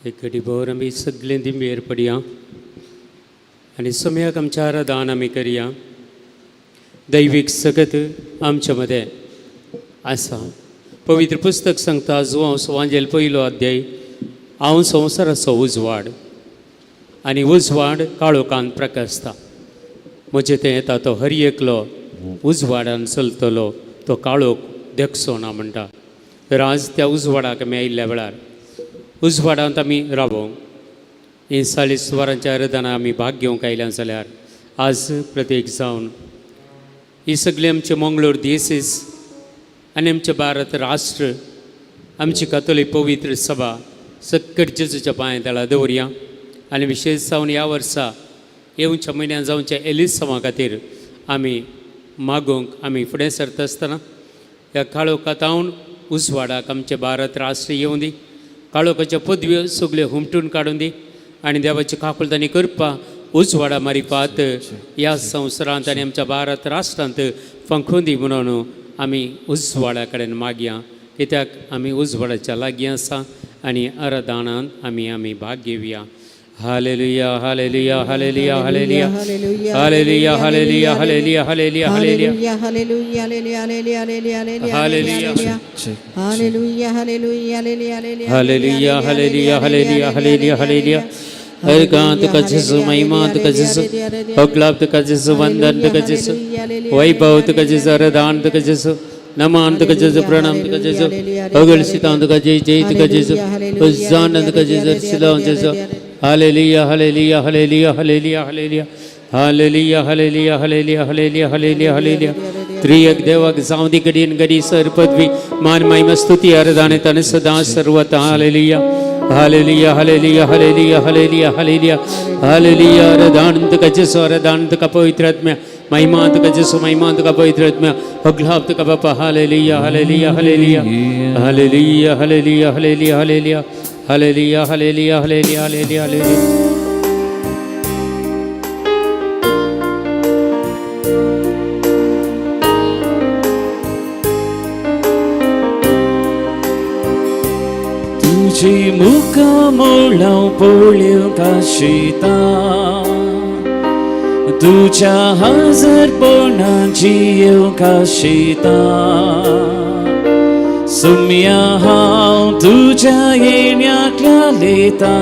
एक घडी भर आमी सगळें दिंबेर पडया आनी सम्याक आमच्या आराधन आमी करया. दैवीक सगत आमच्या मदें आसा. पवित्र पुस्तक सांगता, जुवांव सुवांजेल पयलो अध्याय, हांव संवसाराचो उजवाड आनी उजवाड काळोखान प्रकाशता. म्हजें तें येता तो हर एकलो उजवाडान चलतलो, तो काळोख देखचो ना म्हणटा. तर आज त्या उजवाडाक आमी आयिल्ल्या वेळार उजवाडांत आमी रावोंक ही 40 वरांच्या आराधना आमी भाग घेवंक आयल्या जाल्यार आज प्रत्येक जावन ही सगळी आमचे मंगळूर दियसीस आनी आमचें भारत राष्ट्र, आमची कातोलीक पवित्र सभा सक्कट जेजूच्या पांय तळा दवरया. आनी विशेश जावन ह्या वर्सा येवच्या म्हयन्यान जावच्या एलिसांवा खातीर आमी मागूंक आमी फुडें सरता आसतना ह्या काळोखांत उजवाडाक आमचें भारत राष्ट्र येवं दी. काळोखाच्यो पदव्यो सगल्यो हुमटून काडून दी आनी देवाची काकुळट आनी कृपा उजवाडा मारिफात ह्या संवसारांत आनी आमच्या भारत राष्ट्रांत फांकून दी म्हणून आमी उजवाडा कडेन मागया, कित्याक आमी उजवाडाच्या लागीं आसा आनी आराधनान आमी आमी भाग घेवया. Hallelujah, hallelujah, hallelujah, hallelujah, hallelujah, hallelujah, hallelujah, hallelujah, hallelujah. Hallelujah, hallelujah, hallelujah, hallelujah, hallelujah, hallelujah, hallelujah, hallelujah, hallelujah, hallelujah, hallelujah, hallelujah. हर गां तुका जेजू, महिमा तुका जेजू, होगलाब तुका जेजू, वंदन तुका जेजू, वैभव तुका जेजू, आराधन तुका जेजू, नमन तुका जेजू, प्रणाम तुका जेजू, होगळशितां तुका जय जय तुका जेजू, होजान तुका जेजू, सिलाव जेजू. Hallelujah, hallelujah, hallelujah, hallelujah, hallelujah, hallelujah, hallelujah, hallelujah, hallelujah, hallelujah, hallelujah. त्रियक देवाक जावं दी घडयेन घडी सर पदवी मान महिमा स्तुती आराधना तन सदा सर्वता. Hallelujah, hallelujah, hallelujah, hallelujah, hallelujah, hallelujah, hallelujah. आराधन तुका जेसू, आराधन तुका पवित्र आत्म्या, महिमा तुका जेसू, महिमा तुका पवित्र आत्म्या, होगलाब तुका बापा. Hallelujah, hallelujah, hallelujah, hallelujah, hallelujah, hallelujah, hallelujah, hallelujah, hallelujah, hallelujah, hallelujah, hallelujah. तुझी मुखामोळां पळोवंक आशिता, तुज्या हाजरपणान जियोवंक आशिता. सुम्या हांव तुज्या येण्याक लेता,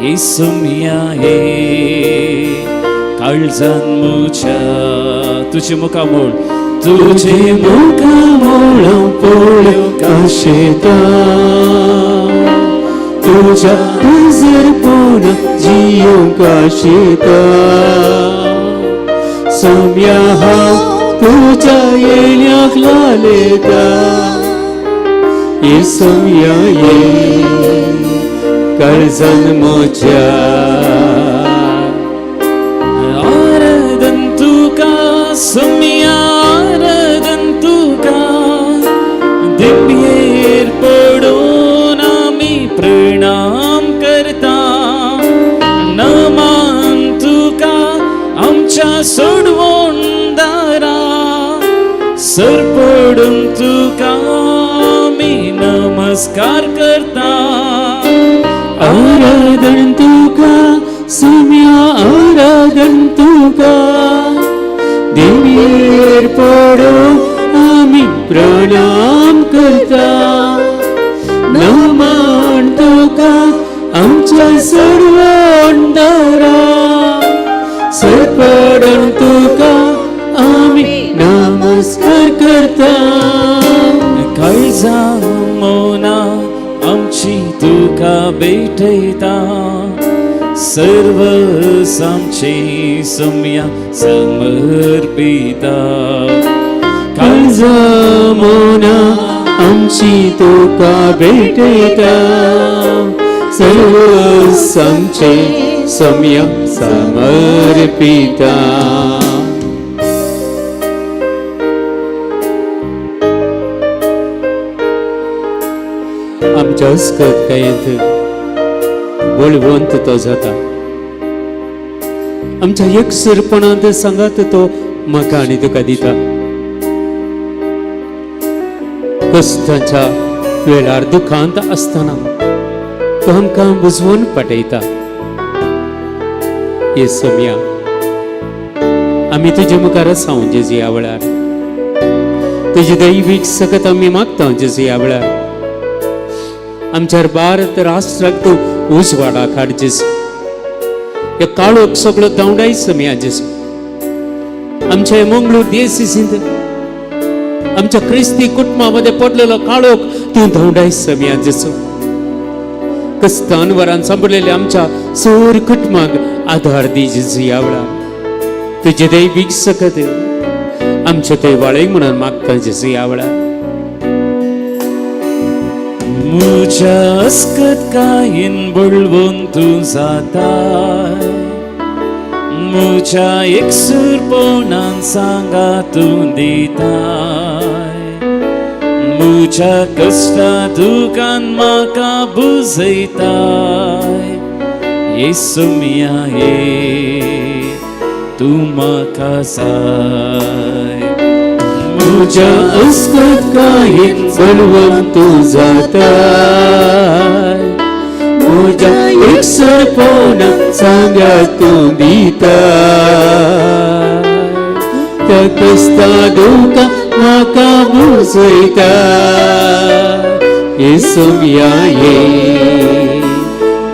ये सुम्या ये काळजान मुच्या. तुझे मुखामोळ, तुझे मुखामोळ पळोवंक आशिता, तुझ्या हजरपण जियोंक आशिता. सोम्या हांव तुझ्या येण्याक लालेता, ये सोम्या ये काळजान म्हज्या. आराधन तुका सुम्या, आराधन तुका, दिंबयेर पडून आमी प्रणाम करता. नमान तुका आमच्या सोडवून दारा, सर पडून तुका आमी नमस्कार करता. आराधन तुका सुम्या, आराधन तुका, देवीर पडून आमी प्रणाम करता. नमन तुका आमच्या सर्वंदारा, सरपडून तुका आमी नमस्कार करता. काळजा मोना आमची तुका भेटयता, सर्व आमचे सुम्या समर्पिता. काळजा मोना आमची तुका भेटयता, सर्व आमचे सम्य समर्पिता. आमच्या अस्कत कायेंत बळवंत तो जाता, आमच्या एकसुरपणांत सांगात तो म्हाका आनी तुका दिता. कश्टांच्या वेळार दुखांत आसतना तूं आमकां बुजवून पाठयता. हे सोम्या आमी तुजे मुखार आसा जेजू ह्या वेळार तुजी दैवीक सकत आमी मागता जेजू ह्या वेळार आमच्या भारत राष्ट्राक तूं उजवाडा हाड जेजू. ह्या काळोख सगळो धांवडाय सोम्या जेजू. आमच्या मंगळूर देसींत आमच्या क्रिस्ती कुटुंबा मध्ये पडलेलो काळोख तूं धांवडाय सोम्या जेजू. कस्तानवरान सांपडलेल्या आमच्या सोर कुटुंबाक आधार दी जेजू ह्या वेळार. तुजे दैवीक सकत आमच्या ते वाळय म्हणून मागता जेजू ह्या वेळार. म्हज्या अस्कतकायेन बळवून तूं जाताय, म्हज्या एकसूरपणान सांगा तूं दिताय, म्हज्या कश्टा दुकान म्हाका बुजयताय. येसू मिया ये तूं म्हाका जाय. म्हज्या अस्कतकायेन बळवंत तूं जाताय, म्हज्या एकसरपणान सांगा तूं दिताय, त्या कश्टा दुकान म्हाका बुजयता. येसू मिया ये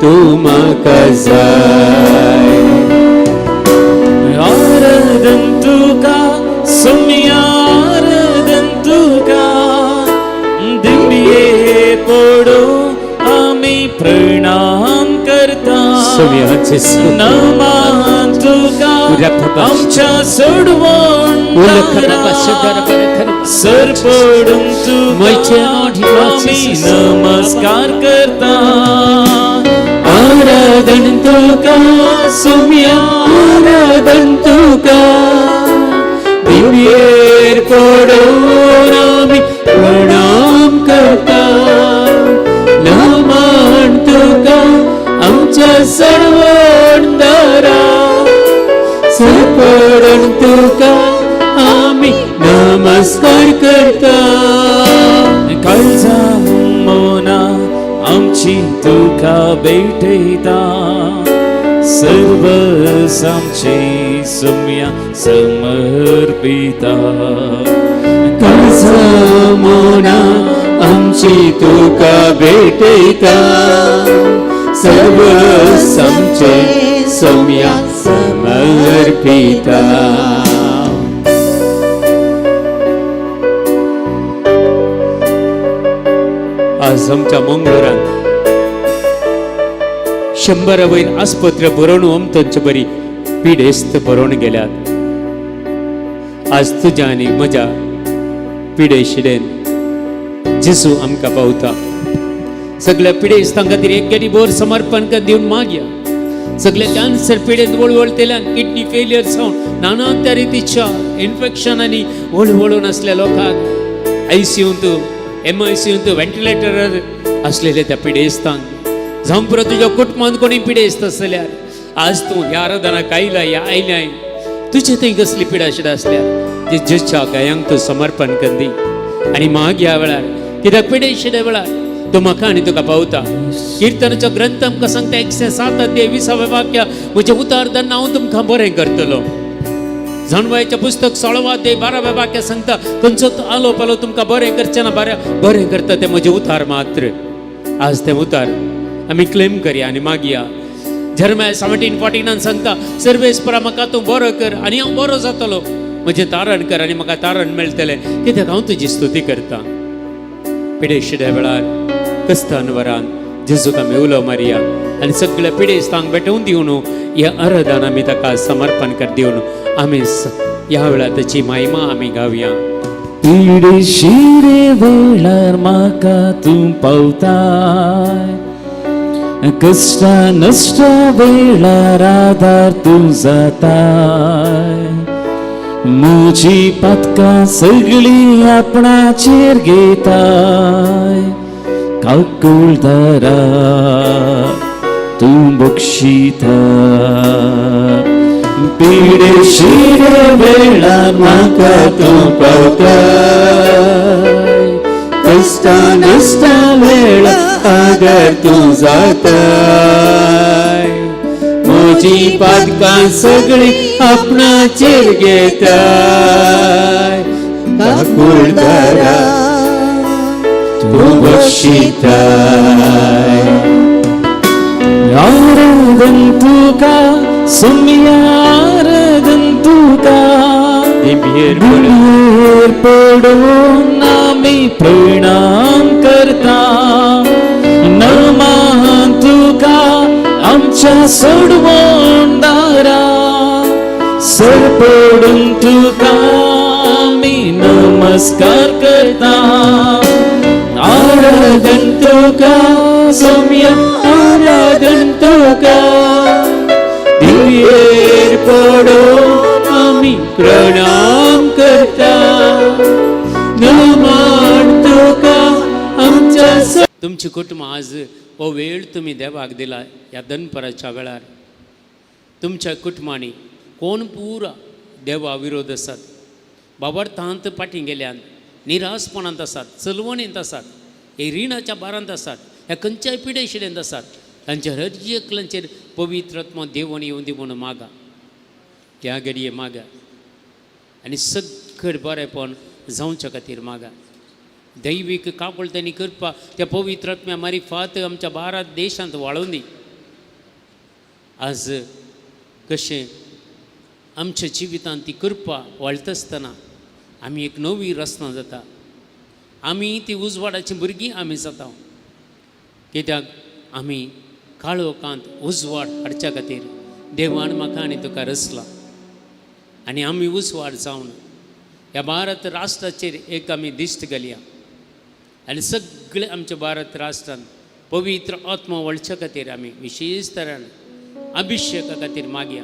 तूं म्हाका जाय. आराधन तुका सोम्या, आराधन तुका, दिव्ये पडो आमी प्रणाम करता. सोम्या जेजू. नमान तुका आमच्या सोडवण सर पडून तुका आमी नमस्कार करता. आराधन तुका सोम्या, आराधन तुका, दिव्येर पडून आमी प्रणाम करता. नमन तुका आमच्या सर्वंदरा, सर पडून तुका आमी नमस्कार करता. काळजा मोना आमची तुका भेटयता, सर्व आमचे सोम्या समर्पिता. काळजा मोना आमची तुका भेटयता, सर्व आमचे सोम्या समर्पिता. आज आमच्या मंगळूरात 100 वयर आस्पत्रे बरोवन अमतंचे बरी पिडेस्त बरोवन गेल्यात. आज तुज्या आनी म्हज्या पिडेशिडेन जेजू आमकां पावता. सगळ्या पिडेस्तां खातीर एक गेडी बोर समर्पण कर दिवन मागया. सगळ्या कॅन्सर पिडेन वळवळतेल्यान, किडनी फेलियर जावन नाना त्या रितीच्या इन्फेक्शनांनी वळवळून आसल्या लोकांक, आयसीयूंत, एमआयसीयूंत, व्हेंटिलेटरार आसलेले त्या पिडेस्तांक, जावं पुरो तुज्या कुटुंबांत कोणी पिडेस्त आसल्यार आज तूं ह्या आराधनाक आयला, ह्या आयल्याय तुजे थंय कसली पिडा शिडा आसल्यार जे जेच्या गायांक तूं समर्पण कर दी आनी माग ह्या वेळार, कित्याक पिडेशिड्या वेळार तो म्हाका आनी तुका पावता. किर्तनाचो ग्रंथ आमकां सांगता 107 अध्याय 20व्या वाक्य, म्हजें उतार धरून हांव तुमकां बरें करतलो. जाणवायचें पुस्तक 16वा अध्याय 12व्या वाक्य सांगता, खंयचो आलो पालो तुमकां बरें करचें ना, बरें बरें करता तें म्हजें उतार मात्र. आज तें उतार आमी क्लेम करया आनी मागया. जर्माय 17:49 सांगता, सर्वेस्परा म्हाका तूं बरो कर आनी हांव बरो जातलो, म्हजें तारण कर आनी म्हाका तारण मेळटलें, कित्याक हांव तुजी स्तुती करता. पिडेशिड्या वेळार कस्तानवरान जेजूक आमी उलो मारया आनी सगळ्या पिडेस्तांक भेटोवन दिवन ह्या आराधन आमी ताका समर्पण कर दिवन आमी ह्या वेळार ताची महिमा आमी गावया. पिडेशिरे वेळार म्हाका तूं पावताय, कश्टा नश्टा वेळार आदार तूं जाताय, म्हजी पातकां सगळीं आपणाचेर घेताय, काकुळदारा तूं बक्षिता. पिडेशिरे वेळार म्हाका तूं पावताय, कश्टा नश्टा वेळार आदर तूं जाताय म्हजी पातकां सगळीं आपणाचेर घेताय काकुळदारा तूं बक्षिताय आराधन तुका सुम्या आराधन तुका दिंबयेर पडून दिंबयेर पडून आमी प्रणाम करता नमान तुका आमच्या सोडवणदारा सर पडून तुका आमी नमस्कार करता आराधन तुका सोम्या आराधन तुका दिंबयेर पडून आमी प्रणाम करता नमान तुका आमच्या तुमची कुटुंबां आज हो वेळ तुमी देवाक दिला ह्या दनपराच्या वेळार. तुमच्या कुटुंबांनी कोण पुरा देवा विरोध आसात, बाबर्थांत फाटीं गेल्यान, निरासपणांत आसात, चलवणींत आसात, हे रिणाच्या भारांत आसात, ह्या खंयच्याय पिडेशिडेंत आसात, तांच्या हर एकल्यांचेर पवित्र आत्मा देवण येवन दी म्हणून मागा, त्या घडये मागा आनी सगळें बरेंपण जावच्या खातीर मागा. दैवीक काकुळटांनी करपा त्या पवित्र आत्म्या मारिफात आमच्या भारत देशांत वाळोवन दी. आज कशें आमच्या जिवितांत ती कृपा वाळटा आसतना आमी एक नवी रचना जाता, आमी ती उजवाडाची भुरगीं आमी जाता, कित्याक आमी काळोखांत उजवाड हाडच्या खातीर देवान म्हाका आनी तुका रचला आनी आमी उजवाड जावन ह्या भारत राष्ट्राचेर एक आमी दिश्ट घालया आनी सगळे आमच्या भारत राष्ट्रान पवित्र आत्मा वळच्या खातीर आमी विशेश तरान अभिशेका खातीर मागया,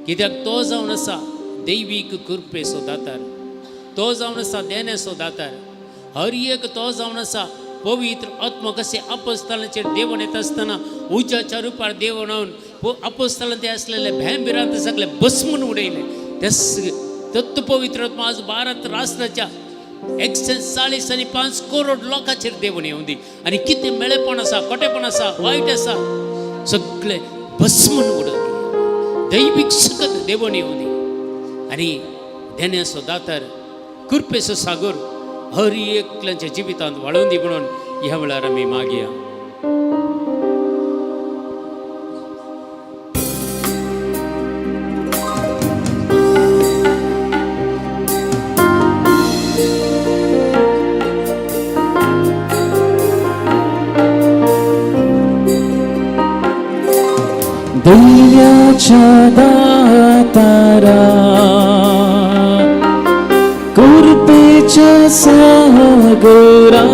कित्याक तो जावन आसा दैवीक कृपेचो दातार, तो जावन आसा देण्याचो दातार, हर एक तो जावन आसा पवित्र आत्मा कशें अपोस्तलांचेर देवण येता आसतना उज्याच्या रुपार देवण येवन अपोस्तलां ते आसलेले भंय भिरांत सगळे भस्मून उडयले. तेस तत्व पवित्र आत्मा आज भारत राष्ट्राच्या 140.5 करोड लोकांचेर देवण येवन दी आनी कितें मेळेपण आसा, खोटेपण आसा, वायट आसा, सगळे भस्मून उडोवन दी. दैवीक सकत देवण येवन दी आनी देण्याचो दातार कृपेचो सागर हर एकल्याच्या जिवितांत वाळोवन दी म्हणून ह्या वेळार आमी मागया. दैव्याच्या दातारा कृपेच्या सागरा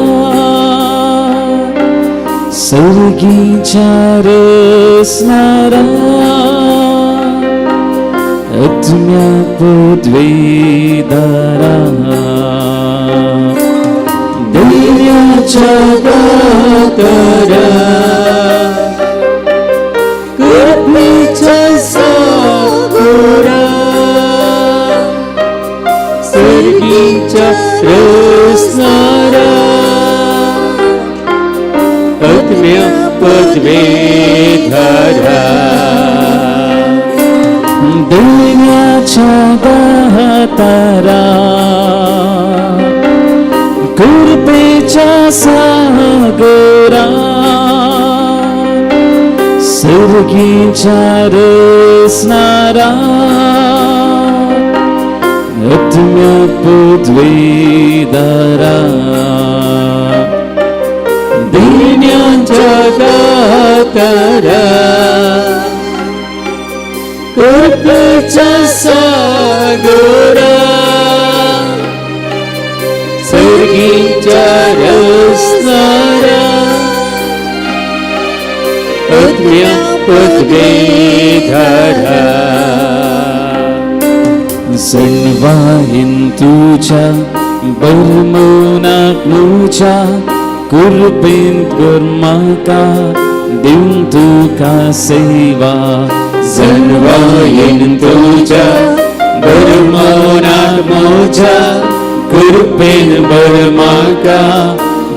सर्गीच्या रसनारा आत्म्या पदवीदारा दैव्याच्या दातारा कृपेच्या सागरा सर्गीच्या रसनारा आत्म्या पदवीधरा दैव्याच्या दातारा कृपेच्या सागरा सर्गीच्या रसनारा आत्म्या पदवीदारा दिन्यांच्या दातारा कृपेच्या सागरा सर्गीच्या रसनारा आत्म्या पदवीधरा सणवाहीन तुझ्या बरमोनाक म्हज्या कृपेन कर म्हाका दिवन तुका सेवा सणवाहीन तुझ्या बरमोनाक म्हज्या कृपेन बर म्हाका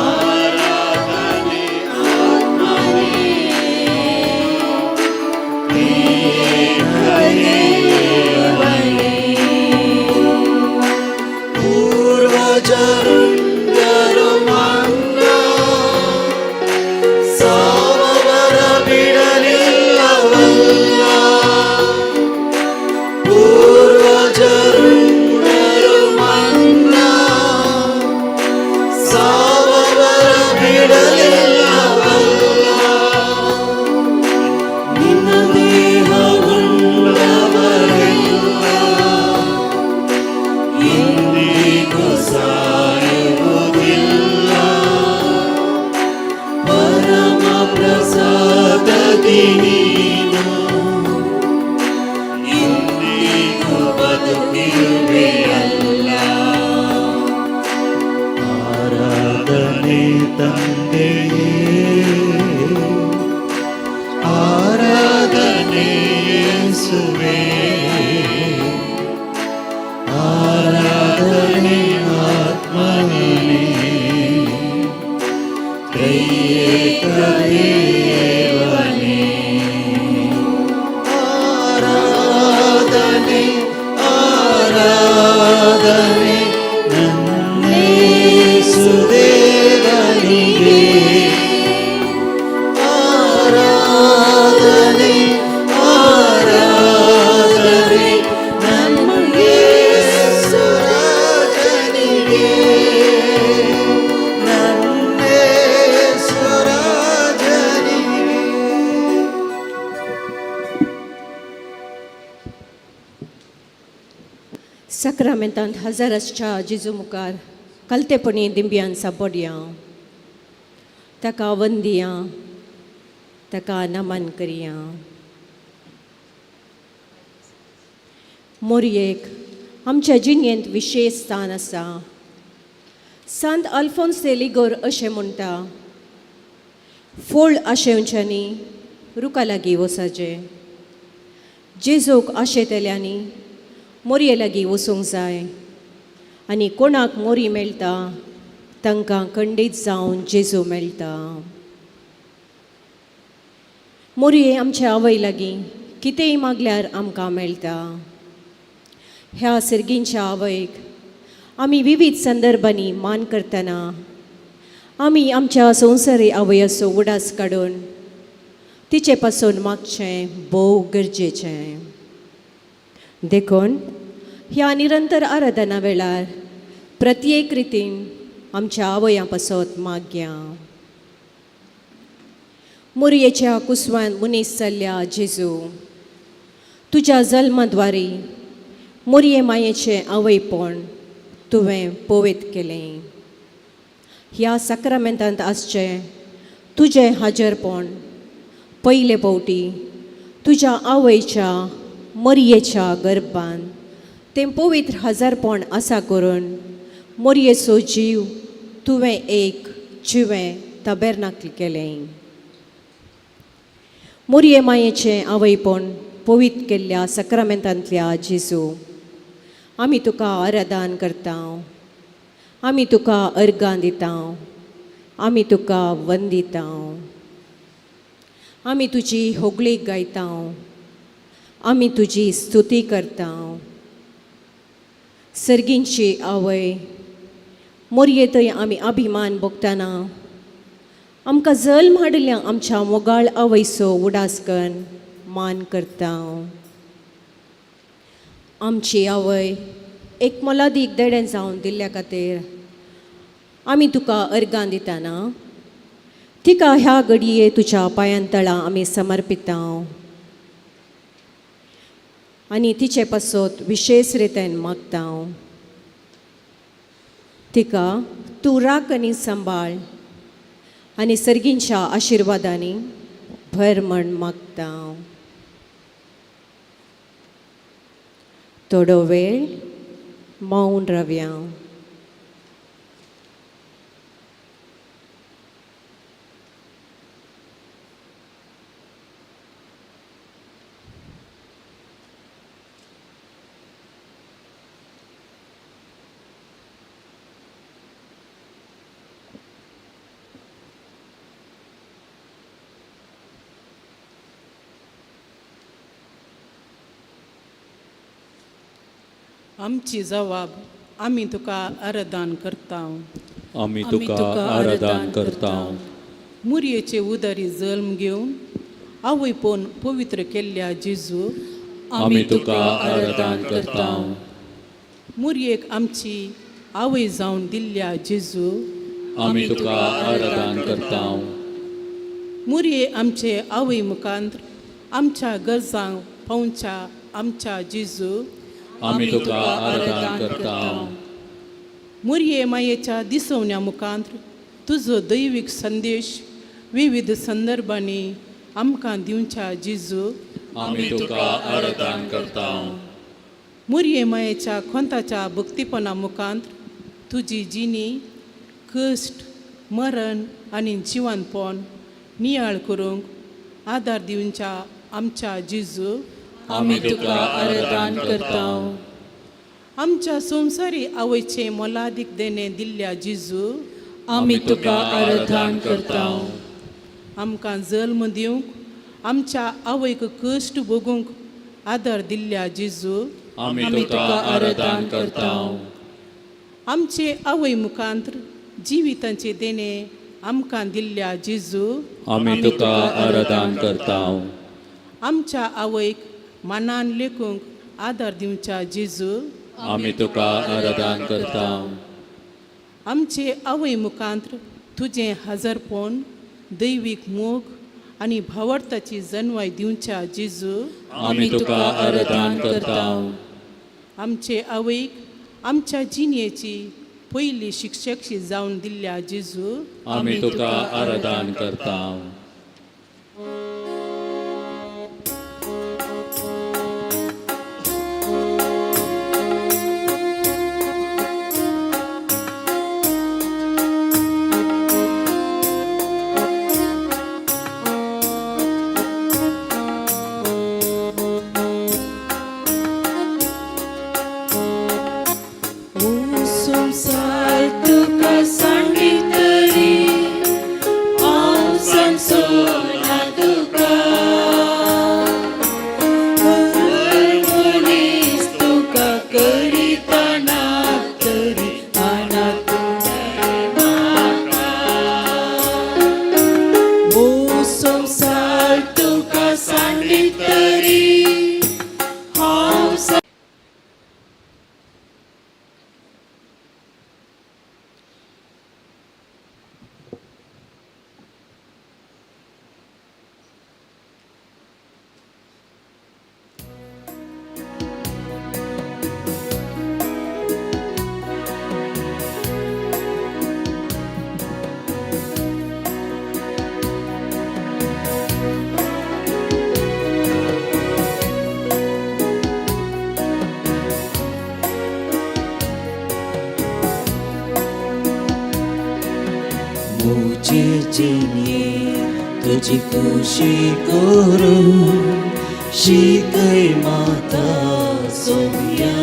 ಆರಾಧನೆ ಆತ್ಮನೇ ತ್ರಿಯೇಕ ದೇವನೇ. ಪೂರ್ವಜರುಂಡರು ಮನ್ನಾ ಸಾವವರ ಬಿಡಲಿಲ್ಲವಲ್ಲ. ಪೂರ್ವಜರುಂಡರು ಮನ್ನಾ ಸಾವವರ ಬಿಡಲಿಲ್ಲವಲ್ಲ. ನಿನ್ನ ದೇಹ ಉಂಡವರೆಲ್ಲ ಇಂದಿಗೂ ಸಾಯುವುದಿಲ್ಲ. ಪರಮ ಪ್ರಸಾದದಿ ನೀನು ಇಂದಿಗೂ ಬದುಕಿರುವೆಯಲ್ಲ. ಆರಾಧನೆ ತಂದೆಯೇ, ಆರಾಧನೆ ಯೇಸುವೇ, ಆರಾಧನೆ ಆತ್ಮನೇ, ತ್ರಿಯೇಕ ದೇವನೇ. ಆರಾಧನೆ, ಆರಾಧನೆ ನನ್ನೇಸುದೇವನಿಗೆ. ಆರಾಧನೆ, ಆರಾಧನೆ ನನ್ನೇಸುರಾಜನಿಗೆ, ನನ್ನೇಸುರಾಜನಿಗೆ. साक्रामेंतांत हजाराच्या जेजू मुखार कलतेपणी दिंब्यान सापडया, ताका वंदिया, ताका नमन करया. मोरयेक आमच्या जिणेंत विशेश स्थान आसा. सांत अल्फोन्स दे लिगोर अशें म्हणटा, फोळ आशेवच्यांनी रुखा लागीं वचचें, जेजूक आशेतल्यांनी मोरये लागीं वचूंक जाय आनी कोणाक मोरी मेळटा तांकां खंडीत जावन जेजू मेळटा. मोरये आमच्या आवय लागीं कितेंय मागल्यार आमकां मेळटा. ह्या सर्गींच्या आवयक आमी विविध संदर्भांनी मान करतना आमी आमच्या संवसारी आवयाचो उडास काडून तिचे पासून मागचें भोव गरजेचें. देखून ह्या निरंतर आराधना वेळार प्रत्येक रितीन आमच्या आवयां पासत मागया. मोरयेच्या कुसवान मनीस जाल्ल्या जेजू, तुज्या जल्माद्वारी मोरये मायेचें आवयपण तुवें पवित्र केलें. ह्या साक्रामेंतांत आसचें तुजें हाजरपण पयले फावटी तुज्या आवयच्या मोरयेच्या गर्भान तें पवित्र हजारपण आसा करून मोरयेचो जीव तुवें एक जिवें तबेरनाकल केलें. मोरये मायेचें आवयपण पवित्र केल्ल्या साक्रामेंतांतल्या जेजू, आमी तुका आराधन करता, आमी तुका अर्गां दिता, आमी तुका वंदिता, आमी तुजी होगळीक गायता, आमी तुजी स्तुती करता. सर्गींची आवय मोरये थंय आमी अभिमान भोगतना आमकां जल्म हाडिल्ल्या आमच्या मोगाळ आवयचो उडास करून मान करता. आमची आवय एक मोलादीक देणें जावन दिल्ल्या खातीर आमी तुका अर्गां दितना तिका ह्या घडये तुज्या पांयां तळा आमी समर्पिता आनी तिचे पासत विशेश रितीन मागता. तिका तूं राख आनी सांबाळ आनी सर्गींच्या आशिर्वादांनी भर म्हण मागता. थोडो वेळ मौन रावया. आमची जवाब आमी तुका आराधन करता. आमी तुका आराधन करता. मुरयेचे उदारी जल्म घेवन आवयपण पवित्र केल्ल्या जेजू, आमी तुका आराधन करता. मुरयेक आमची आवय जावन दिल्ल्या जेजू, आमी तुका आराधन करता. मुरये आमचे आवय मुखांत आमच्या गरजांक पावच्या आमच्या जेजू, आमी तुका आराधन करता. मुरये मायेच्या दिसवण्या मुखांत तुजो दैवीक संदेश विविध संदर्भांनी आमकां दिवच्या जेजू, आमी तुका आराधन करता. मुरये मायेच्या खोंताच्या भक्तीपणा मुखांत तुजी जिणी कश्ट मरण आनी जिवनपण नियाळ करूंक आदार दिवच्या आमच्या जेजू, आमी तुका आराधन करता. आमच्या संवसारी आवयचे मोलादीक देणें दिल्ल्या जेजू, आमी तुका आराधन करता. आमकां जल्म दिवंक आमच्या आवयक कश्ट भोगूंक आदार दिल्ल्या जेजू, आमी तुका आराधन करता. आमचे आवय मुखांत जिवितांचे देणें आमकां दिल्ल्या जेजू, आमी तुका आराधन करता. आमच्या आवयक मानान लेखूंक आदार दिवच्या जेजू, आमी तुका आराधन करता. आमचे आवय मुखांत तुजें हजरपण दैवीक मोग आनी भावार्थाची जनवाय दिवच्या जेजू, आमी तुका आराधन करता. आमचे आवयक आमच्या जिणेची पयली शिक्षकशी जावन दिल्ल्या जेजू, आमी तुका आराधन करता. संवसार तुका सांडी तरी हांव सांगचोना तुका, हर मनीस तुका करिता ना तरी आना म्हाका. ओ संवसार तुका सांडी तरी हांव. मुझे जिने तुझी खुशी करू शिकय माता सोम्या,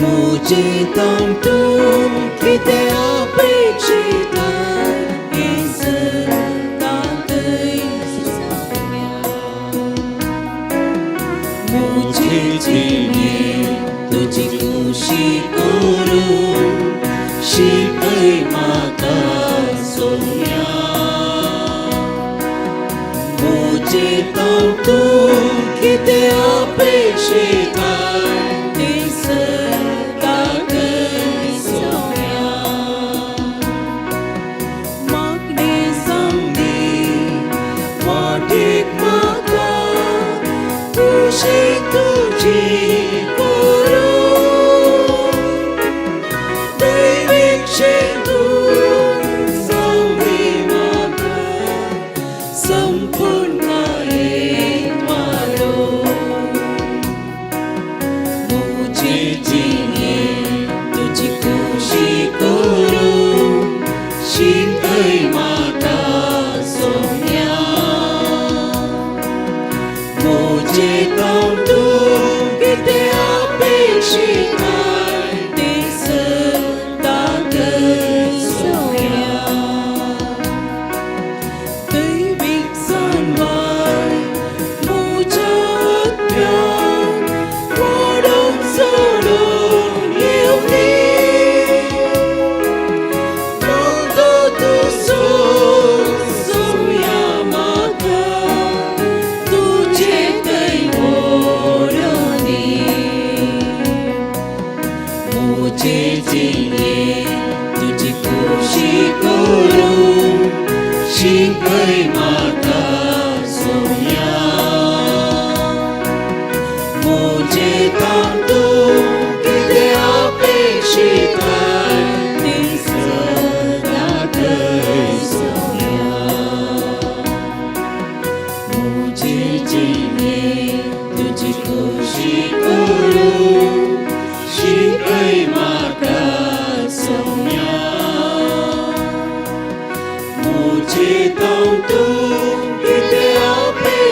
मुझे तांतून कितें अपेक्षित हें तांतय सोम्या. मुझे जिने तुझी खुशी करू शिकय माता सोम्या, मुझे तांतून कितें अपेक्षित तें तांतय सोम्या. मागणें जावंदी वाटेक म्हाका खुशी तुजी करूं दैवीक शेतून जावंदी म्हाका संपूर्णायेन वाडोवं. मुझे जिणे तुजी खुशी करूं शिकय म्हाका सोम्या, मुझे तांतून कितें अपेक्षित तें तांतय सोम्या. दैवीक जानवाय मुझ्या आत्म्याक. जिणेंत तुजी खुशी करूंक शिकय म्हाका सोम्या. म्हजे तावन तूं कितें अपेक्षिताय तें सदां कर सोम्या. म्हजे जिणेंत तुजी खुशी करूंक शिकय म्हाका सोम्या. म्हजे तावन तूं कितें अपेक्षिताय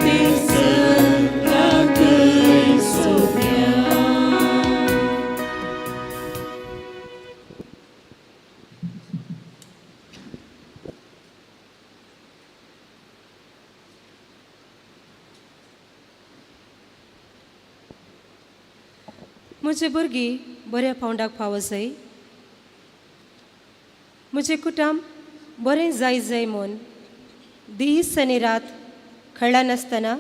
तें सदां कर सोम्या. म्हजे भुरगीं बऱ्या पावंडाक पावो जाय, म्हजें कुटुंब बरें जाय जाय म्हूण दीस आनी रात खळनासतना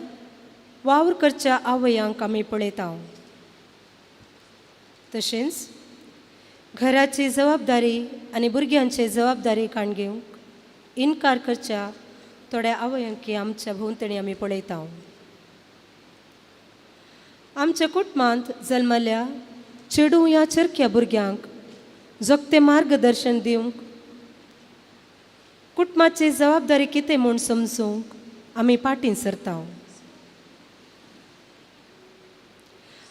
वावर करच्या आवयांक आमी पळयता. तशेंच घराची जबाबदारी आनी भुरग्यांची जबाबदारी काण घेवंक इनकार करच्या थोड्या आवयांकी आमच्या भोंवतणी आमी पळयता. आमच्या कुटुंबांत जल्मल्या चेडूं ह्या चरख्या भुरग्यांक जोगतें मार्गदर्शन दिवंक, कुटुंबाची जबाबदारी कितें म्हूण समजूंक आमी पाटीं सरता.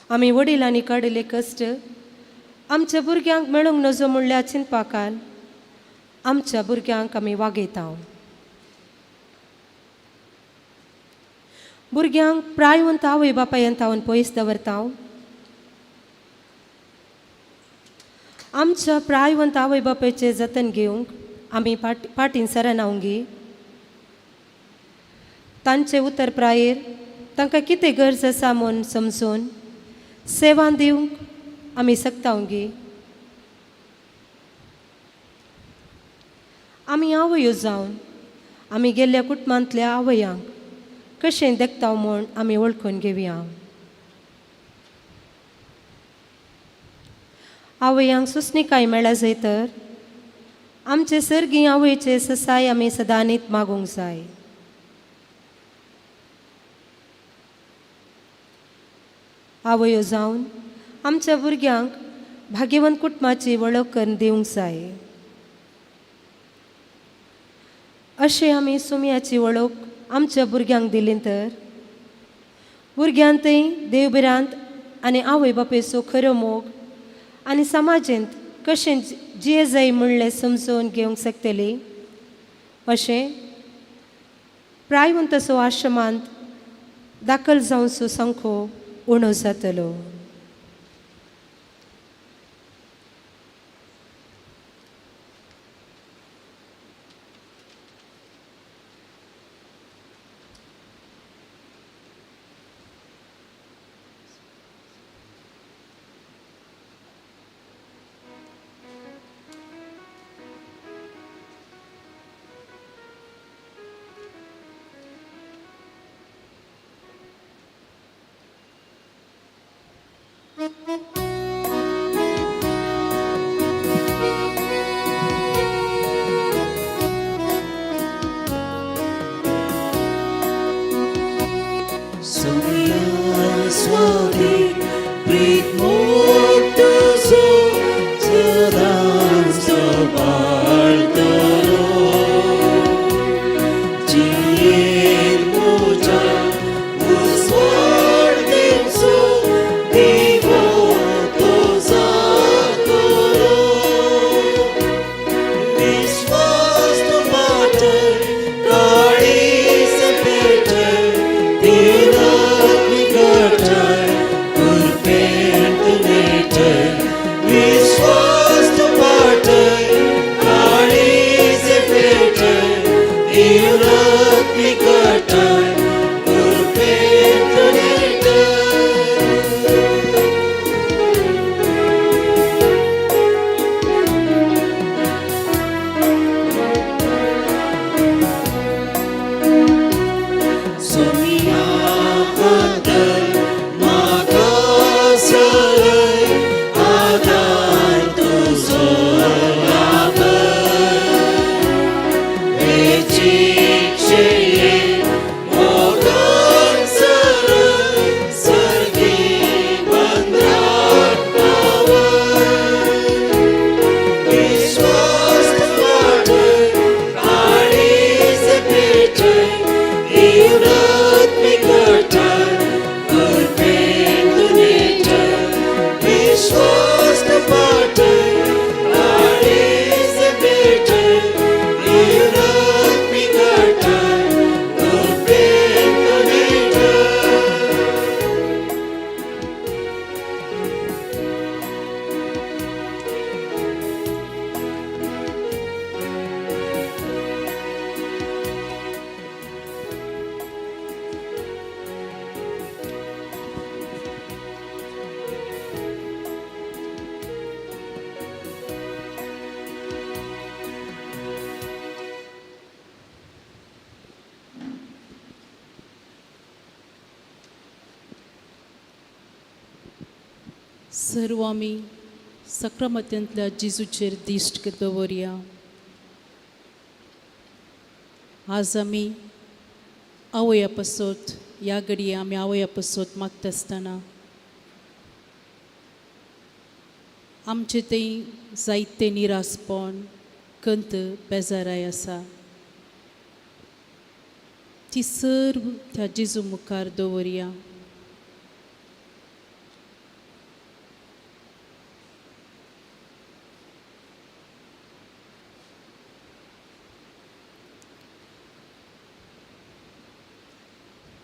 आमी वडिलांनी काडिल्ले कश्ट आमच्या भुरग्यांक मेळूंक नजो म्हणल्यार चिंतपाकाल आमच्या भुरग्यांक आमी वागयता. भुरग्यांक प्रायवंत आवय बापायन तावन पयस दवरता. आमच्या प्रायवंत आवय बापायचें जतन घेवंक आमी पाटीं सरनावंगी. तांचे उतर प्रायेर तांकां कितें गरज आसा म्हूण समजून सेवा दिवंक आमी शकतावंगी. आमी आवयो जावन आमी गेल्ल्या कुटुंबांतल्या आवयांक कशें देखता म्हूण आमी वळखून घेवया. आवयांक सुसणिकाय मेळ्ळा जाय तर आमचे सर्गी आवयचे ससाय आमी सदांनीत मागूंक जाय. आवयो जावन आमच्या भुरग्यांक भाग्यवंत कुटुंबाची वळख करून दिवंक जाय. अशें आमी सुमयाची वळख आमच्या भुरग्यांक दिली तर भुरग्यांतय देवभिरांत आनी आवय बापायचो खरो मोग आनी समाजेंत कशें जिये जाय म्हणलें समजून घेवंक शकतली. अशें प्रायवंत असो आश्रमांत दाखल जावचो संखो उणो जातलो. Sonia स्वामी प्रीत मोग तुजो सदांच बाळतलो. जियेन म्हज्या उजवाड दिवचो दिवो तो जातलो. विश्वास तूं पाटय काळीज पेटय दिरात निगटाय. सर्व आमी सक्रमतेंतल्या जेजूचेर दिश्ट दवरया. आज आमी आवया पासत ह्या घडये आमी आवया पासत मागता आसतना आमचे थंय जायते निरासपण, कंत, बेजाराय आसा. ती सर्व त्या जेजू मुखार दवरया.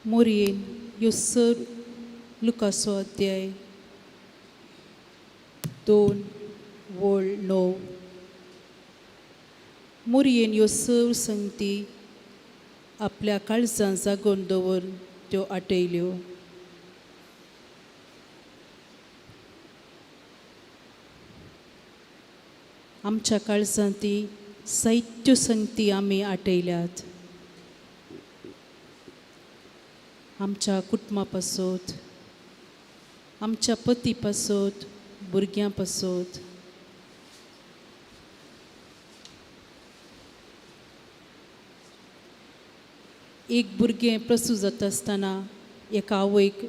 मोरयेन ह्यो सर लुकासो अध्याय 2 वळ 9 मोरयेन ह्यो सर्व संगती आपल्या काळजान जागोवन दवरून त्यो आटयल्यो. आमच्या काळजान ती जायत्यो संगती आमी आटयल्यात. आमच्या कुटुंबा पासत, आमच्या पती पासत, भुरग्यां पासत. एक भुरगें प्रसूत जाता आसतना एका आवयक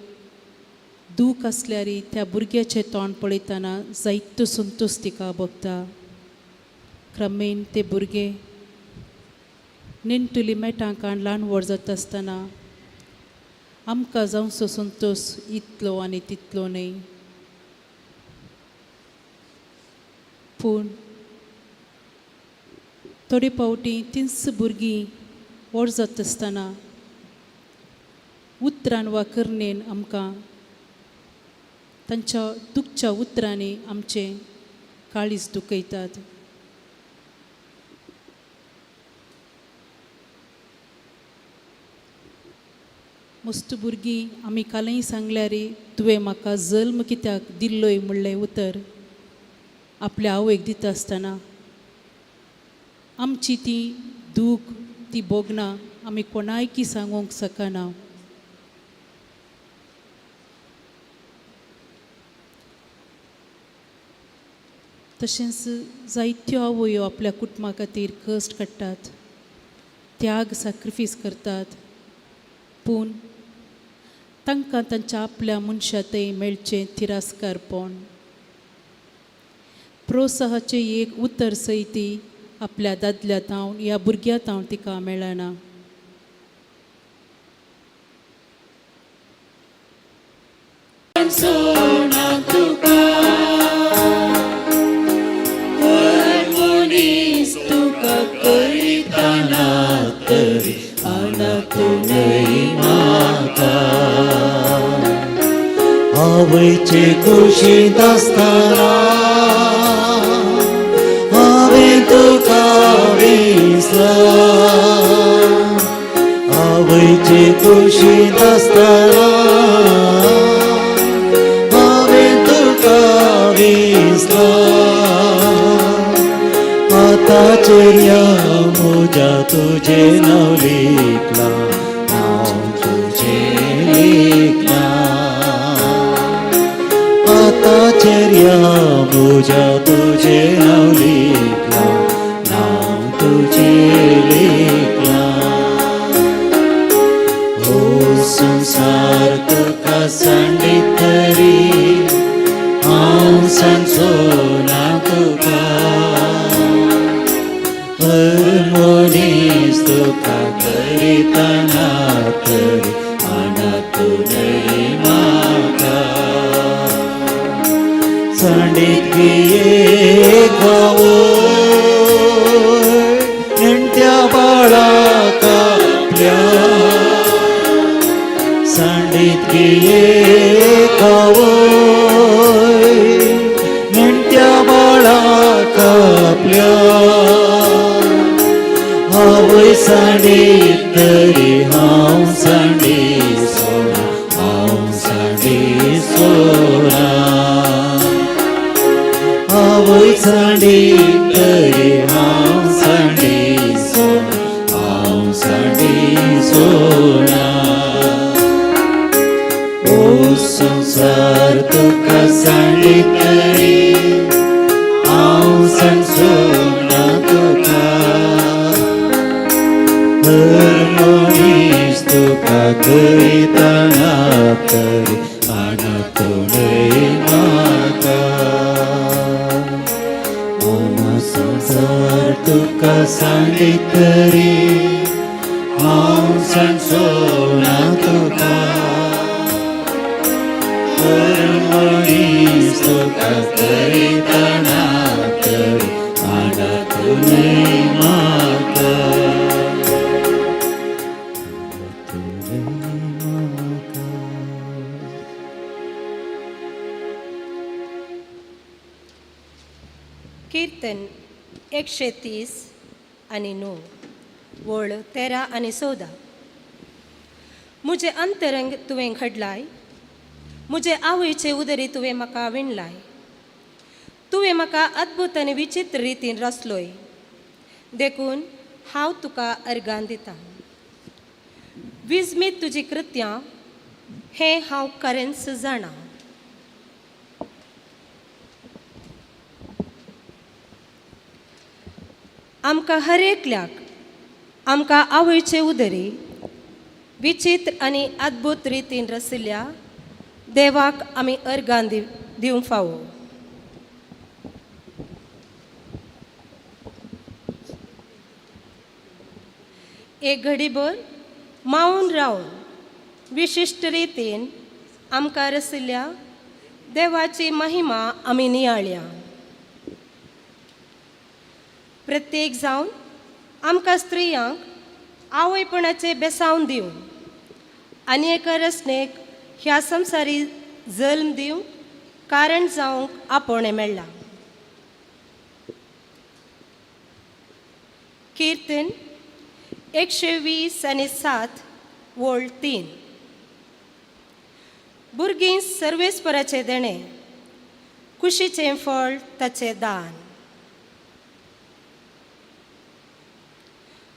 दूख आसल्यार त्या भुरग्याचें तोंड पळयतना जायतो संतोश तिका भोगता. क्रमेण तें भुरगें नेणटुली मेटांकान ल्हान व्हड जाता आसतना आमकां जावचो संतोश इतलो आनी तितलो न्हय, पूण थोडे फावटी तींच भुरगीं व्हड जाता आसतना उतरान वा करणेन आमकां तांच्या दुखच्या उतरांनी आमचें काळीज दुखयतात. मस्त भुरगीं आमी कालय सांगल्यार तुवें म्हाका जल्म कित्याक दिल्लोय म्हणलें उतर आपल्या आवयक दिता आसतना आमची ती दूख ती भोगना आमी कोणायकी सांगूंक शकना. तशेंच जायत्यो आवयो आपल्या कुटुंबा खातीर कश्ट काडटात, त्याग सॅक्रिफायस करतात, पूण तांकां तांच्या आपल्या मनशा थंय मेळचें तिरस्कारपण. प्रोत्साहाचें एक उतर सयती आपल्या दादल्या तावन ह्या भुरग्या तावन तिका मेळना. तुका करिताना तरी अनाथ न्हय म्हाका. आवयचे कुशींत आसतना हांवें तुका विसला. आवयचे कुशींत आसतना हांवें तुका विसला. आतांचेर म्हज्या तुजें नांव लिखलां, नांव तुजें लिखलां. आतांचेर म्हज्या तुजें नांव लिखलां, नांव तुजें लिखलां. हो संवसार तुका सांडीत तरी हांव सांगचो ना तुका. हर मनीस तुका करिताना तरी अनाथ न्हय म्हाका. सांडीत गिये गांवय नेणट्या बाळाक आपल्या. सांडीत गिये गांवय नेणट्या बाळाक आपल्या. आवय सांडीत तरी हांव सांडी सोना, हांव सांडी सोना. आवय सांडीत तरी हांव सांडी सोना, हांव सांडी सोना. ओ संवसार तुका सांडली तरी हांव सांडचो ना तुका. हर मनीस तुका थंयतना तरी आनातूनय म्हाका. हांव संवसार तुका सांडली तरी हांव सांडचो ना तुका. हर मनीस तुका थंयतना तरी आनातूनय म्हाका. कीर्तन 130 आनी 9 वळ 13 आनी 14. मुजे अंतरंग तुवें घडलाय, मुजे आवयचे उदरी तुवें म्हाका विणलाय. तुवें म्हाका अद्भुत आनी विचित्र रितीन रचलोय, देखून हांव तुका अर्गान दितां. विजमीत तुजी कृत्यां हें हांव खरेंच जाणा. आमकां हर एकल्याक आमकां आवयचे उदरी विचित्र आनी अद्भुत रितीन रचिल्ल्या देवाक आमी अर्गान दिवंक फावो. एक घडीभर मावन रावन विशिश्ट रितीन आमकां रचिल्ल्या देवाची महिमा आमी नियाळया. प्रत्येक जावन आमकां स्त्रियांक आवयपणाचें बेसावन दिवन आनी एका रचनेक ह्या संवसारी जल्म दिवंक कारण जावंक आपोवणें मेळ्ळां. कीर्तन 120 आनी 7 वळ 3. भुरगीं सर्वेस्पराचें देणें, कुशीचें फळ ताचें दान.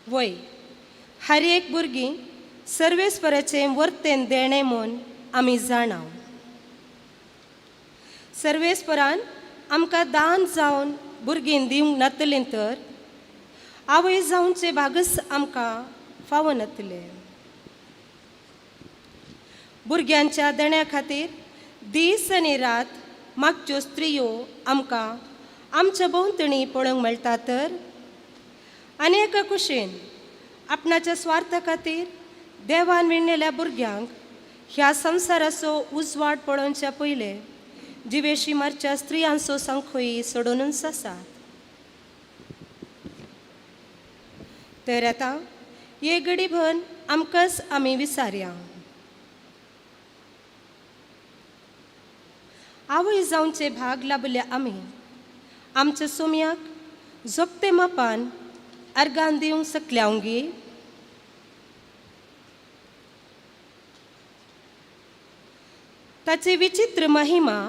वय हर एक भुरगीं सर्वेस्पराचें वर्तेन देणें म्हूण आमी जाणा. सर्वेस्परान आमकां दान जावन भुरगीं दिवंक नातलीं तर आवय जावचे भागच आमकां फावो नातलें. भुरग्यांच्या देण्या खातीर दीस आनी रात मागच्यो स्त्रियो आमकां आमच्या भोंवतणी पळोवंक मेळटा तर आनी एका कुशीन आपणाच्या स्वार्था खातीर देवान विणलेल्या भुरग्यांक ह्या संवसाराचो उजवाड पळोवच्या पयले जिवेशी मारच्या स्त्रियांचो संखोई सोडूनच आसात. तर आतां हे घडीभर आमकांच आमी विसारया. आवय जावचे भाग लाभल्या आमी आमच्या सोम्याक जोगते मापान अर्गान दिवंक शकल्या. ताची विचित्र महिमा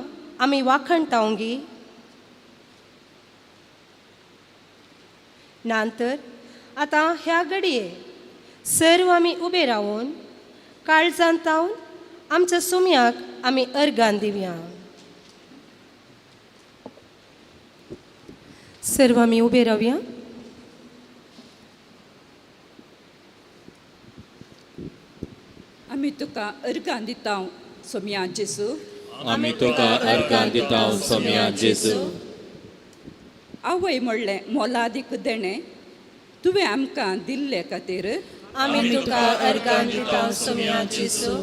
आमी वाखणतावंगी. नातर आतां ह्या घडये सर्व आमी उबे रावन काळजांत तावन आमच्या सोम्याक आमी अर्गान दिवया. सर्व आमी उबे रावया. आमी तुका अर्गां दिता सोम्या जेजू. आमी तुका अर्गां दिता सोम्या जेजू. आवय म्हणलें मोलादीक देणें तुवें आमकां दिल्ले खातीर आमी तुका अर्गां दिता सोम्या जेजू.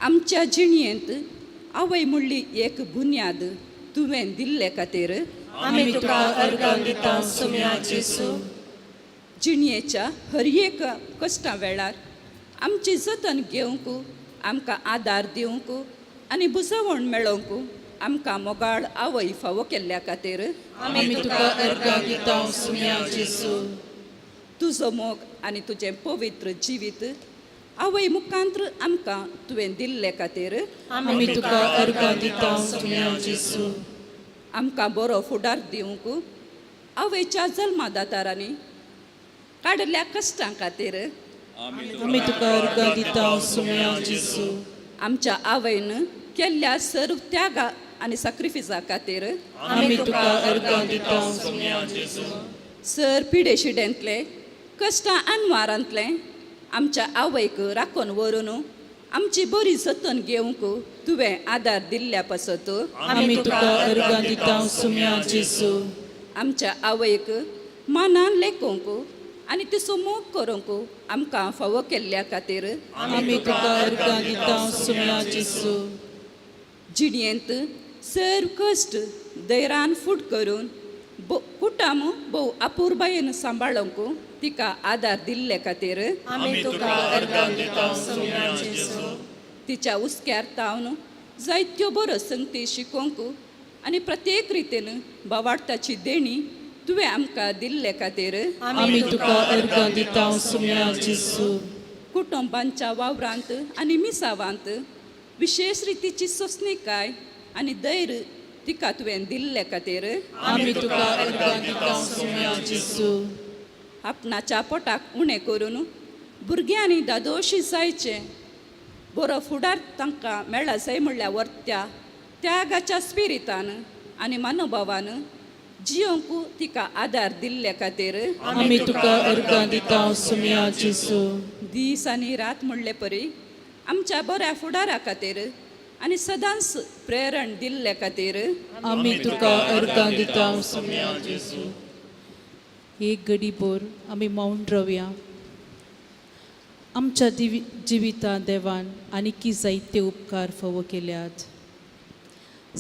आमच्या जिणयेंत आवय म्हणली एक बुन्याद तुवें दिल्ले खातीर आमी तुका अर्गां दिता सोम्या जेजू. जिणयेच्या हर एक कश्टां वेळार आमची जतन घेवंक आमकां आदार दिवंक आनी बुजवण मेळोवंक आमकां मोगाळ आवय फावो केल्ल्या खातीर आमी तुका अर्गां दिता सोम्या जेजू. तुजो मोग आनी तुजें पवित्र जिवीत आवय मुखांत्र आमकां तुवें दिल्ले खातीर आमी तुका अर्गां दिता सोम्या जेजू. आमकां बरो फुडार दिवंक आवयच्या जल्मादातारांनी काडिल्ल्या कश्टां खातीर आमी तुका अर्गां दिता सोम्या जेजू. आमच्या आवयन केल्ल्या सर्व त्यागा आनी साक्रिफिसा खातीर आमी तुका अर्गां दिता सर पिडेशिडेंतले कश्टां अनवारांतले आमच्या आवयक राखून व्हरून आमची बरी जतन घेवंक तुवें आदार दिल्ल्या पासत आमी तुका अर्गां दिता सुम्या जेजू आमच्या आवयक मानान लेखूंक आनी तिचो मोग करूंक आमकां फावो केल्ल्या खातीर आमी तुका अर्गां दिता सुम्या जेजू जिणेंत सर कश्ट धैरान फूट करून कुटुंब भोव अपुरबायेन सांबाळूंक तिका आदार दिल्ले खातीर आमी तुका अर्गां दिता सुम्या जेजू तिच्या हुस्क्यार तावन जायत्यो बऱ्यो संगती शिकोवंक आनी प्रत्येक रितीन बावाडताची देणी तुवें आमकां दिल्ले खातीर आमी तुका अर्गां दिता सुम्या जेजू कुटुंबांच्या वावरांत आनी मिसावांत विशेश रितीची सोंसणीकाय आनी धैर्य तिका तुवें दिल्ले खातीर आमी तुका अर्गां दिता सुम्या जेजू आपणाच्या पोटाक उणें करून भुरग्यांनी दादोशी जायचें बरो फुडार तांकां मेळ्ळा जाय म्हणल्यार वर्त्या त्यागाच्या स्पिरितान आनी मनोभावान जियोंक तिका आदार दिल्ले खातीर आमी तुका अर्गां दिता सुम्या जेजू दीस आनी रात म्हणले परी आमच्या बऱ्या फुडारा खातीर आनी सदांच प्रेरण दिल्ले खातीर आमी तुका अर्गां दिता सुम्या जेजू एक गडीभर आमी मौन रावया. आमच्या जिवितांत देवान आनीकी जायते उपकार फावो केल्यात.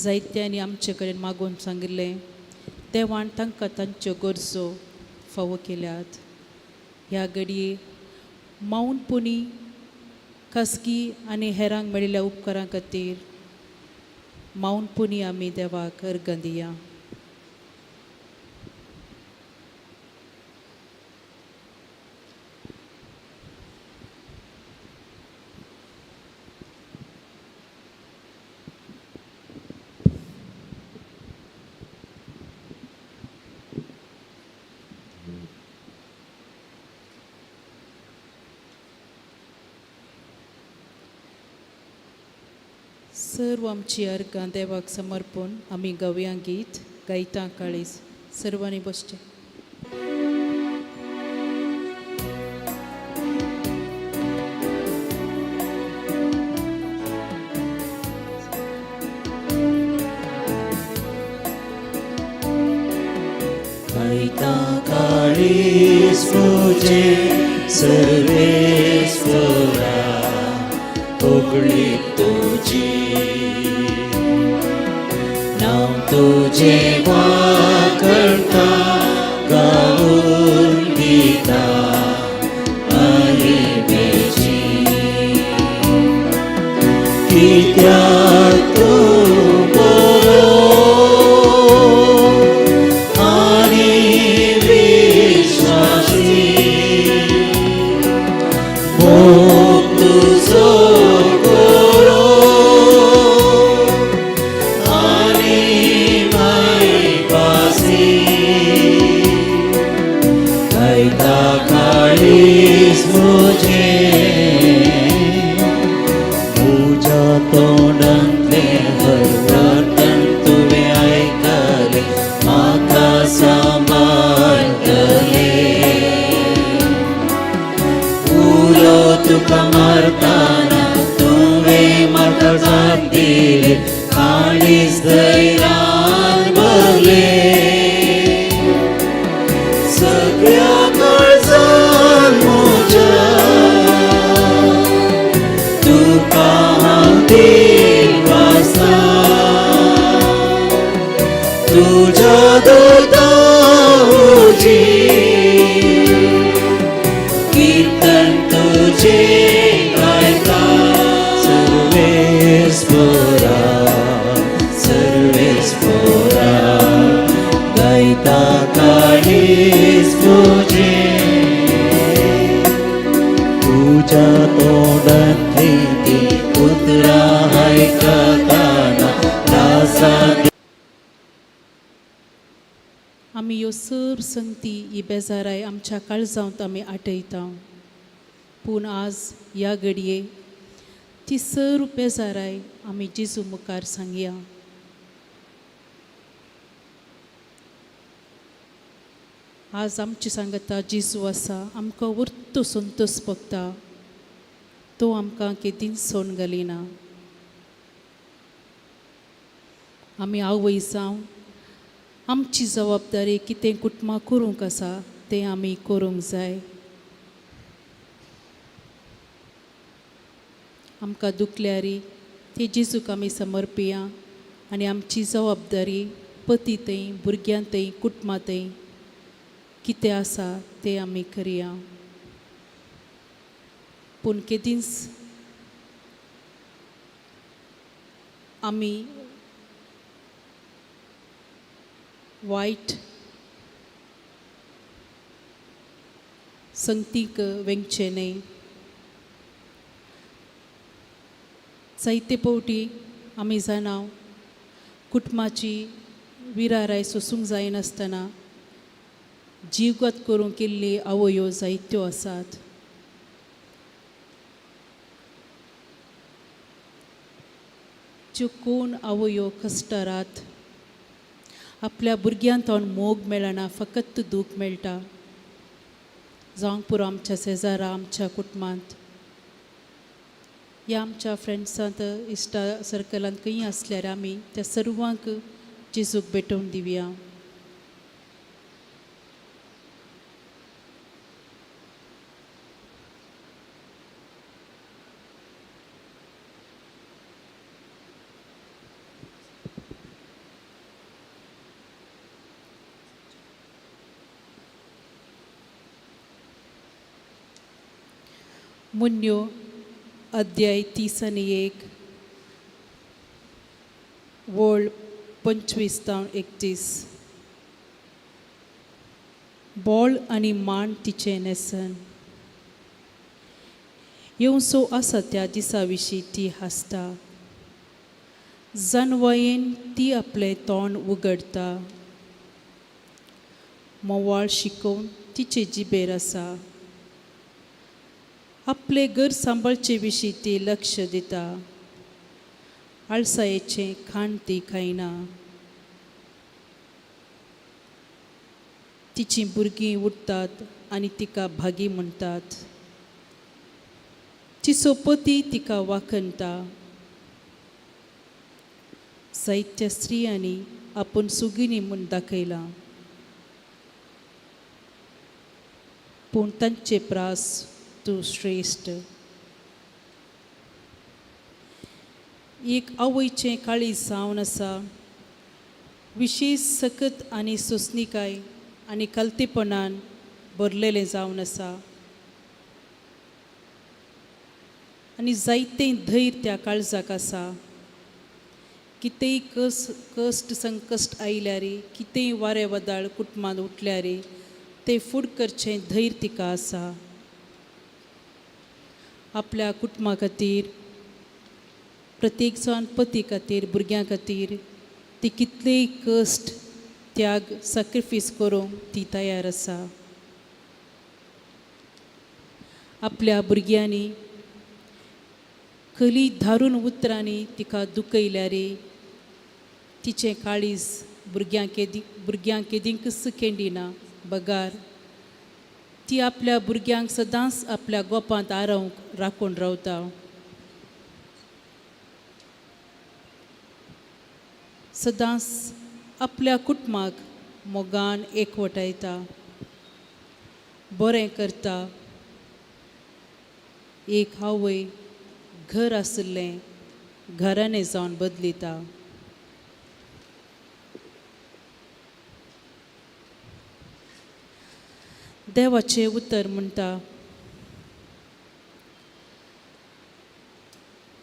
जायत्यांनी आमचे कडेन मागून सांगिल्लें देवान तांकां तांच्यो गरजो फावो केल्यात. ह्या घडये मौनपणी खासगी आनी हेरांक मेळिल्ल्या उपकारां खातीर मौनपणी आमी देवाक अर्गां दिया. सर्व आमची अर्गां देवाक समर्पण आमी गावया गीत गायता काळीज. सर्वांनी बसचें. गायता काळीज तुजें सर्वेस्परा होगळी तुजी नांव तुजें वाकणता गावन दिता महिमेची कित्याक तूं बरो आनी विश्वासी मोग तुजो बरो आनी मायपासी गायता काळीज म्हजें तुज्या तोंडांतलें हर प्रार्थन तुवें आयकलें म्हाका सांबाळटलें उलो तुका मारतना तुवें म्हाका जाप दिली काळीज धैर्यान भरलें सगळ्या काळजान म्हज्या तुका हांव देवासा तुज्या दोता कीर्तन तुझे गायता सर्वेस्परा सर्वेस्परा गायता काळीज तुझे तुझ्या तोंडांतली ती उतरां आयकताना दासा आमी ह्यो सर संगती ही बेजाराय आमच्या काळजांत आमी आठयता. पूण आज ह्या घडये ती सर्व बेजाराय आमी जेजू मुखार सांगया. आज आमची सांगता जेजू आसा, आमकां वर्तो संतोष भोगता, तो आमकां केदींच सोडून घालिना. आमी आवय जावन आमची जबाबदारी कितें कुटुंबां करूंक आसा तें आमी करूंक जाय. आमकां दुखल्यारी ते जेजूक आमी समर्पिया आनी आमची जबाबदारी पती थंय, भुरग्यां थंय, कुटुंबां थंय कितें आसा तें आमी करया. पूण केदींच आमी वायट संगतीक वेंगचें न्हय. जायते फावटी आमी जाणा कुटुंबाची विराराय सोसूंक जायनासतना जीवघात करूंक केल्ली आवयो जायत्यो आसात. ज्यो कोण आवयो कश्टरात आपल्या भुरग्यांक तोंड मोग मेळना, फकत दूख मेळटा. जावंक पुरो आमच्या शेजारा, आमच्या कुटुंबांत या आमच्या फ्रेंड्सांत, इश्टा सर्कलांत खंय आसल्यार आमी त्या सर्वांक जेजूक भेटोवन दिवया. मुन्यो अध्याय 31 वळ 25 जावन 31. बोळ आनी मान तिचें न्हेसन येवसो आसा त्या दिसा विशीं ती हांसता. जानवायेन ती आपलें तोंड उगडटा. मोवाळ शिकोवन तिचे जिबेर आसा. आपलें घर सांबाळचे विशीं ती लक्ष दिता. आळसायेचें खाण ती खायना. तिचीं भुरगीं उठतात आनी तिका भागी म्हणटात. तिचो पती तिका वाखणटा. जायत्या स्त्रियांनी आपूण सुगिनी म्हूण दाखयलां, पूण तांचे प्रास तूं श्रेश्ठ. एक आवयचें काळीज जावन आसा विशेश सकत आनी सोंसणीकाय आनी कलतेपणान भरलेलें जावन आसा आनी जायतें धैर्य त्या काळजाक आसा. कितेंय कश्ट संकश्ट आयल्यार, कितेंय वारें वादळ कुटुंबांत उठल्यार तें फुड करचें धैर्य तिका आसा. आपल्या कुटुंबा खातीर, प्रत्येक जाण पती खातीर, भुरग्यां खातीर ती कितलेय कश्ट, त्याग, सॅक्रिफीस करूंक ती तयार आसा. आपल्या भुरग्यांनी कली धारून उतरांनी तिका दुखयल्यार तिचें काळीज भुरग्यांक केदींकच केंडिना बगार ती आपल्या भुरग्यांक सदांच आपल्या गोपांत आरोवंक राखून रावता. सदांच आपल्या कुटुंबाक मोगान एकवटायता, बरें करता. एक आवय घर आशिल्लें घराणें जावन बदलिता. देवाचें उतर म्हणटा,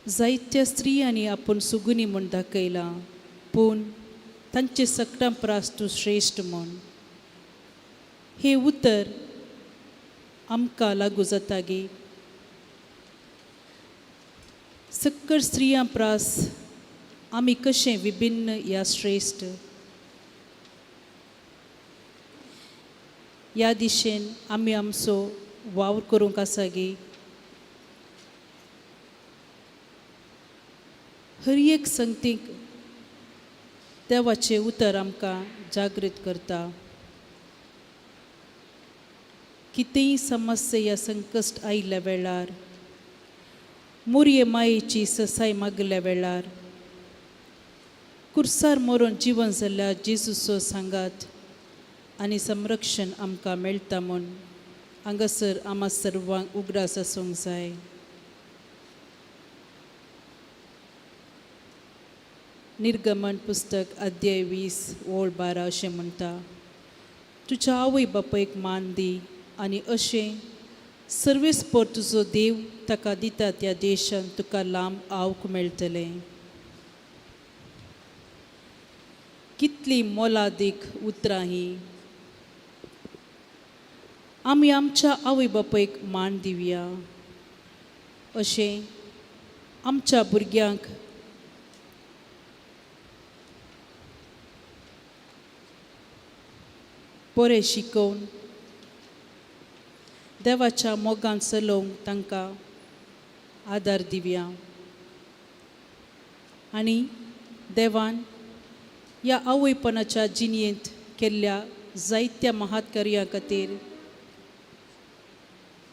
जायत्या स्त्रियांनी आपूण सुगुनी म्हूण दाखयलां, पूण तांचे सगळ्यां प्रास तूं श्रेश्ठ म्हूण. हें उतर आमकां लागू जाता गी? सक्कर स्त्रियां प्रास आमी कशें विभिन्न या श्रेश्ठ ह्या दिशेन आमी आमचो वावर करूंक आसा गी? हर एक संगतीक देवाचें उतर आमकां जागृत करता. कितेंय समस्या या संकश्ट आयिल्ल्या वेळार, मोरये मायेची ससाय मागिल्ल्या वेळार, कुर्सार मरून जिवन जाल्ल्या जेजूचो सांगात आनी संरक्षण आमकां मेळटा म्हूण हांगासर आमा सर्वांक उगडास आसूंक जाय. निर्गमन पुस्तक अध्याय 20 ओळ 12 अशें म्हणटा, तुज्या आवय बापायक मान दी आनी अशें सर्वेस्पर तुजो देव ताका दिता त्या देशांत तुका लांब आवक मेळटलें. कितली मोलादीक उतरां हीं. आमी आमच्या आवय बापायक मान दिवया अशें आमच्या भुरग्यांक बरें शिकोवन देवाच्या मोगान चलोवंक तांकां आदार दिवया. आनी देवान ह्या आवयपणाच्या जिणेंत केल्ल्या जायत्या महात्कार्या खातीर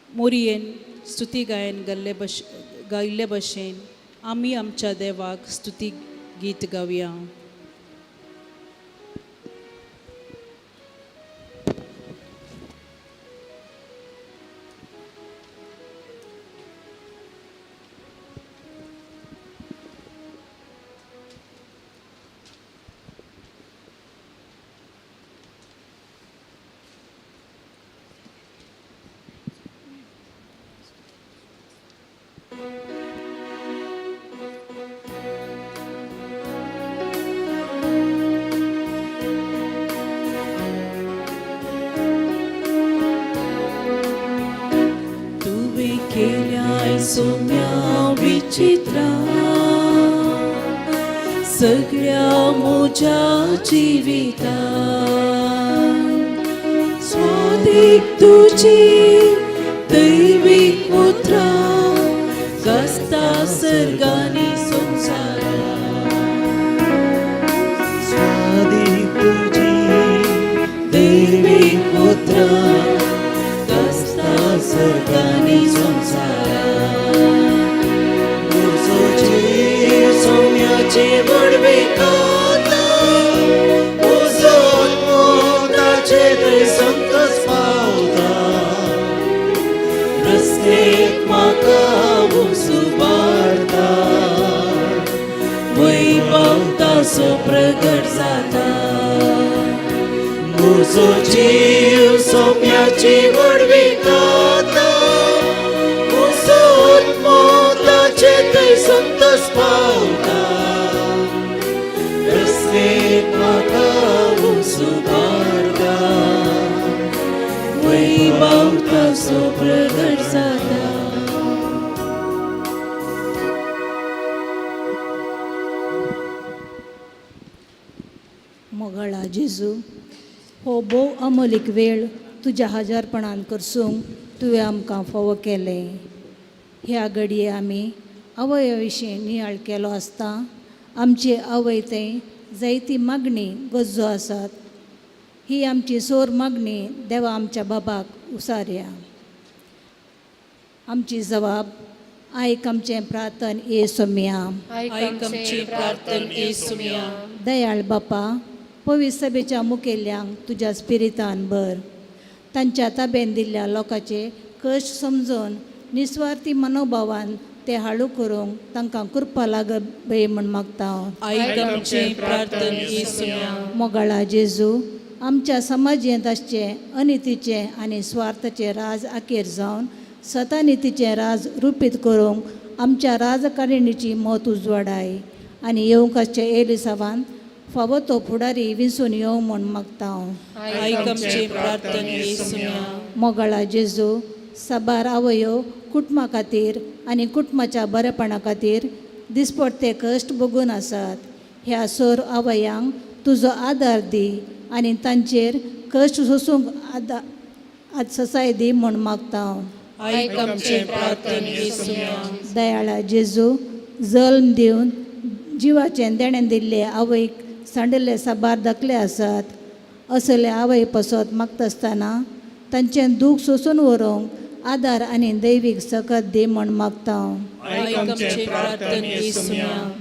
मोरयेन स्तुती गायन गायिल्ले गायिल्ले भशेन आमी आमच्या देवाक स्तुती गीत गावया. तुवें केल्याय सोम्या विचित्रा सगळ्या म्हज्या जिवितान, स्वादीक तुजी दैवीक उतरां गाजता सर्गांनी संवसारान. स्वादीक तुजी दैवीक उतरां गाजता सर्गांनी संवसारान. म्हजो जीव सौम्याची व्हडविकाता, म्हजो आत्मो ताचे थंय संतोस पावता. रस्तेक म्हाका उबारता, वैभवतासो प्रगट जाता. म्हजो जीव सौम्याची व्हडविकाता, म्हजो आत्मो ताचे थंय संतोस पावता. रस्तेक म्हाका उबारता, वैभवतासो प्रगट जाता. मोगाळा जेजू, हो भोव अमोलीक वेळ तुज्या हजारपणान करसूंक तुवें आमकां फावो केलें. ह्या घडये आमी आवय विशीं नियाळ केलो आसता आमचे आवय थंय जायती मागणी गरजो आसात. ही आमची सोर मागणी देवा आमच्या बाबाक उसारया. आमची जबाब आयक आमचें प्रार्थन ए सोम्या. आयक आमची प्रार्थन ए सुमिया. दयाळ बापा, पवित्र सभेच्या मुखेल्यांक तुज्या स्पिरितान भर. तांच्या ताब्यान दिल्ल्या लोकांचे कश्ट समजून निस्वार्थी मनोभावान ते हाळू करूंक तांकां कृपा लागबय म्हूण मागता हांव. आयक आमचें प्रार्थन ए सुमिया. मोगाळा जेजू, आमच्या समाजेंत आसचें अनितीचें आनी स्वार्थाचें राज आखेर जावन सतानितीचें राज रुपीत करूंक आमच्या राजकारणीची मत उजवाडाय आनी येवंक आसचें एलिसावान फावो तो फुडारी विंचून येवं म्हूण मागता हांव. आयक आमचें प्रार्थन ए सुमिया. मोगाळा जेजू, साबार आवयो कुटुंबा खातीर आनी कुटुंबाच्या बरेपणा खातीर दिसपडते कश्ट भोगून आसात. ह्या सोर आवयांक तुजो आदार दी आनी तांचेर कश्ट सोसूंक ससाय दी म्हूण मागता हांव. आयक आमचें प्रार्थन ए सुमिया. दयाळा जेजू, जल्म दिवन जिवाचें देणें दिल्ले आवयक सांडिल्ले साबार दाखले आसात. असले आवय पसत मागता आसतना तांचें दूख सोसून व्हरूंक आदार आनी दैवीक सकत दी म्हूण मागता.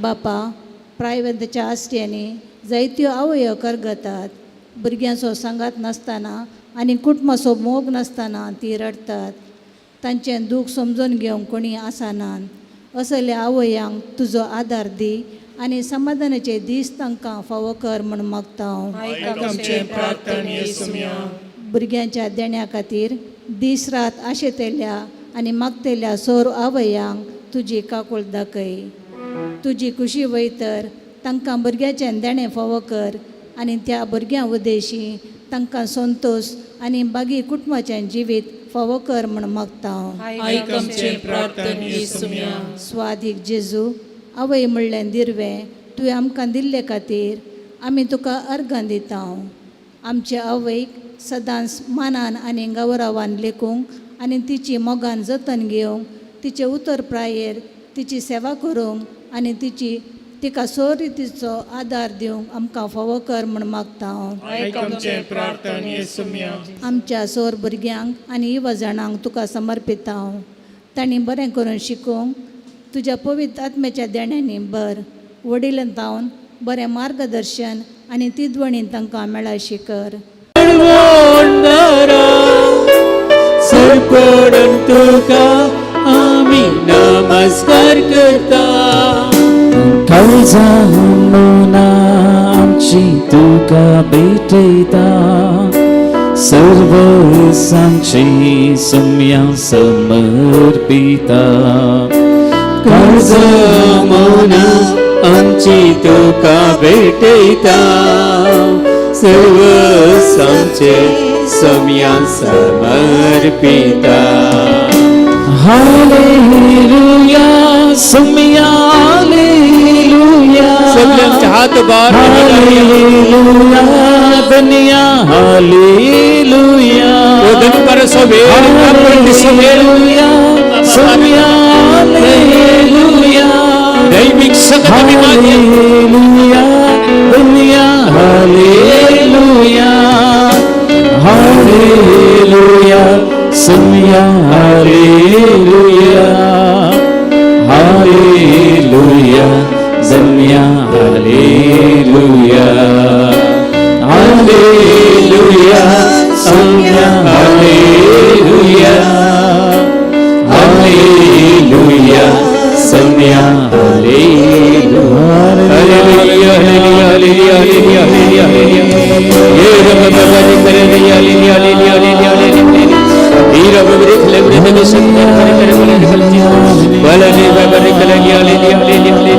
बापा, प्रायवेंतच्या आस्ट्यांनी जायत्यो आवयो करगतात. भुरग्यांचो सांगात नासतना आनी कुटुंबाचो मोग नासतना ती रडटात. तांचें दूख समजून घेवंक कोणी आसनात. असल्या आवयांक तुजो आदार दी आनी समाधानाचे दीस तांकां फावो कर म्हूण मागता. भुरग्यांच्या देण्या खातीर दीस रात आशेतल्या आनी मागतल्या सोर आवयांक तुजी काकूळ दाखय. तुजी खुशी वयतर तांकां भुरग्याचें देणें फावो कर आनी त्या भुरग्यां उद्देशी तांकां संतोश आनी बागी कुटुंबाचें जिवीत फावो कर म्हूण मागता. स्वादीक जेजू, आवय म्हणलें दिरवें तुवें आमकां दिल्ले खातीर आमी तुका अर्गां दिता. आमचे आवयक सदांच मानान आनी गौरवान लेखूंक आनी तिची मोगान जतन घेवंक, तिचे उतर प्रायेर तिची सेवा करूंक आनी तिची तिका सोरितीचो आदार दिवंक आमकां फावो कर म्हूण मागता. आमच्या सोर भुरग्यांक आनी युवा जाणांक तुका समर्पिता. तांणी बरें करून शिकूंक तुज्या पवित्र आत्म्याच्या देण्यांनी बर वडिलां तावन बरें मार्गदर्शन आनी तिदवणी तांकां मेळाशी कर. सरपडून तुका आमी नमस्कार करता. काळजा मना आमची तुका भेटयता, सर्व सांची सम्या समर्पिता. काळजा मना आमची तुका भेटयता, सर्व आमचे सम्या समर्पिता. हालेलुया सुमिया हालेलुया. सगळे आमचे हात बार हालेलुया दुनिया हालेलुया. हालेलुया सुमिया हालेलुया. दैविक सकत हालेलुया दुनिया हालेलुया. हालेलुया सुमिया हालेलुया. हालेलुया दुनिया हालेलुया. हालेलुया सुमिया हालेलुया. हालेलुया सुमिया hallelujah. Hallelujah hallelujah hallelujah hallelujah hallelujah. ये रब बाबा करे हालेलुया हालेलुया हालेलुया हालेलुया. हीरा बाबा खले ब्रे संदर करे करे बोले निकल बोले ने बाबा रे खले हालेलुया हालेलुया हालेलुया.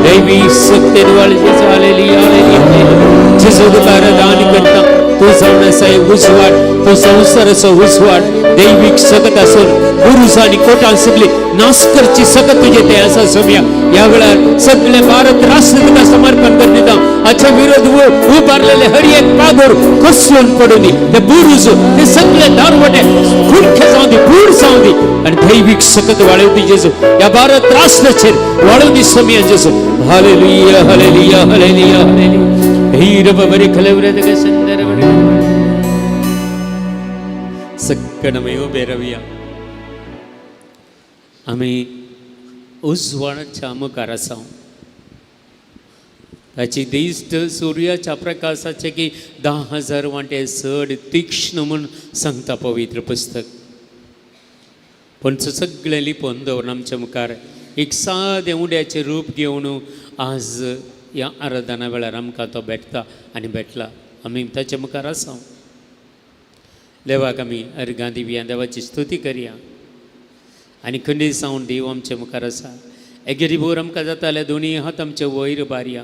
दैवी शक्ति वाले जेसू हालेलुया हालेलुया. जेसू तुका दान करता तू जावन उजवाड, तो संसाराचो उजवाड दैवीक सकत आसून बुरुज आनी कोटां सगळी नाश करची सकत तुजे ते आसा सोम्या. ह्या वेळार सगळे भारत राष्ट्र तुका समर्पण कर दिता. हाच्या विरोध उबारलेले हर एक पागोर कोसळून पडूं दी. ते बुरुज ते सगळे दारवटे खुडखे जावं दी, पूर जावं दी आनी दैवीक सकत वाळोव दी जेजू. ह्या भारत राष्ट्राचेर वाळोव दी सोम्या जेजू. हालेलुया हालेलुया हालेलुया हालेलुया. हीर बरी खलेवरे संदर्भ सक्कणमय उबे रावया. आमी उजवाडाच्या मुखार आसा. ताची दिश्ट सुर्याच्या प्रकाशाचे की 10,000 वांटे चड तीक्ष्ण म्हूण सांगता पवित्र पुस्तक. पूण सगळें लिपोवन दवरून आमच्या मुखार एक सादें उड्याचें रूप घेवन आज ह्या आराधना वेळार आमकां तो भेटता आनी भेटला. आमी ताच्या मुखार आसा. देवाक आमी अर्गां दिवया, देवाची स्तुती करया आनी खंडीत जावन देव आमच्या मुखार आसा. एकेरी भोर आमकां जाता जाल्यार दोनी हात आमचे वयर बारया.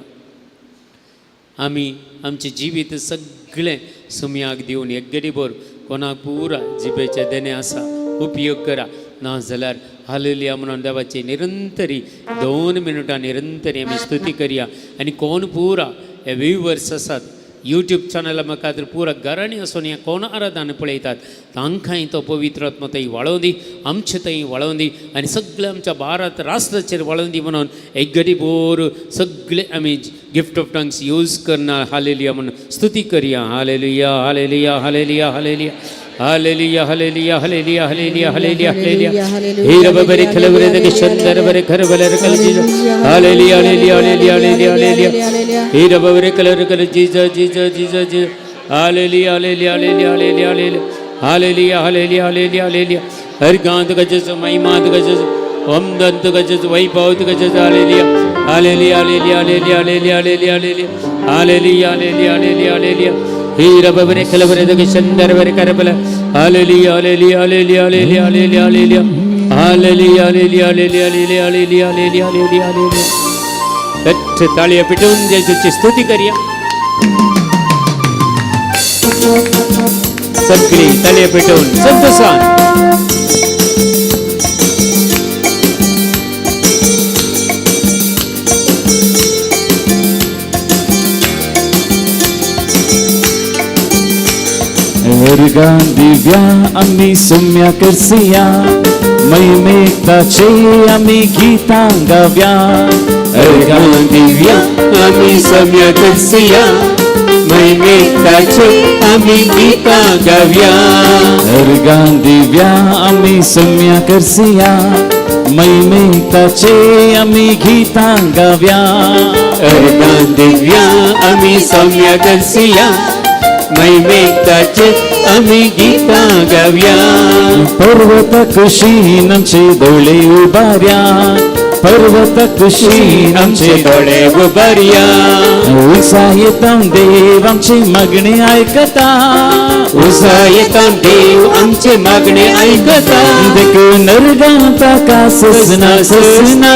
आमी आमचें जिवीत सगळें सुमयाक दिवन एकेरी भोर कोणाक पुरा जिबेचें देणें आसा उपयोग करा. ना जाल्यार हालेलुया म्हणून देवाची निरंतरी 2 मिनटां निरंतरी आमी स्तुती करया. आनी कोण पुरा हे व्यूवर्स आसात यूट्यूब चॅनला खातीर पुरा घरांनी आसून ह्या कोण आराधना पळयतात तांकांय तो पवित्र आत्मा थंय वाळोवन दी, आमचे थंय वाळोवन दी आनी सगळे आमच्या भारत राष्ट्राचेर वाळोवन दी म्हणून एक गडी बोर सगळे आमी गिफ्ट ऑफ टंग्स यूज करना. हालेलुया म्हणून स्तुती करया. Hallelujah hallelujah hallelujah hallelujah hallelujah hallelujah hallelujah hallelujah hallelujah hallelujah. हे रबरे खलबरे दगे चंदर बरे खर बले कल जीज. Hallelujah hallelujah hallelujah hallelujah hallelujah. हे रबरे कलर कल जीज जीज जीज जीज. Hallelujah hallelujah hallelujah hallelujah hallelujah hallelujah hallelujah hallelujah. हर गांत गजस महिमात गजस वंदंत गजस वैभवत गजस. Hallelujah hallelujah hallelujah hallelujah hallelujah hallelujah hallelujah hallelujah hallelujah hallelujah. हे रबरे खलबरे दगे चंदर बरे करबल. Hallelujah hallelujah hallelujah hallelujah hallelujah hallelujah hallelujah hallelujah hallelujah hallelujah hallelujah hallelujah hallelujah. कट्ठ ताळया पिटून जेजूची स्तुती करूया. सगळी ताळया पेटवून संतोषान. अर्गां दिव्या आमी सुम्या करसिया, महिमेताचे आमी गीतां गाव्या. अर्गां दिव्या आमी सम्या करसिया, महिमेताचे आमी गीतां गाव्या. अर्गां दिव्या आमी सम्या करसिया, महिमेताचे आमी गीतां गाव्या. अर्गां दिव्या आमी सम्या करसिया, महिमेताचे आमी गीतां गाव्या. पर्वत कुशीन आमचे दोळे उबार्या, पर्वत कुशीन आमचे दोळे उबार्या. उत्साह देव आमचे मागणे आयकता, उत्साह देव आमचे मागणे आयकता. देखून अर्गां ताका ससना ससना,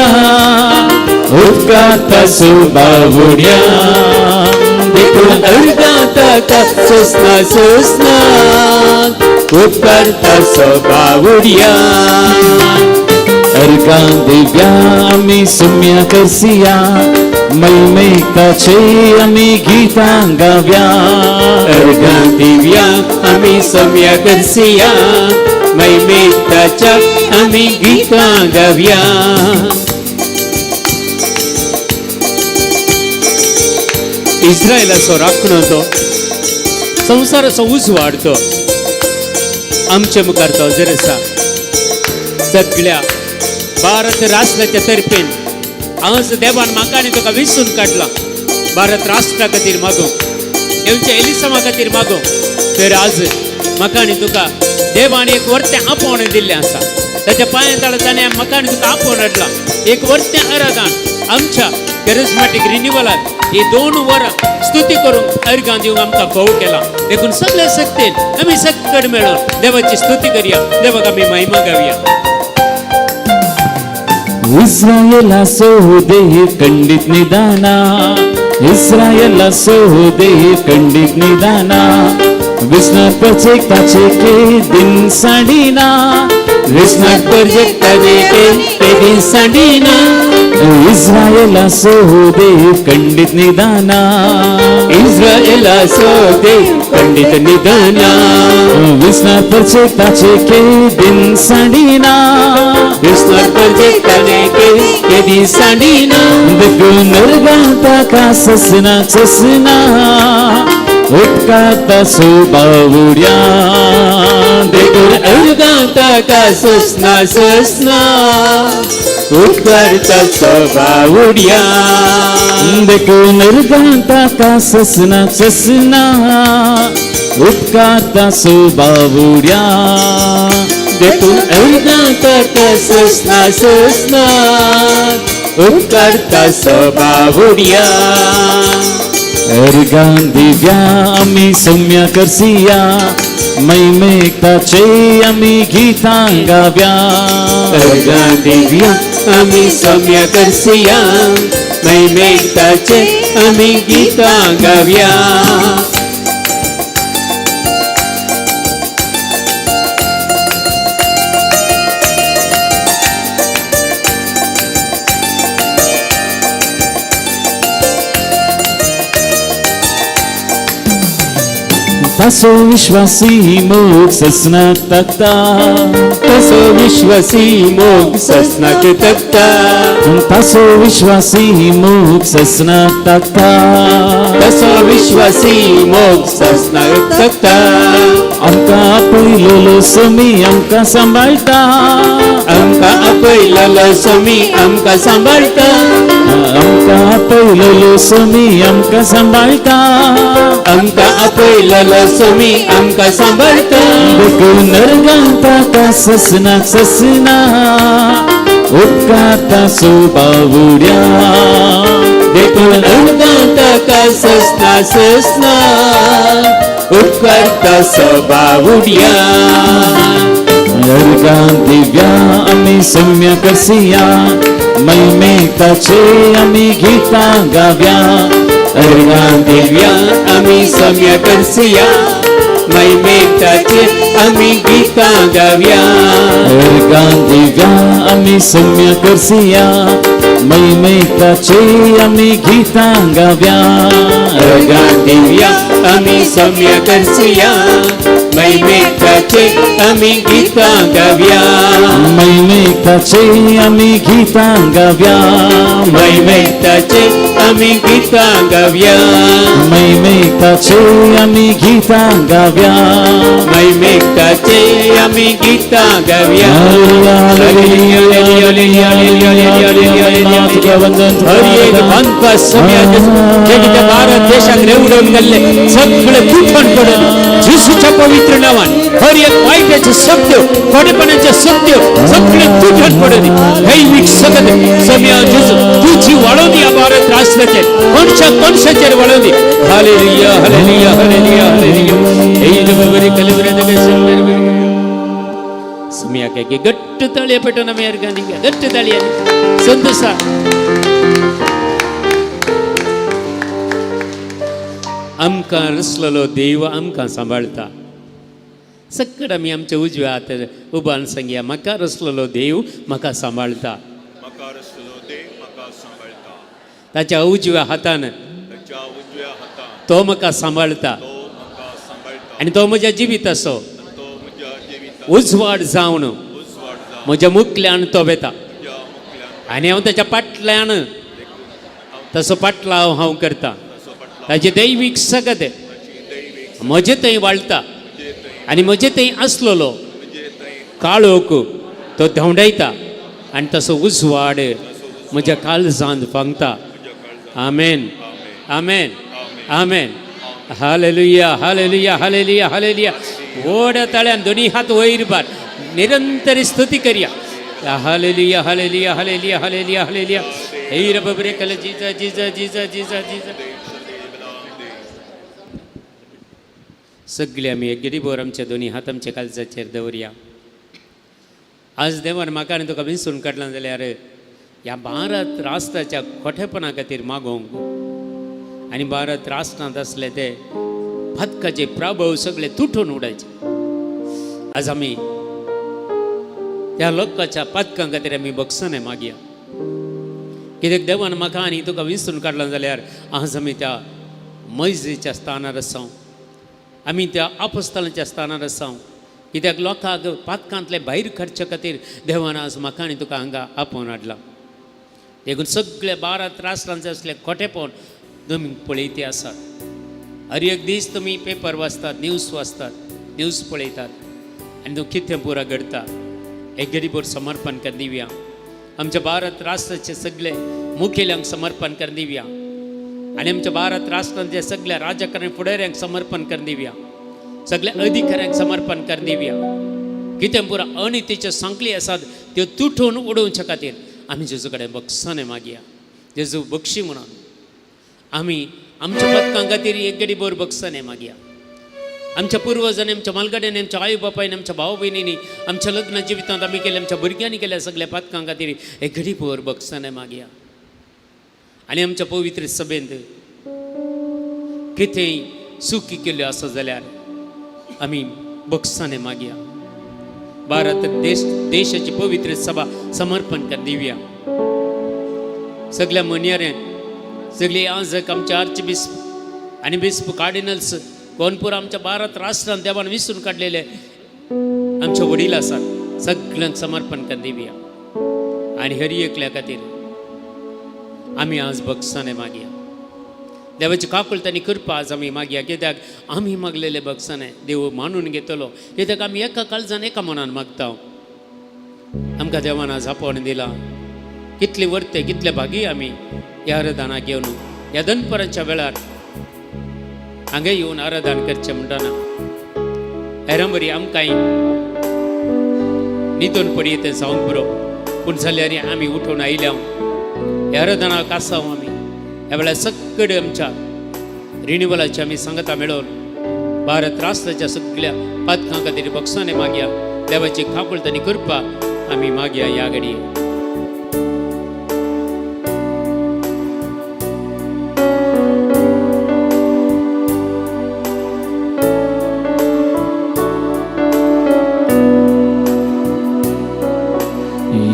उपकारता सुबावुड्या. देखून अर्गां ताका ससना ससना, उपकारता सोबावुड्या. अर्गां दिव्या आमी सुम्या करसिया, महिमेताचे आमी गीतां गाव्या. अर्गां दिव्या आमी सम्या करसिया, महिमेताच्या आमी गीतां गाव्या. इस्रायलाचो राखणो तो संवसाराचो उजवाड तो आमचे मुखार तो हजर आसा. सगळ्या भारत राष्ट्राच्या तर्फेन आज देवान म्हाका आनी तुका विसून काडला. भारत राष्ट्रा खातीर मागूंक, येवच्या एलिसामा खातीर मागूंक, तर आज म्हाका आनी तुका देवान एक वर्तें आपोवणें दिल्लें आसा. ताच्या पांयां तळा ताणें म्हाका आनी तुका आपोवन हाडला. एक वर्तें आराधन आमच्या कॅरिज्मॅटीक रिन्युवलात ही 2 वरां स्तुती करूंक अर्गां दिवंक आमकां फोव केला. देखून सगळे शक्तीन आमी सकड मेळून देवाची स्तुती करया, देवाक आमी महिमा गावया. इस्रायलाचो देह खंडीत निदाना, इस्रायलाचो देह खंडीत निदाना, विस्नात प्रचेकताचे के दिन सांडिना, विस्नात प्रचेकताचे के दिन सांडिना. इस्रायलाचो देह खंडीत निदाना, इस्रायलाचो देह खंडीत निदाना, विस्नात प्रचेकताचे के दिन सांडिना, विस्नात प्रचेकताचे के दिन सांडिना. देखून अर्गां ताका ससना ससना, उपकारता सुबावुड्या. देखून अर्गां ताका ससना ससना, उपकारता सुबावुड्या. देखून अर्गां ताका ससना ससना, उपकारता सुबावुड्या. देखून अर्गां ताका ससना ससना, उपकारता सुबावुड्या. अर्गां दिव्या आमी सौम्या करसिया, महिमेताचे आमी गीतां गाव्या. अर्गां दिव्या आमी सौम्या करसिया, महिमेताचे आमी गीतां गाव्या. तासो विश्वासी मोग ससनाक ताकता तसो विश्वासी मोग ससनाक तकता तासो विश्वासी मोग ससनाक ताकता तसो विश्वासी मोग ससनाक तकता आमकां आपयलोलो समी आमकां सांबाळटा आमकां आपयलोलो समी आमकां सांबाळटा आमकां आपयलोलो समी आमकां सांबाळटा आमकां आपयलोलो समी आमकां सांबाळटा देखून नरगां ताका ससनाक ससना उपकारता सो बावुड्या देखून अर्गां ताका ससना ससना उपकारता सबावुड्या अर्गां दिव्या आमी सम्य करसिया महिमेताचे आमी गीतां गाव्या अर्गां दिव्या आमी सम्य करसिया महिमेताचे आमी गीतां गाव्या अर्गां दिव्या आमी सम्य करसिया महिमेताचे आमी गीतां गाव्या अर्गां दिव्या आमी सम्य करसिया महिमेताचे आमी गीतां गाव्या महिमेताचे आमी गीतां गाव्या महिमेताचे आमी गीतां गाव्या महिमेताचे आमी गीतां गाव्या महिमेताचे आमी गीतां गाव्या हर एक बांदपा जे कितें भारत देशाक रेवडून गेल्ले सगळे तुटण पडून जेसूच्या पवित्र नावान हर एक वायटाचे सत्य खोटेपणाचे सत्य सगळे तुटण पडून दैवीक सगळे सम्या जेजू तुझी वाळोवनी ह्या Bharat राष्ट्राचेर कोणशा कोणशाचेर वाळोवनी. Hallelujah hallelujah hallelujah hallelujah. सुमियाके गट्ट ताळये पेटोवन आमी अर्गांनी गट्ट ताळयांनी संतोष. आमकां रसलेलो देव आमकां सांबाळटा. सकट आमी आमच्या उजव्या हातार उबान सांगया म्हाका रसलेलो देव म्हाका सांबाळटा. ताच्या उजव्या हातान तो म्हाका सांबाळटा आनी तो म्हज्या जिविताचो उजवाड जावन म्हज्या मुखल्यान तो वेता आनी हांव ताच्या फाटल्यान तसो पाटलाव हांव करता. ताचे दैवीक सगत म्हजे थंय वाळटा आनी म्हजे थंय आसलेलो काळोख तो धांवडायता आनी तसो उजवाड म्हज्या काळजांत फांगता. आमेन आमेन आमेन. हालेलुया हालेलुया हालेलुया हालेलुया. व्हड ताळ्यान दोनी हात वयर बार निरंतर स्तुती करया. Hallelujah hallelujah hallelujah hallelujah hallelujah. हे रबरे कल जीजा जीजा जीजा जीजा जीजा. सगळे आमी एक गिरीबोर आमच्या दोनी हात आमच्या काळजाचेर दवरया. आज देवान म्हाका आनी तुका विसरून काडला जाल्यार ह्या भारत राष्ट्राच्या खोटेपणा खातीर मागोवंक आनी भारत राष्ट्रांत आसले ते फातकाचे प्रभाव सगळे तुटून उडायचे. आज आमी त्या लोकांच्या पातकां खातीर आमी बक्षां मागया. कित्याक देवान म्हाका आनी तुका विसरून काडला जाल्यार आज आमी त्या मैजेच्या स्थानार आसा, आमी त्या आपस्थलाच्या स्थानार आसा. कित्याक लोकांक पातकांतले भायर काडचे खातीर देवान आज म्हाका आनी तुका हांगा आपोवन हाडला. देखून सगळे भारत राष्ट्रांचे असले खोटेपण तुमी पळयते आसात. हर एक दीस तुमी पेपर वाचतात, न्यूज वाचतात, न्यूज पळयतात आनी तूं कितें पुरा घडता एक गरीबोर समर्पण कर दिवया. आमच्या भारत राष्ट्राचे सगळे मुखेल्यांक समर्पण कर दिवया आनी आमच्या भारत राष्ट्रांच्या सगळ्या राजकारणी फुडाऱ्यांक समर्पण कर दिवया, सगळ्या अधिकाऱ्यांक समर्पण कर दिवया. कितें पुरा अनितीच्यो सांखळी आसात त्यो तुटून उडोवच्या खातीर आमी जेजू कडेन बक्षां मागया. जेजू बक्षी म्हणून आमी आमच्या पदकां खातीर एक गडी बोर बक्षां मागया. आमच्या पुर्वजांनी, आमच्या मालगाड्यांनी, आमच्या आई बापायन, आमच्या भाव भयणींनी, आमच्या लग्न जिवितांत आमी केले, आमच्या भुरग्यांनी केल्या सगळ्या पातकां खातीर एक घडी बोर बक्षां मागया. आनी आमच्या पवित्र सभेंत कितेंय चुकी केल्यो आसा जाल्यार आमी बक्षां मागया. भारत देश देशाची पवित्र सभा समर्पण कर दिवया. सगळ्या मनियाऱ्यांक, सगळी आजक आमचे आर्च बिस्प आनी बिस्प कार्डिनल्स गोनपूर आमच्या भारत राष्ट्रान देवान विसरून काडलेले आमचे वडील आसात सगळ्यांक समर्पण कर दिवया आनी हरी एकल्या खातीर आमी आज बक्षाने मागया. देवाची काकुळट आनी कृपा आज आमी मागया, कित्याक आमी मागलेले बक्षाने देव मानून घेतलो, कित्याक आमी एका काळजान एका मनान मागता. आमकां देवान आज आपोवण दिला, कितले वर्ते कितले भागी आमी ह्या आराधनाक घेवन ह्या दनपरांच्या वेळार हांगा येवन आराधन करचें म्हणटना हेरां बरी आमकांय न्हिदून पडये तें जावंक पुरो, पूण जाल्यार आमी उठून आयल्या ह्या आराधनाक आसा आमी. ह्या वेळार सगळे आमच्या रिनिवलाचे आमी सांगता मेळोवन भारत राष्ट्राच्या सगळ्या पातकां खातीर बक्षाने मागया. देवाची काकुळट आनी कृपा आमी मागया ह्या घडये.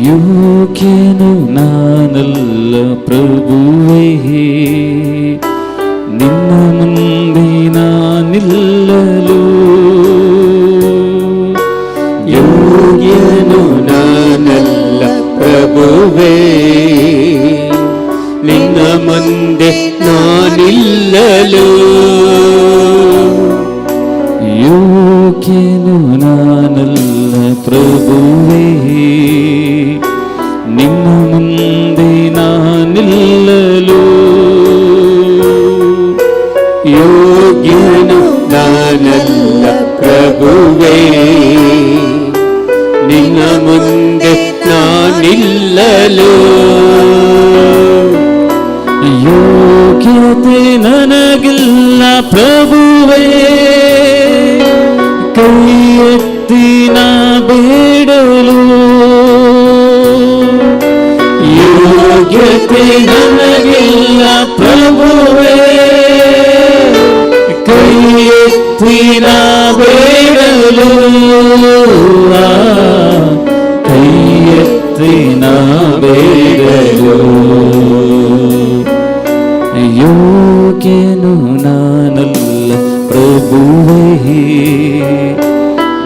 ಯೋಗ್ಯನು ನಾನಲ್ಲ ಪ್ರಭುವೇ, ನಿನ್ನ ಮುಂದೆ ನಾನಿಲ್ಲಲು. ಯೋಗ್ಯನು ನಾನಲ್ಲ ಪ್ರಭುವೇ, ನಿನ್ನ ಮುಂದೆ ನಾನಿಲ್ಲಲು. ಯೋಗ್ಯನು ನಾನಲ್ಲ ಪ್ರಭುವೇ, ನಿನ್ನ ಮುಂದೆ ನಾನಿಲ್ಲಲು. ಯೋಗ್ಯನು ನಾನಲ್ಲ ಪ್ರಭುವೇ, ನಿನ್ನ ಮುಂದೆ ನಾನಿಲ್ಲಲು. ಯೋಗ್ಯತೆ ನನಗಿಲ್ಲ ಪ್ರಭುವೇ, ಕೈ ಎತ್ತಿ ನಾ ಬೇಡಲು. ಯೋಗ್ಯತೆ ನನಗಿಲ್ಲ ಪ್ರಭುವೇ, ಕೈ ಎತ್ತಿ ನಾ ಬೇಡಲು. ಕೈ ಎತ್ತಿ ನಾ ಬೇಡಲು. ಯೋಗ್ಯನು ನಾನಲ್ಲ ಪ್ರಭುವೇ,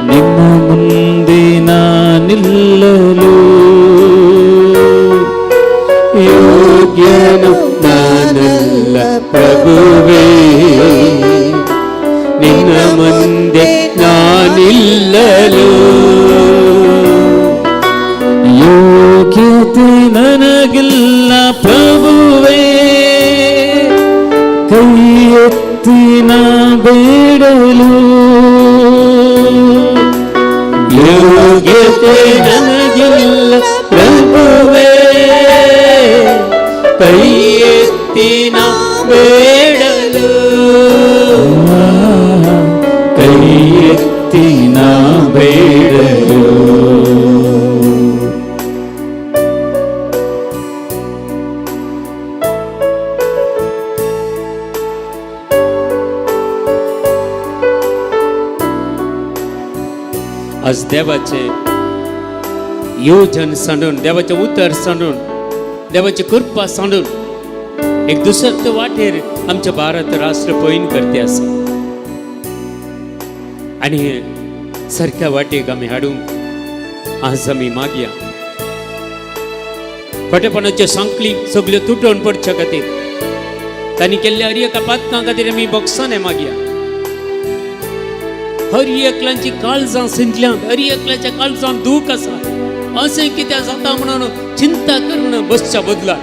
ನಿನ್ನ ಮುಂದೆ ನಾನಿಲ್ಲಲು. ಯೋಗ್ಯನು ನಾನಲ್ಲ ಪ್ರಭುವೇ, ನಿನ್ನ ಮುಂದೆ ನಾನಿಲ್ಲಲು. ಯೋಗ್ಯತೆ ನನಗಿಲ್ಲ ಪ್ರಭುವೇ, ಕೈ ಎತ್ತಿ ನಾ ಬೇಡಲು. ಯೋಗ್ಯತೆ ನನಗಿಲ್ಲ ಪ್ರಭುವೇ, ಕೈ ಎತ್ತಿ ನಾ ಬೇಡಲು. ಕೈ ಎತ್ತಿ ನಾ ಬೇಡಲು. आज देवाचे योजन सांडून, देवाचें उतर सांडून, देवाची कृपा सांडून एक दुसऱ्या वाटेर आमच्या भारत राष्ट्र पयन करते आसा आनी सारक्या वाटेक आमी हाडूंक आज आमी मागया. खोटेपणाच्यो सांकळी सगल्यो तुटोवन पडच्या खातीर तांणी केल्ल्या हर एका पातकां खातीर आमी बक्षाने मागया. हर एकल्याची काळजां सिंतल्यांत, हर एकल्याच्या काळजांत दूख आसा, अशें कित्याक जाता म्हणून चिंता करून बसच्या बदला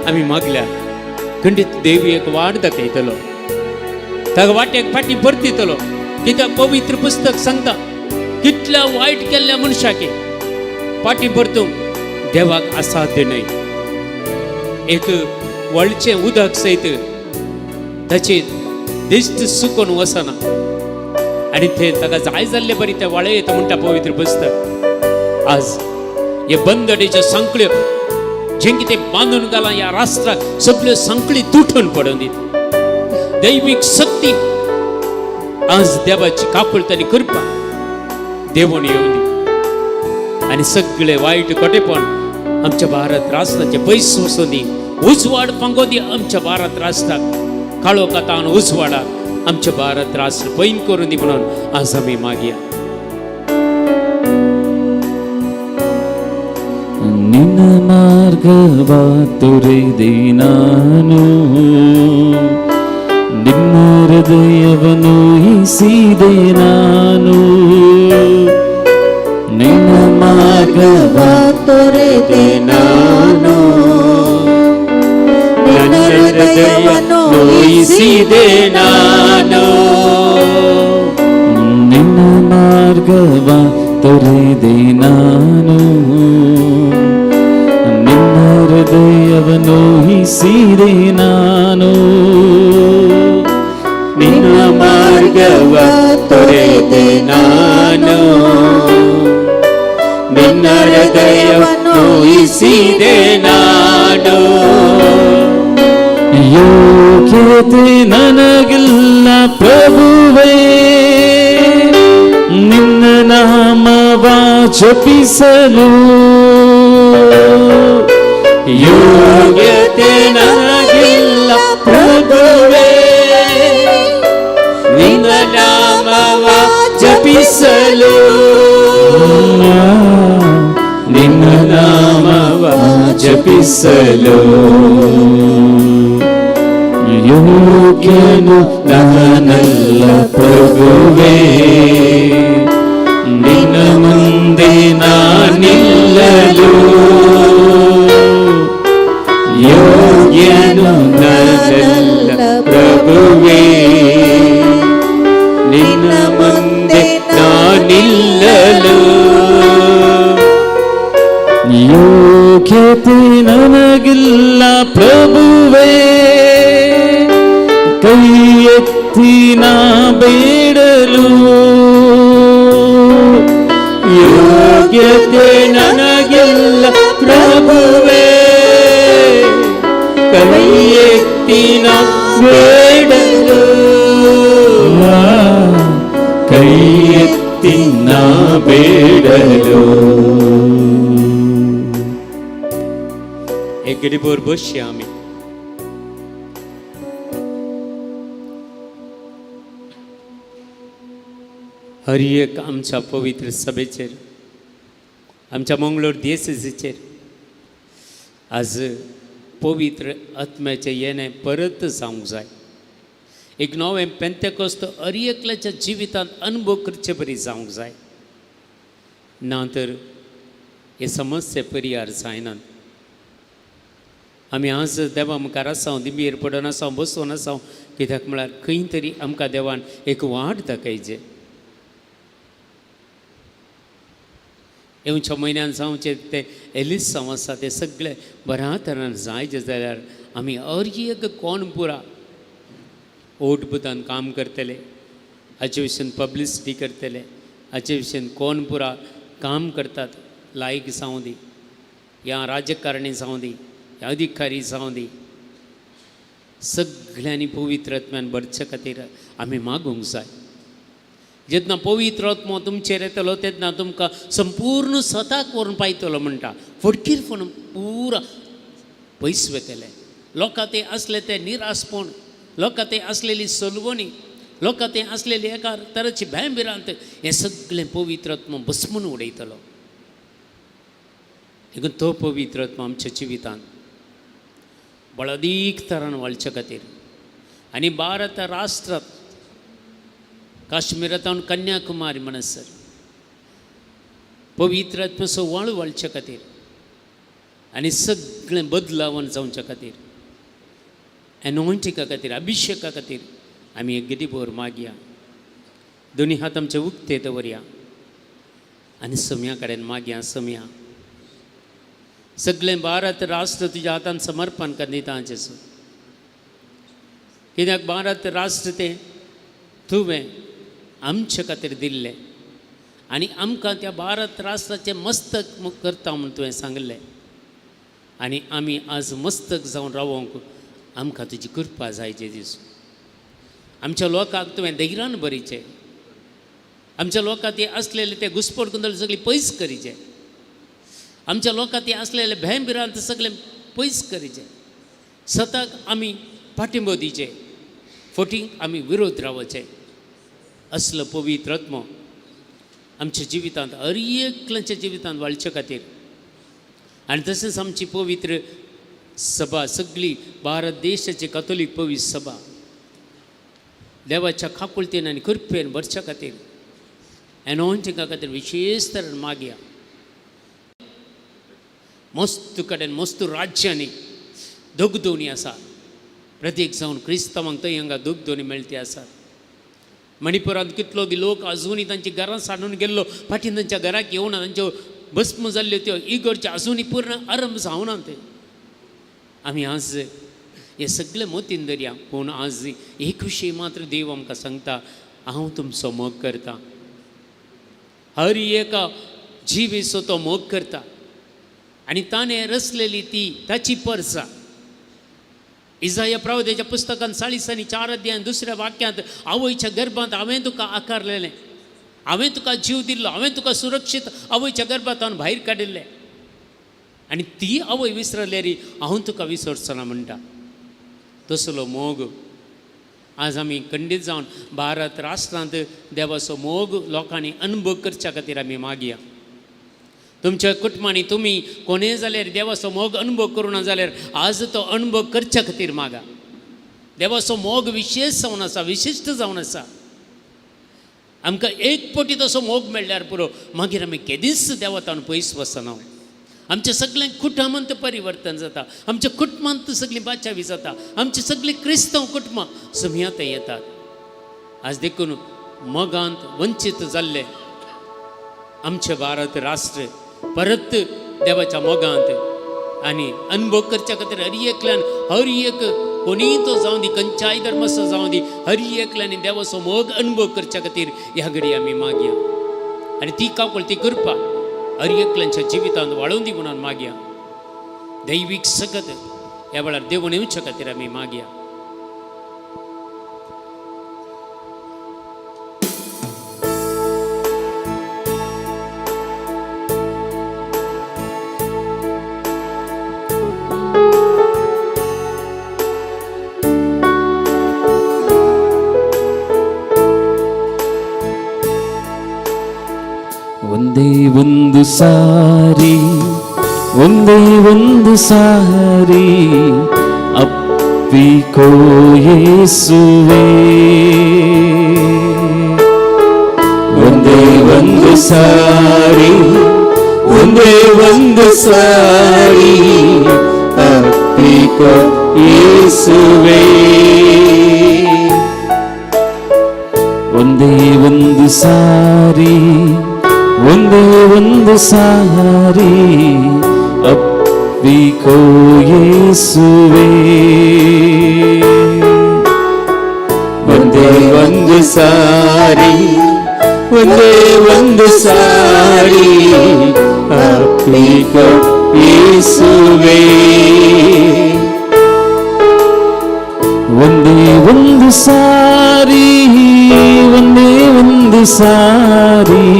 आमी मागल्या खंडीत देव एक वाट दाखयतलो, ताका वाटेक फाटीं परतितलो. कित्याक पवित्र पुस्तक सांगता कितल्या वायट केल्ल्या मनशाक फाटीं परतूंक देवाक असाध्य न्हय. एक वळचें उदक सयत ताची दिश्ट सुकोन वचना आनी ते ताका जाय जाल्ले बरी ते वाळे येता म्हणटा पवित्र पुस्तक. आज हे बंदडीच्यो सांकळ्यो जें कितें बांदून घालां ह्या राष्ट्राक सगल्यो सांकळी तुटून पडून दिता. दैवीक शक्ती आज देवाची काकुळट आनी कृपा देवून येवन दी आनी सगळे वायट खोटेपण आमच्या भारत राष्ट्राचे पयस वचून दी. उजवाड फांगो दी आमच्या भारत राष्ट्राक, काळो कातान उजवाडाक आमच्या भारत राष्ट्र पैन करून दी म्हणून आज आमी मागया. ನಿನ್ನ ಮಾರ್ಗವ ತೊರೆದೆ ನಾನು, ನಿನ್ನ ಹೃದಯವನ್ನು ಹಿಸಿದೆ ನಾನು. ನಿನ್ನ ಮಾರ್ಗವ ತೊರೆದೆ ನಾನು, ನಿನ್ನ ಹೃದಯವನ್ನು ನೋಯಿಸಿದೆ ನಾನು. ನಿನ್ನ ಮಾರ್ಗವ ತೊರೆದೆ ನಾನು, ನಿನ್ನ ಹೃದಯವನ್ನು ಹಿಸಿದೆ ನಾನು. ನಿನ್ನ ಮಾರ್ಗವ ತೊರೆದೆ ನಾನು, ನಿನ್ನ ಹೃದಯ ನೋಯಿಸಿದೆ ನಾನು. ಯೋಗ್ಯತೆ ನನಗಿಲ್ಲ ಪ್ರಭುವೇ, ನಿನ್ನ ನಾಮವ ಜಪಿಸಲು. ಯೋಗ್ಯತೆ ನನಗಿಲ್ಲ ಪ್ರಭುವೇ, ನಿನ್ನ ನಾಮವ ಜಪಿಸಲು. ನಿನ್ನ ನಾಮವ ಜಪಿಸಲು ಯೋಗ್ಯನು ನಾನಲ್ಲ ಪ್ರಭುವೇ, ನಿನ್ನ ಮುಂದೆ ನಾನಿಲ್ಲಲು. ಯೋಗ್ಯನು ನಾನಲ್ಲ ಪ್ರಭುವೇ, ನಿನ್ನ ಮುಂದೆ ನಾನಿಲ್ಲಲು. ಯೋಗ್ಯತೆ ನನಗಿಲ್ಲ ಪ್ರಭುವೇ, ಕೈ ಎತ್ತಿ ನಾ ಬೇಡಲು. ಯೋಗ್ಯತೆ ನನಗಿಲ್ಲ ಪ್ರಭುವೇ, ಕೈ ಎತ್ತಿ ನಾ ಬೇಡಲು. ಕೈ ಎತ್ತಿ ನಾ ಬೇಡಲು. एक गरीबोर बसया आमी. हर एक आमच्या पवित्र सभेचेर, आमच्या मंगळूर देसेचेर आज पवित्र आत्म्याचें येणें परत जावंक जाय. एक नवें पेंतेकोस्त हर एकल्याच्या जिवितांत अनुभव करचे परी जावंक जाय, ना तर हे समस्ये परिहार जायनात. आमी आज देवा मुखार आसा, दिंबीर पडून आसा, बसून आसा, कित्याक म्हळ्यार खंय तरी आमकां देवान एक वाट दाखयचे. येवच्या म्हयन्यान जावचें तें एलिसांव आसा, तें सगळें बऱ्या तरान जायचें जाल्यार आमी हर एक कोण पुरा ओट बुतान काम करतले, हाचे विशीं पब्लिसिटी करतले, हाचे विशीं कोण पुरा काम करतात, लायक जावं दी या राजकारणी जावं दी या अधिकारी जावं दी, सगळ्यांनी पवित्र आत्म्यान भरचे खातीर आमी मागूंक जाय. जेन्ना पवित्र आत्मो तुमचेर येतलो तेन्ना तुमकां संपूर्ण सताक व्हरून पायतलो म्हणटा, फटकीरपण पुरा पयस वतले. लोकां ते आसले ते निरासपण, लोकां ते आसलेली सलवणी, लोकां ते आसलेली एका तराची भंय भिरांत, हें सगळें पवित्र आत्मो भस्मून उडयतलो. देखून तो पवित्र आत्मो आमच्या जिवितांत बळदीक तरान वाळचे खातीर आनी भारत राष्ट्रांत काश्मीरांत कन्याकुमारी म्हणसर पवित्र आत्म्याचो वाळू वाळचे खातीर आनी सगळें बदलावन जावच्या खातीर, एनॉयंटिका खातीर, अभिशेका खातीर आमी एक गिरीभर मागया. दोनी हात आमचे उक्ते दवरया आनी सम्या कडेन मागया. सम्या सगळें भारत राष्ट्र तुज्या हातान समर्पण कर दिता जेजू, कित्याक भारत राष्ट्र तें तुवें आमचे खातीर दिल्लें आनी आमकां त्या भारत राष्ट्राचें मस्तक करता म्हूण तुवें सांगलें आनी आमी आज मस्तक जावन रावोंक आमकां तुजी कृपा जाय जेजू. आमच्या लोकांक तुवें धैर्यान भरीचें, आमच्या लोकांक ते आसलेले ते घुसपट गोंदळ सगळी पयस करीचे, आमच्या लोकांक ते आसलेले भंय भिरांत सगळें पयस करीचे, सताक आमी पाठिंबो दिवचे. फटींग आमी विरोध रावचें. असलो पवित्र आत्मो आमच्या जिवितांत हर एकल्याच्या जिवितांत वाळचे खातीर आनी तशेंच आमची पवित्र सभा सगळी भारत देशाची कथोलीक पवित्र सभा देवाच्या काकुळतेन आनी कृपेन भरच्या खातीर एनॉयंटिंगा खातीर विशेश तरेन मागया. मस्त कडेन मस्त राज्यांनी दगदोणी आसा, प्रत्येक जावन क्रिस्तांवांक थंय हांगा दगदोणी मेळटी आसात. मणिपुरांत कितलो लोक अजुनूय तांची घरां सांडून गेल्लो फाटीं तांच्या घराक येवना, तांच्यो भस्म जाल्ल्यो त्यो इगर्ज्यो अजुनूय पूर्ण आरंभ जावना. ते आमी आज हे सगळे मतीन दरया, पूण आज एक विशय मात्र देव आमकां सांगता, हांव तुमचो मोग करता. हर एका जिवीचो तो मोग करता आनी ताणें रचलेली ती ताची परसा. इजाया प्रवाद्याच्या पुस्तकांत 44 अध्याय दुसऱ्या वाक्यांत आवयच्या गर्भांत हांवें तुका आकारलेलें, हांवें तुका जीव दिल्लो, हांवें तुका सुरक्षीत आवयच्या गर्भांत भायर काडिल्लें आनी ती आवय विसरल्यार हांव तुका विसरचो ना म्हणटा. तसलो मोग आज आमी खंडीत जावन भारत राष्ट्रांत देवाचो मोग लोकांनी अनुभव करच्या खातीर आमी मागया. तुमच्या कुटुंबांनी तुमी कोणेय जाल्यार देवाचो मोग अनुभव करूं ना जाल्यार आज तो अनुभव करच्या खातीर मागा. देवाचो मोग विशेश जावन आसा, विशिश्ट जावन आसा. आमकां एक पटी तसो मोग मेळ्ळ्यार पुरो, मागीर आमी केदींच देवातान पयस वचना. आमचें सगळें कुटुंबांत परिवर्तन जाता, आमच्या कुटुंबांत सगळीं बाचावी जाता, आमची सगळीं क्रिस्तांव कुटुंबां समियांत येतात. आज देखून मोगांत वंचीत जाल्ले आमचें भारत राष्ट्र परत देवाच्या मोगांत आनी अनुभव करच्या खातीर हर एकल्यान हर एक कोणीय तो जावं दी, खंयच्याय धर्माचो जावं दी, हर एकल्यान देवाचो मोग अनुभव करच्या खातीर ह्या घडी आमी मागया आनी ती काकूळ ती कृपा हर एकल्यांच्या जिवितांत वाळोवन दी म्हणून मागया. दैवीक सकत ह्या वेळार देवून येवच्या खातीर आमी मागया. ಒಂದೇ ಒಂದು ಸಾರಿ, ಒಂದೇ ಒಂದು ಸಾರಿ ಅಪ್ಪಿಕೋ ಯೇಸುವೇ. ಒಂದೇ ಒಂದು ಸಾರಿ, ಒಂದೇ ಒಂದು ಸಾರಿ ಅಪ್ಪಿಕೋ ಯೇಸುವೇ. ಒಂದೇ ಒಂದು ಸಾರಿ, ಒಂದೇ ಒಂದು ಸಾರಿ ಅಪ್ಪಿಕೋ ಯೇಸುವೇ. ಒಂದೇ ಒಂದು ಸಾರಿ, ಒಂದೇ ಒಂದು ಸಾರಿ ಅಪ್ಪಿಕೋ ಯೇಸುವೇ. ಒಂದೇ ಒಂದು ಸಾರಿ, ಒಂದೇ ಒಂದು ಸಾರಿ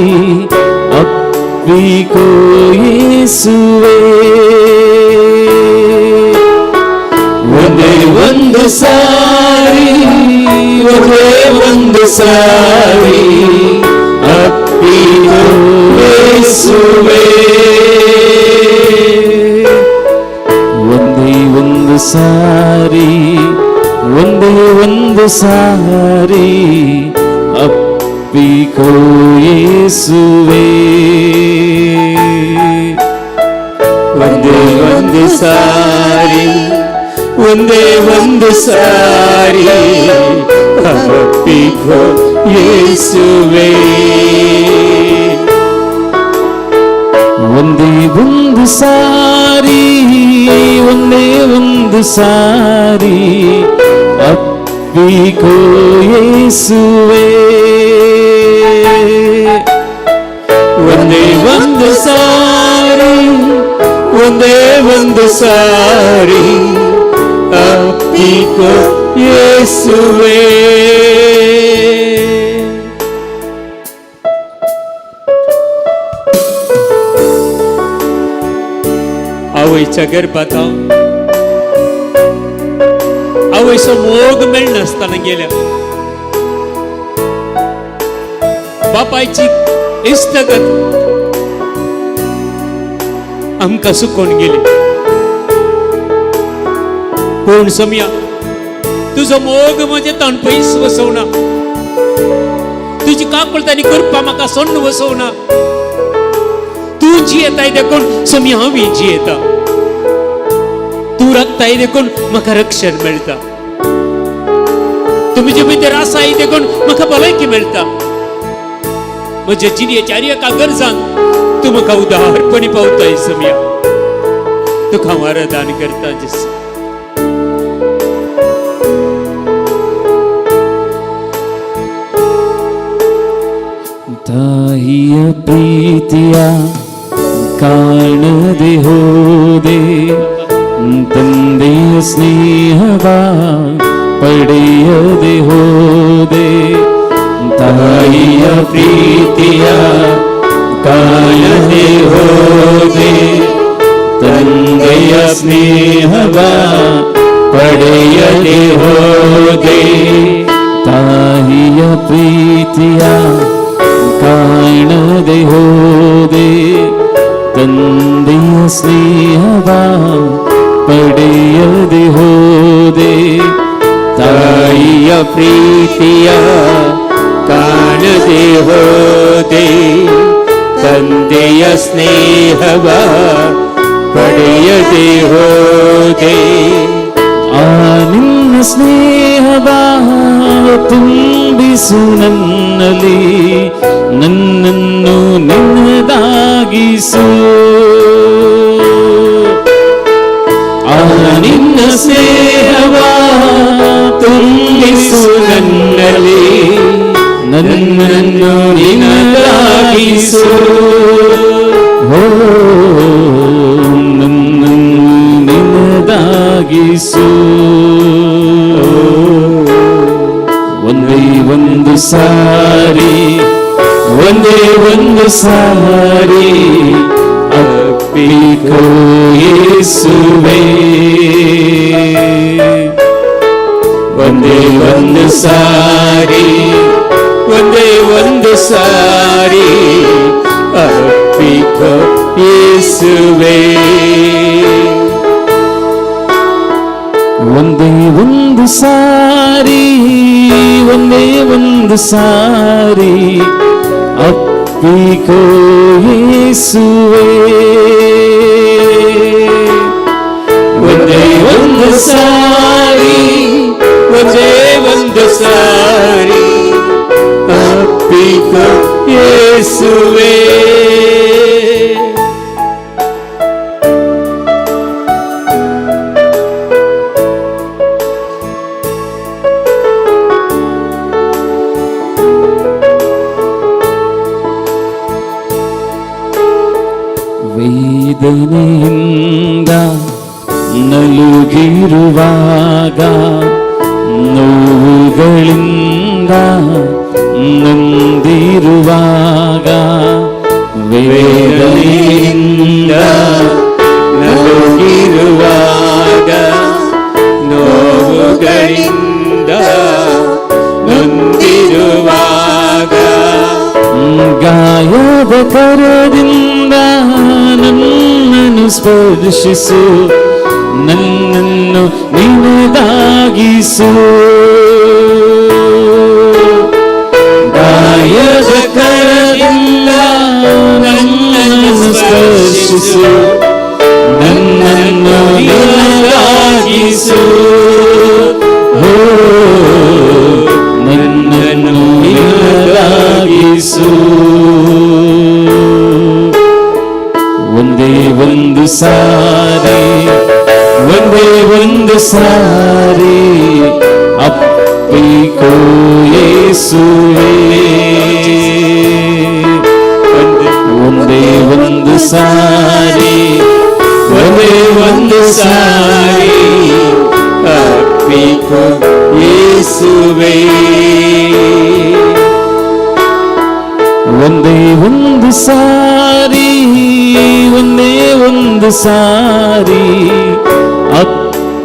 ಅಪ್ಪಿಕೋ ಯೇಸುವೇ. ಒಂದೇ ಒಂದು ಸಾರಿ, ಒಂದೇ ಒಂದು ಸಾರಿ ಅಪ್ಪಿಕೋ ಯೇಸುವೇ. ಒಂದೇ ಒಂದು ಸಾರಿ, ಒಂದೇ ಒಂದು ಸಾರಿ ಅಪ್ಪಿಕೋ ಯೇಸುವೇ. ಒಂದೇ ಒಂದು ಸಾರಿ, ಒಂದೇ ಒಂದು ಸಾರಿ ಅಪ್ಪಿಕೋ ಯೇಸುವೇ. ಒಂದೇ ಒಂದು ಸಾರಿ, ಒಂದೇ ಒಂದು ಸಾರಿ ಅಪ್ಪಿಕೋ ಯೇಸುವೇ. ಒಂದೇ ಒಂದು ಸಾರಿ, ಒಂದೇ ಒಂದು ಸಾರಿ ಅಪ್ಪಿಕೋ ಯೇಸುವೇ. आवयच्या गर्भात आवयचो मोग मेळनासतना गेल्या. बापायची इश्टगत आमकां सुकोवन गेली. पूण सोमया, तुजो मोग म्हजें तण पयस वसवना, तुजी काकूळट आनी कृपा म्हाका सोण्ण वसवना. तूं जियेताय देखून सोमया हांव जियेता, तूं रक्ताय देखून म्हाका रक्षण मेळटा, तुमचे भितर आसाय देखून म्हाका भलायकी मेळटा. म्हज्या जिणेच्या एका गरजान तूं म्हाका उदारपणी पावताय सोमया. तुका हांव आराधन करता जेसू. ತಾಯಿಯ ಪ್ರೀತಿಯ ಕಾಣದೆ ಹೋದೆ, ತಂದೆಯ ಸ್ನೇಹವ ಪಡೆಯದೆ ಹೋದೆ. ತಾಯಿಯ ಪ್ರೀತಿಯ ಕಾಣದೆ ಹೋದೆ, ತಂದೆಯ ಸ್ನೇಹವ ಪಡೆಯದೆ ಹೋದೆ. ತಾಯಿಯ ಪ್ರೀತಿಯ ಕಾಣದೆ ಹೋದೆ, ತಂದೆಯ ಸ್ನೇಹವ ಪಡೆಯದೆ ಹೋದೆ. ತಾಯಿಯ ಪ್ರೀತಿಯ ಕಾಣದೆ ಹೋದೆ, ತಂದೆಯ ಸ್ನೇಹವ ಪಡೆಯದೆ ಹೋದೆ. ಆ ನಿನ್ನ ಸ್ನೇಹವ ತುಂಬಿಸು ನನ್ನಲ್ಲಿ, ನನ್ನನ್ನು ನಿನ್ನದಾಗಿಸು. ಆ ನಿನ್ನ ಸ್ನೇಹವ ತುಂಬಿಸು ನನ್ನಲ್ಲಿ, ನನ್ನನ್ನು ನಿನ್ನದಾಗಿಸು. ಓ ನನ್ನನ್ನು ನಿನ್ನದಾಗಿಸು. ಒಂದೇ ಒಂದು ಸಾರಿ, ಒಂದೇ ಒಂದು ಸಾರಿ ಅಪ್ಪಿಕೋ ಯೇಸುವೇ. ಒಂದೇ ಒಂದು ಸಾರಿ, ಒಂದೇ ಒಂದು ಸಾರಿ ಅಪ್ಪಿಕೋ ಯೇಸುವೇ. ಒಂದೇ ಒಂದು ಸಾರಿ, ಒಂದೇ ಒಂದು ಸಾರಿ ಅಪ್ಪಿಕೋ ಯೇಸುವೇ. ಒಂದೇ ಒಂದು ಸಾರಿ, ಒಂದೇ ಒಂದು ಸಾರಿ ಅಪ್ಪಿಕೋ ಯೇಸುವೇ. ವೇದನೆಯಿಂದ ನಲುಗಿರುವಾಗ, ನೋವುಗಳಿಂದ ನೊಂದಿರುವಾಗ, ವೇದನೆಯಿಂದ ನಲುಗಿರುವಾಗ, ನೋವುಗಳಿಂದ ನೊಂದಿರುವಾಗ, ಗಾಯದ ಕರದಿಂದ ನನ್ನನ್ನು ಸ್ಪರ್ಶಿಸು, ನನ್ನನ್ನು ನಿನದಾಗಿಸು. ಗಾಯದ ಕರದಿಂದ ನನ್ನನ್ನು ಸ್ಪರ್ಶಿಸು, ನನ್ನನ್ನು ನಿನದಾಗಿಸು. ಓ ನನ್ನನ್ನು ನಿನದಾಗಿಸು. ಒಂದೇ ಒಂದು ಸಾರಿ, ಒಂದೇ ಒಂದು ಸಾರಿ ಅಪ್ಪಿಕೋ ಯೇಸುವೇ. ಒಂದೇ ಒಂದು ಸಾರಿ, ಒಂದೇ ಒಂದು ಸಾರಿ ಅಪ್ಪಿಕೋ ಯೇಸುವೇ. ಒಂದೇ ಒಂದು ಸಾರಿ, ಒಂದೇ ಒಂದು ಸಾರಿ ಅಪ್ಪಿಕೋ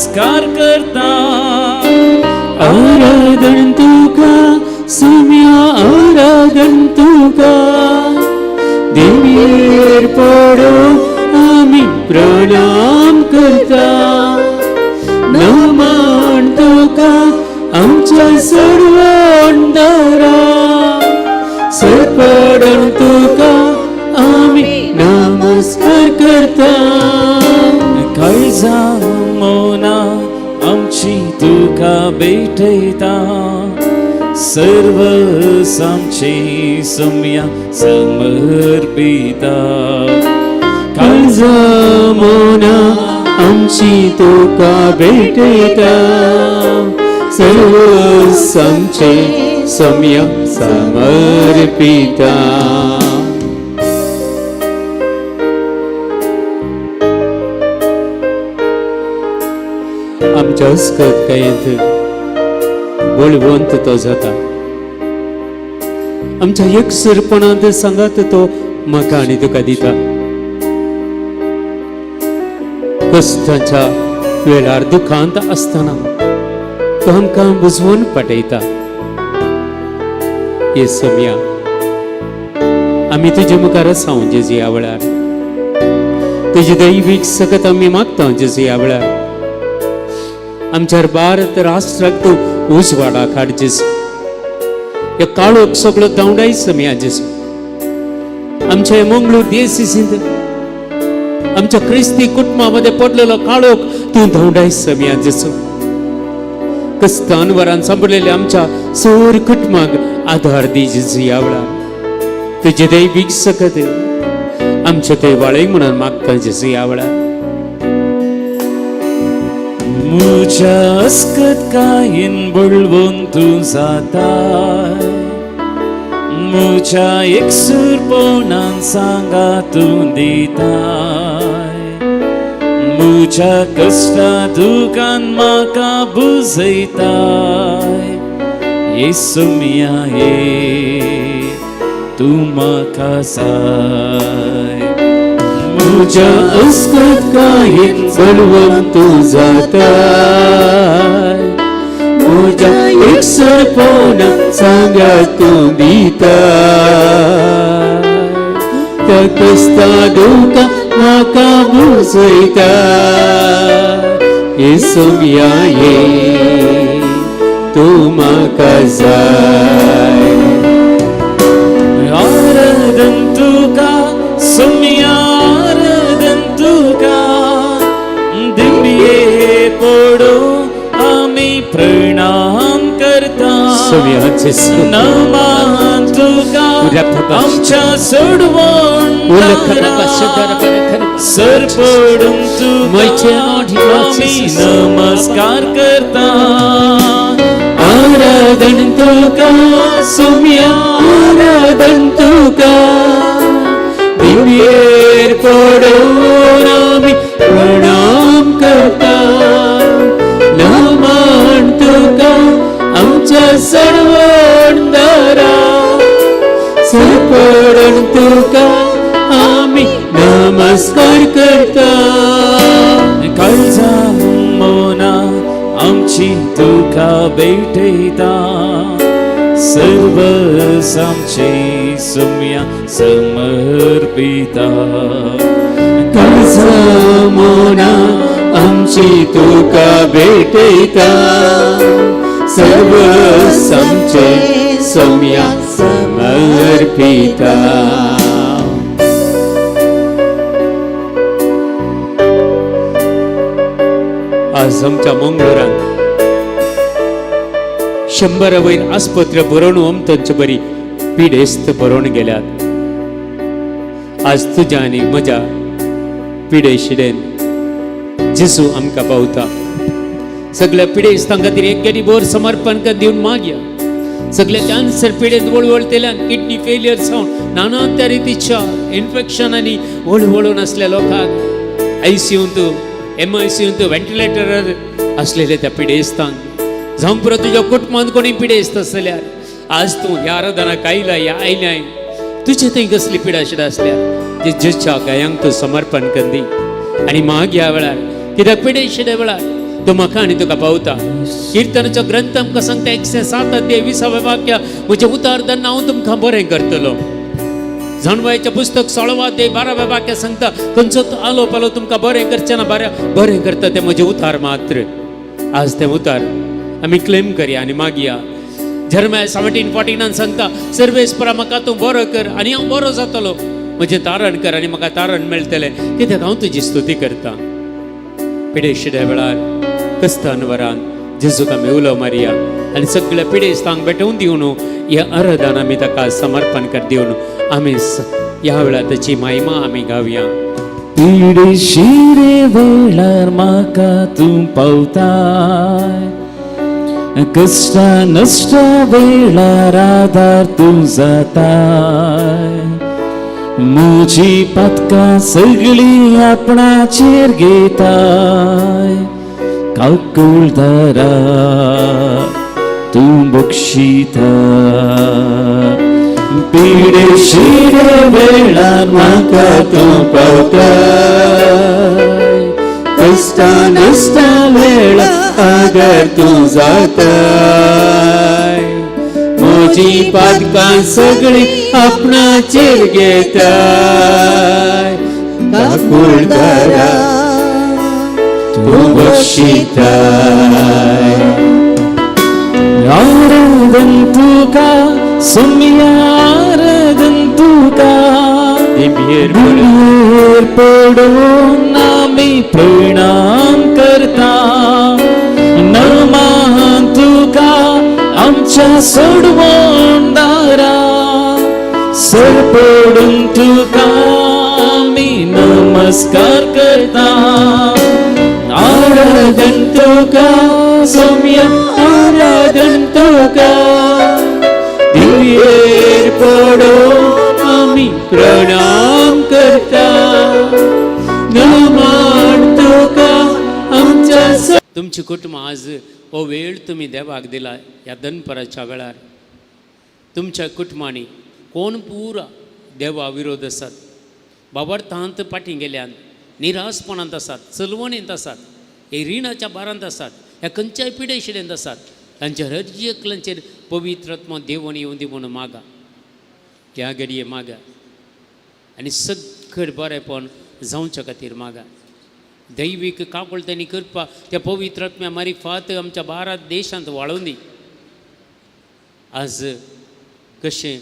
नमस्कार करता. आराधन तुका सुम्या, आराधन तुका, देवीर पडो आमी प्रणाम करता. नमन तुका आमच्या सर्वंदारा, सरपडण तुका आमी नमस्कार करता. काळजा मोना आमची तुका भेटयता, सर्व आमचे सुम्या समर्पिता. काळजा मोना आमची तुका भेटयता, सर्व आमचे सम्या समर्पिता. आमच्या अस्कत कायेंत बळवंत तो जाता, आमच्या एकसुरपणांत सांगात तो म्हाका आनी तुका दिता. कश्टांच्या वेळार दुखांत आसतना तो आमकां बुजवून पाठयता. हे सम्या आमी तुजे मुखार आसा जेजू ह्या वेळार, तुजी दैवीक सकत आमी मागता जेजू ह्या वेळार. आमच्या भारत राष्ट्राक तूं उजवाडाक हाड जेजू, ह्या काळोख सगळो धांवडाय सम्या जेजू. आमच्या मंगळूर देसींत आमच्या क्रिस्ती कुटुंबा मध्ये पडलेलो काळोख तूं धांवडाय सम्या जेजू. कस्तानवरान सांपडलेल्या आमच्या सोर कुटुंबाक आधार दी जेजू ह्या वेळार. तुजे दैवीक सकत आमच्या ते वाळय म्हणून मागता जेजू ह्या वेळार. मुझ्या अस्कत कायीन बळवून तूं जाताय, मुझ्या एकसूरपणान सांगा तूं दिताय. मुझ्या कश्टा दुखान म्हाका बुजयताय, येसू मिया ये तूं म्हाका जाय. मुझ्या अस्कत कायीन बळवंत तूं जाताय, मुझ्या एकसुरपणान सांगा तूं दिताय. त्या कश्टा दुखान म्हाका बुजयता, येसू मिया ये तूं म्हाका जाय. आराधन तुका सुम्या, आराधन तुका, दिव्ये पडो आमी प्रणाम करता. सम्या जेजू. नमन तुका आमच्या सोडवण सर पडून तुका आमी नमस्कार करता. आराधन तुका सुम्या, आराधन तुका, दिव्येर पडून आमी प्रणाम करता. नमन तुका आमच्या सर्वंदारा, सरपडण तुका आमी नमस्कार करता. काळजा मोना आमची तुका भेटयता, सर्व आमचे सुम्या समर्पिता. काळजा मोना आमची तुका भेटयता, सर्व आमचे सम्या समर्पिता. आज आमच्या मंगळूरांत 100 वयर आस्पत्रे बरोवन तांचे बरी पिडेस्त बरोवन गेल्यात. आज तुज्या आनी म्हज्या पिडेशिडेन जेजू आमकां पावता. सगळ्या पिडेस्तां खातीर एक गेली बोर समर्पण कर दिवन मागया. सगळ्या कॅन्सर पिडेंत वळवळतेल्यान, किडनी फेलियर जावन नाना त्या रितीच्या इन्फेक्शनांनी वळवळून आसल्या लोकांक, आयसीयूंत, एमआयसीयूंत, व्हेंटिलेटरार आसलेले त्या पिडेस्तांक, जावं पुरो तुज्या कुटुंबांत कोणी पिडेस्त आसल्यार आज तूं ह्या आराधनाक आयला, ह्या आयल्याय, तुजे थंय कसली पिडा शिडा आसल्यार जे जेच्या गायांक तूं समर्पण कर दी आनी माग ह्या वेळार. कित्याक पिडे शिडे वेळार तो म्हाका आनी तुका पावता. किर्तनाचो ग्रंथ आमकां सांगता 107 अध्याय 20व्या वाक्य, म्हजें उतार धन्न हांव तुमकां बरें करतलो. जाणवायचें पुस्तक 16 अध्याय 12व्या वाक्य सांगता, खंयचो आलो पालो तुमकां बरें करचें ना, बरें करता तें म्हजें उतार मात्र. आज तें उतार आमी क्लेम करया आनी मागया. जेरेमिया 17:14 सांगता, सर्वेस्परा म्हाका तूं बरो कर आनी हांव बरो जातलो, म्हजें तारण कर आनी म्हाका तारण मेळटलें, कित्याक हांव तुजी स्तुती करता. पिडेशिड्या वेळार कस्तानवरान जेजूक आमी उलो मारया आनी सगळ्या पिडेस्तांक भेटोवन दिवन ह्या आराधन आमी ताका समर्पण कर दिवन आमी ह्या वेळार ताची महिमा आमी गावया. पिडेशिरे वेळार म्हाका तूं पावताय, कश्टा नश्टा वेळार आदार तूं जाताय, म्हजी पातकां सगळीं आपणाचेर घेताय, काकुळदारा तूं बक्षिता. पिडेशिरे वेळार म्हाका तूं पावताय, कश्टा नश्टा वेळार आदार तूं जाताय, म्हजी पातकां सगळीं आपणाचेर घेताय, काकुळदारा तूं बक्षिताय. आराधन तुका सुम्या, आराधन तुका, दिव्येर पडून आमी प्रणाम करता, नमान तुका आमच्या सोडवणदारा, सर पडून तुका आमी नमस्कार करता. आराधन तुका सोम्या, आराधन तुका, दिव्येर पडून आमी प्रणाम करता, नमान तुका आमच्या. तुमची कुटुंब आज हो वेळ तुमी देवाक दिला ह्या दनपराच्या वेळार. तुमच्या कुटुंबांनी कोण पुरा देवा विरोध आसात, बाबर्थांत फाटीं गेल्यान, निरासपणांत आसात, चलवणेंत आसात, हे रिणाच्या भारांत आसात, ह्या खंयच्याय पिडेशिडेंत आसात, तांच्या हर एकल्यांचेर पवित्र आत्मा देवण येवन दी म्हणून मागा. ह्या घडये मागा आनी सगळें बरेंपण जावच्या खातीर मागा. दैवीक काकुळटांनी करपा त्या पवित्र आत्म्या मारिफात आमच्या भारत देशांत वाळोवन दी. आज कशें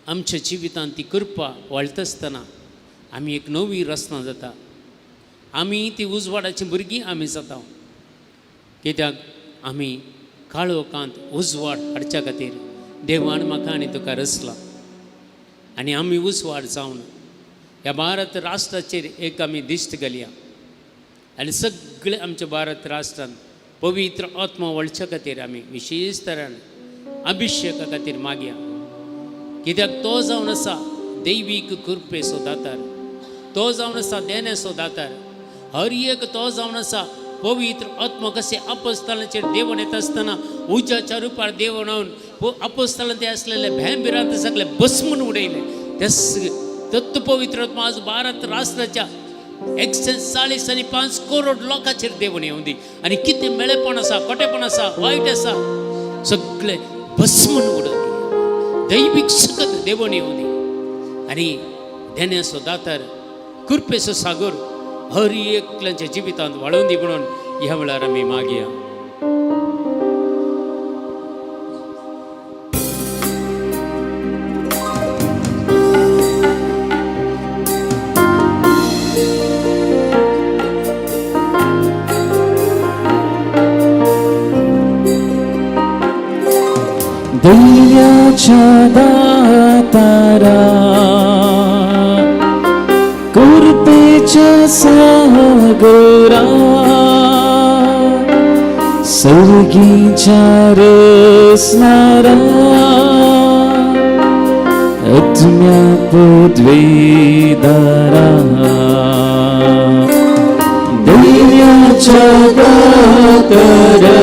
आमच्या जिवितांत ती कृपा वाळटा आसतना आमी एक नवी रचना जाता, आमी ती उजवाडाची भुरगीं आमी जाता, कित्याक आमी काळोखांत उजवाड हाडच्या खातीर देवान म्हाका आनी तुका रचला आनी आमी उजवाड जावन ह्या भारत राष्ट्राचेर एक आमी दिश्ट घालया आनी सगळे आमच्या भारत राष्ट्रान पवित्र आत्मा वळच्या खातीर आमी विशेश तरान अभिशेका खातीर मागया, कित्याक तो जावन आसा दैवीक कृपेचो दातार, तो जावन आसा देण्याचो दातार, हर एक तो जावन आसा पवित्र आत्मा. कशें अपोस्तालांचेर देवण येता आसतना उज्याच्या रुपार देवण येवन अपोस्तालांत ते आसलेले भंय भिरांत सगळे भस्मून उडयले, ते तत्व पवित्र आत्मा आज भारत राष्ट्राच्या 140.5 करोड लोकांचेर देवण येवं दी आनी कितें मेळेपण आसा, खोटेपण आसा, वायट आसा, सगळे भस्मून उडोवं दी. दैवीक सकत देवण येवं दी आनी देण्याचो दातार कृपेचो सागर हर एकल्याच्या जिवितांत वाळोवन दी म्हणून ह्या वेळार आमी मागया. दयाच्या दातारा कृपेच्या सागरा सर्गीच्या रसनारा आत्म्या पदवीदारा दयाच्या दातारा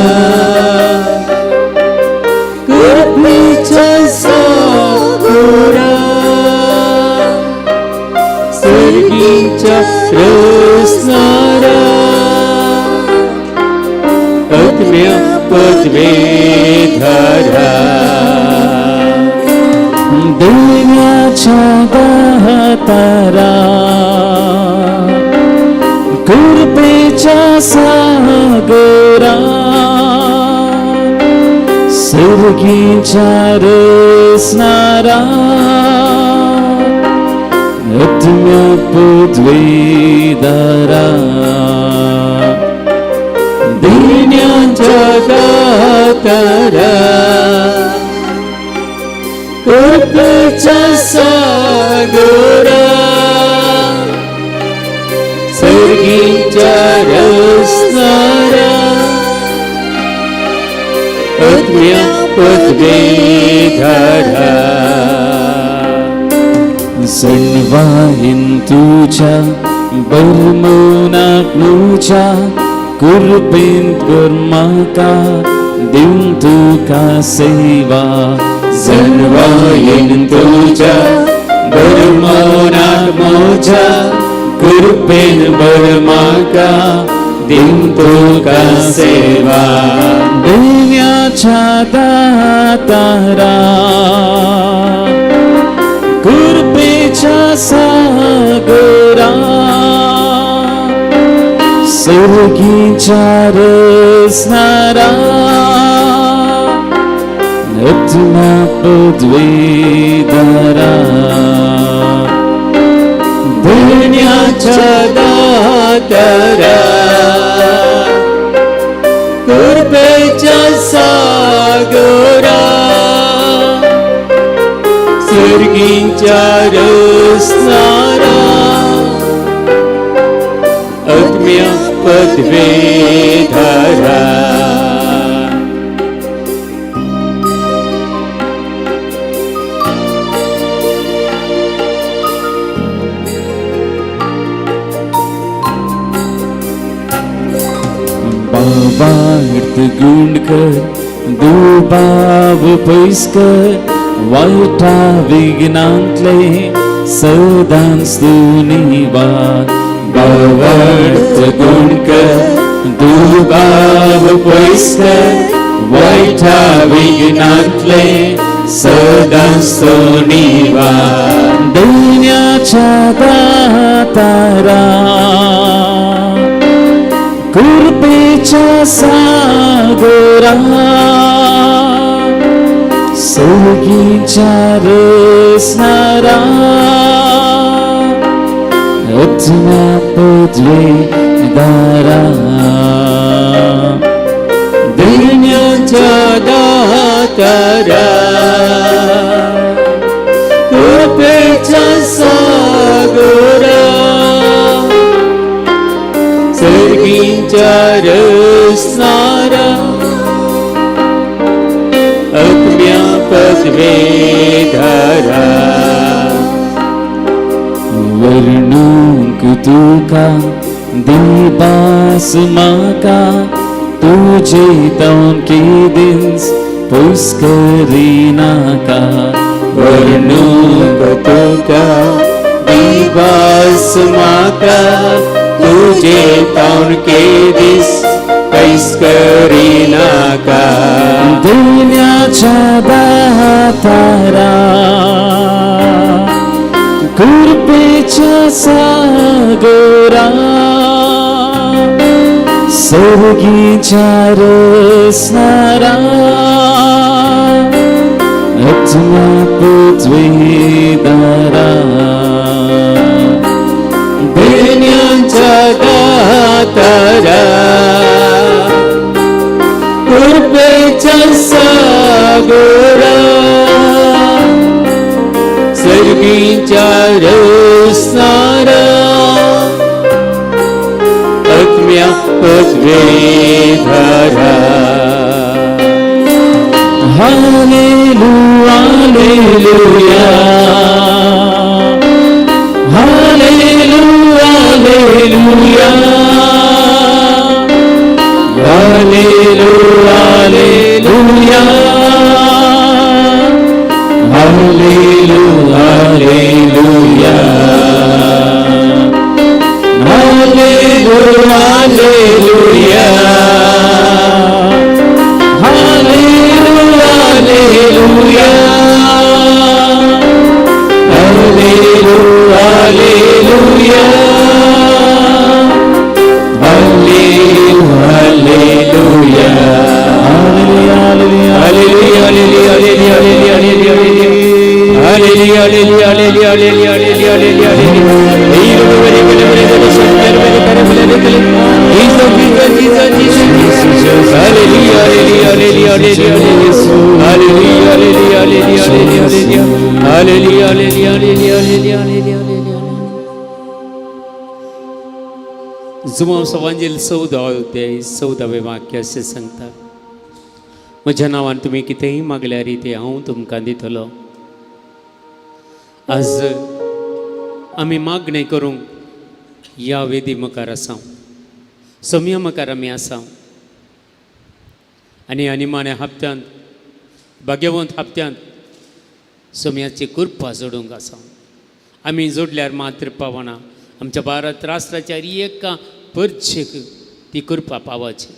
कृपेच्या सागरा सर्गीच्या रसनारा पदवेधरा. देण्याच्या दातारा कृपेच्या सागरा सर्गीच्या रसनारा आत्म्या पदवीधरा. देण्याच्या दातारा कृपेच्या सागरा सर्गीच्या रसनारा आत्म्या पदवीधरा. सणवाहीन तुझ्या बरमोनाक मुझ्या कृपेन कर म्हाका दिवन तुका सेवा. सणवाहीन तुझ्या बरमोनाक म्हज्या कृपेन बर म्हाका दिवन तुका सेवा. देण्याच्या दातारा कृपेच्या सागरा सर्गीच्या रसनारा आत्म्या पदवीधरा. देण्याच्या दातारा कृपेच्या सागरा सर्गीच्या रसनारा आत्म्या पदवीधरा. बाबार्थ गुण कर दुबाव पयस कर वायटा विघ्नांतले सदांच तूं निवार. भावार्थ गुण कर दुबाव पयस कर वायटा विघ्नांतले सदांच तूं निवार. दैन्याच्या दातारा कृपेच्या सागरा सर्गीच्या रसनारा आत्म्या पदवीधरा. दैन्याच्या दातारा कृपेच्या सागरा सर्गीच्या रसनारा आत्म्या पदवीधरा. वर्णूंक तुका दिबास म्हाका तुजे तावन केदींच पयस करिनाका. वर्णूंक तुका दिबास म्हाका तुजे तावन केदीस पयस करिनाका. देण्याच्या दातारा कृपेच्या सागरा सर्गीच्या रसनारा आत्म्या पदवीधरा. देण्याच्या दातारा कृपेच्या सागरा सर्गीच्या रसनारा आत्म्या पदवीधरा. Hallelujah, hallelujah, hallelujah, hallelujah, hallelujah, hallelujah, hallelujah, hallelujah, hallelujah, Hallelujah, hallelujah, hallelujah, hallelujah, hallelujah, hallelujah, hallelujah. Jesus, Jesus, Jesus, Jesus. Hallelujah, hallelujah, hallelujah, hallelujah. Hallelujah, hallelujah, hallelujah, hallelujah. Hallelujah, hallelujah, hallelujah, hallelujah, hallelujah, hallelujah. जुमाव सवांजेल 14 अध्याय 14वें वाक्य अशें सांगता, म्हज्या नांवान तुमी कितेंय मागल्यार तें हांव तुमकां दितलो. आज आमी मागणें करूंक ह्या वेदी मुखार आसा, सोम्या मुखार आमी आसा आनी निमाण्या हप्त्यांत, भाग्यवंत हप्त्यांत सोम्याची कृपा जोडूंक आसा. आमी जोडल्यार मात्र पावना, आमच्या भारत राष्ट्राच्या एका परचेक ती कृपा पावाची.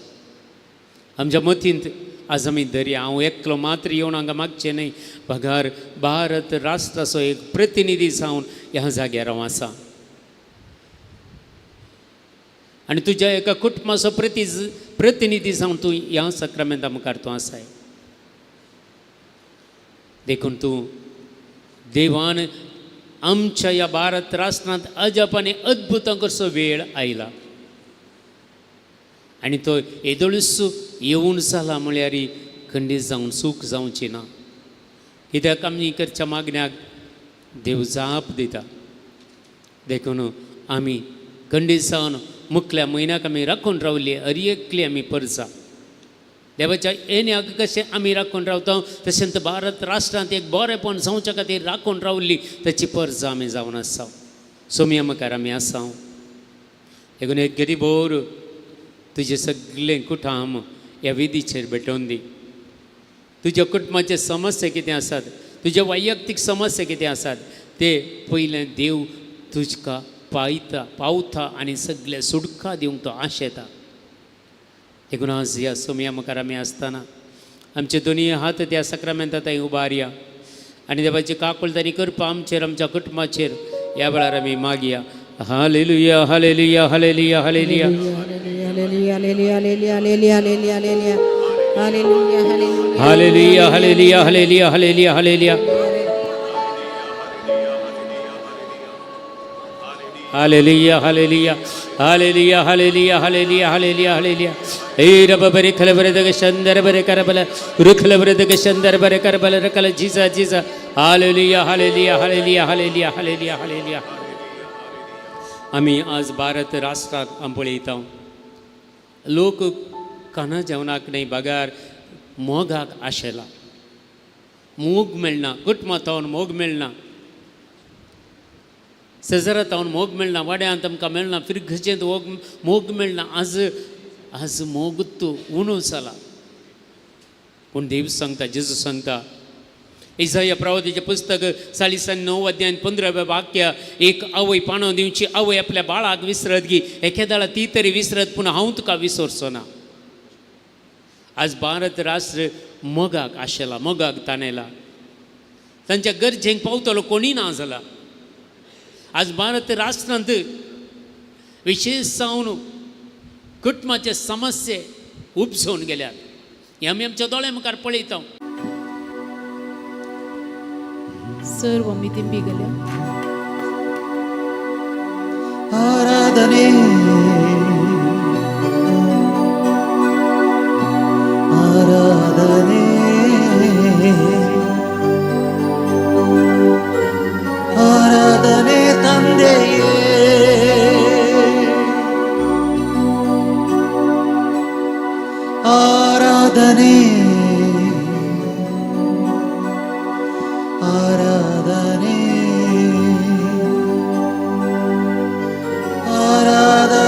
आमच्या मतींत आज आमी दरया, हांव एकलो मात्र येवन हांगा मागचें न्हय, बगार भारत राष्ट्राचो एक प्रतिनिधी जावन ह्या जाग्यार हांव आसा आनी तुज्या एका कुटुंबाचो प्रतिनिधी जावन तूं ह्या सक्रामेंता मुखार तूं आसाय. देखून तूं देवान आमच्या ह्या भारत राष्ट्रांत अजाप आनी अद्भुतां करचो वेळ आयला आनी तो येदोळूच येवन जाला म्हळ्यार खंडीत जावन सूख जावची ना, कित्याक आमी करच्या मागण्याक देव जाप दिता. देखून आमी खंडीत जावन मुखल्या म्हयन्याक आमी राखून रावली हर एकली आमी परजा देवाच्या येण्याक कशें आमी राखून रावता तशेंच भारत राष्ट्रांत एक बरेंपण जावच्या खातीर राखून रावली ताची परजा आमी जावन आसा. सोम्या मुखार आमी आसा. देखून एक गरीबोर तुजें सगळें कुटाम ह्या विधीचेर भेटोवन दी. तुज्या कुटुंबाचे समस्या कितें आसात, तुज्या वैयक्तीक समस्या कितें आसात ते पयलें देव तुजका पायता पावता आनी सगळें सुटका दिवंक तो आशेता. देखून आज ह्या सोम्या मुखार आमी आसतना आमचे दोनूय हात त्या सक्रामेंता थंय उबारया आनी देवाची काकुळतारी करपा आमचेर आमच्या कुटुंबाचेर ह्या वेळार आमी मागया. Hallelujah, hallelujah, hallelujah, hallelujah. Hallelujah, hallelujah, hallelujah, hallelujah, hallelujah, hallelujah, hallelujah, hallelujah, hallelujah, hallelujah, hallelujah. Hallelujah, hallelujah, hallelujah, hallelujah, hallelujah, hallelujah, hallelujah. ए रब बरे खल बरे दग शंदर बरे करबल रुखल बरे दग शंदर बरे करबल रकल जीजा जीजा. Hallelujah, hallelujah, hallelujah, hallelujah, hallelujah, hallelujah. आमी आज भारत राष्ट्राक आमी पळयता लोक खाना जेवणाक न्हय बगार मोगाक आशेला. मोग मेळना, कुटुंबां तावन मोग मेळना, शेजरा तावन मोग मेळना, वाड्यांत आमकां मेळना, फिरगजेंत मोग मेळना. आज आज मोग तूं उणो जाला. पूण देव सांगता, जेजू सांगता इजाया प्रवादीचें पुस्तक 49 अध्याय 15 वाक्य, एक आवय पाणो दिवची आवय आपल्या बाळाक विसरत गी एकेदाळा ती तरी विसरत पूण हांव तुका विसरचो ना. आज भारत राष्ट्र मोगाक आशेला, मोगाक ताणेला, तांच्या गरजेक पावतलो कोणीय ना जाला. आज भारत राष्ट्रांत विशेष जावन कुटुंबाचे समस्ये उपजोवन गेल्यात हे आमी आमच्या दोळ्या मुखार पळयता. सर्व आमी दिंबी गेल्या. आराधने आराधने आराधने ತಂದೆಯೇ, ಆರಾಧನೆ ಆರಾಧನೆ ಆರಾಧನೆ.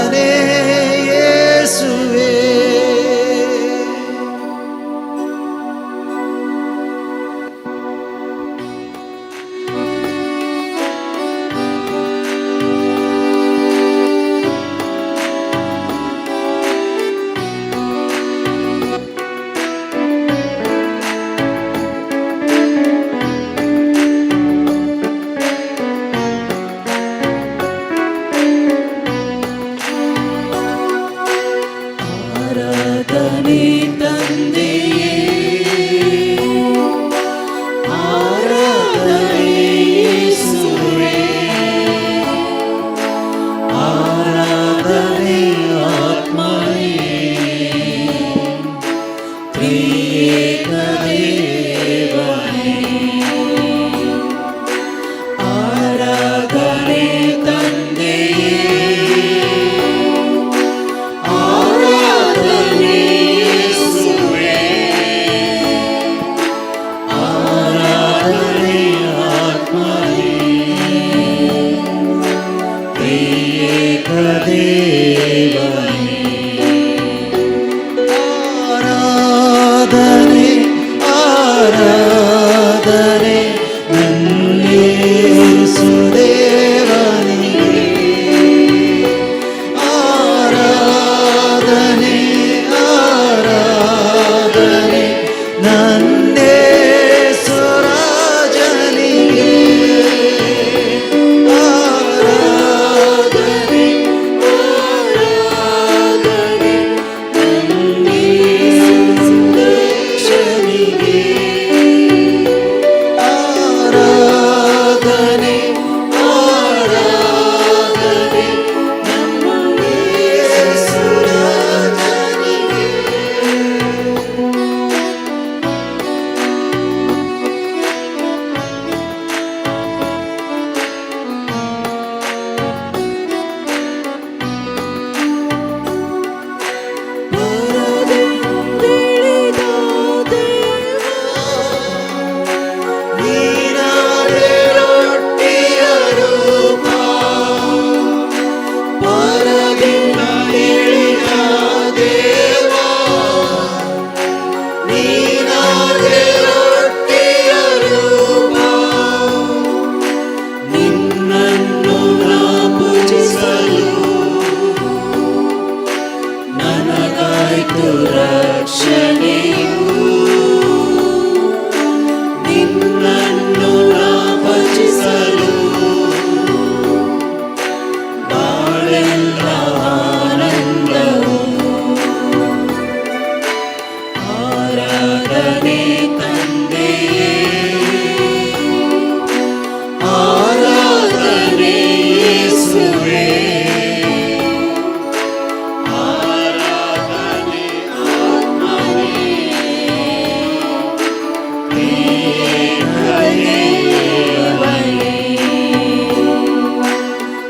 ದೇವನೇ.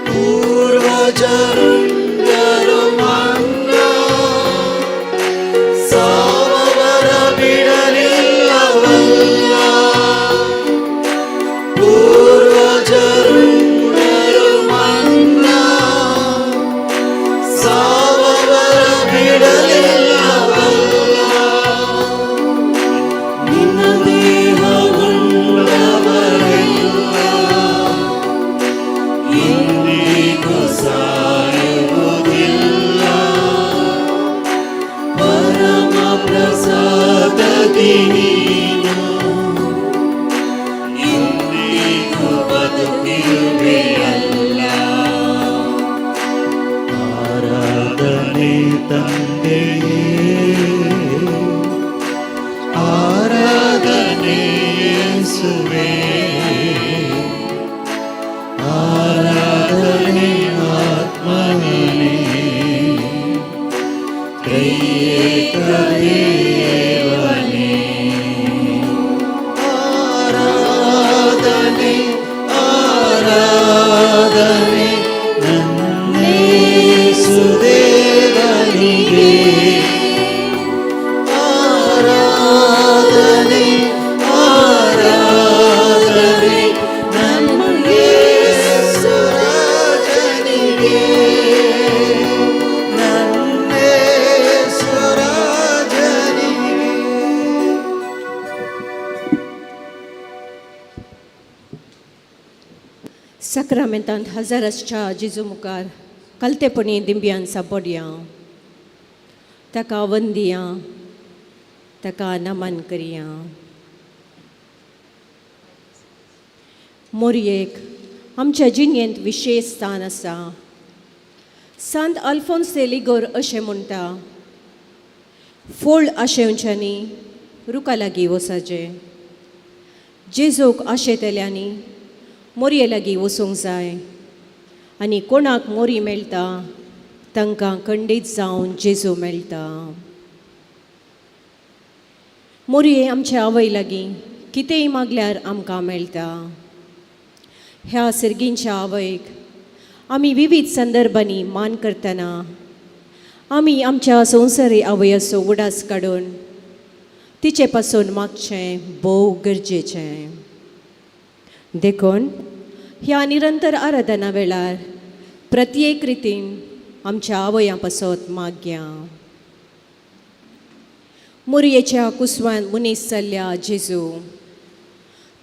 ಪೂರ್ವಜರುಂಡರು ಮನ್ನ ಸಾವವರ ಬಿಡಲಿಲ್ಲವಲ್ಲ. ಪೂರ್ವಜರುಂಡರು ಮನ್ನ ಸಾವವರ ಬಿಡಲಿಲ್ಲವಲ್ಲ. ನಿನ್ನ ದೇಹ ಉಂಡವರೆಲ್ಲ ಇಂದಿಗೂ ಸಾಯುವುದಿಲ್ಲ. ಪರಮ ಪ್ರಸಾದದಿ ನೀನು ಇಂದಿಗೂ ಬದುಕಿರುವೆಯಲ್ಲ. ಆರಾಧನೆ ತಂದೆಯೇ, ಆರಾಧನೆ ಯೇಸುವೇ, ಆರಾಧನೆ ಆತ್ಮನೇ, ತ್ರಿಯೇಕ ದೇವನೇ. ಆರಾಧನೆ, ಆರಾಧನೆ ನನ್ನೇಸು ದೇವನಿಗೆ. ಆರಾಧನೆ, ಆರಾಧನೆ ನನ್ನೇಸು ರಾಜನಿಗೆ, ನನ್ನೇಸು ರಾಜನಿಗೆ. साक्रामेंतांत हजर आसच्या जेजू मुखार कलतेपणी दिंब्यान सापडया, ताका वंदिया, ताका नमन करया. मोरयेक आमच्या जिणेंत विशेश स्थान आसा. सांत अल्फोन्स दे लिगोर अशें म्हणटा, फोळ आशेवच्यांनी रुखा लागीं वचचें, जेजूक आशेतल्यांनी मोरये लागीं वचूंक जाय आनी कोणाक मोरी मेळटा तांकां खंडीत जावन जेजू मेळटा. मोरये आमच्या आवय लागीं कितेंय मागल्यार आमकां मेळटा. ह्या सर्गींच्या आवयक आमी विविध संदर्भांनी मान करतना आमी आमच्या संवसारी आवयाचो उडास काडून तिचे पासून मागचें भोव गरजेचें. देखून ह्या निरंतर आराधना वेळार प्रत्येक रितीन आमच्या आवयां पासत मागया. मोरयेच्या कुसवान मनीस जाल्ल्या जेजू,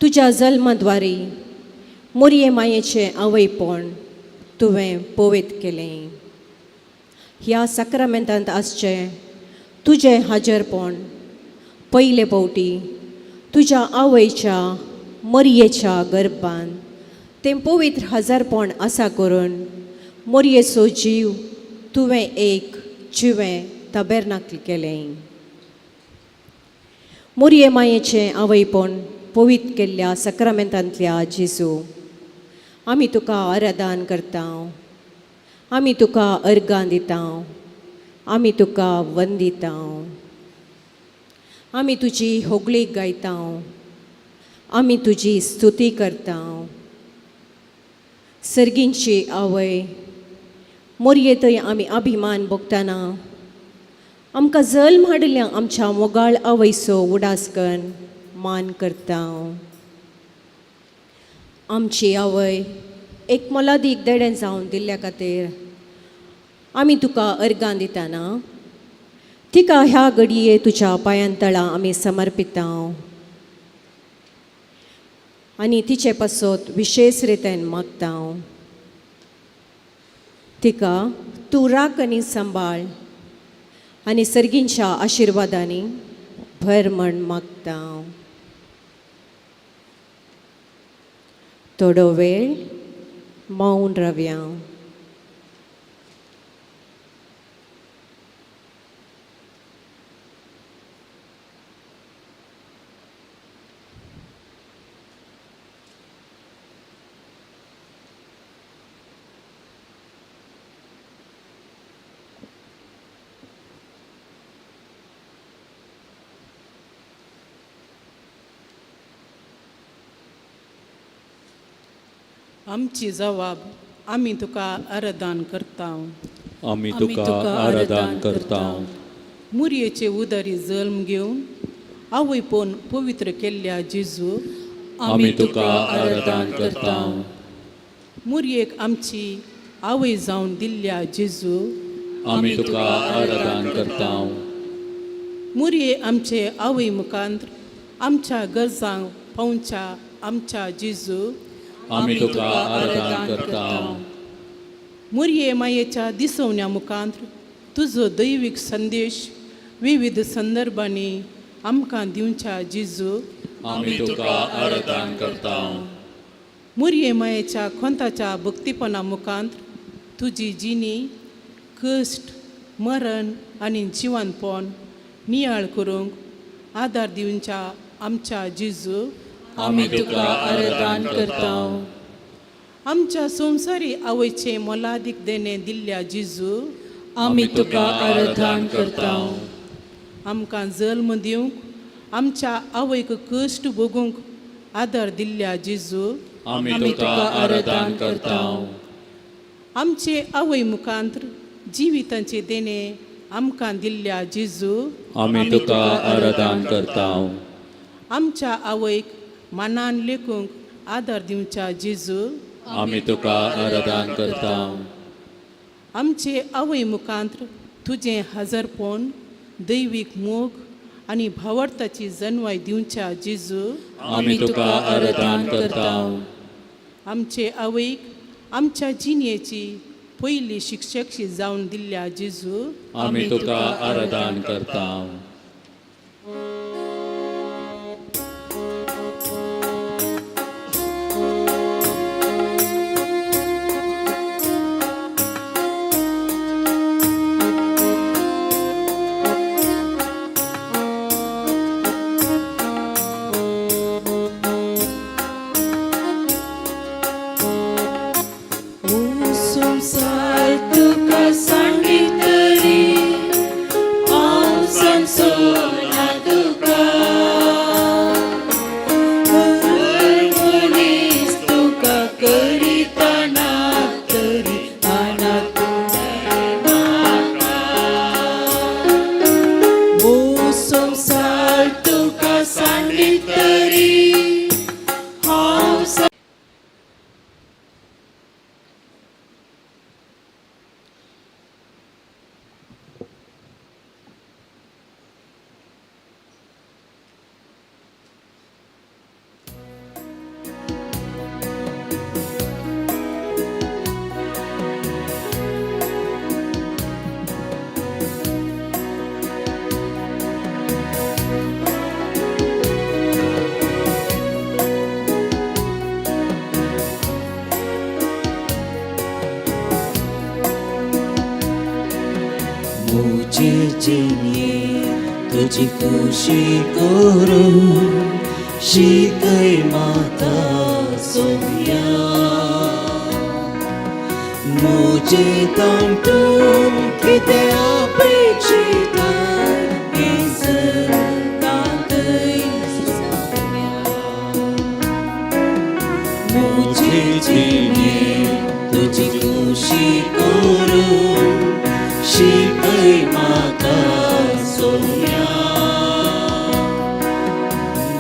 तुज्या जल्माद्वारी मोरये मायेचें आवयपण तुवें पवित्र केलें. ह्या साक्रामेंतांत आसचें तुजें हाजरपण पयले फावटी तुज्या आवयच्या मोरयेच्या गर्भान तें पवित्र हजारपण आसा करून मोरयेचो जीव तुवें एक जिवें तबेरनाकल केलें. मोरये मायेचें आवयपण पवित्र केल्ल्या साक्रामेंतांतल्या जेजू, आमी तुका आराधन करता, आमी तुका अर्गां दिता, आमी तुका वंदिता, आमी तुजी होगळीक गायता, आमी तुजी स्तुती करता. सर्गींची आवय मोरये थंय आमी अभिमान भोगतना आमकां जल्म हाडिल्ल्या आमच्या मोगाळ आवयचो उडास करून मान करता. आमची आवय एक मोलादीक देणें जावन दिल्ल्या खातीर आमी तुका अर्गां दितना तिका ह्या घडये तुज्या पांयां तळा आमी समर्पिता आनी तिचे पासत विशेश रितीन मागता. तिका तूं राख आनी सांबाळ आनी सर्गींच्या आशिर्वादांनी भर म्हण मागता. थोडो वेळ मौन रावया. आमची जवाब आमी तुका आराधन करता. आमी तुका आराधन करता. मुरयेचे उदारी जल्म घेवन आवयपण पवित्र केल्ल्या जेजू, आमी तुका आराधन करता. मुरयेक आमची आवय जावन दिल्ल्या जेजू, आमी तुका आराधन करता. मुरये आमचे आवय मुखांत आमच्या गरजांक पावच्या आमच्या जेजू, आमी तुका आराधन करता. मुरये मायेच्या दिसवण्या मुखांत तुजो दैवीक संदेश विविध संदर्भांनी आमकां दिवच्या जेजू, आमी तुका आराधन करता. मुरये मायेच्या खोंताच्या भक्तीपणा मुखांत तुजी जिणी कश्ट मरण आनी जिवनपण नियाळ करूंक आदार दिवच्या आमच्या जेजू, आमी तुका आराधन करता. आमच्या संवसारी आवयचे मोलादीक देणें दिल्ल्या जेजू, आमी तुका आराधन करता. आमकां जल्म दिवंक आमच्या आवयक कश्ट भोगूंक आदार दिल्ल्या जेजू, आमी तुका आराधन करता. आमचे आवय मुखांत जिवितांचे देणें आमकां दिल्ल्या जेजू, आमी तुका आराधन करता. आमच्या आवयक मानान लेखूंक आदार दिवच्या जेजू, आमी तुका आराधन करता. आमचे आवय मुखांत तुजें हजरपण दैवीक मोग आनी भावार्थाची जनवाय दिवच्या जेजू, आमी तुका आराधन करता. आमचे आवयक आमच्या जिणेची पयली शिक्षकशी जावन दिल्ल्या जेजू, आमी तुका आराधन करता. संसार तुका सांगितली हांव सांगचोना तुका, हर मनीस तुका करिता ना तरी आना म्हाका. ओ संसार तुका सांगितली हांव मुझे जिणे तुझी खुशी करू शिकय माता सोम्या, मुझे तूं कितें अपेक्षिता मुझे जिणे तुझी खुशी करू शिकय माता सोम्या,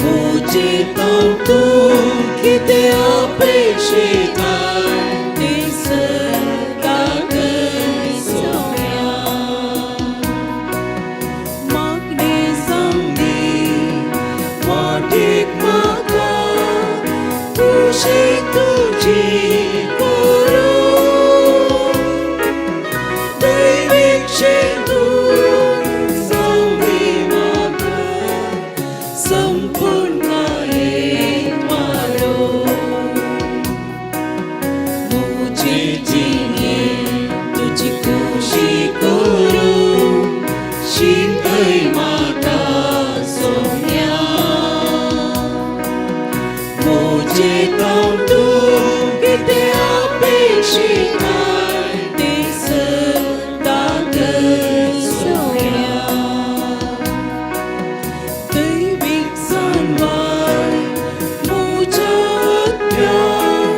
मुझे तूं कितें अपेक्षिता तें सदां सोम्या. मागणें जावंदी वाटेक म्हाका खुशी तुजी करूं दैवीक शेतून जावंदी म्हाका संपूर्णायेन वाडो. मुझे जिणे तुजी खुशी करूं शिकय म्हाका सोम्या, मुझे तूं कितें अपेक्षिता तें सदां सोम्या. दैवीक जानवाय म्हज्या आत्म्याक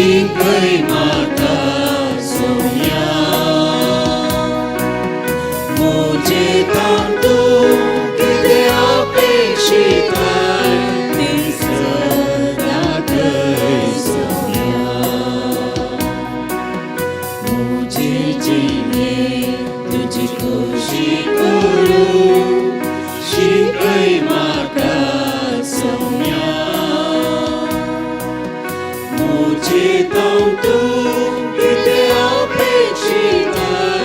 शिकय म्हाका सोम्या. म्हजे तावन तूं कितें अपेक्षिताय तें सदां कर सोम्या. म्हजे जिणेंत तुजी खोशी करूं शिकय म्हाका सोम्या. म्हजे तावन तूं कितें अपेक्षिताय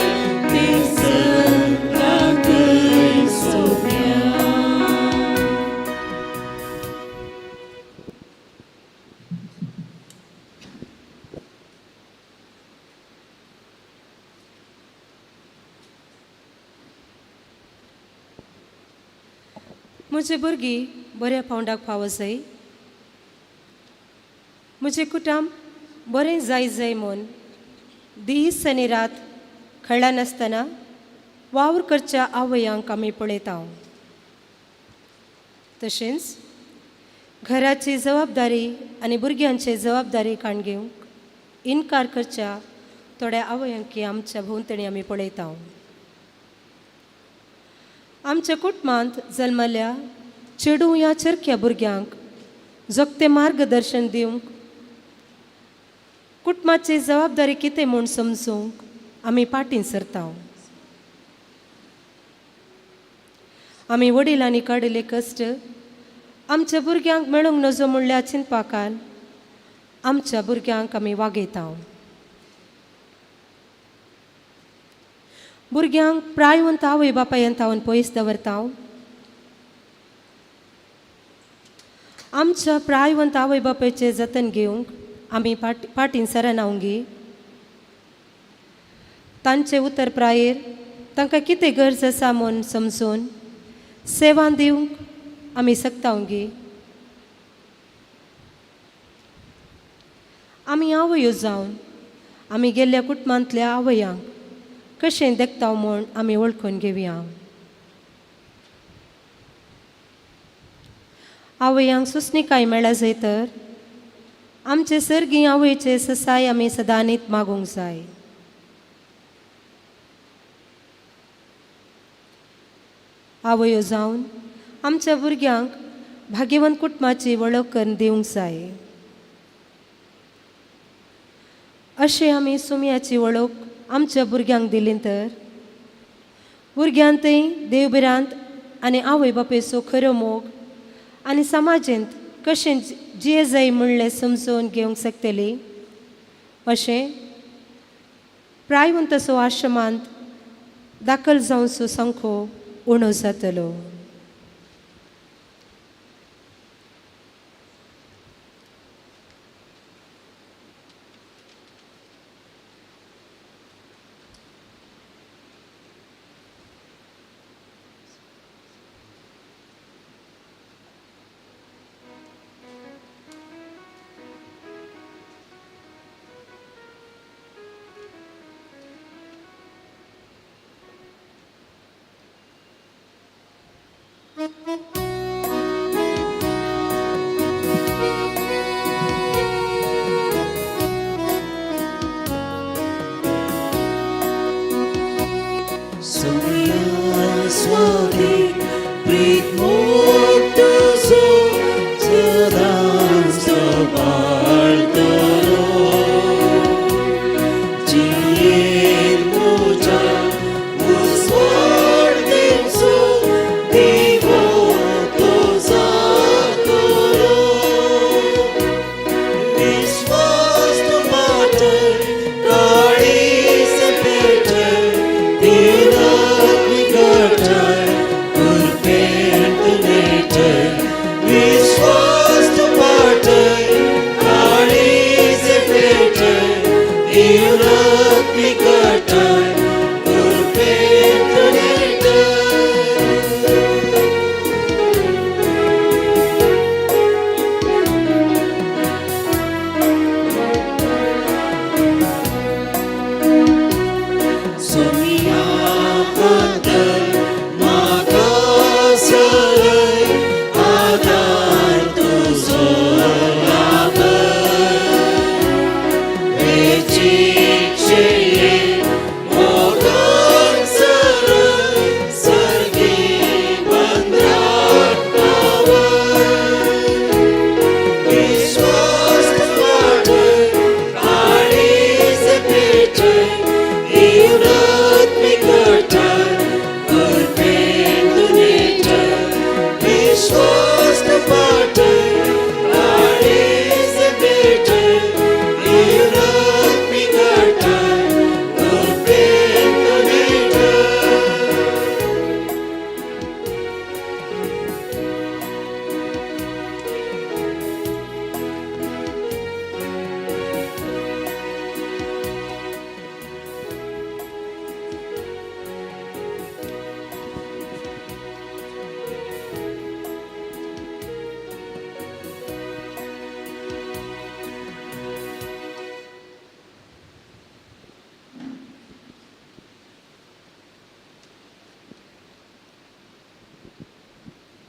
तें सदां कर सोम्या. म्हजी भुरगीं बऱ्या पावंडाक पावो जाय, म्हजें कुटुंब बरें जाय जाय म्हूण दीस आनी रात खळनासतना वावर करच्या आवयांक आमी पळयता. तशेंच घराची जबाबदारी आनी भुरग्यांची जबाबदारी काण घेवंक इनकार करच्या थोड्या आवयांकी आमच्या भोंवतणी आमी पळयता. आमच्या कुटुंबांत जल्मल्या चेडूं ह्या चरख्या भुरग्यांक जोगतें मार्गदर्शन दिवंक, कुटुंबाची जबाबदारी कितें म्हूण समजूंक आमी पाटीं सरता. आमी वडिलांनी काडिल्ले कश्ट आमच्या भुरग्यांक मेळूंक नजो म्हणल्यार चिंतपाकान आमच्या भुरग्यांक आमी वागयता. भुरग्यांक प्रायवंत आवय बापायन तावन पयस दवरता. आमच्या प्रायवंत आवय बापायचें जतन घेवंक आमी पाटीं सरनावंगी. तांचे उतर प्रायेर तांकां कितें गरज आसा म्हूण समजून सेवा दिवंक आमी शकतावंगी. आमी आवयो जावन आमी गेल्ल्या कुटुंबांतल्या आवयांक कशें देखता म्हूण आमी वळखून घेवया. आवयांक सुसणिकाय मेळा जाय तर आमचे सर्गी आवयचे ससाय आमी सदांनीत मागूंक जाय. आवयो जावन आमच्या भुरग्यांक भाग्यवंत कुटुंबाची वळख करून दिवंक जाय. अशें आमी सुमयाची वळख आमच्या भुरग्यांक दिली तर भुरग्यांतय देवभिरांत आनी आवय बापायचो खरो मोग आनी समाजेंत कशें जिये जाय म्हणलें समजून घेवंक शकतली. अशें प्रायवंत असो आश्रमांत दाखल जावचो सामको उणो जातलो. Perfect.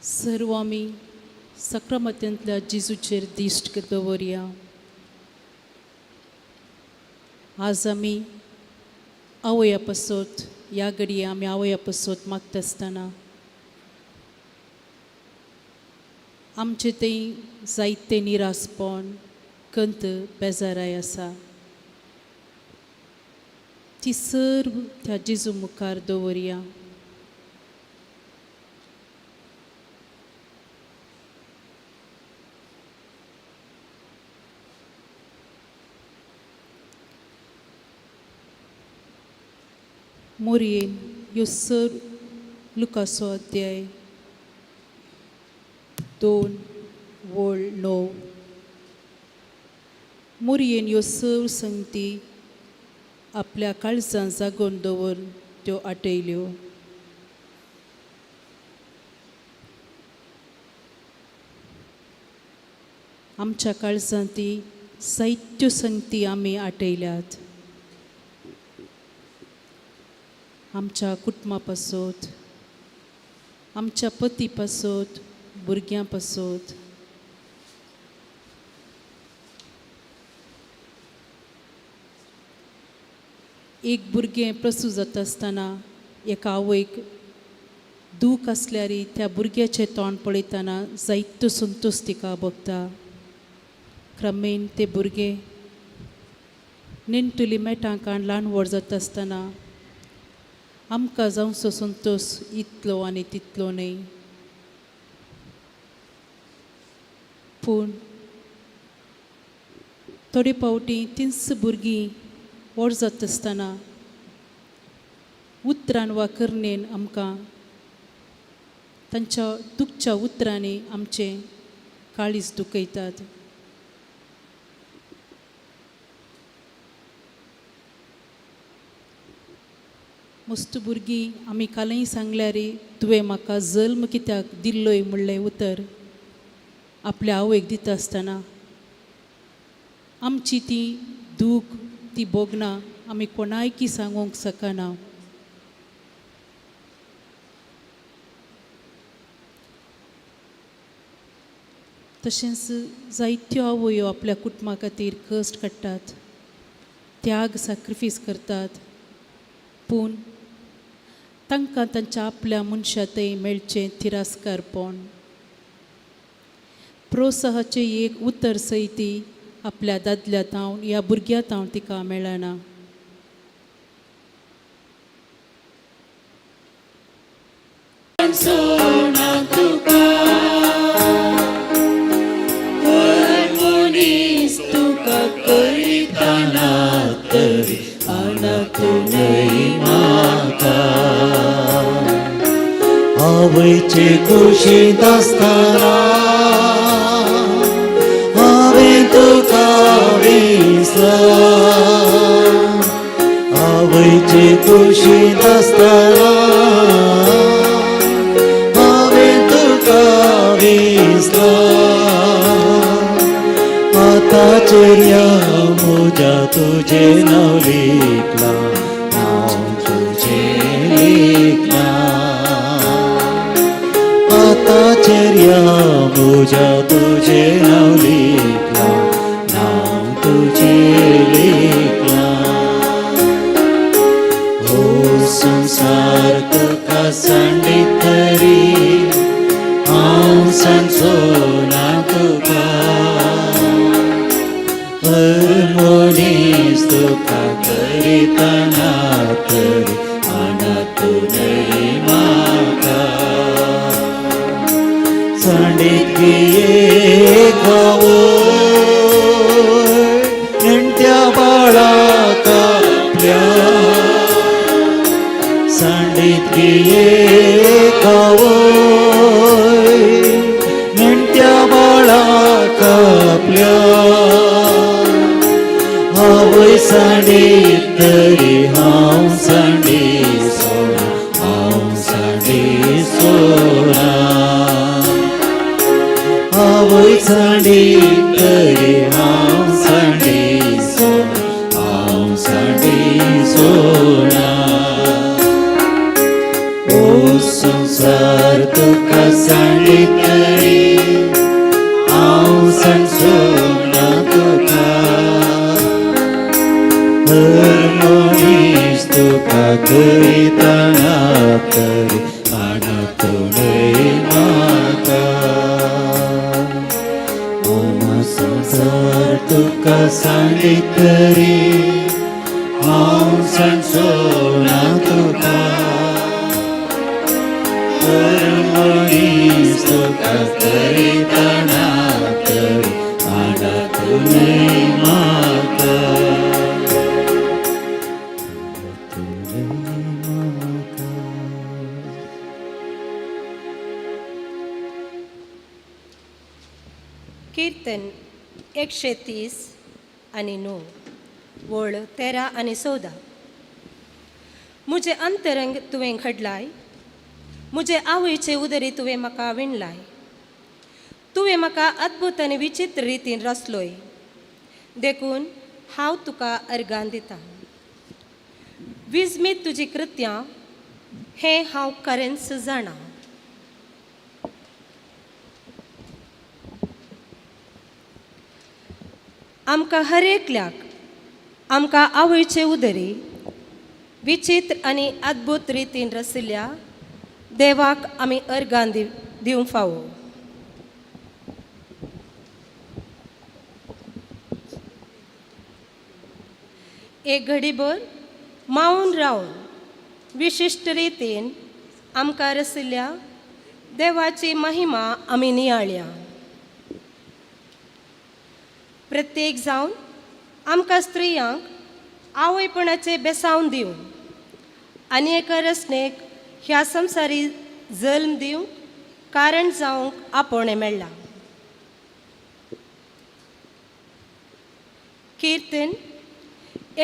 सर्व आमी सक्रमतेंतल्या जेजूचेर दिश्ट दवरया. आज आमी आवया पासत ह्या घडये आमी आवया पासत मागता आसतना आमचे थंय जायते निरासपण, कंत, बेजाराय आसा. ती सर्व त्या जेजू मुखार दवरया. मोरयेन ह्यो सर लुकासो अध्याय 2 वळ 9. मोरयेन ह्यो सर्व संगती आपल्या काळजान जागोवन दवरून त्यो आटयल्यो. आमच्या काळजान ती जायत्यो संगती आमी आटयल्यात. आमच्या कुटुंबा पासत, आमच्या पती पासत, भुरग्यां पासत. एक भुरगें प्रसूत जाता आसतना एका आवयक दूख आसल्यार त्या भुरग्याचें तोंड पळयतना जायतो संतोश तिका भोगता. क्रमेण ते भुरगें नेणटुली मेटांकान ल्हान व्हड जाता आसतना आमकां जावचो संतोश इतलो आनी तितलो न्हय, पूण थोडे फावटी तींच भुरगीं व्हड जाता आसतना उतरान वा करणेन आमकां तांच्या दुखच्या उतरांनी आमचें काळीज दुखयतात. मस्त भुरगीं आमी कालय सांगल्यार तुवें म्हाका जल्म कित्याक दिल्लोय म्हणलें उतर आपल्या आवयक दिता आसतना आमची ती दूख ती भोगना आमी कोणायकी सांगूंक शकना. तशेंच जायत्यो आवयो आपल्या कुटुंबा खातीर कश्ट काडटात, त्याग सॅक्रिफायस करतात, पूण तांकां तांच्या आपल्या मनशा थंय मेळचें तिरस्कारपण. प्रोत्साहाचें एक उतर सयती आपल्या दादल्या तावन ह्या भुरग्या तावन तिका मेळना. आवयचे कुशींत आसतना हांवें तुका विसला. आवयचे कुशींत आसतना हांवें तुका विसला. आतां चेऱ्या म्हज्या तुजें नांव लिखलां, हांव तुजें लिखलां. आतां चेऱ्या म्हज्या तुजें नांव लिखलां, नांव तुजें लिखलां. हो संवसार तुका सांडीत तरी हांव सांगचो ना तुका. हर मनीस तुका करितना तरी आना तूं न्हय म्हाका. सांडीत गिये खावय नेणट्या बाळाक आपल्या. सांडीत गिये खावय नेणट्या बाळाक आपल्या. आवय सांडीत तरी हांव सांडी सोना, हांव सांडी सोना. आवय सांडीत तरी हांव सांडी सोना, हांव सांडी सोना. ओ संवसार तुका सांडीत सांडीत तरी हांव सांडचो ना तुका. हर मनीस तुका करितना तरी अनाथूनय म्हाका. आना संवसार तुका सांडीत तरी हांव सांडचो ना तुका. हर मनीस तुका करितना तरी अनाथूनय म्हाका. अनाथूनय म्हाका. कीर्तन 130 आनी 9 वळ 13 आनी 14. मुजे अंतरंग तुवें घडलाय, मुजे आवयचे उदरी तुवें म्हाका विणलाय. तुवें म्हाका अद्भुत आनी विचित्र रितीन रचलोय, देखून हांव तुका अर्गान दितां. विजमीत तुजी कृत्यां हें हांव खरेंच जाणा. आमकां हर एकल्याक आमकां आवयचे उदरी विचित्र आनी अद्भुत रितीन रचिल्ल्या देवाक आमी अर्गान दिवंक फावो. एक घडीभर मावन रावन विशिश्ट रितीन आमकां रचिल्ल्या देवाची महिमा आमी नियाळया. प्रत्येक जावन आमकां स्त्रियांक आवयपणाचें बेसावन दिवन आनी एका रचनेक ह्या संवसारी जल्म दिवंक कारण जावंक आपोवणें मेळ्ळां. कीर्तन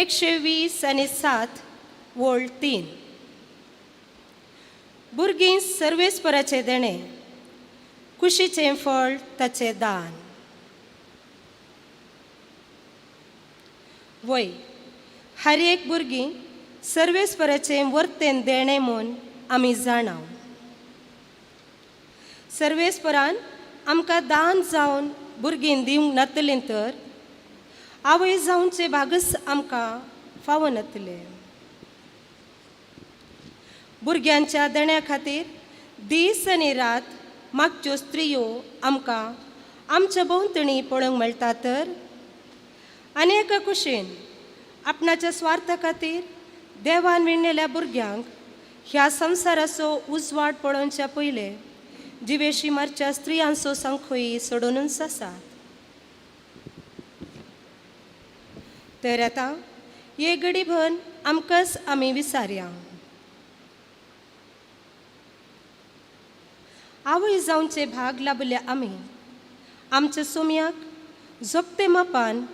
120 आनी 7 वळ 3. भुरगीं सर्वेस्पराचें देणें, कुशीचें फळ ताचें दान. वय हर एक भुरगीं सर्वेस्पराचें वर्तेन देणें म्हूण आमी जाणा. सर्वेस्परान आमकां दान जावन भुरगीं दिवंक नातलें तर आवय जावचे भागच आमकां फावो नातलें. भुरग्यांच्या देण्या खातीर दीस आनी रात मागच्यो स्त्रियो आमकां आमच्या भोंवतणी पळोवंक मेळटा तर आनी एका कुशीन आपणाच्या स्वार्था खातीर देवान विणलेल्या भुरग्यांक ह्या संवसाराचो उजवाड पळोवच्या पयले जिवेशी मारच्या स्त्रियांचो संखोई सोडूनच आसात. तर आतां हे घडीभर आमकांच आमी विसारया. आवय जावचे भाग लाभल्या आमी आमच्या सोम्याक जोगते मापान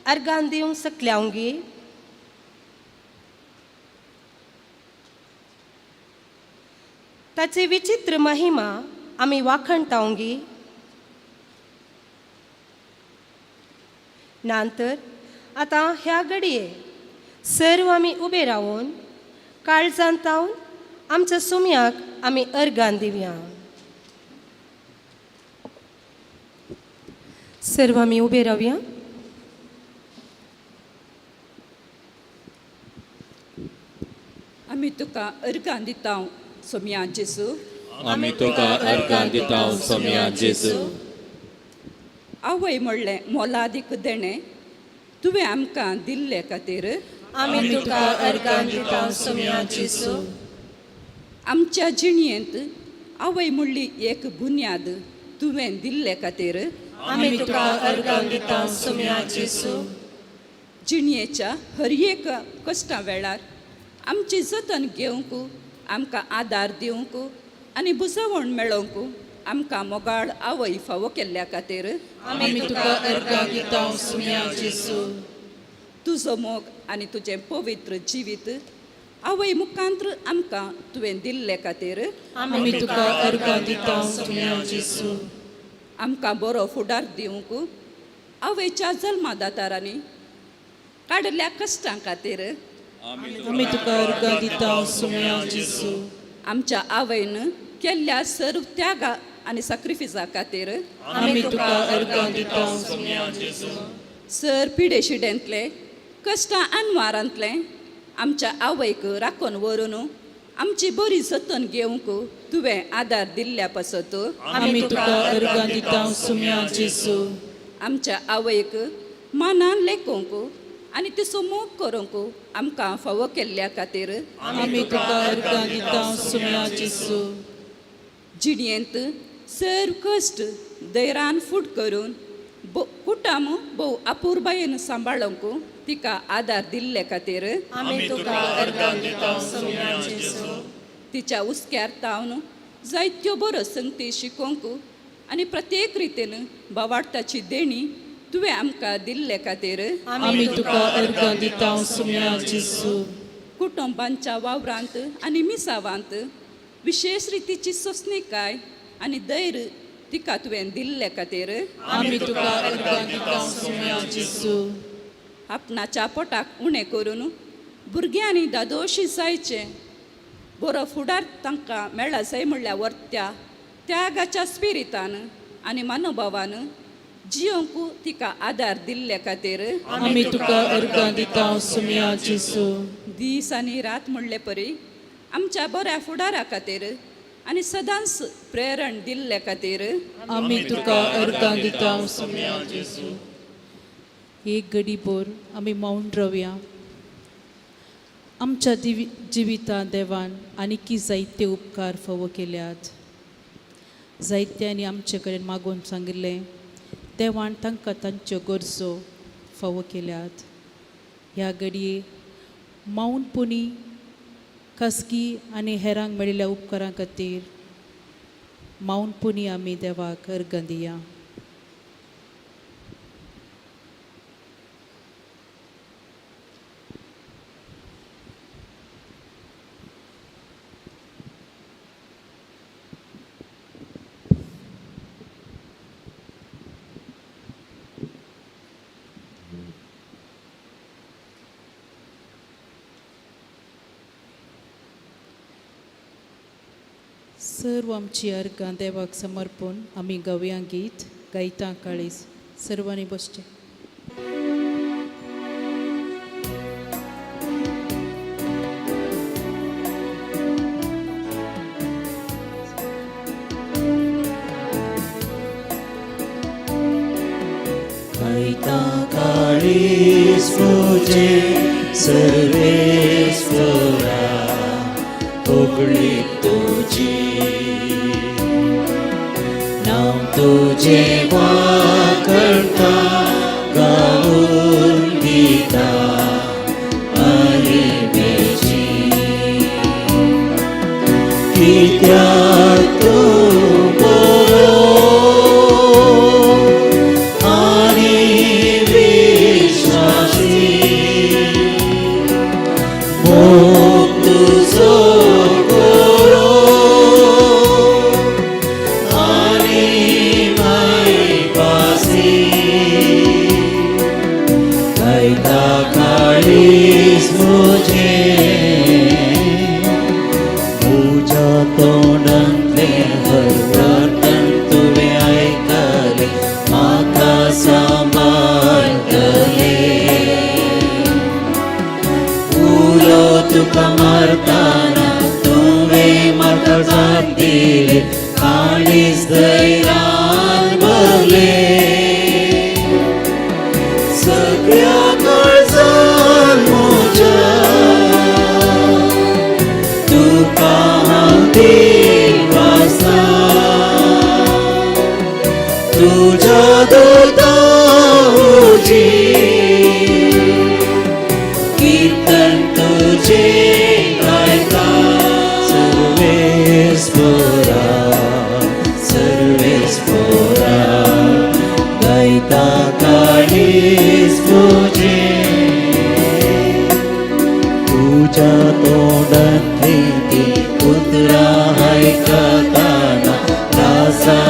अर्गान दिवंक शकल्या गी. ताची विचित्र महिमा आमी वाखणतावंगी गी. नातर आतां ह्या घडये सर्व आमी उबे रावन काळजांत तावन आमच्या सुम्याक आमी अर्गान दिवया. सर्व आमी उबे रावया. आमी तुका अर्गां दिता सोम्या जेजू. आमी तुका अर्गां दिता सोम्या जेजू. आवय म्हणलें मोलादीक देणें तुवें आमकां दिल्ले खातीर आमी तुका अर्गां दिता सोम्या जेजू. आमच्या जिणयेंत आवय म्हणली एक बुन्याद तुवें दिल्ले खातीर आमी तुका अर्गां दिता सोम्या जेजू. जिणयेच्या हर एक कश्टा वेळार आमची जतन घेवंक आमकां आदार दिवंक आनी बुजवण मेळोवंक आमकां मोगाळ आवय फावो केल्ल्या खातीर आमी तुका अर्गां दिता सोम्या जेजू. तुजो मोग आनी तुजें पवित्र जिवीत आवय मुखांत्र आमकां तुवें दिल्ले खातीर आमी तुका अर्गां दिता सोम्या जेजू. आमकां बरो फुडार दिवंक आवयच्या जल्मादातारांनी काडिल्ल्या कश्टां खातीर आमी तुका अर्गां दिता सोम्या जेजू. आमच्या आवयन केल्ल्या सर्व त्यागा आनी साक्रिफिसा खातीर आमी तुका अर्गां दिता सर पिडेशिडेंतले कश्टां अनवारांतले आमच्या आवयक राखून व्हरून आमची बरी जतन घेवंक तुवें आदार दिल्ल्या पासत आमी तुका अर्गां दिता सुम्या जेजू आमच्या आवयक मानान लेखूंक आनी तिचो मोग करूंक आमकां फावो केल्ल्या खातीर आमी तुका अर्गां दिता सुम्या जेजू जिणेंत सर कश्ट धैरान फूट करून कुटुंब भोव अपुरबायेन सांबाळूंक तिका आदार दिल्ले खातीर आमी तुका अर्गां दिता सुम्या जेजू तिच्या हुस्क्यार तावन जायत्यो बऱ्यो संगती शिकोवंक आनी प्रत्येक रितीन बावाडताची देणी तुवें आमकां दिल्ले खातीर आमी तुका अर्गां दिता सुम्या जेजू कुटुंबांच्या वावरांत आनी मिसावांत विशेश रितीची सोंसणीकाय आनी धैर्य तिका तुवें दिल्ले खातीर आमी तुका अर्गां दिता सुम्या जेजू आपणाच्या पोटाक उणें करून भुरग्यांनी दादोशी जायचें बरो फुडार तांकां मेळ्ळा जाय म्हणल्यार वर्त्या त्यागाच्या स्पिरितान आनी मनोभावान जियोंक तिका आदार दिल्ले खातीर आमी तुका अर्गां दिता सुम्या जेजू दीस आनी रात म्हणले परी आमच्या बऱ्या फुडारा खातीर आनी सदांच प्रेरण दिल्ले खातीर आमी तुका अर्गां दिता सुम्या जेजू एक गडीभर आमी मौन रावया. आमच्या जिवितांत देवान आनीकी जायते उपकार फावो केल्यात. जायत्यांनी आमचे कडेन मागून सांगिल्लें देवान तांकां तांच्यो गरजो फावो केल्यात. ह्या घडये मौनपणी खासगी आनी हेरांक मेळिल्ल्या उपकारां खातीर मौनपणी आमी देवाक अर्गां दिया. सर्व आमची अर्गां देवाक समर्पण आमी गावया गीत गायता काळीज. सर्वांनी बसचें. गायता काळीज तुजें सर्वेस्परा होगळी तुजी नांव तुजें वाखणता गावन दिता आनी कित्याक तूं बरो आनी विश्वासी मोग तुजो बरो आनी मायपासी गायता काळीज म्हजें तुज्या तोंडांतलें हर प्रार्थन तुवें आयकलें म्हाका सांबाळटलें उलो तुका मारतना तुवें म्हाका जाप दिली काळीज धैर्यान भरलें सगळ्या काळजान म्हज्या तुका हांव देव आसा तुज्या दुता कीर्तन तुजें गायता सर्वेस्परा सर्वेस्परा गायता काळीज तुजें तुज्या तोंडांतली ती उतरां आयकतना राजा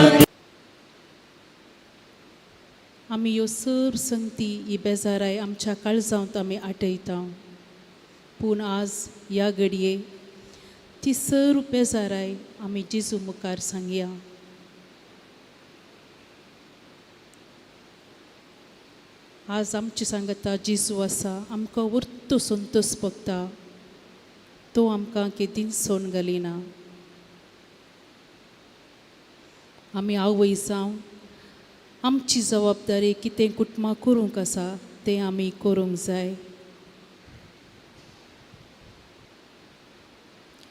आमी ह्यो सर संगती ही बेजाराय आमच्या काळजांत आमी आठयता. पूण आज ह्या घडये ती सर बेजाराय आमी जेजू मुखार सांगया. आज आमची सांगता जेजू आसा, आमकां वर्तू संतोष भोगता. तो आमकां केदींच सोन घालिना. आमी आवय जावन आमची जबाबदारी कितें कुटुंबां करूंक आसा तें आमी करूंक जाय.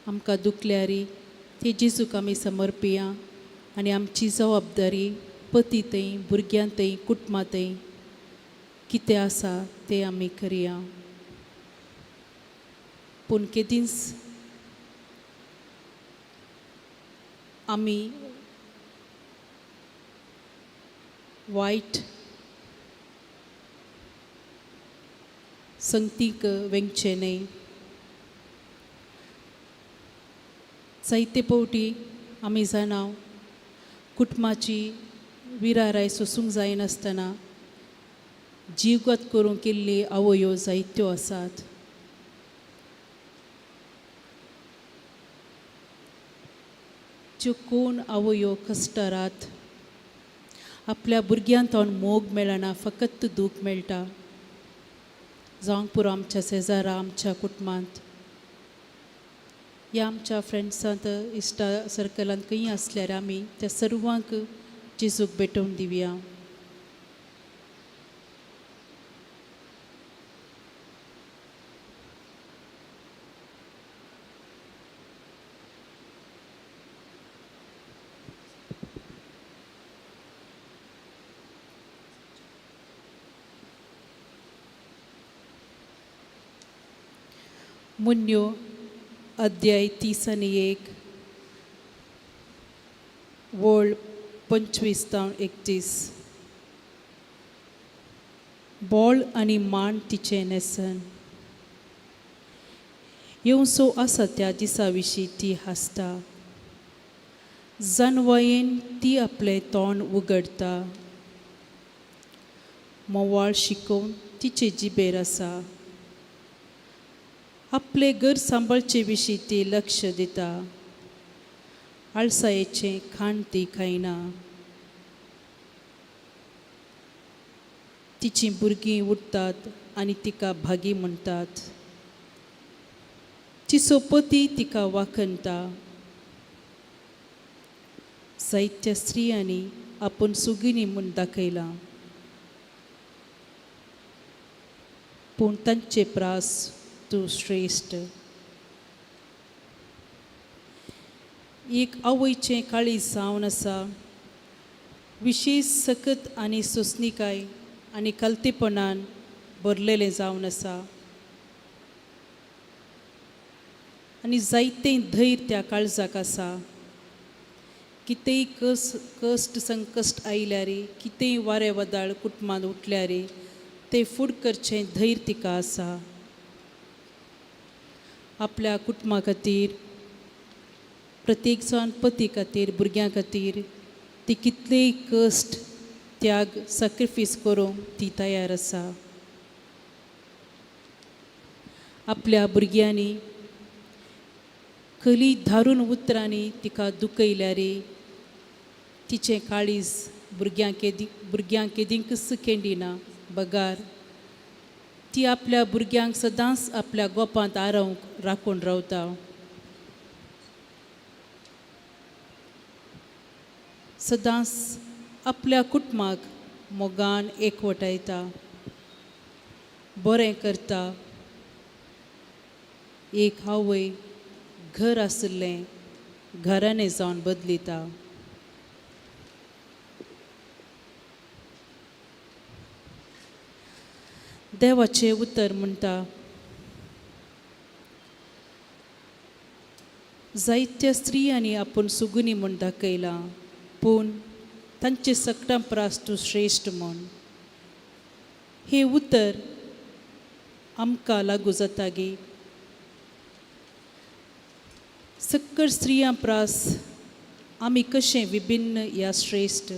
आमकां दुखल्यारी ती जेजूक आमी समर्पिया आनी आमची जबाबदारी पती थंय, भुरग्यां थंय, कुटुंबां थंय कितें आसा तें आमी करया. पूण केदींच आमी वायट संगतीक वेंगचें न्हय. जायते फावटी आमी जाणा कुटुंबाची विराराय सोसूंक जायनासतना जीवघात करूंक केल्ली आवयो जायत्यो आसात. ज्यो कोण आवयो कश्टरात आपल्या भुरग्यांक मोग मेळना, फकत दूख मेळटा. जावंक पुरो आमच्या शेजारा, आमच्या कुटुंबांत या आमच्या फ्रेंड्सांत, इश्टा सर्कलांत खंय आसल्यार आमी त्या सर्वांक जेजूक भेटोवन दिवया. मुन्यो अध्याय 31 वळ 25 जावन 31. बोळ आनी मान तिचें न्हेसन येवसो आसा त्या दिसा विशीं ती हांसता. जानवायेन ती आपलें तोंड उगडटा. मोवाळ शिकोवन तिचे जिबेर आसा. आपले घर सांबाळचे विशीं ती लक्ष दिता. आळसायेचें खाण ती खायना. तिचीं भुरगीं उठतात आनी तिका भागी म्हणटात. तिचो पती तिका वाखणटा. जायत्या स्त्रियांनी आपूण सुगिनी म्हूण दाखयलां, पूण तांचे प्रास तूं श्रेश्ठ. एक आवयचें काळीज जावन आसा विशेश सकत आनी सोंसणीकाय आनी कलतेपणान भरलेलें जावन आसा आनी जायतें धैर्य त्या काळजाक आसा. कितेंय कश्ट संकश्ट आयल्यार, कितेंय वारें वादळ कुटुंबांत उठल्यार तें फुड करचें धैर्य तिका आसा. आपल्या कुटुंबा खातीर, प्रत्येक जाण पती खातीर, भुरग्यां खातीर ती कितलेय कश्ट, त्याग, सॅक्रिफीस करूंक ती तयार आसा. आपल्या भुरग्यांनी कली धारून उतरांनी तिका दुखयल्यार तिचें काळीज भुरग्यांक केदींकच केंडिना बगार ती आपल्या भुरग्यांक सदांच आपल्या गोपांत आरोवंक राखून रावता. सदांच आपल्या कुटुंबाक मोगान एकवटायता, बरें करता. एक आवय घर आशिल्लें घराणें जावन बदलिता. देवाचें उतर म्हणटा, जायत्या स्त्रियांनी आपूण सुगुनी म्हूण दाखयलां, पूण तांचे सकटां प्रास तूं श्रेश्ठ म्हूण. हें उतर आमकां लागू जाता गी? सक्कर स्त्रियां प्रास आमी कशें विभिन्न या श्रेश्ठ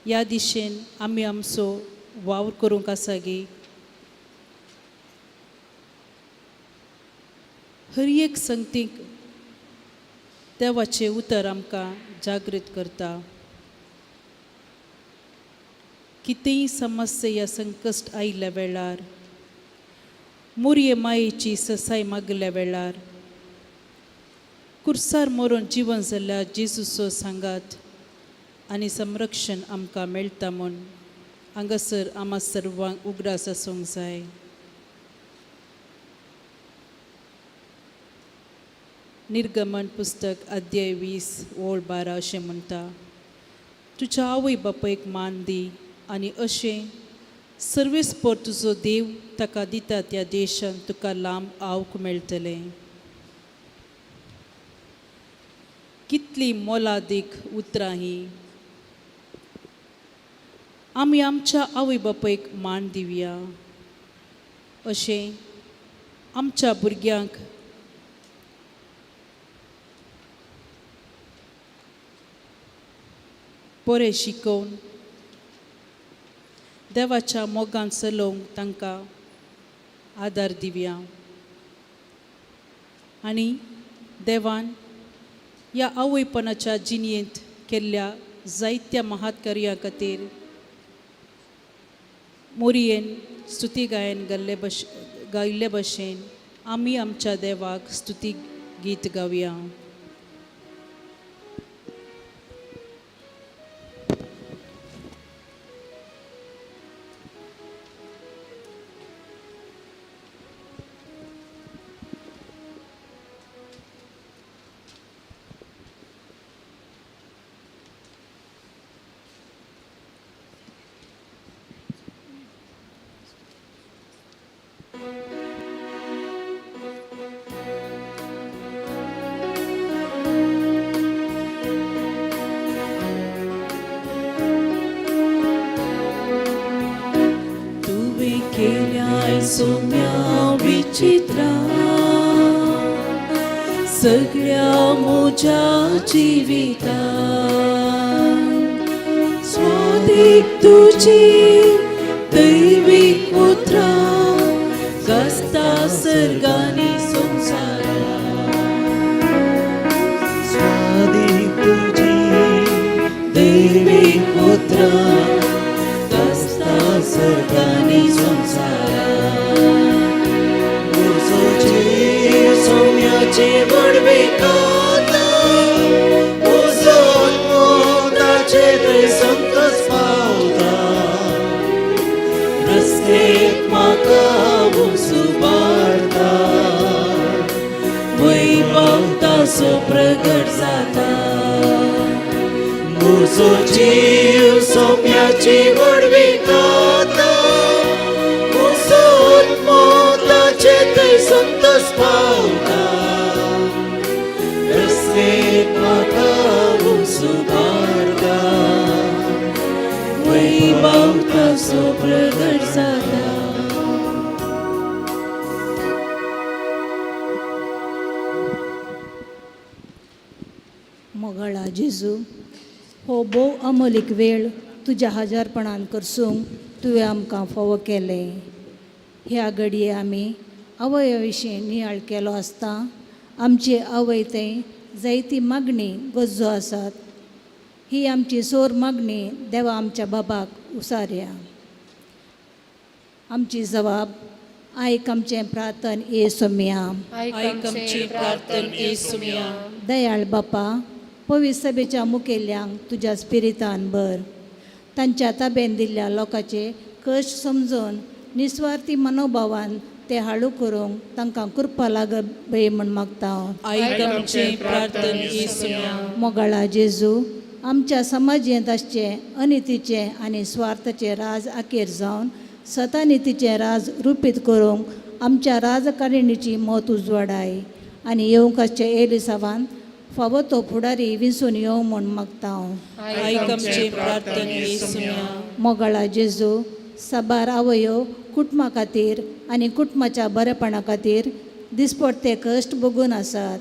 ह्या दिशेन आमी आमचो वावर करूंक आसा गी? हर एक संगतीक देवाचें उतर आमकां जागृत करता. कितेंय समस्या या संकश्ट आयिल्ल्या वेळार, मोरये मायेची ससाय मागिल्ल्या वेळार, कुर्सार मरून जिवन जाल्ल्या जेजूचो सांगात आनी संरक्षण आमकां मेळटा म्हूण हांगासर आमा सर्वांक उगडास आसूंक जाय. निर्गमन पुस्तक अध्याय 20 ओळ 12 अशें म्हणटा, तुज्या आवय बापायक मान दी आनी अशें सर्वेस्पर तुजो देव ताका दिता त्या देशांत तुका लांब आवक मेळटलें. कितली मोलादीक उतरां हीं. आमी आमच्या आवय बापायक मान दिवया अशें आमच्या भुरग्यांक बरें शिकोवन देवाच्या मोगान चलोवंक तांकां आदार दिवया. आनी देवान ह्या आवयपणाच्या जिणेंत केल्ल्या जायत्या महात्कार्या खातीर मोरयेन स्तुती गायन गायिल्ले भशेन आमी आमच्या देवाक स्तुती गीत गावया. सोम्या विचित्रा सगळ्या म्हज्या जिवितान स्वादीक तुजी दैवीक उतरां गाजता सर्गांनी संवसारान. स्वादीक तुजी दैवीक उतरां गाजता सर्गांनी संवसारान. सोम्याची व्हडविकाता म्हजो आत्मो ताचे थंय संतोस पावता. रस्तेक म्हाका सुबारता वैभवतासो प्रगट जाता. म्हजो जीव सोम्याची व्हडविकाता म्हजो आत्मो ताचे थंय संतोस पावता. रस्तेक म्हाका सुबारता वैभवतासो प्रगट जाता. मोगाळा जेजू, हो भोव अमोलीक वेळ तुज्या हजारपणान करसूंक तुवें आमकां फावो केलें. ह्या घडये आमी आवय विशीं नियाळ केलो आसता आमची आवय थंय जायती मागणी गरजो आसात. ही आमची सोर मागणी देवा आमच्या बाबाक उसारया. आमची जबाब आयक आमचें प्रार्थन ए सोम्या. आयक आमची प्रार्थन ए सोम्या. दयाळ बापा, पवित्र सभेच्या मुखेल्यांक तुज्या स्पिरितान भर. तांच्या ताब्यान दिल्ल्या लोकांचे कश्ट समजून निस्वार्थी मनोभावान ते हाळू करूंक तांकां कृपा लागत बय म्हूण मागता. आयक आमचें प्रार्थन ए सोम्या. मोगाळा जेजू, आमच्या समाजेंत आसचें अनितीचें आनी स्वार्थाचें राज आखेर जावन सतानितीचें राज रुपीत करूंक आमच्या राजकारणीची मत उजवाडाय आनी येवंक आसचें एलिसावान फावो तो फुडारी विंचून येवं म्हूण मागता. आयक आमचें प्रार्थन ए सोम्या. मोगाळा जेजू, साबार आवयो कुटुंबा खातीर आनी कुटुंबाच्या बरेपणा खातीर दिसपडते कश्ट भोगून आसात.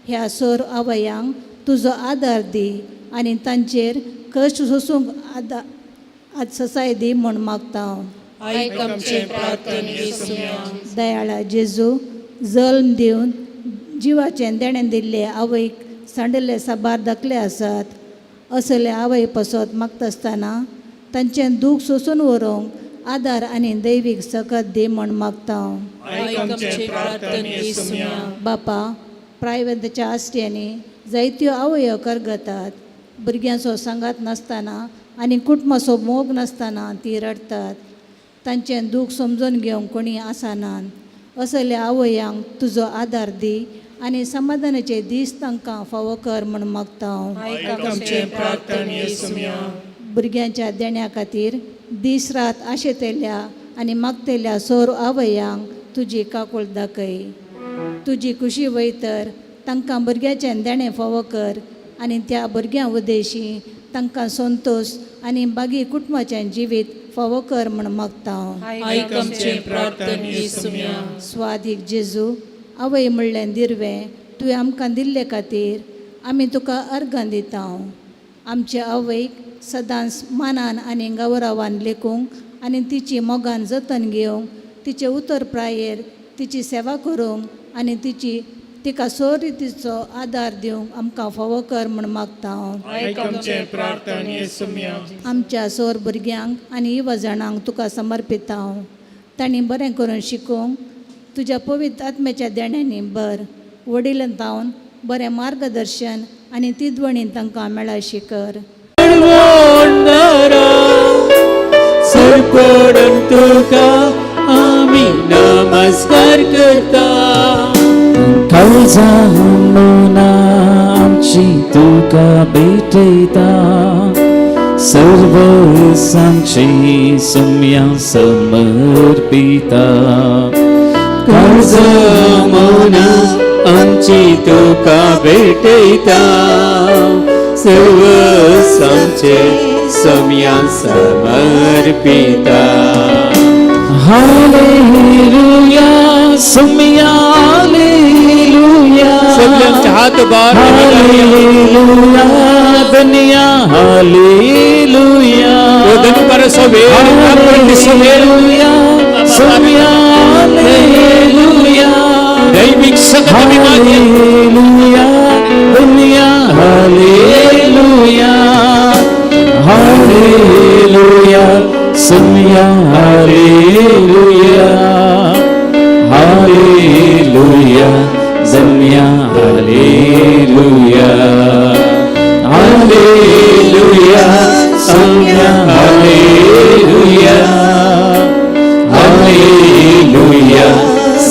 ह्या सोर आवयांक तुजो आदार दी आनी तांचेर कश्ट सोसूंक आद ससाय दी म्हूण मागता. आयक आमचें प्रार्थन ए सोम्या. दयाळा जेजू, जल्म दिवन जिवाचें देणें दिल्ले आवयक सांडिल्ले साबार दाखले आसात. असले आवय पसत मागता आसतना तांचें दूख सोसून व्हरूंक आदार आनी दैवीक सकत दी म्हण मागता. आयक आमचें प्रार्थन येसुम्या. बापा, प्रायव्हताच्या आस्ट्यांनी जायत्यो आवयो करगतात. भुरग्यांचो सांगात नासतना आनी कुटुंबाचो मोग नासतना ती रडटात. तांचें दूख समजून घेवंक कोणी आसनात. असल्या आवयांक तुजो आदार दी आनी समाधानाचे दीस तांकां फावो कर म्हूण मागता. आयक आमचें प्रार्थन येसुम्या. भुरग्यांच्या देण्या खातीर दीस रात आशेतल्या आनी मागतल्या सोर आवयांक तुजी काकूळ दाखय. तुजी खुशी वयतर तांकां भुरग्याचें देणें फावो कर आनी त्या भुरग्यां उद्देशी तांकां संतोश आनी बागी कुटुंबाचें जिवीत फावो कर म्हूण मागता. आयक आमचें प्रार्थन येसुम्या. स्वादीक जेजू, आवय म्हणलें दिरवें तुवें आमकां दिल्ले खातीर आमी तुका अर्गां दिता. आमचे आवयक सदांच मानान आनी गौरवान लेखूंक आनी तिची मोगान जतन घेवंक, तिचे उतर प्रायेर तिची सेवा करूंक आनी तिची तिका सोरितीचो आदार दिवंक आमकां फावो कर म्हूण मागता. आयक आमचें प्रार्थन येसुम्या. आमच्या सोर भुरग्यांक आनी युवा जाणांक तुका समर्पिता. तांणी बरें करून शिकूंक तुज्या पवित्र आत्म्याच्या देण्यांनी बर वडील तावन बरें मार्गदर्शन आनी तिदवणी तांकां मेळाशी कर. सरपडून तुका आमी नमस्कार करता. काळजां मनां आमची तुका भेटयता, सर्व आमची सुम्या समर्पिता. काळजां मनां आमची तुका भेटयता, सर्व आमचे सम्या समर्पिता. हालेलुया सुम्या हालेलुया. सगळ्यांचे हात बार. हालेलुया दुनिया हालेलुया. हालेलुया सुम्या हालेलुया. दैविक सकत आमी मागया. हालेलुया दुनिया हालेलुया. हालेलुया सुम्या हालेलुया. हालेलुया जम्या हालेलुया. हालेलुया सुम्या हालेलुया. हालेलुया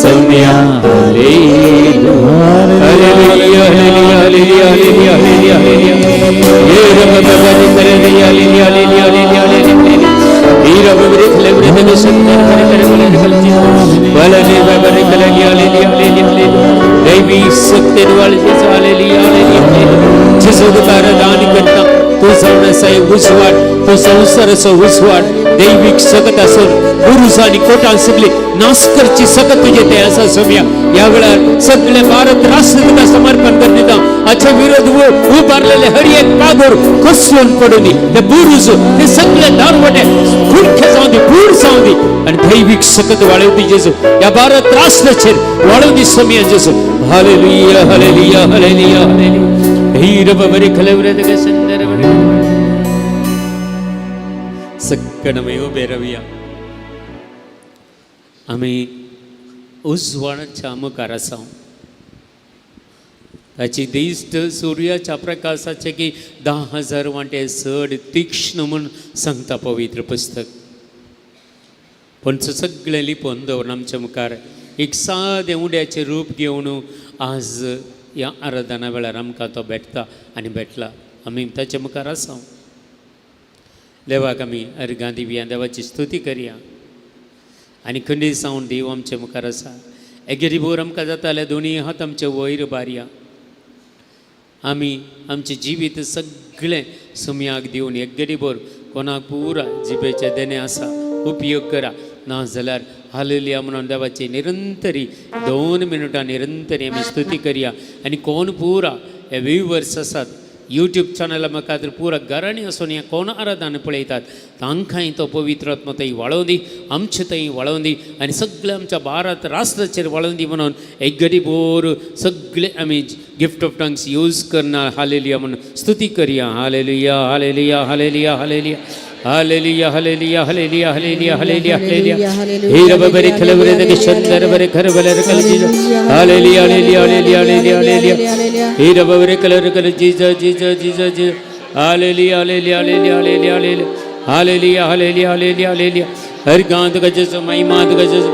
सम्या हालेलुया. Hallelujah hallelujah hallelujah hallelujah hallelujah. ये रब बबरी करे हालेलुया हालेलुया हालेलुया हालेलुया. हीरा बबरी खले बरे खले संतर करे करे बोले खले जी बलने बबरी खले हालेलुया हालेलुया हालेलुया. दैवी शक्ति वाले जेसू हालेलुया हालेलुया हालेलुया. जेसू तुका दान करता तो जावन उजवाड, तो संवसाराचो उजवाड दैवीक सकत आसून पुरुष आनी कोटान सगळी नाश करची सकत तुजे ते आसा सोम्या. ह्या वेळार सगळे भारत राष्ट्र तुका समर्पण कर दिता. हाचे विरोध उबारलेले हर एक पागोर कोसळून पडूनी. ते बुरुज ते सगळे दारवटे खुडखे जावं दी, पूर जावं दी आनी दैवीक सकत वाळोवपी जेजू ह्या भारत राष्ट्राचेर वाळोवदी सोम्या जेजू. हालेलुया हालेलुया हालेलुया हालेलुया. हीर बरी खलेवरे तुगे सुंदर सगळं उबे रावया. आमी उजवाडाच्या मुखार आसा. ताची दिश्ट सुर्याच्या प्रकाशाचे की 10,000 वांटे चड तीक्ष्ण म्हूण सांगता पवित्र पुस्तक. पूण सगळें लिपोवन दवरून आमच्या मुखार एक सादें उड्याचें रूप घेवन आज ह्या आराधना वेळार आमकां तो भेटता आनी भेटला. आमी ताच्या मुखार आसा. देवाक आमी अर्गां दिवया, देवाची स्तुती करया आनी खंडीत जावन देव आमचे मुखार आसा. एकेरी बोर आमकां जाता जाल्यार दोनी हात आमचे वयर बारया. आमी आमचें जिवीत सगळें सुमयाक दिवन एकेरी बोर कोणाक पुरा जिबेचें देणें आसा उपयोग करा. ना जाल्यार हालेलुया म्हणून देवाची निरंतरी 2 मिनटां निरंतरी आमी स्तुती करया. आनी कोण पुरा हे व्युवर्स आसात यूट्यूब चॅनला म्हाका तर पुरा घरांनी आसून हें कोण आराधना पळयतात तांकांय तो पवित्र आत्मा थंय वाळोवन दी, आमचे थंय वाळोवन दी आनी सगळे आमच्या भारत राष्ट्राचेर वाळोवन दी म्हणून एक गडी बोर सगळे आमी गिफ्ट ऑफ टंग्स यूज करना. हालेलुया म्हणून स्तुती करया. Hallelujah hallelujah hallelujah hallelujah Hallelujah hallelujah hallelujah hallelujah hallelujah hallelujah हीरबरे खलबरे दगे शंदरबरे खरबलर कल जीजा hallelujah hallelujah hallelujah hallelujah hallelujah हीरबरे colour कल जीजा जीजा जीजा जीजा hallelujah hallelujah hallelujah hallelujah hallelujah hallelujah hallelujah hallelujah hallelujah हर गांत गजस महिमांत गजस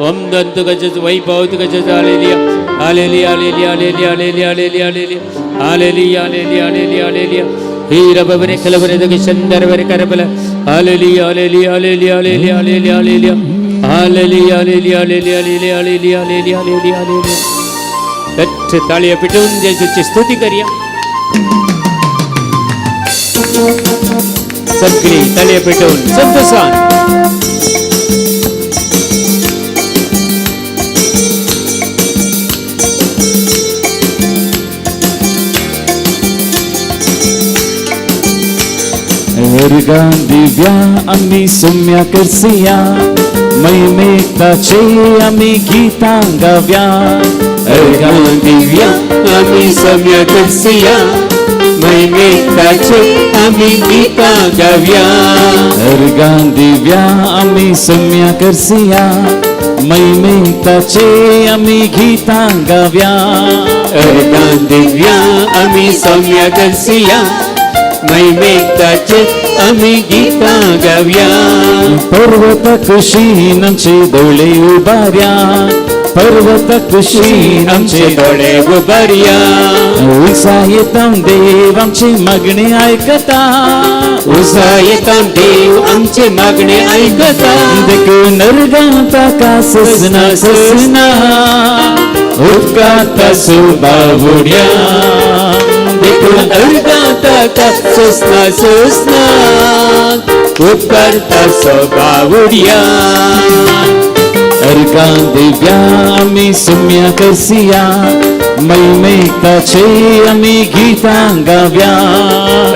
ओम दंत गजस वैभवत गजस hallelujah hallelujah hallelujah hallelujah hallelujah hallelujah hallelujah hallelujah hallelujah hallelujah हीरबरे खलबरे दगे शंदरबरे करबल hallelujah hallelujah hallelujah hallelujah hallelujah hallelujah hallelujah hallelujah hallelujah hallelujah hallelujah hallelujah hallelujah hallelujah तट्ठ ताळया पिटून जेजूची स्तुती करूया सगळी ताळया पेटवून संतोषान. अर्गां दिव्या आमी सोम्या करसिया महिमेताचे आमी गीतां गाव्या. अर्गां दिव्या आमी सोम्या करसिया महिमेताचे आमी गीतां गाव्या. अर्गां दिव्या आमी सोम्या करसिया महिमेताचे आमी गीतां गाव्या. अर्गां दिव्या आमी सोम्या करसिया महिमेताचे आमी गीतां गाव्या. पर्वत कुशीन आमचे दोळे उबार्या पर्वत कुशीन आमचे दोळे उबार्या. उत्साहित देव आमचे मागणे ऐकता उत्साहित देव आमचे मागणे ऐकता. देखून अर्गां ताका ससना ससना उपकारता सुबावुड्या. देखून अर्गां ताका ससना ससना उपकारता सुबावुड्या. अर्गां दिव्या आमी सोम्या करसिया महिमेताचे आमी गीतां गाव्या.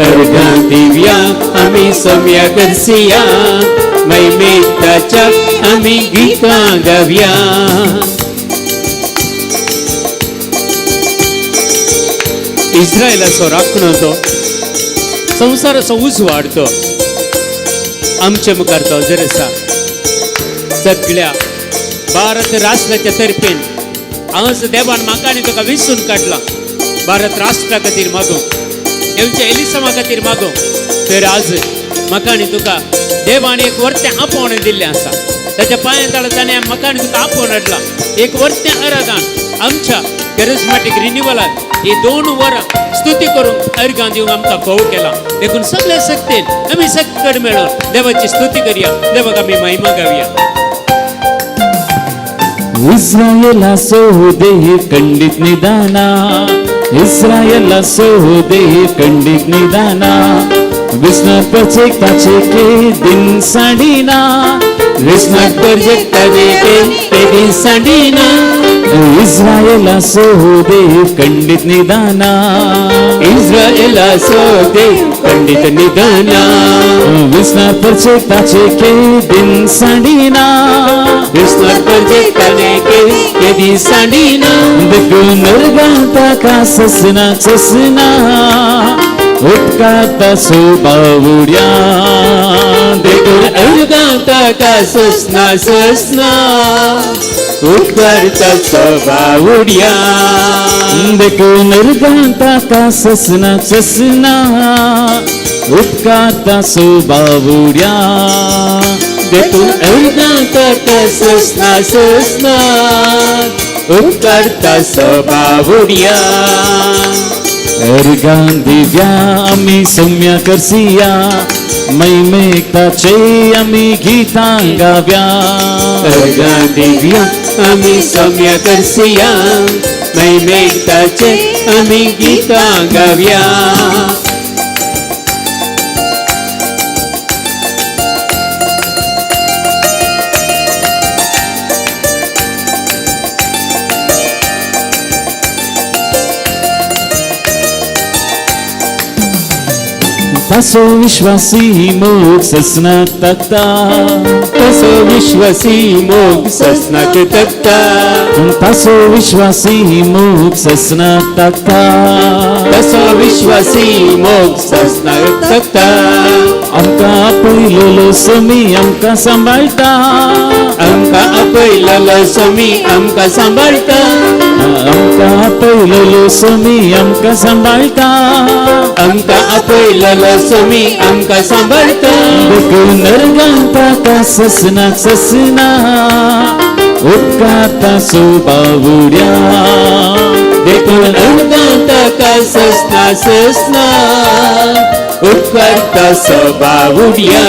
अर्गां दिव्या आमी सोम्या करसिया महिमेताच्या आमी गीतां गाव्या. इस्रायलाचो राखणो तो संवसाराचो उजवाड तो आमचे मुखार तो हजर आसा. सगळ्या भारत राष्ट्राच्या तर्फेन आज देवान म्हाका आनी तुका विसून काडला. भारत राष्ट्रा खातीर मागूंक देवच्या एलिसामा खातीर मागूंक तर आज म्हाका आनी तुका देवान एक वर्तें आपोवणें दिल्लें आसा. ताच्या पांयां तळा ताणें म्हाका आनी तुका आपोवन हाडला. एक वर्तें आराधन आमच्या कॅरिस्मॅटीक रिन्युवलाक ही 2 वरां स्तुती करूंक अर्गां दिवंक आमकां फोव केला. देखून सगळे शक्तीन आमी सगळे मेळून देवाची स्तुती करूया. देवाक आमी महिमा गावया. इस्रायलाचो देह खंडीत निदाना इस्रायलाचो देह खंडीत निदाना विस्नात प्रचेकताचे के दिन सांडिना विस्नात प्रचेकताचे के दिन सांडिना. इस्रायलाचो देह खंडीत निदाना इस्रायलाचो देह खंडीत निदाना विस्नात प्रचेकताचे के दिन सांडिना विस्नात प्रचेकताचे के दिन सांडिना. देखून अर्गां ताका ससना ससना उपकारता सुबावुड्या. देखून अर्गां ताका ससना ससना उपकारता सुबावुड्या. देखून अर्गां ताका ससना ससना उपकारता सुबावुड्या. देखून अर्गां ताका ससना ससना उपकारता सुबावुड्या. अर्गां दिव्या आमी सोम्या करसिया महिमेताचे आमी गीतां गाव्या. अर्गां दिव्या आमी सोम्या करसिया महिमेताचे आमी गीतां गाव्या. तसो विश्वासी मोग ससनाक तकता, तसो विश्वासी मोग ससनाक तकता, तसो विश्वासी मोग ससनाक तकता, तसो विश्वासी मोग ससनाक तकता. आमकां आपयलोलो समी आमकां सांबाळटा, आमकां आपयलोलो समी आमकां सांबाळटा, आमकां आपयलोलो समी आमकां सांबाळटा, आमकां आपयलोलो समी आमकां सांबाळटा. देखून अर्गां ताका ससनाक ससना, उपकारता सुबावुड्या. देखून अर्गां ताका ससना ससना, उपकारता सबावुड्या.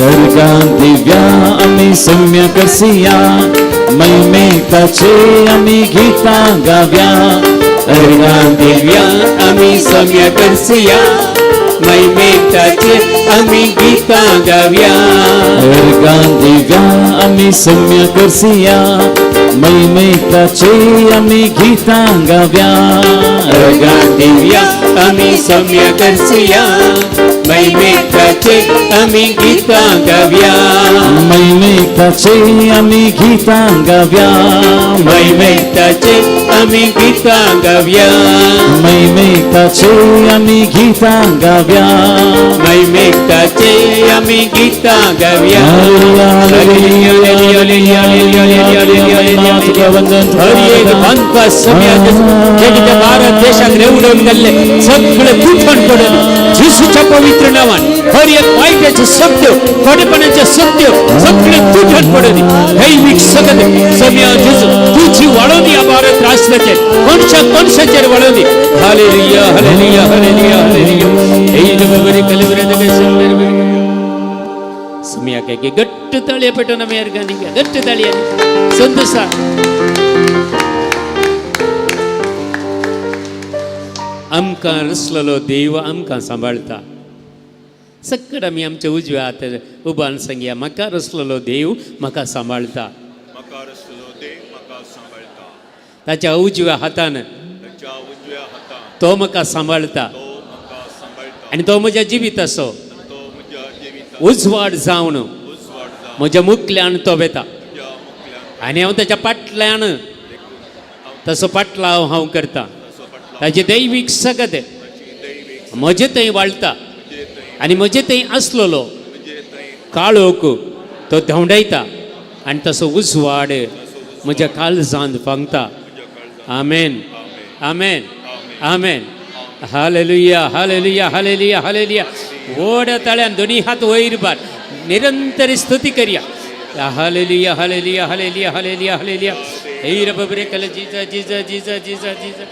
अर्गां दिव्या आमी सम्य करसिया, महिमेक ताचे आमी गीतां गाव्या. अर्गां दिव्या आमी सम्य करसिया, महिमेक ताचे आमी गीतां गाव्या. अर्गां दिव्या आमी सम्य करसिया, महिमेक ताचे आमी गीतां गाव्या. अर्गां दिव्या आमी सम्य करसिया, महिमेक ताचे आमी गीतां गाव्या. महिमेक ताचे आमी गीतां गाव्या, महिमेक ताचे आमी गीतां गाव्या. महिमेक ताचे आमी गीतां गाव्या, महिमेक ताचे आमी गीतां गाव्या. हर एक बांदपा सगळ्या भारत देशाक रेवडून गेल्ले सगळे तुटण पडून जेसूच्या पवित्र नावान हर एक वायटाचे सत्य, खोटेपणाचे सत्य सगळे तुटण पडून. दैवीक सगळे सम्या जेजू तुझी वाळोवनी ह्या Bharat राष्ट्राचेर, कोणशा कोणशाचेर वाळोवनी. Hallelujah hallelujah hallelujah hallelujah. सुम्याक गट्ट ताळये पेटोवन आमी अर्गां दिवया, गट्ट ताळयांनी संतोषा. आमकां रसलेलो देव आमकां सांबाळटा. सक्कड आमी आमच्या उजव्या हातार उबान सांगया, म्हाका रसलेलो देव म्हाका सांबाळटा. ताच्या उजव्या हातान तो म्हाका सांबाळटा आनी तो म्हज्या जिविताचो उजवाड जावन म्हज्या मुखल्यान तो वेता आनी हांव ताच्या पाटल्यान तसो पाटलाव हांव करता. ताची दैवीक सगत म्हजे थंय वाळटा आनी म्हजे थंय आसलेलो काळोख तो धांवडायता आनी तसो उजवाड म्हज्या काळजांत फांगता. आमेन आमेन आमेन. Hallelujah hallelujah hallelujah hallelujah. व्हड ताळ्यान दोनी हात वयर बार निरंतर स्तुती करया. Hallelujah hallelujah hallelujah hallelujah hallelujah. हे रबरे कल जीजा जीजा जीजा जीजा जीजा.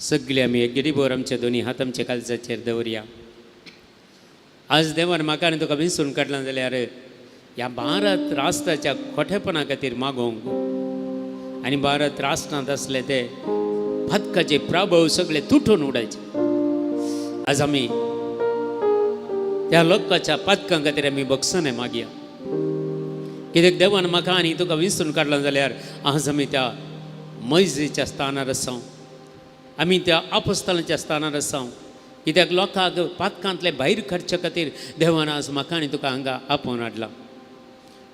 सगळे आमी एक गिरीभर आमच्या दोनी हात आमच्या काळजाचेर दवरया. आज देवान म्हाका आनी तुका विसरून काडला जाल्यार ह्या भारत राष्ट्राच्या खोटेपणा खातीर मागोवंक आनी भारत राष्ट्रांत आसले ते फातकाचे प्रभाव सगळे तुटून उडायचे. आज आमी त्या लोकांच्या पातकां खातीर आमी बक्षां मागया. कित्याक देवान म्हाका आनी तुका विसरून काडला जाल्यार आज आमी त्या मैजेच्या स्थानार आसाव, आमी त्या आपस्थलाच्या स्थानार आसाव. कित्याक लोकांक पातकांतले भायर काडचे खातीर देवान आज म्हाका आनी तुका हांगा आपोवन हाडला.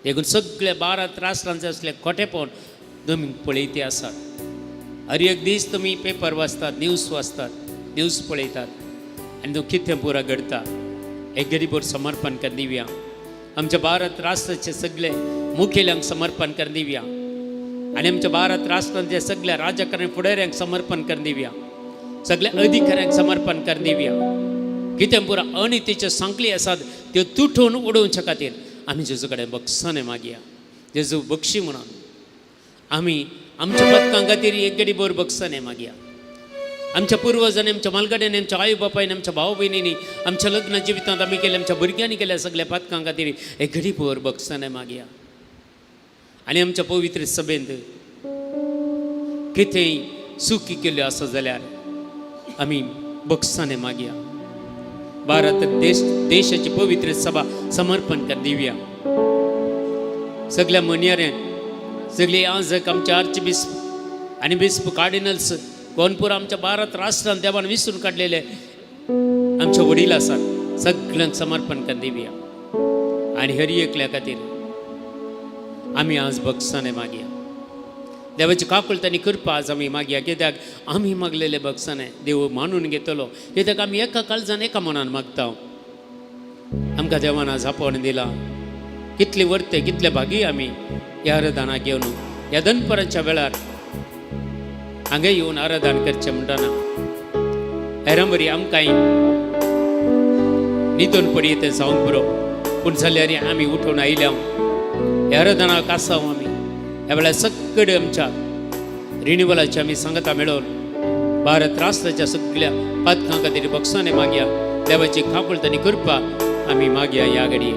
देखून सगळे भारत राष्ट्रांचे असले खोटेपण तुमी पळयते आसात. हर एक दीस तुमी पेपर वाचतात, न्यूज वाचतात, न्यूज पळयतात आनी तो कितें पुरा घडता. एक गरीबोर समर्पण कर दिवया. आमच्या भारत राष्ट्राचे सगळे मुखेल्यांक समर्पण कर दिवया आनी आमच्या भारत राष्ट्रांचे सगळ्या राजकारणी फुडाऱ्यांक समर्पण कर दिवया, सगळ्या अधिकाऱ्यांक समर्पण कर दिवया. कितें पुरा अनितीच्यो सांकली आसात त्यो तुटून उडोवच्या खातीर आमी जेजू कडेन बक्षां मागया. जेजू बक्षी म्हणून आमी आमच्या पदकां खातीर एक गडी बोर बक्षां मागया. आमच्या पुर्वजांनी, आमच्या मालगाड्यांनी, आमच्या आई बापायन, आमच्या भाव भयणींनी, आमच्या लग्न जिवितांत आमी केले, आमच्या भुरग्यांनी केल्या सगळ्या पातकां खातीर एक घडी बोर बक्षां मागया. आनी आमच्या पवित्र सभेंत कितेंय चुकी केल्यो आसा जाल्यार आमी बक्षां मागया. भारत देश देशाची पवित्र सभा समर्पण कर दिवया. सगळ्या मनयाऱ्यांक, सगळे आजक आमचे आर्च बिस्प आनी बिस्प कार्डिनल्स गोवन आमच्या भारत राष्ट्रान देवान विसरून काडलेले आमचे वडील आसात सगळ्यांक समर्पण कर दिवया आनी हरी एकल्या खातीर आमी आज बक्षाने मागया. देवाची काकुळट आनी कृपा आज आमी मागया, कित्याक आमी मागलेले बक्षाने देव मानून घेतलो, कित्याक आमी एका काळजान एका मनान मागता. आमकां देवान आज आपोवन दिला, कितले वर्ते कितले भागी आमी ह्या आराधनाक घेवन ह्या दनपरांच्या वेळार हांगा येवन आराधन करचें म्हणटना हेरां बरी आमकांय न्हिदून पडये तें जावंक बरो, पूण जाल्यार आमी उठून आयल्या ह्या आराधनाक आसा आमी. ह्या वेळार सगळे आमच्या रिनिवलाचे आमी सांगता मेळोवन भारत राष्ट्राच्या सगळ्या पातकां खातीर बक्षाने मागया. देवाची काकुळट आनी कृपा आमी मागया ह्या घडये.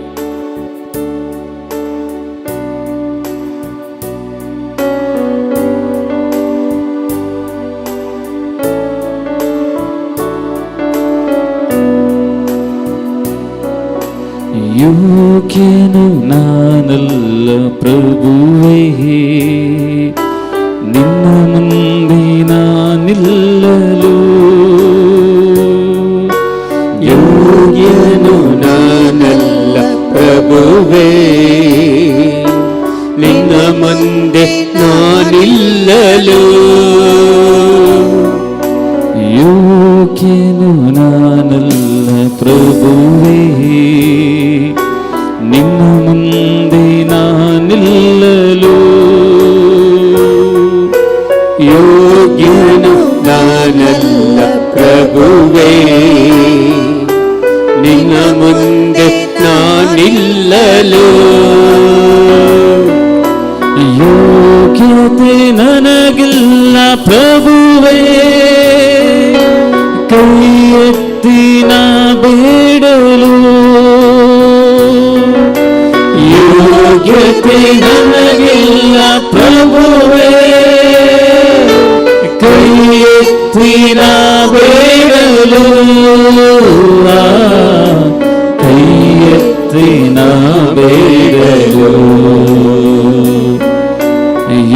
ಯೋಗ್ಯನು ನಾನಲ್ಲ ಪ್ರಭುವೇ, ನಿನ್ನ ಮುಂದೆ ನಾನಿಲ್ಲಲು. ಯೋಗ್ಯನು ನಾನಲ್ಲ ಪ್ರಭುವೇ, ನಿನ್ನ ಮುಂದೆ ನಾನಿಲ್ಲಲು. ಯೋಗ್ಯನು ನಾನಲ್ಲ ಪ್ರಭುವೇ, ನಿನ್ನ ಮುಂದೆ ನಾನಿಲ್ಲಲು. ಯೋಗ್ಯನು ನಾನಲ್ಲ ಪ್ರಭುವೇ, ನಿನ್ನ ಮುಂದೆ ನಾನಿಲ್ಲಲು. ಯೋಗ್ಯತೆ ನನಗಿಲ್ಲ ಪ್ರಭುವೇ, ಕೈ ಎತ್ತಿ ನಾ ಬೇಡಲು. ಯೋಗ್ಯತೆ ನನಗಿಲ್ಲ ಪ್ರಭುವೇ, ಕೈ ಎತ್ತಿ ನಾ ಬೇಡಲು. ಕೈ ಎತ್ತಿ ನಾ ಬೇಡಲು.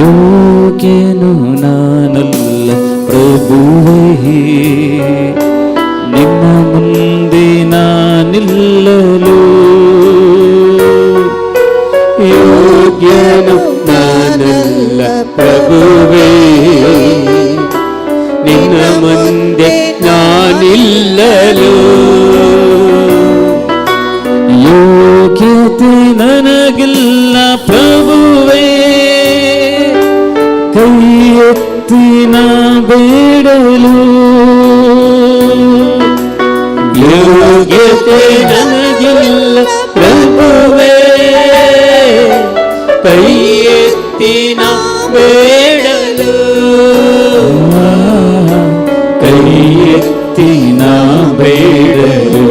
ಯೋಗ್ಯನು ನಾನಲ್ಲ ಪ್ರಭುವೇ, ನಿನ್ನ ಮುಂದೆ ನಾನಿಲ್ಲಲು. ಯೋಗ್ಯನು ನಾನಲ್ಲ ಪ್ರಭುವೇ, ನಿನ್ನ ಮುಂದೆ ನಾನಿಲ್ಲಲು. ಯೋಗ್ಯತೆ ನನಗಿಲ್ಲ ಪ್ರಭುವೇ, ಕೈ ಎತ್ತಿ ನಾ ಬೇಡಲು. ಯೋಗ್ಯತೆ ನನಗಿಲ್ಲ ಪ್ರಭುವೇ, ಕೈ ಎತ್ತಿ ನಾ ಬೇಡಲು. ಕೈ ಎತ್ತಿ ನಾ ಬೇಡಲು.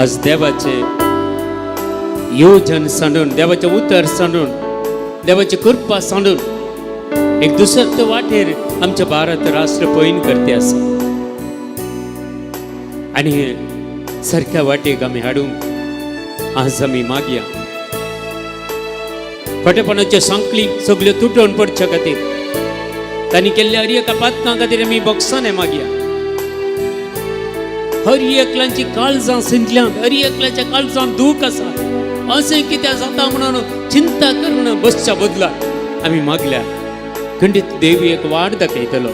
आज देवाचे योजन सांडून, देवाचें उतर सांडून, देवाची कृपा सांडून एक दुसऱ्या वाटेर आमचें भारत राष्ट्र पयन करते आसा आनी सारक्या वाटेक आमी हाडूंक आज आमी मागया. खोटेपणाच्यो सांकळी सगल्यो तुटोवन पडच्या खातीर तांणी केल्ल्या हर एका पातकां खातीर आमी बक्षाने मागया. हर एकल्याची काळजां सिंतल्यांत, हर एकल्याच्या काळजांत दूख आसा, अशें कित्याक जाता म्हणून चिंता करून बसच्या बदला आमी मागल्या खंडीत देव एक वाट दाखयतलो,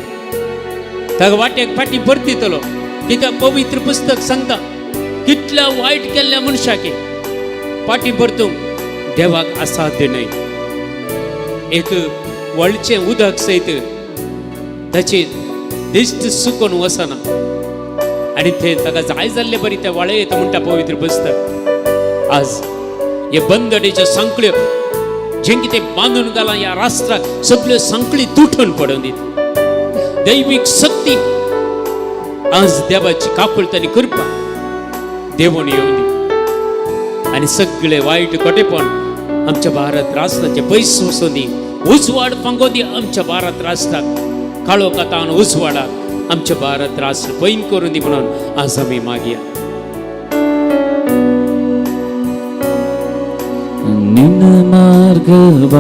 ताका वाटेक फाटीं परतितलो. कित्याक पवित्र पुस्तक सांगता कितल्या वायट केल्ल्या मनशाक फाटीं परतूंक देवाक असाध्य न्हय. एक वळचें उदक सयत ताची दिश्ट सुकोन वचना आनी ते ताका जाय जाल्ले बरी ते वाळे येता म्हणटा पवित्र पुस्तक. आज हे बंदडेच्यो सांकळ्यो जें कितें बांदून घालां ह्या राष्ट्राक सगल्यो सांकळी तुटून पडून दिता. दैवीक शक्ती आज देवाची काकुळट आनी कृपा देवून येवन दी आनी सगळे वायट खोटेपण आमच्या भारत राष्ट्राचे पयस वचून दी, उजवाड फांगो दी आमच्या भारत राष्ट्राक, काळो कातान उजवाडाक आमच्या भारत राष्ट्र पैन करून दी म्हणून आज आमी मागया. ನಿನ್ನ ಮಾರ್ಗವ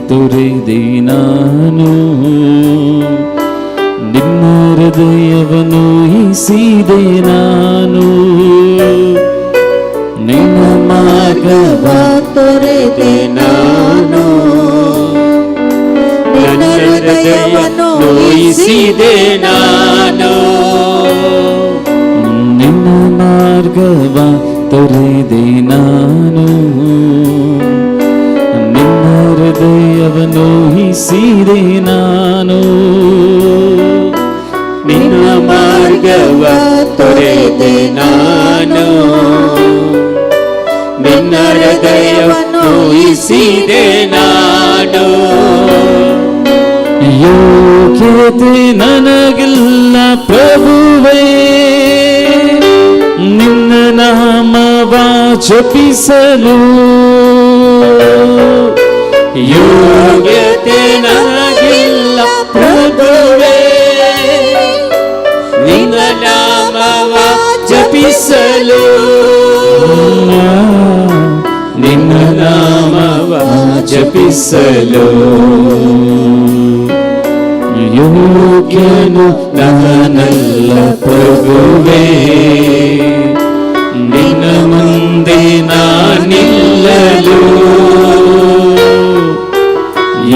ತೊರೆದೆ ನಾನು, ನಿನ್ನ ಹೃದಯವನ್ನು ಹಿಸಿದೆ ನಾನು. ನಿನ್ನ ಮಾರ್ಗವ ತೊರೆದೆ ನಾನು, ನಿನ್ನ ಹೃದಯವನ್ನು ನೋಯಿಸಿದೆ ನಾನು. ನಿನ್ನ ಮಾರ್ಗವ ತೊರೆದೆ ನಾನು, ನಿನ್ನ ಹೃದಯವನ್ನು ಹಿಸಿದೆ ನಾನು. ನಿನ್ನ ಮಾರ್ಗವ ತೊರೆದೆ ನಾನು, ನಿನ್ನ ಹೃದಯ ನೋಯಿಸಿದೆ ನಾನು. ಯೋಗ್ಯತೆ ನನಗಿಲ್ಲ ಪ್ರಭುವೇ, ನಿನ್ನ ನಾಮವ ಜಪಿಸಲು. ಯೋಗ್ಯತೆ ನನಗಿಲ್ಲ ಪ್ರಭುವೇ, ನಿನ್ನ ನಾಮವ ಜಪಿಸಲು. ನಿನ್ನ ನಾಮವ ಜಪಿಸಲು ಯೋಗ್ಯನು ನಾನಲ್ಲ ಪ್ರಭುವೇ, ನಿನ್ನ ಮುಂದೆ ನಾನಿಲ್ಲಲು.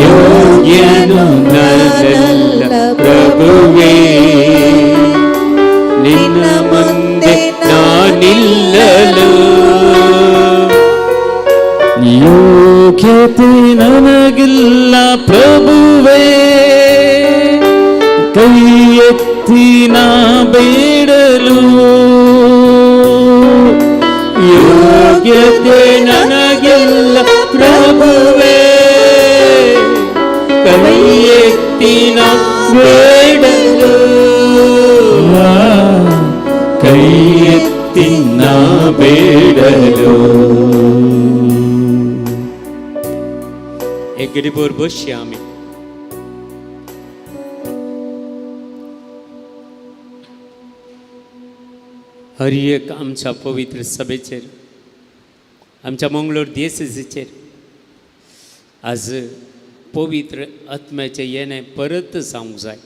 ಯೋಗ್ಯನು ನಾನಲ್ಲ ಪ್ರಭುವೇ, ನಿನ್ನ ಮುಂದೆ ನಾನಿಲ್ಲಲು. ಯೋಗ್ಯತೆ ನನಗಿಲ್ಲ ಪ್ರಭುವೇ, ಕೈ ಎತ್ತಿ ನಾ ಬೇಡಲು. ಯೋಗ್ಯತೆ ನನಗಿಲ್ಲ ಪ್ರಭುವೇ, ಕೈ ಎತ್ತಿ ನಾ ಬೇಡಲು. ಕೈ ಎತ್ತಿ ನಾ ಬೇಡಲು. एक गडीभर बसया आमी. हर एक आमच्या पवित्र सभेचेर, आमच्या मंगळूर देसेसीचेर आज पवित्र आत्म्याचें येणें परत जावंक जाय.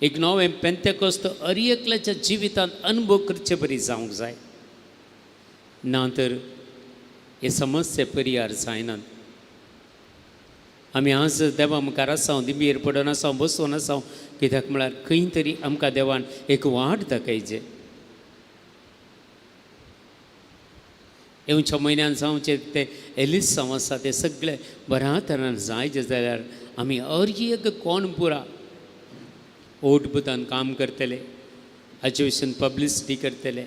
एक नवें पेंतेकोस्त हर एकल्याच्या जिवितांत अनुभव करचे परी जावंक जाय, ना तर हे समस्ये परिहार जायनात. आमी आज देवा मुखार आसा, दिंबीर पडून आसा, बसून आसा, कित्याक म्हळ्यार खंय तरी आमकां देवान एक वाट दाखयचे. येवच्या म्हयन्यान जावचें तें एलिसांव आसा, तें सगळें बऱ्या तरान जायचें जाल्यार आमी हर एक कोण पुरा ओट बुतान काम करतले, हाचे विशीं पब्लिसिटी करतले,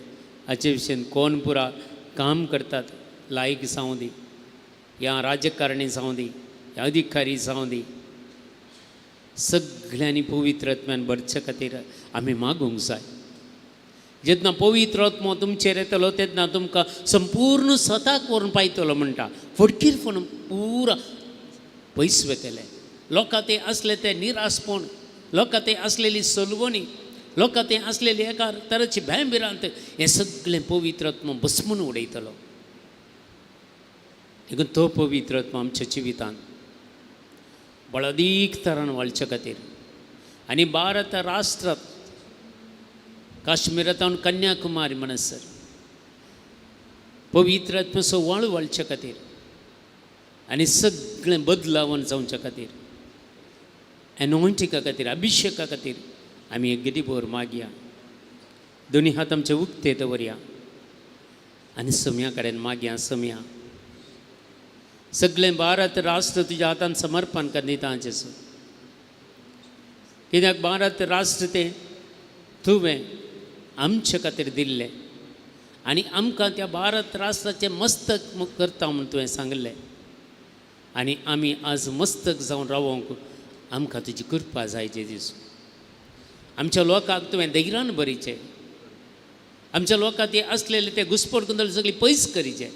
हाचे विशीं कोण पुरा काम करतात, लायक जावं दी या राजकारणी जावं दी या अधिकारी जावं दी, सगळ्यांनी पवित्र आत्म्यान भरचे खातीर आमी मागूंक जाय. जेन्ना पवित्र आत्मो तुमचेर येतलो तेन्ना तुमकां संपूर्ण स्वताक व्हरून पायतलो म्हणटा, फटकीरपण पुरा पयस वतले. लोकां ते आसले ते निरासपण, लोकां ते आसलेली सलवणी, लोकां ते आसलेली एका तराची भंय भिरांत, हें सगळें पवित्र आत्मो भस्मून उडयतलो. देखून तो पवित्र आत्मो आमच्या जिवितांत बळदीक तरान वाळचे खातीर आनी भारत राष्ट्रात काश्मीरांत कन्याकुमारी म्हणसर पवित्र आत्म्याचो वाळू वाळचे खातीर आनी सगळें बदलावन जावच्या खातीर, एनॉयंटिका खातीर, अभिशेका खातीर आमी एक गिरीभर मागया. दोनी हात आमचे उक्ते दवरया आनी सम्या कडेन मागया. सम्या सगळें भारत राष्ट्र तुज्या हातान समर्पण कर दिता जेजू, कित्याक भारत राष्ट्र तें तुवें आमचे खातीर दिल्लें आनी आमकां त्या भारत राष्ट्राचें मस्तक करता म्हूण तुवें सांगलें आनी आमी आज मस्तक जावन रावोंक आमकां तुजी कृपा जाय जेजू. आमच्या लोकांक तुवें धैर्यान भरीचें, आमच्या लोकांक ते आसलेले ते घुसपट गोंदळ सगळी पयस करीचे,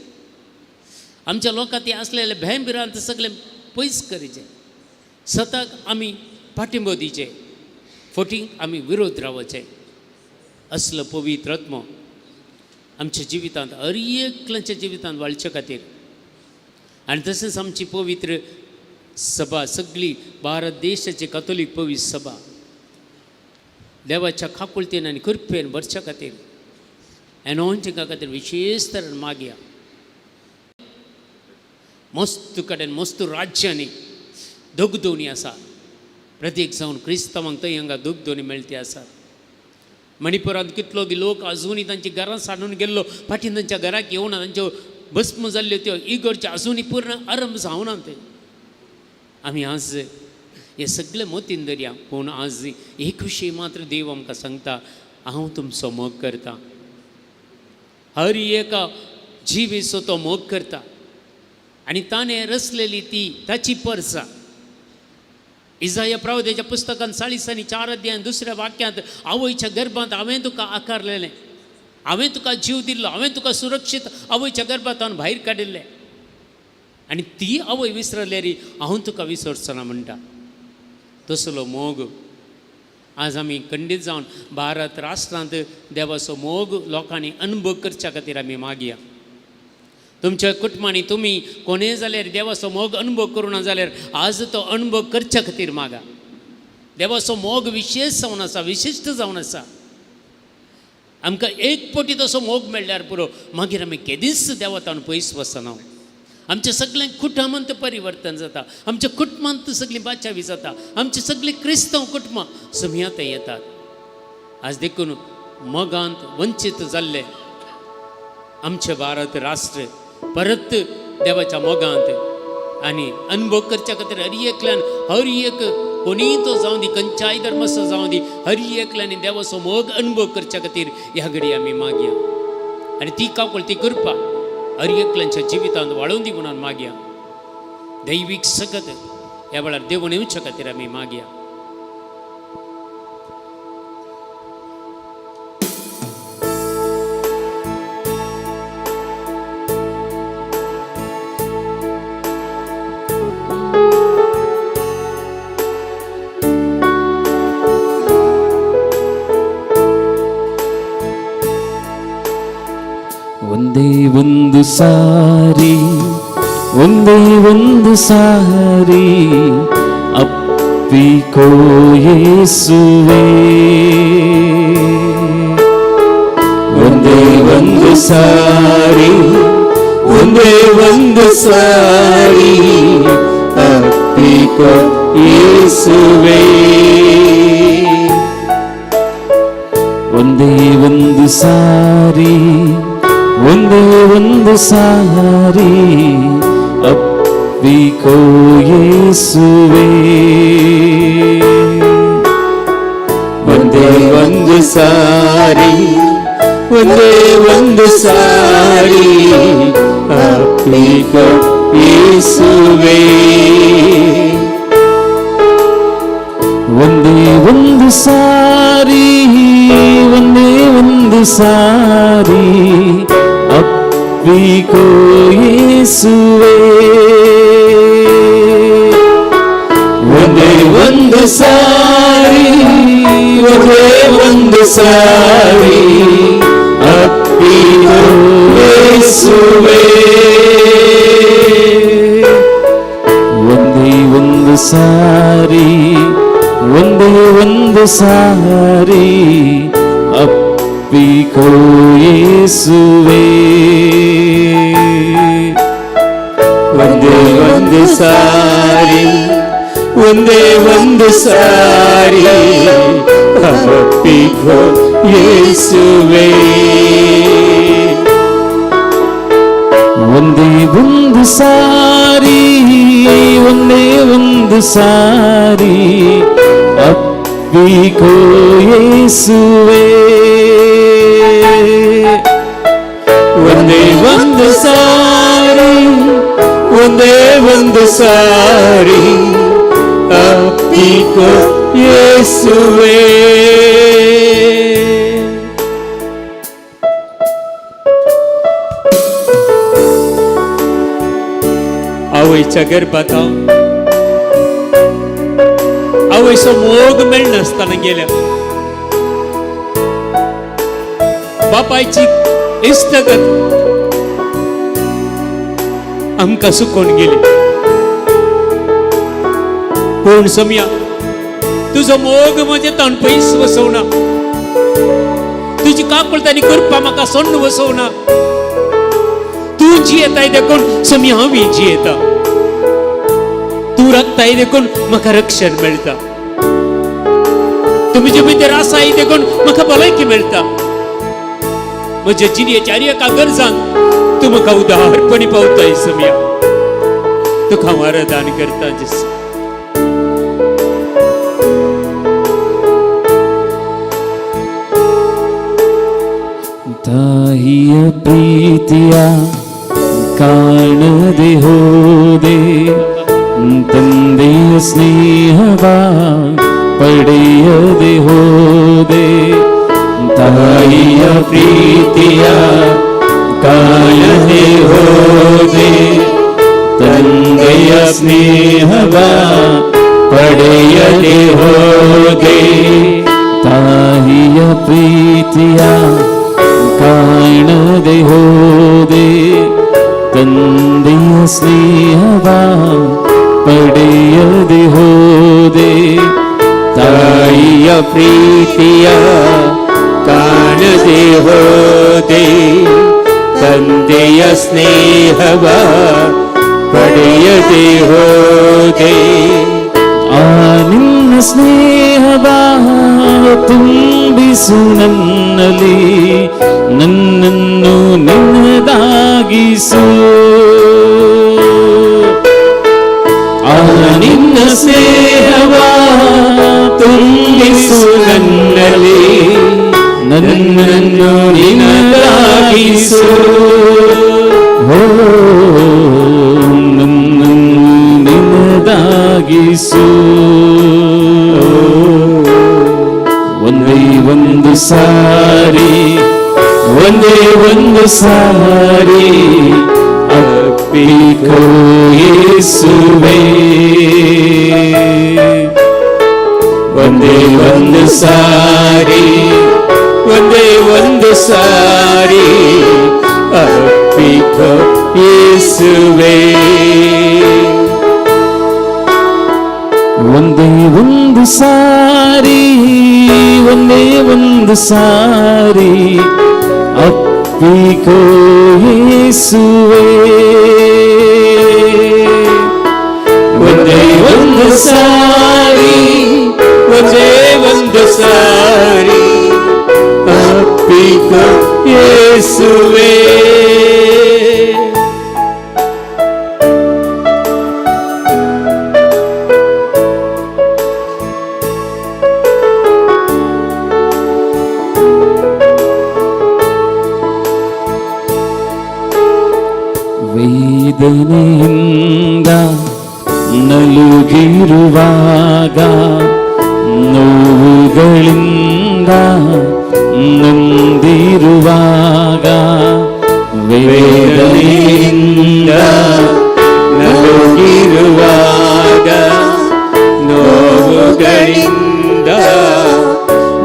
आमच्या लोकांक ते आसलेले भंय भिरांत सगळें पयस करीचे, सताक आमी पाठिंबो दिवचे फटींक आमी विरोध रावचें. असलो पवित्र आत्मो आमच्या जिवितांत हर एकल्याच्या जिवितांत वाळचे खातीर आनी तशेंच आमची पवित्र सभा सगळी भारत देशाची कातोलीक पवित्र सभा देवाच्या काकुळतेन आनी कृपेन भरच्या खातीर एनॉन्टिंगा खातीर विशेश तरेन मागया. मस्त कडेन मस्त राज्यांनी दगदोनी आसा, प्रत्येक जावन क्रिस्तांवांक थंय हांगा दगदोनी मेळटी आसा. मणिपुरांत कितलो लोक अजुनूय तांची घरां सांडून गेल्लो फाटीं तांच्या घराक येवना, तांच्यो भस्म जाल्ल्यो त्यो इगर्ज्यो अजुनूय पूर्ण आरंभ जावना. ते आमी आज हे सगळे मतीन दरया. पूण आज एक विशय मात्र देव आमकां सांगता, हांव तुमचो मोग करता. हर एका जिवीचो तो मोग करता आनी ताणें रचलेली ती ताची परसा. इजाया प्रवाद्याच्या पुस्तकांत 44 अध्याय दुसऱ्या वाक्यांत आवयच्या गर्भांत हांवें तुका आकारलेलें, हांवें तुका जीव दिल्लो, हांवें तुका सुरक्षीत आवयच्या गर्भांत भायर काडिल्लें आनी ती आवय विसरल्यार हांव तुका विसरचो ना म्हणटा. तसलो मोग आज आमी खंडीत जावन भारत राष्ट्रांत देवाचो मोग लोकांनी अनुभव करच्या खातीर आमी मागया. तुमच्या कुटुंबांनी तुमी कोणेय जाल्यार देवाचो मोग अनुभव करूं ना जाल्यार आज तो अनुभव करच्या खातीर मागा. देवाचो मोग विशेश जावन आसा, विशिश्ट जावन आसा. आमकां एक पटी तसो मोग मेळ्ळ्यार पुरो, मागीर आमी केदींच देवातान पयस वचना. आमचें सगळें कुटुंबांत परिवर्तन जाता, आमच्या कुटुंबांत सगळीं बाचावी जाता, आमची सगळीं क्रिस्तांव कुटुंबां समियांत येतात. आज देखून मोगांत वंचीत जाल्ले आमचें भारत राष्ट्र परत देवाच्या मोगांत आनी अनुभव करच्या खातीर हर एकल्यान हर एक कोणीय तो जावं दी, खंयच्याय धर्माचो जावं दी, हर एकल्यान देवाचो मोग अनुभव करच्या खातीर ह्या घडी आमी मागया आनी ती काकुळटी ती कृपा हर एकल्यांच्या जिवितांत वाळोवन दी म्हणून मागया. दैवीक सकत ह्या वेळार देवून येवच्या खातीर आमी मागया. ಒಂದೇ ಒಂದು ಸಾರಿ, ಒಂದೇ ಒಂದು ಸಾರಿ ಅಪ್ಪಿಕೋ ಯೇಸುವೇ. ಒಂದೇ ಒಂದು ಸಾರಿ, ಒಂದೇ ಒಂದು ಸಾರಿ ಅಪ್ಪಿಕೋ ಯೇಸುವೇ. ಒಂದೇ ಒಂದು ಸಾರಿ, ಒಂದೇ ಒಂದು ಸಾರಿ ಅಪ್ಪಿಕೋ ಯೇಸುವೇ. ಒಂದೇ ಒಂದು ಸಾರಿ, ಒಂದೇ ಒಂದು ಸಾರಿ ಅಪ್ಪಿಕೋ ಯೇಸುವೇ. ಒಂದೇ ಒಂದು ಸಾರಿ, ಒಂದೇ ಒಂದು ಸಾರಿ ಅಪ್ಪಿಕೋ ಯೇಸುವೇ. ಒಂದೇ ಒಂದು ಸಾರಿ, ಒಂದೇ ಒಂದು ಸಾರಿ ಅಪ್ಪಿಕೋ ಯೇಸುವೇ. ಒಂದೇ ಒಂದು ಸಾರಿ, ಒಂದೇ ಒಂದು ಸಾರಿ ಅಪ್ಪಿಕೋ ಯೇಸುವೇ. ಒಂದೇ ಒಂದು ಸಾರಿ, ಒಂದೇ ಒಂದು ಸಾರಿ ಅಪ್ಪಿಕೋ ಯೇಸುವೇ. ಒಂದೇ ಒಂದು ಸಾರಿ, ಒಂದೇ ಒಂದು ಸಾರಿ ಅಪ್ಪಿಕೋ ಯೇಸುವೇ. ಒಂದೇ ಒಂದು ಸಾರಿ, ಒಂದೇ ಒಂದು ಸಾರಿ ಅಪ್ಪಿಕೋ ಯೇಸುವೇ. आवयच्या गर्भात आवय आवयचो मोग मेळनासतना गेल्या. बापायची इश्टगत आमकां सुकोवन गेली. पूण सोमया तुजो मोग म्हजें तण पयस वसोवना, तुजी काकूळट आनी कृपा म्हाका सोण्ण वसोवना. तूं जियेताय देखून सोमया हांव जियेता, तूं राखताय देखून म्हाका रक्षण मेळटा, तुमचे भितर आसाय देखून म्हाका भलायकी मेळटा. म्हज्या जिणेच्या एका गरजान तूं म्हाका उदारपणी पावताय सोमया. तुका हांव आराधन करता जेजू. ತಾಯಿಯ ಪ್ರೀತಿಯ ಕಾಣದೆ ಹೋದೆ, ತಂದೆಯ ಸ್ನೇಹವ ಪಡೆಯದೆ ಹೋದೆ. ತಾಯಿಯ ಪ್ರೀತಿಯ ಕಾಣದೆ ಹೋದೆ, ತಂದೆಯ ಸ್ನೇಹವ ಪಡೆಯದೆ ಹೋದೆ. ತಾಯಿಯ ಪ್ರೀತಿಯ ಕಾಣದೆ ಹೋದೆ, ತಂದೆಯ ಸ್ನೇಹವ ಪಡೆಯದೆ ಹೋದೆ. ತಾಯಿಯ ಪ್ರೀತಿಯ ಕಾಣದೆ ಹೋದೆ, ತಂದೆಯ ಸ್ನೇಹವ ಪಡೆಯದೆ ಹೋದೆ. ಆ ನಿನ್ನ ಸ್ನೇಹವ ತುಂಬಿಸು ನನ್ನಲ್ಲಿ, ನನ್ನನ್ನು ನಿನ್ನದಾಗಿಸು. ಆ ನಿನ್ನ ಸ್ನೇಹವ ತುಂಬಿಸು ನನ್ನಲ್ಲಿ, ನನ್ನನ್ನು ನಿನ್ನದಾಗಿಸು. ಓ ನನ್ನನ್ನು ನಿನ್ನದಾಗಿಸು. ಒಂದೇ ಒಂದು ಸಾರಿ, ಒಂದೇ ಒಂದು ಸಾರಿ ಅಪ್ಪಿಕೋ ಯೇಸುವೇ. ಒಂದೇ ಒಂದು ಸಾರಿ, ಒಂದೇ ಒಂದು ಸಾರಿ ಅಪ್ಪಿಕೋ ಯೇಸುವೇ. ಒಂದೇ ಒಂದು ಸಾರಿ, ಒಂದೇ ಒಂದು ಸಾರಿ ಅಪ್ಪಿಕೋ ಯೇಸುವೇ. ಒಂದೇ ಒಂದು ಸಾರಿ, ಒಂದೇ ಒಂದು ಸಾರಿ ಅಪ್ಪಿಕೋ ಯೇಸುವೇ. ವೇದನೆಯಿಂದ ನಲುಗಿರುವಾಗ, ನೋವುಗಳಿಂದ ನೊಂದಿರುವಾಗ, ವೇದನೆಯಿಂದ ನಲುಗಿರುವಾಗ, ನೋವುಗಳಿಂದ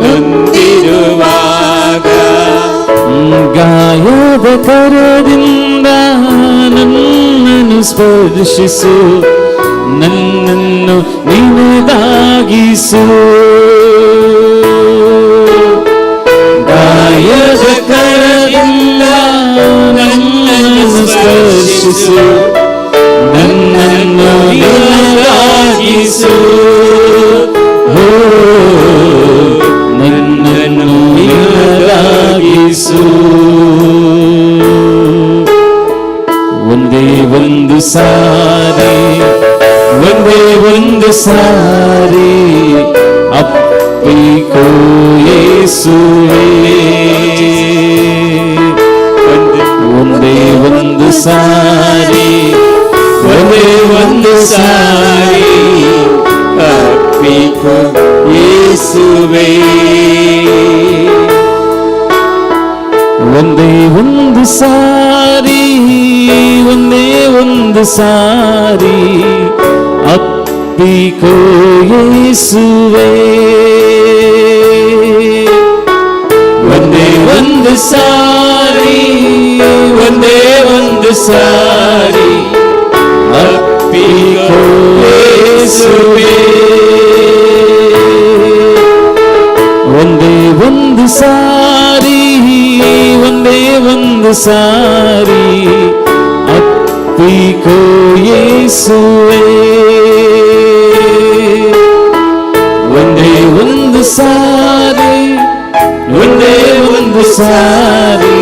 ನೊಂದಿರುವಾಗ, ಗಾಯದ ಕರದಿಂದ ನನ್ನನ್ನು ಸ್ಪರ್ಶಿಸು, ನನ್ನನ್ನು ನಿನದಾಗಿಸು. ಗಾಯದ ಕರದಿಂದ ನನ್ನನ್ನು ಸ್ಪರ್ಶಿಸು, ನನ್ನನ್ನು ನಿನದಾಗಿಸು. ಓ ನನ್ನನ್ನು ನಿನದಾಗಿಸು. ಒಂದೇ ಒಂದು ಸಾರಿ, ಒಂದೇ ಒಂದು ಸಾರಿ ಅಪ್ಪಿಕೋ ಯೇಸುವೇ. ಒಂದೇ ಒಂದು ಸಾರಿ, ಒಂದೇ ಒಂದು ಸಾರಿ ಅಪ್ಪಿಕೋ ಯೇಸುವೇ. ಒಂದೇ ಒಂದು ಸಾರಿ, ಒಂದೇ ಒಂದು ಸಾರಿ ಅಪ್ಪಿಕೋ ಅಪ್ಪಿಕೋ ಯೇಸುವೇ. ಒಂದೇ ಒಂದು ಸಾರಿ, ಒಂದೇ ಒಂದು ಸಾರಿ ಅಪ್ಪಿಕೋ ಯೇಸುವೇ. ಒಂದೇ ಒಂದು ಸಾರಿ, ಒಂದೇ ಒಂದು ಸಾರಿ ಅಪ್ಪಿಕೋ ಯೇಸುವೇ. ಒಂದೇ ಒಂದು ಸಾರಿ, ಒಂದೇ ಒಂದು ಸಾರಿ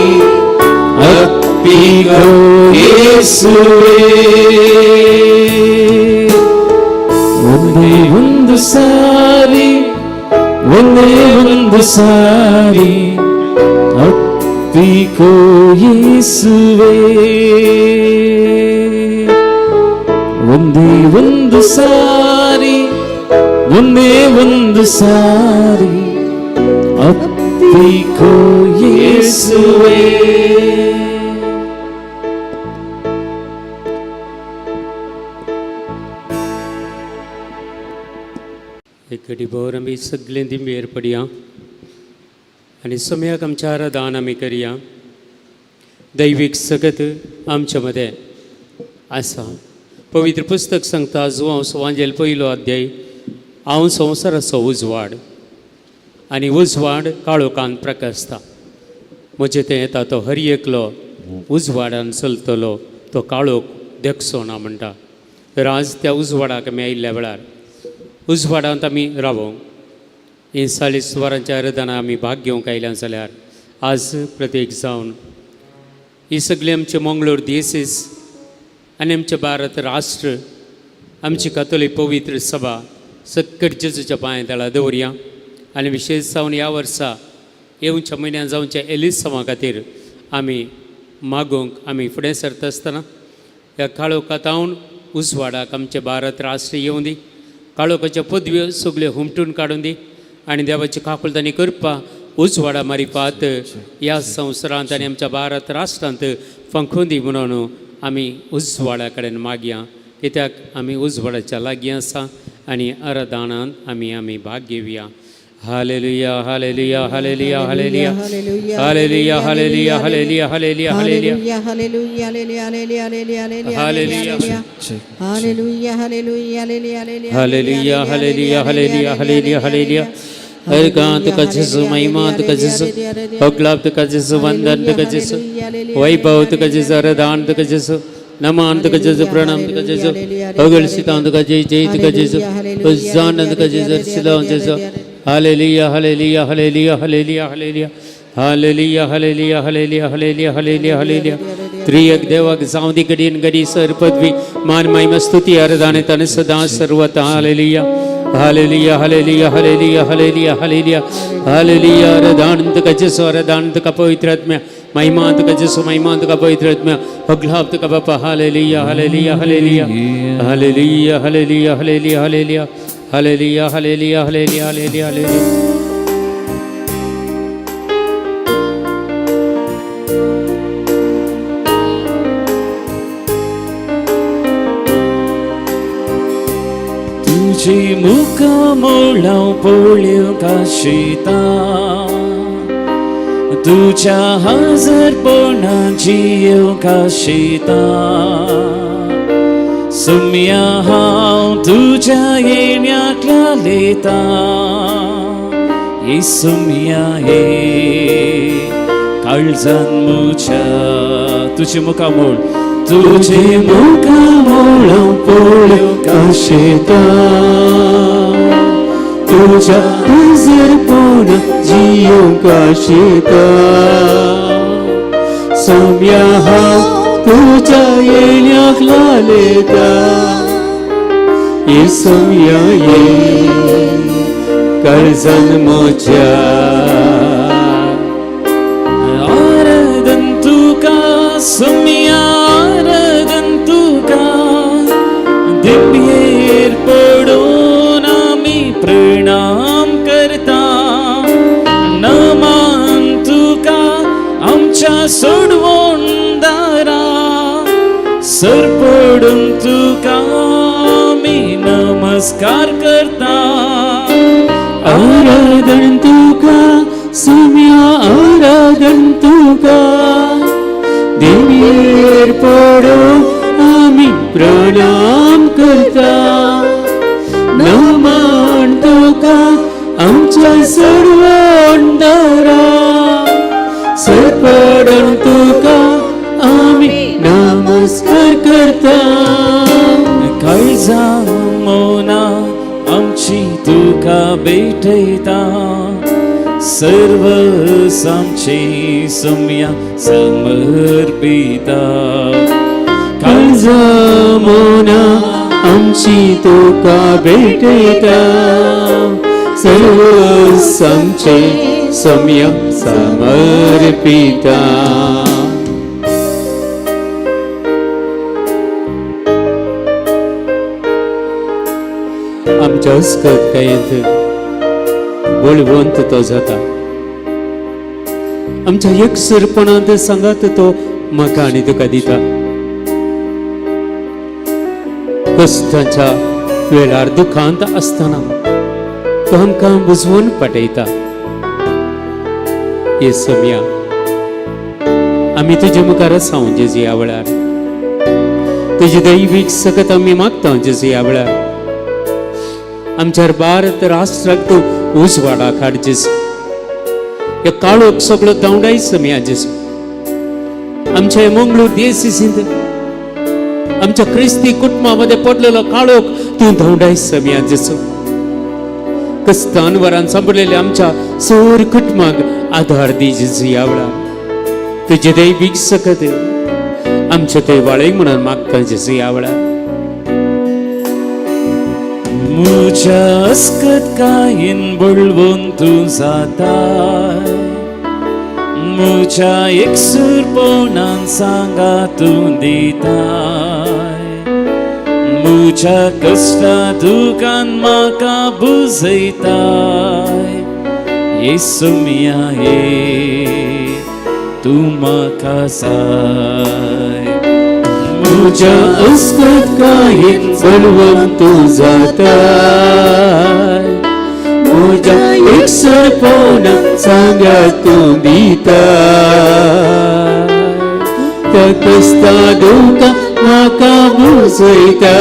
ಅಪ್ಪಿಕೋ ಯೇಸುವೇ. ಒಂದೇ ಒಂದು ಸಾರಿ, ಒಂದೇ ಒಂದು ಸಾರಿ ಅಪ್ಪಿಕೋ ಯೇಸುವೇ. ಒಂದೇ ಒಂದು ಸಾರಿ, ಒಂದೇ ಒಂದು ಸಾರಿ ಅಪ್ಪಿಕೋ ಯೇಸುವೇ. एक घडी भर आमी सगळें दिंबेर पडया आनी सम्याक आमच्या आराधन आमी करया. दैवीक सगत आमच्या मदें आसा. पवित्र पुस्तक सांगता, जुवांव सुवांजेल पयलो अध्याय, हांव संवसाराचो उजवाड आनी उजवाड काळोखान प्रकाशता. म्हजें तें येता तो हर एकलो उजवाडान चलतलो, तो काळोख देखचो ना म्हणटा. तर आज त्या उजवाडाक आमी आयिल्ल्या वेळार उजवाडांत आमी रावोंक ही 40 वरांच्या आराधना आमी भाग घेवंक आयल्या जाल्यार आज प्रत्येक जावन ही सगळी आमचे मंगळूर दियसीस आनी आमचें भारत राष्ट्र, आमची कातोलीक पवित्र सभा सक्कट जेजूच्या पांया तळा दवरया. आनी विशेश जावन ह्या वर्सा येवच्या म्हयन्यान जावच्या एलिसांवा खातीर आमी मागोवंक आमी फुडें सरता आसतना ह्या काळोखांत उजवाडाक आमचें भारत राष्ट्र येवं दी. काळोखाच्यो पदव्यो सगल्यो हुमटून काडून दी आनी देवाची काकुळट आनी कृपा उजवाडा मारिफात ह्या संवसारांत आनी आमच्या भारत राष्ट्रांत फांकून दी म्हणून आमी उजवाडा कडेन मागया. कित्याक आमी उजवाडाच्या लागीं आसा आनी आराधनान आमी आमी भाग घेवया. Hallelujah, hallelujah, hallelujah, hallelujah, hallelujah, hallelujah, hallelujah, hallelujah, hallelujah, hallelujah, hallelujah, hallelujah, hallelujah, hallelujah, hallelujah, hallelujah, hallelujah, hallelujah, hallelujah, hallelujah. हरगां तुका जेजू, महिमा तुका जेजू, होगलाब तुका जेजू, वंदन तुका जेजू, वैभव तुका जेजू, आराधन तुका जेजू, नमन तुका जेजू, प्रणाम तुका जेजू, होगळसितां तुका जय जय तुका जेजू, होजान तुका जेजू, सिलां जेजू. Hallelujah, hallelujah, hallelujah, hallelujah, hallelujah, hallelujah, hallelujah, hallelujah, hallelujah, hallelujah, hallelujah. त्रियक देवाक जावं दी घडयेन घडी सर पदवी मान महिमा स्तुती आराधना ताने सदा सर्वता. Hallelujah, hallelujah, hallelujah, hallelujah, hallelujah, hallelujah, hallelujah. आराधन तुका जेसू, आराधन तुका पवित्र आत्म्या, महिमा तुका जेसू, महिमा तुका पवित्र आत्म्या, होगलाब तुका बापा. Hallelujah, hallelujah, hallelujah, hallelujah, hallelujah, hallelujah, hallelujah, hallelujah, hallelujah, hallelujah, hallelujah, hallelujah. तुझे मुखामोळां पळोवंक आशिता, तुझ्या हाजरपणान जियोवंक आशिता. सुम्या हांव तुझ्या येण्याक लालेता, ये सुम्या हे काळजान म्हज्या. तुझे मुखामोळ, तुझे मुखामोळ पळोवंक आशिता, तुझ्या हाजरपणान जियोवंक आशिता. सुम्या हांव तुझ्या येण्याक लालेता, ये सुम्या ये काळजान म्हज्या. आराधन तुका सुम्या, आराधन तुका, दिव्येर पडून आमी प्रणाम करता. नमान तुका आमच्या सोडवून दारा, सरपडून तुका आमी नमस्कार. नमस्कार करता. आराधन तुका सुम्या, आराधन तुका, देवीर पडो आमी प्रणाम करता. नमन तुका आमच्या सर्वंदरा, सरपडण तुका आमी नमस्कार करता. काळजा मोना आमची तुका भेटयता, सर्व आमचे सुम्या समर्पिता. काळजा मोना आमची तुका भेटयता, सर्व आमचे सम्या समर्पिता. आमच्या अस्कत कायेंत बळवंत तो जाता, आमच्या एकसरपणांत सांगात तो म्हाका आनी तुका दिता. कश्टांच्या वेळार दुखांत आसतना तो आमकां बुजवून पाठयता. हे सम्या आमी तुजे मुखार आसा जेजू ह्या वेळार, तुजी दैवीक सकत आमी मागता जेजू ह्या वेळार. आमच्या भारत राष्ट्राक तूं उजवाडाक हाड जेजू, ह्या काळोख सगळो धांवडाय सम्या जेजू. आमच्या मंगळूर देसींत आमच्या क्रिस्ती कुटुंबा मध्ये पडलेलो काळोख तूं धांवडाय सम्या जेजू. कस्तान वरान सांपडलेल्या आमच्या सोर कुटुंबाक आधार दी जेजू ह्या वेळार. तुजे दैवीक सकत आमच्या ते वाळय म्हणून मागता जेजू ह्या वेळार. म्हज्या अस्कत कायेन बळवून तूं जाताय, म्हज्या एकसूरपणान सांगा तूं दिताय. म्हज्या कश्टा दुखान म्हाका बुजयताय, येसू मिया ये तूं म्हाका जाय. म्हज्या अस्कत कायेन बळवंत तूं जाताय, म्हज्या एकसरपणा सांगा तूं दिताय. त्या कश्टा दुखां म्हाका बुजयता,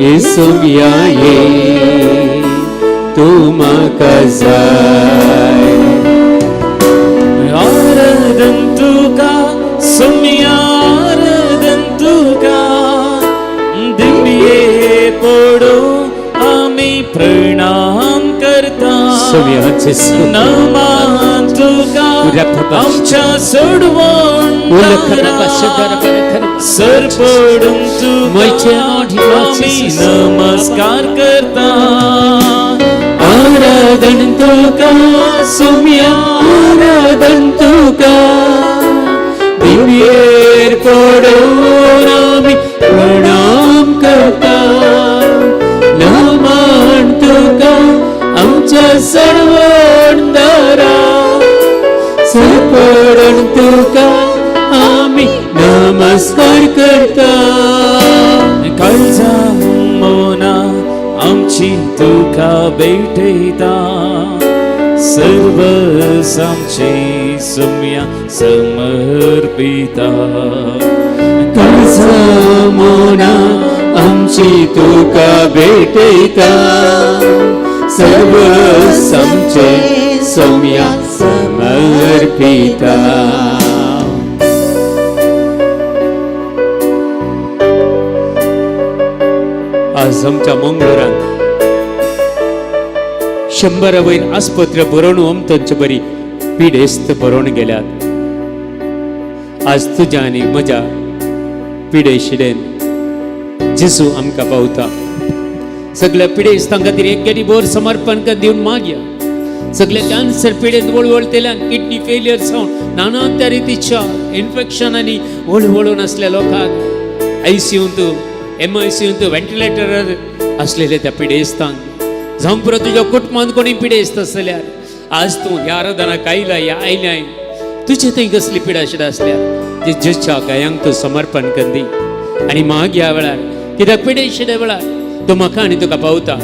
येसू मिया ये तूं म्हाका जाय. आराधन तुका सुम्या, आराधन तुका, दिव्ये पडो आमी प्रणाम करता. सुम्या जेजू. नमन तुका आमच्या सोडवण सर पडून तुका आमी नमस्कार करता. आराधन तुका सुम्या, आराधन तुका, दिव्येर पडून आमी प्रणाम करता. नमन तुका आमच्या सर्वंदरा, सरपडण तुका आमी नमस्कार करता. काळजा मोना आमची तुका भेटयता, सर्व आमचे सुम्या समर्पिता. काळजा मोना आमची तुका भेटयता, सर्व आमचे सौम्या समर्पिता. आज आमच्या मंगळूरांत 100 वयर आस्पत्रे बरोवन तांचे बरी पिडेस्त बरोवन गेल्यात. आज तुज्या आनी म्हज्या पिडेशिडेन जेजू आमकां पावता. सगळ्या पिडेस्तां खातीर एक गेली भर समर्पण कर दिवन मागया. सगळे कॅन्सर पिडेन वळवळतेल्यान, किडनी फेलियर जावन नाना त्या रितीच्या इन्फेक्शन आनी वळवळून आसल्या लोकांक आयसीयूंत, एमआयसीयूंत, व्हेंटिलेटरार आसलेले त्या पिडेस्तांक जावं पुरो तुज्या कुटुंबांत कोणी पिडेस्त आसल्यार आज तूं ह्या आराधनाक आयला, ह्या आयल्याय तुजे थंय कसली पिडा शिडा आसल्यार जे जेच्या गायांक तूं समर्पण कर दी आनी माग ह्या वेळार. कित्याक पिडेशिड्या वेळार तो म्हाका आनी तुका पावता.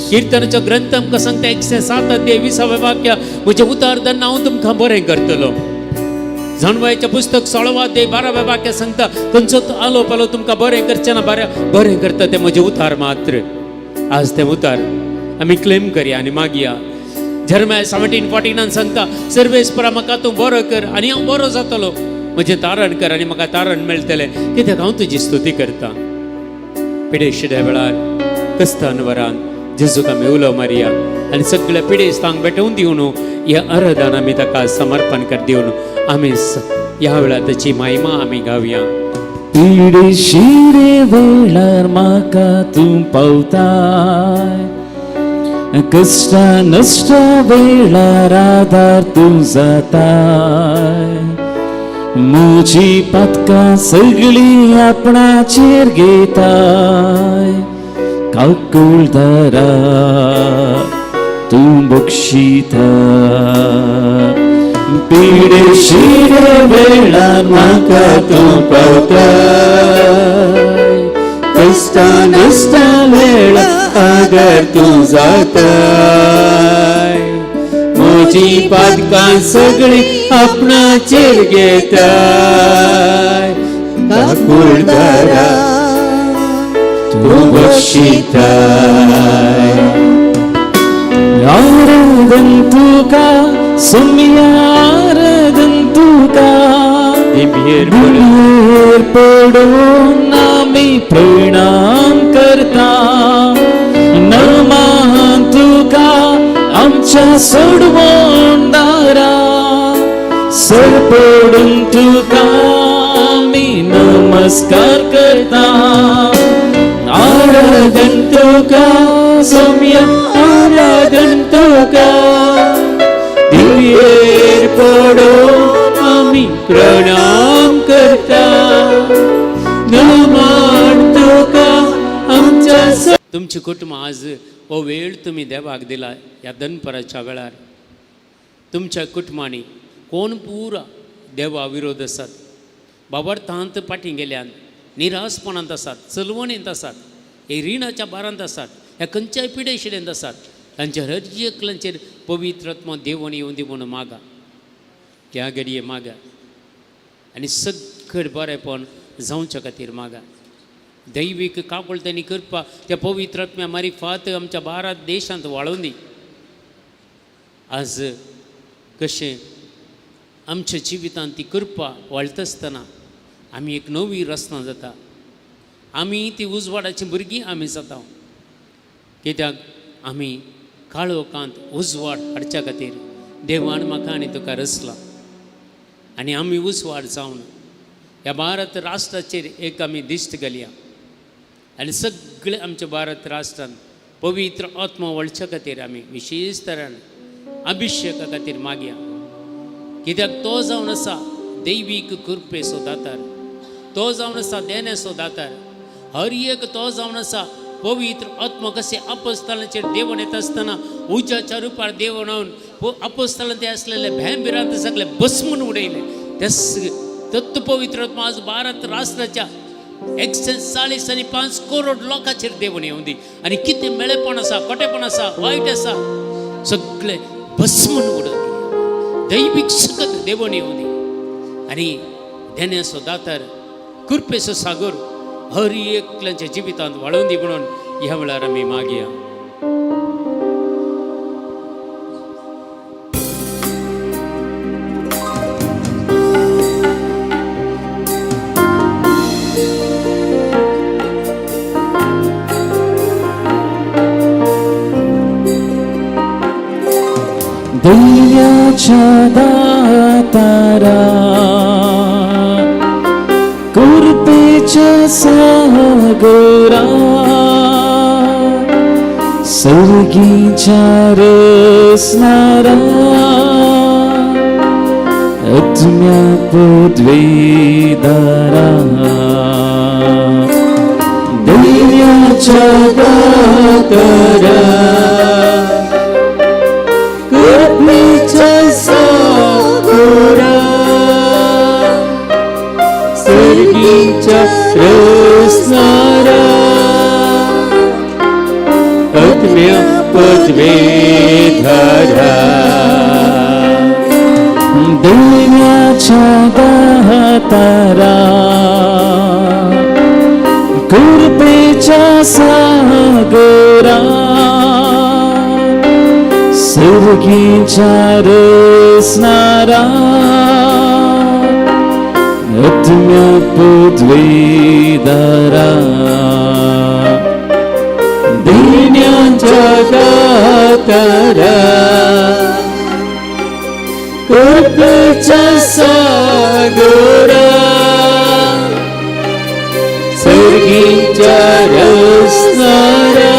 किर्तनाचो ग्रंथ आमकां सांगता 107 अध्याय 20व्या वाक्य, म्हजें उतार धरून हांव तुमकां बरें करतलो. जाणवायचें पुस्तक 16 अध्याय 12व्या वाक्य सांगता, खंयचो आलो पालो तुमकां बरें करचें ना, बरें बरें करता तें म्हजें उतार मात्र. आज तें उतार आमी क्लेम करया आनी मागया. जेरेमिया 17:14 सांगता, सर्वेस्परा म्हाका तूं बरो कर आनी हांव बरो जातलो, म्हजें तारण कर आनी म्हाका तारण मेळटलें, कित्याक हांव तुजी स्तुती करता. पिडेशिड्या वेळार कस्तानवरान जेजूक आमी उलो मारया आनी सगळ्या पिडेस्तांक भेटोवन दिवन ह्या आराधन आमी ताका समर्पण कर दिवन आमी ह्या वेळार ताची महिमा आमी गावया. पिडेशिरे वेळार म्हाका तूं पावताय, कश्टा नश्टा वेळार आदार तूं जाताय, म्हजी पातकां सगळीं आपणाचेर घेताय, काकुळदारा तूं बक्षिता. पिडेशिरे वेळार म्हाका तूं पावताय, कश्टा नश्टा वेळार आदार तूं जाताय, म्हजी पातकां सगळीं आपणाचेर घेताय, काकुळदारा तूं बक्षिताय. आराधन तुका सुम्या, आराधन तुका, दिव्येर पडून आमी प्रणाम करता, नमान तुका आमच्या सोडवणदारा, सर पडून तुका आमी नमस्कार करता. आराधन तुका सुम्या, आराधन तुका, दिव्येर पडून आमी प्रणाम करता, नमान तुका आमच्या. तुमची कुटुंबां आज हो वेळ तुमी देवाक दिला ह्या दनपराच्या वेळार. तुमच्या कुटुंबांनी कोण पुरा देवा विरोध आसात, बाबर्थांत फाटीं गेल्यान, निरासपणांत आसात, चलवणेंत आसात, हे रिणाच्या भारांत आसात, ह्या खंयच्याय पिडेशिडेंत आसात, तांच्या हर एकल्यांचेर पवित्र आत्मा देवण येवन दी म्हणून मागा, ह्या घडये मागा आनी सगळें बरेंपण जावच्या खातीर मागा. दैवीक काकुळतेनी करपा त्या पवित्र आत्म्या मारिफात आमच्या भारत देशांत वाळोवन दी. आज कशें आमच्या जिवितांत ती कृपा वाळटा आसतना आमी एक नवी रचना जाता, आमी ती उजवाडाची भुरगीं आमी जाता, कित्याक आमी काळोखांत उजवाड हाडच्या खातीर देवान म्हाका आनी तुका रचला आनी आमी उजवाड जावन ह्या भारत राष्ट्राचेर एक आमी दिश्ट घालया आनी सगळे आमच्या भारत राष्ट्रान पवित्र आत्मा वळच्या खातीर आमी विशेश तरान अभिशेका खातीर मागया, कित्याक तो जावन आसा दैवीक कृपेचो दातार, तो जावन आसा देण्याचो दातार, हर एक तो जावन आसा पवित्र आत्मा. कशें अपोस्तालांचेर देवण येता आसतना उज्याच्या रुपार देवण येवन अपोस्तालां ते आसलेले भंय भिरांत सगळे भस्मून उडयले. तेस तत्व पवित्र आत्मा आज भारत राष्ट्राच्या 140.5 करोड लोकांचेर देवण येवन दी आनी कितें मेळेपण आसा, खोटेपण आसा, वायट आसा, सगळे भस्मून उडोवन दी. दैवीक सकत देवण येवन दी आनी देण्याचो दातार कृपेचो सागर हर एकल्याच्या जिवितांत वाळोवन दी म्हणून ह्या वेळार आमी मागया. दैव्याच्या दातारा कृपेच्या सागरा सर्गीच्या रसनारा आत्म्या पदवीदारा दैव्याच्या दातारा कृपेच्या सागरा सर्गीच्या रसनारा आत्म्या पदवेधरा. देण्याच्या दातारा कृपेच्या सागरा सर्गीच्या रसनारा आत्म्या पदवेधरा. देण्याच्या दातारा कृपेच्या सागरा सर्गीच्या रसनारा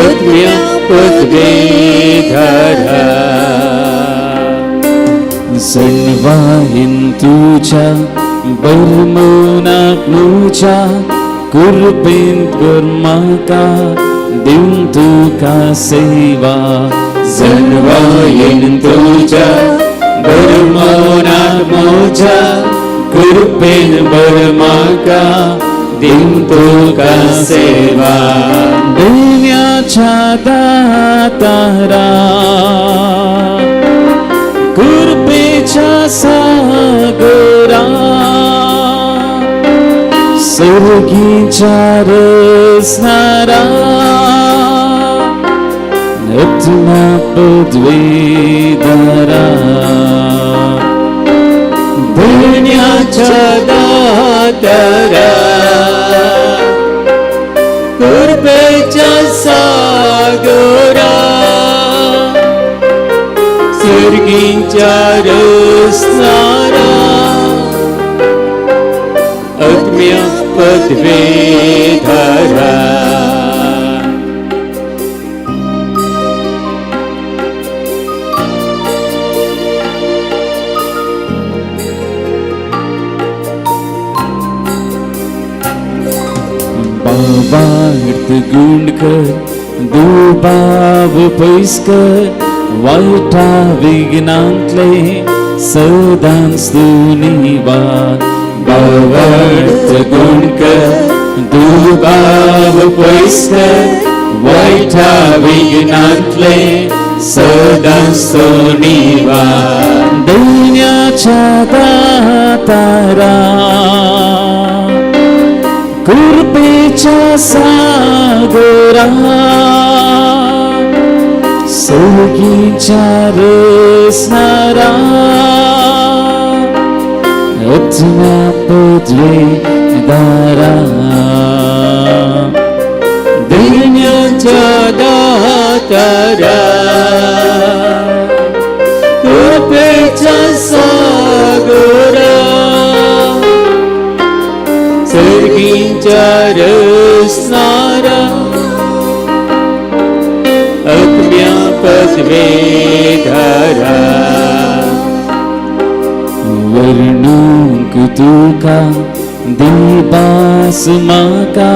आत्म्या पदवेधरा. सणवाहीन तुझ्या बरमोनाक मुझ्या कृपेन कर म्हाका दिवन तुका सेवा. सणवाहीन तुझ्या बरमोनाक म्हज्या कृपेन बर म्हाका दिवन तुका सेवा. देण्याच्या दातारा कृपेच्या सागरा सर्गीच्या रसनारा आत्म्या पदवेधरा. देण्याच्या दातारा कृपेच्या सागरा सर्गीच्या रसनारा आत्म्या पदवेधरा. बाबार्थ गुण कर दुबाव पयस कर वायटा विघ्नांतले सदांच तूं निवार. भावार्थ गुण कर दुबाव पयस कर वायटा विघ्नांतले सदांच तूं निवार. दैन्याच्या दातारा कृपेच्या सागरा सर्गीच्या रसनारा आत्म्या पदवेधरा. दैन्याच्या दातारा कृपेच्या सागरा सर्गीच्या रसनारा आत्म्या पदवेधरा. वर्णूंक तुका दिबास म्हाका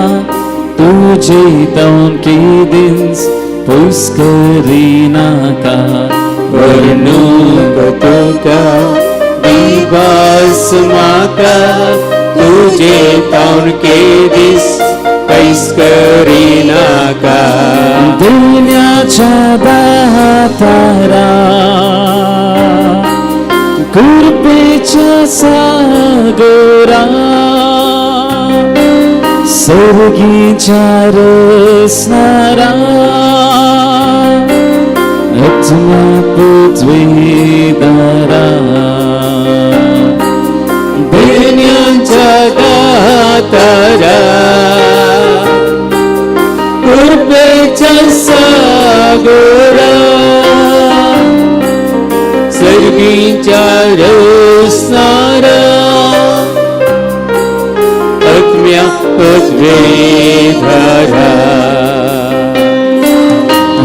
तुजे तावन केदींच पयस करिनाका. वर्णूंक तुका दिबास म्हाका तुजे तावन केदीस पयस करिनाका. देण्याच्या दातारा कृपेच्या सागरा सर्गीच्या रसनारा आत्म्या पदवेधरा. देण्याच्या दातारा कृपेच्या सागरा सर्गीच्या रसनारा आत्म्या पदवेधरा.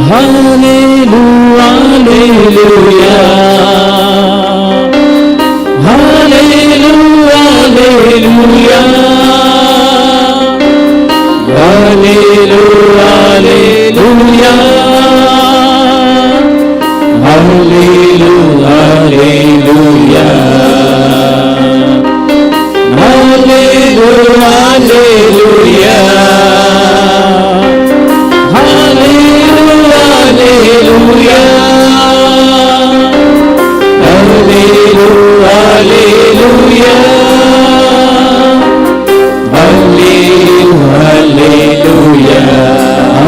Hallelujah, hallelujah, hallelujah, hallelujah, hallelujah, hallelujah, hallelujah, hallelujah, hallelujah.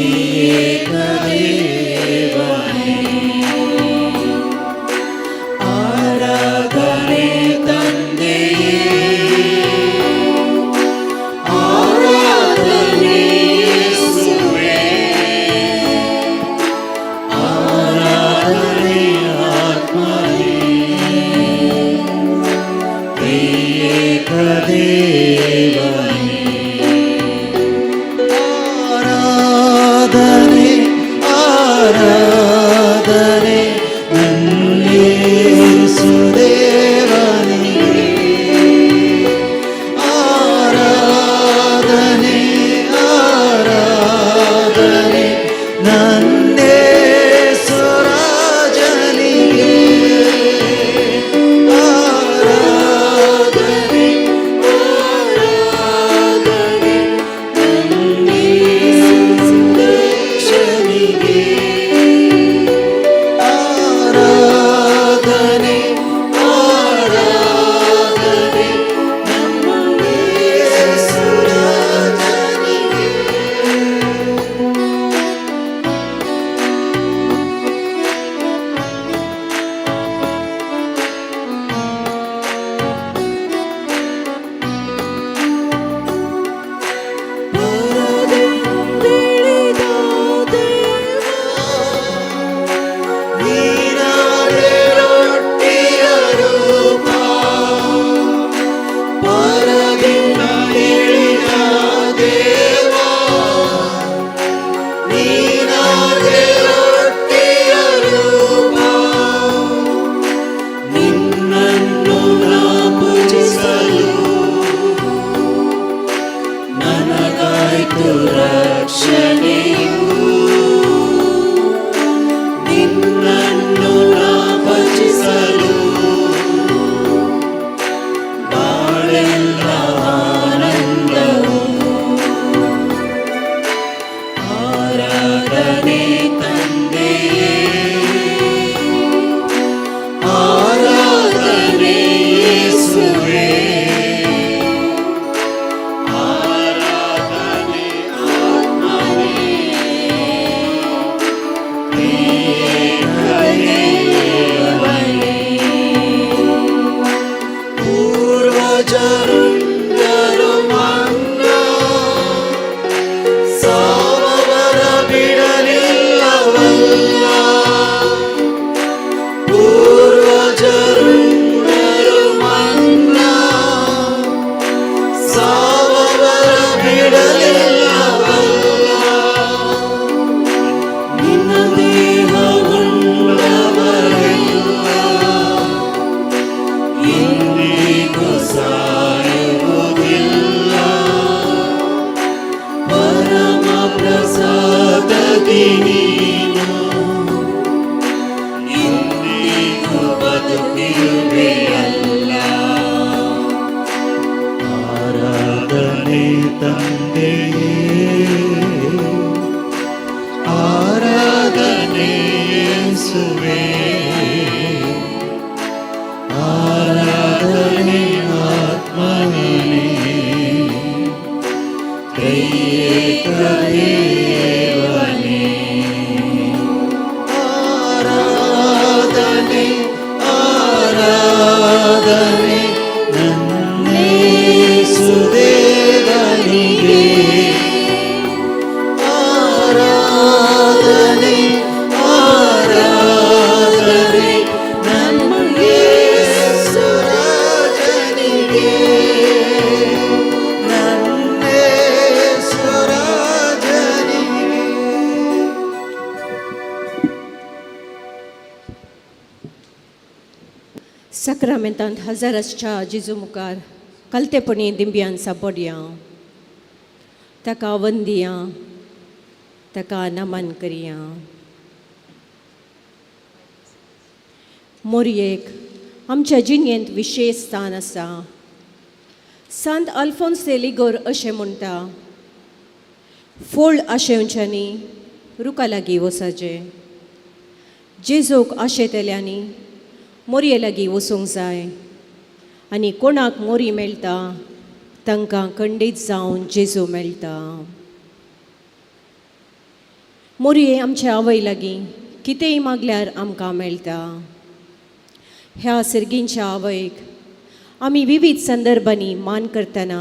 त्रिएक देवने आराधने ತಂದೆಯೇ ಆರಾಧನೆ ಯೇಸುವೇ ಆರಾಧನೆ ಆತ್ಮನೇ ತ್ರಿಯೇಕ ದೇವನೇ ಆರಾಧನೆ ಆರಾಧನೆ ನನ್ನೇಸುದೇವನಿಗೆ ಆರಾಧನೆ ಆರಾಧನೆ ನನ್ನೇಸುರಾಜನಿಗೆ ಆರಾಧನೆ ಆರಾಧನೆ ನನ್ನೇಸುರಕ್ಷನಿಗೆ ಆರಾಧನೆ ಆರಾಧನೆ ನನ್ನೇಸುರಾಜನಿಗೆ. ಪರದಿಂದಿಳಿದ ದೇವ ನೀನಾದೆ ರೊಟ್ಟಿಯ ರೂಪ ಪರದಿಂದಿಳಿದ ದೇವ ನೀನಾದೆ ರೊಟ್ಟಿಯ ರೂಪ ನಿನ್ನನ್ನು ನಾ ಪೂಜಿಸಲು ನನಗಾಯ್ತು ರಕ್ಷಣೆಯು ನಿನ್ನನ್ನು ನಾ ಭಜಿಸಲು ಬಾಳೆಲ್ಲ ಆನಂದವು ಆರಾಧನೆ ತಂದೆಯೇ ಆರಾಧನೆ ಯೇಸುವೇ ಆರಾಧನೆ ಆತ್ಮನೇ ತ್ರಿಯೇಕ ದೇವನೇ ಪೂರ್ವಜರುಂಡರು ಮನ್ನಾ ಸಾವವರ ಬಿಡಲಿಲ್ಲವಲ್ಲ ಪೂರ್ವಜರುಂಡರು ಮನ್ನಾ ಸಾವವರ ಬಿಡಲಿಲ್ಲವಲ್ಲ ನಿನ್ನ ದೇಹವುಳ್ಳವರೆಲ್ಲ ಇಂದಿಗೂ ಸಾಯುವುದಿಲ್ಲ ಪರಮ ಪ್ರಸಾದದಿ ನೀನು ಇಂದಿಗೂ ಬದುಕಿರುವೆಯಲ್ಲ ಆರಾಧನೆ ತಂದೆಯೇ ಆರಾಧನೆ ಯೇಸುವೇ ಆರಾಧನೆ ಆತ್ಮನೇ ತ್ರಿಯೇಕ ದೇವನೇ ಆರಾಧನೆ ಆರಾಧನೆ ನನ್ನೇಸುದೇವನಿಗೆ ಆರಾಧನೆ ಆರಾಧನೆ ನನ್ನೇಸುರಾಜನಿಗೆ ನನ್ನೇಸುರಾಜನಿಗೆ. साक्रामेंतांत हजर आसच्या जेजू मुखार कलतेपणी दिंब्यान सापडया ताका वंदिया ताका नमन करया. मोरयेक आमच्या जिणेंत विशेश स्थान आसा. सांत अल्फोन्स दे लिगोर अशें म्हणटा, फोळ आशेवच्यांनी रुखा लागीं वचचें, जेजूक आशेतल्यांनी मोरये लागीं वचूंक जाय आनी कोणाक मोरी मेळटा तांकां खंडीत जावन जेजू मेळटा. मोरये आमच्या आवय लागीं कितेंय मागल्यार आमकां मेळटा. ह्या सर्गींच्या आवयक आमी विविध संदर्भांनी मान करतना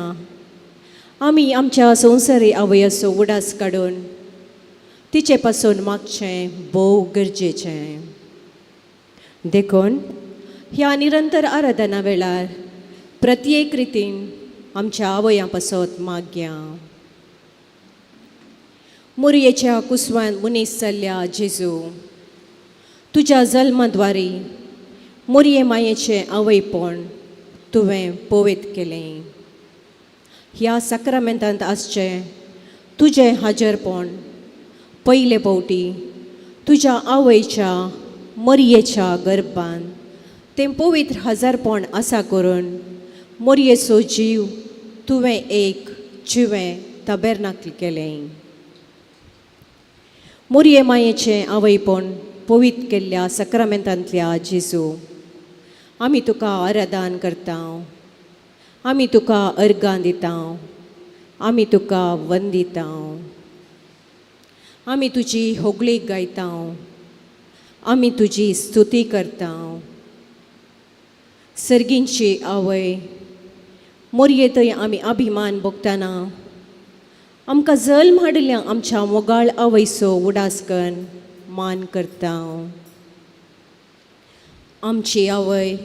आमी आमच्या संवसारी आवयाचो उडास काडून तिचे पासून मागचें भोव गरजेचें. देखून ह्या निरंतर आराधना वेळार प्रत्येक रितीन आमच्या आवयां पासत मागया. मोरयेच्या कुसवान मनीस जाल्ल्या जेजू, तुज्या जल्माद्वारी मोरये मायेचें आवयपण तुवें पवित्र केलें. ह्या साक्रामेंतांत आसचें तुजें हाजरपण पयले फावटी तुज्या आवयच्या मोरयेच्या गर्भान तें पवित्र हजारपण आसा करून मोरयेचो जीव तुवें एक जिवें तबेरनाकल केलें. मोरये मायेचें आवयपण पवित्र केल्ल्या साक्रामेंतांतल्या जेजू, आमी तुका आराधन करता, आमी तुका अर्गां दिता, आमी तुका वंदिता, आमी तुजी होगळीक गायता, आमी तुजी स्तुती करता. सर्गींची आवय मोरये थंय आमी अभिमान भोगतना आमकां जल्म हाडिल्ल्या आमच्या मोगाळ आवयचो उडास करून मान करता. आमची आवय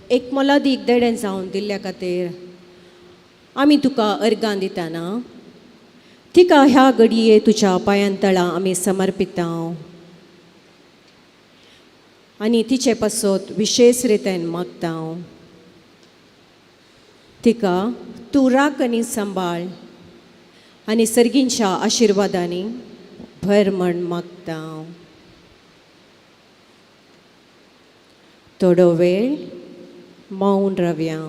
एक मोलादीक देणें जावन दिल्ल्या खातीर आमी तुका अर्गां दितना तिका ह्या घडये तुज्या पांयां तळा आमी समर्पिता आनी तिचे पासत विशेश रितीन मागता. तिका तूं राख आनी सांबाळ आनी सर्गींच्या आशिर्वादांनी भर म्हण मागता. थोडो वेळ मौन रावया.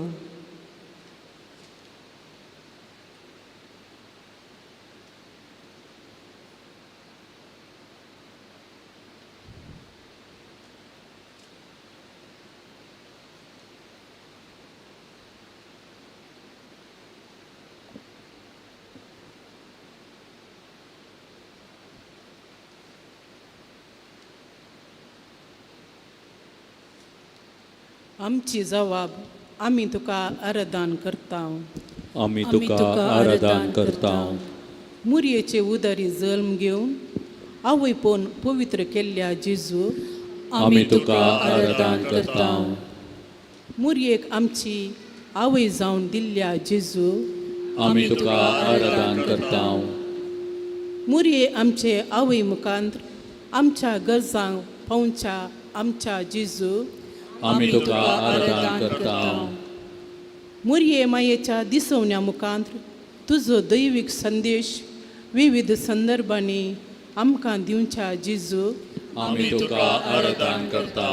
आमची जवाब आमी तुका आराधन करता. आमी तुका आराधन करता. मुरयेचे उदरी जल्म घेवन आवयपण पवित्र केल्ल्या जेजू, आमी तुका आराधन करता. मुरयेक आमची आवय जावन दिल्ल्या जेजू, आमी तुका आराधन करता. मुरये आमचे आवय मुखांत आमच्या गरजांक पावच्या आमच्या जेजू, आमी तुका आराधन करता. मुरये मायेच्या दिसवण्या मुखांत तुजो दैवीक संदेश विविध संदर्भांनी आमकां दिवच्या जेजू, आमी तुका आराधन करता.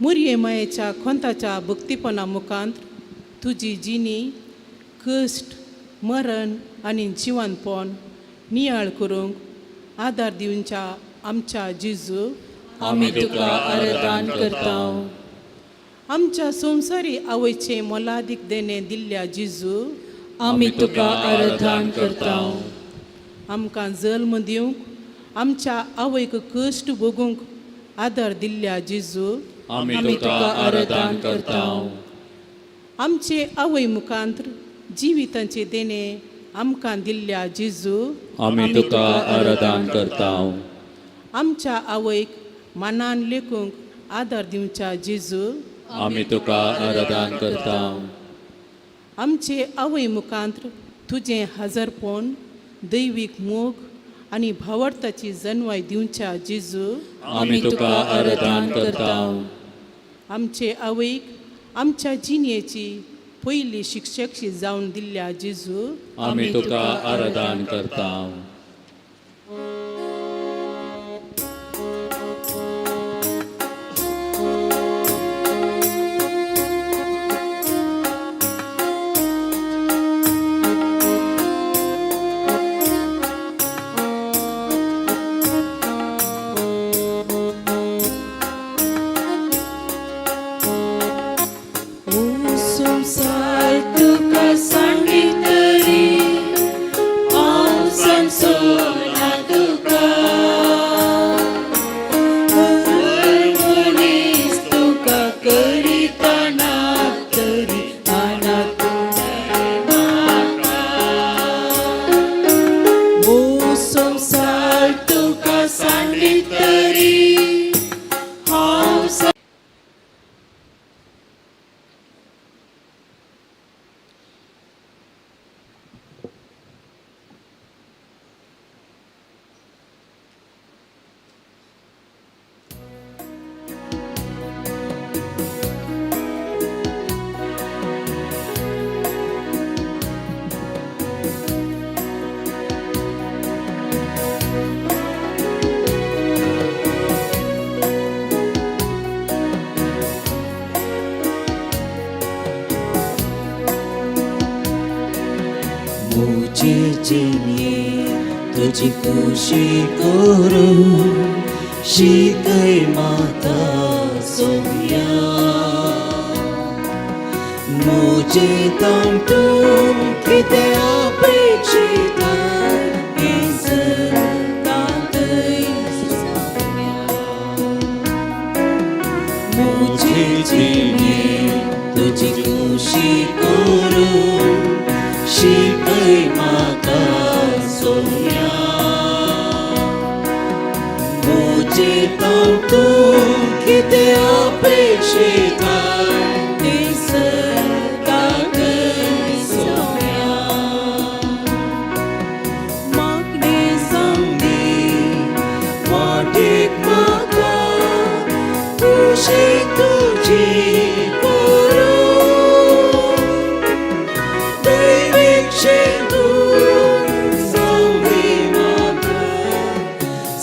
मुरये मायेच्या खोंताच्या भक्तीपणा मुखांत तुजी जिणी कश्ट मरण आनी जिवनपण नियाळ करूंक आदार दिवच्या आमच्या जेजू, आमी तुका आराधन करता. आमच्या संवसारी आवयचे मोलादीक देणें दिल्ल्या जेजू, आमी तुका आराधन करता. आमकां जल्म दिवंक आमच्या आवयक कश्ट भोगूंक आदार दिल्ल्या जेजू, आमी तुका आराधन करता. आमचे आवय मुखांत जिवितांचे देणें आमकां दिल्ल्या जेजू, आमी तुका आराधन करता. आमच्या आवयक मानान लेखूंक आदार दिवच्या जेजू, आमी तुका आराधन करता. आमचे आवय मुखांत तुजें हजरपण दैवीक मोग आनी भावार्थाची जनवाय दिवच्या जेजू, आमी तुका आराधन करता. आमचे आवयक आमच्या जिणेची पयली शिक्षकशी जावन दिल्ल्या जेजू, आमी तुका आराधन करता. संवसार तुका सांडली तरी हांव संवसार तरी हांव मुझे जिये तुझी खुशी करूं शिकय माता सोम्या मुझे तांतून कितें अपेक्षिता हें सदांतय सोम्या मुझे जिये तुझी खुशी करूं शिकय म्हाका सोम्या मुझे तूं कितें अपेक्षिता तें सदांतय सोम्या मागणें जावंदी वाटेक म्हाका खुशी तुजी करूं दैवीक शेतून जावंदी म्हाका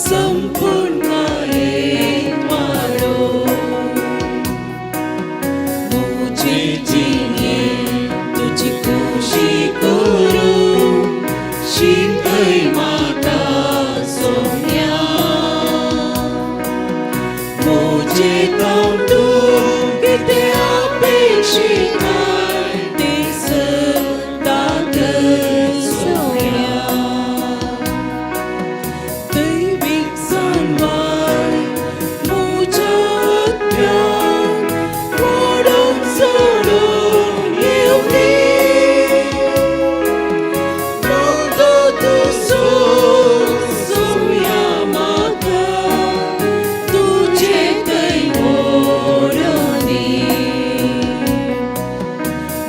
संपूर्णतायेन वाडोवं मुझे जिणे तुजी खुशी करूं शिकय म्हाका सोम्या मुझे तूं कितें अपेक्षिता तें सदांतय सोम्या दैवीक जाणवाय म्हज्या आत्म्याक वाडोवन चडोवन येवंदी मोगो तुजो सोम्या म्हाका तुजे थंय व्हरोंदी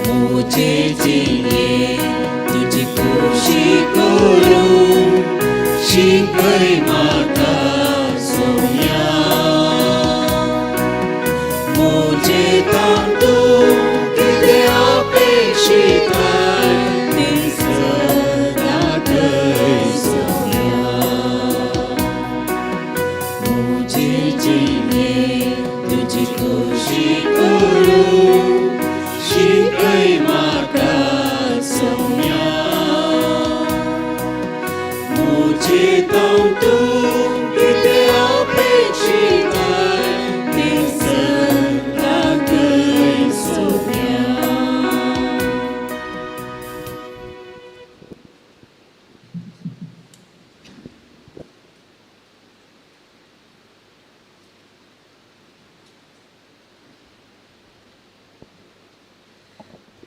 मुझे जिणे तुजी खुशी करूं शिकय म्हाका सोम्या मुझे तूं कितें अपेक्षिता तें सदांतय सोम्या मुझे जिणे तुजी खुशी करूं शिकय म्हाका सोम्या मुझे तूं कितें अपेक्षिता तें सदांतय सोम्या.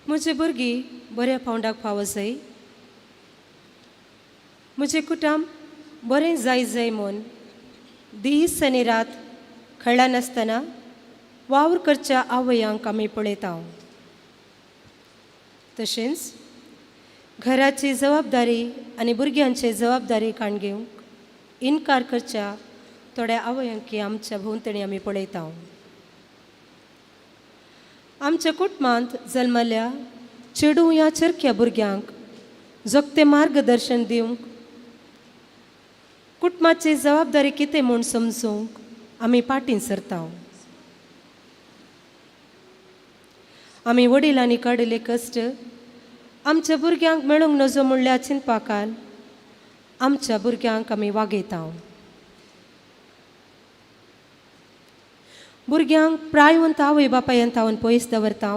म्हजी भुरगीं बऱ्या पावंडाक पावो जाय, म्हजें कुटुंब बरें जाय जाय म्हूण दीस आनी रात खळनासतना वावर करच्या आवयांक आमी पळयता. तशेंच घराची जबाबदारी आनी भुरग्यांची जबाबदारी काण घेवंक इनकार करच्या थोड्या आवयांकी आमच्या भोंवतणी आमी पळयता. आमच्या कुटुंबांत जल्मल्या चेडूं ह्या चरख्या भुरग्यांक जोगतें मार्गदर्शन दिवंक, कुटुंबाची जबाबदारी कितें म्हूण समजूंक आमी पाटीं सरता. आमी वडिलांनी काडिल्ले कश्ट आमच्या भुरग्यांक मेळूंक नजो म्हणल्यार चिंतपाकान आमच्या भुरग्यांक आमी वागयता. भुरग्यांक प्रायवंत आवय बापायन तावन पयस दवरता.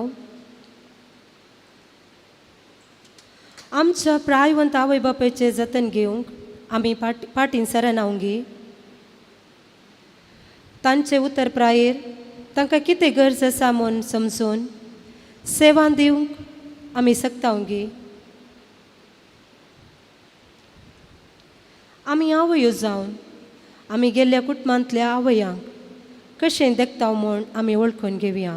आमच्या प्रायवंत आवय बापायचें जतन घेवंक आमी पाटीं सरनावंगी. तांचे उतर प्रायेर तांकां कितें गरज आसा म्हूण समजून सेवा दिवंक आमी शकतावंगी. आमी आवयो जावन आमी गेल्ल्या कुटुंबांतल्या आवयांक कशें देखता म्हूण आमी वळखून घेवया.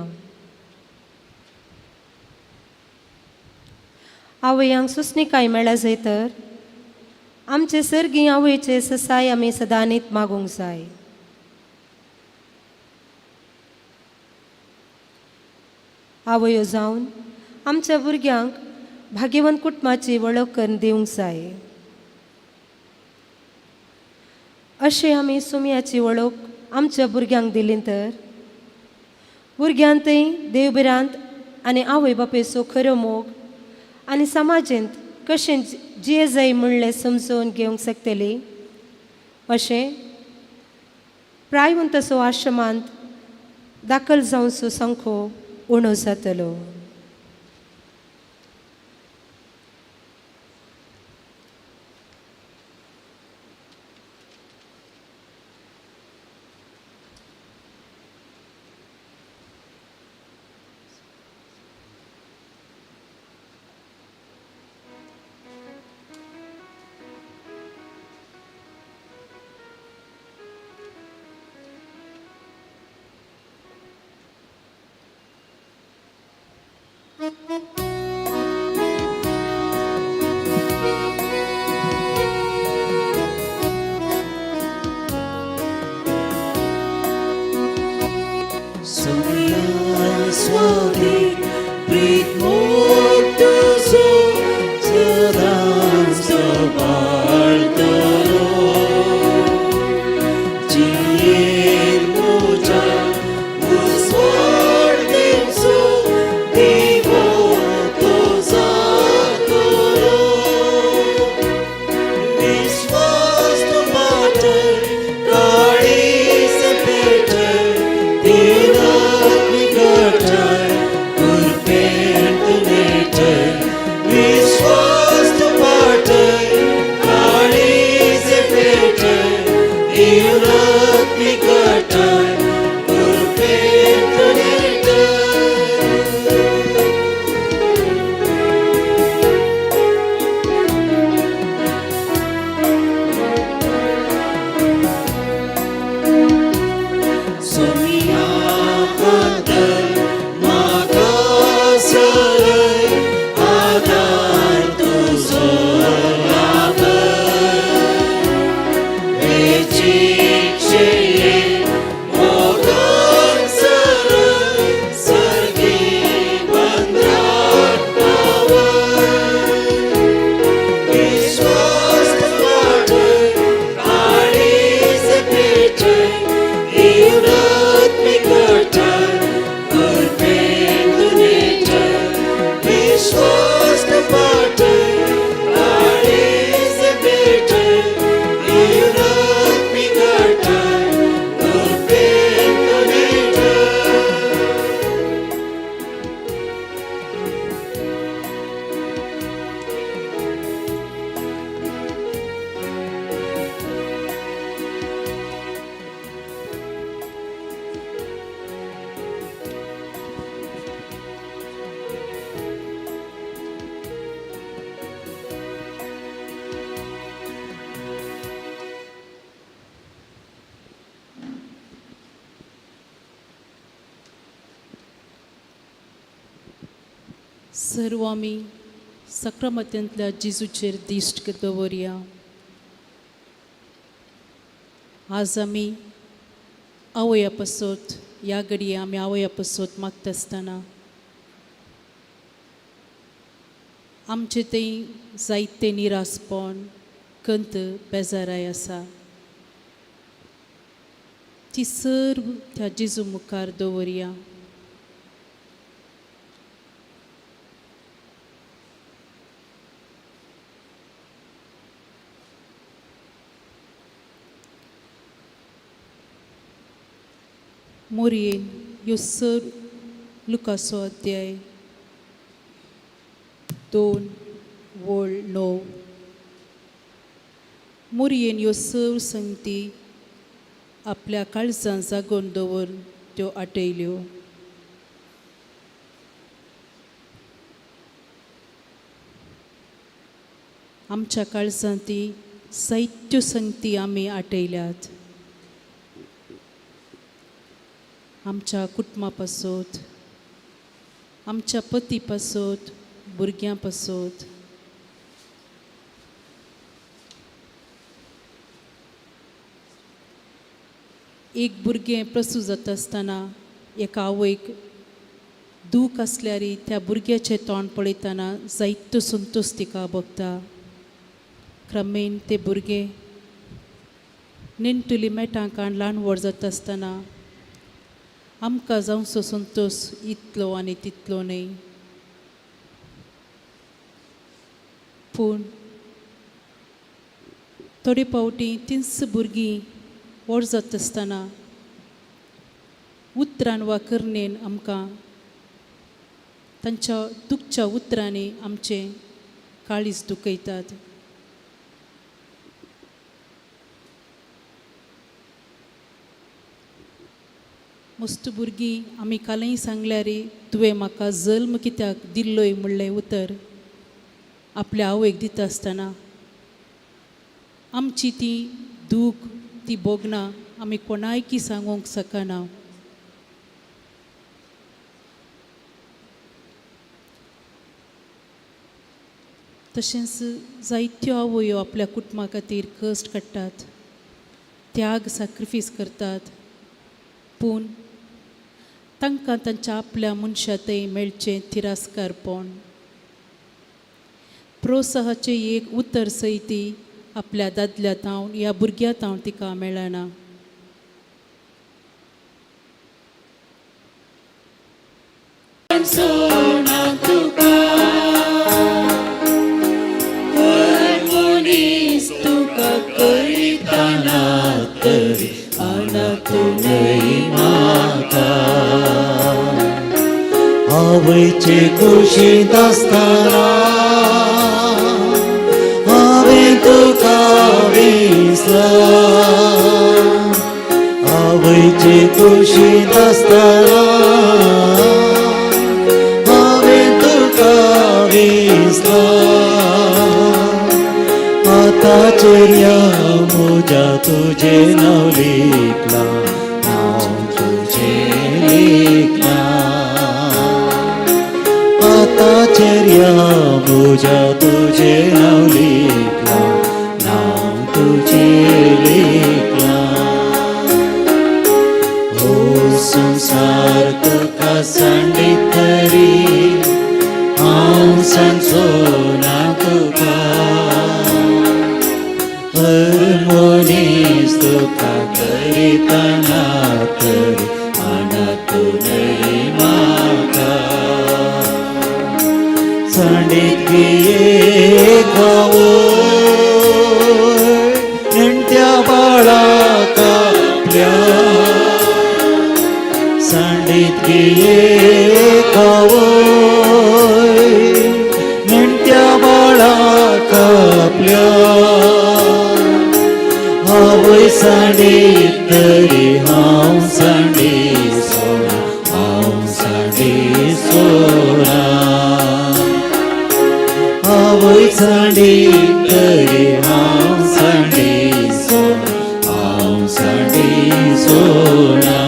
आवयांक सुसणिकाय मेळ्ळा जाय तर आमचे सर्गी आवयचे ससाय आमी सदांनीत मागूंक जाय. आवयो जावन आमच्या भुरग्यांक भाग्यवंत कुटुंबाची वळख करून दिवंक जाय. अशें आमी सुमयाची वळख आमच्या भुरग्यांक दिली तर भुरग्यांतय देवभिरांत आनी आवय बापायचो खरो मोग आनी समाजेंत कशें जिये जाय म्हणलें समजून घेवंक शकतली. अशें प्रायवंत असो आश्रमांत दाखल जावचो संखो उणो जातलो. सर्व आमी सक्रमतेंतल्या जेजूचेर दिश्ट दवरया. आज आमी आवया पासत ह्या घडये आमी आवया पासत मागता आसतना आमचे थंय जायते निरासपण कंत बेजाराय आसा ती सर्व त्या जेजू मुखार दवरया. मोरयेन ह्यो सर लुकासो अध्याय 2 वळ 9 मोरयेन ह्यो सर संगती आपल्या काळजान जागोवन दवरून त्यो आटयल्यो. आमच्या काळजान ती जायत्यो संगती आमी आटयल्यात. आमच्या कुटुंबा पासत, आमच्या पती पासत, भुरग्यां पासत. एक भुरगें प्रसूत जाता आसतना एका आवयक दूख आसल्यार त्या भुरग्याचें तोंड पळयतना जायतो संतोश तिका भोगता. क्रमेण तें भुरगें नेणटुली मेटांकान ल्हान व्हड जाता आसतना आमकां जावचो संतोश इतलो आनी तितलो न्हय, पूण थोडे फावटी तींच भुरगीं व्हड जाता आसतना उतरान वा करणेन आमकां तांच्या दुखच्या उतरांनी आमचें काळीज दुखयतात. मस्त भुरगीं आमी कालय सांगल्यार तुवें म्हाका जल्म कित्याक दिल्लोय म्हणलें उतर आपल्या आवयक दिता आसतना आमची ती दूख ती भोगना आमी कोणायकी सांगूंक शकना. तशेंच जायत्यो आवयो आपल्या कुटुंबा खातीर कश्ट काडटात, त्याग साक्रिफीस करतात, पूण तांकां तांच्या आपल्या मनशा थंय मेळचें तिरस्कारपण. प्रोत्साहाचें एक उतर सयती आपल्या दादल्या तावन ह्या भुरग्या तावन तिका मेळना. आवयचे कुशींत आसतना हांवें तुका विसला, आवयचे कुशींत आसतना हांवें तुका विसला. आतां चेऱ्या म्हज्या तुजें नांव लिखलां, नांव तुजें लिखलां. आतां चेऱ्या म्हज्या तुजें नांव लिखलां, नांव तुजें लिखलां. हो संवसार तुका सांडीत तरी हांव सांगचो ना तुका, हर मनीस तुका करितना तरी मानतूनय म्हाका. सांडीत गिये खावय नेणट्या बाळाक आपल्या, सांडीत गिये खावय नेणट्या बाळाक आपल्या. आवय सांडीत तरी हांव सांडी सोडा, हांव सांडी सोडा. आवय सांडीत तरी हांव सांडी सोडा, हांव सांडी सोडा.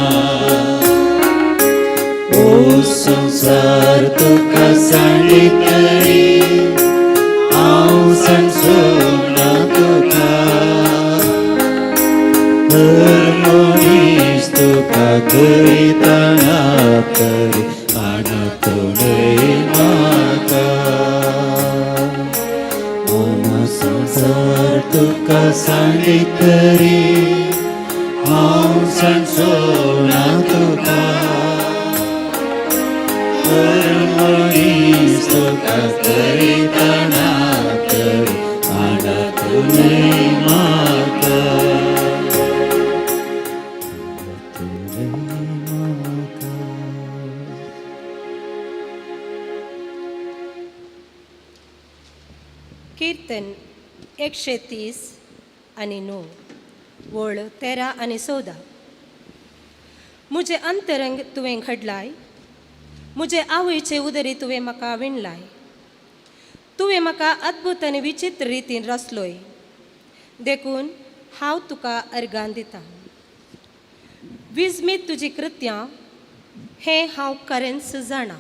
ओ संवसार तुका सांडीत तरी हांव सांगचो ना तुका, हर मनीस तुका करितना तरी मानतूनय म्हाका. ओ संवसार तुका सांडीत तरी हांव सांगचो ना तुका, हर मनीस तुका करितना तरी मानतूनय म्हाका. कीर्तन 130 आनी 9 वळ 13 आनी 14. म्हजें अंतरंग तुवें घडलाय, म्हजे आवयचे उदरी तुवें म्हाका विणलाय. तुवें म्हाका अद्भुत आनी विचित्र रितीन रचलोय, देखून हांव तुका अर्गान दितां. विजमीत तुजी कृत्यां हें हांव खरेंच जाणा.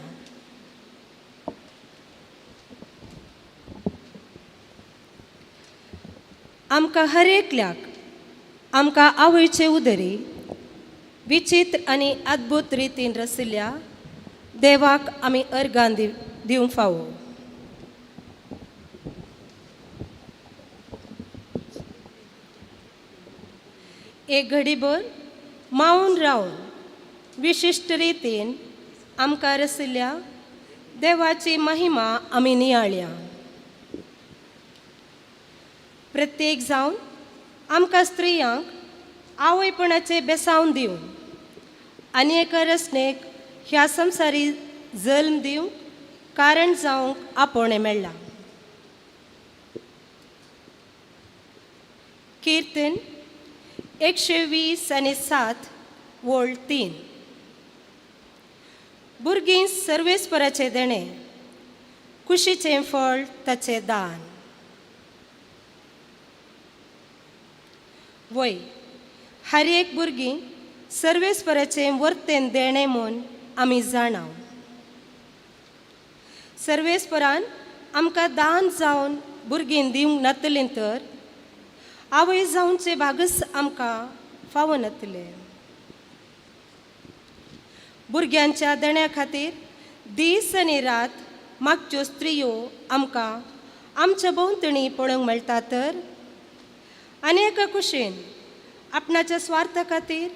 आमकां हर एकल्याक आमकां आवयचे उदरी विचित्र आनी अद्भुत रितीन रसिल्ल्या देवाक आमी अर्गां दिवंक फावो. एक घडीभर मावन रावन विशिश्ट रितीन आमकां रसिल्ल्या देवाची महिमा आमी नियाळया. प्रत्येक जावन आमकां स्त्रियांक आवयपणाचें बेसावन दिवन आनी एका रचनेक ह्या संवसारी जल्म दिवंक कारण जावंक आपोवणें मेळ्ळां. किर्तन 120 आनी 7 वळ 3. भुरगीं सर्वेस्पराचें देणें, कुशीचें फळ ताचें दान. वय हर एक भुरगीं सर्वेस्पराचें वर्तेन देणें म्हूण आमी जाणा. सर्वेस्परान आमकां दान जावन भुरगीं दिवंक नातलें तर आवय जावचे भागच आमकां फावो नातलें. भुरग्यांच्या देण्या खातीर दीस आनी रात मागच्यो स्त्रियो आमकां आमच्या भोंवतणी पळोवंक मेळटा तर आनी एका कुशीन आपणाच्या स्वार्था खातीर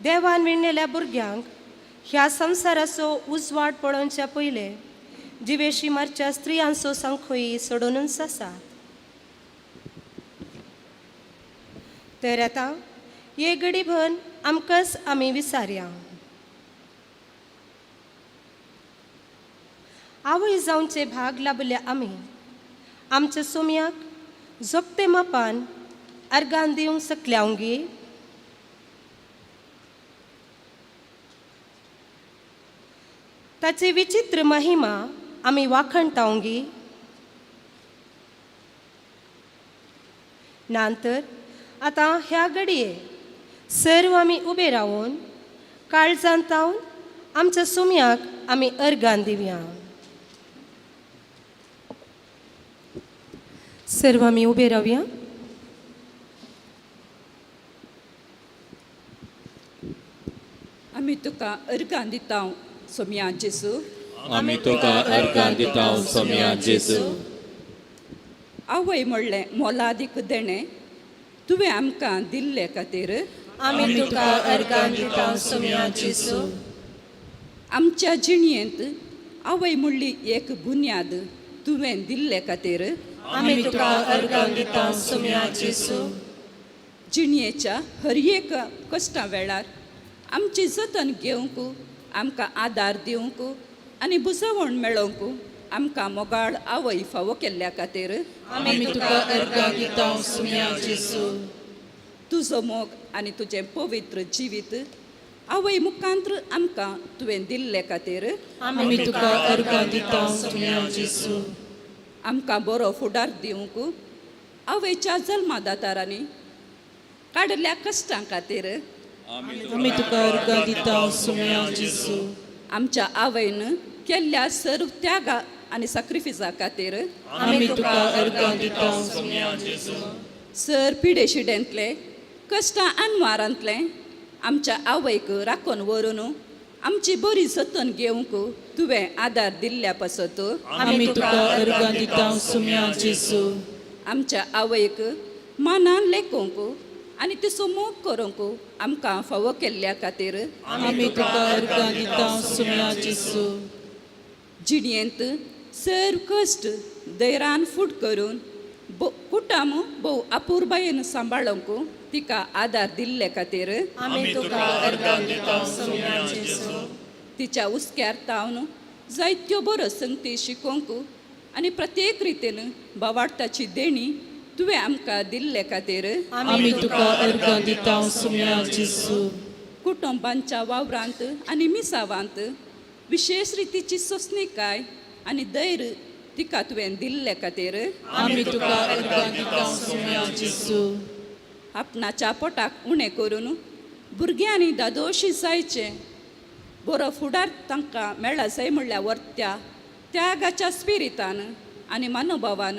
देवान विणलेल्या भुरग्यांक ह्या संवसाराचो उजवाड पळोवच्या पयले जिवेशी मारच्या स्त्रियांचो संखोई सोडोवनूच आसा. तर आतां हे घडीभर आमकांच आमी विसारया. आवय जावचे भाग लाभल्या आमी आमच्या सोम्याक जोगते मापान अर्गान दिवंक शकल्या गे. ताची विचित्र महिमा आमी वाखणतावंगी. नांतर आतां ह्या घडये सर्व आमी उबे रावन काळजांत तावन आमच्या सोम्याक आमी अर्गान दिवया. सर्व आमी उबे रावया. आमी तुका अर्गां दिता सोम्या जेजू. आमी तुका अर्गां दिता सोम्या जेजू. आवय म्हणलें मोलादीक देणें तुवें आमकां दिल्ले खातीर आमी तुका अर्गां दिता सोम्या जेजू. आमच्या जिणयेंत आवय म्हणली एक बुन्याद तुवें दिल्ले खातीर आमी तुका अर्गां दिता सोम्या जेजू. जिणयेच्या हर एक कश्टा वेळार आमची जतन घेवंक आमकां आदार दिवंक आनी बुजवण मेळोवंक आमकां मोगाळ आवय फावो केल्ल्या खातीर आमी तुका अर्गां दिता सोम्या जेजू. तुजो मोग आनी तुजें पवित्र जिवीत आवय मुखांत्र आमकां तुवें दिल्ले खातीर आमी तुका अर्गां दिता सोम्या जेजू. आमकां बरो फुडार दिवंक आवयच्या जल्मादातारांनी काडल्या कश्टां खातीर आमी तुका अर्गां दिता सोम्या जेजू. आमच्या आवयन केल्ल्या सर्व त्यागा आनी साक्रिफिसा खातीर आमी तुका अर्गां दिता सोम्या जेजू. सर पिडेशिडेंतले कश्टां अनवारांतले आमच्या आवयक राखून व्हरून आमची बरी जतन घेवंक तुवें आदार दिल्ल्या पासत आमी तुका अर्गां दिता सोम्या जेजू. आमच्या आवयक मानान लेखोवंक आनी तिचो मोग करूंक आमकां फावो केल्ल्या खातीर आमी तुका अर्गां दिता सोम्या जेजू. जिणयेंत सर कश्ट धैर्यान फूट करून कुटुंब भोव अपुरबायेन सांबाळूंक तिका आदार दिल्ले खातीर आमी तुका अर्गां दिता सोम्या जेजू. तिच्या हुस्क्यार तावन जायत्यो बऱ्यो संगती शिकोवंक आनी प्रत्येक रितीन बावाडताची देणी तुवें आमकां दिल्ले खातीर आमी तुका अर्गां दिता सोम्या जेजू. कुटुंबांच्या वावरांत आनी मिसावांत विशेश रितीची सोंसणीकाय आनी धैर्य तिका तुवें दिल्ले खातीर आमी तुका अर्गां दिता सोम्या जेजू. आपणाच्या पोटाक उणें करून भुरग्यांनी दादोशी जायचें बरो फुडार तांकां मेळ्ळा जाय म्हणल्यार वर्त्या त्यागाच्या स्पिरितान आनी मनोभावान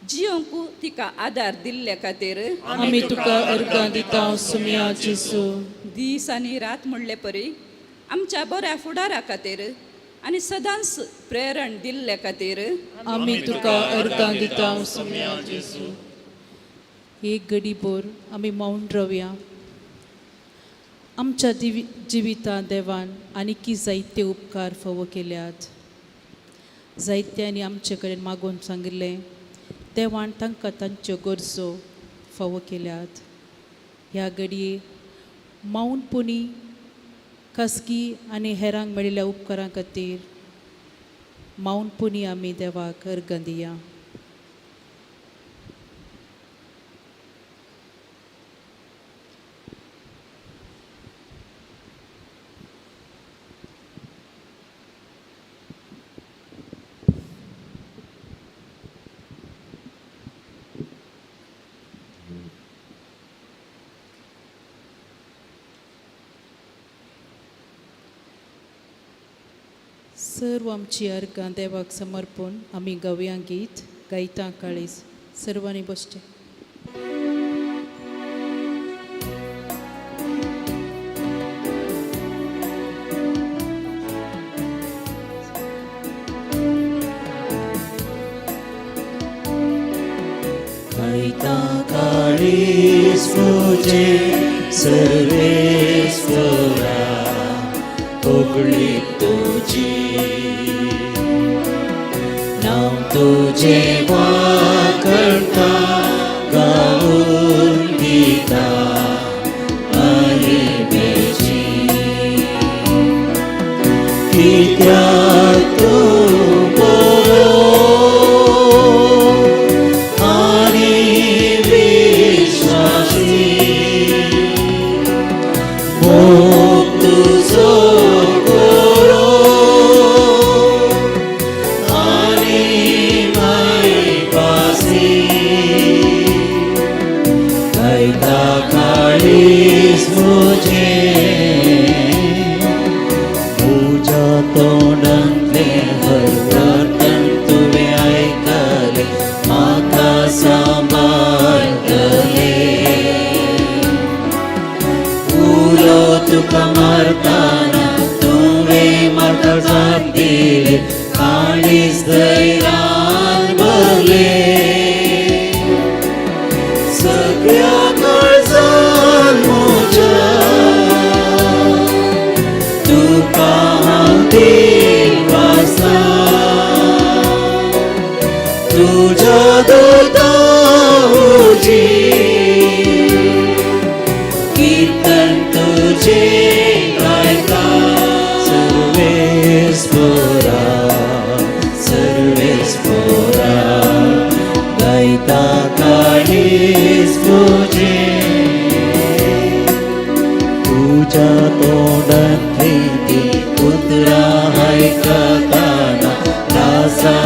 जियोंक तिका आदार दिल्ले खातीर आमी तुका अर्गां दिता सुम्या जेजू. दीस आनी रात म्हणले परी आमच्या बऱ्या फुडारा खातीर आनी सदांच प्रेरण दिल्ले खातीर आमी तुका अर्गां दिता सुम्या जेजू. एक घडीभर आमी मौन रावया. आमच्या जिवितांत देवान आनीकी जायते उपकार फावो केल्यात. जायत्यांनी आमचे कडेन मागून सांगिल्लें देवान तांकां तांच्यो गरजो फावो केल्यात. ह्या घडये मौनपणी खासगी आनी हेरांक मेळिल्ल्या उपकारां खातीर मौनपणी आमी देवाक अर्गां दिया. सर्व आमची अर्गां देवाक समर्पण आमी गावया गीत गायता काळीज. सर्वांनी बसचें. गायता काळीज तुजें सर्वेस्परा होगळी तुजी नांव तुजें वाखणता गावन दिता महिमेची कित्याक तूं बरो आनी विश्वासी मोग तुजो बरो आनी मायपासी गायता काळीज म्हजें म्हज्या तोंडांतलें हर प्रार्थन तुवें आयकलें म्हाका सांबाळटलें उलो तुका मारतना तुवें म्हाका जाप दिली काळीज धैर्यान भरलें सगळ्या काळजान म्हज्या तुका हांव देव आसा तुज्या दुता हुजीर कीर्तन तुजें गायता सर्वेस्परा सर्वेस्परा गायता काळीज तुजें तुज्या तोंडांतली ती उतरां आयकतना त्रासा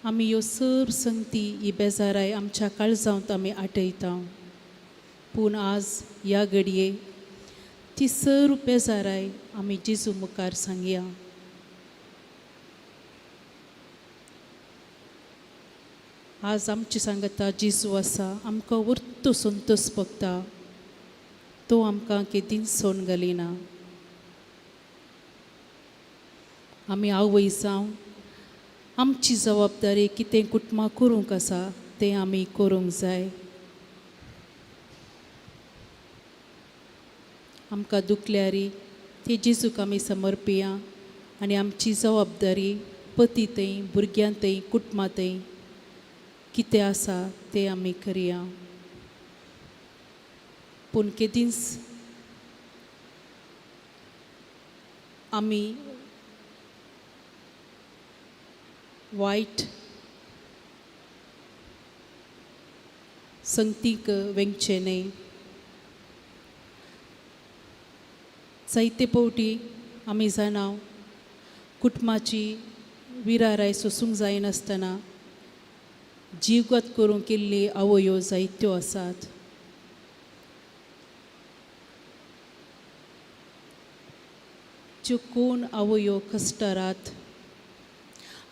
आमी ह्यो सर्व संगती ही बेजाराय आमच्या काळजांत आमी आठयता. पूण आज ह्या घडये ती सर्व बेजाराय आमी जेजू मुखार सांगया. आज आमची सांगता जेजू आसा आमकां वर्तो संतोष भोगता. तो आमकां केदींच सोडून घालिना. आमी आवय जावन आमची जबाबदारी कितें कुटुंबां करूंक आसा तें आमी करूंक जाय. आमकां दुखल्यारी ती जेजूक आमी समर्पिया आनी आमची जबाबदारी पती थंय भुरग्यां थंय कुटुंबां थंय कितें आसा तें आमी करया. पूण केदींच आमी वायट संगतीक वेंगचें न्हय. जायते फावटी आमी जाणा कुटुंबाची विराराय सोसूंक जायनासतना जीवघात करूंक केल्ली आवयो जायत्यो आसात. ज्यो कोण आवयो कश्टारात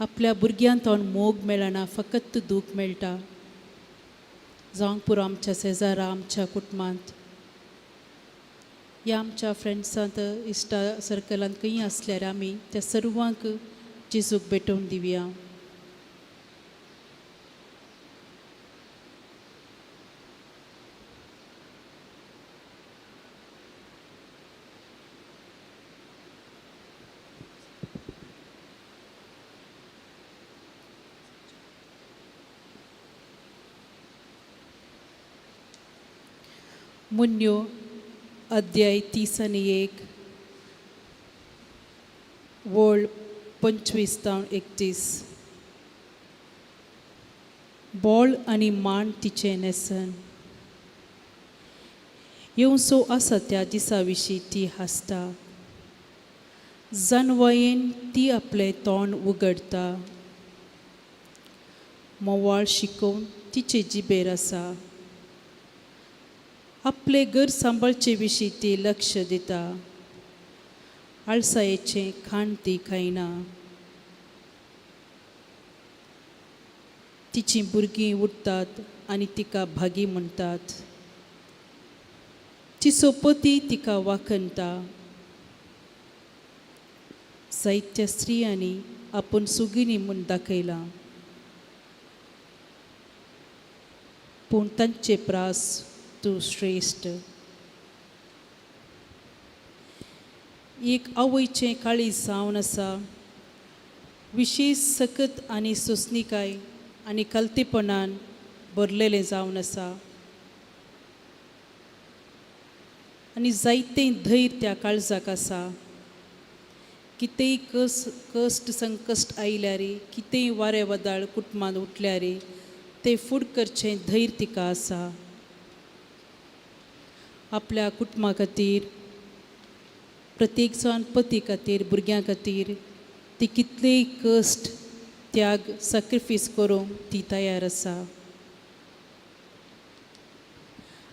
आपल्या भुरग्यांक तोंड मोग मेळना, फकत दूख मेळटा. जावंक पुरो आमच्या शेजारा, आमच्या कुटुंबांत या आमच्या फ्रेंड्सांत, इश्टा सर्कलांत खंय आसल्यार आमी त्या सर्वांक जेजूक भेटोवन दिवया. मुन्यो अध्याय 31 वळ 25 जावन 31. बोळ आनी मान तिचें न्हेसन येवसो आसा त्या दिसा विशीं ती हांसता. जानवायेन ती आपलें तोंड उगडटा. मोवाळ शिकोवन तिचे जिबेर आसा. आपलें घर सांबाळचे विशीं ती लक्ष दिता. आळसायेचें खाण ती खायना. तिचीं भुरगीं उठतात आनी तिका भागी म्हणटात. तिचो पती तिका वाखणटा. जायत्या स्त्रियांनी आपूण सुगिनी म्हूण दाखयलां, पूण तांचे प्रास तूं श्रेश्ठ. एक आवयचें काळीज जावन आसा विशेश सकत आनी सोंसणीकाय आनी कलतेपणान भरलेलें जावन आसा आनी जायतें धैर्य त्या काळजाक आसा. कितेंय कश्ट संकश्ट आयल्यार, कितेंय वारें वादळ कुटुंबांत उठल्यार तें फुड करचें धैर्य तिका आसा. आपल्या कुटुंबा खातीर, प्रत्येक जाण पती खातीर, भुरग्यां खातीर ती कितलेय कश्ट, त्याग, सॅक्रिफीस करूंक ती तयार आसा.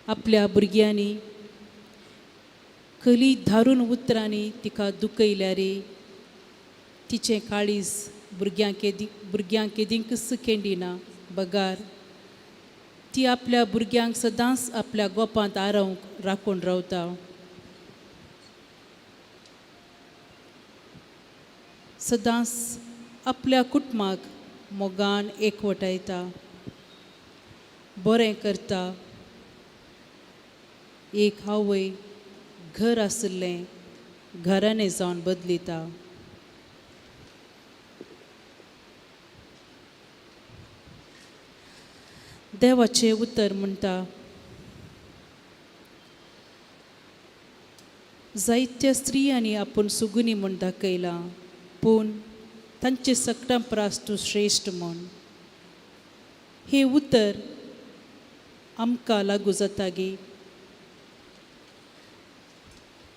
आपल्या भुरग्यांनी कली धारून उतरांनी तिका दुखयल्यार तिचें काळीज भुरग्यांक केदींकच केंडिना बगार ती आपल्या भुरग्यांक सदांच आपल्या गोपांत आरोवंक राखून रावता. सदांच आपल्या कुटुंबाक मोगान एकवटायता, बरें करता. एक आवय घर आशिल्लें घराणें जावन बदलिता. देवाचें उतर म्हणटा, जायत्या स्त्रियांनी आपूण सुगुनी म्हूण दाखयलां, पूण तांचे सकटां प्रास तूं श्रेश्ठ म्हूण. हें उतर आमकां लागू जाता गी?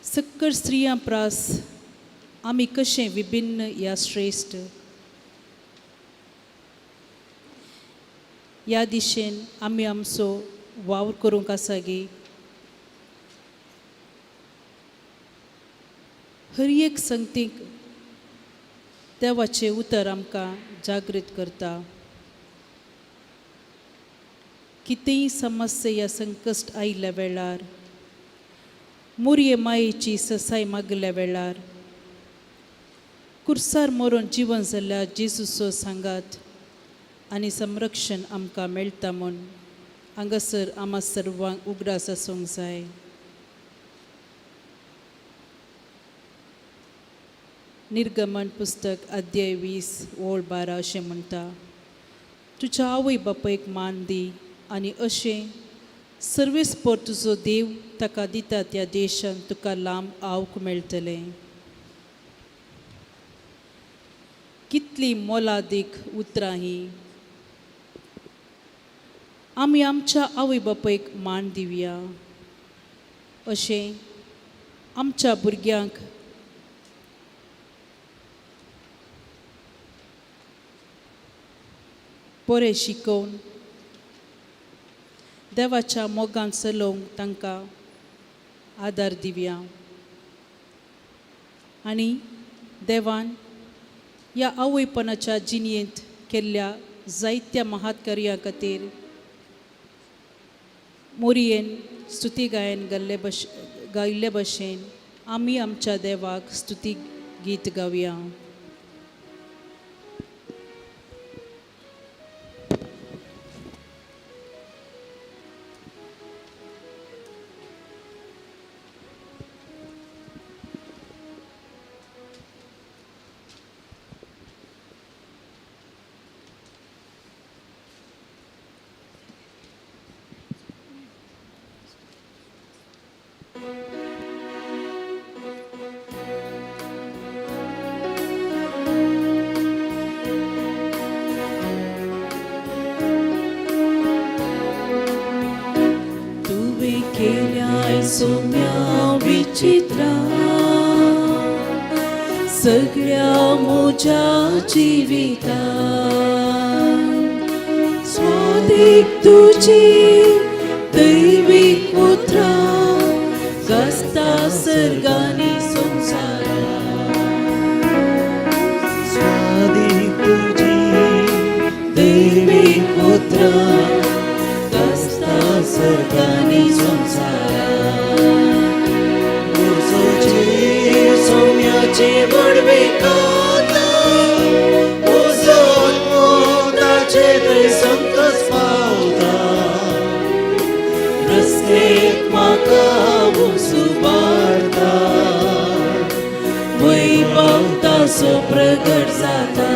सक्कर स्त्रियां प्रास आमी कशें विभिन्न या श्रेश्ठ ह्या दिशेन आमी आमचो वावर करूंक आसा गी? हर एक संगतीक देवाचें उतर आमकां जागृत करता. कितेंय समस्या या संकश्ट आयिल्ल्या वेळार, मोरये मायेची ससाय मागिल्ल्या वेळार, कुर्सार मरून जिवन जाल्ल्या जेजूचो सांगात आनी संरक्षण आमकां मेळटा म्हूण हांगासर आमा सर्वांक उगडास आसूंक जाय. निर्गमन पुस्तक अध्याय 20 ओळ 12 अशें म्हणटा, तुज्या आवय बापायक मान दी आनी अशें सर्वेस्पर तुजो देव ताका दिता त्या देशांत तुका लांब आवक मेळटलें. कितली मोलादीक उतरां हीं. आमी आमच्या आवय बापायक मान दिवया अशें आमच्या भुरग्यांक बरें शिकोवन देवाच्या मोगान चलोवंक तांकां आदार दिवया. आनी देवान ह्या आवयपणाच्या जिणयेंत केल्ल्या जायत्या महात्कार्या खातीर मोरयेन स्तुती गायन गायल्ले भश गायिल्ले भशेन आमी आमच्या देवाक स्तुती गीत गावया. तुवें केल्याय सोम्या विचित्रा सगळ्या म्हज्या जिवितान, स्वादीक तुजी दैवीक उतरां गाजता सर्गांनी संवसारान. स्वादीक तुजी दैवीक उतरां गाजता सर्गांनी संवसारान. म्हजो जीव सोम्याची व्हडविकाता, म्हजो आत्मो ताचे थंय संतोस पावता. रस्तेक म्हाका सुबारता, वैभवतासो प्रगट जाता.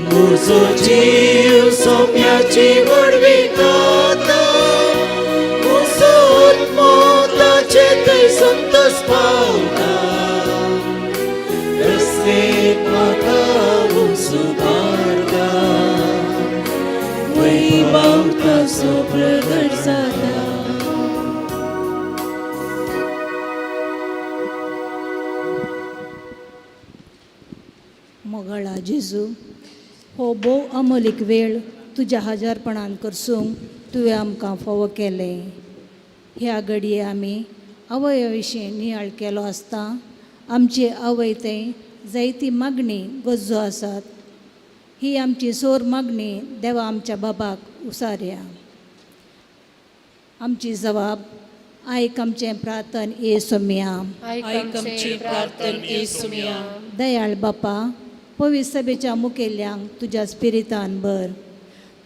म्हजो जीव सोम्याची व्हडविकाता, म्हजो आत्मो ताचे थंय संतोस पावता. रस्तेक म्हाका सुबारता, वैभवतासो प्रगट जाता. मोगाळा जेजू, हो भोव अमोलीक वेळ तुज्या हजारपणान करसूंक तुवें आमकां फावो केलें. ह्या घडये आमी आवय विशीं नियाळ केलो आसता आमचे आवय थंय जायती मागणी गरजो आसात. ही आमची सोर मागणी देवा आमच्या बाबाक उसारया. आमची जबाब आयक आमचें प्रार्थन ए सोम्या. आयक आमची प्रार्थन येसुम्या. दयाळ बापा, पवित्र सभेच्या मुखेल्यांक तुज्या स्पिरितान भर.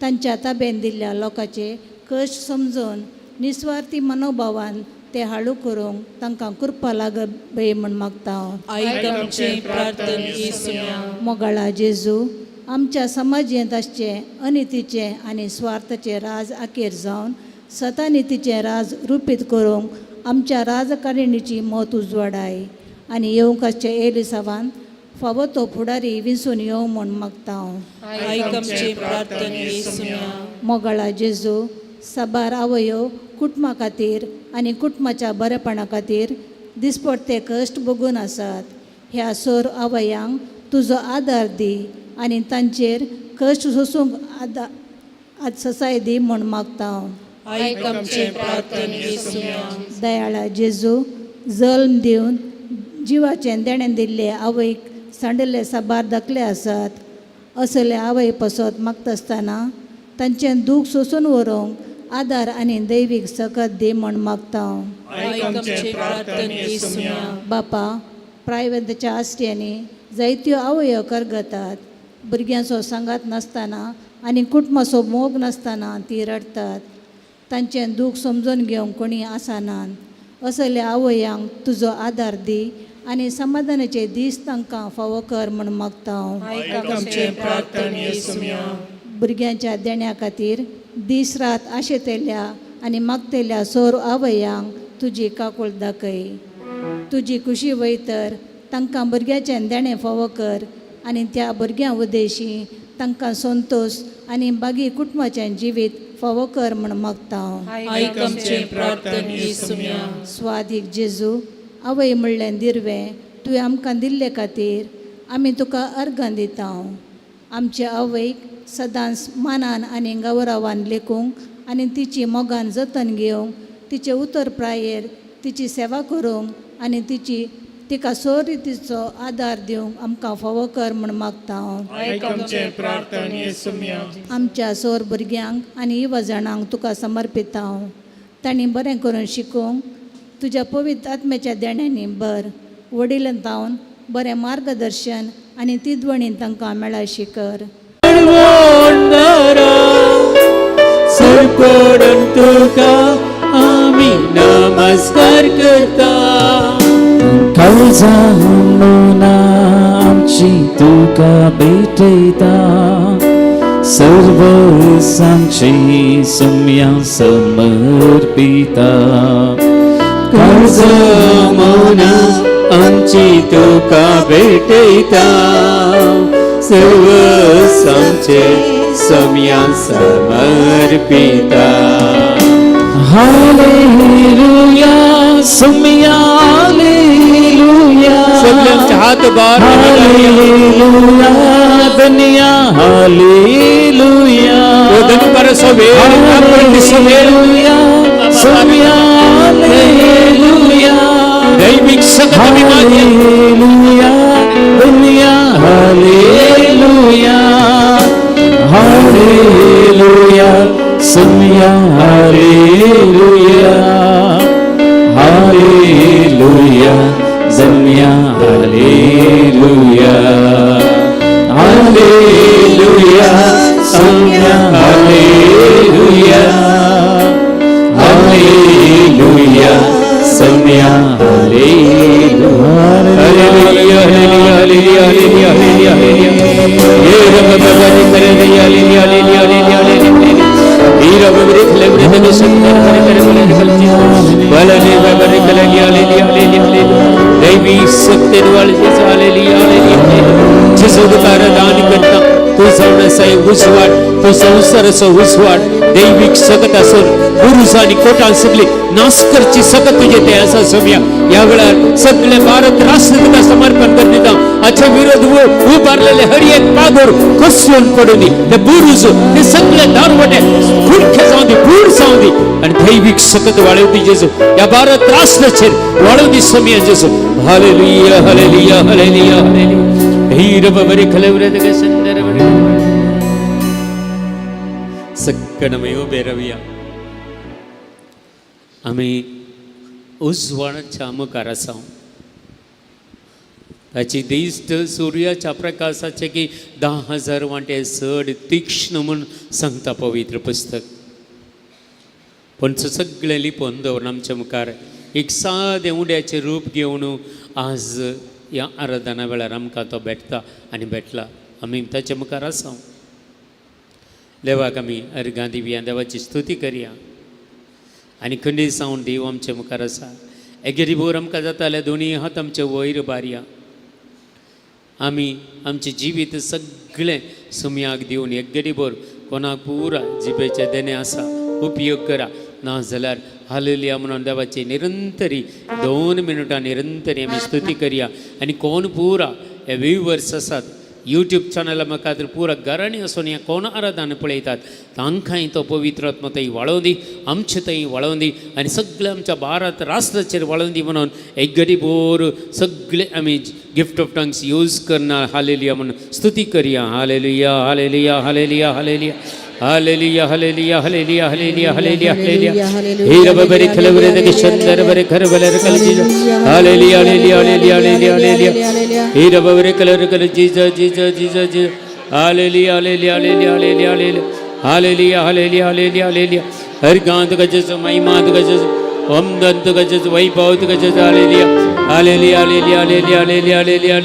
तांच्या ताब्यान दिल्ल्या लोकांचे कश्ट समजून निस्वार्थी मनोभावान ते हाडू करूंक तांकां कृपा लागत बय म्हूण मागता हांव. आयक आमचें प्रार्थन येसुम्या. मोगाळा जेजू, आमच्या समाजेंत आसचें अनितीचें आनी स्वार्थाचें राज आखेर जावन सतानितीचें राज रुपीत करूंक आमच्या राजकारणीची मत उजवाडाय आनी येवंक आसचें एलिसावान फावो तो फुडारी विंचून येवं म्हूण मागता हांव. आयक आमचें प्रार्थन येसुम्या. मोगाळा जेजू, साबार आवयो कुटुंबा खातीर आनी कुटुंबाच्या बरेपणा खातीर दिसपडते कश्ट भोगून आसात. ह्या सोर आवयांक तुजो आदार दी आनी तांचेर कश्ट सोसूंक आद ससाय दी म्हूण मागता हांव. आयक आमचें प्रार्थन येसुम्या. दयाळा जेजू, जल्म दिवन जिवाचें देणें दिल्ले आवयक सांडिल्ले साबार दाखले आसात. असले आवय पसत मागता आसतना तांचें दूख सोसून व्हरूंक आदार आनी दैवीक सकत दी म्हूण मागता हांव. आयक आमचें प्रार्थन येसुम्या. बापा, प्रायवेंतच्या आसट्यांनी जायत्यो आवयो करगतात. भुरग्यांचो सांगात नासतना आनी कुटुंबाचो मोग नासतना ती रडटात. तांचें दूख समजून घेवंक कोणी आसनात. असल्या आवयांक तुजो आदार दी आनी समाधानाचे दीस तांकां फावो कर म्हूण मागता हांव. आयक आमचें प्रार्थन येसुम्या. भुरग्यांच्या देण्या खातीर दीस रात आशेतल्या आनी मागतल्या सोर आवयांक तुजी काकूळ दाखय. तुजी खुशी वयतर तांकां भुरग्याचें देणें फावो कर आनी त्या भुरग्यां उद्देशी तांकां संतोश आनी बागी कुटुंबाचें जिवीत फावो कर म्हूण मागता हांव. आयक आमचें प्रार्थन येसुम्या. स्वादीक जेजू, आवय म्हणलें दिरवें तुवें आमकां दिल्ले खातीर आमी तुका अर्गां दिता. आमचे आवयक सदांच मानान आनी गौरवान लेखूंक आनी तिची मोगान जतन घेवंक, तिचे उतर प्रायेर तिची सेवा करूंक आनी तिची तिका सोरितीचो आदार दिवंक आमकां फावो कर म्हूण मागता. आयक आमचें प्रार्थने सुम्या. आमच्या सोर भुरग्यांक आनी युवा जाणांक तुका समर्पिता. तांणी बरें करून शिकूंक तुज्या पवित्र आत्म्याच्या देण्यांनी बर वडिलां तावन बरें मार्गदर्शन आनी तिदवणी तांकां मेळाशी कर. सरपडून तुका आमी नमस्कार करता. काळजां मनां आमची तुका भेटयता, सर्वसांची सुम्या समर्पिता. काळजां मनां आमची तुका भेटयता, सर्वसांचे सम्या समर्पिता. हालेलुया सुम्या हालेलुया. सगळ्यांचे हात बार हालेलुया दुनिया हालेलुया. हालेलुया सुम्या हालेलुया. दैविक सकत हालेलुया दुनिया हालेलुया. हालेलुया सुम्या हालेलुया. हालेलुया जम्या हालेलुया. हालेलुया सुम्या हालेलुया. हालेलुया सम्या हालेलुया. Hallelujah hallelujah hallelujah hallelujah hallelujah. ये रब बबरी करे हालेलुया हालेलुया हालेलुया हालेलुया. हीरा बबरी खले बरे तने संतर करे करे बोले निकल जी बलने बबरी खले हालेलुया हालेलुया हालेलुया. दैवी शक्ति वाले जैसे हालेलुया हालेलुया हालेलुया. जिसो तुका दान करता तो सवणसाय उजवाड, तो संसाराचो उजवाड दैवीक सकत आसून बुरुज आनी कोटां सगळी नाश करची सकत तुजे ते आसा सोम्या. ह्या वेळार सगळे भारत राष्ट्र तुका समर्पण कर दिता. हाचे विरोध उबारलेले हर एक पागोर कोसळून पडूं दी. ते बुरुज ते सगळे दारवटे खुडखे जावं दी, बूड जावं दी आनी दैवीक सकत वाळोव दी जेजू. ह्या भारत राष्ट्राचेर वाळोव दी सोम्या जेजू. हालेलुया हालेलुया हालेलुया हालेलुया. हीर बरे खलवरे संदर सगळं उबे रावया. आमी उजवाडाच्या मुखार आसा. ताची दिश्ट सुर्याच्या प्रकाशाचे की 10,000 वांटे चड तीक्ष्ण म्हूण सांगता पवित्र पुस्तक. पूण सगळें लिपोवन दवरून आमच्या मुखार एक सादें उड्याचें रूप घेवन आज ह्या आराधना वेळार आमकां तो भेटता आनी भेटला. आमी ताच्या मुखार आसा. देवाक आमी अर्घां दिवया, देवाची स्तुती करया आनी खंडीत सावन देव आमच्या मुखार आसा. एकेरी भोर आमकां जाता जाल्यार दोनी हात आमचे वयर बारया. आमी आमचें जिवीत सगळें सुमयाक दिवन एकेरी भोर कोणाक पुरा जिबेचें देणें आसा उपयोग करा. ना जाल्यार हालेलुया म्हणून देवाची निरंतरी 2 मिनटां निरंतरी आमी स्तुती करया. आनी कोण पुरा हे व्युवर्स आसात यूट्यूब चॅनला म्हाका तर पुरा घरांनी आसून ह्या कोण आराधना पळयतात तांकांय तो पवित्र आत्मा थंय वाळोवन दी, आमचे थंय वाळोवन दी आनी सगळे आमच्या भारत राष्ट्राचेर वाळोवन दी म्हणून एक गरीब बोर सगळे आमी गिफ्ट ऑफ टंग्स यूज करना. हालेलुया म्हणून स्तुती करया. Hallelujah hallelujah hallelujah hallelujah hallelujah hallelujah hallelujah hallelujah hallelujah hallelujah. हे रब बरे खलबरे दे शंदर बरे खर बले कल जी. Hallelujah hallelujah hallelujah hallelujah hallelujah. हे रब बरे कलर कल जीजा जीजा जीजा जी. Hallelujah hallelujah hallelujah hallelujah hallelujah hallelujah hallelujah hallelujah hallelujah. हर गांत गजस महिमा गजस ओम दंत गजस वैभव गजस. Hallelujah hallelujah hallelujah hallelujah hallelujah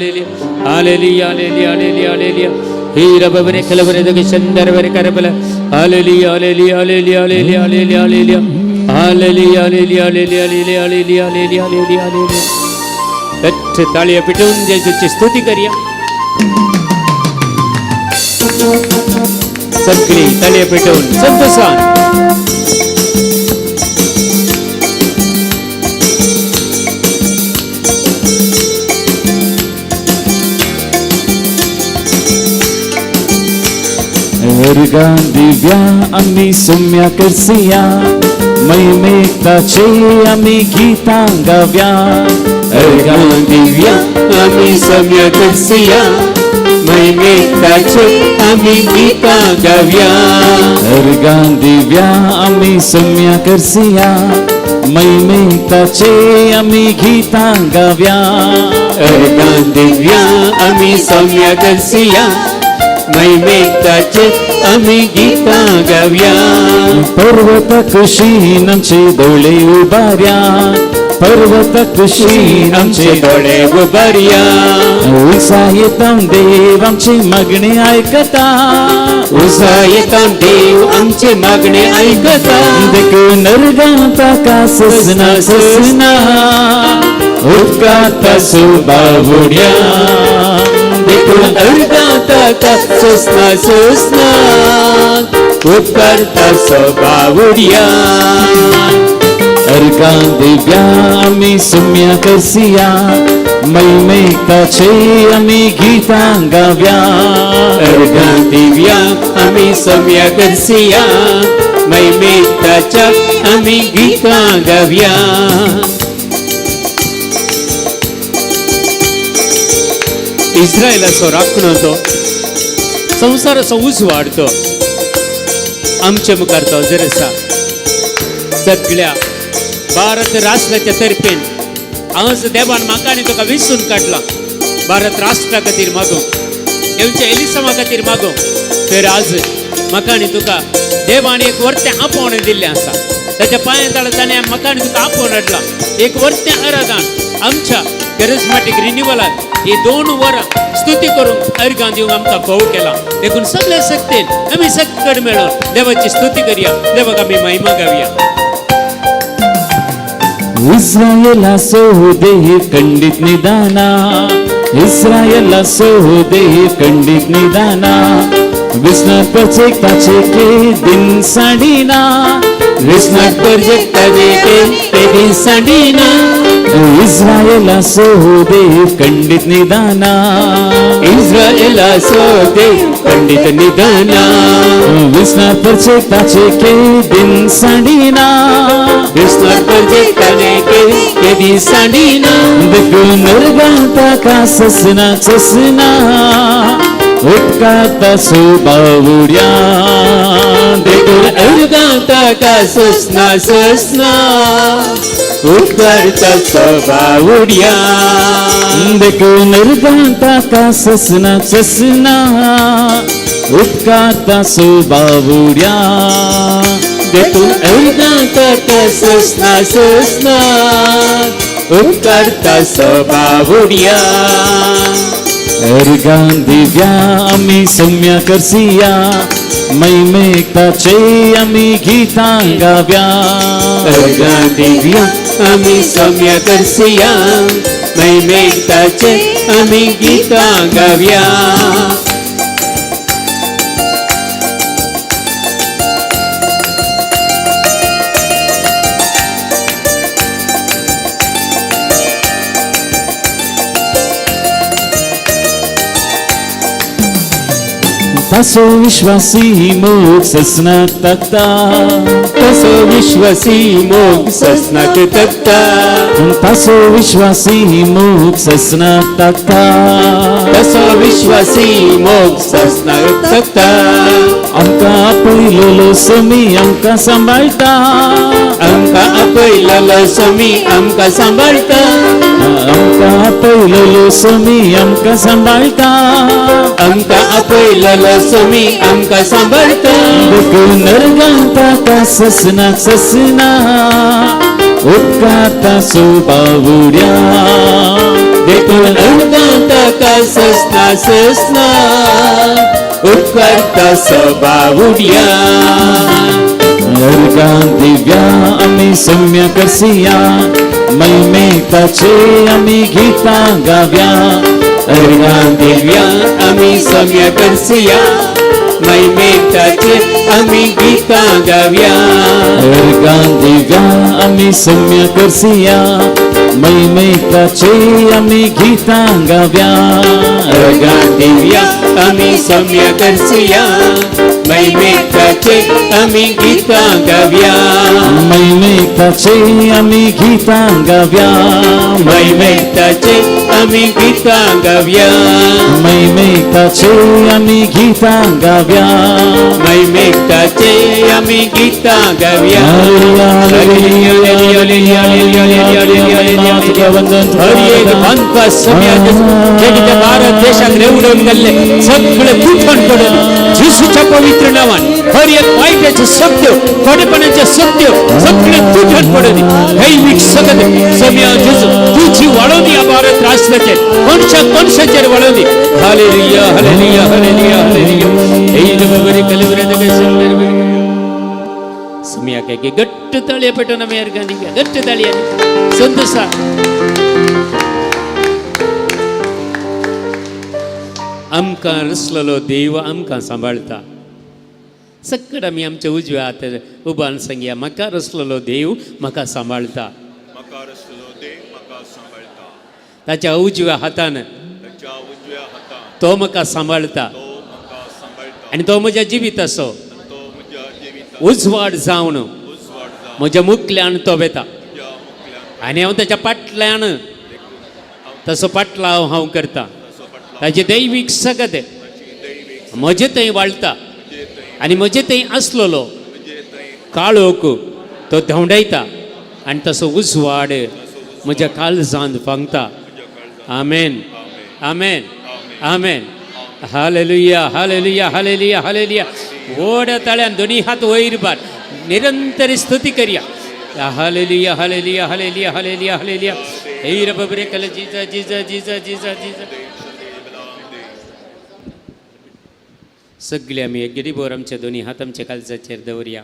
hallelujah hallelujah hallelujah hallelujah hallelujah. हे रब बरे खलबरे दे शंदर बरे करबल. Hallelujah hallelujah hallelujah hallelujah hallelujah hallelujah hallelujah hallelujah hallelujah hallelujah hallelujah hallelujah hallelujah. कट्ठ ताळ्या पिटून जेजूची स्तुती करूया. सगळी ताळ्या पेटवून संतोषान. अर्घां दिव्या आमी सुम्या करसिया, महिमेताचे आमी गीतां गाव्या. अर्घां दिव्या आमी सम्य करसिया महिमेताचे आमी गीतां गावया. अर्घां दिव्या आमी सम्य करसिया महिमेताचे आमी गीतां गावया. अर्घां दिव्या आमी सम्य करसिया महिमेताचे आमी गीतां गावया. पर्वत कुशीन आमचे दोळे उबार्या, पर्वत कुशीन आमचे दोळे उबार्या. उसायता देव आमचे मागणे आयकता, उसायता देव आमचे मागणे आयकता. देखून अर्घां ताका ससना ससना उपकारता सुबावुड्या. देखून अर्घां ताका ससना ससना उपकारता सुबावुड्या. अर्घां दिव्या आमी सम्य करसिया महिमेताचे आमी गीतां गावया. अर्घां दिव्या आमी सम्य करसिया महिमेताच्या आमी गीतां गावया. इस्रायलाचो राखणो तो संवसाराचो उजवाड तो आमचे मुखार तो हजर आसा. सगळ्या भारत राष्ट्राच्या तर्फेन आज देवान म्हाका आनी तुका विसून काडला. भारत राष्ट्रा खातीर मागूंक, येवच्या एलिसामा खातीर मागूंक, तर आज म्हाका आनी तुका देवान एक वर्तें आपोवणें दिल्लें आसा. ताच्या पांया तळा ताणें म्हाका आनी तुका आपोवन हाडला. एक वर्तें आराधन आमच्या करिज्मॅटीक रिन्युवलान ही 2 वरां स्तुती करूंक अर्घां दिवंक आमकां फोव केला. देखून सगळे शक्तीन आमी सगळे मेळोन देवाची स्तुती करया, देवाक आमी महिमा गावया. इस्रायलाचो देह खंडीत निदाना, इस्रायलाचो देह खंडीत निदाना. विस्नात परचेकताचे के दिन सांडिना, विस्नात परचेकताचे के दिन सांडिना. इस्रायलाचो देह खंडीत निदाना, इस्रायलाचो देह खंडीत निदाना. विस्नात परचेकताचे के दिन सांडिना, विस्नात परचेकताचे के दिन सांडिना. देखून अर्घां ताका ससना ससना उपकारता सुबावुड्या. देखून अर्घां ताका ससना ससना उपकारता सुबावुड्या. देखून अर्घां ताका ससना ससना उपकारता सुबावुड्या. देखून अर्घां ताका ससना ससना उपकारता सुबावुड्या. अर्घां दिव्या आमी सम्य करसिया महिमेताचे आमी गीतां गावया. अर्घां दिव्या आमी सम्य करसिया महिमेताचे आमी गीतां गावया. तासो विश्वासी मोग ससनाक तकता, तासो विश्वासी मोग ससनाक तकता. तासो विश्वासी मोग ससनाक तकता, तासो विश्वासी मोग ससनाक तकता. आमकां आपयलोलो समी आमकां सांबाळटा, आमकां आपयलोलो समी आमकां सांबाळटा. आमकां आपयलोलो समी आमकां सांबाळटा, आमकां आपयलोलो समी आमकां सांबाळटा. देखून अर्घां ताका ससना ससना उपकारता सुबावुड्या. देखून अर्घां ताका ससना ससना उपकारता सुबावुड्या. अर्घां दिव्या आमी सम्य करसिया महिमेताचे आमी गीतां गावया. अर्घां दिव्या आमी सम्य करसिया महिमेताचे आमी गीतां गावया. अर्घां दिव्या आमी सम्य करसिया महिमेताचे आमी गीतां गावया. अर्घां दिव्या आमी सम्य करसिया महिमेताचे आमी गीतां गावया. महिमेताचे ताचे आमी गीतां गावया, महिमेक ताचे आमी गीतां गावया, महिमेक ताचे आमी गीतां गावया, महिमेक ताचे आमी गीतां गावया. हर एक बांदपा सगळ्या जे कितें भारत देशाक रेवडून गेल्ले सगळे तुटण पडून जेसूच्या पवित्र नांवान हर एक वायटाचे सत्य, खोटेपणाचे सत्य सगळे तुटण पडून दैवीक सगळे सगळ्या जेजू तुझी वाळोवनी ह्या Bharat राष्ट्राचेर, कोणशा कोणशाचेर वाळोवनी. Hallelujah hallelujah hallelujah hallelujah. समियाक गट्ट ताळये पेटोवन आमी अर्गां दिवया, गट्ट ताळयांनी संतोषा. आमकां रसलेलो देव आमकां सांबाळटा. सकट आमी आमच्या उजव्या हातार उबान सांगया, म्हाका रसलेलो देव म्हाका सांबाळटा. ताच्या उजव्या हातान तो म्हाका सांबाळटा आनी तो म्हज्या जिविताचो उजवाड जावन म्हज्या मुखल्यान तो वेता आनी हांव ताच्या फाटल्यान तसो पाटलाव हांव करता. ताजे दैवीक सगत म्हजे थंय वाळटा आनी म्हजे थंय आसलेलो काळोख तो धांवडायता आनी तसो उजवाड म्हज्या काळजांत फांगता. आमेन आमेन आमेन. Hallelujah hallelujah hallelujah hallelujah. व्हड ताळ्यान दोनी हात वयर बार निरंतर स्तुती करया. Hallelujah hallelujah hallelujah hallelujah hallelujah. हे रबरे कल जीजा जीजा जीजा जीजा जीजा. सगळे आमी एक गिरीभर आमचे दोनी हात आमच्या काळजाचेर दवरया.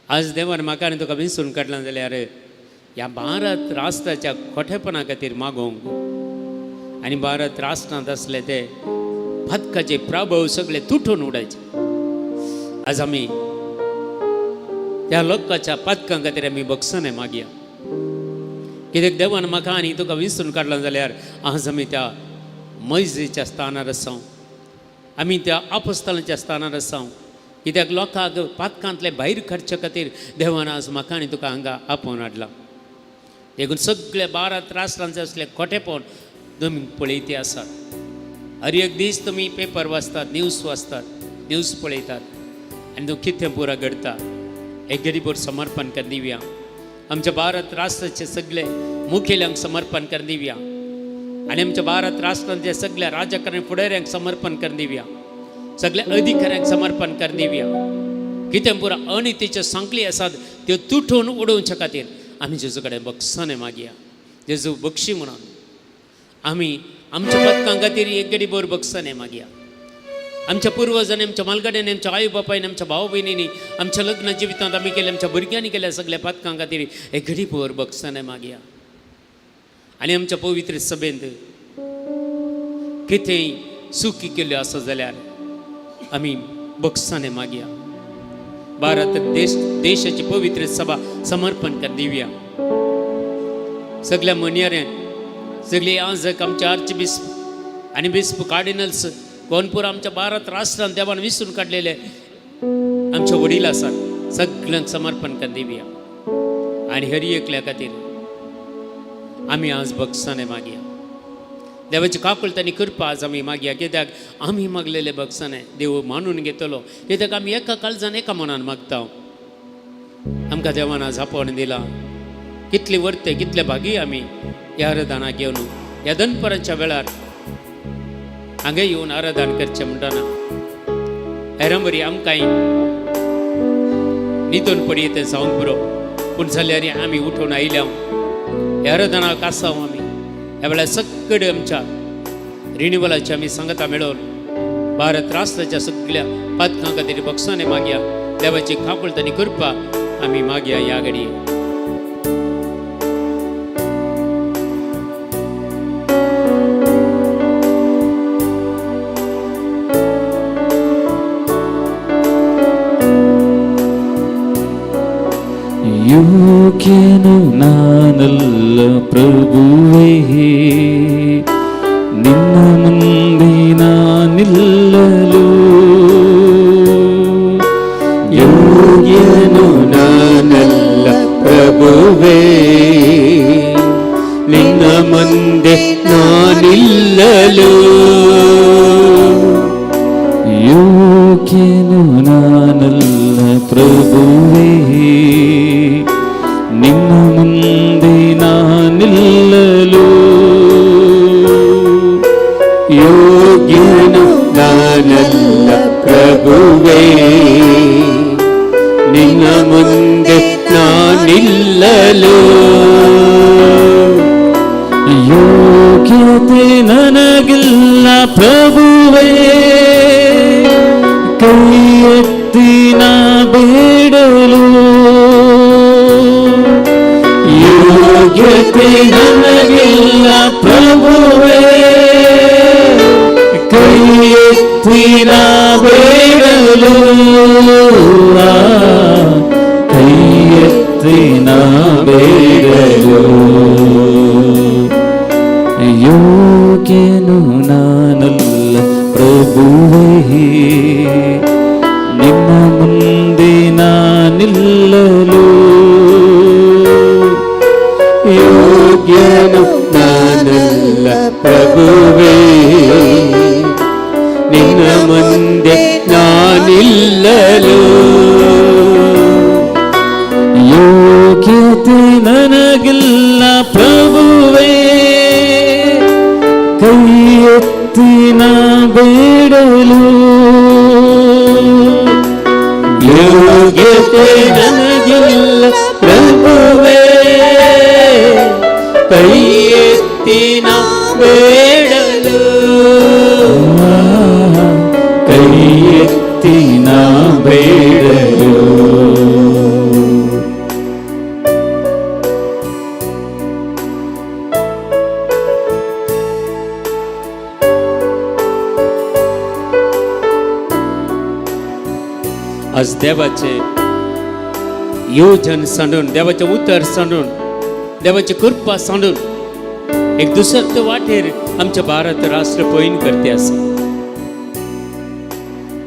आज देवान म्हाका आनी तुका विसरून काडला जाल्यार ह्या भारत राष्ट्राच्या खोटेपणा खातीर मागोवंक आनी भारत राष्ट्रांत आसले ते फातकाचे प्रभाव सगळे तुटून उडायचे. आज आमी त्या लोकांच्या पातकां खातीर आमी बक्षां मागया. कित्याक देवान म्हाका आनी तुका विसरून काडला जाल्यार आज आमी त्या मैजेच्या स्थानार आसाव, आमी त्या आपस्थलाच्या स्थानार आसाव. कित्याक लोकांक पातकांतले भायर काडचे खातीर देवान आज म्हाका आनी तुका हांगा आपोवन हाडला. देखून सगळे भारत राष्ट्रांचे असले खोटेपण तुमी पळयते आसात. हर एक दीस तुमी पेपर वाचतात, न्यूज वाचतात, न्यूज पळयतात आनी तूं कितें पुरा घडता. एक गरीबोर समर्पण कर दिवया. आमच्या भारत राष्ट्राचे सगळे मुखेल्यांक समर्पण कर दिवया आनी आमच्या भारत राष्ट्रांच्या सगळ्या राजकारणी फुडाऱ्यांक समर्पण कर दिवया, सगळ्या अधिकाऱ्यांक समर्पण कर दिवया. कितें पुरा अनितीच्यो सांकली आसात त्यो तुटून उडोवच्या खातीर आमी जेजू कडेन बक्षां मागया. जेजू बक्षी म्हणून आमी आमच्या पदकां खातीर एक गडी भर बक्षां मागया. आमच्या पुर्वजांनी, आमच्या मालगाड्यांनी, आमच्या आई बापायन, आमच्या भाव भयणींनी, आमच्या लग्न जिवितांत आमी केले, आमच्या भुरग्यांनी केल्या सगळ्या पातकां खातीर एक घडी भर बक्षां मागया. आनी आमच्या पवित्र सभेंत कितेंय चुकी केल्यो आसा जाल्यार आमी बक्षां मागया. भारत देश देशाची पवित्र सभा समर्पण कर दिवया. सगळ्या मनयाऱ्यांक, सगळे आजक आमचे आर्च बिस्प आनी बिस्प कार्डिनल्स कोणपूर आमच्या भारत राष्ट्रान देवान विसरून काडलेले आमचे वडील आसात, सगळ्यांक समर्पण कर दिवया. आनी हर एकल्या खातीर आमी आज बक्षां मागया. देवाची काकुळट आनी कृपा आज आमी मागया. कित्याक आमी मागलेले बक्षां देव मानून घेतलो. कित्याक आमी एका काळजान एका मनान मागता. आमकां देवान आज आपोवन दिला. कितले वर्ते कितले भागी आमी ह्या आराधनाक घेवन ह्या दनपरांच्या वेळार हांगा येवन आराधन करचें म्हणटना हेरां बरी आमकांय न्हिदून पडये तें जावंक बरो, पूण जाल्यार आमी उठून आयल्या ह्या आराधनाक आसाव आमी. ह्या वेळार सगळे आमच्या रिनिवलाचे आमी सांगता मेळोवन भारत राष्ट्राच्या सगळ्या पातकां खातीर बक्षांनी मागया. देवाची काकुळट आनी कृपा आमी मागया ह्या घडये. ಯೋಗ್ಯನು ನಾನಲ್ಲ ಪ್ರಭುವೇ, ನಿನ್ನ ಮುಂದೆ ನಾನಿಲ್ಲಲು. ಯೋಗ್ಯನು ನಾನಲ್ಲ ನಾನಿಲ್ಲಲು. ಯೋಗ್ಯನು ನಾನಲ್ಲ ಪ್ರಭುವೇ, ನಿನ್ನ ಮುಂದೆ ನಾನಿಲ್ಲಲು. ಯೋಗ್ಯನು ನಾನಲ್ಲ ಪ್ರಭುವೇ, ನಿನ್ನ ಮುಂದೆ ನಾನಿಲ್ಲಲು. ಯೋಗ್ಯತೆ ನನಗಿಲ್ಲ ಪ್ರಭುವೇ, ಕೈ ಎತ್ತಿ ನಾ ಬೇಡಲು. ಯೋಗ್ಯತೆ ನನಗಿಲ್ಲ ಪ್ರಭುವೇ, ಕೈ ಎತ್ತಿ ನಾ ಬೇಡಲು. ಕೈ ಎತ್ತಿ ನಾ ಬೇಡಲು. ಯೋಗ್ಯನು ನಾನಲ್ಲ ಪ್ರಭುವೇ, ನಿನ್ನ ಮುಂದೆ ನಾನಿಲ್ಲಲು. ಯೋಗ್ಯನು ನಾನಲ್ಲ ಪ್ರಭುವೇ, ನಿನ್ನ ಮುಂದೆ ನಾನಿಲ್ಲಲು. ಯೋಗ್ಯತೆ ನನಗಿಲ್ಲ ಪ್ರಭುವೇ, ಕೈ ಎತ್ತಿ ನಾ ಬೇಡಲು. ಯೋಗ್ಯತೆ ನನಗಿಲ್ಲ ಪ್ರಭುವೇ, ಕೈ ಎತ್ತಿ ನಾ ಬೇಡಲು. ಕೈ ಎತ್ತಿ ನಾ ಬೇಡಲು. आज देवाचे योजन सांडून, देवाचें उतर सांडून, देवाची कृपा सांडून एक दुसऱ्या वाटेर आमच्या भारत राष्ट्र पयन करते आसा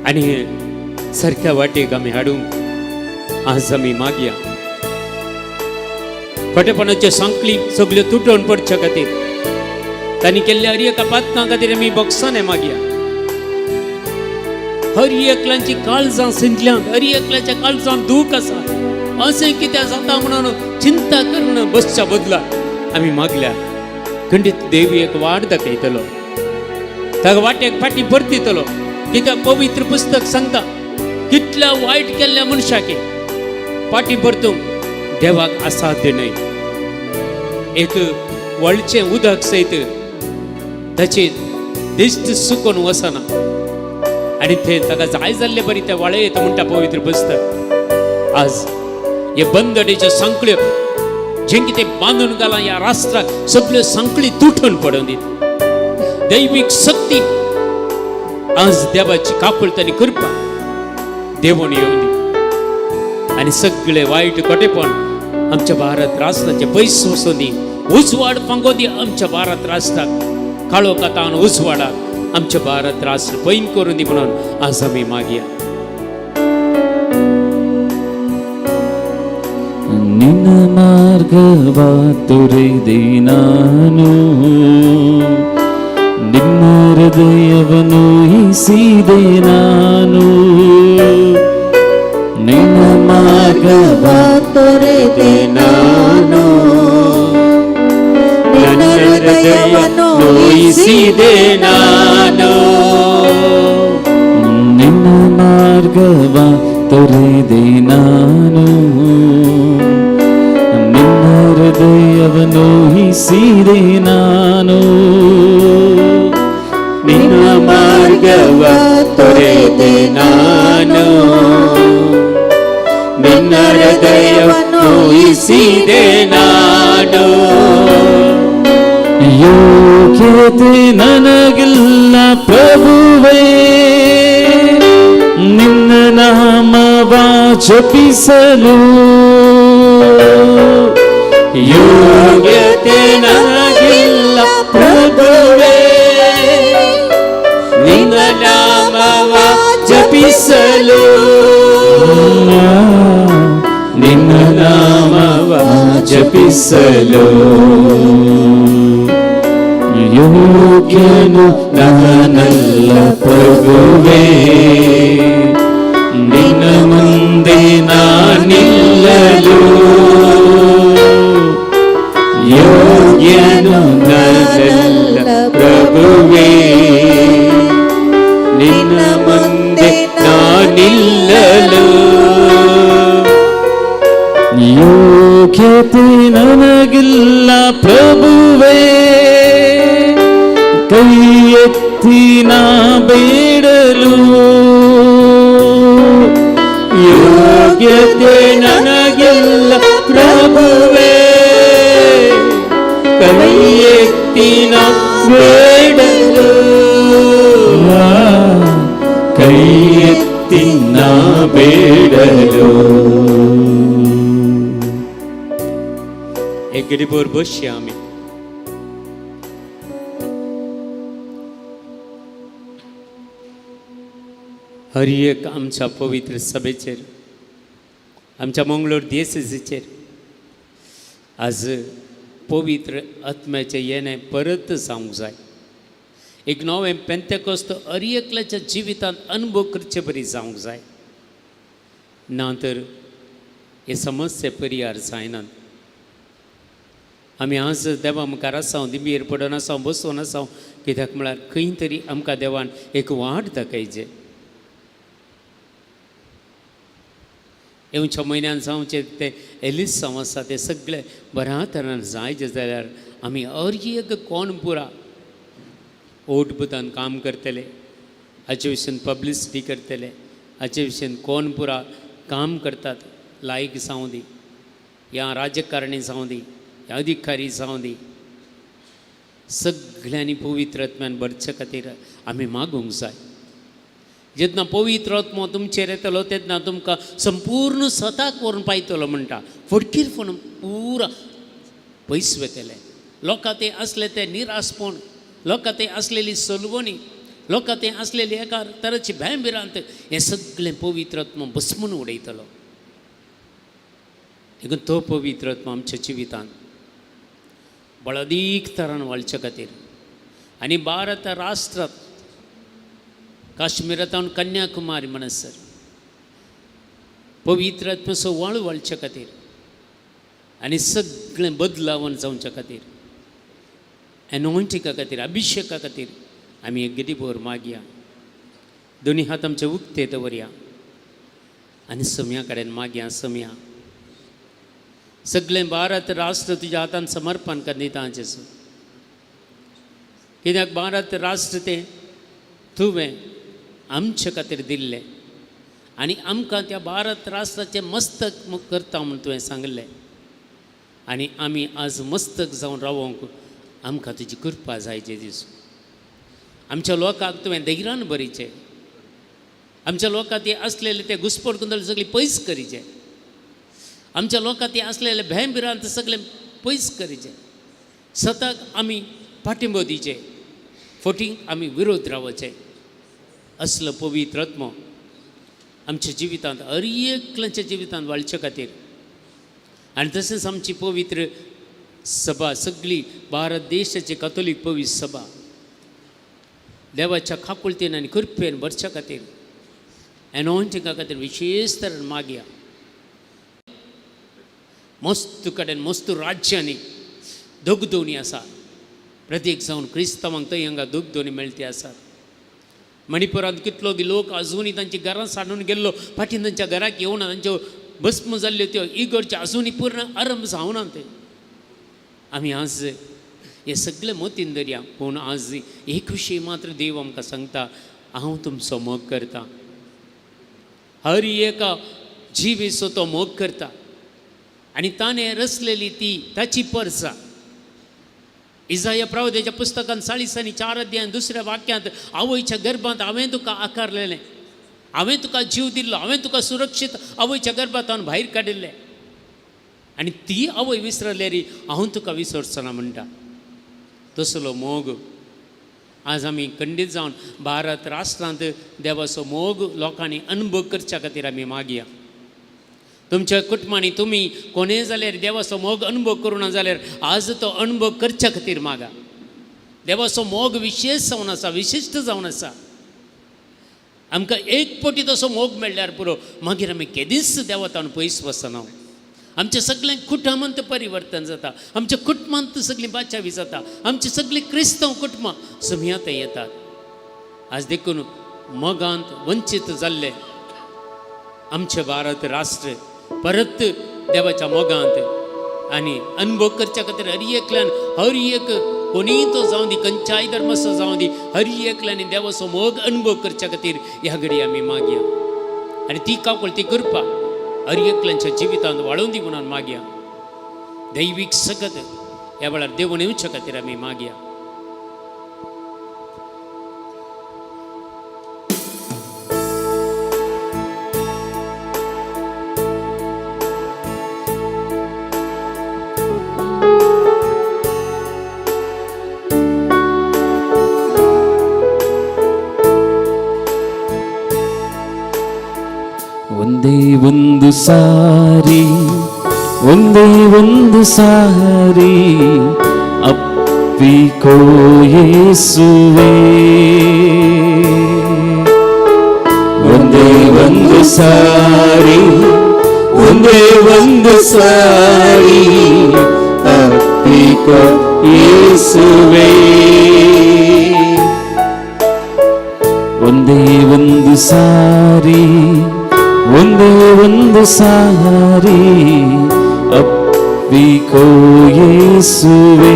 आनी सारक्या वाटेक आमी हाडूंक आज आमी मागया. खोटेपणाच्यो सांकळी सगल्यो तुटोवन पडच्या खातीर, तांणी केल्ल्या हर एका पातकां खातीर आमी बोगसाने मागया. हर एकल्याची काळजां सिंतल्यांत, हर एकल्याच्या काळजांत दूख आसा, अशें कित्याक जाता म्हणून चिंता करून बसच्या बदला आमी मागल्या खंडीत देव एक वाट दाखयतलो, ताका वाटेक फाटीं परतितलो. कित्याक पवित्र पुस्तक सांगता, कितल्या वायट केल्ल्या मनशाक फाटीं परतूंक देवाक असाध्य न्हय. एक वळचें उदक सयत ताची दिश्ट सुकोन वचना आनी थंय ताका जाय जाल्ले बरी ते वाळे येता म्हणटा पवित्र पुस्तक. आज हे बंदडेच्यो सांकळ्यो जें कितें बांदून घालां ह्या राष्ट्राक सगल्यो सांकळी तुटून पडून दित. दैवीक शक्ती आज देवाची काकुळट आनी कृपा देवून येवंदी आनी सगळे वायट खोटेपण आमच्या भारत राष्ट्राचे पयस वचूं दी. उजवाड फांगो दी आमच्या भारत राष्ट्राक, काळोखातान उजवाडाक आमच्या भारत राष्ट्र पयन करून दी म्हणून आज आमी मागया. ನಿನ್ನ ಮಾರ್ಗವ ತೊರೆದೆ ನಾನು, ನಿನ್ನ ಹೃದಯವನ್ನು ಹಿಸಿದೆ ನಾನು. ನಿನ್ನ ಮಾರ್ಗವ ತೊರೆದೆ ನಾನು, ನಿನ್ನ ಹೃದಯವನ್ನು ನೋಯಿಸಿದೆ ನಾನು. ನಿನ್ನ ಮಾರ್ಗವ ತೊರೆದೆ ನಾನು, ನಿನ್ನ ಹೃದಯವನ್ನು ಹಿಸಿದೆ ನಾನು. ನಿನ್ನ ಮಾರ್ಗವ ತೊರೆದೆ ನಾನು, ನಿನ್ನ ಹೃದಯ ನೋಯಿಸಿದೆ ನಾನು. ಯೋಗ್ಯತೆ ನನಗಿಲ್ಲ ಪ್ರಭುವೇ, ನಿನ್ನ ನಾಮವ ಜಪಿಸಲು. ಯೋಗ್ಯತೆ ನನಗಿಲ್ಲ ಪ್ರಭುವೇ, ನಿನ್ನ ನಾಮವ ಜಪಿಸಲು. ನಿನ್ನ ನಾಮವ ಜಪಿಸಲು. ಯೋಗ್ಯನು ನಾನಲ್ಲ ಪ್ರಭುವೇ, ನಿನ್ನ ಮುಂದೆ ನಾನಿಲ್ಲಲು. ಯೋಗ್ಯನು ನಾನಲ್ಲ ಪ್ರಭುವೇ, ನಿನ್ನ ಮುಂದೆ ನಾನಿಲ್ಲಲು. ಯೋಗ್ಯತೆ ನನಗಿಲ್ಲ ಪ್ರಭುವೇ, ಕೈ ಎತ್ತಿ ನಾ ಬೇಡಲು. ಯೋಗ್ಯತೆ ನನಗಿಲ್ಲ ಪ್ರಭುವೇ, ಕೈ ಎತ್ತಿ ನಾ ಬೇಡಲು. ಕೈ ಎತ್ತಿ ನಾ ಬೇಡಲು. एक गडीभर बसया आमी. हर एक आमच्या पवित्र सभेचेर, आमच्या मंगळूर देसेचेर आज पवित्र आत्म्याचें येणें परत जावंक जाय. एक नवें पेंतेकोस्त हर एकल्याच्या जिवितांत अनुभव करचे बरी जावंक जाय, ना तर हे समस्ये परिहार जायनात. आमी आज देवा मुखार आसा, दिंबीर पडून आसा, बसून आसा, कित्याक म्हळ्यार खंय तरी आमकां देवान एक वाट दाखयचे. येवच्या म्हयन्यान जावचें तें एलिसांव आसा, तें सगळें बऱ्या तरान जायचें जाल्यार आमी हर एक कोण पुरा ओट बुतान काम करतले, हाचे विशीं पब्लिसिटी करतले, हाचे विशीं कोण पुरा काम करतात, लायक जावं दी या राजकारणी जावं दी या अधिकारी जावं दी, सगळ्यांनी पवित्र आत्म्यान भरचे खातीर आमी मागूंक जाय. जेन्ना पवित्र आत्मो तुमचेर येतलो तेन्ना तुमकां संपूर्ण सताक व्हरून पायतलो म्हणटा, फटकीरपण पुरा पयस वतले. लोकां ते आसले ते निरासपण, लोकां ते आसलेली सलवणी, लोकां ते आसलेली एका तराची भंय भिरांत, हें सगळें पवित्र आत्मो भस्मून उडयतलो. देखून तो पवित्र आत्मो आमच्या जिवितांत बळदीक तरान वाळचे खातीर आनी भारत राष्ट्रांत काश्मीरांत कन्याकुमारी म्हणसर पवित्र आत्म्याचो वाळू वाळचे खातीर आनी सगळें बदलावन जावच्या खातीर, एनॉयंटिका खातीर, अभिशेका खातीर आमी एक गिरीभर मागया. दोनी हात आमचे उक्ते दवरया आनी सम्या कडेन मागया. सम्या सगळें भारत राष्ट्र तुज्या हातान समर्पण कर दिता जेजू, कित्याक भारत राष्ट्र तें तुवें आमचे खातीर दिल्लें आनी आमकां त्या भारत राष्ट्राचें मस्तक करता म्हूण तुवें सांगलें आनी आमी आज मस्तक जावन रावोंक आमकां तुजी कृपा जाय जेजू. आमच्या लोकांक तुवें धैर्यान भरीचें, आमच्या लोकांक ते आसलेले ते घुसपट कुंदळ सगळी पयस करीचे, आमच्या लोकांक ते आसलेले भंय भिरांत सगळे पयस करीचे. सताक आमी पाठिंबो दिवचे, फटींक आमी विरोध रावचे. असलो पवित्र आत्मो आमच्या जिवितांत हर एकल्याच्या जिवितांत वाळचे खातीर आनी तशेंच आमची पवित्र सभा सगळी भारत देशाची कथोलीक पवित्र सभा देवाच्या काकुळतेन आनी कृपेन भरच्या खातीर एनॉयंटिंगा खातीर विशेश तरेन मागया. मस्त कडेन मस्त राज्यांनी दगदोनी आसा, प्रत्येक जावन क्रिस्तांवांक थंय हांगा दगदोनी मेळटी आसात. मणिपुरांत कितलो लोक अजुनूय तांची घरां सांडून गेल्लो, फाटीं तांच्या घराक येवना, तांच्यो भस्म जाल्ल्यो त्यो इगर्ज अजुनूय पूर्ण आरंभ जावना. ते आमी आज हे सगळे मतीन दरया, पूण आज एक विशय मात्र देव आमकां सांगता, हांव तुमचो मोग करता. हर एका जिवेचो तो मोग करता आनी ताणें रचलेली ती ताची परसा. इजाया प्रवदेच्या पुस्तकान 44 अध्याय दुसऱ्या वाक्यांत, आवयच्या गर्भांत हांवें तुका आकारलेलें, हांवें तुका जीव दिल्लो, हांवें तुका सुरक्षीत आवयच्या गर्भांत भायर काडिल्लें आनी ती आवय विसरल्यार हांव तुका विसरचो ना म्हणटा. तसलो मोग आज आमी खंडीत जावन भारत राष्ट्रांत देवाचो मोग लोकांनी अनुभव करच्या खातीर आमी मागया. तुमच्या कुटुंबांनी तुमी कोणेय जाल्यार देवाचो मोग अनुभव करूं ना जाल्यार आज तो अनुभव करच्या खातीर मागा. देवाचो मोग विशेश जावन आसा, विशिश्ट जावन आसा. आमकां एक पटी तसो मोग मेळ्ळ्यार पुरो, मागीर आमी केदींच देवा पयस वचना. आमच्या सगळें कुटुंबांत परिवर्तन जाता, आमच्या कुटुंबांत सगळीं बाचावी जाता, आमची सगळीं क्रिस्तांव कुटुंबां समियांत येतात. आज देखून मोगांत वंचीत जाल्ले आमचें भारत राष्ट्र परत देवाच्या मोगांत आनी अनुभव करच्या खातीर हर एकल्यान, हर एक कोणीय तो जावं दी, खंयच्याय धर्माचो जावं दी, हर एकल्यान देवाचो मोग अनुभव करच्या खातीर ह्या घडी आमी मागया आनी ती काकूळ, ती कृपा हर एकल्यांच्या जिवितांत वाडोवन दी म्हणून मागया. दैवीक सकत ह्या वेळार देवून येवच्या खातीर आमी मागया. ಒಂದೇ ಒಂದು ಸಾರಿ, ಒಂದೇ ಒಂದು ಸಾರಿ ಅಪ್ಪಿಕೋ ಯೇಸುವೇ. ಒಂದೇ ಒಂದು ಸಾರಿ, ಒಂದೇ ಒಂದು ಸಾರಿ ಅಪ್ಪಿಕೋ ಯೇಸುವೇ. ಒಂದೇ ಒಂದು ಸಾರಿ, ಒಂದೇ ಒಂದು ಸಾರಿ ಅಪ್ಪಿಕೋ ಯೇಸುವೇ.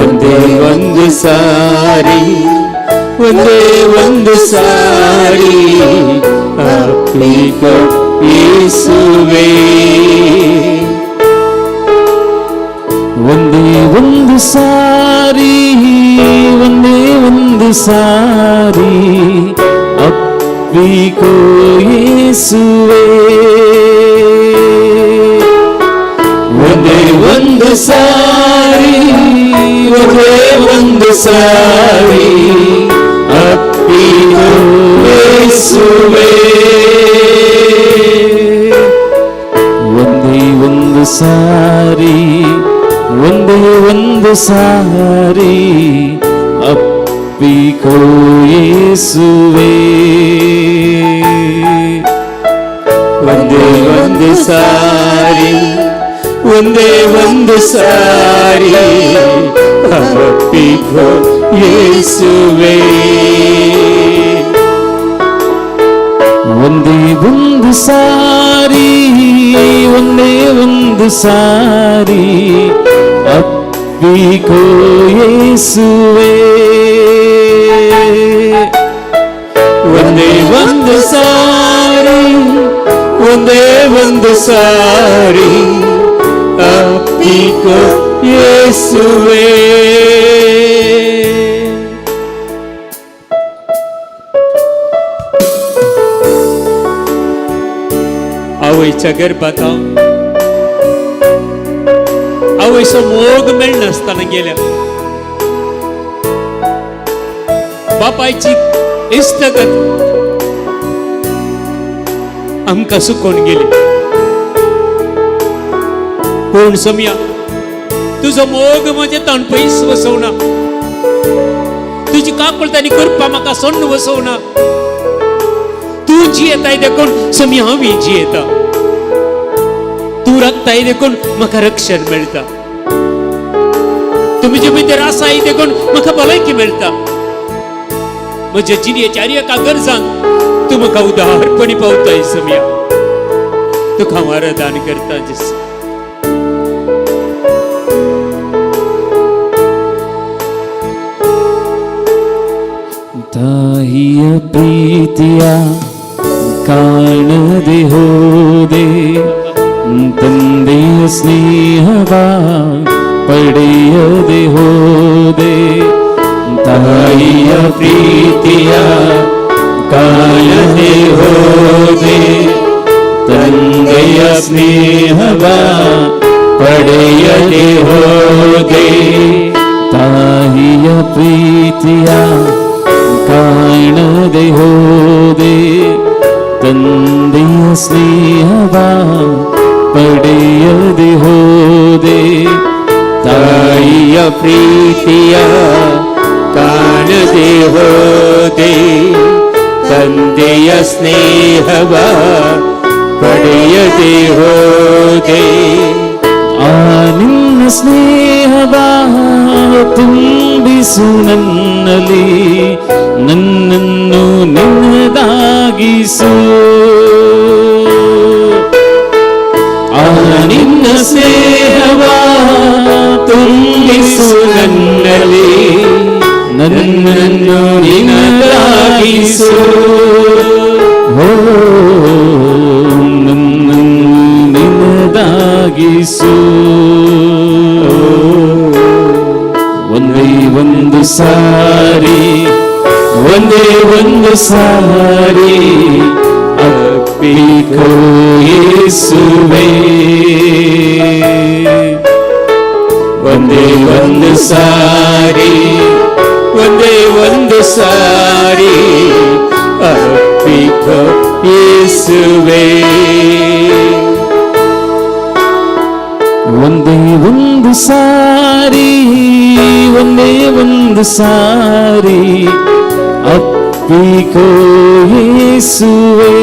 ಒಂದೇ ಒಂದು ಸಾರಿ, ಒಂದೇ ಒಂದು ಸಾರಿ ಅಪ್ಪಿಕೋ ಯೇಸುವೇ. ಒಂದೇ ಒಂದು ಸಾರಿ, ಒಂದೇ ಒಂದು ಸಾರಿ ಅಪ್ಪಿಕೋ ಯೇಸುವೇ. ಒಂದೇ ಒಂದು ಸಾರಿ, ಒಂದೇ ಒಂದು ಸಾರಿ ಅಪ್ಪಿಕೋ ಯೇಸುವೇ. ಒಂದೇ ಒಂದು ಸಾರಿ, ಒಂದೇ ಒಂದು ಸಾರಿ ಅಪ್ಪಿಕೋ ಯೇಸುವೇ. ಒಂದೇ ಒಂದು ಸಾರಿ, ಒಂದೇ ಒಂದು ಸಾರಿ ಅಪ್ಪಿಕೋ ಯೇಸುವೇ. ಒಂದೇ ಒಂದು ಸಾರಿ, ಒಂದೇ ಒಂದು ಸಾರಿ ಅಪ್ಪಿಕೋ ಯೇಸುವೇ. ಒಂದೇ ಒಂದು ಸಾರಿ, ಒಂದೇ ಒಂದು ಸಾರಿ ಅಪ್ಪಿಕೋ ಯೇಸುವೇ. आवयच्या गर्भात आवयचो मोग मेळनासतना गेल्या बापायची इश्टगत आमकां सुकोवन गेली. पूण सोमया, तुजो मोग म्हजें ताण पयस वसोवना, तुजी काकूळट आनी कृपा म्हाका सोण्ण वसोवना. तूं जियेताय देखून सोमया हांव जियेता, तूं राखताय देखून म्हाका रक्षण मेळटा, तुमचे म्हजे भितर आसाय देखून म्हाका भलायकी मेळटा. म्हज्या जिणेच्या हर एका गरजांक तूं म्हाका उदारपणी पावताय सोमया. तुका हांव आराधन करता जेजू. ತಾಯಿಯ ಪ್ರೀತಿಯ ಕಾಣದೆ ಹೋದೆ, ತಂದೆಯ ಸ್ನೇಹವ ಪಡೆಯದೆ ಹೋದೆ. ತಾಯಿಯ ಪ್ರೀತಿಯ ಕಾಣದೆ ಹೋದೆ, ತಂದೆಯ ಸ್ನೇಹವ ಪಡೆಯದೆ ಹೋದೆ. ತಾಯಿಯ ಪ್ರೀತಿಯ ಕಾಣದೆ ಹೋದೆ, ತಂದೆಯ ಸ್ನೇಹವ ಪಡೆಯದೆ ಹೋದೆ. ತಾಯಿಯ ಪ್ರೀತಿಯ ಕಾಣದೆ ಹೋದೆ, ತಂದೆಯ ಸ್ನೇಹವ ಪಡೆಯದೆ ಹೋದೆ. ಆ ನಿನ್ನ ಸ್ನೇಹವ ತುಂಬಿಸು ನನ್ನಲ್ಲಿ, ನನ್ನನ್ನು ನಿನ್ನದಾಗಿಸು. ಆ ನಿನ್ನ ಸ್ನೇಹವ ತುಂಬಿಸು ನನ್ನಲ್ಲಿ, ನನ್ನನ್ನು ನಿನ್ನದಾಗಿಸು. ಓ ನನ್ನನ್ನು ನಿನ್ನದಾಗಿಸು. ಒಂದೇ ಒಂದು ಸಾರಿ, ಒಂದೇ ಒಂದು ಸಾರಿ ಅಪ್ಪಿಕೋ ಯೇಸುವೇ. ಒಂದೇ ಒಂದು ಸಾರಿ, ಒಂದೇ ಒಂದು ಸಾರಿ ಅಪ್ಪಿಕೋ ಯೇಸುವೇ. ಒಂದೇ ಒಂದು ಸಾರಿ, ಒಂದೇ ಒಂದು ಸಾರಿ ಅಪ್ಪಿಕೋ ಯೇಸುವೇ.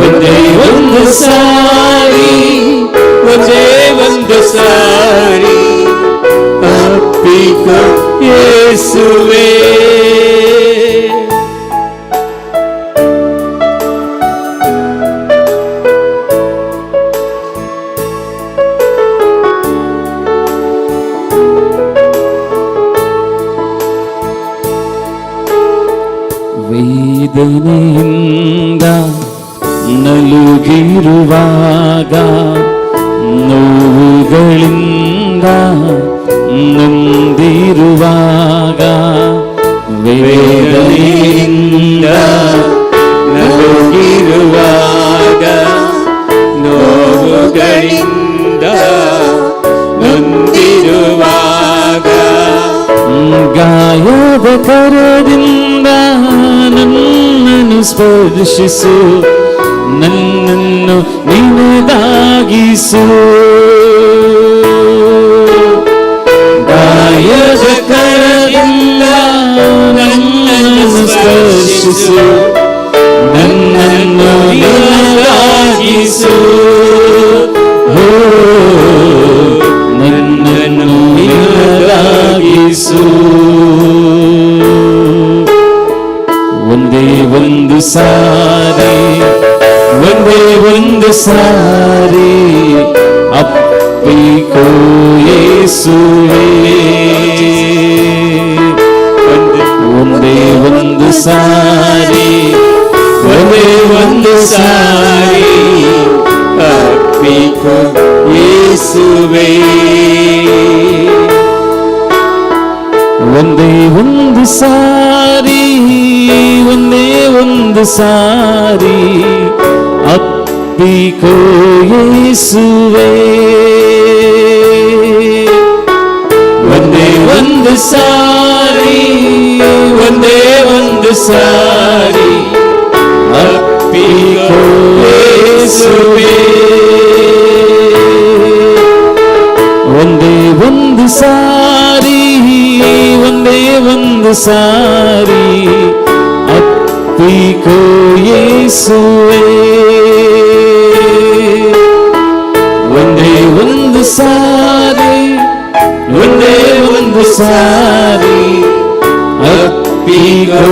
ಒಂದೇ ಒಂದು ಸಾರಿ, ಒಂದೇ ಒಂದು ಸಾರಿ ಅಪ್ಪಿಕೋ ಯೇಸುವೇ. ವೇದನೆಯಿಂದ ನಲುಗಿರುವಾಗ, ನೋವುಗಳಿಂದ ನೊಂದಿರುವಾಗ, ವೇದನೆಯಿಂದ ನಲುಗಿರುವಾಗ, ನೋವುಗಳಿಂದ ನೊಂದಿರುವಾಗ, ಗಾಯದ ಕರದಿಂದ ನನ್ನನ್ನು ಸ್ಪರ್ಶಿಸು, ನನ್ನನ್ನು ನಿನದಾಗಿಸು. ಗಾಯದ ಕರದಿಂದ ನನ್ನನ್ನು ಸ್ಪರ್ಶಿಸು, ನನ್ನನ್ನು ನಿನದಾಗಿಸು. ಓ ನನ್ನನ್ನು ನಿನದಾಗಿಸು. ಒಂದೇ ಒಂದು ಸಾರಿ, ಒಂದೇ ಒಂದು ಸಾರಿ ಅಪ್ಪಿಕೋ ಯೇಸುವೇ. ಒಂದೇ ಒಂದು ಸಾರಿ, ಒಂದೇ ಒಂದು ಸಾರಿ ಅಪ್ಪಿಕೋ ಯೇಸುವೇ. ಒಂದೇ ಒಂದು ಸಾರಿ, ಒಂದೇ ಒಂದು ಸಾರಿ ಅಪ್ಪಿಕೋ ಯೇಸುವೇ. ಒಂದೇ ಒಂದು ಸಾರಿ, ಒಂದೇ ಒಂದು ಸಾರಿ ಅಪ್ಪಿಕೋ ಯೇಸುವೇ. ಒಂದೇ ಒಂದು ಸಾರಿ, ಒಂದೇ ಒಂದು ಸಾರಿ ಅಪ್ಪಿಕೋ ಯೇಸುವೇ. ಒಂದೇ ಒಂದು ಸಾರಿ, ಒಂದೇ ಒಂದು ಸಾರಿ ಅಪ್ಪಿಕೋ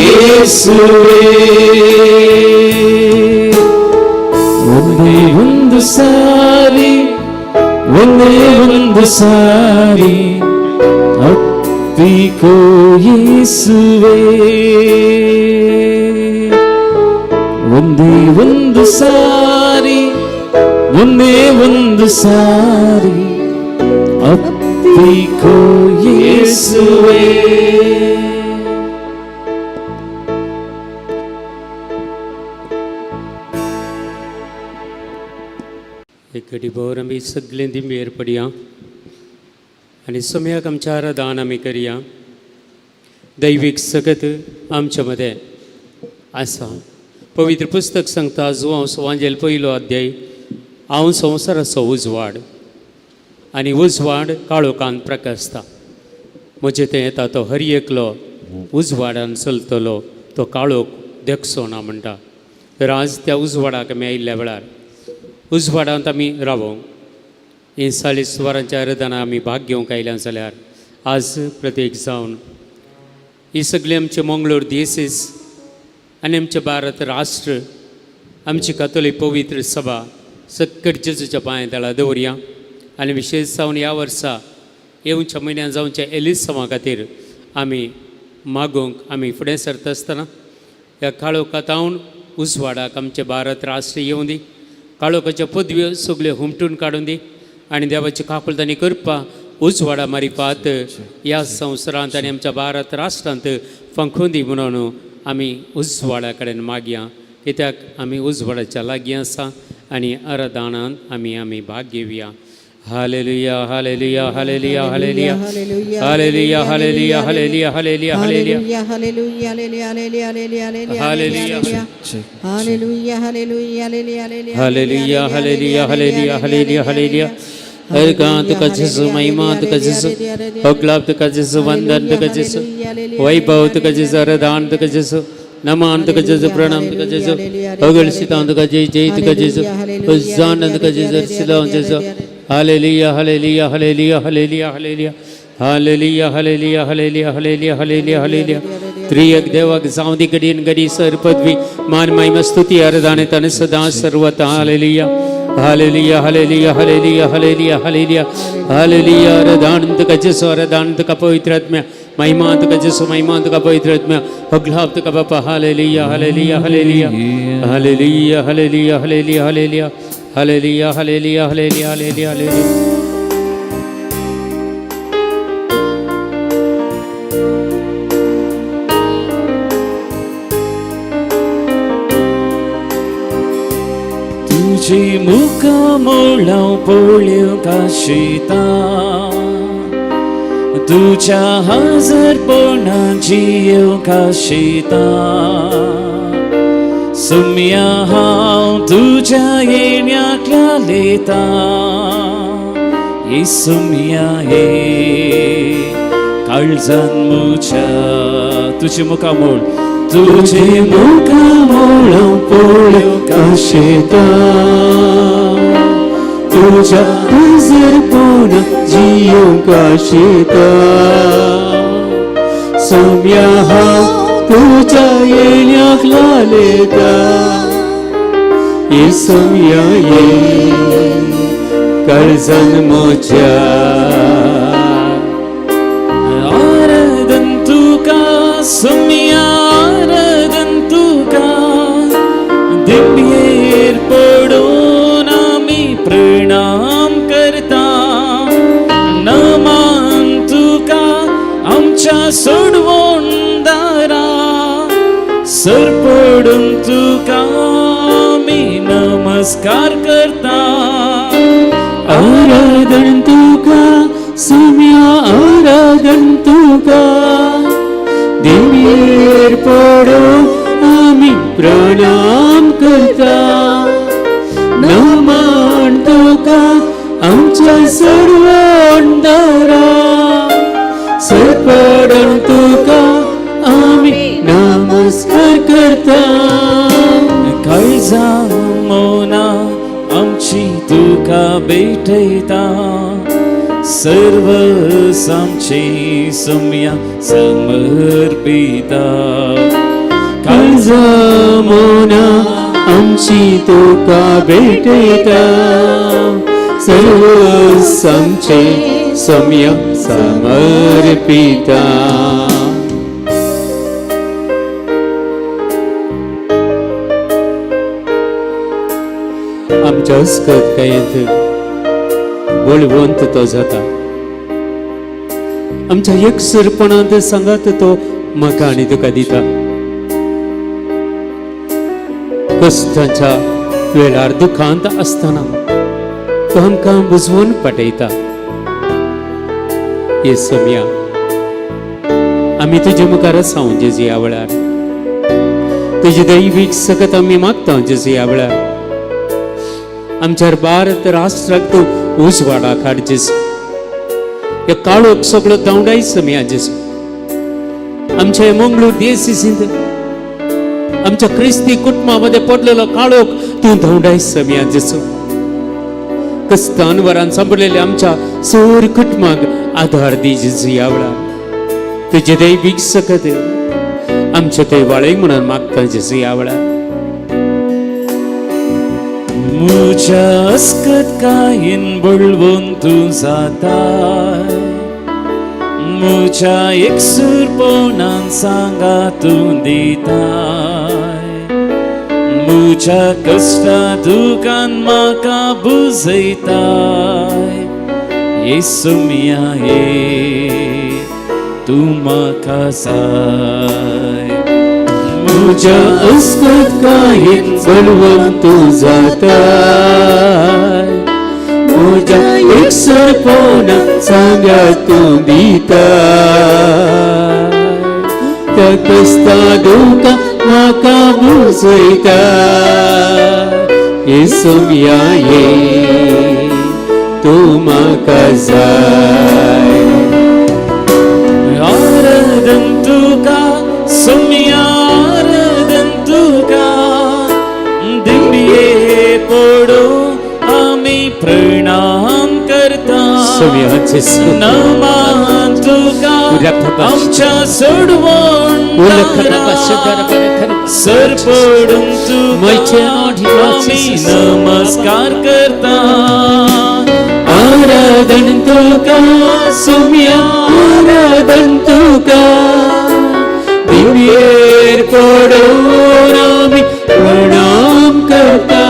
ಯೇಸುವೇ. ಒಂದೇ ಒಂದು ಸಾರಿ, ಒಂದೇ ಒಂದು ಸಾರಿ ಅಪ್ಪಿಕೋ ಯೇಸುವೇ. ಒಂದೇ ಒಂದು ಸಾರಿ, ಒಂದೇ ಒಂದು ಸಾರಿ ಅಪ್ಪಿಕೋ ಯೇಸುವೇ. एक घडी भर आमी सगळें दिंबेर पडया आनी सोम्याक आमच्या आराधन आमी करया. दैवीक सगत आमच्या मदें आसा. पवित्र पुस्तक सांगता जुवांव सुवांजेल पयलो अध्याय हांव संवसाराचो उजवाड आनी उजवाड काळोखान प्रकाशता. म्हजें तें येता तो हर एकलो उजवाडान चलतलो, तो काळोख देखचो ना म्हणटा. तर आज त्या उजवाडाक आमी आयिल्ल्या वेळार उजवाडांत आमी रावोंक ही 40 वरांच्या आराधना आमी भाग घेवंक आयल्या जाल्यार आज प्रत्येक जावन ही सगळी आमचे मंगळूर दियसीस आनी आमचें भारत राष्ट्र, आमची कातोलीक पवित्र सभा सक्कट जेजूच्या पांया तळा दवरया. आनी विशेश जावन ह्या वर्सा येवच्या म्हयन्यान जावच्या एलिसांवा खातीर आमी मागूंक आमी फुडें सरता आसतना ह्या काळोखांत उजवाडाक आमचें भारत राष्ट्र येवं दी, काळोखाच्यो पदव्यो सगल्यो हुमटून काडून दी आनी देवाची काकुळट आनी कृपा उजवाडा मारिपात ह्या संवसारांत आनी आमच्या भारत राष्ट्रांत फांकून दी म्हणून आमी उजवाडा कडेन मागया, कित्याक आमी उजवाडाच्या लागीं आसा आनी आराधनान आमी आमी भाग घेवया. Hallelujah, hallelujah, hallelujah, hallelujah, hallelujah, hallelujah, hallelujah, hallelujah, hallelujah, hallelujah, hallelujah, hallelujah, hallelujah, hallelujah, hallelujah, hallelujah, hallelujah, hallelujah, hallelujah, hallelujah. अर्घां तुका जेजू, महिमा तुका जेजू, अगलाब तुका जेजू, वंदन तुका जेजू, वैभव तुका जेजू, आराधन तुका जेजू, नमन तुका जेजू, प्रणाम तुका जेजू, अगळशितां तुका जय जय तुका जेजू, होजाना तुका जेजू, सिलाव जेजू. Hallelujah, hallelujah, hallelujah, hallelujah, hallelujah, hallelujah, hallelujah, hallelujah, hallelujah, hallelujah, hallelujah. त्रियक देवाक जावं दी घडयेन घडी सर पदवी मान महिमा स्तुती आराधना ताने सदा सर्वता. Hallelujah, hallelujah, hallelujah, hallelujah, hallelujah, hallelujah, hallelujah. आराधना तुका जेजू, आराधना तुका पवित्र आत्म्या, महिमा तुका जेजू, महिमा तुका पवित्र आत्म्या, अगलाब तुका बापा. Hallelujah, hallelujah, hallelujah, hallelujah, hallelujah, hallelujah, hallelujah, hallelujah, hallelujah, hallelujah, hallelujah, hallelujah. तुझी मुखामोळां पळोवंक आशिता, तुज्या हजरपणान जियोवंक आशिता. सुम्या हांव तुज्या येण्याक लालेता, ये सुम्या हे काळजान म्हज्या. तुझे मुखामोळ, तुझे मुखामोळ पळोवंक आशिता, तुझ्या हजरपणान जियोवंक आशिता. सुम्या हांव तुझ्या येण्याक लालेता, ये सुम्या ये काळजान म्हज्या. आराधन तुका सुम्या, आराधन तुका, दिंबयेर पडून आमी प्रणाम करता. नमान तुका आमच्या सोडवून दारा, सर पडून तुका आमी नमस्कार करता. आराधन तुका सुम्या, आराधन तुका, देवीर पडून आमी प्रणाम करता. नमान तुका आमच्या सोडवण दारा, सर पडून तुका आमी नमस्कार करता. काळजा मोना आमची तुका भेटयता, सर्व आमची सुम्या समर्पिता. काळजा मोना आमची तुका भेटयता, सर्व आमचे सम्या समर्पिता. आमच्या अस्कत कायेंत बळवंत तो जाता, आमच्या एकसरपणांत सांगात तो म्हाका आनी तुका दिता. कश्टांच्या वेळार दुखांत आसतना तो आमकां बुजवून पाठयता. हे सम्या आमी तुजे मुखार आसा जेजू ह्या वेळार, तुजी दैवीक सकत आमी मागता जेजू ह्या वेळार. आमच्या भारत राष्ट्राक तूं उजवाडाक हाड जेजू. ह्या काळोख सगळो धांवडाय सोम्या जेजू. आमच्या मंगळूर देसींत आमच्या क्रिस्ती कुटुंबा मध्ये पडलेलो काळोख तूं धांवडाय सोम्या जेजू. कस्तानवरान सांपडलेल्या आमच्या सोर कुटुंबाक आधार दी जेजू. ह्या वेळार तुजे दैवीक सकत आमचे ते वाळे म्हणून मागता जेजू. ह्या वेळार मुझ्या अस्कतकायेन बळवून तूं जाताय, मुझ्या एकसूरपणान सांगा तूं दिताय, मुझ्या कश्टा दुखान म्हाका बुजयताय, येसू मिया ये तूं म्हाका जाय. मुझ्या अस्कतकायेन बळवून तूं जाताय, मुझ्या एकसरपणान सांगा तूं दिताय, त्या कश्टा दुखान म्हाका बुजयता, येसू मिया ये तूं म्हाका जाय. आराधन तुका सोम्या, आराधन तुका, दिंबिये पडो आमी प्रणाम करता, सोम्या जेजू. नमान तुका आमच्या सोडवण सर पडून तुका आमी नमस्कार करता. आराधन तुका सोम्या, आराधन तुका, दिव्येर पडून आमी प्रणाम करता,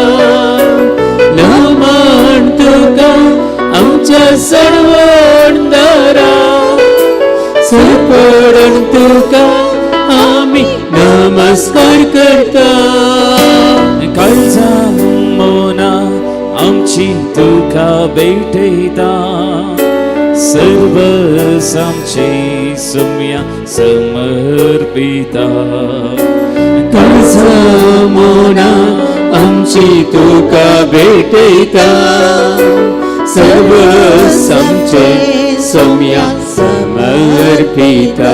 नमान तुका आमच्या सर्वणदारा, सर पडून तुका आमी नमस्कार करता. काळजा मोना आमची तुका भेटयता, सर्व आमची सुम्या समर्पिता. काळजा मोना आमची तुका भेटयता, सर्व आमचे सौम्या समर्पिता.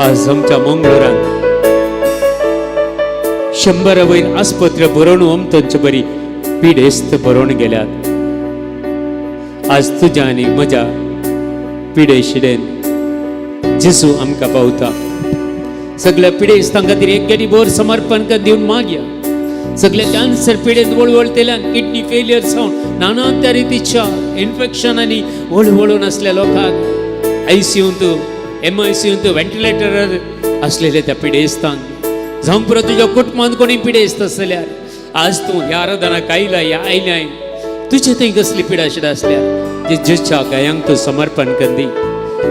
आज आमच्या मंगळूरान 100 वयर आस्पत्रे बरोवन अमतंचे बरी पिडेस्त बरोवन गेल्यात. आज तुज्या आनी म्हज्या पिडेशिडेन जेजू आमकां पावता. सगळ्या पिडेस्तां खातीर एक गेडी बोर समर्पण कर दिवन मागया. सगळे कॅन्सर पिडेन वळवळतेल्यान, किडनी फेलियर जावन नाना त्या रितीच्या इन्फेक्शन आनी वळवळून आसल्या लोकांक आयसीयूंत, एमआयसीयूंत, व्हेंटिलेटरार आसलेले त्या पिडेस्तांक जावं पुरो तुज्या कुटुंबांत कोणी पिडेस्त आसल्यार आज तूं ह्या आराधनाक आयला, ह्या आयल्याय तुजे थंय कसली पिडा शिडा आसल्यार जे जेच्या गायांक तूं समर्पण कर दी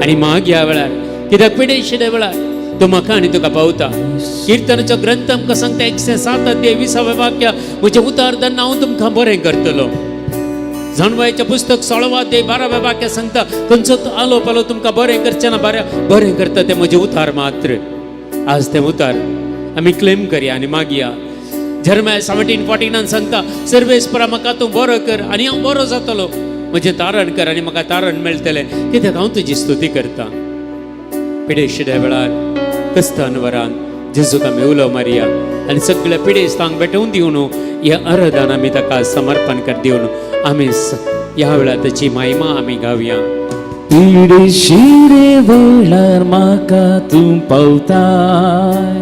आनी माग ह्या वेळार, कित्याक पिडेशिड्या वेळार तो म्हाका आनी तुका पावता. किर्तनाचो ग्रंथ आमकां सांगता 107 अध्याय 20व्या वाक्य, म्हजें उतार धन्न हांव तुमकां बरें करतलो. जाणवायचें पुस्तक 16 अध्याय 12व्या वाक्य सांगता, खंयचो आलो पालो तुमकां बरें करचें ना, बरें बरें करता तें म्हजें उतार मात्र. आज तें उतार आमी क्लेम करया आनी मागया. जर्माया 17:14 सांगता, सर्वेस्परा म्हाका तूं बरो कर आनी हांव बरो जातलो, म्हजें तारण कर आनी म्हाका तारण मेळटलें, कित्याक हांव तुजी स्तुती करता. पिडेशिड्या वेळार कस्तानवरान जेजूक आमी उलो मारया आनी सगळ्या पिडेस्तांक भेटोवन दिवन ह्या आराधन आमी ताका समर्पण कर दिवन आमी ह्या वेळार ताची महिमा आमी गावया. पिडेशिरे वेळार म्हाका तूं पावताय,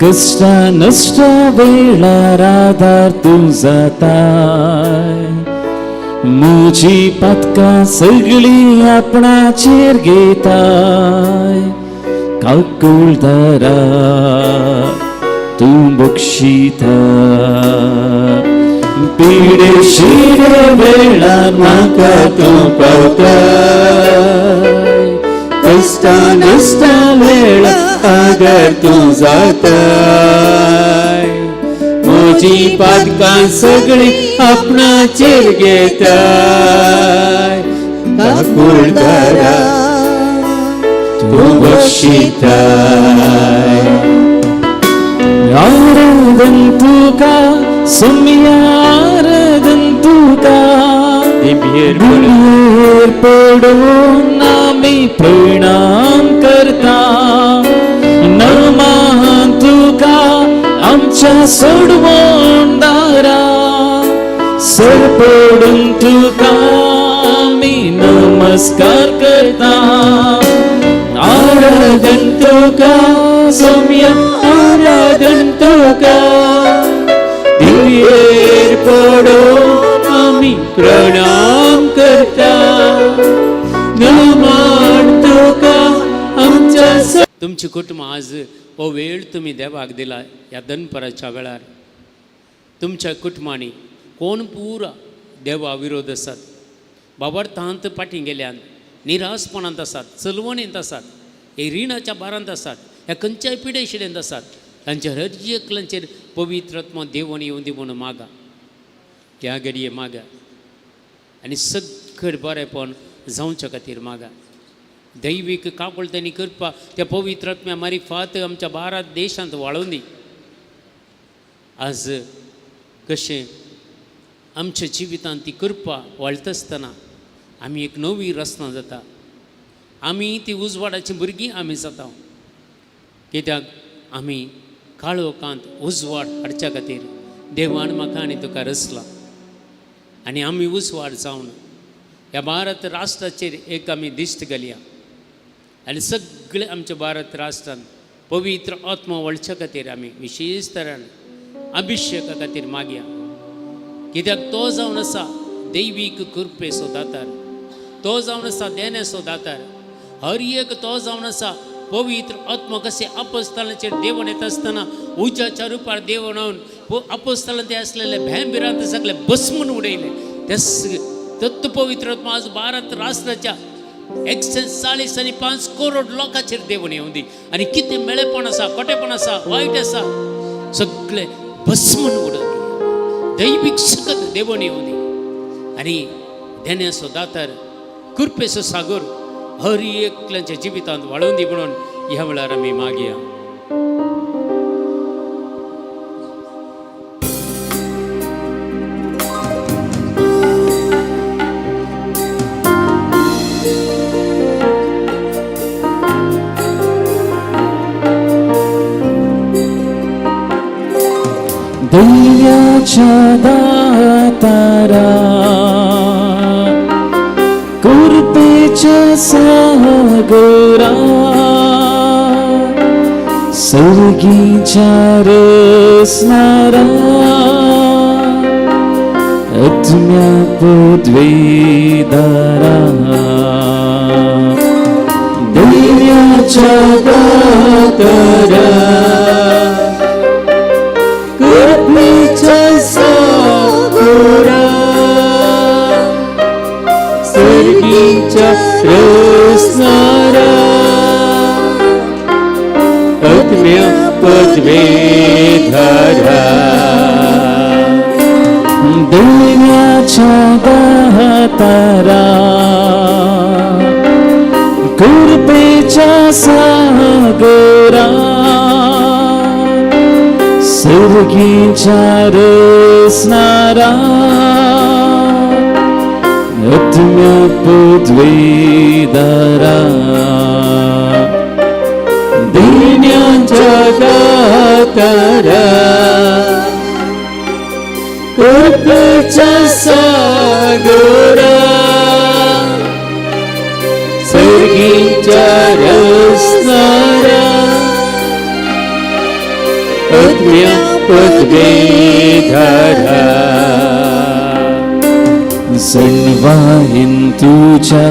कश्टा नश्टा वेळार आदार तूं जाताय, म्हजी पातकां सगळीं आपणाचेर घेताय, काकुळदारा तूं बक्षिता. पिडेशिरे वेळार म्हाका तूं पावताय, कश्टा नश्टा वेळार आदार तूं जाताय, म्हजी पातकां सगळीं आपणाचेर घेताय, काकुळदारा तूं बक्षिताय. आराधन तुका सोम्या, आराधन तुका. दिव्येर दिव्येर पडून आमी प्रणाम करता. नमान तुका आमच्या सोडवणदारा, सर पडून तुका आमी नमस्कार करता. आराधन तुका सोम्या, आराधन तुका. दिव्येर पडून आमी प्रणाम करता. नमान तुका आमच्या. तुमची कुटुंबां आज हो वेळ तुमी देवाक दिला ह्या दनपराच्या वेळार. तुमच्या कुटुंबांनी कोण पुरा देवा विरोध आसात, बाबर्थांत फाटीं गेल्यान, निरासपणांत आसात, चलवणेंत आसात, हे रिणाच्या भारांत आसात, ह्या खंयच्याय पिडेशिडेंत आसात, तांच्या हर एकल्यांचेर पवित्र आत्मा देवण येवन दी म्हणून मागा. ह्या घडये मागा आनी सगळें बरेंपण जावच्या खातीर मागा. दैवीक काकुळटांनी करपा त्या पवित्र आत्म्या मारिफात आमच्या भारत देशांत वाळोवन दी. आज कशें आमच्या जिवितांत ती कृपा वाळटा आसतना आमी एक नवी रचना जाता. आमी ती उजवाडाची भुरगीं आमी जाता, कित्याक आमी काळोखांत उजवाड हाडच्या खातीर देवान म्हाका आनी तुका रचला. आनी आमी उजवाड जावन ह्या भारत राष्ट्राचेर एक आमी दिश्ट घालया आनी सगळे आमच्या भारत राष्ट्रान पवित्र आत्मा वळच्या खातीर आमी विशेश तरान अभिशेका खातीर मागया, कित्याक तो जावन आसा दैवीक कृपेचो दातार, तो जावन आसा देण्याचो दातार. हर एक तो जावन आसा पवित्र आत्मा कशें अपोस्तालाचेर देवण येता आसतना उज्याच्या रुपार देवण येवन अपोस्तालान ते आसलेले भंय भिरांत सगळे भस्मून उडयले. ते तत्व पवित्र आत्मा आज भारत राष्ट्राच्या 140.5 करोड लोकांचेर देवण येवन दी आनी कितें मेळेपण आसा, खोटेपण आसा, वायट आसा, सगळे भस्मून उडोवन दी. दैवीक सकत देवण येवन दी आनी देण्याचो दातार कृपेचो सागर हर एकल्याच्या जिवितांत वाळोवन दी म्हणून ह्या वेळार आमी मागया. दर्याच्या दातारा, कृपेच्या सागरा, सर्गीच्या रसनारा, आत्म्या पदवीदारा. दर्याच्या दातारा, कृपेच्या सागरा, सर्गीच्या रसनारा, आत्म्या पदवीधरा. दर्याच्या दातारा, कृपेच्या सागरा, सर्गीच्या रसनारा, आत्म्या पदवीदारा. देण्याच्या दातारा, कृपेच्या सागरा, सर्गीच्या रसनारा, आत्म्या पदवीधरा. सणवाहीन तुझ्या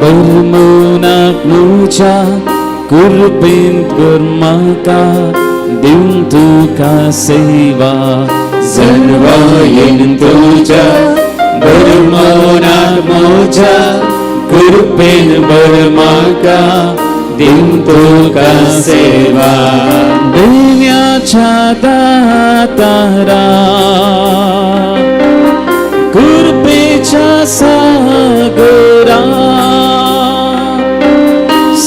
बरमोनाक मुझ्या कृपेन कर म्हाका दिवन तुका सेवा. सणवाहीन तुझ्या बरमोनाक म्हज्या कृपेन बर म्हाका दिवन तुका सेवा. देण्याच्या दातारा, कृपेच्या सागरा,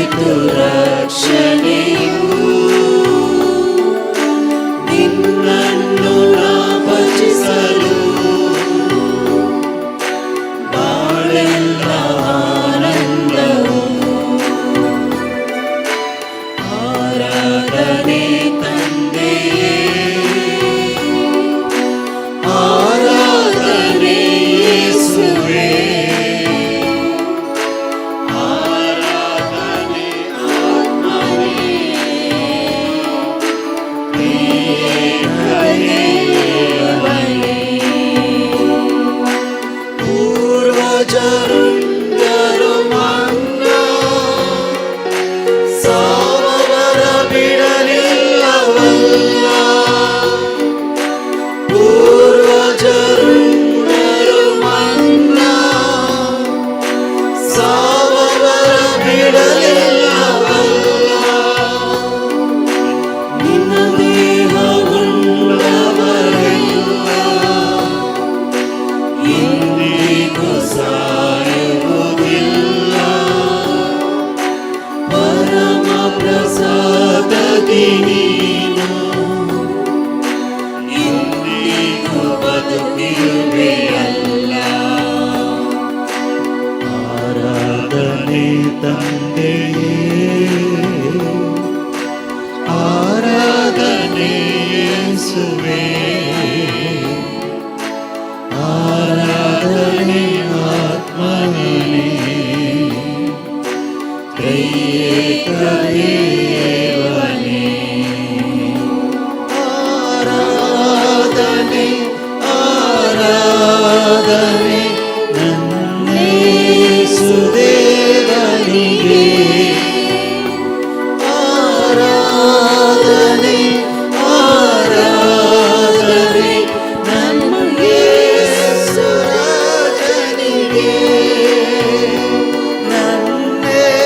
ಆಯ್ತು ರಕ್ಷಣೆಯು. ನಿನ್ನನ್ನು ನಾ ಭಜಿಸಲು ಬಾಳೆಲ್ಲ ಆನಂದವು. ಆರಾಧನೆ ತಂದೆಯೇ, ಆರಾಧನೆ ಯೇಸುವೇ, ಆರಾಧನೆ ಆತ್ಮನೇ, ತ್ರಿಯೇಕ ದೇವನೇ. ಪೂರ್ವಜರುಂಡರು ಮನ್ನಾ, ಸಾವವರ ಬಿಡಲಿಲ್ಲವಲ್ಲ. ಪೂರ್ವಜರುಂಡರು ಮನ್ನಾ, ಸಾವವರ ಬಿಡಲಿಲ್ಲವಲ್ಲ. ನಿನ್ನ ದೇಹವುಳ್ಳವರೆಲ್ಲ ಇಂದಿಗೂ ಸಾಯುವುದಿಲ್ಲ. ಪರಮ ಪ್ರಸಾದದಿ ನೀನು ಇಂದಿಗೂ ಬದುಕಿರುವೆಯಲ್ಲ. ಆರಾಧನೆ ತಂದೆಯೇ, ಆರಾಧನೆ ಯೇಸುವೇ, ಆರಾಧನೆ ಆತ್ಮನೇ, ತ್ರಿಯೇಕ ದೇವನೇ. ಆರಾಧನೆ, ಆರಾಧನೆ ನನ್ನೇಸುದೇವನಿಗೆ. ಆರಾಧನೆ, ಆರಾಧನೆ ನನ್ನ ಯೇಸುರಾಜನಿಗೆ, ನನ್ನೇಸುರಾಜನಿಗೆ.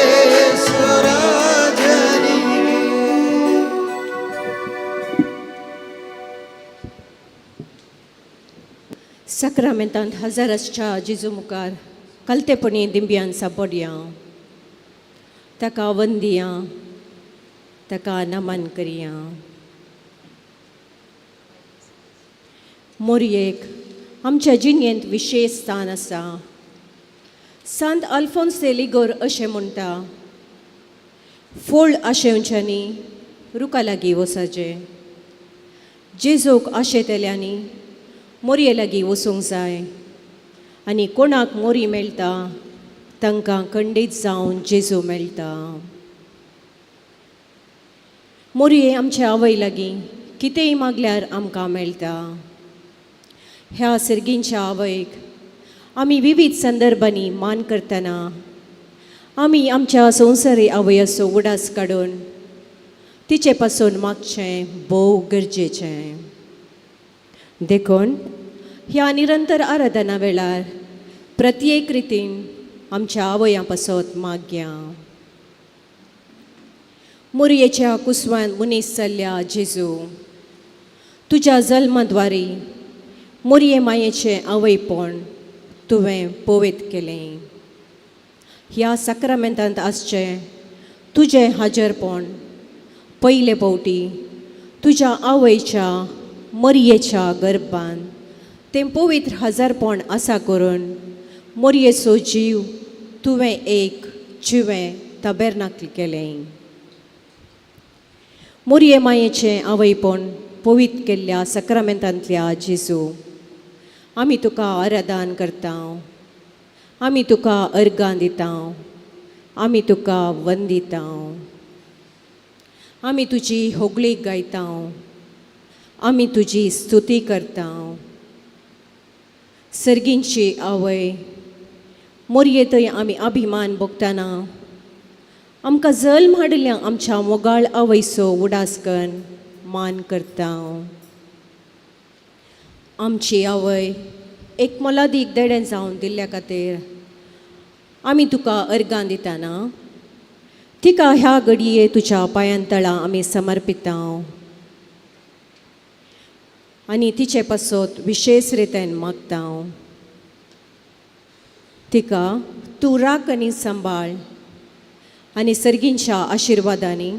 साक्रामेंतांत हजर आसच्या जेजू मुखार कलतेपणी दिंब्यान सापडया, ताका वंदिया, ताका नमन करया. मोरयेक आमच्या जिणेंत विशेश स्थान आसा. सांत अल्फोन्स दे लिगोर अशें म्हणटा, फोळ आशेवच्यांनी रुखा लागीं वचचें, जेजूक आशेतल्यांनी मोरये लागीं वचूंक जाय आनी कोणाक मोरी मेळटा तांकां खंडीत जावन जेजू मेळटा. मोरये आमच्या आवय लागीं कितेंय मागल्यार आमकां मेळटा. ह्या सर्गींच्या आवयक आमी विविध संदर्भांनी मान करतना आमी आमच्या संवसारी आवयाचो उडास काडून तिचे पासून मागचें भोव गरजेचें. देखून ह्या निरंतर आराधना वेळार प्रत्येक रितीन आमच्या आवयां पासत मागया. मोरयेच्या कुसवान मनीस जाल्ल्या जेजू, तुज्या जल्माद्वारी मोरये मायेचें आवयपण तुवें पवित्र केलें. ह्या साक्रामेंतांत आसचें तुजें हाजरपण पयले फावटी तुज्या आवयच्या मरयेच्या गर्भान तें पवित्र हजारपण आसा करून मोरयेचो जीव तुवें एक जिवें तबेरनाकल केलें. मोरये मायेचें आवयपण पवित्र केल्ल्या साक्रामेंतांतल्या जेजू, आमी तुका आराधन करता, आमी तुका अर्गां दिता, आमी तुका वंदिता, आमी तुजी होगळीक गायता, आमी तुजी स्तुती करता. सर्गींची आवय मोरये थंय आमी अभिमान भोगतना आमकां जल्म हाडिल्ल्या आमच्या मोगाळ आवयचो उडास करून मान करता. आमची आवय एक मोलादीक देणें जावन दिल्ल्या खातीर आमी तुका अर्गां दितना तिका ह्या घडये तुज्या पांयां तळा आमी समर्पिता आनी तिचे पासत विशेश रितीन मागता. तिका तूं राख आनी सांबाळ आनी सर्गींच्या आशिर्वादांनी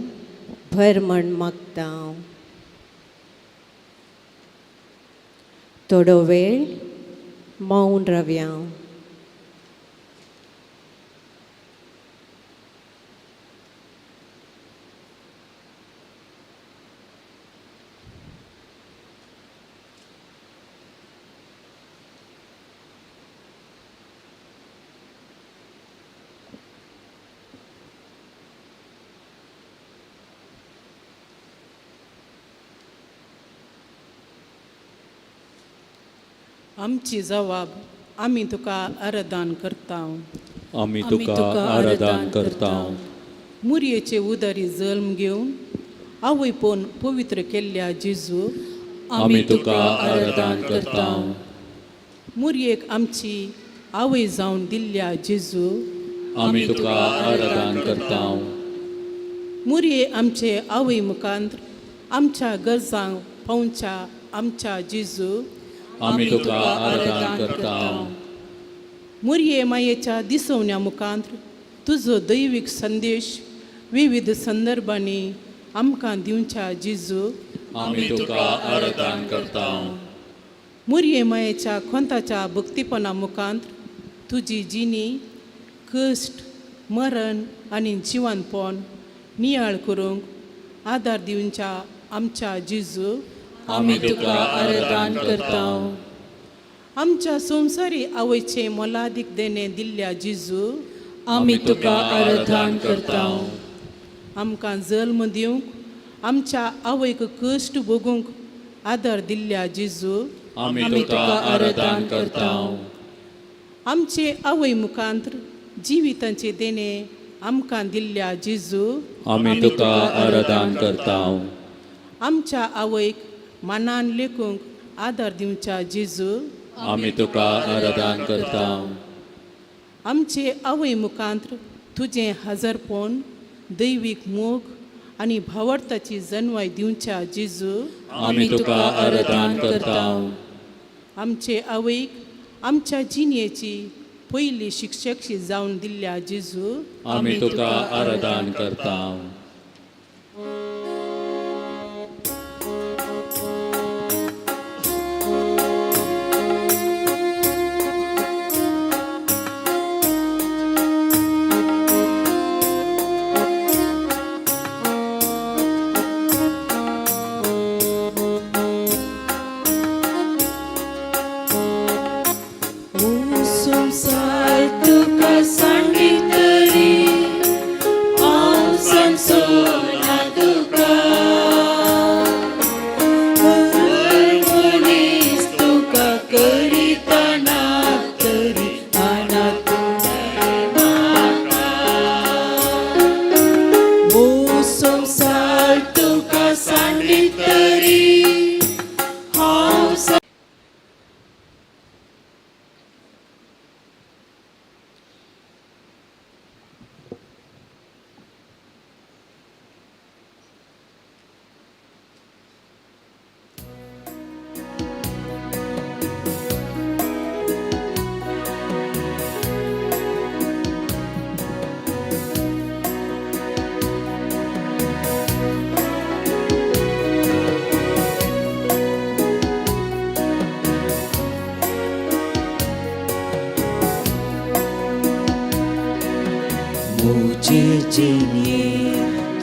भर म्हण मागता. थोडो वेळ मौन रावया. आमची जवाब आमी तुका आराधन करता. आमी तुका आराधन करता. मुरयेचे उदारी जल्म घेवन आवयपण पवित्र केल्ल्या जेजू, आमी तुका आराधन करता. मुरयेक आमची आवय जावन दिल्ल्या जेजू, आमी तुका आराधन करता. मुरये आमचे आवय मुखांत आमच्या गरजांक पावच्या आमच्या जेजू, आमी तुका आराधन करता. मुरये मायेच्या दिसवण्या मुखांत तुजो दैवीक संदेश विविध संदर्भांनी आमकां दिवच्या जेजू, आमी तुका आराधन करता. मुरये मायेच्या खोंताच्या भक्तीपणा मुखांत तुजी जिणी कश्ट मरण आनी जिवनपण नियाळ करूंक आदार दिवच्या आमच्या जेजू, आमी तुका आराधन करता. आमच्या संवसारी आवयचे मोलादीक देणें दिल्ल्या जेजू, आमी तुका आराधन करता. आमकां जल्म दिवंक आमच्या आवयक कश्ट भोगूंक आदार दिल्ल्या जेजू, आमी तुका आराधन करता. आमचे आवय मुखांत जिवितांचे देणें आमकां दिल्ल्या जेजू, आमी तुका आराधन करता. आमच्या आवयक मानान लेखूंक आदार दिवच्या जेजू, आमी तुका आराधन करता. आमचे आवय मुखांत तुजें हजरपण दैवीक मोग आनी भावार्थाची जनवाय दिवच्या जेजू, आमी तुका आराधन करता. आमचे आवयक आमच्या जिणेची पयली शिक्षकशी जावन दिल्ल्या जेजू, आमी तुका आराधन करता.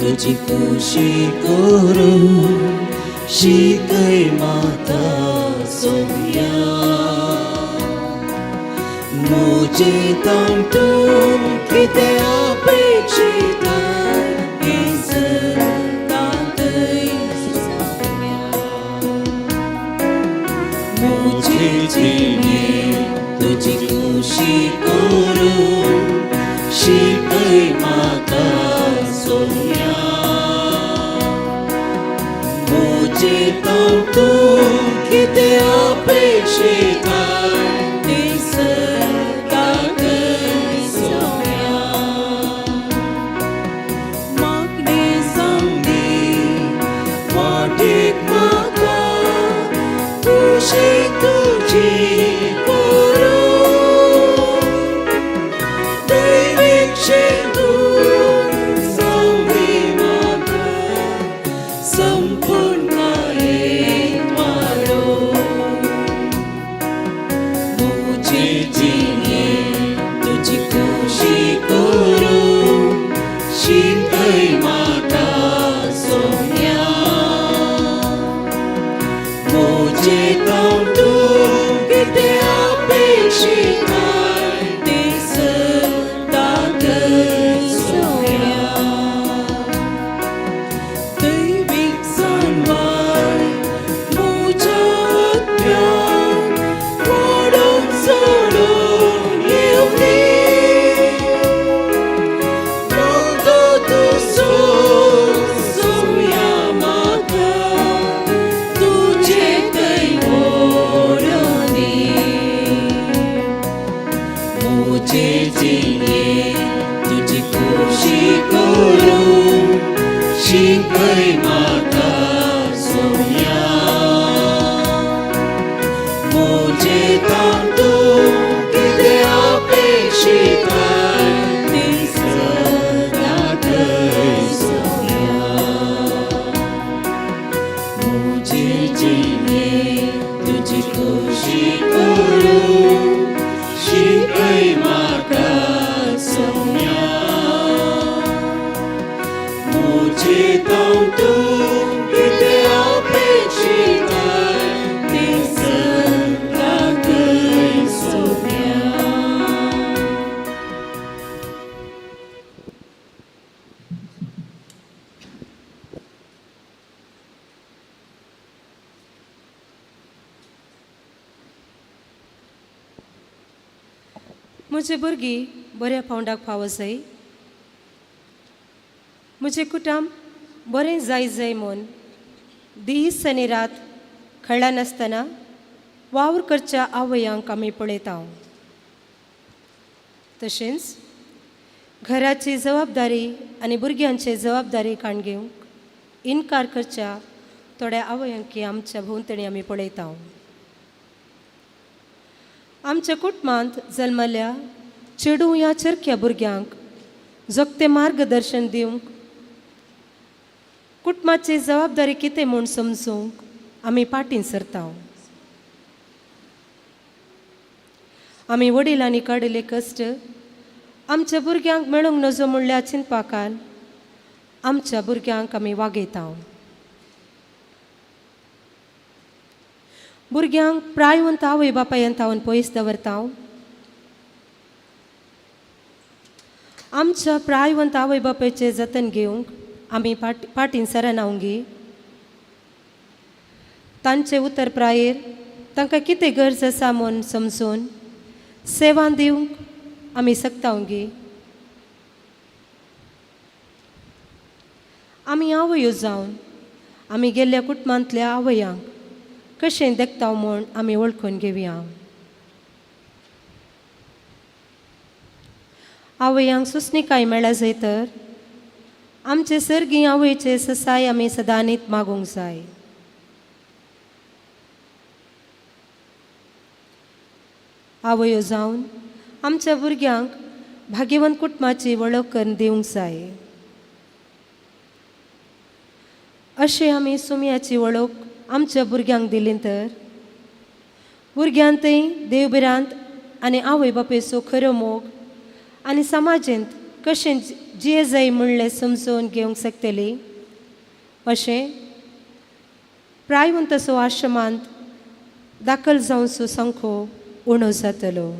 तुझी खुशी करून शिकय माता सोम्या, मुझे तांतून कितें अपेक्षिता मुझे जिणे तुझी खुशी करून शिकय माता सोम्या, मुझे तांतून कितें अपेक्षिता तुझी करून दैवीक शेंदूर खुशी करूं शिकय म्हाका सोम्या मुझे तूं कितें अपेक्षिताय तें दाखय सोम्या मुझे जिणे तुजी खुशी करूं शिकय म्हाका सोम्या मुझे तूं कितें अपेक्षिताय तें दाखय सोम्या. म्हजी भुरगीं बऱ्या पावंडाक पावो जाय, म्हजें कुटुंब बरें जाय जाय म्हूण दीस आनी रात खळनासतना वावर करच्या आवयांक आमी पळयता. तशेंच घराची जबाबदारी आनी भुरग्यांची जबाबदारी काण घेवंक इनकार करच्या थोड्या आवयांकी आमच्या भोंवतणी आमी पळयता. आमच्या कुटुंबांत जल्मल्या चेडूं ह्या चरख्या भुरग्यांक जोगतें मार्गदर्शन दिवंक कुटुंबाची जबाबदारी कितें म्हूण समजूंक आमी फाटीं सरता. आमी वडिलांनी काडिल्ले कश्ट आमच्या भुरग्यांक मेळूंक नजो म्हणल्यार चिंतपाकान आमच्या भुरग्यांक आमी वागयता. भुरग्यांक प्रायवंत आवय बापायन तावन पयस दवरता. आमच्या प्रायवंत आवय बापायचें जतन घेवंक आमी फाटीं सरनावंगी. तांचे उतर प्रायेर तांकां कितें गरज आसा म्हूण समजून सेवा दिवंक आमी शकतावंगी. आमी आवयो जावन आमी गेल्ल्या कुटुंबांतल्या आवयांक कशें देखता म्हूण आमी वळखून घेवया. आवयांक सुचणिकाय मेळ्ळा जाय तर आमचे सर्गी आवयचे ससाय आमी सदांनीत मागूंक जाय. आवयो जावन आमच्या भुरग्यांक भाग्यवंत कुटुंबाची वळख करून दिवंक जाय. अशें आमी सुमयाची वळख आमच्या भुरग्यांक दिली तर भुरग्यांतय देवभिरांत आनी आवय बापायचो खरो मोग आनी समाजेंत कशें जिये जाय म्हणलें समजून घेवंक शकतली. अशें प्रायवंत असो आश्रमांत दाखल जावचो संखो उणो जातलो.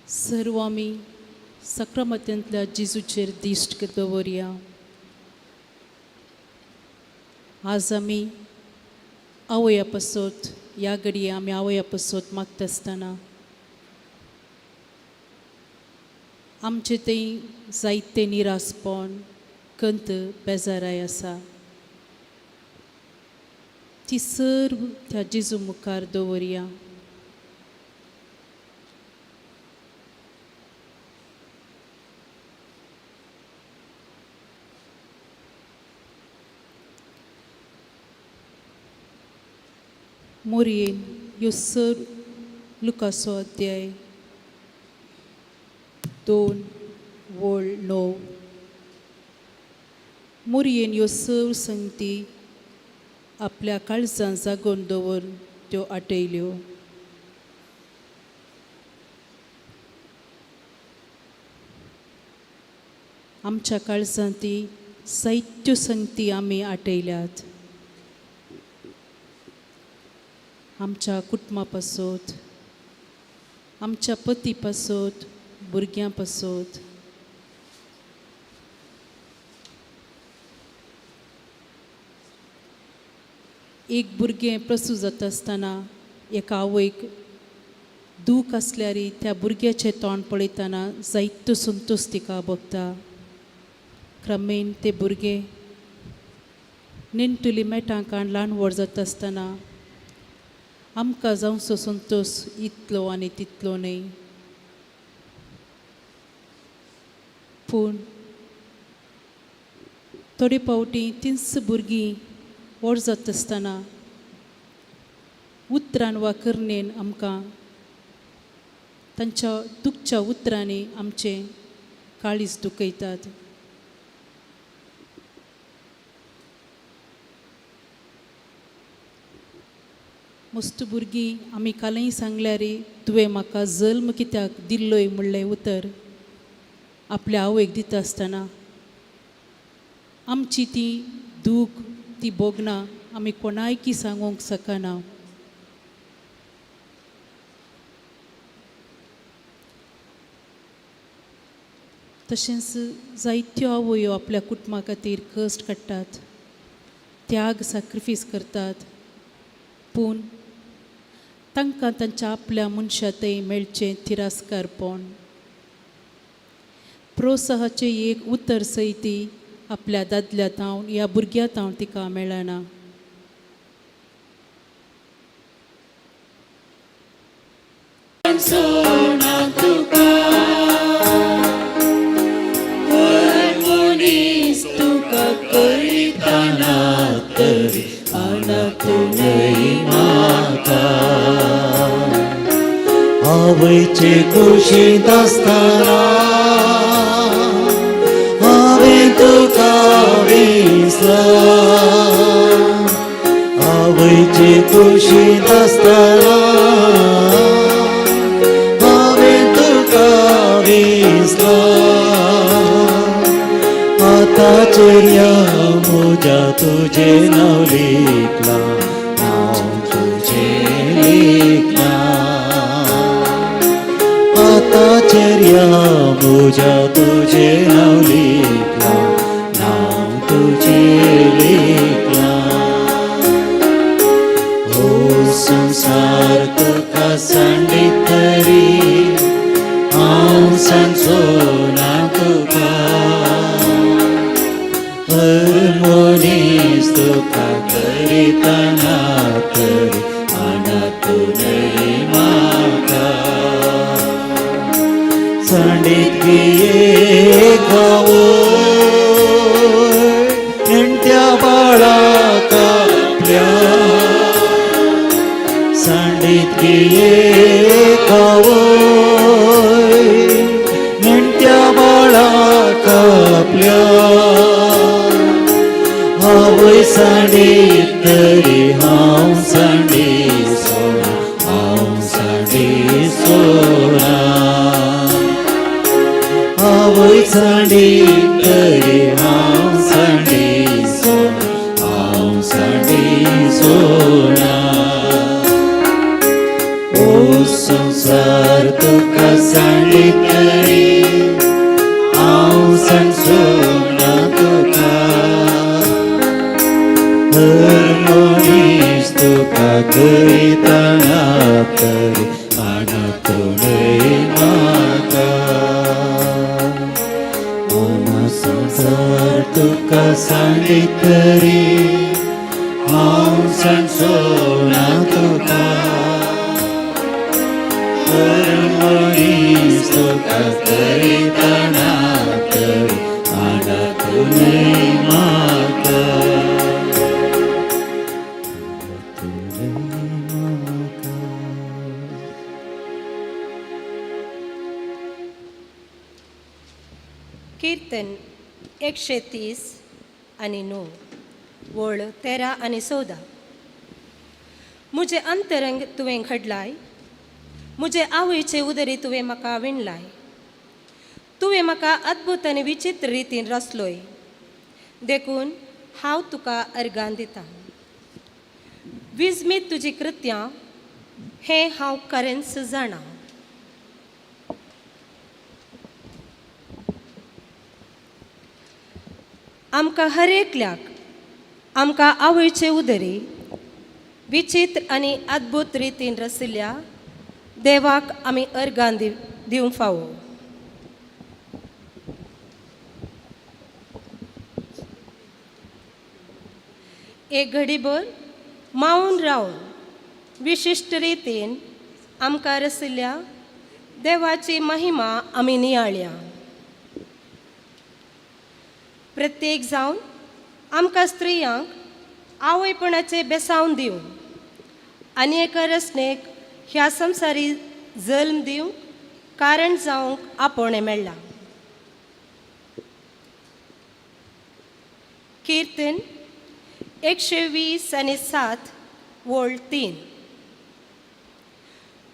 सर्व आमी सक्रमतेंतल्या जेजूचेर दिश्ट दवरया. आज आमी आवया पासत ह्या घडये आमी आवया पासत मागता आसतना आमचे थंय जायते निरासपण, कंत, बेजाराय आसा. ती सर्व त्या जेजू मुखार दवरया. मोरयेन ह्यो सर्व लुकाचो अध्याय 2 वळ 9. मोरयेन ह्यो सर्व संगती आपल्या काळजान जागोवन दवरून त्यो आटयल्यो. आमच्या काळजान ती जायत्यो संगती आमी आटयल्यात. आमच्या कुटुंबा पासत, आमच्या पती पासत, भुरग्यां पासत. एक भुरगें प्रसूत जाता आसतना एका आवयक दूख आसल्यार त्या भुरग्याचें तोंड पळयतना जायतो संतोश तिका भोगता. क्रमेण ते भुरगें नेणटुली मेटांकान ल्हान व्हड जाता आसतना आमकां जावचो संतोश इतलो आनी तितलो न्हय, पूण थोडे फावटी तींच भुरगीं व्हड जाता आसतना उतरान वा करणेन आमकां तांच्या दुखच्या उतरांनी आमचें काळीज दुखयतात. मस्त भुरगीं आमी कालय सांगल्यार तुवें म्हाका जल्म कित्याक दिल्लोय म्हणलें उतर आपल्या आवयक दिता आसतना आमची ती दूख ती भोगना आमी कोणायकी सांगूंक शकना. तशेंच जायत्यो आवयो आपल्या कुटुंबा खातीर कश्ट काडटात, त्याग सॅक्रिफायस करतात, पूण तांकां तांच्या आपल्या मनशा थंय मेळचें तिरस्कारपण. प्रोत्साहाचें एक उतर सयती आपल्या दादल्या तावन ह्या भुरग्या तावन तिका मेळना. आवयचे कुशींत आसतना हांवें तुका विसला. आवयचे कुशींत आसतना हांवें तुका विसला. आतां चेऱ्या म्हज्या तुजें नांव लिखलां, नांव तुजें लिखलां. आतां चेऱ्या म्हज्या तुजें नांव लिखलां, नांव तुजें लिखलां. हो संवसार तुका सांडीत तरी हांव सांगचो ना तुका. हर मनीस तुका करितना तरी अनातूनय म्हाका. सांडीत गिये खावय नेणट्या बाळाक आपल्या. सांडीत गिये खावय नेणट्या बाळाक आपल्या. आवय सांडीत तरी हांव सांडी सोना, हांव सांडी सोना. आवय सांडीत तरी हांव सांडी सोना, हांव सांडी सोना. ओ संवसार तुका सांडली तरी हांव सांडचो ना तुका. हर मनीस तुका करीतना तरी अनाथूनय म्हाका. मोना संवसार तुका सांडली तरी हांव सांडचो ना तुका. हर मनीस तुका करीतना तरी अनाथूनय म्हाका. कीर्तन 130 आनी 9 वळ 13 आनी 14. म्हजें अंतरंग तुवें घडलाय, म्हजे आवयचे उदरी तुवें म्हाका विणलाय. तुवें म्हाका अद्भुत आनी विचित्र रितीन रचलोय, देखून हांव तुका अर्गान दितां. विजमीत तुजी कृत्यां हें हांव खरेंच जाणा. आमकां हर एकल्याक आमकां आवयचे उदरी विचित्र आनी अद्भुत रितीन रचिल्ल्या देवाक आमी अर्गान दिवंक फावो. एक घडीभर मावन रावन विशिश्ट रितीन आमकां रचिल्ल्या देवाची महिमा आमी नियाळया. प्रत्येक जावन आमकां स्त्रियांक आवयपणाचें बेसावन दिवन आनी एका रचनेक ह्या संवसारी जल्म दिवंक कारण जावंक आपोवणें मेळ्ळां. कीर्तन 120 आनी 7 वळ 3.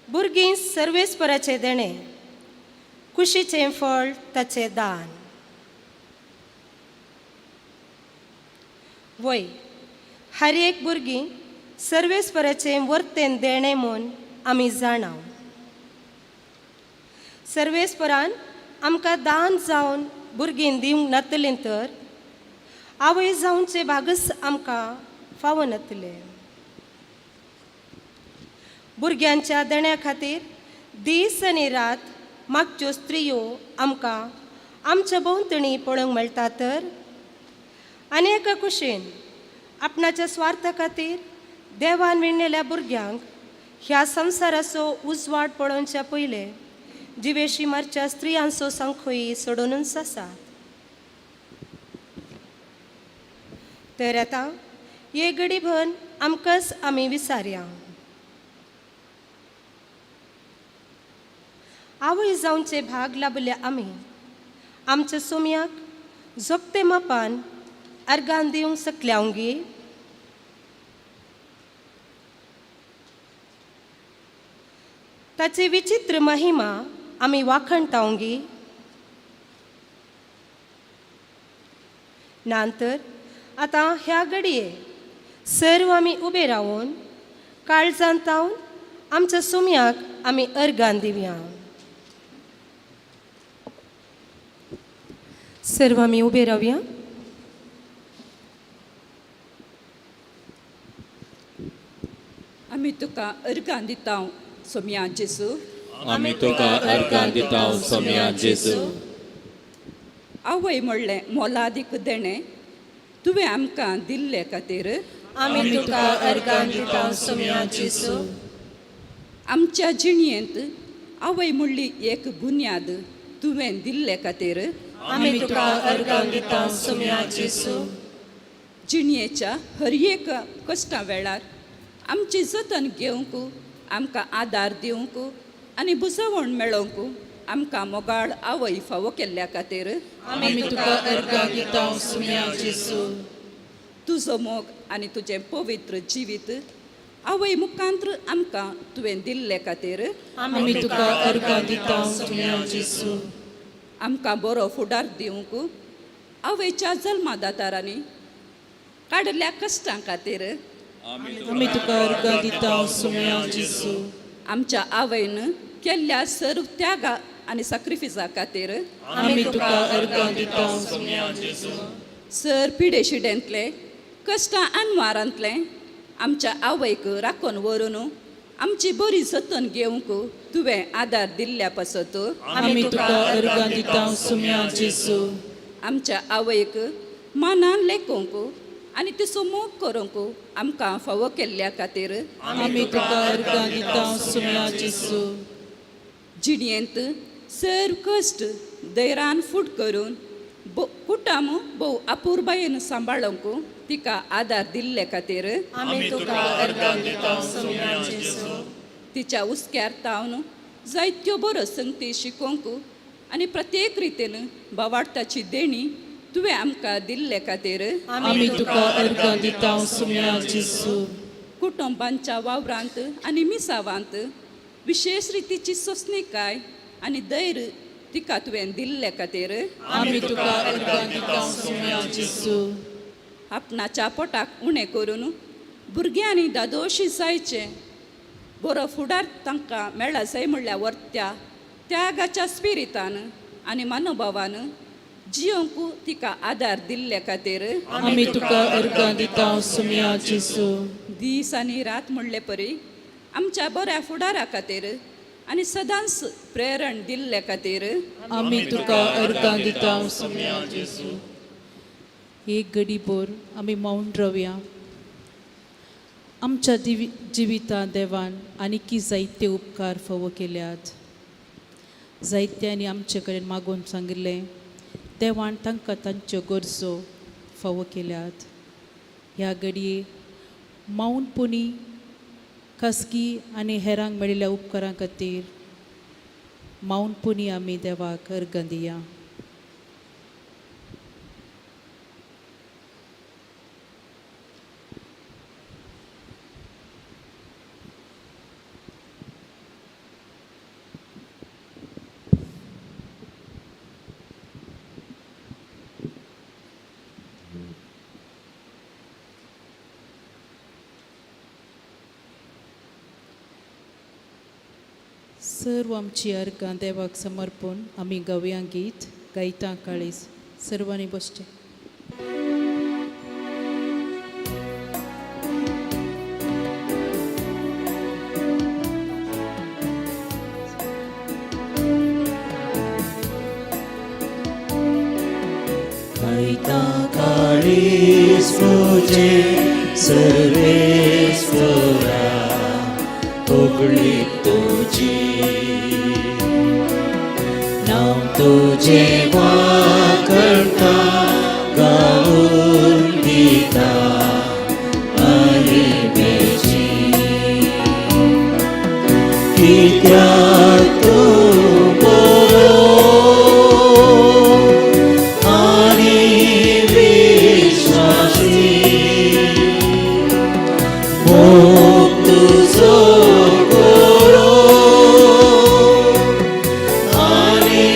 भुरगीं सर्वेस्पराचें देणें, कुशीचें फळ ताचें दान. वय हर एक भुरगीं सर्वेस्पराचें वर्तेन देणें म्हूण आमी जाणा. सर्वेस्परान आमकां दान जावन भुरगीं दिवंक नातलें तर आवय जावचे भागच आमकां फावो नातलें. भुरग्यांच्या देण्या खातीर दीस आनी रात मागच्यो स्त्रियो आमकां आमच्या भोंवतणी पळोवंक मेळटा तर आनी एका कुशीन आपणाच्या स्वार्था खातीर देवान विणलेल्या भुरग्यांक ह्या संवसाराचो उजवाड पळोवच्या पयले जिवेशी मारच्या स्त्रियांचो संखोई सोडोवनूच आसात. तर आतां हे घडीभर आमकांच आमी विचारया. आवय जावचे भाग लाभल्या आमी आमच्या सोम्याक जोगते मापान अर्गान दिवंक शकल्या गी? ताची विचित्र महिमा आमी वाखणतावंगी गी? ना तर आतां ह्या घडये सर्व आमी उबे रावन काळजांत तावन आमच्या सोम्याक आमी अर्गान दिवया. सर्व आमी उबे रावया. आमी तुका अर्गां दिता सोम्या जेजू. आमी तुका अर्गां दिता सोम्या जेजू. आवय म्हणलें मोलादीक देणें तुवें आमकां दिल्ले खातीर आमी तुका अर्गां दिता सोम्या जेजू. आमच्या जिणयेंत आवय म्हणली एक बुन्याद तुवें दिल्ले खातीर आमी तुका अर्गां दिता सोम्या जेजू. जिणयेच्या हर एक कश्टा वेळार आमची जतन घेवंक आमकां आदार दिवंक आनी बुजवण मेळोवंक आमकां मोगाळ आवय फावो केल्ल्या खातीर आमी तुका अर्गां दिता सोम्या जेजू. तुजो मोग आनी तुजें पवित्र जिवीत आवय मुखांत्र आमकां तुवें दिल्ले खातीर आमी तुका अर्गां दिता सोम्या जेजू. आमकां बरो फुडार दिवंक आवयच्या जल्मादातारांनी काडिल्ल्या कश्टां खातीर आमी तुका अर्गां दिता सोम्या जेजू. आमच्या आवयन केल्ल्या सर्व त्यागा आनी साक्रिफिसा खातीर आमी तुका अर्गां दिता सर पिडेशिडेंतले कश्टां अनवारांतले आमच्या आवयक राखून व्हरून आमची बरी जतन घेवंक तुवें आदार दिल्ल्या पासत आमी तुका अर्गां दिता सुम्या जेजू आमच्या आवयक मानान लेखूंक आनी तिचो मोग करूंक आमकां फावो केल्ल्या खातीर आमी तुका अर्गां दिता सुम्या जेजू जिणेंत सर कश्ट धैरान फूट करून कुटुंब भोव अपुरबायेन सांबाळूंक तिका आदार दिल्ले खातीर आमी तुका अर्गां दिता सुम्या जेजू तिच्या हुस्क्यार तावन जायत्यो बऱ्यो संगती शिकोवंक आनी प्रत्येक रितीन बावाडताची देणी तुवें आमकां दिल्ले खातीर आमी तुका अर्गां दिता सुम्या जेजू कुटुंबांच्या वावरांत आनी मिसावांत विशेश रितीची सोंसणीकाय आनी धैर्य तिका तुवें दिल्ले खातीर आमी तुका अर्गां दिता सुम्या जेजू आपणाच्या पोटाक उणें करून भुरग्यांनी दादोशी जायचें बरो फुडार तांकां मेळ्ळा जाय म्हणल्यार वर्त्या त्यागाच्या स्पिरितान आनी मनोभावान जियोंक तिका आदार दिल्ले खातीर आमी तुका अर्गां दिता सुम्या जेजू दीस आनी रात म्हणले परी आमच्या बऱ्या फुडारा खातीर आनी सदांच प्रेरण दिल्ले खातीर आमी तुका अर्गां दिता सुम्या जेजू एक घडीभर आमी मौन रावया. आमच्या जिवितांत देवान आनीकी जायते उपकार फावो केल्यात. जायत्यांनी आमचे कडेन मागून सांगिल्लें देवान तांकां तांच्यो गरजो फावो केल्यात. ह्या घडये मौनपणी खासगी आनी हेरांक मेळिल्ल्या उपकारां खातीर मौनपणी आमी देवाक अर्गां दिया. सर्व आमची अर्गां देवाक समर्पण आमी गावया गीत गायता काळीज. सर्वांनी बसचें. गायता काळीज तुजें सर्वेस्परा होगळी तुजी नांव तुजें वाखणता गावन दिता महिमेची कित्याक तूं बरो आनी विश्वासी मोग तुजो गोरो आनी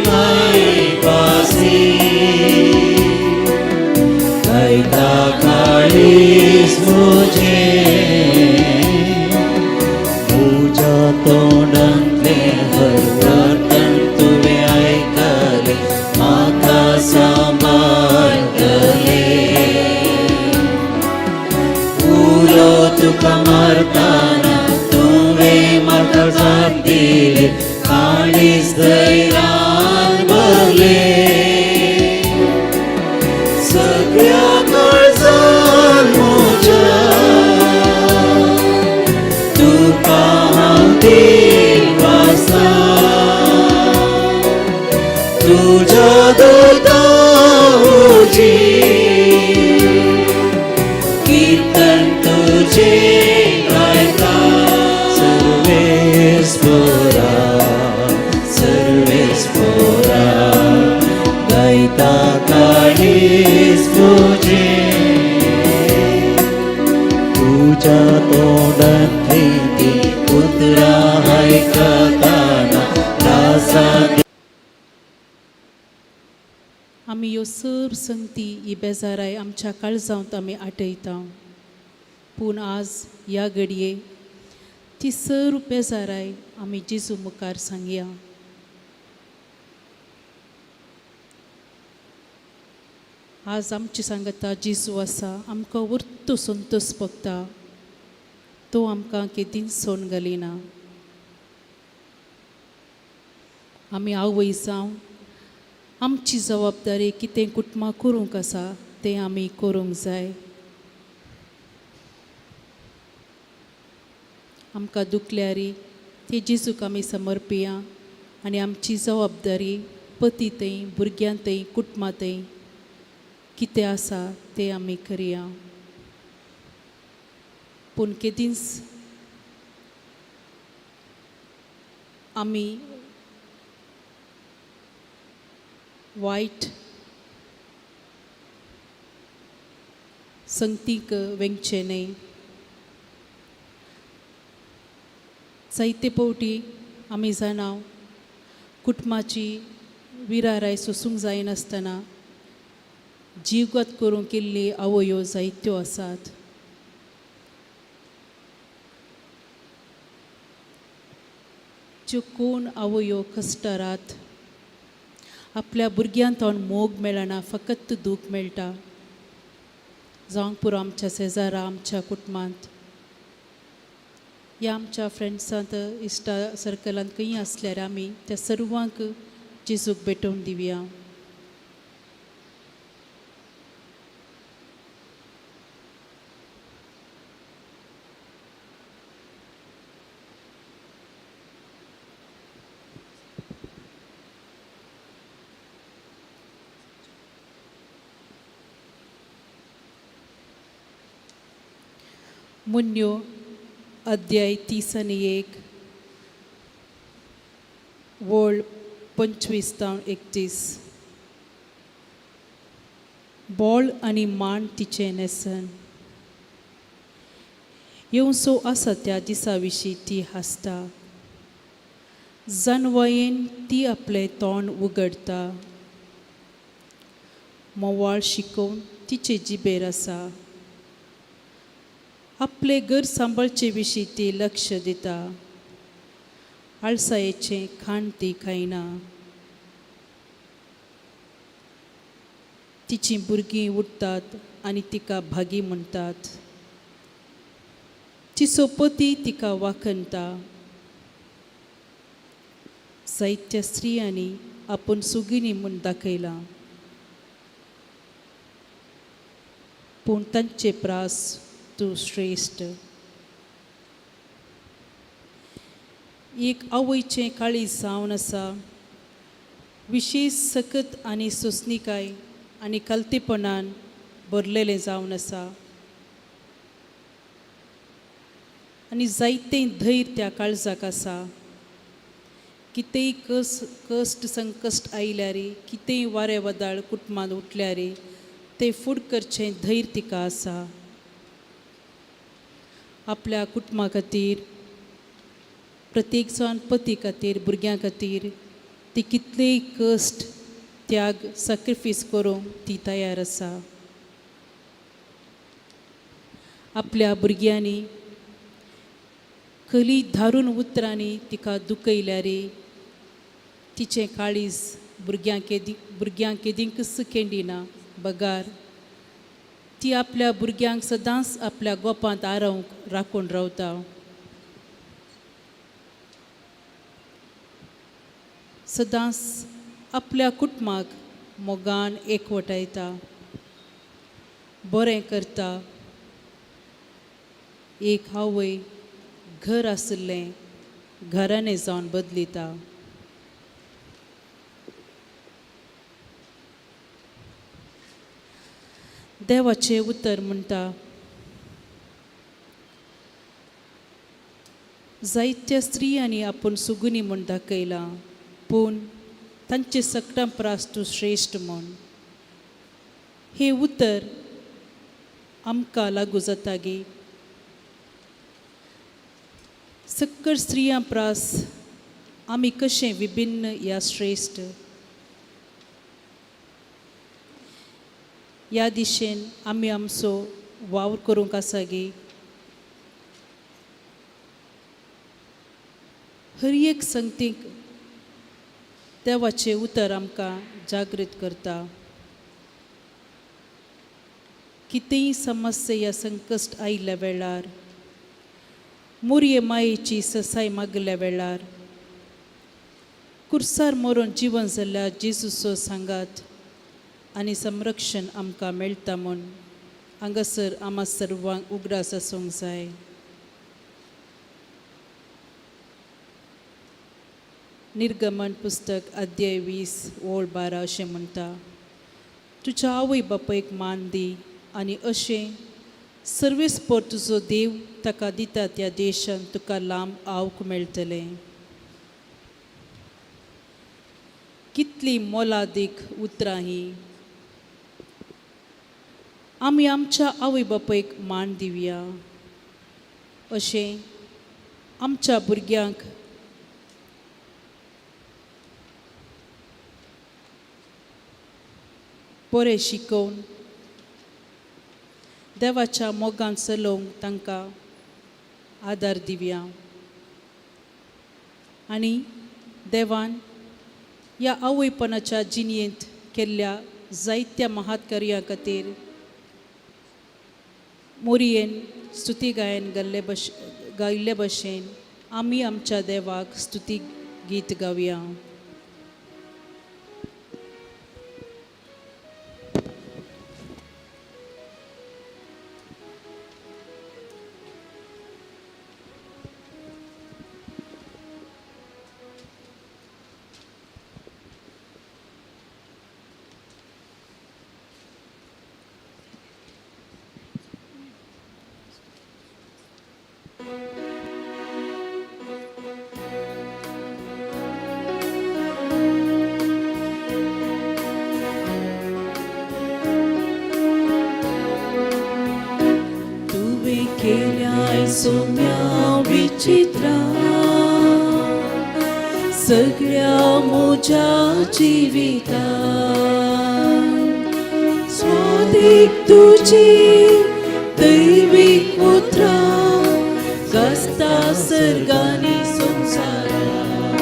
मायपासी गायता काळीज म्हजें तुज्या तोंडांतलें हर प्रार्थन तुवें आयकलें म्हाका सांबाळटलें उलो तुका मारतना तुवें म्हाका जाप दिली काळीज धैर्यान भरलें सगळ्या काळजान म्हज्या तुका हांव देव आसा तुज्या दुतां कीर्तन तुजें गायता सर्वेस्परा सर्वेस्परा गायता काळीज तुजें तुज्या तोंडांतली ती उतरां आयकतना रासा आमी ह्यो सर्व संगती ही बेजाराय आमच्या काळजांत आमी आठयता. पूण आज ह्या घडये ती सर्व बेजाराय आमी जेजू मुखार सांगया. आज आमची सांगता जेजू आसा, आमकां वर्तू संतोष भोगता, तो आमकां केदींच सोडून घालिना. आमी आवय जावन आमची जबाबदारी कितें कुटुंबां करूंक आसा तें आमी करूंक जाय. आमकां दुखल्यारी ती जेजूक आमी समर्पिया आनी आमची जबाबदारी पती थंय, भुरग्यां थंय, कुटुंबां थंय कितें आसा तें आमी करया. पूण केदींच आमी वायट संगतीक वेंगचें न्हय. जायते फावटी आमी जाणा कुटुंबाची विराराय सोसूंक जायनासतना जीवघात करूंक केल्ली आवयो जायत्यो आसात. ज्यो कोण आवयो कश्टरात आपल्या भुरग्यांक मोग मेळना, फकत दूख मेळटा. जावंक पुरो आमच्या शेजारा, आमच्या कुटुंबांत या आमच्या फ्रेंड्सांत, इश्टा सर्कलांत खंय आसल्यार आमी त्या सर्वांक जेजूक भेटोवन दिवया. मुन्यो अध्याय 31 वळ 25 जावन 31. बोळ आनी मान तिचें न्हेसन येवसो आसा त्या दिसा विशीं ती हांसता. जानवायेन ती आपलें तोंड उगडटा. मोवाळ शिकोवन तिचे जिबेर आसा. आपलें घर सांबाळचे विशीं ती लक्ष दिता. आळसायेचें खाण ती खायना. तिचीं भुरगीं उठतात आनी तिका भागी म्हणटात. तिचो पती तिका वाखणटा. जायत्या स्त्रियांनी आपूण सुगिनी म्हूण दाखयलां, पूण तांचे प्रास तूं श्रेश्ठ. एक आवयचें काळीज जावन आसा, विशेश सकत आनी सोंसणीकाय आनी कलतेपणान भरलेलें जावन आसा आनी जायतें धैर्य त्या काळजाक आसा. कितेंय कश्ट संकश्ट आयल्यार, कितेंय वारें वादळ कुटुंबांत उठल्यार तें फुड करचें धैर्य तिका आसा. आपल्या कुटुंबा खातीर, प्रत्येक जाण पती खातीर, भुरग्यां खातीर ती कितलेय कश्ट, त्याग, सॅक्रिफायस करूंक ती तयार आसा. आपल्या भुरग्यांनी कली धारून उतरांनी तिका दुखयल्यार तिचें काळीज भुरग्यांक केदींकच केंडिना बगार ती आपल्या भुरग्यांक सदांच आपल्या गोपांत आरोवंक राखून रावता. सदांच आपल्या कुटुंबाक मोगान एकवटायता, बरें करता. एक आवय घर आशिल्लें घराणें जावन बदलिता. देवाचें उतर म्हणटा, जायत्या स्त्रियांनी आपूण सुगुनी म्हूण दाखयलां, पूण तांचे सकटां प्रास तूं श्रेश्ठ म्हूण. हें उतर आमकां लागू जाता गी? सक्कर स्त्रियां प्रास आमी कशें विभिन्न या श्रेश्ठ ह्या दिशेन आमी आमचो वावर करूंक आसा गी? हर एक संगतीक देवाचें उतर आमकां जागृत करता. कितेंय समस्या या संकश्ट आयिल्ल्या वेळार, मोरये मायेची ससाय मागल्या वेळार, कुर्सार मरून जिवन जाल्ल्या जेजूचो सांगात आनी संरक्षण आमकां मेळटा म्हूण हांगासर आमा सर्वांक उगडास आसूंक जाय. निर्गमन पुस्तक अध्याय 20 ओळ 12 अशें म्हणटा, तुज्या आवय बापायक मान दी आनी अशें सर्वेस्पर तुजो देव ताका दिता त्या देशांत तुका लांब आवक मेळटलें. कितली मोलादीक उतरां हीं. आमी आमच्या आवय बापायक मान दिवया अशें आमच्या भुरग्यांक बरें शिकोवन देवाच्या मोगान चलोवंक तांकां आदार दिवया. आनी देवान ह्या आवयपणाच्या जिणेंत केल्ल्या जायत्या महात्कार्या खातीर मोरयेन स्तुती गायन गायिल्ले भशेन आमी आमच्या देवाक स्तुती गीत गावया. सोम्या विचित्रा सगळ्या म्हज्या जिवितान स्वादीक तुजी दैवीक उतरां गाजता सर्गांनी संवसारान.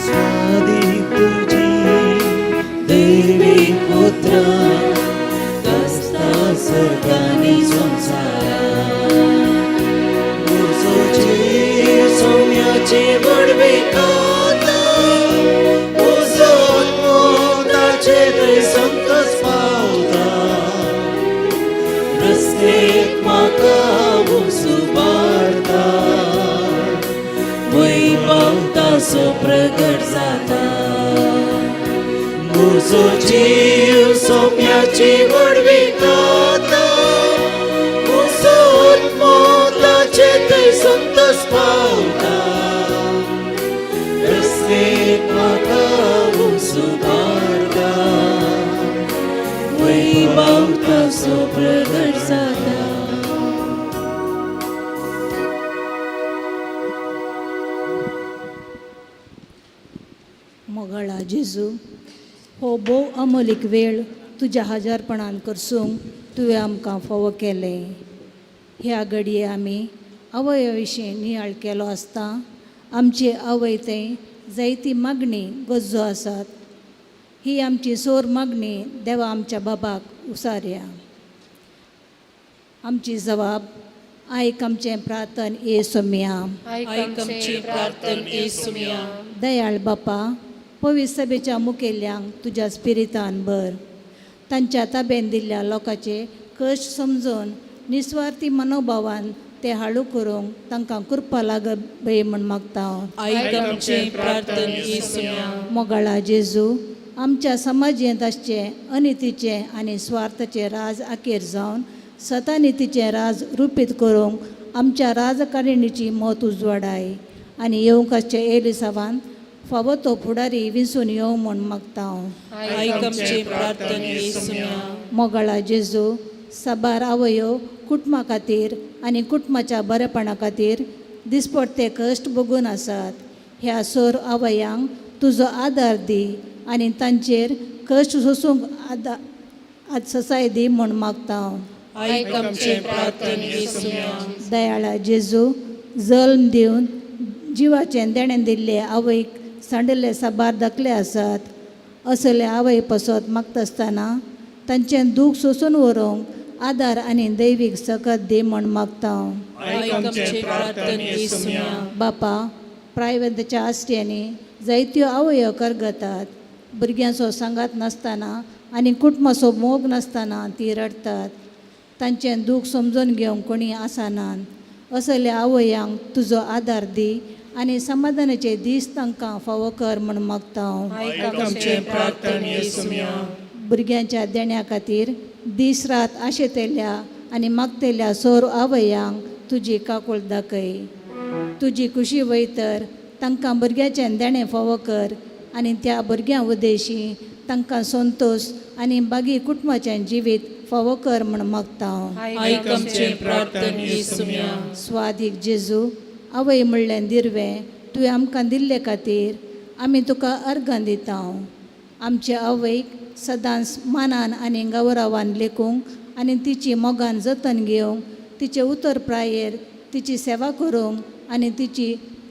स्वादीक तुजी दैवीक उतरां गाजता सर्गांनी संवसारान. सोम्याची व्हडविकाता म्हजो आत्मो ताचे थंय संतोस पावता. रस्तेक म्हाका सुबारता वय पावता सो प्रगट जाता. म्हजो जीव सोम्याची व्हडविकाता म्हजो आत्मो ताचे थंय संतोस पावता. रस्तेक म्हाका सुबारता वय पावता सो प्रगट जाता. मोगाळा जेजू, हो भोव अमोलीक वेळ तुज्या हजारपणान करसूंक तुवें आमकां फावो केलें. ह्या घडये आमी आवय विशीं नियाळ केलो आसता आमचे आवय थंय जायती मागणी गरजो आसात. ही आमची सोर मागणी देवा आमच्या बाबाक उसारया. आमची जबाब आयक आमचें प्रार्थन ए सोम्या. आयक आमची प्रार्थन ए सोम्या. दयाळ बापा, पवित्र सभेच्या मुखेल्यांक तुज्या स्पिरितान भर. तांच्या ताब्यान दिल्ल्या लोकांचे कश्ट समजून निस्वार्थी मनोभावान ते हाळू करूंक तांकां कृपा लागत बय म्हूण मागता. आयक आमचें प्रार्थन ए सोम्या. मोगाळा जेजू, आमच्या समाजेंत आसचें अनितीचें आनी स्वार्थाचें राज आखेर जावन सतानितीचें राज रुपीत करूंक आमच्या राजकारणीची मत उजवाडाय आनी येवंक आसचें एलिसावान फावो तो फुडारी विंचून येवं म्हूण मागता. आयक आमचें प्रार्थन ए सोम्या. मोगाळा जेजू, साबार आवयो कुटुंबा खातीर आनी कुटुंबाच्या बरेपणा खातीर दिसपडते कश्ट भोगून आसात. ह्या सोर आवयांक तुजो आदार दी आनी तांचेर कश्ट सोसूंक आदार ससाय दी म्हूण मागता. आयक आमचें प्रार्थन ए सोम्या. दयाळा जेजू, जल्म दिवन जिवाचें देणें दिल्ले आवयक सांडिल्ले साबार दाखले आसात. असले आवय पसत मागता आसतना तांचें दूख सोसून व्हरूंक आदार आनी दैवीक सकत दी म्हूण मागता. बापा, प्रायवेंतच्या आस्ट्यांनी जायत्यो आवयो करगतात. भुरग्यांचो सांगात नासतना आनी कुटुंबाचो मोग नासतना ती रडटात. तांचें दूख समजून घेवंक कोणी आसनात. असल्या आवयांक तुजो आदार दी आनी समाधानाचे दीस तांकां फावो कर म्हूण मागता. भुरग्यांच्या देण्या खातीर दीस रात आशेतल्या आनी मागतल्या सोर आवयांक तुजी काकूळ दाखय. तुजी खुशी वयतर तांकां भुरग्याचें देणें फावो कर आनी त्या भुरग्यां उद्देशी तांकां संतोश आनी बागी कुटुंबाचें जिवीत फावो कर म्हूण मागता. स्वादीक जेजू, आवय म्हणलें दिरवें तुवें आमकां दिल्ले खातीर आमी तुका अर्गां दिता. आमचे आवयक सदांच मानान आनी गौरवान लेखूंक आनी तिची मोगान जतन घेवंक, तिचे उतर प्रायेर तिची सेवा करूंक आनी तिची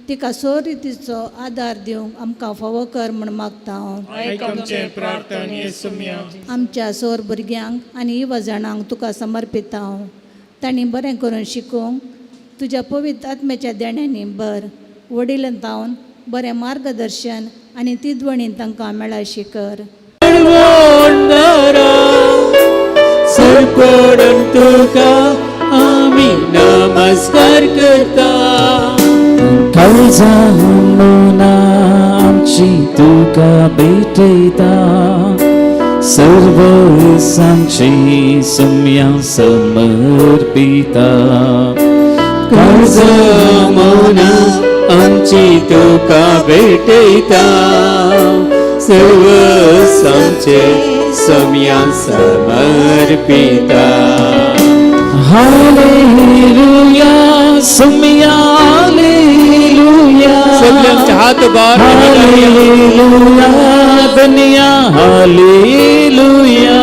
तिका सोरितीचो आदार दिवंक आमकां फावो कर म्हूण मागता. आमच्या सोर भुरग्यांक आनी युवा जाणांक तुका समर्पिता. तांणी बरें करून शिकूंक तुज्या पवित्र आत्म्याच्या देण्यांनी बर वडील तावन बरें मार्गदर्शन आनी तिदवणी तांकां मेळाशी कर. सरपडून तुका आमी नमस्कार करता. काळजां आमची तुका भेटयता, सर्व सांची सुम्या समर्पिता. काळजां आमची तुका भेटयता, सर्व सांचे सम्या समर्पिता. हालेलुया सुम्या हालेलुया. सगळे आमचे हात बार हालेलुया दुनिया हालेलुया.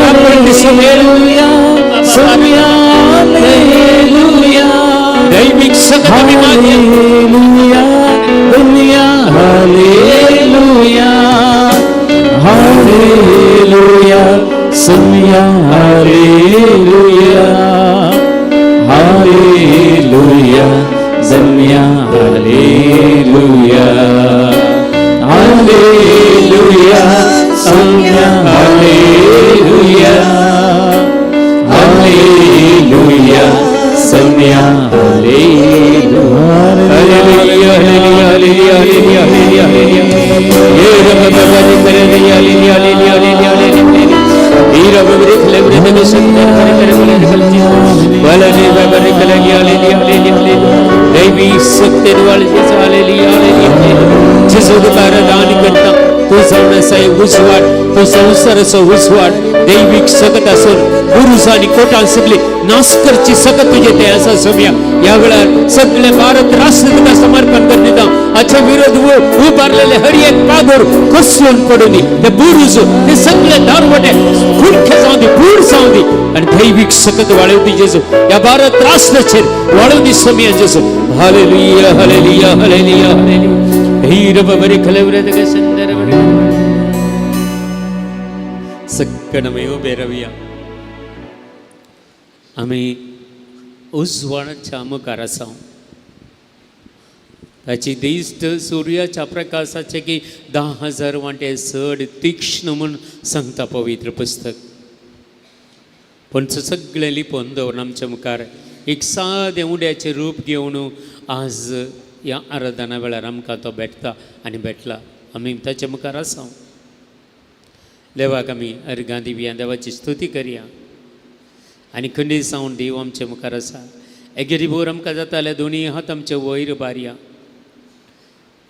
हालेलुया सुम्या हालेलुया. दैविक सकत हालेलुया दुनिया हालेलुया. हालेलुया सुम्या हालेलुया. हालेलुया जम्या हालेलुया. हालेलुया सुम्या हालेलुया. हालेलुया सम्या हालेलुया. Hallelujah hallelujah hallelujah hallelujah hallelujah. ये रब बबरी करे हालेलुया हालेलुया हालेलुया हालेलुया. हीरा बबरी खले बरे तने संदर करे करे बोले निकल जी वाला ने बबरी खले हालेलुया हालेलुया हालेलुया. दैवी शक्ति वाले जेसु हालेलुया हालेलुया. जेसु तुका दान करता तू जावन उजवाड, तो संवसाराचो उजवाड दैवीक सकत आसून बुरुज आनी कोटां सगळी नाश करची सकत तुजे ते आसा सोम्या. ह्या वेळार सगळे भारत राष्ट्र तुका समर्पण कर दिता. हाचे विरोध उबारलेले हर एक पादोर कोसळून पडूनी, ते बुरुज ते सगळे दारवटे खुरखे जावं दी, पूर जावं दी आनी दैवीक सकत वाळोवदी जेजू. ह्या भारत राष्ट्राचेर वाळोवदी सोम्या जेजू. हालेलुया हालेलुया हालेलुया हालेलुया. हीर बरी खलवरे सुंदर सगळं उबे रावया. आमी उजवाडाच्या मुखार आसा. ताची दिश्ट सुर्याच्या प्रकाशाचे की 10,000 वांटे चड तीक्ष्ण म्हूण सांगता पवित्र पुस्तक. पूण सगळें लिपोवन दवरून आमच्या मुखार एक सादें उड्याचें रूप घेवन आज ह्या आराधना वेळार आमकां तो भेटता आनी भेटला. आमी ताच्या मुखार आसा. देवाक आमी अर्गां दिवया, देवाची स्तुती करया आनी खंडीत जावन देव आमचे मुखार आसा. एकेरी भोर आमकां जाता जाल्यार दोनी हात आमचे वयर बारया.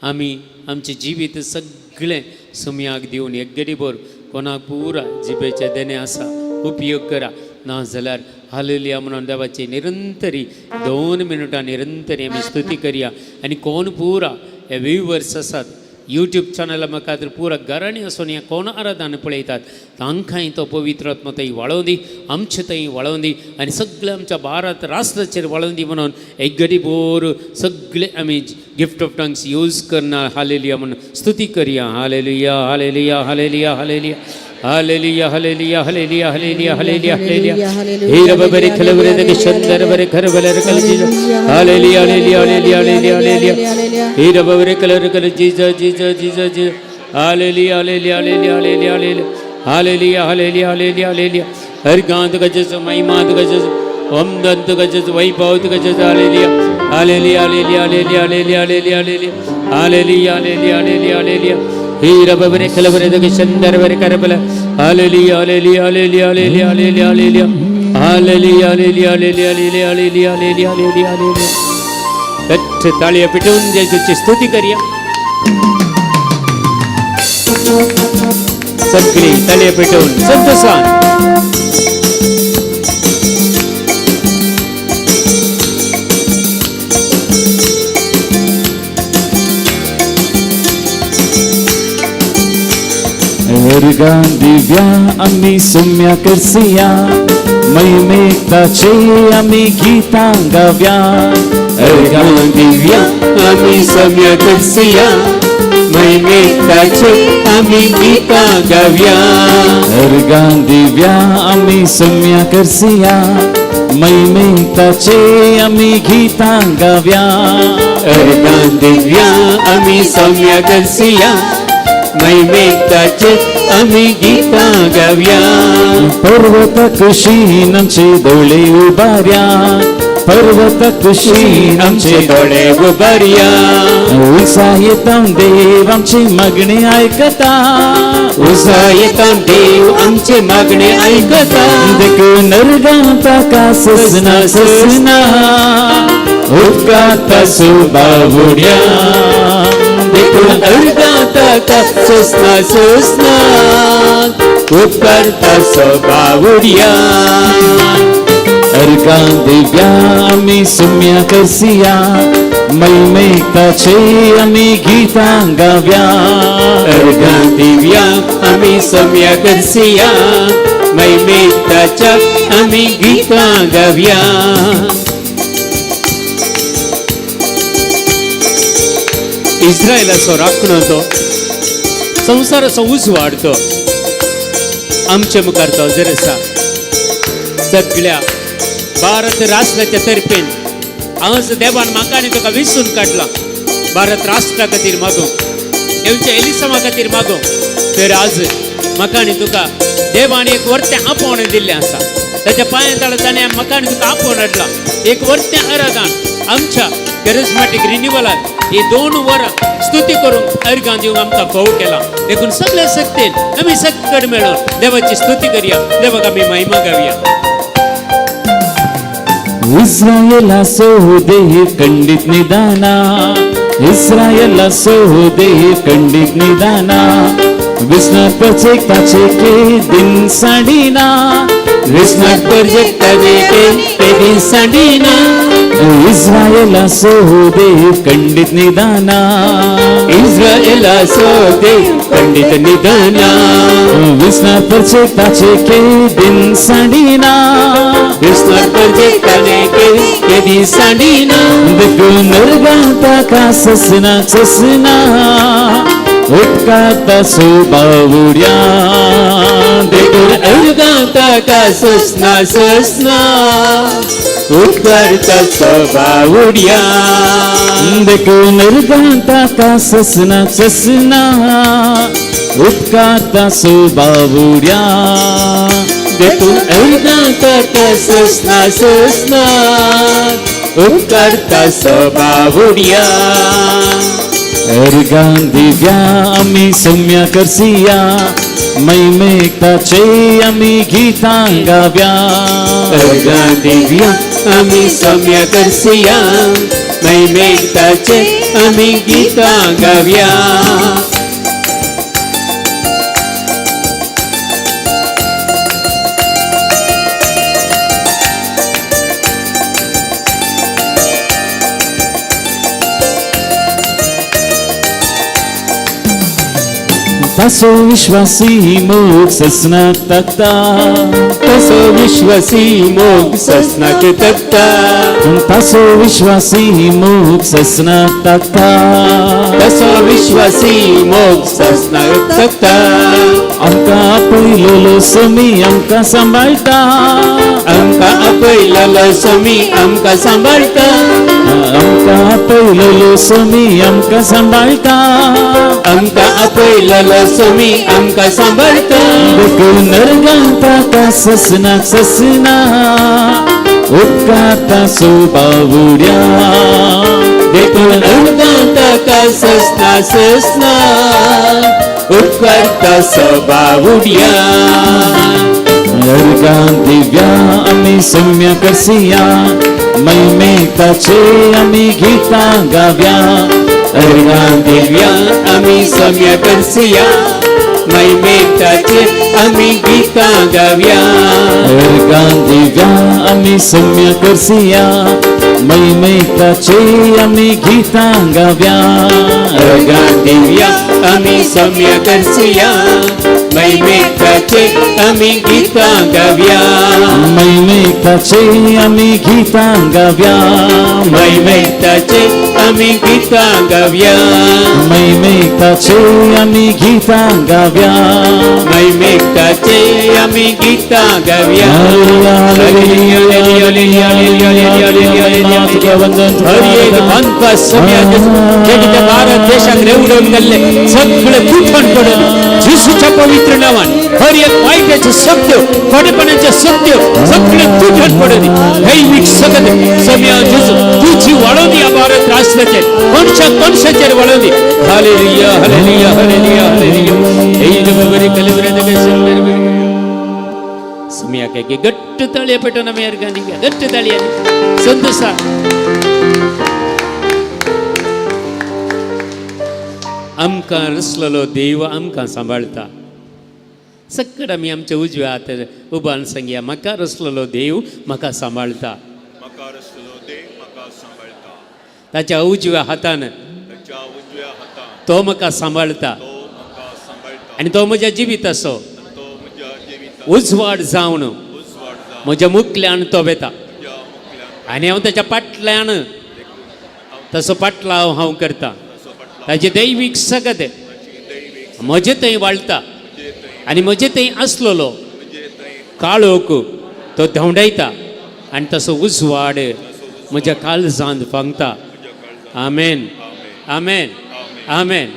आमी आमचें जिवीत सगळें सुमयाक दिवन एकेरी भोर कोणाक पुरा जिबेचें देणें आसा उपयोग करा, ना जाल्यार हालेलुया म्हणून देवाची निरंतरी 2 मिनटां निरंतरी आमी स्तुती करया. आनी कोण पुरा हे व्यूवर्स आसात यूट्यूब चॅनला खातीर पुरा घरांनी आसून ह्या कोण आराधना पळयतात तांकांय तो पवित्र आत्मा थंय वाळोवन दी, आमचे थंय वाळोवन दी आनी सगळे आमच्या भारत राष्ट्राचेर वाळोवन दी म्हणून एक गडी बोर सगळे आमी गिफ्ट ऑफ टंग्स यूज करना. हालेलुया म्हणून स्तुती करया. Hallelujah hallelujah hallelujah hallelujah hallelujah hallelujah hallelujah hallelujah hallelujah hallelujah. हे रबरे खलबरे दगे शंदर बरे खरबले कल जीजा. Hallelujah hallelujah hallelujah hallelujah hallelujah. हे रबरे कलर कल जीजा जीजा जीजा जीजा. Hallelujah hallelujah hallelujah hallelujah hallelujah hallelujah hallelujah hallelujah hallelujah. हर गांत गजस महिमात गजस वंदंत गजस वैभवत गजस. Hallelujah hallelujah hallelujah hallelujah hallelujah hallelujah hallelujah hallelujah hallelujah hallelujah hallelujah. हे रबरे खलबरे दगे शंदर बरे करबले. Hallelujah hallelujah hallelujah hallelujah hallelujah hallelujah hallelujah hallelujah hallelujah hallelujah hallelujah hallelujah hallelujah hallelujah. कट्ठ ताळ्या पिटून जेजूची स्तुती करूया. सगळी ताळ्या पेटवून संतोषान. अर्गां दिव्या आमी सुम्या करसिया, महिमेताचे आमी गीतां गाव्या. अर्गां दिव्या आमी सम्या करसिया, महिमेताचे आमी गीतां गाव्या. अर्गां दिव्या आमी सम्या करसिया, महिमेताचे आमी गीतां गाव्या. अर्गां दिव्या आमी सम्या करसिया, महिमेताचे आमी गीतां गाव्या. पर्वत कुशीन आमचे दोळे उबार्या, पर्वत कुशीन आमचे दोळे उबार्या. उसायता देव आमचे मागणे आयकता, उसायता देव आमचे मागणे आयकता. देखून अर्गां ताका ससना ससना, उपकारता सुबावुड्या. देखून अर्गां ताका ससना ससना, उपकारता सुबावुड्या. अर्गां दिव्या आमी सुम्या करसिया, महिमेताचे आमी गीतां गाव्या. अर्गां दिव्या आमी सम्या करसिया, महिमेताच्या आमी गीतां गाव्या. इस्रायलाचो राखणो तो संवसाराचो उजवाड तो आमचे मुखार तो हजर आसा. सगळ्या भारत राष्ट्राच्या तर्फेन आज देवान म्हाका आनी तुका विसून काडला. भारत राष्ट्रा खातीर मागूंक, देवच्या एलिसामा खातीर मागूंक, तर आज म्हाका आनी तुका देवान एक वर्तें आपोवणें दिल्लें आसा. ताच्या पांया तळा ताणें म्हाका आनी तुका आपोवन हाडला. एक वर्तें आराधन आमच्या कॅरिस्मॅटीक रिन्युवलान ही 2 वरां स्तुती करूंक अर्गां दिवंक आमकां फोव केला. देखून सगळे शक्तीन आमी सगळे मेळून देवाची स्तुती करया, देवाक आमी महिमा गावया. इस्रायलाचो देह खंडीत निदाना, इस्रायलाचो देह खंडीत निदाना. विस्नात प्रत्येकाचे के दिन सांडिना, विस्नात प्रत्येकाचे के दिन सांडिना. इस्रायलाचो देह खंडीत निदाना, इस्रायलाचो देह खंडीत निदाना. विस्नात प्रत्येकाचे के दिन सांडिना, विस्नात प्रत्येकाचे के दिन सांडिना. देखून अर्गां ताका ससना ससना, उपकारता सुबावुड्या. देखून अर्गां ताका ससना ससना, उपकारता सुबावुड्या. देखून अर्गां ताका ससना ससना, उपकारता सुबावुड्या. देखून अर्गां ताका ससना ससना, उपकारता सुबावुड्या. अर्गां दिव्या आमी सम्या करसिया, महिमेताचे आमी गीतां गाव्या. अर्गां दिव्या आमी सम्या करसिया, महिमेताचे आमी गीतां गाव्या. तासो विश्वासी मोग ससनाक ताकता, तसो विश्वासी मोग ससनाक तकता, तासो विश्वासी मोग ससनाक ताकता, तसो विश्वासी मोग ससनाक तकता. आमकां आपयलोलो समी आमकां सांबाळटा, आमकां आपयलोलो समी आमकां सांबाळटा, आमकां आपयलोलो समी आमकां सांबाळटा, आमकां आपयलोलो समी आमकां सांबाळटा. देखून अर्गां ताका ससनाक ससना, उपकारता सोबावुड्या. देखून अर्गां ताका ससना ससना, उपकारता सबावुड्या. अर्गां दिव्या आमी सम्य करसिया, महिमेताचे आमी गीतां गाव्या. अर्गां दिव्या आमी सम्य करसिया, महिमेताचे आमी गीतां गाव्या. अर्गां दिव्या आमी सम्य करसिया, महिमेताचे आमी गीतां गाव्या. अर्गां दिव्या आमी सम्य करसिया, महिमेताचे आमी गीतां गाव्या. महिमेताचे आमी गीतां गाव्या, महिमेताचे आमी गीतां गाव्या, महिमेताचे आमी गीतां गाव्या, महिमेताचे आमी गीतां गाव्या. हर एक बांदपा सम्याक जे कितें भारत देशाक रेवडून गेल्ले सगळे तुटण पडले जेसूच्या पवित्र नावान. हर एक वायटाचे सत्य, खोटेपणाचे सत्य सगळे तुटण पडले. दैवीक सगळे सम्या जेजू तुझी वाळोवनी ह्या Bharat राष्ट्राचेर, कोणशा कोणशाचेर वाळोवनी. Hallelujah hallelujah hallelujah hallelujah. सम्याक गट्ट ताळये पेटोवन आमी अर्गां दिवया, गट्ट ताळये संतोषा. आमकां रसलेलो देव आमकां सांबाळटा. सकट आमी आमच्या उजव्या हातार उबान सांगया, म्हाका रसलेलो देव म्हाका सांबाळटा. ताच्या उजव्या हातान तो म्हाका सांबाळटा आनी तो म्हज्या जिविताचो उजवाड जावन म्हज्या मुखल्यान तो वेता आनी हांव ताच्या फाटल्यान तसो पाटलाव हांव करता. ताजे दैवीक सगत म्हजे थंय वाळटा आनी म्हजे थंय आसलेलो काळोख तो धांवडायता आनी तसो उजवाड म्हज्या काळजांत फांगता. आमेन आमेन आमेन.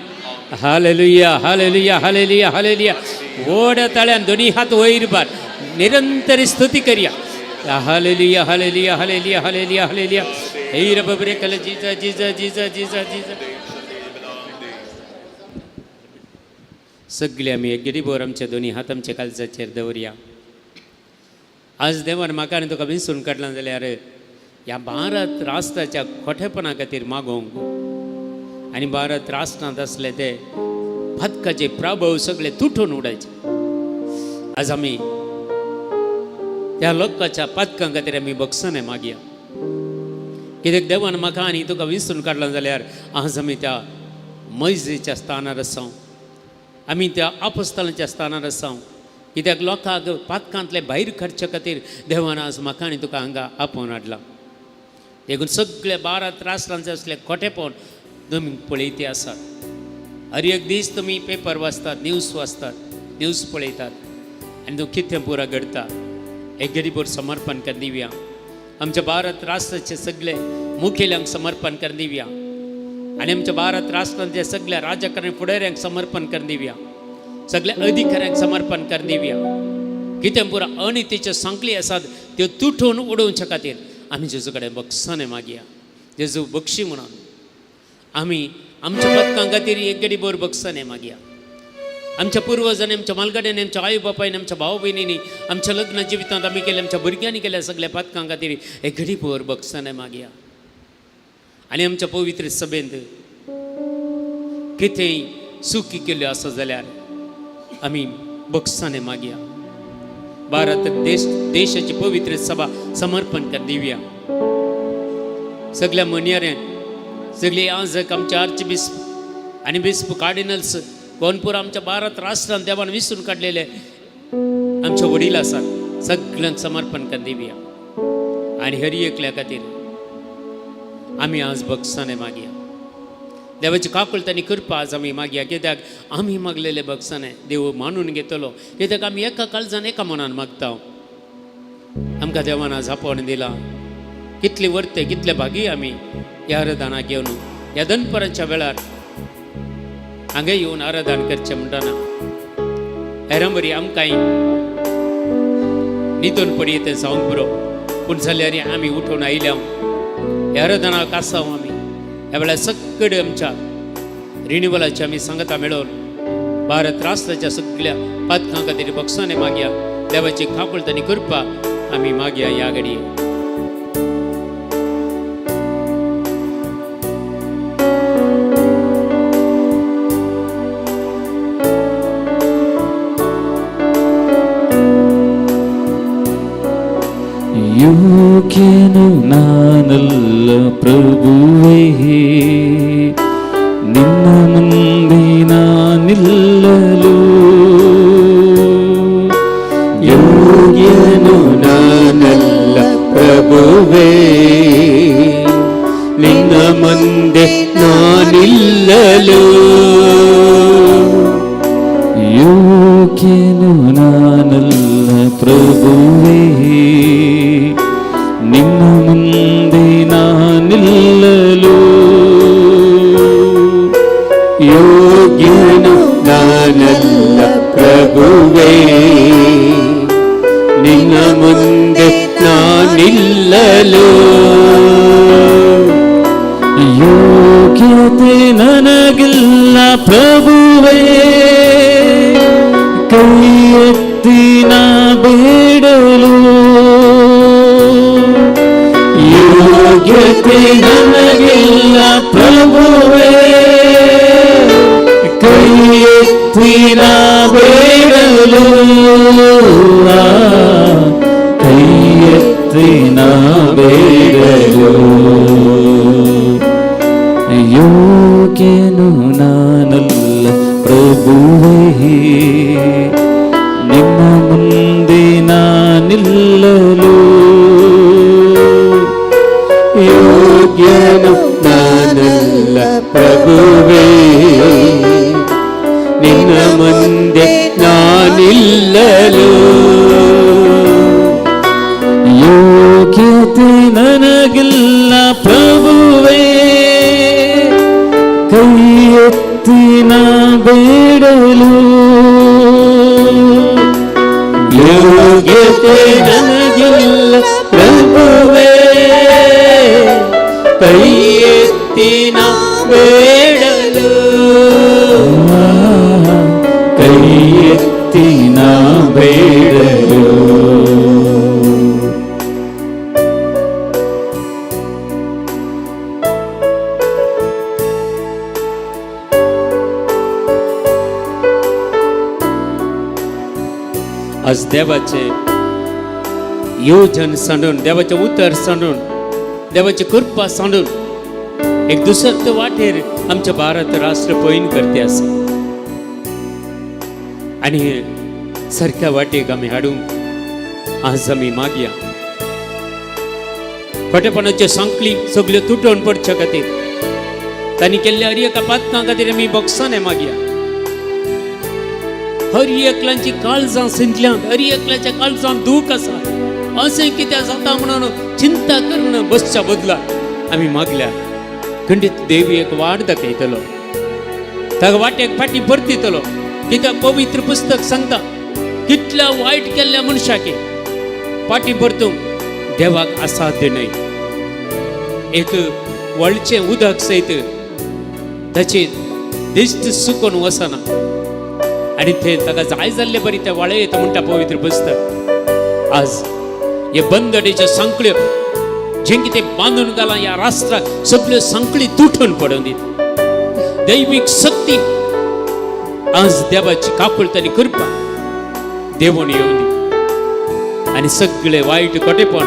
Hallelujah hallelujah hallelujah hallelujah. व्हड ताळ्यान दोनी हात वयर बार निरंतर स्तुती करया. Hallelujah hallelujah hallelujah hallelujah hallelujah. हे रबरे कल जीजा जीजा जीजा जीजा जीजा. सगळे आमी एक गिरीभर आमच्या दोनी हात आमच्या काळजाचेर दवरया. आज देवान म्हाका आनी तुका विसरून काडला जाल्यार ह्या भारत राष्ट्राच्या खोटेपणा खातीर मागोवंक आनी भारत राष्ट्रांत आसले ते फातकाचे प्रभाव सगळे तुटून उडायचे. आज आमी त्या लोकांच्या पातकां खातीर आमी बक्षां मागया. कित्याक देवान म्हाका आनी तुका विसरून काडला जाल्यार आज आमी त्या मैजेच्या स्थानार आसाव, आमी त्या आपस्थलाच्या स्थानार आसाव. कित्याक लोकांक पातकांतले भायर काडचे खातीर देवान आज म्हाका आनी तुका हांगा आपोवन हाडला. देखून सगळे भारत राष्ट्रांचे असले खोटेपण तुमी पळयते आसात. हर एक दीस तुमी पेपर वाचतात, न्यूज वाचतात, न्यूज पळयतात आनी तूं कितें पुरा घडता. एक गरीबोर समर्पण कर दिवया. आमच्या भारत राष्ट्राचे सगळे मुखेल्यांक समर्पण कर दिवया आनी आमच्या भारत राष्ट्रांच्या सगळ्या राजकारणी फुडाऱ्यांक समर्पण कर दिवया, सगळ्या अधिकाऱ्यांक समर्पण कर दिवया. कितें पुरा अनितीच्यो सांकली आसात त्यो तुटून उडोवच्या खातीर आमी जेजू कडेन बक्षां मागया. जेजू बक्षी म्हणून आमी आमच्या पदकां खातीर एक गडी बोर बक्षां मागया. आमच्या पुर्वजांनी, आमच्या मालगाड्यांनी, आमच्या आई बापायन, आमच्या भाव भयणींनी, आमच्या लग्न जिवितांत आमी केल्या, आमच्या भुरग्यांनी केल्या सगळ्या पातकां खातीर एक घडी भर बक्षां मागया. आनी आमच्या पवित्र सभेंत कितेंय चुकी केल्यो आसा जाल्यार आमी बक्षां मागया. भारत देश देशाची पवित्र सभा समर्पण कर दिवया. सगळ्या मनयाऱ्यांक, सगळी आजक आमचे आर्चबिस्प आनी बिस्प कार्डिनल्स गोंयपूर आमच्या भारत राष्ट्रान देवान विसरून काडलेले आमचे वडील आसात, सगळ्यांक समर्पण कर दिवया. आनी हर एकल्या खातीर आमी आज बक्षाने मागया. देवाची काकुळट आनी कृपा आज आमी मागया, कित्याक आमी मागलेले बक्षाने देव मानून घेतलो, कित्याक आमी एका काळजान एका मनान मागता. आमकां देवान आज आपोवन दिला. कितले वर्ते कितले भागी आमी ह्या आराधनाक घेवन ह्या दनपरांच्या वेळार हांगा येवन आराधन करचें म्हणटना हेरां बरी आमकांय न्हिदून पडये तें जावंक बरो, पूण जाल्यार आमी उठून आयल्या ह्या आराधनाक आसा आमी. ह्या वेळार सगळे आमच्या रिनिवलाचे आमी सांगता मेळोवन भारत राष्ट्राच्या सगळ्या पातकां खातीर बक्षाने मागया. देवाची काकुळट आनी कृपा आमी मागया ह्या घडये. ಯೋಗ್ಯನು ನಾನಲ್ಲ ಪ್ರಭುವೇ, ನಿನ್ನ ಮುಂದೆ ನಾನಿಲ್ಲಲು. ಯೋಗ್ಯನು ನಾನಲ್ಲ ಪ್ರಭುವೇ, ನಿನ್ನ ಮುಂದೆ ನಾನಿಲ್ಲಲು. ಯೋಗ್ಯನು ನಾನಲ್ಲ ಪ್ರಭುವೇ, ನಿನ್ನ ಮುಂದೆ ನಾನಿಲ್ಲಲು. ಯೋಗ್ಯನು ನಾನಲ್ಲ ಪ್ರಭುವೇ, ನಿನ್ನ ಮುಂದೆ ನಾನಿಲ್ಲಲು. ಯೋಗ್ಯತೆ ನನಗಿಲ್ಲ ಪ್ರಭುವೇ, ಕೈ ಎತ್ತಿ ನಾ ಬೇಡಲು. ಯೋಗ್ಯತೆ ನನಗಿಲ್ಲ ಪ್ರಭುವೇ, ಕೈ ಎತ್ತಿ ನಾ ಬೇಡಲು. ಕೈ ಎತ್ತಿ ನಾ ಬೇಡಲು. ಯೋಗ್ಯನು ನಾನಲ್ಲ ಪ್ರಭುವೇ, ನಿನ್ನ ಮುಂದೆ ನಾನಿಲ್ಲಲು. ಯೋಗ್ಯನು ನಾನಲ್ಲ ಪ್ರಭುವೇ, ನಿನ್ನ ಮುಂದೆ ನಾನಿಲ್ಲಲು. ಯೋಗ್ಯತೆ ನನಗಿಲ್ಲ ಪ್ರಭುವೇ, ಕೈ ಎತ್ತಿ ನಾ ಬೇಡಲು. ಯೋಗ್ಯತೆ ನನಗಿಲ್ಲ ಪ್ರಭುವೇ, ಕೈ ಎತ್ತಿ ನಾ ಬೇಡಲು. ಕೈ ಎತ್ತಿ ನಾ ಬೇಡಲು. आज देवाचे योजन सांडून, देवाचें उतर सांडून, देवाची कृपा सांडून एक दुसऱ्या वाटेर आमच्या भारत राष्ट्र पयन करते आसा. आनी सारक्या वाटेक आमी हाडूंक आज आमी मागया. खोटेपणाच्यो सांकळी सगल्यो तुटोवन पडच्या खातीर तांणी केल्ल्या हर एका पातकां खातीर आमी बक्षाने मागया. हर एकल्याची काळजां सिंतल्यांत, हर एकल्याच्या काळजांत दूख आसा, अशें कित्याक जाता म्हणून चिंता करून बसच्या बदला आमी मागल्या खंडीत देव एक वाट दाखयतलो, ताका वाटेक फाटीं परतितलो. कित्याक पवित्र पुस्तक सांगता कितल्या वायट केल्ल्या मनशाक फाटीं परतूंक देवाक असाध्य न्हय. एक वळचें उदक सयत ताची दिश्ट सुकोन वचना आनी थंय ताका जाय जाल्ले बरी ते वाळे येता म्हणटा पवित्र पुस्तक. आज हे बंदडेच्यो सांकळ्यो जें कितें बांदून घालां ह्या राष्ट्राक सगल्यो सांकळी तुटून पडून दित. दैवीक शक्ती आज देवाची काकुळट आनी कृपा देवून येवंदी आनी सगळे वायट खोटेपण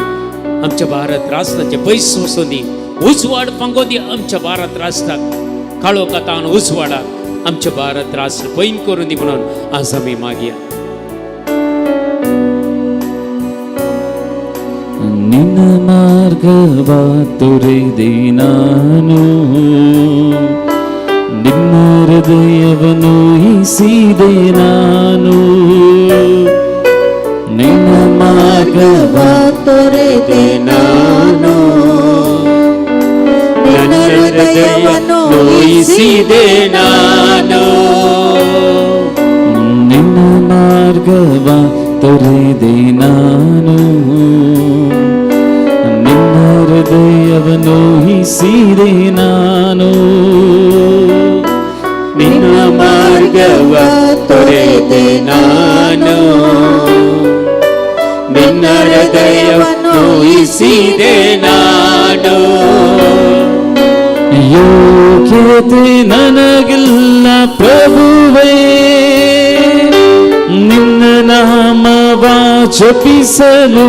आमच्या भारत राष्ट्राचे पयस वचूं दी. उजवाड पांगो दी आमच्या भारत राष्ट्राक, काळो कथान उजवाडाक. आमच्या भारत राष्ट्र पैन करून दी म्हणून आज आमी मागया. ನಿನ್ನ ಮಾರ್ಗವ ತೊರೆದೆ ನಾನು, ನಿನ್ನ ಹೃದಯವನ್ನು ಹಿಸಿದೆ ನಾನು. ನಿನ್ನ ಮಾರ್ಗವ ತೊರೆದೆ ನಾನು, ನಿನ್ನ ಹೃದಯವನ್ನು ನೋಯಿಸಿದೆ ನಾನು. ನಿನ್ನ ಮಾರ್ಗವ ತೊರೆದೆ ನಾನು, ನಿನ್ನ ಹೃದಯವನ್ನು ಹಿಸಿದೆ ನಾನು. ನಿನ್ನ ಮಾರ್ಗವ ತೊರೆದೆ ನಾನು, ನಿನ್ನ ಹೃದಯ ನೋಯಿಸಿದೆ ನಾನು. ಯೋಗ್ಯತೆ ನನಗಿಲ್ಲ ಪ್ರಭುವೇ, ನಿನ್ನ ನಾಮವ ಜಪಿಸಲು.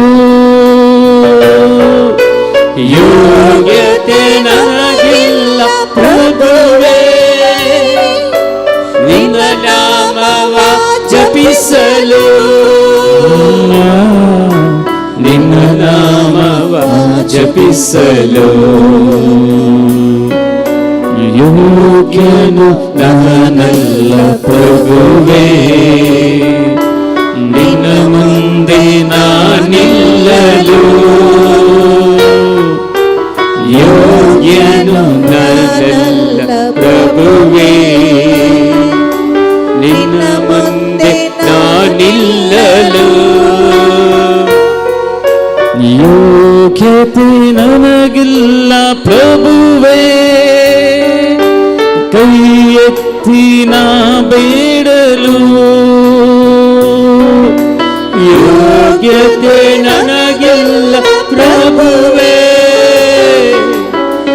ಯೋಗ್ಯತೆ ನನಗಿಲ್ಲ ಪ್ರಭುವೇ, ನಿನ್ನ ನಾಮವ ಜಪಿಸಲು. ನಿನ್ನ ನಾಮವ ಜಪಿಸಲು ಯೋಗ್ಯನು ನಾನಲ್ಲ ಪ್ರಭುವೇ, ನಿನ್ನ ಮುಂದೆ ನಾನಿಲ್ಲಲು. ಯೋಗ್ಯನು ನಾನಲ್ಲ ಪ್ರಭುವೇ, ನಿನ್ನ ಮುಂದೆ ನಾನಿಲ್ಲಲು. ಯೋಗ್ಯತೆ ನನಗಿಲ್ಲ ಪ್ರಭುವೇ, ಕೈ ಎತ್ತಿ ನಾ ಬೇಡಲು. ಯೋಗ್ಯತೆ ನನಗಿಲ್ಲ ಪ್ರಭುವೇ,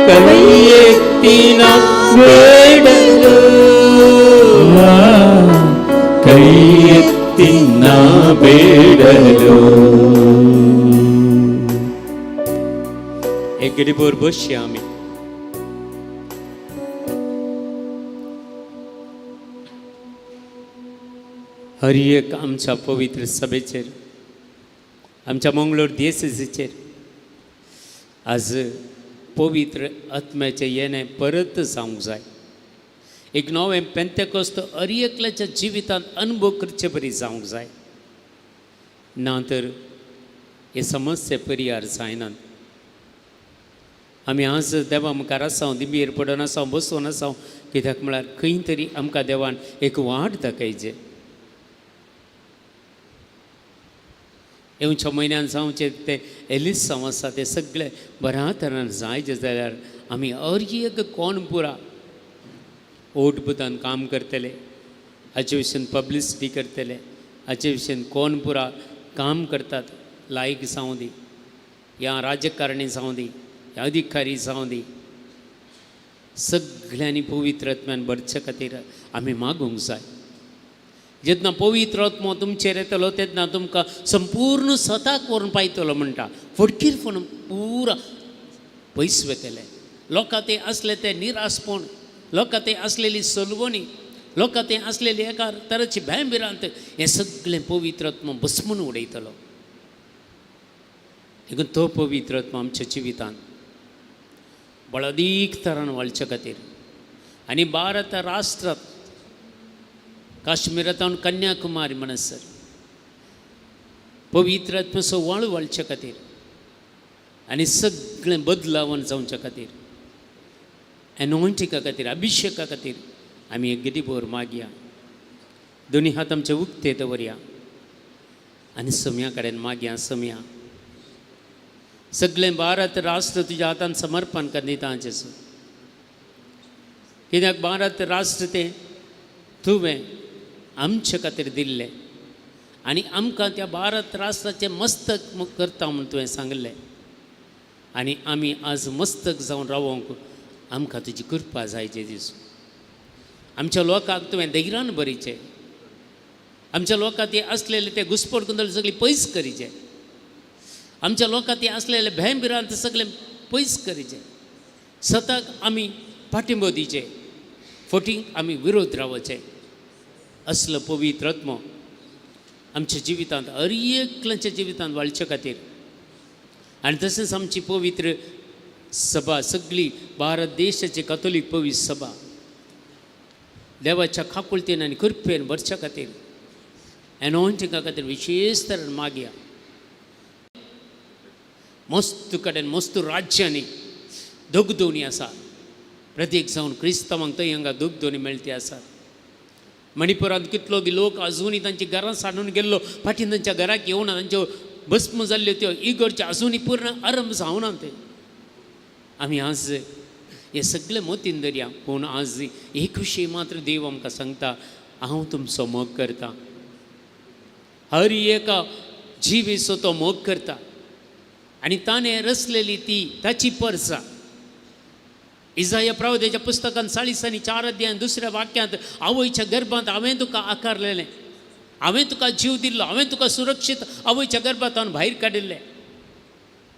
ಕೈ ಎತ್ತಿ ನಾ ಬೇಡಲು. ಕೈ ಎತ್ತಿ ನಾ ಬೇಡಲು. एक गडीभर बसया आमी. हर एक आमच्या पवित्र सभेचेर, आमच्या मंगळूर देसेचेर आज पवित्र आत्म्याचें येणें परत जावंक जाय. एक नवें पेंतेकोस्त हर एकल्याच्या जिवितांत अनुभव करचे परी जावंक जाय, ना तर हे समस्या परिहार जायनात. आमी आज देवा मुखार आसा, दिंबीर पडून आसा, बसून आसा, कित्याक म्हळ्यार खंय तरी आमकां देवान एक वाट दाखयचे. येवच्या म्हयन्यान जावचें तें एलिसांव आसा, तें सगळें बऱ्या तरान जायचें जाल्यार आमी हर एक कोण पुरा ओट बुतान काम करतले, हाचे विशीं पब्लिसिटी करतले, हाचे विशीं कोण पुरा काम करतात, लायक जावं दी या राजकारणी जावं दी या अधिकारी जावं दी, सगळ्यांनी पवित्र आत्म्यान भरचे खातीर आमी मागूंक जाय. जेन्ना पवित्र आत्मो तुमचेर येतलो तेन्ना तुमकां संपूर्ण सताक व्हरून पायतलो म्हणटा, फटकीरपण पुरा पयस वतले. लोकां ते आसले ते निरासपण, लोकां ते आसलेली सलवणी, लोकां ते आसलेली एका तराची भंय भिरांत, हें सगळें पवित्र आत्मो भस्मून उडयतलो. देखून तो पवित्र आत्मो आमच्या जिवितांत बळदीक तरान वाळचे खातीर आनी भारत राष्ट्रांत काश्मीरांत कन्याकुमारी म्हणसर पवित्र आत्म्याचो वाळू वाळचे खातीर आनी सगळें बदलावन जावच्या खातीर, एनॉयंटिका खातीर, अभिशेका खातीर आमी एक गिरीभर मागया. दोनी हात आमचे उक्ते दवरया आनी सम्या कडेन मागया. सम्या सगळें भारत राष्ट्र तुज्या हातान समर्पण कर दिता जेजू, कित्याक भारत राष्ट्र तें तुवें आमचे खातीर दिल्लें आनी आमकां त्या भारत राष्ट्राचें मस्तक करता म्हूण तुवें सांगलें आनी आमी आज मस्तक जावन रावोंक आमकां तुजी कृपा जाय जेजू. आमच्या लोकांक तुवें धैर्यान भरीचें, आमच्या लोकांक ते आसलेले ते घुसपट गोंदळ सगळी पयस करीचे, आमच्या लोकांक ते आसलेले भंय भिरांत सगळें पयस करीचे. सताक आमी पाठिंबो दिवचे, फटींक आमी विरोध रावचें. असलो पवित्र आत्मो आमच्या जिवितांत हर एकल्याच्या जिवितांत वाळचे खातीर आनी तशेंच आमची पवित्र सभा सगळी भारत देशाची कथोलीक पवित्र सभा देवाच्या काकुळतेन आनी कृपेन भरच्या खातीर एनॉयंटिंगा खातीर विशेश तरेन मागया. मस्त कडेन मस्त राज्यांनी दगदोनी आसा, प्रत्येक जावन क्रिस्तांवांक थंय हांगा दगदोनी मेळटी आसा. मणिपुरांत कितलो लोक अजुनूय तांची घरां सांडून गेल्लो, फाटीं तांच्या घराक येवना, तांच्यो भस्म जाल्ल्यो त्यो इगोरच्यो अजुनूय पूर्ण आरंभ जावना ते. आमी आज हे सगळे मोतीन दरया, पूण आज एक विशय मात्र देव आमकां सांगता, हांव तुमचो मोग करता. हर एका जिवीचो तो मोग करता आनी ताणें रचलेली ती ताची परसा. इजाया प्रवाद्याच्या पुस्तकांत 44 अध्याय दुसऱ्या वाक्यांत, आवयच्या गर्भांत हांवें तुका आकारलेलें, हांवें तुका जीव दिल्लो, हांवें तुका सुरक्षीत आवयच्या गर्भांत भायर काडिल्लें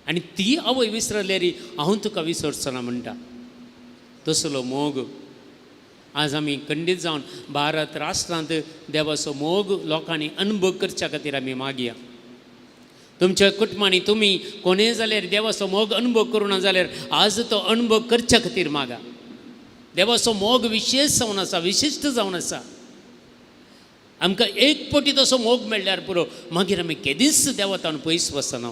आनी ती आवय विसरल्यार हांव तुका विसरचो ना म्हणटा. तसलो मोग आज आमी खंडीत जावन भारत राष्ट्रांत देवाचो मोग लोकांनी अनुभव करच्या खातीर आमी मागया. तुमच्या कुटुंबांनी तुमी कोणेय जाल्यार देवाचो मोग अनुभव करूं ना जाल्यार आज तो अनुभव करच्या खातीर मागा. देवाचो मोग विशेश जावन आसा, विशिश्ट जावन आसा. आमकां एक पटी तसो मोग मेळ्ळ्यार पुरो, मागीर आमी केदींच देवातान पयस वचना.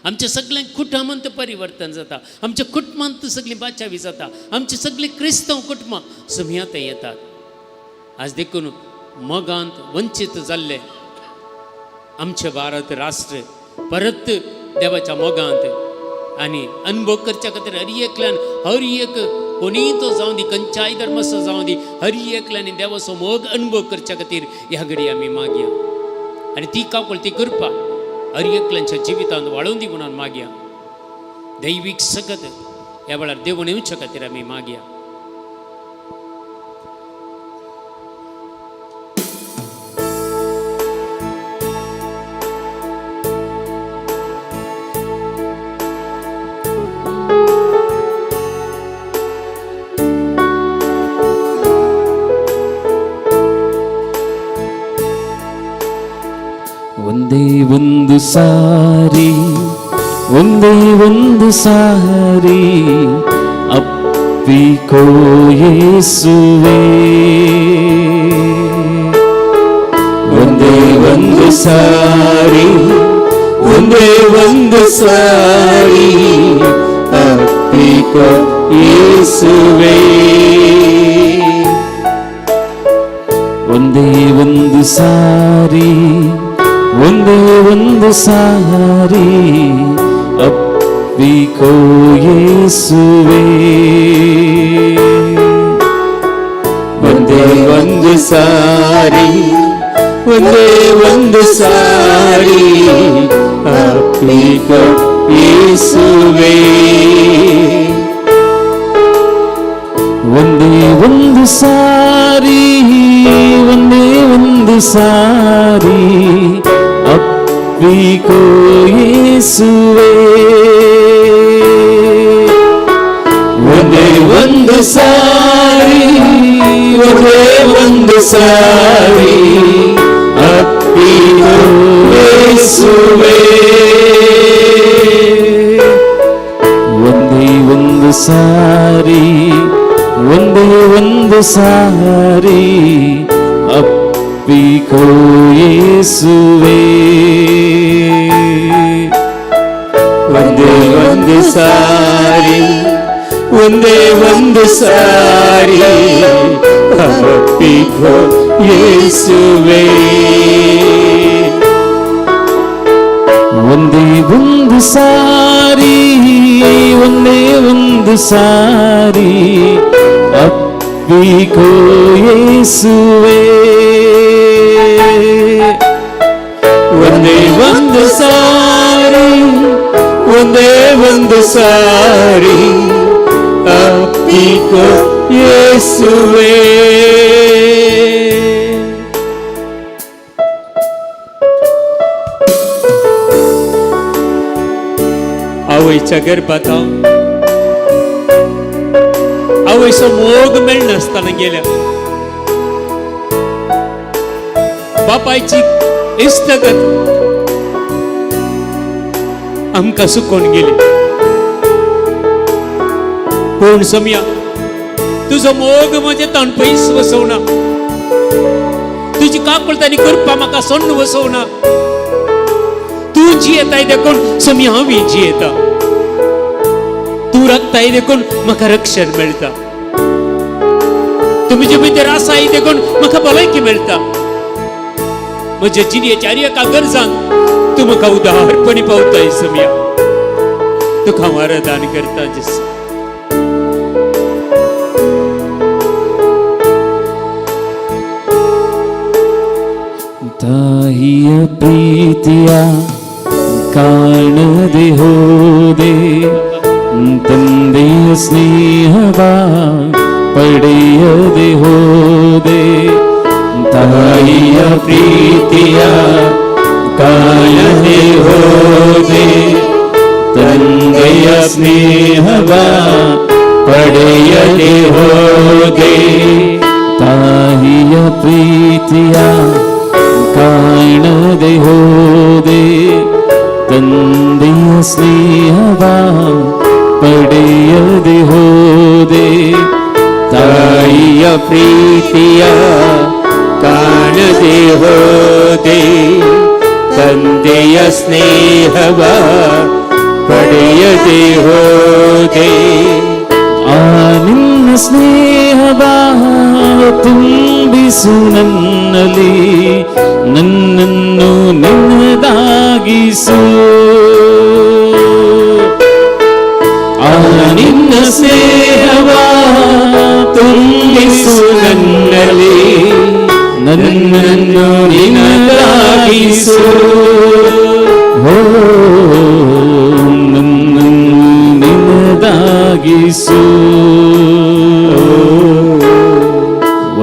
आमच्या सगळ्या कुटुंबांत परिवर्तन जाता, आमच्या कुटुंबांत सगळीं बाचावी जाता, आमची सगळीं क्रिस्तांव कुटुंबां सुमयात येतात. आज देखून मोगांत वंचीत जाल्ले आमचें भारत राष्ट्र परत देवाच्या मोगांत आनी अनुभव करच्या खातीर हर एकल्यान, हर एक कोणीय तो जावं दी, खंयच्याय धर्माचो जावं दी, हर एकल्यान देवाचो मोग अनुभव करच्या खातीर ह्या घडी आमी मागया आनी ती काकूळ ती कृपा हर एकल्यांच्या जिवितांत वाडोवन दी म्हणून मागया. दैवीक सकत ह्या वेळार देवून येवच्या खातीर आमी मागया. ಒಂದೇ ಒಂದು ಸಾರಿ, ಒಂದೇ ಒಂದು ಸಾರಿ ಅಪ್ಪಿಕೋ ಯೇಸುವೇ. ಒಂದೇ ಒಂದು ಸಾರಿ, ಒಂದೇ ಒಂದು ಸಾರಿ ಅಪ್ಪಿಕೋ ಯೇಸುವೇ. ಒಂದೇ ಒಂದು ಸಾರಿ, ಒಂದೇ ಒಂದು ಸಾರಿ ಅಪ್ಪಿಕೋ ಯೇಸುವೇ. ಒಂದೇ ಒಂದು ಸಾರಿ, ಒಂದೇ ಒಂದು ಸಾರಿ ಅಪ್ಪಿಕೋ ಯೇಸುವೇ. ಒಂದೇ ಒಂದು ಸಾರಿ, ಒಂದೇ ಒಂದು ಸಾರಿ ಅಪ್ಪಿಕೋ ಯೇಸುವೇ. ಒಂದೇ ಒಂದು ಸಾರಿ, ಒಂದೇ ಒಂದು ಸಾರಿ ಅಪ್ಪಿಕೋ ಯೇಸುವೇ. ಒಂದೇ ಒಂದು ಸಾರಿ, ಒಂದೇ ಒಂದು ಸಾರಿ ಅಪ್ಪಿಕೋ ಯೇಸುವೇ. ಒಂದೇ ಒಂದು ಸಾರಿ, ಒಂದೇ ಒಂದು ಸಾರಿ ಅಪ್ಪಿಕೋ ಯೇಸುವೇ. ಒಂದೇ ಒಂದು ಸಾರಿ, ಒಂದೇ ಒಂದು ಸಾರಿ ಅಪ್ಪಿಕೋ ಯೇಸುವೇ. ಒಂದೇ ಒಂದು ಸಾರಿ, ಒಂದೇ ಒಂದು ಸಾರಿ ಅಪ್ಪಿಕೋ ಯೇಸುವೇ. आवयच्या गर्भात, आवयचो मोग मेळनासतना गेल्या, बापायची इश्टगत आमकां सुकोवन गेली. पूण सोमया तुजो मोग म्हजें तण पयस वसोवना, तुजी काकूळट आनी कृपा म्हाका सोण्ण वसोवना. तूं जियेताय देखून सोमया हांव जियेता, तूं रक्ताय देखून म्हाका रक्षण मेळटा, तूं म्हजे भितर आसाय देखून म्हाका भलायकी मेळटा. म्हज्या जिणेच्या हर एका गरजान तूं म्हाका उदारपणी पावताय सोमया, तुका हांव आराधन करता जेजू. ತಾಯಿಯ ಪ್ರೀತಿಯ ಕಾಣದೆ ಹೋದೆ, ತಂದೆಯ ಸ್ನೇಹವ ಪಡೆಯದೆ ಹೋದೆ. ತಾಯಿಯ ಪ್ರೀತಿಯ ಕಾಣದೆ ಹೋದೆ, ತಂದೆಯ ಸ್ನೇಹವ ಪಡೆಯದೆ ಹೋದೆ. ತಾಯಿಯ ಪ್ರೀತಿಯ ಕಾಣದೆ ಹೋದೆ, ತಂದೆಯ ಸ್ನೇಹವ ಪಡೆಯದೆ ಹೋದೆ. ತಾಯಿಯ ಪ್ರೀತಿಯ ಕಾಣದೆ ಹೋದೆ, ತಂದೆಯ ಸ್ನೇಹವ ಪಡೆಯದೆ ಹೋದೆ. ಆ ನಿನ್ನ ಸ್ನೇಹವ ತುಂಬಿಸು ನನ್ನಲ್ಲಿ, ನನ್ನನ್ನು ನಿನ್ನದಾಗಿಸು. ಆ ನಿನ್ನ ಸ್ನೇಹವ ತುಂಬಿಸು ನನ್ನಲ್ಲಿ, ನನ್ನನ್ನು ನಿನ್ನದಾಗಿಸು. ಓ ನನ್ನನ್ನು ನಿನ್ನದಾಗಿಸು.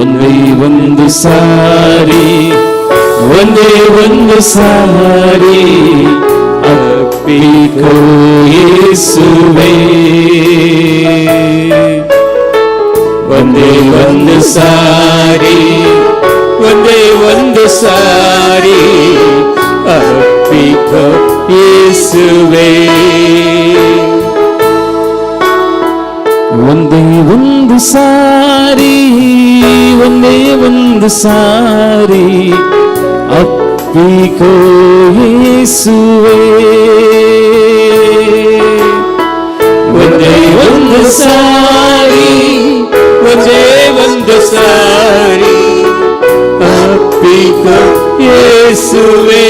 ಒಂದೇ ಒಂದು ಸಾರಿ, ಒಂದೇ ಒಂದು ಸಾರಿ ಅಪ್ಪಿಕೋ ಯೇಸುವೇ. ಒಂದೇ ಒಂದು ಸಾರಿ, ಒಂದೇ ಒಂದು ಸಾರಿ ಅಪ್ಪಿಕೋ ಯೇಸುವೇ. ಒಂದೇ ಒಂದು ಸಾರಿ, ಒಂದೇ ಒಂದು ಸಾರಿ ಅಪ್ಪಿಕೋ ಯೇಸುವೇ. ಒಂದೇ ಒಂದು ಸಾರಿ, ಒಂದೇ ಒಂದು ಸಾರಿ ಅಪ್ಪಿಕೋ ಯೇಸುವೇ.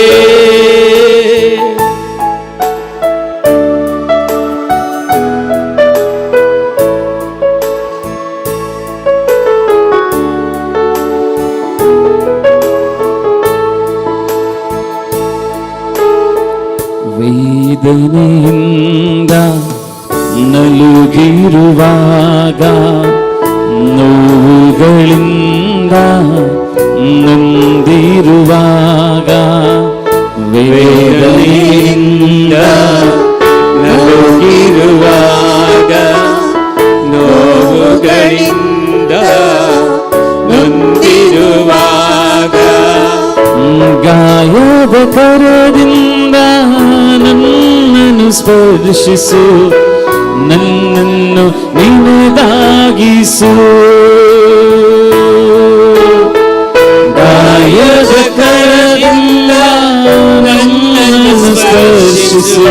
ವೇದನೆಯಿಂದ ನಲುಗಿರುವಾಗ, ನೋವುಗಳಿಂದ ನೊಂದಿರುವಾಗ, ವೇದನೆಯಿಂದ ನಲುಗಿರುವಾಗ, ನೋವುಗಳಿಂದ ನೊಂದಿರುವಾಗ, ಗಾಯದ ಕರದಿಂದ ನನ್ನನ್ನು ಸ್ಪರ್ಶಿಸು, ನನ್ನನ್ನು ನಿನದಾಗಿಸು. ಗಾಯದ ಕರದಿಂದ ನನ್ನನ್ನು ಸ್ಪರ್ಶಿಸು,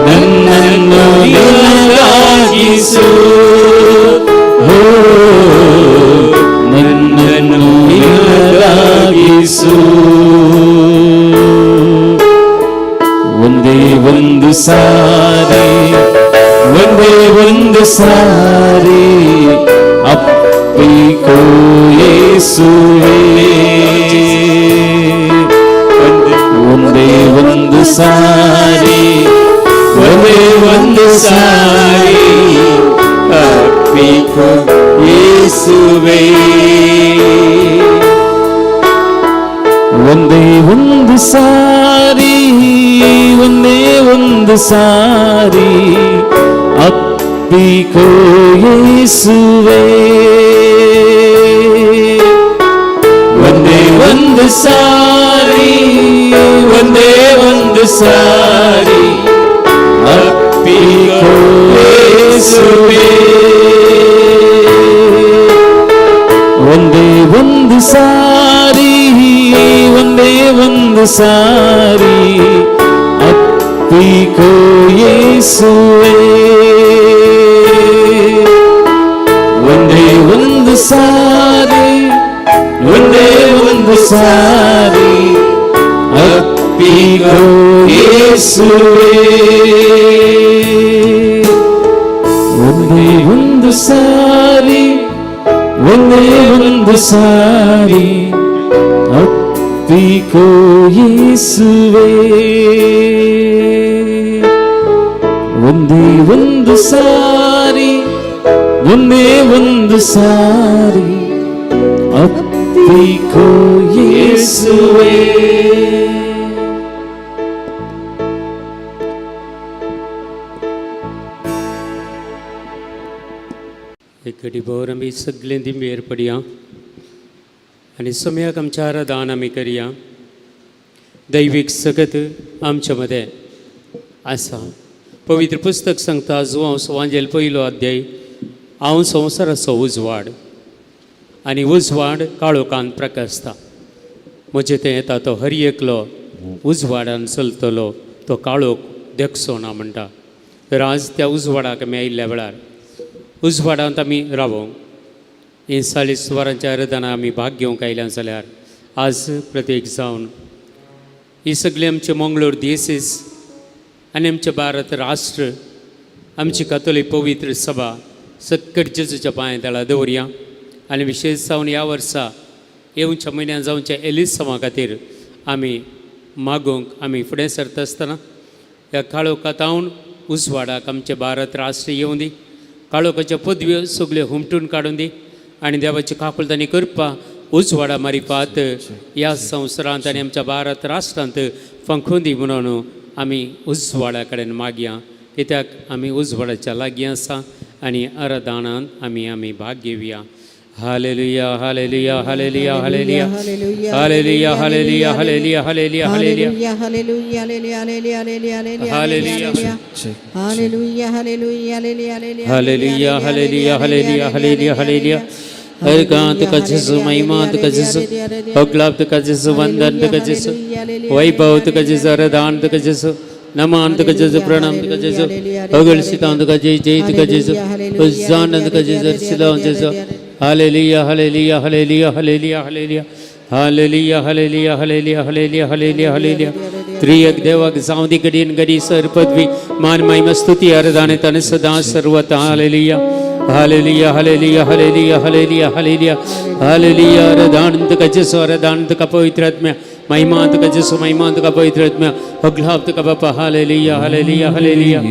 ನನ್ನನ್ನು ನಿನದಾಗಿಸು. ಓ ನನ್ನನ್ನು ನಿನದಾಗಿಸು. ಒಂದೇ ಒಂದು ಸಾರಿ, ಒಂದೇ ಒಂದು ಸಾರಿ ಅಪ್ಪಿಕೋ ಯೇಸುವೇ. ಒಂದೇ ಒಂದು ಸಾರಿ, ಒಂದೇ ಒಂದು ಸಾರಿ ಅಪ್ಪಿಕೋ ಯೇಸುವೇ. ಒಂದೇ ಒಂದು ಸಾರಿ, ಒಂದೇ ಒಂದು ಸಾರಿ ಅಪ್ಪಿಕೋ ಅಪ್ಪಿಕೋ ಯೇಸುವೇ. ಒಂದೇ ಒಂದು ಸಾರಿ, ಒಂದೇ ಒಂದು ಸಾರಿ ಅಪ್ಪಿಕೋ ಯೇಸುವೇ. ಒಂದೇ ಒಂದು ಸಾರಿ, ಒಂದೇ ಒಂದು ಸಾರಿ ಅಪ್ಪಿಕೋ ಯೇಸುವೇ. ಒಂದೇ ಒಂದು ಸಾರಿ, ಒಂದೇ ಒಂದು ಸಾರಿ ಅಪ್ಪಿಕೋ ಯೇಸುವೇ. ಒಂದೇ ಒಂದು ಸಾರಿ, ಒಂದೇ ಒಂದು ಸಾರಿ ಅಪ್ಪಿಕೋ ಯೇಸುವೇ. ಒಂದೇ ಒಂದು ಸಾರಿ, ಒಂದೇ ಒಂದು ಸಾರಿ ಅಪ್ಪಿಕೋ ಯೇಸುವೇ. एक घडी भर आमी सगळीं दिंबेर पडया आनी सम्याक आमच्या आराधन आमी करया. दैवीक सगत आमच्या मदें आसा. पवित्र पुस्तक सांगता, जुवांव सुवांजेल पयलो अध्याय, हांव संवसाराचो उजवाड आनी उजवाड काळोखान प्रकाशता. म्हजें तें येता तो हर एकलो उजवाडान चलतलो, तो काळोख देखचो ना म्हणटा. तर आज त्या उजवाडाक आमी आयिल्ल्या वेळार उजवाडांत आमी रावोंक ही 40 वरांच्या आराधना आमी भाग घेवंक आयल्या जाल्यार आज प्रत्येक जावन ही सगळी आमचे मंगळूर दियसीस आनी आमचें भारत राष्ट्र, आमची कातोलीक पवित्र सभा सक्कट जेजूच्या पांय तळा दवरया. आनी विशेश जावन ह्या वर्सा येवच्या म्हयन्यान जावच्या एलिसांवा खातीर आमी मागूंक आमी फुडें सरता आसतना ह्या काळोखांत उजवाडाक आमचें भारत राष्ट्र येवं दी, काळोखाच्यो पदव्यो सगल्यो हुमटून काडून दी आनी देवाची काकुळट आनी कृपा उजवाडा मारिपात ह्या संवसारांत आनी आमच्या भारत राष्ट्रांत फांकून दी म्हणून आमी उजवाडा कडेन मागया. कित्याक आमी उजवाडाच्या लागीं आसा आनी आराधनान आमी आमी भाग घेवया. Hallelujah, hallelujah, hallelujah, hallelujah, hallelujah, hallelujah, hallelujah, hallelujah, hallelujah, hallelujah, hallelujah, hallelujah, hallelujah, hallelujah, hallelujah, hallelujah, hallelujah, hallelujah, hallelujah, hallelujah. हरगां तुका जेजू, महिमा तुका जेजू, अगलाब तुका जेजू, वंदन तुका जेजू, वैभव तुका जेजू, आराधन तुका जेजू, नमन तुका जेजू, प्रणाम तुका जेजू, अगळशितां तुका जय जय तुका जेजू, उज्जान तुका जेजू, अर्शिलां जेजू. Hallelujah, hallelujah, hallelujah, hallelujah, hallelujah, hallelujah, hallelujah, hallelujah, hallelujah, hallelujah, hallelujah. त्रियक देवाक जावं दी घडयेन घडी सर पदवी मान महिमा स्तुती आराधना तन सदा सर्वता. Hallelujah, hallelujah, hallelujah, hallelujah, hallelujah, hallelujah, hallelujah. आराधना तुका जेजू, आराधना तुका पवित्र आत्म्या, महिमा तुका जेजू, महिमा तुका पवित्र आत्म्या, अगलाब तुका बापा. Hallelujah, hallelujah, hallelujah,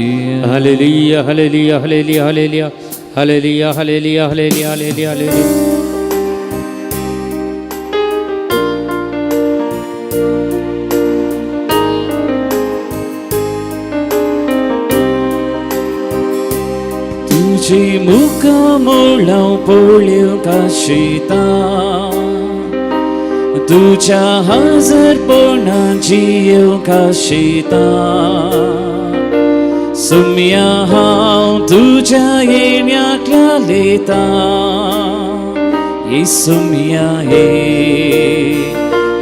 hallelujah, hallelujah, hallelujah, hallelujah, hallelujah, hallelujah, hallelujah, hallelujah, hallelujah. तुझी मुखामोळां पळोवंक आशिता, तुझ्या हाजरपणान जियोवंक आशिता. सुम्या हांव तुझ्या येण्याक लालेता, ये सुम्या ये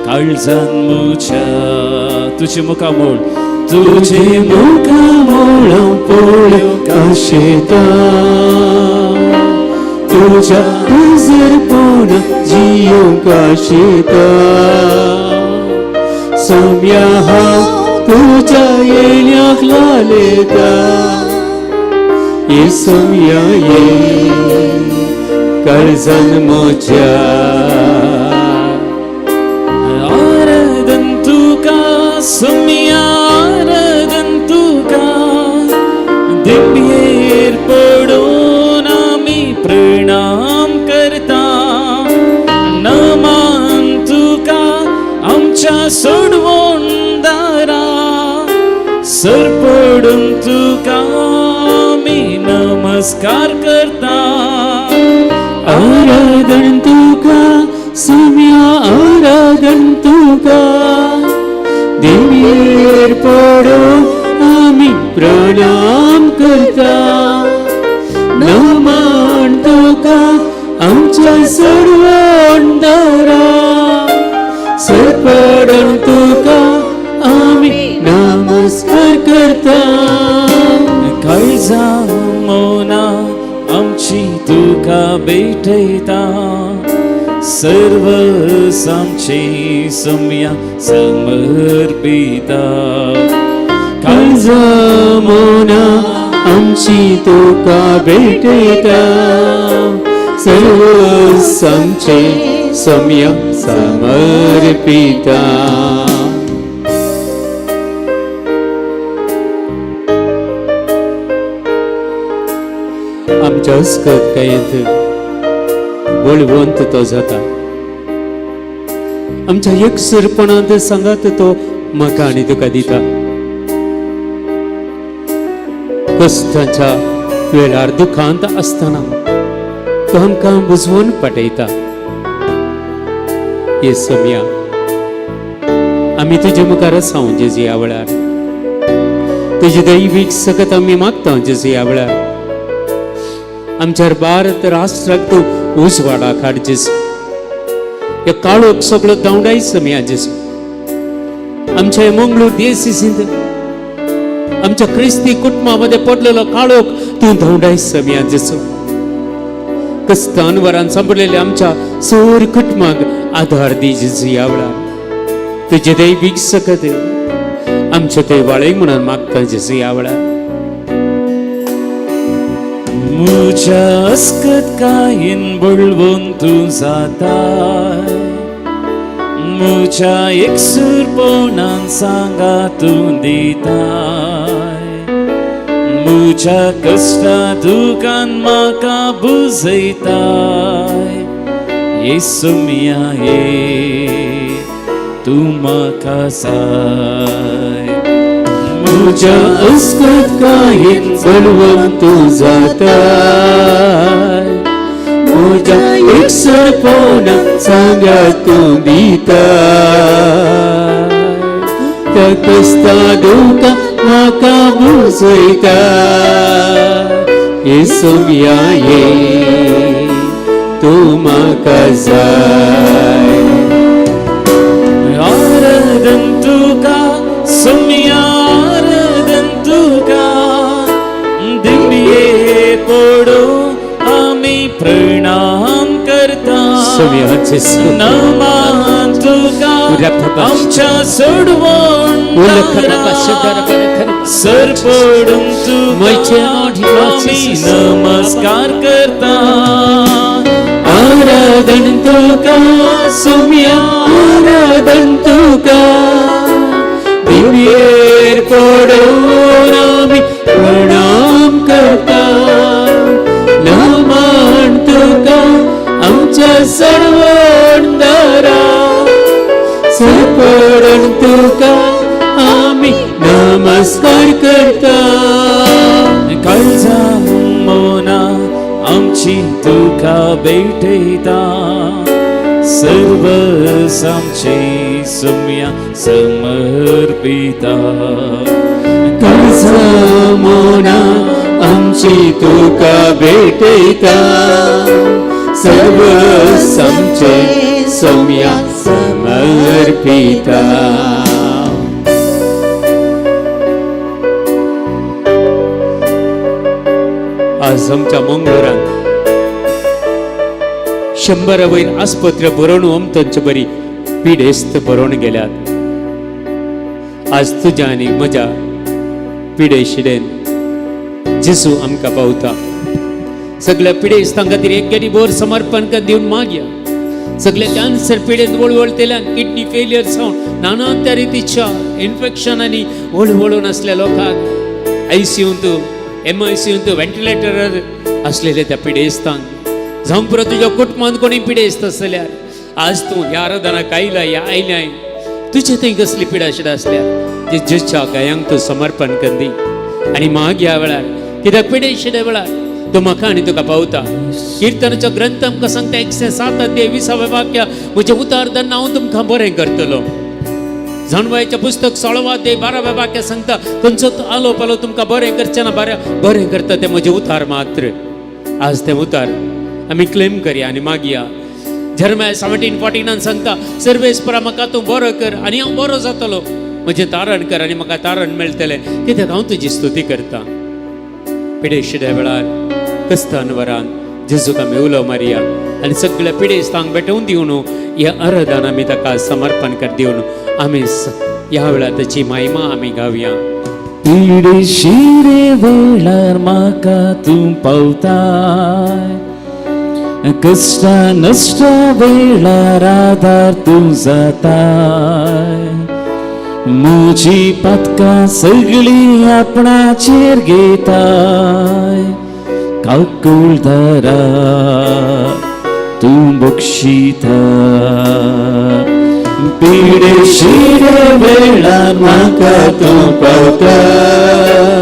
काळजान म्हज्या. तुझे मुखामोळ, तुझे मुखामोळ पळोवंक आशिता, तुझ्या हाजरपणान जियोवंक आशिता. सुम्या हांव तुझ्या येण्याक लालेता, ये सुम्या ये काळजान म्हज्या. आराधन तुका सुम्या, आराधन तुका, दिंबेर पडून आमी प्रणाम करता. नमान तुका आमच्या सोडवून दारा, सर पडून तुका आमी नमस्कार. नमस्कार करता. आराधन तुका सुम्या, आराधन तुका, देवीर पडो आमी प्रणाम करता. नमन तुका आमच्या सर्वंदरा, सरपडण तुका आमी नमस्कार करता. काळजा मोना आमची तुका भेटयता, सर्व आमचे सम्या समर्पिता. काळजा मोना आमची तुका भेटयता, सर्व आमचे सम्या समर्पिता. आमच्या अस्कत कायेंत बळवंत तो जाता, आमच्या एकसरपणांत सांगात तो म्हाका आनी तुका दिता. कश्टांच्या वेळार दुखांत आसतना तो आमकां बुजवून पाठयता. हे सम्या आमी तुजे मुखार आसा जेजू ह्या वेळार, तुजी दैवीक सकत आमी मागता जेजू ह्या वेळार. आमच्या भारत राष्ट्राक तूं उजवाडा हाड जेजू, ह्या काळोख सगळो धांवडाय सम्या जेजू. आमच्या मंगळूर देश आमच्या क्रिस्ती कुटुंबा मध्ये पडलेलो काळोख तूं धांवडाय सम्या जेजू. कस्तान वरान सांपडलेल्या आमच्या सोर कुटुंबाक आधार दी जेजू ह्या वेळार. तुजे दैवीक सकत आमच्या ते वाळे म्हणून मागता जेजू ह्या वेळार. मुझ्या अस्कत कायन बळवून तूं जाताय, मुझ्या एकसूरपणान सांगा तूं दिताय. मुझ्या कश्टा दुकान म्हाका बुजयताय, येसू मिया ये तूं म्हाका जाय. मुझ्या अस्कत कायन बळवंत तूं जाताय, मुझ्या एकसरपणा सांगा तूं दिताय. त्या कश्टा दुकान म्हाका बुजयता, येसू मिया ये तूं म्हाका जाय. आराधन तुका सुम्या, आराधन तुका, दिव्ये पडो आमी प्रणाम करता. सुम्या जेजू. नमन तुका आमच्या सोडवण सर पडून तुका आमी नमस्कार करता. आराधन तुका सुम्या, आराधन तुका, दिव्येर पडून आमी प्रणाम करता. नमन तुका आमच्या सर्वंदरा, सरपडण तुका आमी नमस्कार करता. काळजा मोना आमची तुका भेटयता, सर्व आमचे सुम्या समर्पिता. काळजा मोना आमची तुका भेटयता, सर्व आमचे सुम्या समर्पिता. आज आमच्या मंगळूरान 100 वयर आस्पत्रे बरोवन तांचे बरी पिडेस्त बरोवन गेल्यात. आज तुज्या आनी म्हज्या पिडेशिडेन जेजू आमकां पावता. सगळ्या पिडेस्तां खातीर एक गेडी बोर समर्पण कर दिवन मागया. सगळे कॅन्सर पिडेन वळवळतेल्यान, किडनी फेलियर जावन नाना त्या रितीच्या इन्फेक्शन आनी वळवळून आसल्या लोकांक आयसीयूंत, एमआयसीयूंत, व्हेंटिलेटरार आसलेले त्या पिडेस्तांक, जावं पुरो तुज्या कुटुंबांत कोणी पिडेस्त आसल्यार आज तूं ह्या आराधनाक आयला, ह्या आयल्याय तुजे थंय कसली पिडा शिडा आसल्यार जे जेच्या गायांक तूं समर्पण कर दी आनी माग ह्या वेळार. कित्याक पिडेशिड्या वेळार तो म्हाका आनी तुका पावता. किर्तनाचो ग्रंथ आमकां सांगता 107 अध्याय 20व्या वाक्य, म्हजें उतार धरून हांव तुमकां बरें करतलो. जाणवायचें पुस्तक 16 अध्याय 12व्या वाक्य सांगता, खंयचो आलो पालो तुमकां बरें करचें ना, बरें बरें करता तें म्हजें उतार मात्र. आज तें उतार आमी क्लेम करया आनी मागया. जेरेमिया 17:14 सांगता, सर्वेस्परा म्हाका तूं बरो कर आनी हांव बरो जातलो, म्हजें तारण कर आनी म्हाका तारण मेळटलें, कित्याक हांव तुजी स्तुती करता. पिडेशिड्या वेळार कस्तानवरान जेजूक आमी उलो मारया आनी सगळ्या पिडेस्तांक भेटोवन दिवन ह्या आराधन आमी ताका समर्पण कर दिवन आमी ह्या वेळार ताची महिमा आमी गावया. पिडेशिरे वेळार म्हाका तूं पावताय, कश्टा नश्टा वेळार आदार तूं जाताय, म्हजी पातकां सगळीं आपणाचेर घेताय, काकुळदारा तूं बक्षिता. पिडेशिरे वेळार म्हाका तूं पावताय,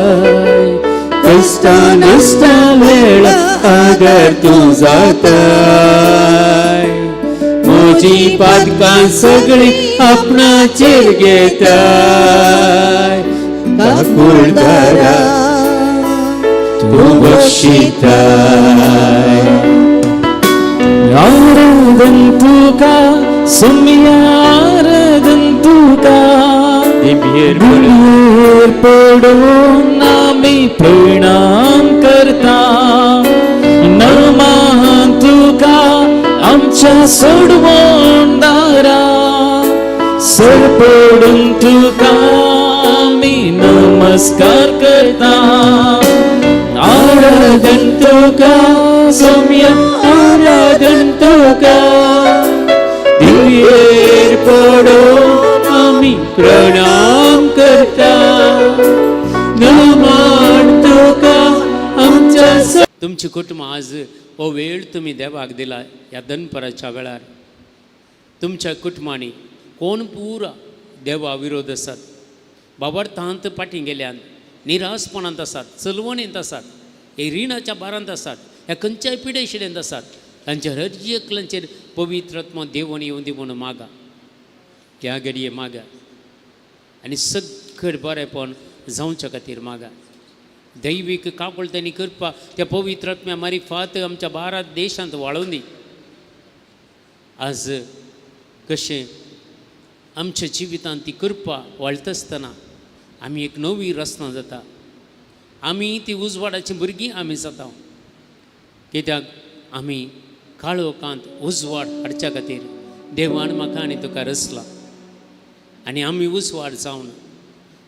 कश्टा नश्टा वेळार आदार तूं जाताय, म्हजी पातकां सगळीं आपणाचेर घेताय, काकुळदारा तूं बक्षिताय. आराधन तुका सुम्या, आराधन तुका दिव्येर पडून आमी प्रणाम करता, नमान तुका आमच्या सोडवणदारा, सर पडून तुका आमी नमस्कार करता. आराधन तुका सुम्या, आराधन तुका दिव्येर पडून आमी प्रणाम करता, नमान तुका आमच्या. तुमची कुटुंबां आज हो वेळ तुमी देवाक दिला ह्या दनपराच्या वेळार. तुमच्या कुटुंबांनी कोण पुरा देवा विरोध आसात, बाबर्थांत फाटीं गेल्यान, निरासपणांत आसात, चलवणींत आसात, हे रिणाच्या भारांत आसात, ह्या खंयच्याय पिडेशिडेंत आसात, तांच्या हर एकल्यांचेर पवित्र आत्मा देवून येवन दी म्हणून मागा, ह्या घडये मागा आनी सगळें बरेंपण जावच्या खातीर मागा. दैवीक काकुळटांनी करपा त्या पवित्र आत्म्या मारिफात आमच्या भारत देशांत वाळोवन दी. आज कशें आमच्या जिवितांत ती कृपा वाळटा आसतना आमी एक नवी रचना जाता, आमी ती उजवाडाची भुरगीं आमी जाता, कित्याक आमी काळोखांत उजवाड हाडच्या खातीर देवान म्हाका आनी तुका रचला आनी आमी उजवाड जावन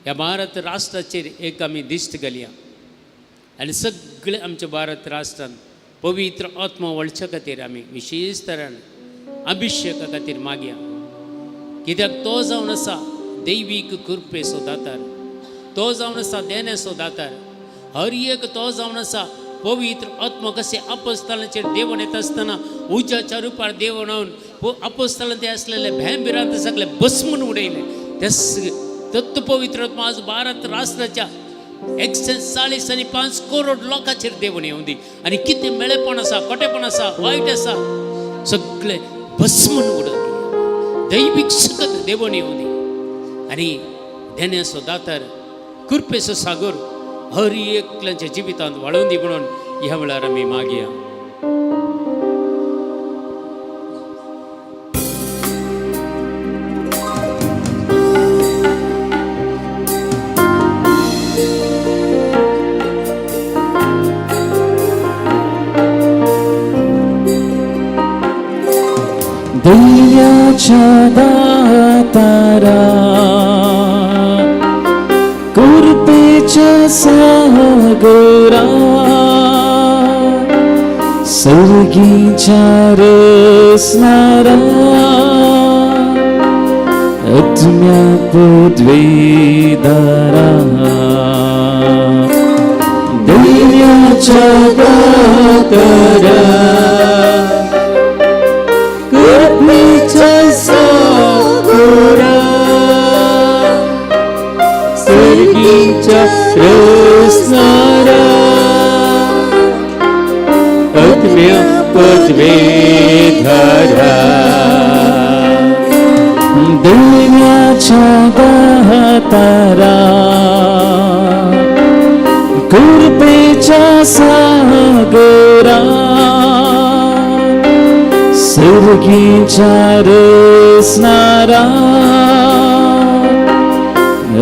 ह्या भारत राष्ट्राचेर एक आमी दिश्ट घालया आनी सगळे आमच्या भारत राष्ट्रान पवित्र आत्मा वळच्या खातीर आमी विशेश तरान अभिशेका खातीर मागया, कित्याक तो जावन आसा दैवीक कृपेचो दातार, तो जावन आसा देण्याचो दातार, हर एक तो जावन आसा पवित्र आत्मा कशें अपोस्तालाचेर देवण येता आसतना उज्याच्या रुपार देवण येवन अपोस्तालान ते आसलेले भंय भिरांत सगळे भस्मून उडयले. तेस तत्व पवित्र आत्मा आज भारत राष्ट्राच्या 140.5 करोड लोकांचेर देवण येवन दी आनी कितें मेळेपण आसा, खोटेपण आसा, वायट आसा सगळे भस्मून उडोवन दी. दैवीक सकत देवण येवन दी आनी देण्याचो दातार कृपेचो सागर हर एकल्यांच्या जिवितांत वाळोवन दी म्हणून ह्या वेळार आमी मागया. दयाच्या दातारा कृपेच्या सागरा सर्गीच्या रसनारा आत्म्या पदवीदारा दयाच्या दातारा कृपेच्या सागरा सर्गीच्या रसनारा आत्म्या पदवेधरा. देण्याच्या दातारा कृपेच्या सागरा सर्गीच्या रसनारा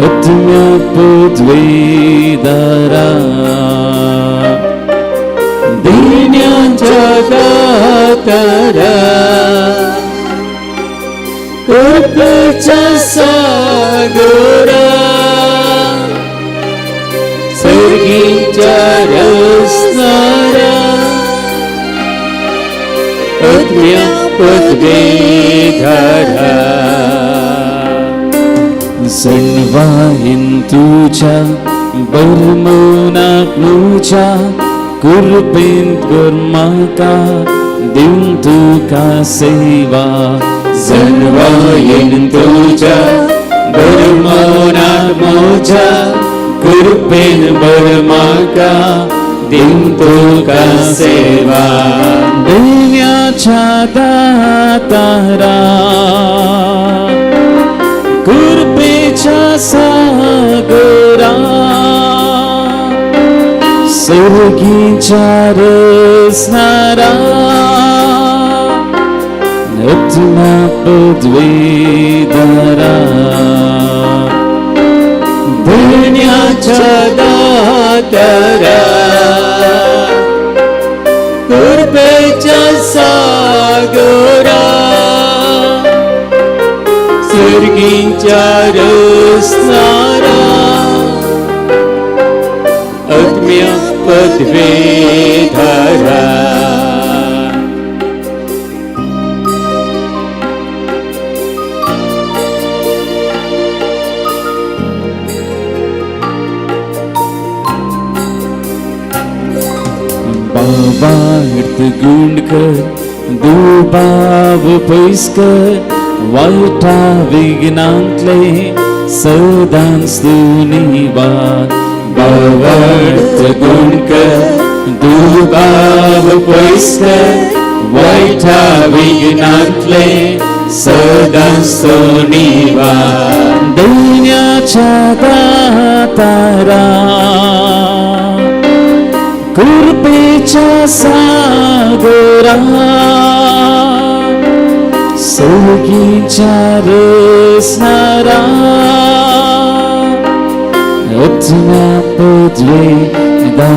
आत्म्या पदवेधरा. देण्याच्या दातारा कृपेच्या सागरा सर्गीच्या रसनारा आत्म्या पदवेधरा. सणवाहीन तुझ्या बरमोनाक म्हज्या कृपेन कर म्हाका दिवन तुका सेवा. सणवाहीन तुझ्या बरमोनाक म्हज्या कृपेन बर म्हाका दिवन तुका सेवा. देण्याच्या दातारा कृपेच्या सागरा सर्गीच्या रसनारा आत्म्या पदवेधरा. देण्याच्या दातारा कृपेच्या सागरा सर्गीच्या रसनारा आत्म्या पदवेधरा. बाबार्थ गुंड कर दुबाव पयस कर वायटा विघ्नांतले सदांच तूं निवार. बाबार्थ गुण कर दुबाव पयस कर वायटा विघ्नांतले सदांच तूं निवार. दैन्याच्या दातारा कृपेच्या सागरा सर्गीच्या रसनारा आत्म्या पदवेधरा.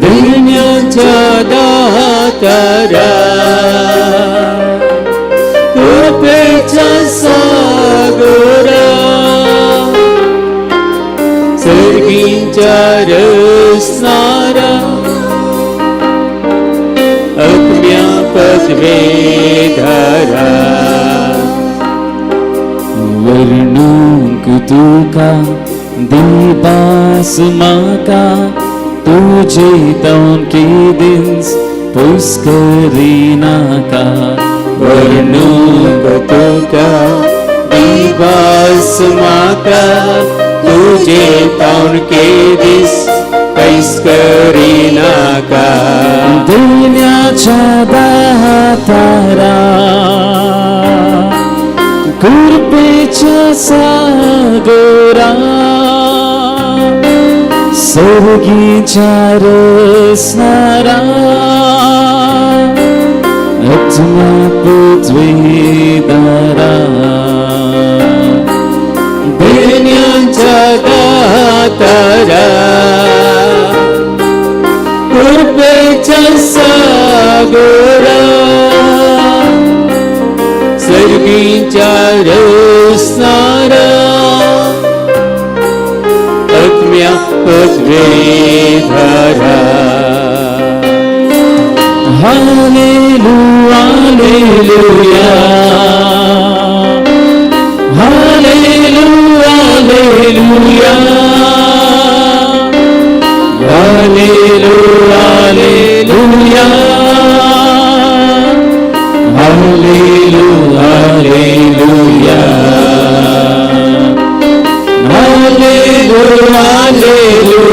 दैन्याच्या दातारा कृपेच्या सागरा सर्गीच्या रसनारा आत्म्या पदवेधरा. वर्णूंक तुका दिबास म्हाका तुजे तावन केदींच पयस करिनाका. वर्णूंक तुका दिबास म्हाका तुजे तावन केदीस पयस करिनाका. देण्याच्या दातारा कृपेच्या सागरा सर्गीच्या रसनारा आत्म्या पदवेधरा. देण्याच्या दातारा कृपेच्या सागरा सर्गीच्या रसनारा आत्म्या पदवेधरा. Hallelujah, hallelujah, hallelujah, hallelujah, hallelujah, hallelujah, hallelujah, hallelujah, hallelujah, hallelujah.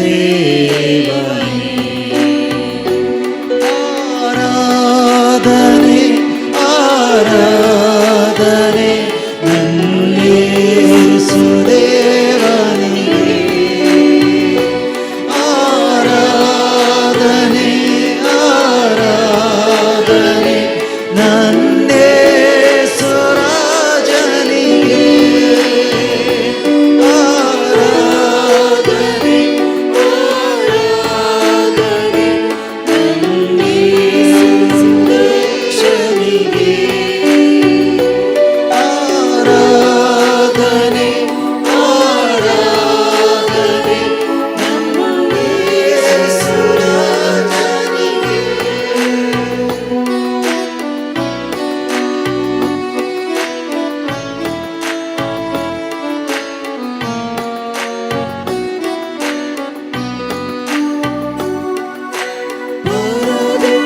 ದೇವನೇ. ಆರಾಧನೆ ಆರಾಧನೆ ನನ್ನೇಸು ದೇವನಿಗೆ. ಆರಾಧನೆ ಆರಾಧನೆ ನನ್ನೇಸು ರಾಜನಿಗೆ. ಆರಾಧನೆ ಆರಾಧನೆ ನನ್ನೇಸು ರಕ್ಷನಿಗೆ. ಆರಾಧನೆ ಆರಾಧನೆ ನನ್ನೇಸು ರಾಜನಿಗೆ.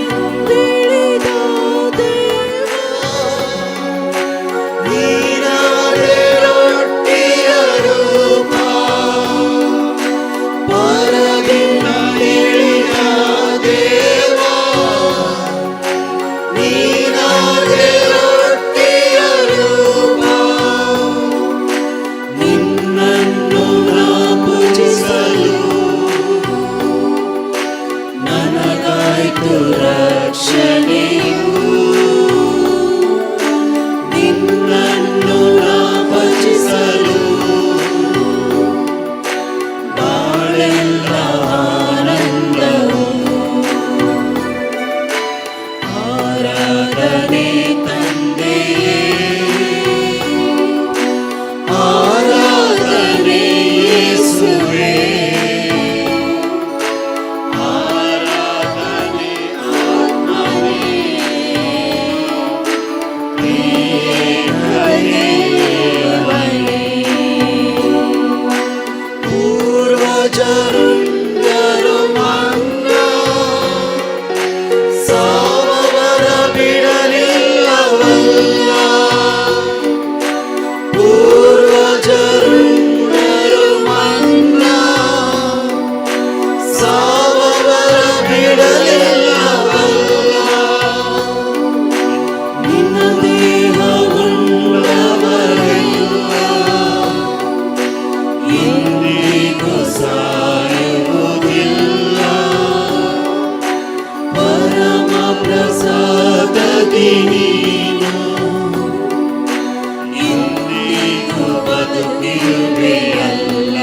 ಪರದಿಂದಿಳಿದ ದೇವ ನೀನಾದೆ ರೊಟ್ಟಿಯ ರೂಪ. ಪರದಿಂದಿಳಿದ ದೇವ ನೀನಾದೆ ರೊಟ್ಟಿಯ ರೂಪ. ನಿನ್ನನ್ನು ನಾ ಪೂಜಿಸಲು ನನಗಾಯ್ತು ರಕ್ಷಣೆಯು. ನಿನ್ನನ್ನು ನಾ ಭಜಿಸಲು ಬಾಳೆಲ್ಲ ಆನಂದವು. ಆರಾಧನೆ ತಂದೆಯೇ, ಆರಾಧನೆ ಯೇಸುವೇ, ಆರಾಧನೆ ಆತ್ಮನೇ, ತ್ರಿಯೇಕ ದೇವನೇ. ಪೂರ್ವಜರುಂಡರು ಮನ್ನಾ ಸಾವವರ ಬಿಡಲಿಲ್ಲವಲ್ಲ. ಪೂರ್ವಜರುಂಡರು ಮನ್ನಾ ಸಾವವರ ಬಿಡಲಿಲ್ಲವಲ್ಲ. ನಿನ್ನ ದೇಹವುಳ್ಳವರೆಲ್ಲ ಎಂದಿಗೂ ಸಾಯುವುದಿಲ್ಲ. ಪರಮ ಪ್ರಸಾದದಿ ನೀನು ಇಂದಿಗೂ ಬದುಕಿರುವೆಯಲ್ಲ.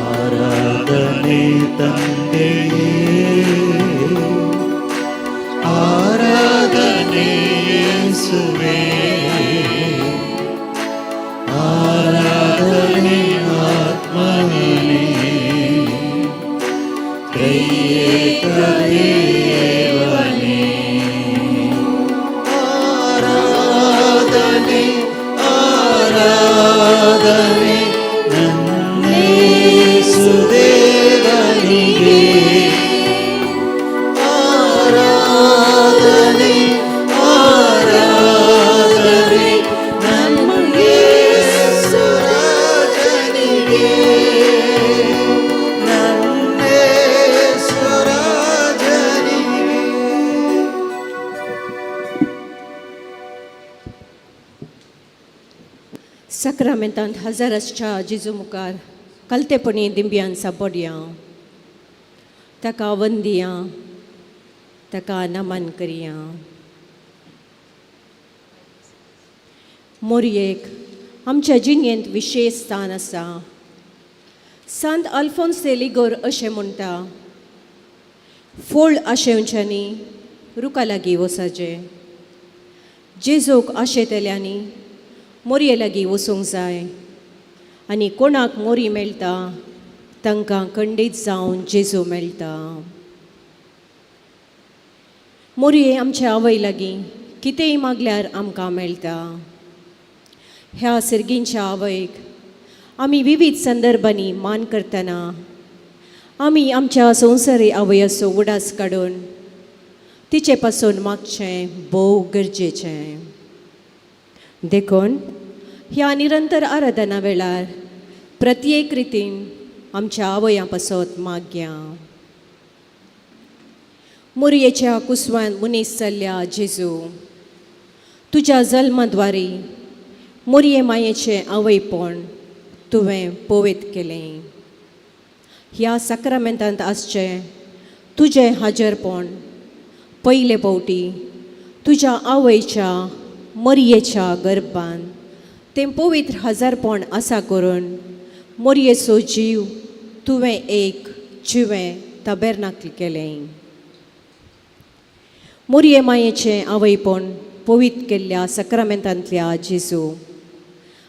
ಆರಾಧನೆ ತಂದೆಯೇ, ಆರಾಧನೆ ಯೇಸುವೇ, ಆರಾಧನೆ ಆತ್ಮನೇ, ತ್ರಿಯೇಕ ದೇವನೇ. ಆರಾಧನೆ ಆರಾಧನೆ ನನ್ನೇಸು ದೇವನಿಗೆ. ಆರಾಧನೆ ಆರಾಧನೆ ನನ್ನೇಸು ರಾಜನಿಗೆ, ನನ್ನೇಸು ರಾಜನಿಗೆ. साक्रामेंतांत हजर आसच्या जेजू मुखार कलतेपणी दिंब्यान सापडया, ताका वंदिया, ताका नमन करया. मोरयेक आमच्या जिणेंत विशेश स्थान आसा. सांत अल्फोन्स दे लिगोर अशें म्हणटा, फोळ आशेवच्यांनी रुखा लागीं वचचें, जेजूक आशेतल्यांनी मोरये लागीं वचूंक जाय आनी कोणाक मोरी मेळटा तांकां खंडीत जावन जेजू मेळटा. मोरये आमच्या आवय लागीं कितेंय मागल्यार आमकां मेळटा. ह्या सर्गींच्या आवयक आमी विवीध संदर्भांनी मान करतना आमी आमच्या संवसारी आवयाचो उडास काडून तिचे पासून मागचें भोव गरजेचें. देखून ह्या निरंतर आराधना वेळार प्रत्येक रितीन आमच्या आवयां पासत मागया. मोरयेच्या कुसवान मनीस जाल्ल्या जेजू, तुज्या जल्माद्वारी मोरये मायेचें आवयपण तुवें पवित्र केलें. ह्या साक्रामेंतांत आसचें तुजें हाजरपण पयले फावटी तुज्या आवयच्या मोरयेच्या गर्भान तें पवित्र हजारपण आसा करून मोरयेचो जीव तुवें एक जिवें तबेरनाकल केलें. मोरये मायेचें आवयपण पवित्र केल्ल्या साक्रामेंतांतल्या जेजू,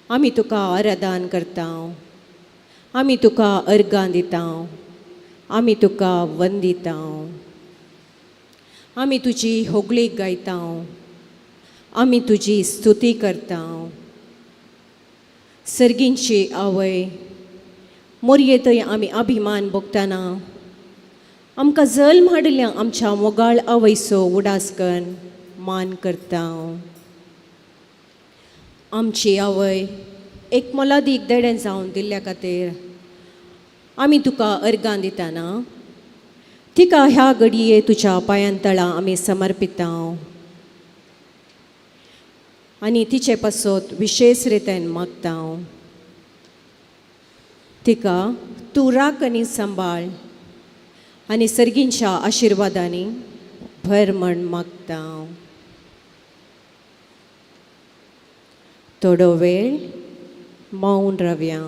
आमी तुका आराधन करता, आमी तुका अर्गां दिता, आमी तुका वंदिता, आमी तुजी होगळीक गायता, आमी तुजी स्तुती करता. सर्गींची आवय मोरये थंय आमी अभिमान भोगतना आमकां जल्म हाडिल्ल्या आमच्या मोगाळ आवयचो उडास करून मान करता. आमची आवय एक मोलादीक देणें जावन दिल्ल्या खातीर आमी तुका अर्गां दितना तिका ह्या घडये तुज्या पांयां तळा आमी समर्पिता आनी तिचे पासत विशेश रितीन मागता. तिका तूं राख आनी सांबाळ आनी सर्गींच्या आशिर्वादांनी भर म्हण मागता. थोडो वेळ मौन रावया.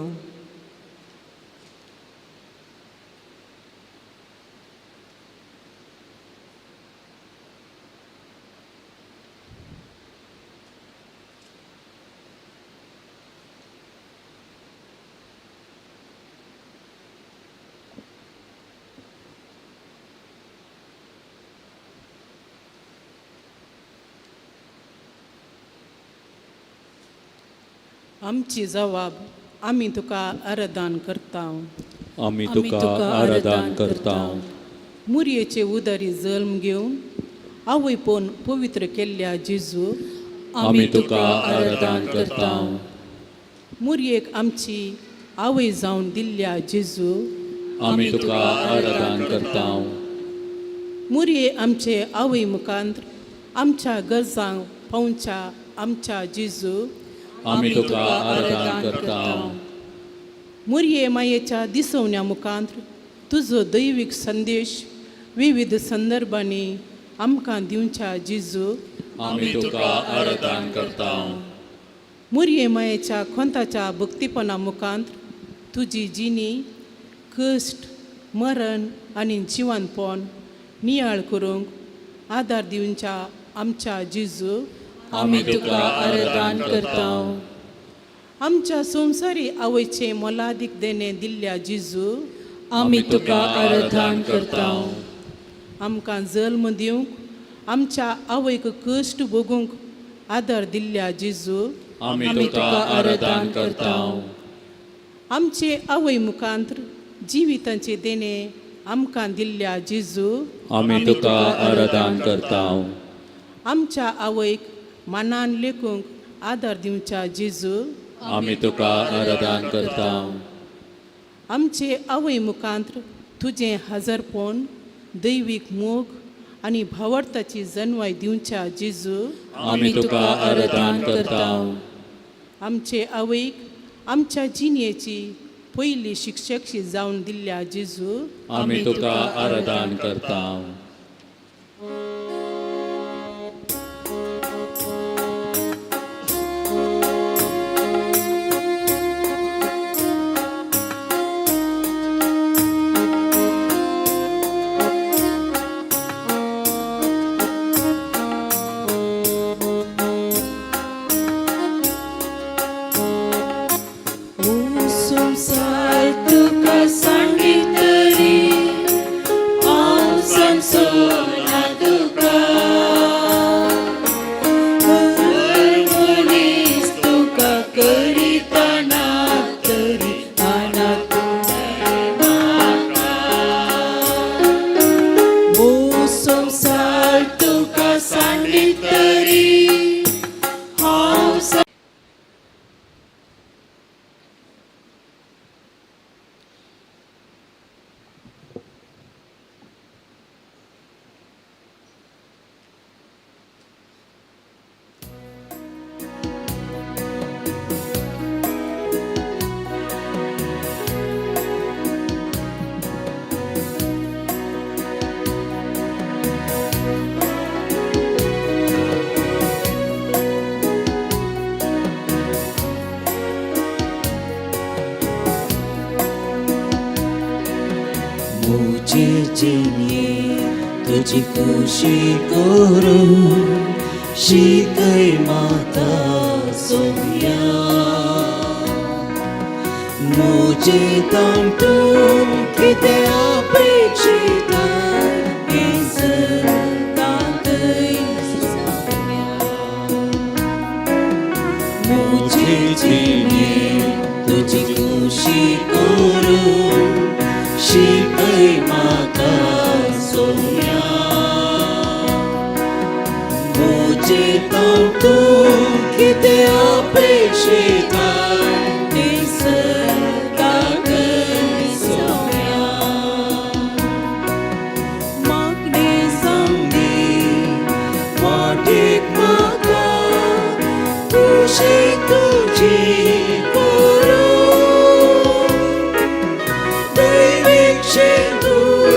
आमची जवाब आमी तुका आराधन करता, आमी तुका आराधन करता. मुरयेचे उदरी जल्म घेवन आवयपण पवित्र केल्ल्या जेजू, आमी तुका आराधन करता. मुरयेक आमची आवय जावन दिल्ल्या जेजू, आमी तुका आराधन करता. मुरये आमचे आवय मुखांत आमच्या गरजांक पावच्या आमच्या जेजू, आमी तुका आराधन करता. मुरये मायेच्या दिसवण्या मुखांत तुजो दैवीक संदेश विविध संदर्भांनी आमकां दिवच्या जेजू, आमी तुका आराधन करता. मुरये मायेच्या खोंताच्या भक्तीपणा मुखांत तुजी जिणी कश्ट मरण आनी जिवनपण नियाळ करूंक आदार दिवच्या आमच्या जेजू, आमी तुका आराधन करता. आमच्या संवसारी आवयचें मोलादीक देणें दिल्ल्या जेजू, आमी तुका आराधन करता. आमकां जल्म दिवंक आमच्या आवयक कश्ट भोगूंक आदार दिल्ल्या जेजू, आमी तुका आराधन करता. आमचे आवय मुखांत जिवितांचें देणें आमकां दिल्ल्या जेजू, आमी तुका आराधन करता. आमच्या आवयक मानान लेखूंक आदार दिवच्या जेजू, आमी तुका आराधन करता. आमचे आवय मुखांत तुजें हजरपण दैवीक मोग आनी भावार्थाची जनवाय दिवच्या जेजू, आमी तुका आराधन करता. आमचे आवयक आमच्या जिणेची पयली शिक्षकशी जावन दिल्ल्या जेजू, आमी तुका आराधन करता. संवसार तुका सांगितली हांव सांजचो ना. जिणये तुजी खुशी करूं शिकय म्हाका सोम्या. मुजे ताण तूं कितें अपेक्षिता हें दाखय सोम्या. मुजे जिणे तुजी खुशी करूं शिकय म्हाका सोम्या. मुजे ताण तूं कितें अपेक्षिता तें दाखय सोम्या. मागणें जावंदी वाटेक म्हाका खुशी तुजी करूं दैवीक शेंदूर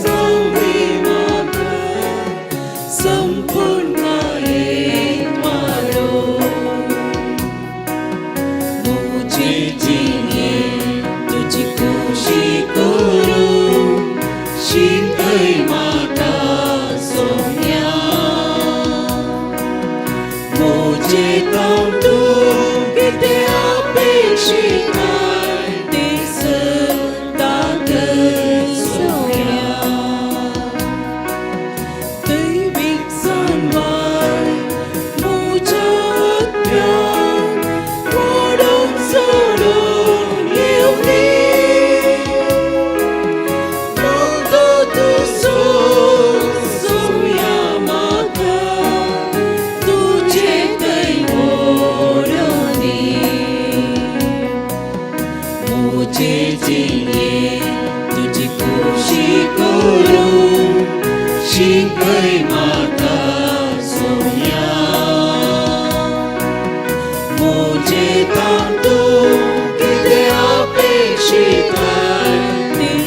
जावंदी म्हाका संपूर्णतायेन वाडोवंक. मुजे जिणे तुजी खुशी करूं शिकय म्हाका सोम्या. मुजे ताण तूं कितें अपेक्षिता तें दाखय सोम्या. दैवीक जाणवाय म्हज्या आत्म्यांत वाडून चडून येवंदी. मोगो तुजो सोम्या म्हाका तुजे थंय ओडूंदी. मुजे जिणे तुजी खुशी करूं शिकय म्हाका सोम्या. मुजे ताण तूं कितें अपेक्षिता तें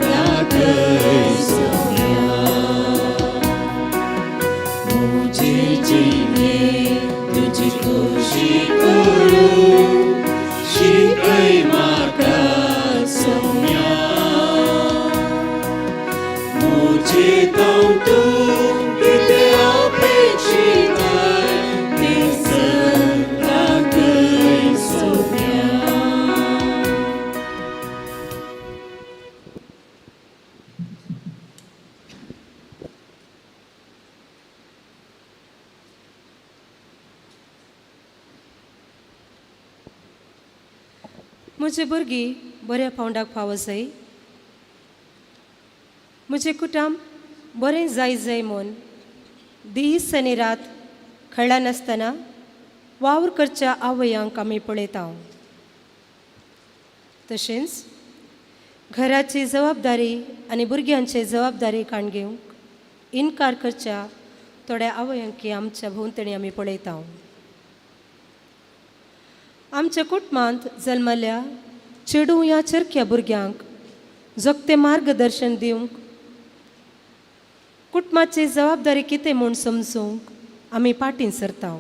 दाखय सोम्या. मुजे जिणे तुजी खुशी करूं शिकय म्हाका सोम्या. मुजे ताण तूं कितें अपेक्षिता तें दाखय सोम्या. म्हजी भुरगीं बऱ्या पावंडाक पावो जाय, म्हजें कुटुंब बरें जाय जाय म्हूण दीस आनी रात खळनासतना वावर करच्या आवयांक आमी पळयता. तशेंच घराची जबाबदारी आनी भुरग्यांची जबाबदारी काण घेवंक इनकार करच्या थोड्या आवयांकी आमच्या भोंवतणी आमी पळयता. आमच्या कुटुंबांत जल्मल्या चेडूं ह्या चरख्या भुरग्यांक जोगतें मार्गदर्शन दिवंक, कुटुंबाची जबाबदारी कितें म्हूण समजूंक आमी पाटीं सरता.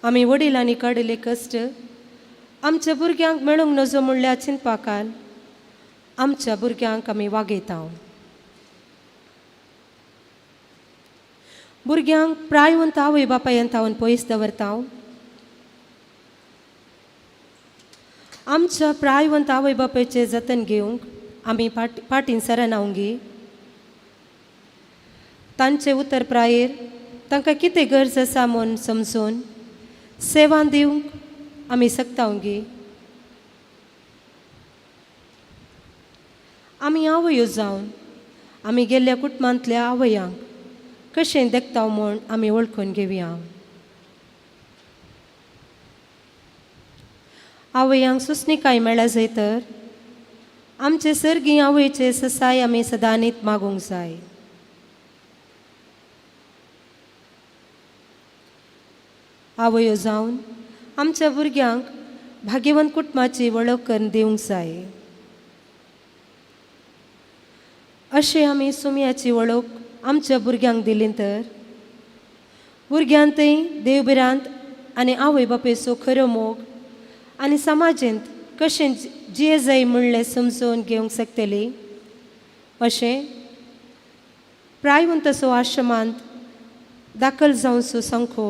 आमी वडिलांनी काडिल्ले कश्ट आमच्या भुरग्यांक मेळूंक नजो म्हणल्यार चिंतपाकान आमच्या भुरग्यांक आमी वागयता. भुरग्यांक प्रायवंत आवय बापायन थावन पयस दवरता. आमच्या प्रायवंत आवय बापायचें जतन घेवंक आमी पाटीं सरनावंगी. तांचे उतर प्रायेर तांकां कितें गरज आसा म्हूण समजून सेवा दिवंक आमी शकतावंगी. आमी आवयो जावन आमी गेल्ल्या कुटुंबांतल्या आवयांक कशें देखता म्हूण आमी वळखून घेवया. आवयांक सुचणिकाय मेळ्ळा जाय तर आमचे सर्गी आवयचे ससाय आमी सदांनीत मागूंक जाय. आवयो जावन आमच्या भुरग्यांक भाग्यवंत कुटुंबाची वळख करून दिवंक जाय. अशें आमी सुमयाची वळख आमच्या भुरग्यांक दिली तर भुरग्यांतय देवभिरांत आनी आवय बापायचो खरो मोग आनी समाजेंत कशें जिये जाय म्हणलें समजून घेवंक शकतली. अशें प्रायवंत तसो आश्रमांत दाखल जावचो सामको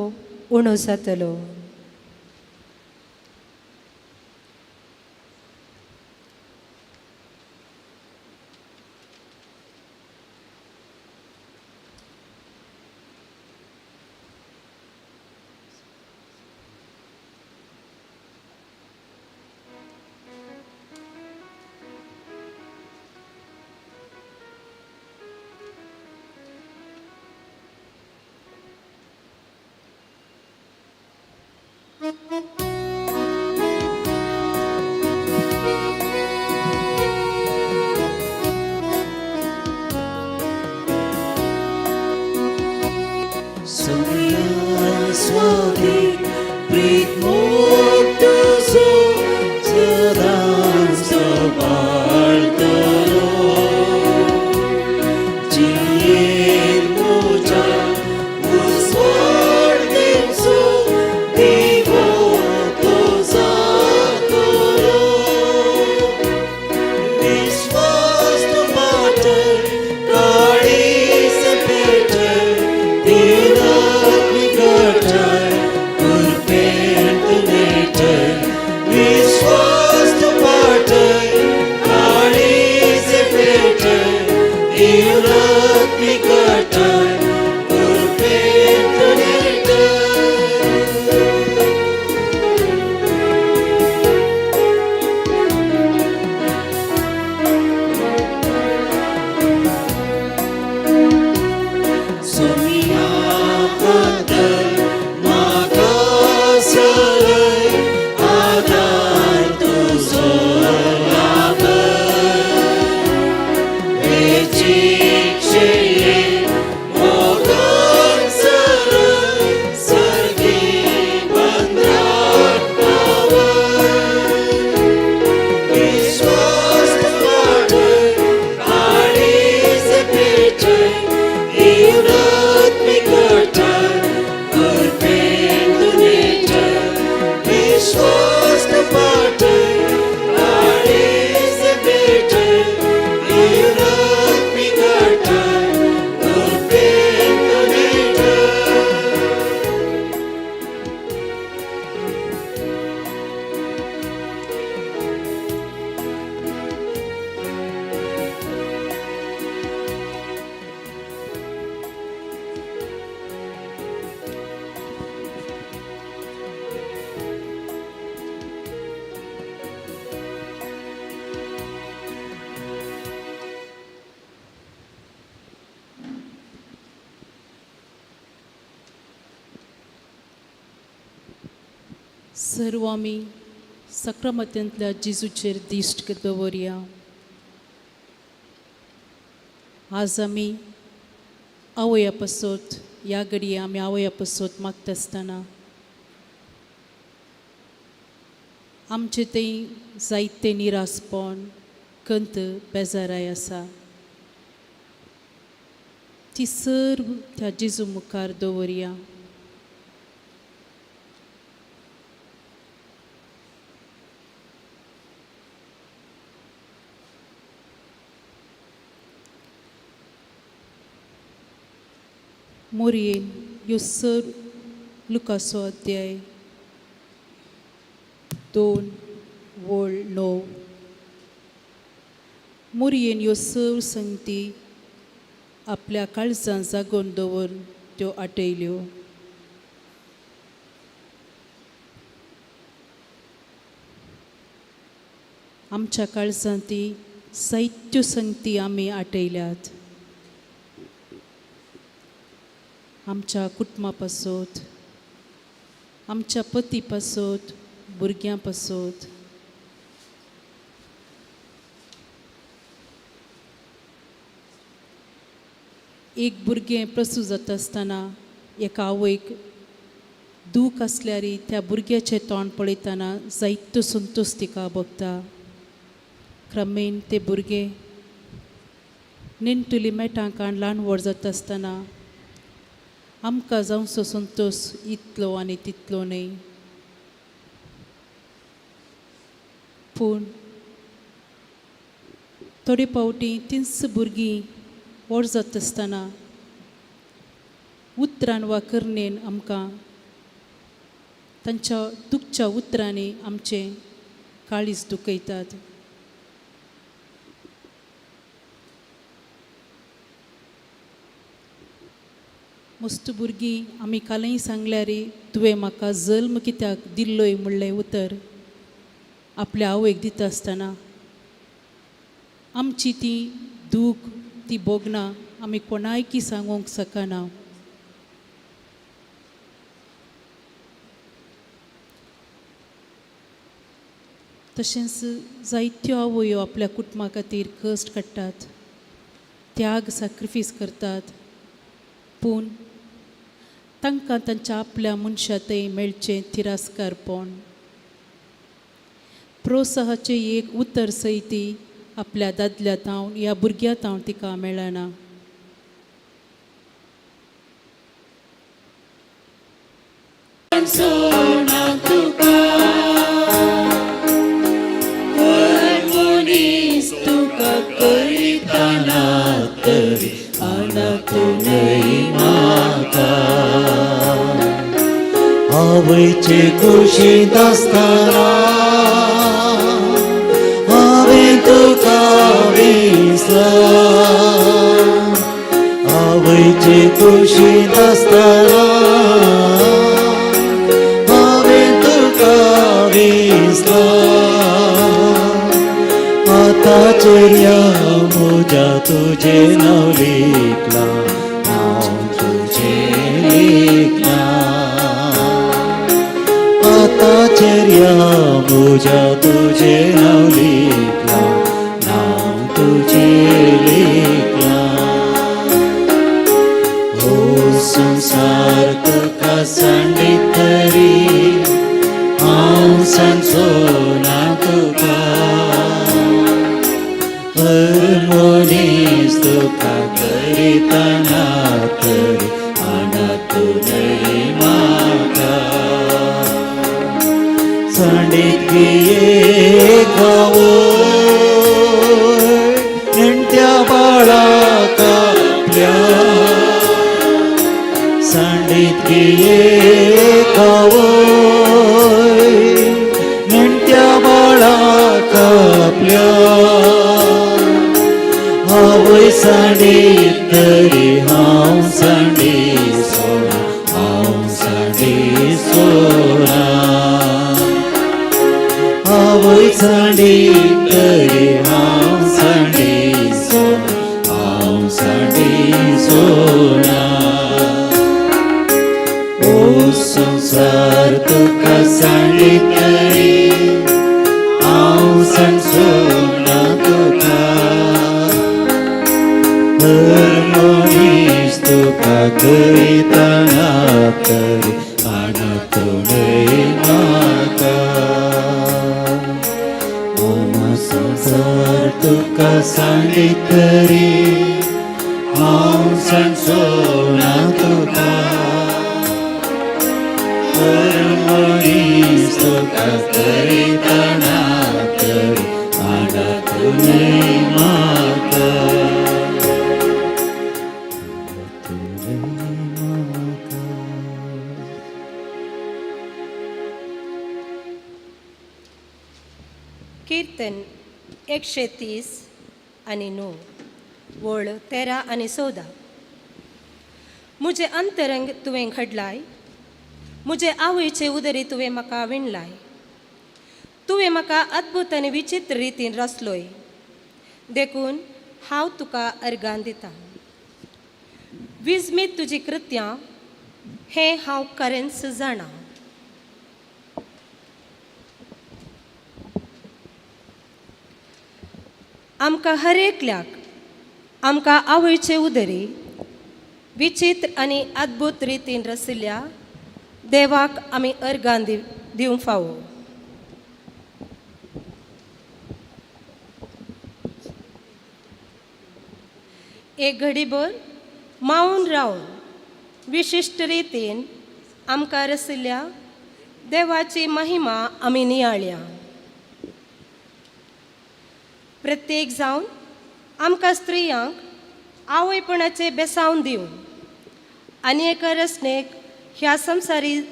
उणो जातलो. सर्व आमी सक्रमतेंतल्या जेजूचेर दिश्ट दवरया. आज आमी आवया पासत ह्या घडये आमी आवया पासत मागता आसतना आमचे थंय जायते निरासपण कंत बेजाराय आसा ती सर्व त्या जेजू मुखार दवरया. मोरयेन ह्यो सर लुकासो अध्याय 2 वळ 9 मोरयेन ह्यो सर्व संगती आपल्या काळजान जागोवन दवरून त्यो आटयल्यो. आमच्या काळजान ती जायत्यो संगती आमी आटयल्यात. आमच्या कुटुंबा पासत, आमच्या पती पासत, भुरग्यां पासत, एक भुरगें प्रसूत जाता आसतना एका आवयक दूख आसल्यार त्या भुरग्याचें तोंड पळयतना जायतो संतोश तिका भोगता. क्रमेण ते भुरगें नेणटुली मेटां काण ल्हान व्हड जाता आसतना आमकां जावचो संतोश इतलो आनी तितलो न्हय. पूण थोडे फावटी तींच भुरगीं व्हड जाता आसतना उतरान वा करणेन आमकां तांच्या दुखच्या उतरांनी आमचें काळीज दुखयतात. मस्त भुरगीं आमी कालय सांगल्यार तुवें म्हाका जल्म कित्याक दिल्लोय म्हणलें उतर आपल्या आवयक दिता आसतना आमची ती दूख ती भोगना आमी कोणायकी सांगूंक शकना. तशेंच जायत्यो आवयो आपल्या कुटुंबा खातीर कश्ट काडटात, त्याग सॅक्रिफीस करतात, पूण तांकां तांच्या आपल्या मनशा थंय मेळचें तिरस्कारपण. प्रोत्साहाचें एक उतर सयती आपल्या दादल्या थावन ह्या भुरग्या थावन तिका मेळना. आवयचे कुशींत आसतना हांवें तुका विसला, आवयचे कुशींत आसतना हांवें तुका विसला. आतां चेऱ्या म्हज्या तुजें नांव लिखलां, नांव तुजें लिखलां. आतां चेऱ्या म्हज्या तुजें नांव लिखलां, नांव तुजें लिखलां. हो संवसार तुका सांडीत तरी हांव सांगचो ना तुका, हर मनीस तुका करितना तरी अनाथ न्हय म्हाका. सांडीत खावय नेणट्या बाळाक आपल्या, सांडीत खावय नेणट्या बाळाक आपल्या. आवय सांडीत तरी हांव सांडी सोना, हांव सांडी सोना. आवय सांडीत तरी हांव सांडी सोना, हांव सांडी सोना. ओ संवसार तुका सांडीत तरी हांव सांगचो ना तुका, हर मनीस तुका करितना तरी अनाथ न्हय म्हाका. संवसार तुका सांडीत तरी हांव सांगचो ना तुका, हर मनीस तुका करितना तरी अनाथ न्हय म्हाका. कीर्तन 130 आनी 9 वळ 13 आनी 14. म्हजें अंतरंग तुवें घडलाय, म्हजे आवयचे उदरी तुवें म्हाका विणलाय. तुवें म्हाका अद्भुत आनी विचित्र रितीन रचलोय, देखून हांव तुका अर्गान दितां. विजमीत तुजी कृत्यां हें हांव खरेंच जाणा. आमकां हर एकल्याक आमकां आवयचे उदरी विचित्र आनी अद्भुत रितीन रचिल्ल्या देवाक आमी अर्गान दिवंक फावो. एक घडीभर मावन रावन विशिश्ट रितीन आमकां रचिल्ल्या देवाची महिमा आमी नियाळया. प्रत्येक जावन आमकां स्त्रियांक आवयपणाचे बेसावन दिवन आनी एका रचनेक ह्या संवसारी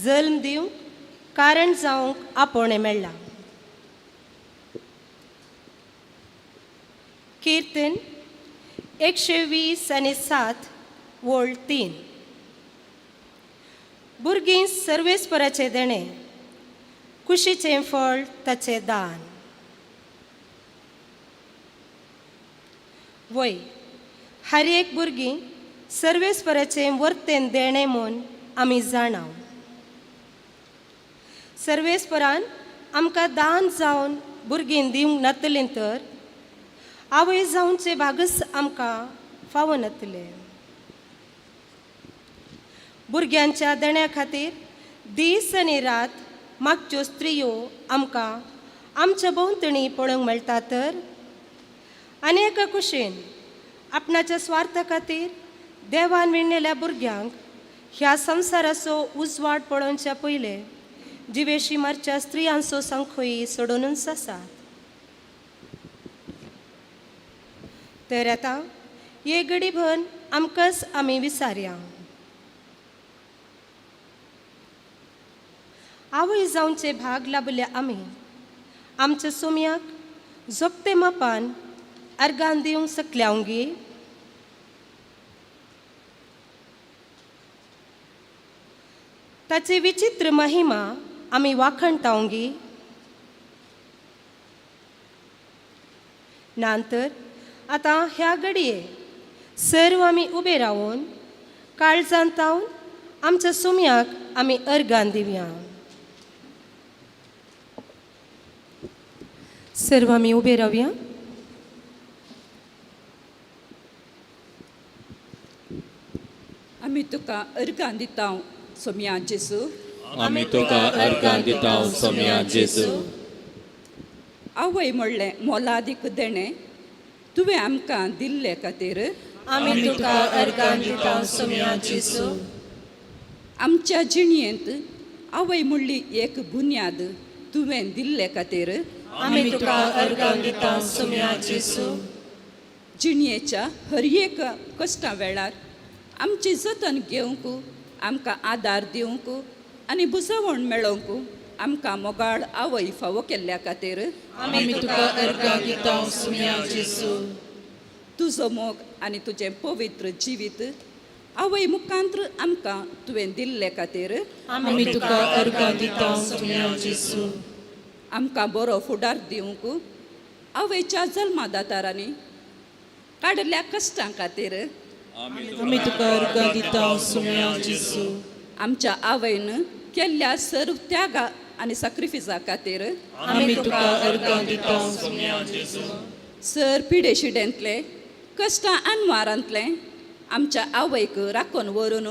जल्म दिवंक कारण जावंक आपोवणें मेळ्ळां. किर्तन 120 आनी 7 वळ 3. भुरगीं सर्वेस्पराचें देणें, कुशीचें फळ ताचें दान. वय हर एक भुरगीं सर्वेस्पराचें वर्तेन देणें म्हूण आमी जाणाव. सर्वेस्परान आमकां दान जावन भुरगीं दिवंक नातलीं तर आवय जावचे भागच आमकां फावो नातलें. भुरग्यांच्या देण्या खातीर दीस आनी रात मागच्यो स्त्रियो आमकां आमच्या भोंवतणी पळोवंक मेळटा तर आनी एका कुशेन आपणाच्या स्वार्था खातीर देवान विणलेल्या भुरग्यांक ह्या संवसाराचो उजवाड पळोवच्या पयले जिवेशी मारच्या स्त्रियांचो संखोई सोडूनच आसात. तर आतां हे गडीभर आमकांच आमी विसारया. आवय जावचे भाग लाभल्या आमी आमच्या सोम्याक जोगते मापान अर्गान दिवंक शकल्यावंगी. ताची विचित्र महिमा आमी वाखणतावंगी. नांतर आतां ह्या घडये सर्व आमी उबे रावन काळजांत तावन आमच्या सुम्याक आमी अर्गान दिवया. सर्व आमी उबे रावया. आमी तुका अर्गान दिता सोम्या जेजू. आमी तुका अर्गान दिता सोम्या जेजू. आवय म्हणलें मोलादीक देणें तुवें आमकां दिल्ले खातीर आमी तुका अर्गान दिता सोम्या जेजू. आमच्या जिणयेंत आवय म्हणली एक बुन्याद तुवें दिल्ले खातीर आमी तुका अर्गान दिता सोम्या जेजू. जिणयेच्या हर एक कश्टां वेळार आमची जतन घेवंक आमकां आदार दिवंक आनी बुजवण मेळोवंक आमकां मोगाळ आवय फावो केल्ल्या खातीर आमी तुका अर्गां दिता सोम्या जेजू. तुजो मोग आनी तुजें पवित्र जिवीत आवय मुखांत्र आमकां तुवें दिल्ले खातीर आमी तुका अर्गां दिता सोम्या जेजू. आमकां बरो फुडार दिवंक आवयच्या जल्मादातारांनी काडिल्ल्या कश्टां खातीर आमी तुका अर्गां दिता सोम्या जेजू. आमच्या आवयन केल्ल्या सर्व त्यागा आनी साक्रिफिसा खातीर आमी तुका अर्गां दिता सोम्या जेजू. सर पिडेशिडेंतले कश्टां अनवारांतले आमच्या आवयक राखून व्हरून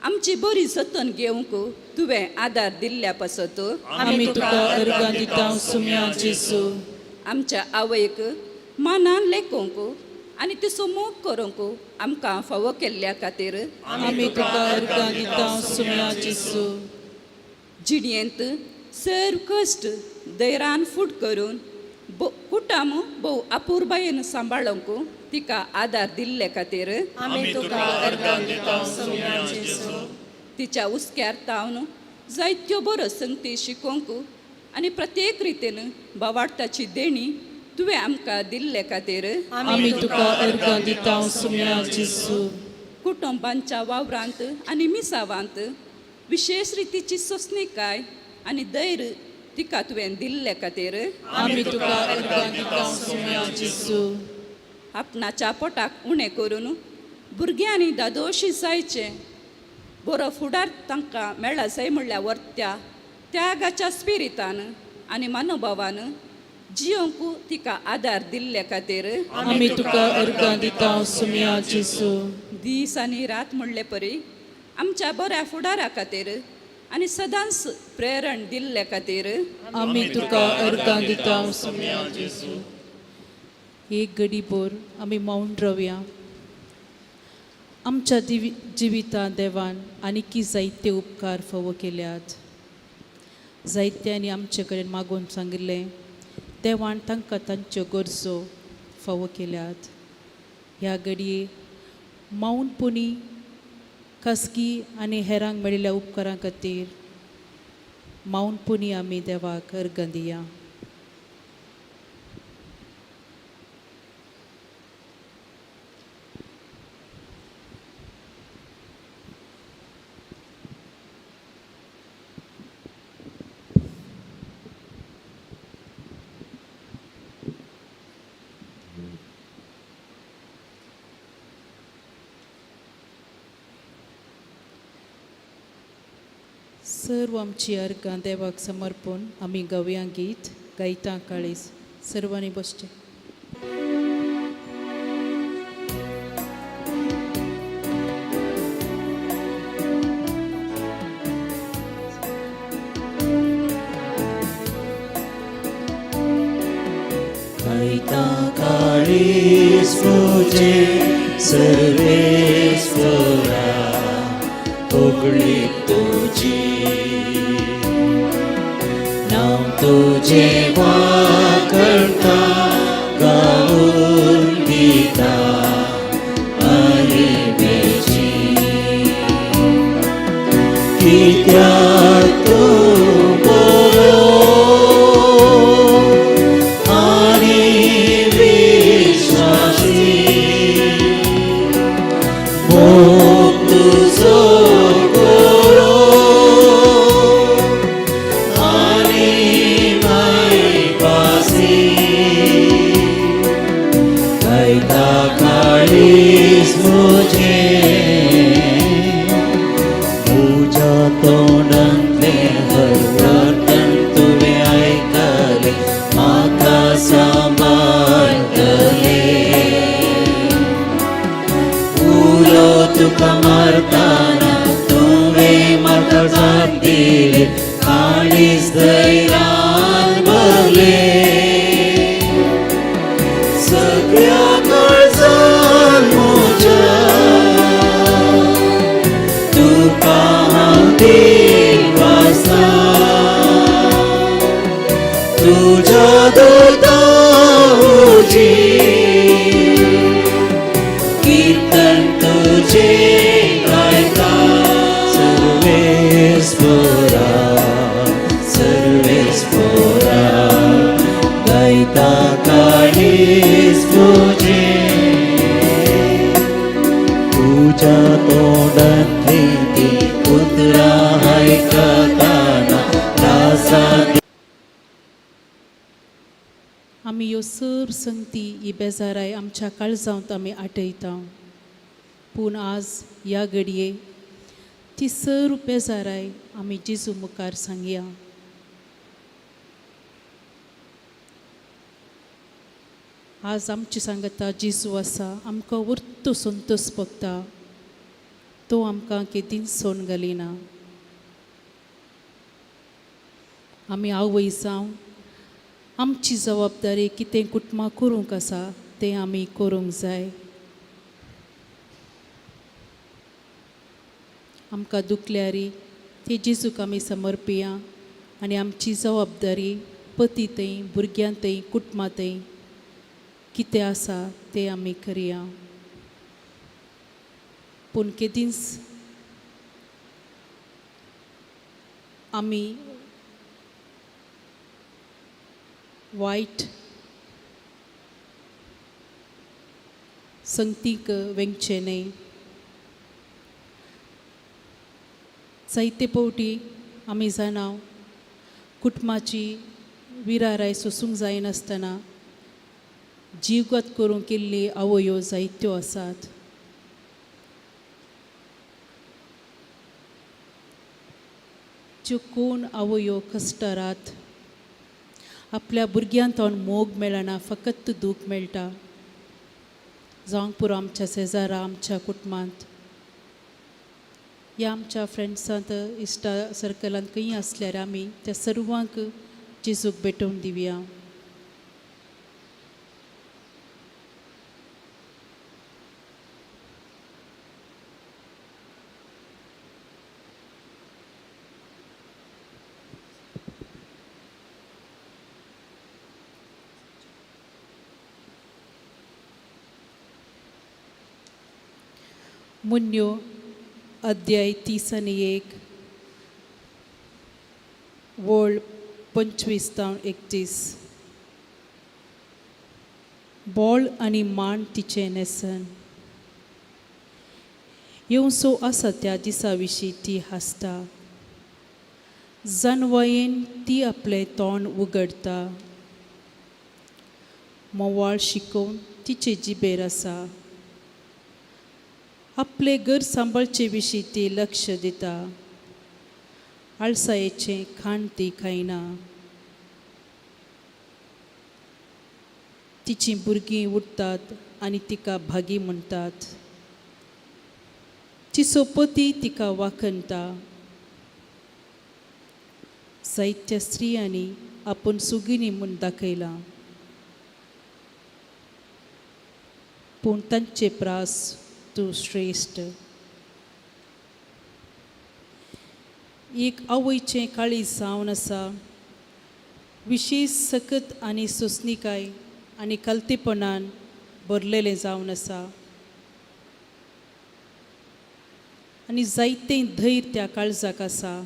आमची बरी जतन घेवंक तुवें आदार दिल्ल्या पासत आमी तुका अर्गां दिता सोम्या जेजू. आमच्या आवयक मानान लेखूंक आनी तिचो मोग करूंक आमकां फावो केल्ल्या खातीर आमी तुका अर्गां दिता सोम्या जेजू. जिणयेंत सर कश्ट धैरान फूट करून कुटुंब भोव अपुरबायेन सांबाळूंक तिका आदार दिल्ले खातीर आमी तुका अर्गां दिता सोम्या जेजू. तिच्या हुस्क्यार तावन जायत्यो बऱ्यो संगती शिकोवंक आनी प्रत्येक रितीन बावाडताची देणी तुवें आमकां दिल्ले खातीर आमी तुका अर्गां दिता सोम्या जेजू. कुटुंबांच्या वावरांत आनी मिसावांत विशेश रितीची सोंसणीकाय आनी धैर्य तिका तुवें दिल्ले खातीर आमी तुका अर्गां दिता सोम्या जेजू. आपणाच्या पोटाक उणें करून भुरग्यांनी दादोशी जायचें बरो फुडार तांकां मेळ्ळा जाय म्हणल्यार वर्त्या त्यागाच्या स्पिरितान आनी मनोभावान जियोंक तिका आदार दिल्ले खातीर आमी तुका अर्गां दिता सोम्या जेजू. दीस आनी रात म्हणले परी आमच्या बऱ्या फुडारा खातीर आनी सदांच प्रेरण दिल्ले खातीर आमी तुका अर्गां दिता सोम्या जेजू. एक घडीभर आमी मौन रावया. आमच्या जिवितांत देवान आनीकी जायते उपकार फावो केल्यात. जायत्यांनी आमचे कडेन मागून सांगिल्लें, देवान तांकां तांच्यो गरजो फावो केल्यात. ह्या घडये मौनपणी खासगी आनी हेरांक मेळिल्ल्या उपकारां खातीर मौनपणी आमी देवाक अर्गां दिया. सर्व आमची अर्गां देवाक समर्पण आमी गावया गीत गायता काळीज. सर्वांनी बसचें. गायता काळीज तुजें सर्वेस्परा होगळी तुजी नांव तुजें वाखणता गावन दिता आनी कित्याक तूं बरो आनी विश्वासी मोग तुजो बरो आनी मायपासी गायता काळीज म्हजें म्हज्या तोंडांतलें हर प्रार्थन तुवें आयकलें म्हाका सांबाळटलें उलो तुका मारतना तुवें म्हाका जाप दिली काळीज धैर्यान भरलें सगळ्या काळजान म्हज्या तुका हांव देवासा तुज्या दुतां हुजीर कीर्तन तुजें गायता सर्वेस्परा सर्वेस्परा गायता काळीज तुजें तुज्या तोंडांतलीं तीं उतरां आयकतना त्रासा आमी ह्यो सर्व संगती ही बेजाराय आमच्या काळजांत आमी आठयता. पूण आज ह्या घडये ती सर्व बेजाराय आमी जेजू मुखार सांगया. आज आमची सांगता जेजू आसा, आमकां वर्तो संतोष भोगता. तो आमकां केदींच सोडून घालिना. आमी आवय जावं आमची जबाबदारी कितें कुटुंबां करूंक आसा तें आमी करूंक जाय. आमकां दुखल्यारी ती जेजूक आमी समर्पिया आनी आमची जबाबदारी पती थंय भुरग्यां थंय कुटुंबां थंय कितें आसा तें आमी करया. पूण केदींच आमी वायट संगतीक वेंगचें न्हय. जायते फावटी आमी जाणा कुटुंबाची विराराय सोसूंक जायनासतना जीवघात करूंक केल्ली आवयो जायत्यो आसात. ज्यो कोण आवयो कश्टरात आपल्या भुरग्यांक मोग मेळना, फकत दूख मेळटा. जावंक पुरो आमच्या शेजारा आमच्या कुटुंबांत ह्या आमच्या फ्रेंड्सांत इश्टा सर्कलांत खंय आसल्यार आमी त्या सर्वांक जेजूक भेटोवन दिवया. मुन्यो अध्याय 31 वळ 25 जावन 31. बोळ आनी मान तिचें न्हेसन येवसो आसा त्या दिसा विशीं ती हांसता. जानवयेन ती आपलें तोंड उगडटा. मोवाळ शिकोवन तिचे जिबेर आसा. आपलें घर सांबाळचे विशीं ती लक्ष दिता. आळसायेचें खाण ती खायना. तिचीं भुरगीं उठतात आनी तिका भागी म्हणटात. तिचो पती तिका वाखणटा. जायत्या स्त्रियांनी आपूण सुगिनी म्हूण दाखयलां, पूण तांचे प्रास तूं श्रेश्ठ. एक आवयचें काळीज जावन आसा. विशेश सकत आनी सोंसणीकाय आनी कलतेपणान भरलेलें जावन आसा आनी जायतें धैर्य त्या काळजाक आसा.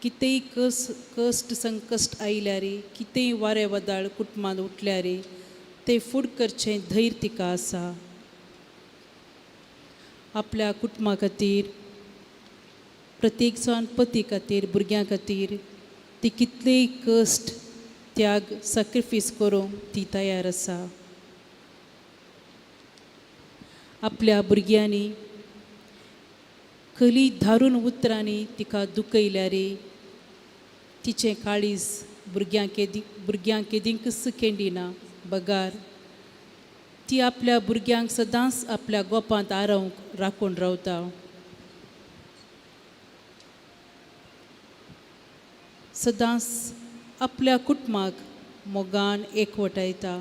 कितेंय कश्ट संकश्ट आयल्यार, कितेंय वारें वादळ कुटुंबांत उठल्यार तें फुड करचें धैर्य तिका आसा. आपल्या कुटुंबा खातीर, प्रत्येक जाण पती खातीर, भुरग्यां खातीर ती कितलेय कश्ट, त्याग, सॅक्रिफीस करूंक ती तयार आसा. आपल्या भुरग्यांनी कली धारून उतरांनी तिका दुखयल्यार तिचें काळीज भुरग्यांक केदींकच केंडिना बगार ती आपल्या भुरग्यांक सदांच आपल्या गोपांत आरोवंक राखून रावता. सदांच आपल्या कुटुंबाक मोगान एकवटायता,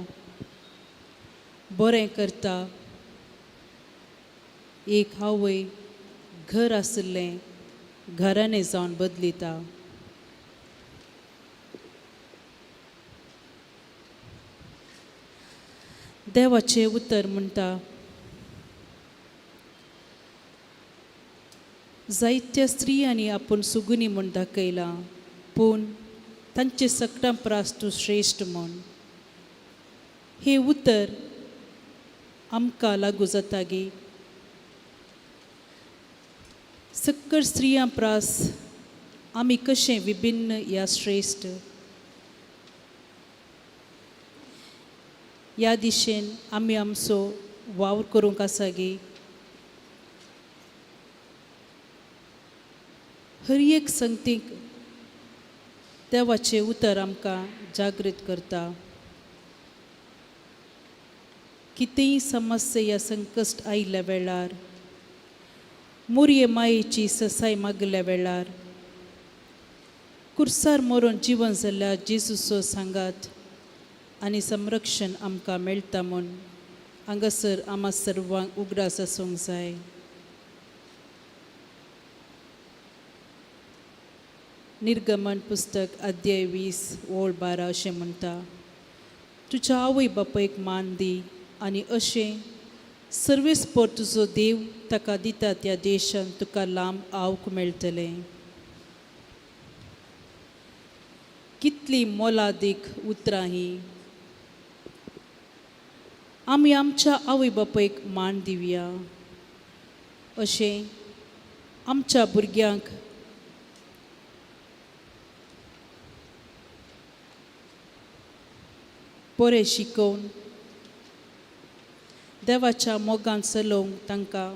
बरें करता. एक आवय घर आशिल्लें घराणें जावन बदलिता. देवाचें उतर म्हणटा, जायत्या स्त्रियांनी आपूण सुगुनी म्हूण दाखयलां, पूण तांचे सकटां प्रास तूं श्रेश्ठ म्हूण. हें उतर आमकां लागू जाता गी? सक्कड स्त्रियां प्रास आमी कशें विभिन्न ह्या श्रेश्ठ ह्या दिशेन आमी आमचो वावर करूंक आसा गी? हर एक संगतीक देवाचें उतर आमकां जागृत करता. कितेंय समस्या या संकश्ट आयिल्ल्या वेळार, मोरये मायेची ससाय मागल्या वेळार, कुर्सार मरून जिवन जाल्ल्या जेजूचो सांगात आनी संरक्षण आमकां मेळटा म्हूण हांगासर आमा सर्वांक उगडास आसूंक जाय. निर्गमन पुस्तक अध्याय 20 ओळ 12 अशें म्हणटा, तुज्या आवय बापायक मान दी आनी अशें सर्वेस्पर तुजो देव ताका दिता त्या देशांत तुका लांब आवक मेळटलें. कितली मोलादीक उतरां हीं. आमी आमच्या आवय बापायक मान दिवया अशें आमच्या भुरग्यांक बरें शिकोवन देवाच्या मोगान चलोवंक तांकां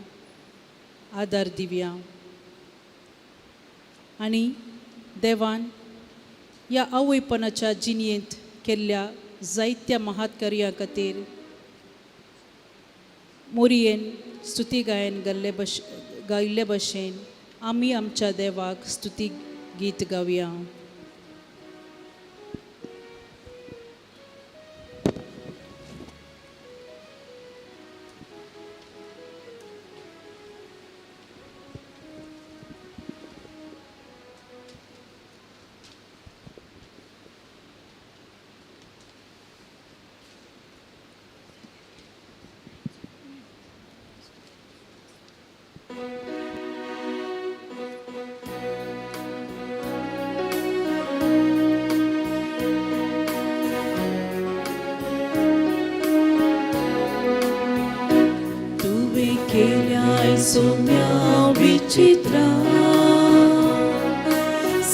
आदार दिवया. आनी देवान ह्या आवयपणाच्या जिणेंत केल्ल्या जायत्या महात्कार्या खातीर मोरयेन स्तुती गायन गायिल्ले भशेन आमी आमच्या देवाक स्तुती गीत गावया. तुवें केल्याय सोम्या विचित्रा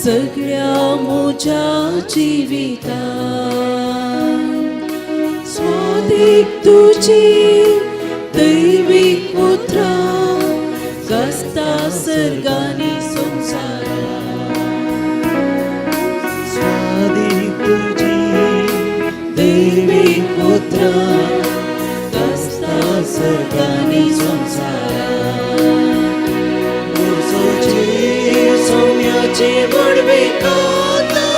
सगळ्या म्हज्या जिवितान स्वादीक तुजी दैवीक उतरां गाजता सर्गांनी संवसारान. स्वादीक तुजी दैवीक उतरां गाजता सर्गांनी संवसारान. म्हजो जीव सौम्याची व्हडविकाता,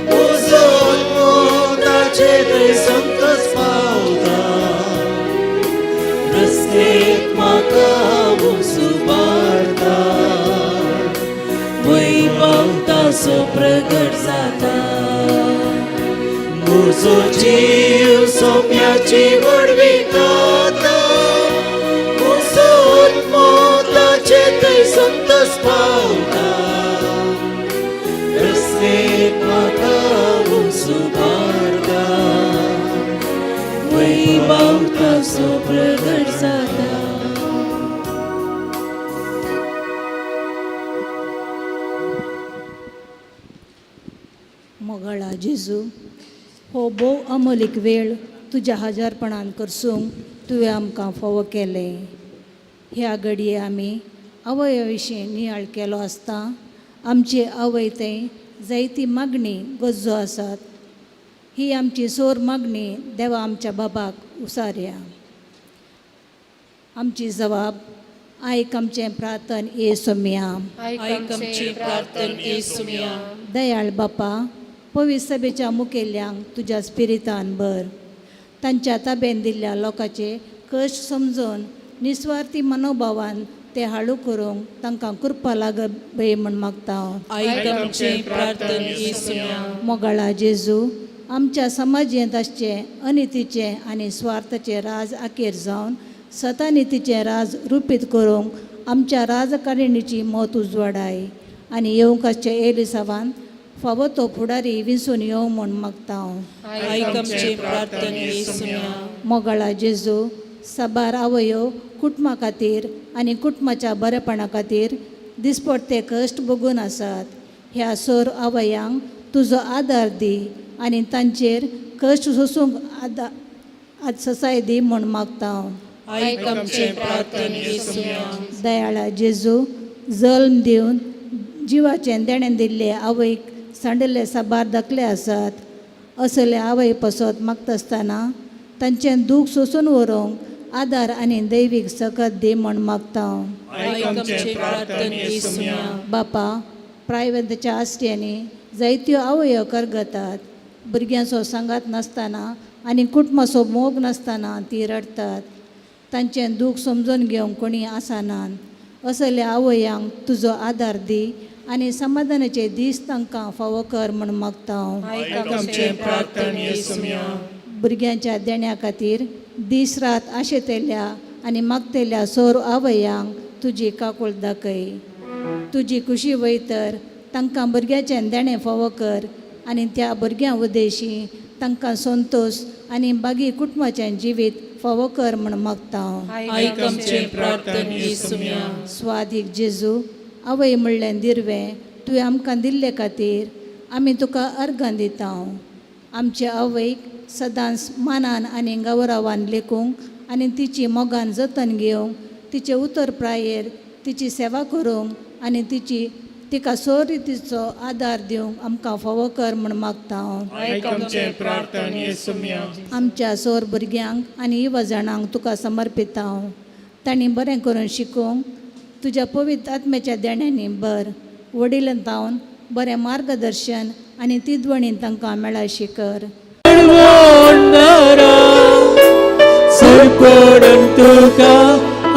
म्हजो आत्मो ताचे थंय संतोस पावता. रस्तेक म्हाका उंच वैभवतासो प्रगट जाता. म्हजो जीव सौम्याची व्हडविकाता, म्हजो आत्मो ताचे थंय संतोस पावता. रस्तेक म्हाका उंच भारता, वैभवतासो प्रगट जाता. मोगाळा जेजू, हो भोव अमोलीक वेळ तुज्या हजारपणान करसूंक तुवें आमकां फावो केलें. ह्या घडये आमी आवय विशीं नियाळ केलो आसता आमचे आवय थंय जायती मागणी गरजो आसात. ही आमची सोर मागणी देवा आमच्या बाबाक उसारया. आमची जबाब आयक आमचें प्रार्थन ए सोम्या. आयक आमची प्रार्थन ए सुम्या. दयाळ बापा, पवित्र सभेच्या मुखेल्यांक तुज्या स्पिरितान भर. तांच्या ताब्यान दिल्ल्या लोकांचे कश्ट समजून निस्वार्थी मनोभावान ते हाळू करूंक तांकां कृपा लागत बय म्हूण मागता हांव. आयक आमचें प्रार्थन ए सुम्या. मोगाळा जेजू, आमच्या समाजेंत आसचें अनितीचें आनी स्वार्थाचें राज आखेर जावन सतानितीचें राज रुपीत करूंक आमच्या राजकारणीची मत उजवाडाय आनी येवंक आसचें एलिसावान फावो तो फुडारी विंचून येवं म्हूण मागता हांव. आयक आमचें प्रार्थन ए सुम्या. मोगाळा जेजू, साबार आवयो कुटुंबा खातीर आनी कुटुंबाच्या बरेपणा खातीर दिसपडते कश्ट भोगून आसात. ह्या सोर आवयांक तुजो आदार दी आनी तांचेर कश्ट सोसूंक आदार ससाय दी म्हूण मागता हांव. आयक आमचें प्रार्थन ए सुम्या. दयाळा जेजू, जल्म दिवन जिवाचें देणें दिल्ले आवयक सांडिल्ले साबार दाखले आसात. असले आवय पसत मागता आसतना तांचें दूख सोसून व्हरूंक आदार आनी दैवीक सकत दी म्हूण मागता हांव. आयक आमचें प्रार्थन ए सुम्या. बापा, प्रायव्हंताच्या आसट्यांनी जायत्यो आवयो करगतात. भुरग्यांचो सांगात नासतना आनी कुटुंबाचो मोग नासतना ती रडटात. तांचें दूख समजून घेवंक कोणी आसनात. असल्या आवयांक तुजो आदार दी आनी समाधानाचे दीस तांकां फावो कर म्हूण मागता हांव. आयक आमचें प्रार्थन ए सुम्या. भुरग्यांच्या देण्या खातीर दीस रात आशेतेल्या आनी मागतेल्या सोर आवयांक तुजी काकूळ दाखय. तुजी खुशी वयतर तांकां भुरग्याचें देणें फावो कर आनी त्या भुरग्यां उद्देशी तांकां संतोश आनी बागी कुटुंबाचें जिवीत फावो कर म्हूण मागता हांव. आयक आमचें प्रार्थन ए सुम्या. स्वादीक जेजू, आवय म्हणलें दिरवें तुवें आमकां दिल्ले खातीर आमी तुका अर्गां दिता. आमचे आवयक सदांच मानान आनी गौरवान लेखूंक आनी तिची मोगान जतन घेवंक, तिचे उतर प्रायेर तिची सेवा करूंक आनी तिची तिका सोरितीचो आदार दिवंक आमकां फावो कर म्हूण मागता हांव. आयक आमचें प्रार्थन ए सुम्या. आमच्या सोर भुरग्यांक आनी युवा जाणांक तुका समर्पिता हांव. तांणी बरें करून शिकोवंक तुज्या पवित्र आत्म्याच्या देण्यांनी बर वडील तावन बरें मार्गदर्शन आनी तिदवणी तांकां मेळाशी कर. सरपडून तुका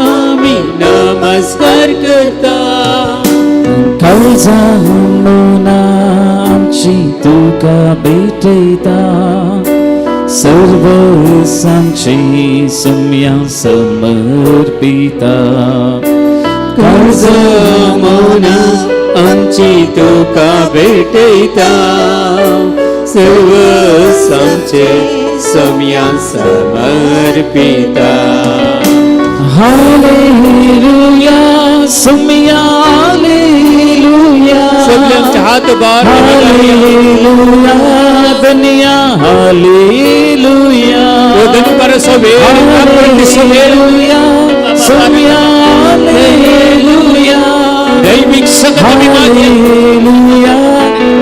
आमी नमस्कार करता. काळजा मना आमची तुका भेटयता, सर्व आमची सुम्या समर्पिता. काळजां मनां आमची तुका भेटयता, सर्वस आमचे सम्या समर्पिता. हालेलुया सुमिया हालेलुया, सगळे आमचे हात बार हालेलुया दुनिया हालेलुया, हालेलुया सुमिया हालेलुया, दैविक सकत आमी मागया. हालेलुया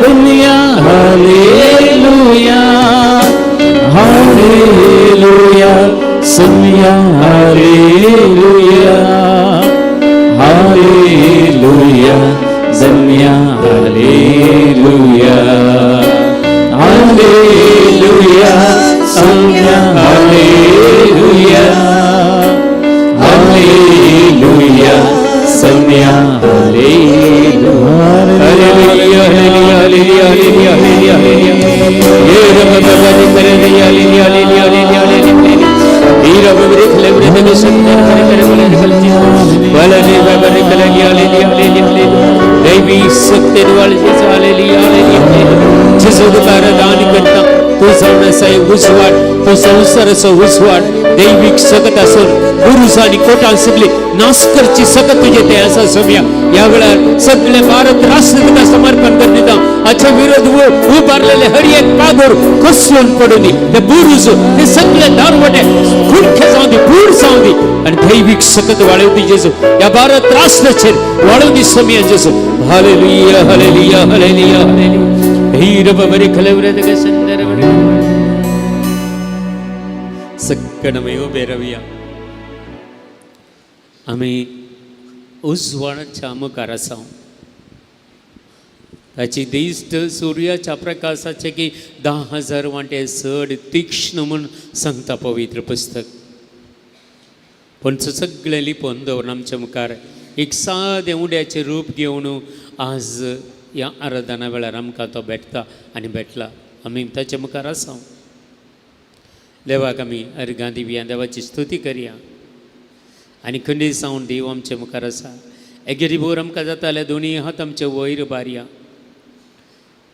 दुनिया हालेलुया, हालेलुया सुमिया हालेलुया, हालेलुया दुनिया हालेलुया, हालेलुया सुमिया हालेलुया, हालेलुया सुमिया हालेलुया. Hallelujah hallelujah hallelujah hallelujah hallelujah hallelujah. ये रब बबरी करे हालेलुया हालेलुया हालेलुया हालेलुया. हीरा बबरी खले बरे तने संदर करे करे बोले निकल जी बलने बबरी कले हालेलुया हालेलुया हालेलुया. दैवी शक्ति वाले जेसू हालेलुया हालेलुया हालेलुया. जेसू तुका दान करता तू जावन उजवाड, तो संवसाराचो उजवाड दैवीक सकत आसून बुरुज आनी कोटां सगळी नाश करची सकत तुजे ते आसा सोम्या. ह्या वेळार सगळे भारत राष्ट्र तुका समर्पण कर दिता. हाचे विरोध उबारलेले हर एक पागोर कोसळून पडूं दी, ते बुरुज ते सगळे दारवटे खुडखे जावं दी, पूर जावं दी आनी दैवीक सकत वाळोव दी जेजू. ह्या भारत राष्ट्राचेर वाळोव दी सोम्या जेजू. Hallelujah hallelujah hallelujah hallelujah. हीर बरे खलवरे तगे सुंदर बरे सगळं उबे रावया. आमी उजवाडाच्या मुखार आसा. ताची दिश्ट सुर्याच्या प्रकाशाचे की 10,000 वांटे चड तीक्ष्ण म्हूण सांगता पवित्र पुस्तक. पूण सगळें लिपोवन दवरून आमच्या मुखार एक सादें उड्याचें रूप घेवन आज ह्या आराधना वेळार आमकां तो भेटता आनी भेटला. आमी ताच्या मुखार आसा. देवाक आमी अर्घां दिवया, देवाची स्तुती करया आनी खंडीत जावन देव आमचे मुखार आसा. एकेरी भोर आमकां जाता जाल्यार दोनी हात आमचे वयर बारया.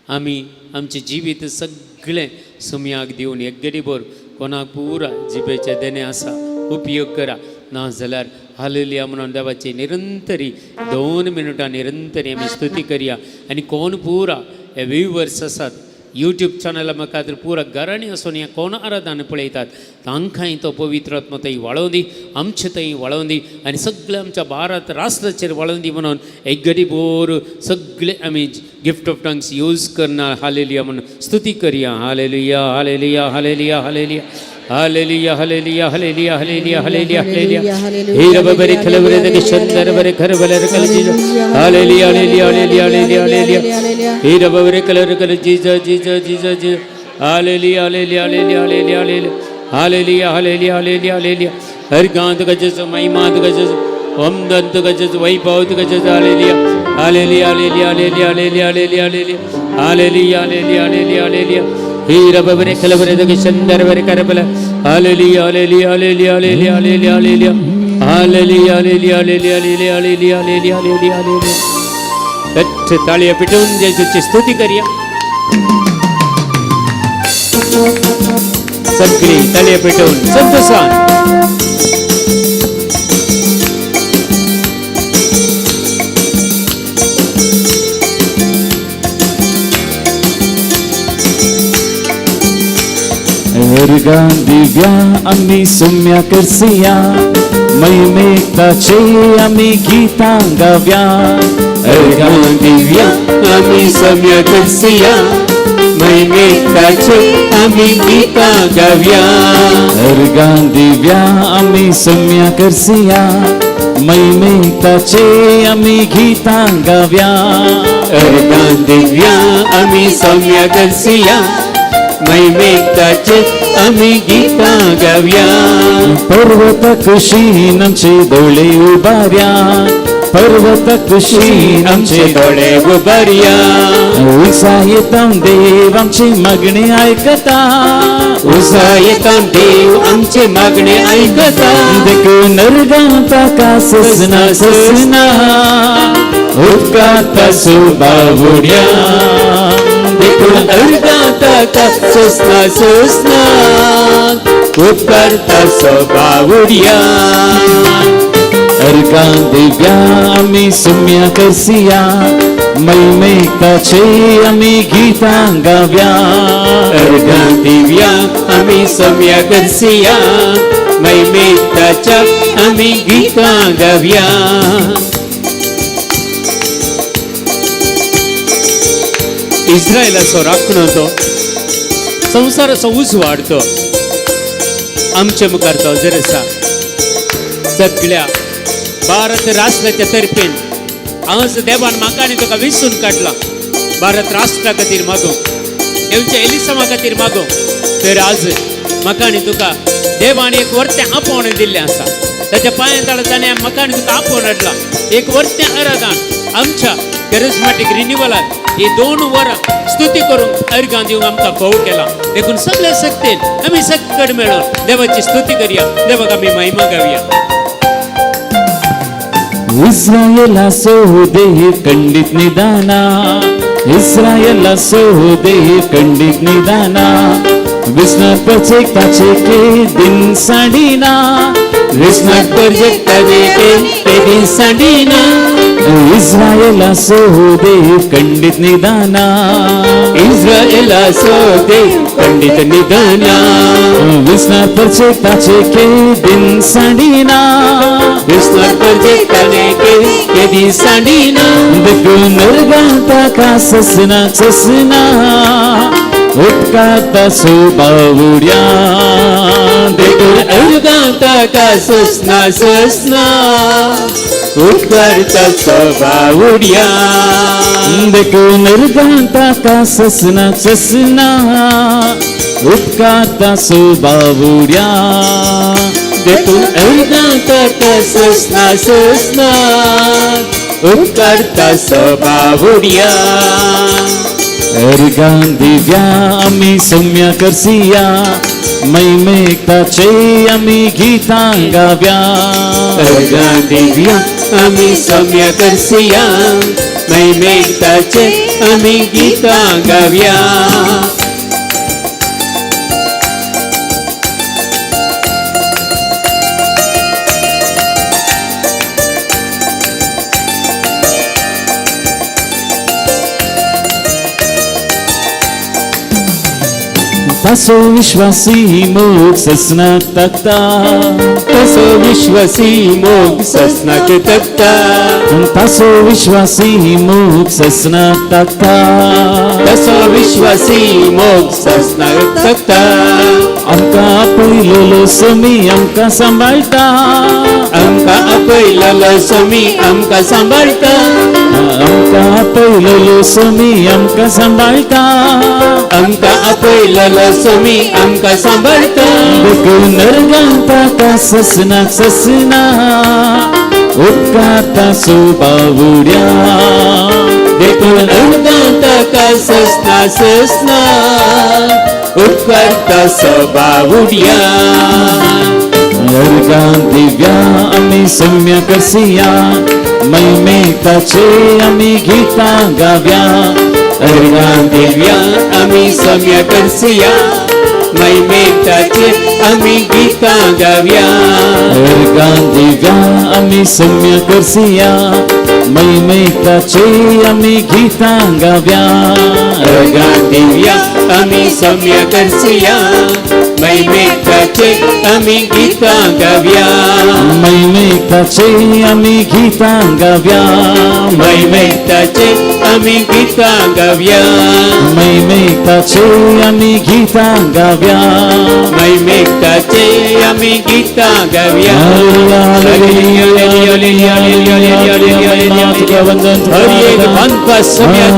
आमी आमचें जिवीत सगळें सुमयाक दिवन एकेरी भोर कोणाक पुरा जिबेचें देणें आसा उपयोग करा, ना जाल्यार हालेलुया म्हणून देवाची निरंतरी 2 मिनटां निरंतरी आमी स्तुती करया. आनी कोण पुरा हे व्युवर्स आसात यूट्यूब चॅनला म्हाका तर पुरा घरांनी आसून ह्या कोण आराधना पळयतात तांकांय तो पवित्र आत्मा थंय वाळोवन दी, आमचे थंय वाळोवन दी आनी सगळे आमच्या भारत राष्ट्राचेर वाळोवन दी म्हणून एक गडी बोर सगळे आमी गिफ्ट ऑफ टंग्स यूज करना. हालेलुया म्हणून स्तुती करया. Hallelujah hallelujah hallelujah hallelujah hallelujah hallelujah hallelujah hallelujah hallelujah hallelujah. हे रब बरे खलबरे दगे शंदर बरे खर बले रकल जीजा. Hallelujah hallelujah hallelujah hallelujah hallelujah. हे रब बरे कलर कल जीजा जीजा जीजा जी. Hallelujah hallelujah hallelujah hallelujah hallelujah hallelujah hallelujah hallelujah hallelujah. हर गांत गजस महिमात गजस वंदंत गजस वैभवत गजस. Hallelujah hallelujah hallelujah hallelujah hallelujah hallelujah hallelujah hallelujah hallelujah hallelujah. हे रब बरे खलबरे दगे शंदर बरे करबल. Hallelujah hallelujah hallelujah hallelujah hallelujah hallelujah hallelujah hallelujah hallelujah hallelujah hallelujah hallelujah hallelujah. कट्ट ताळया पिटून जेजूची स्तुती करया. सगळी ताळया पेटवून संतोषान. अर्घां दिव्या आमी सुम्या करसिया, महिमेताचे आमी गीतां गाव्या. अर्घां दिव्या आमी सम्या करसिया, महिमेताचे आमी गीतां गाव्या. अर्घां दिव्या आमी सम्या करसिया, महिमेताचे आमी गीतां गाव्या. अर्घां दिव्या आमी सम्या करसिया, महिमेताचे आमी गीतां गाव्या. पर्वता कुशीन आमचे दोळे उबार्या, पर्वत कुशीन आमचे दोळे उबारया. उत्साहित देव आमची मागणी आयकता. उत्साहित देव आमचे मागणे आयकता. देखून अर्गां ताका ससना ससना उपकारता सुबावुड्या. देखून अर्गां ताका ससना ससना उपकारता सबावुड्या. अर्गां दिव्या आमी सुम्या करसिया महिमेताचे आमी गीतां गाव्या. अर्गां दिव्या आमी सम्या करसिया महिमेताच्या आमी गीतां गाव्या. इस्रायलाचो राखणो तो संवसाराचो उजवाड तो आमचे मुखार तो हजर आसा. सगळ्या भारत राष्ट्राच्या तर्फेन आज देवान म्हाका आनी तुका विसून काडला. भारत राष्ट्रा खातीर मागूंक, देवच्या एलिसामा खातीर मागूंक, तर आज म्हाका आनी तुका देवान एक वर्तें आपोवणें दिल्लें आसा. ताच्या पांयां तळा ताणें म्हाका आनी तुका आपोवन हाडला. एक वर्तें आराधन आमच्या कॅरिस्मॅटीक रिन्युवलाक ही 2 वरां स्तुती करूंक अर्गां दिवंक आमकां फोव केला. देखून सगळे शक्तीन आमी सगळे मेळून देवाची स्तुती करया, देवाक आमी महिमा गावया. इस्रायलाचो देह खंडीत निदाना. इस्रायलाचो देह खंडीत निदाना. विस्नात प्रचेकताचे के दिन सांडिना. विस्नात प्रचेकताचे के दिन सांडिना. इस्रायलाचो देह खंडीत निदाना. इस्रायलाचो देह खंडीत निदाना. विस्नात प्रचेकताचे के दिन सांडिना. विस्नात प्रचेकताचे के दिन सांडिना. देखून अर्गां ताका ससना ससना उपकारता सुबावुड्या. देखून अर्गां ताका ससना ससना उपकारता सबावुड्या. देखून अर्गां ताका ससना ससना उपकारता सुबावुड्या. देखून अर्गां ताका ससना ससना उपकारता सबावुड्या. अर्गां दिव्या आमी सौम्या करसिया महिमेताचे आमी गीतां गाव्या. अर्गां दिव्या आमी सौम्या करसिया महिमेताचे आमी गीतां गाव्या. तासो विश्वासी मोग ससनाक तकता. तासो विश्वासी मोग ससनाक तकता. तासो विश्वासी मोग ससनाक तकता. तासो विश्वासी मोग ससनाक तकता. आमकां आपयलेलो समी आमकां सांबाळटा. आमकां आपयलेलो समी आमकां सांबाळटा. आमकां आपयलेलो समी आमकां सांबाळटा. आमकां आपयलेलो समी आमकां सांबाळटा. देखून अर्गां ताका ससना ससना उपकारता सुबावुड्या. देखून अर्गां ताका ससना ससना उपकारता सबावुड्या. अर्गां दिव्या आमी सौम्य करसिया महिमेताचे आमी गीतां गाव्या. अर्गां दिव्या आमी सौम्य करसिया महिमेताचे आमी गीतां गाव्या. अर्गां दिव्या आमी सौम्य करसिया महिमेताचे आमी गीतां गाव्या. अर्गां दिव्या आमी सौम्य करसिया महिमेताचे आमी गीतां गाव्या. महिमेताचे आमी गीतां गाव्या. महिमेताचे आमी गीतां गाव्या. महिमेताचे आमी गीतां गाव्या. महिमेताचे आमी गीतां गाव्या. हर एक बांदपा सगळ्या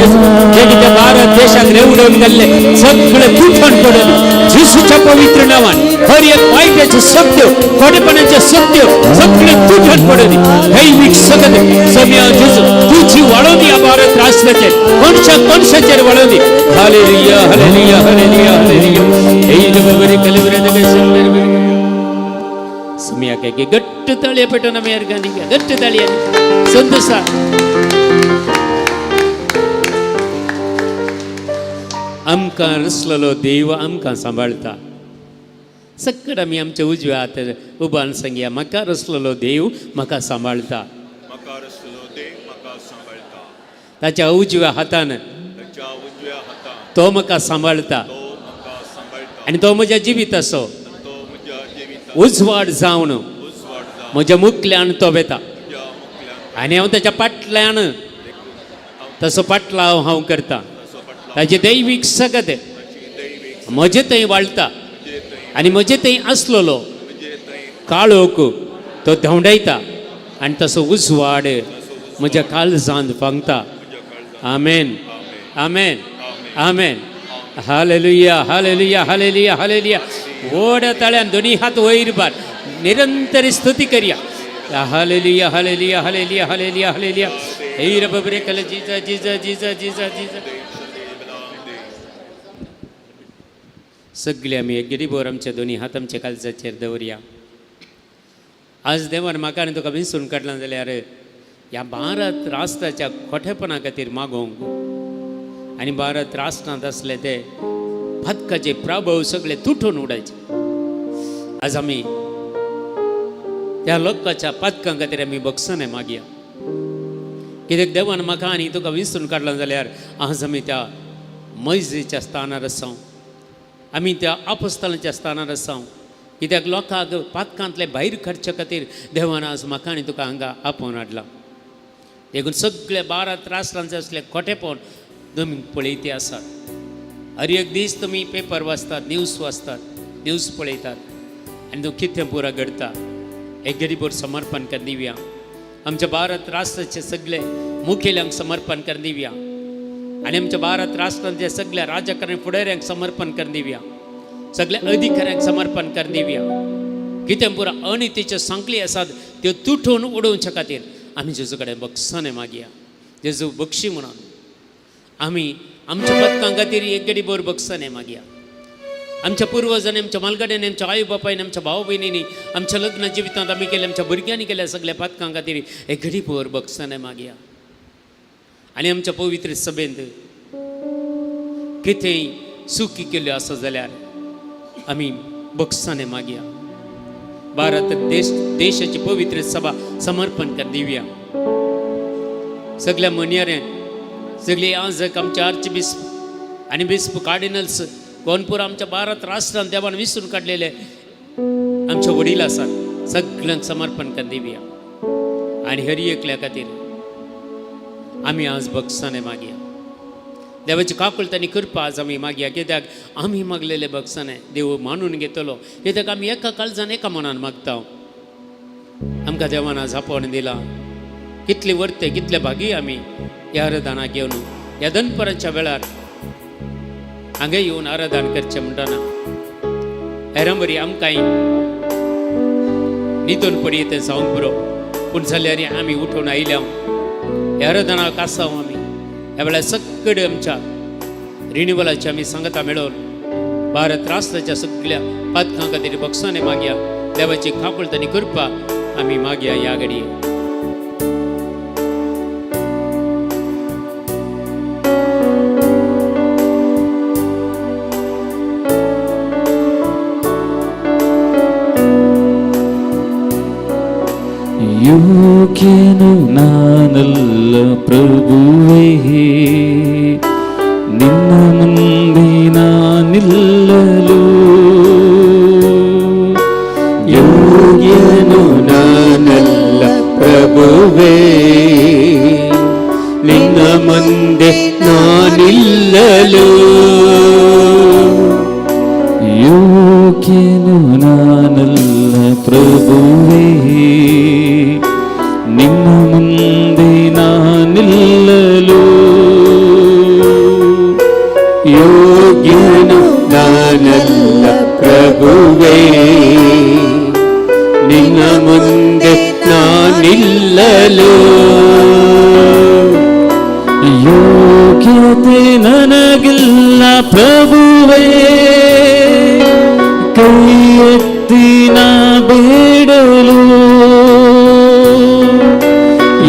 जे कितें भारत देशाक रेवडून गेल्ले सगळे तुटण पडून जेजू जेजूच्या पवित्र नावान हर एक वायटाचे सत्य, खोटेपणाचे सत्य सगळे तुटन पडून दैवीक सगत सम्या जेजू तुझी वाळोवनी ह्या Bharat राष्ट्राचेर, कोणशा कोणशाचेर वाळोवनी. Hallelujah hallelujah hallelujah hallelujah. सुम्याक गट्ट ताळये पेटोवन आमी अर्गां दिया, गट्ट ताळये संतोषा. आमकां रसलेलो देव आमकां सांबाळटा. सक्कड आमी आमच्या उजव्या हातार उबान सांगया, म्हाका रसलेलो देव म्हाका सांबाळटा. ताच्या उजव्या हातान तो म्हाका सांबाळटा आनी तो म्हज्या जिविताचो उजवाड जावन म्हज्या मुखल्यान तो वेता आनी हांव ताच्या पाटल्यान तसो पाटलाव हांव करता. ताजे दैवीक सगत म्हजे थंय वाळटा आनी म्हजे थंय आसलेलो काळोख तो धांवडायता आनी तसो उजवाड म्हज्या काळजांत फांगता. आमेन आमेन आमेन. Hallelujah hallelujah hallelujah hallelujah. व्हड ताळ्यान दोनी हात वयर बार निरंतर स्तुती करया. Hallelujah hallelujah hallelujah hallelujah hallelujah. हे रबरे कल जीजा जीजा जीजा जीजा जीजा. सगळे आमी एक गिरीभर आमच्या दोनी हात आमच्या काळजाचेर दवरया. आज देवान म्हाका आनी तुका विसरून काडला जाल्यार ह्या भारत राष्ट्राच्या खोटेपणा खातीर मागोवंक आनी भारत राष्ट्रांत आसले ते फातकाचे प्रभाव सगळे तुटून उडायचे. आज आमी त्या लोकांच्या पातकां खातीर आमी बक्षां मागया. कित्याक देवान म्हाका आनी तुका विसरून काडला जाल्यार आज आमी त्या मैजेच्या स्थानार आसाव, आमी त्या आपस्थलाच्या स्थानार आसाव. कित्याक लोकांक पातकांतले भायर काडचे खातीर देवान आज म्हाका आनी तुका हांगा आपोवन हाडला. देखून सगळे भारत राष्ट्रांचे असले खोटेपण तुमी पळयते आसात. हर एक दीस तुमी पेपर वाचतात, न्यूज वाचतात, न्यूज पळयतात आनी तूं कितें पुरा घडता एक गरीबर समर्पण कर दिवया. आमच्या भारत राष्ट्राचे सगळे मुखेल्यांक समर्पण कर दिवया आनी आमच्या भारत राष्ट्रांचे सगळ्या राजकारणी फुडाऱ्यांक समर्पण कर दिवया, सगळ्या अधिकाऱ्यांक समर्पण कर दिवया. कितें पुरा अनितीच्यो सांखळी आसात त्यो तुटून उडोवच्या खातीर आमी जेजू कडेन बक्षां मागया. जेजू बक्षी म्हणून आमी आमच्या पदकां खातीर एक गडी बोर बक्षां मागया. आमच्या पुर्वजांनी, आमच्या मालगाड्यांनी, आमच्या आई बापायन, आमच्या भाव भयणींनी, आमच्या लग्न जिवितांत आमी केल्या, आमच्या भुरग्यांनी केल्या सगळ्या पातकां खातीर एक घडी बोर बक्षां मागया. आनी आमच्या पवित्र सभेंत कितेंय चुकी केल्यो आसा जाल्यार आमी बक्षां मागया. भारत देश देशाची पवित्र सभा समर्पण कर दिवया. सगळ्या मनयाऱ्यांक, सगळी आज आमचे आर्च बिस्प आनी बिस्प कार्डिनल्स कोणपूर आमच्या भारत राष्ट्रान देवान विसरून काडलेले आमचे वडील आसात, सगळ्यांक समर्पण कर दिवया. आनी हर एकल्या खातीर आमी आज बक्षां मागया. देवाची काकुळट आनी कृपा आज आमी मागया. कित्याक आमी मागलेले बक्षां देव मानून घेतलो. कित्याक आमी एका काळजान एका मनान मागता. आमकां देवान आज आपोवन दिला. कितले वर्ते कितले भागी आमी ह्या आराधनाक घेवन ह्या दनपराच्या वेळार हांगा येवन आराधन करचें म्हणटना हेरां बरी आमकांय न्हिदून पडये तें जावंक पुरो, पूण जाल्यार आमी उठून आयल्या ह्या आराधनाक आसाव आमी. ह्या वेळार सगळे आमच्या रिनिवलाचे आमी सांगता मेळोवन भारत राष्ट्राच्या सगळ्या पातकां खातीर बक्षांनी मागया. देवाची काकुळट आनी कृपा आमी मागया ह्या घडये. ಯೋಗ್ಯನು ನಾನಲ್ಲ ಪ್ರಭುವೇ, ನಿನ್ನ ಮುಂದೆ ನಾನಿಲ್ಲಲು. ಯೋಗ್ಯನು ನಾನಲ್ಲ ಪ್ರಭುವೇ, ನಿನ್ನ ಮುಂದೆ ನಾನಿಲ್ಲಲು. ಯೋಗ್ಯನು ನಾನಲ್ಲ ಪ್ರಭುವೇ, ನಿನ್ನ ಮುಂದೆ ನಾನಿಲ್ಲಲು. ಯೋಗ್ಯನು ನಾನಲ್ಲ ಪ್ರಭುವೇ, ನಿನ್ನ ಮುಂದೆ ನಾನಿಲ್ಲಲು. ಯೋಗ್ಯತೆ ನನಗಿಲ್ಲ ಪ್ರಭುವೇ, ಕೈ ಎತ್ತಿ ನಾ ಬೇಡಲು.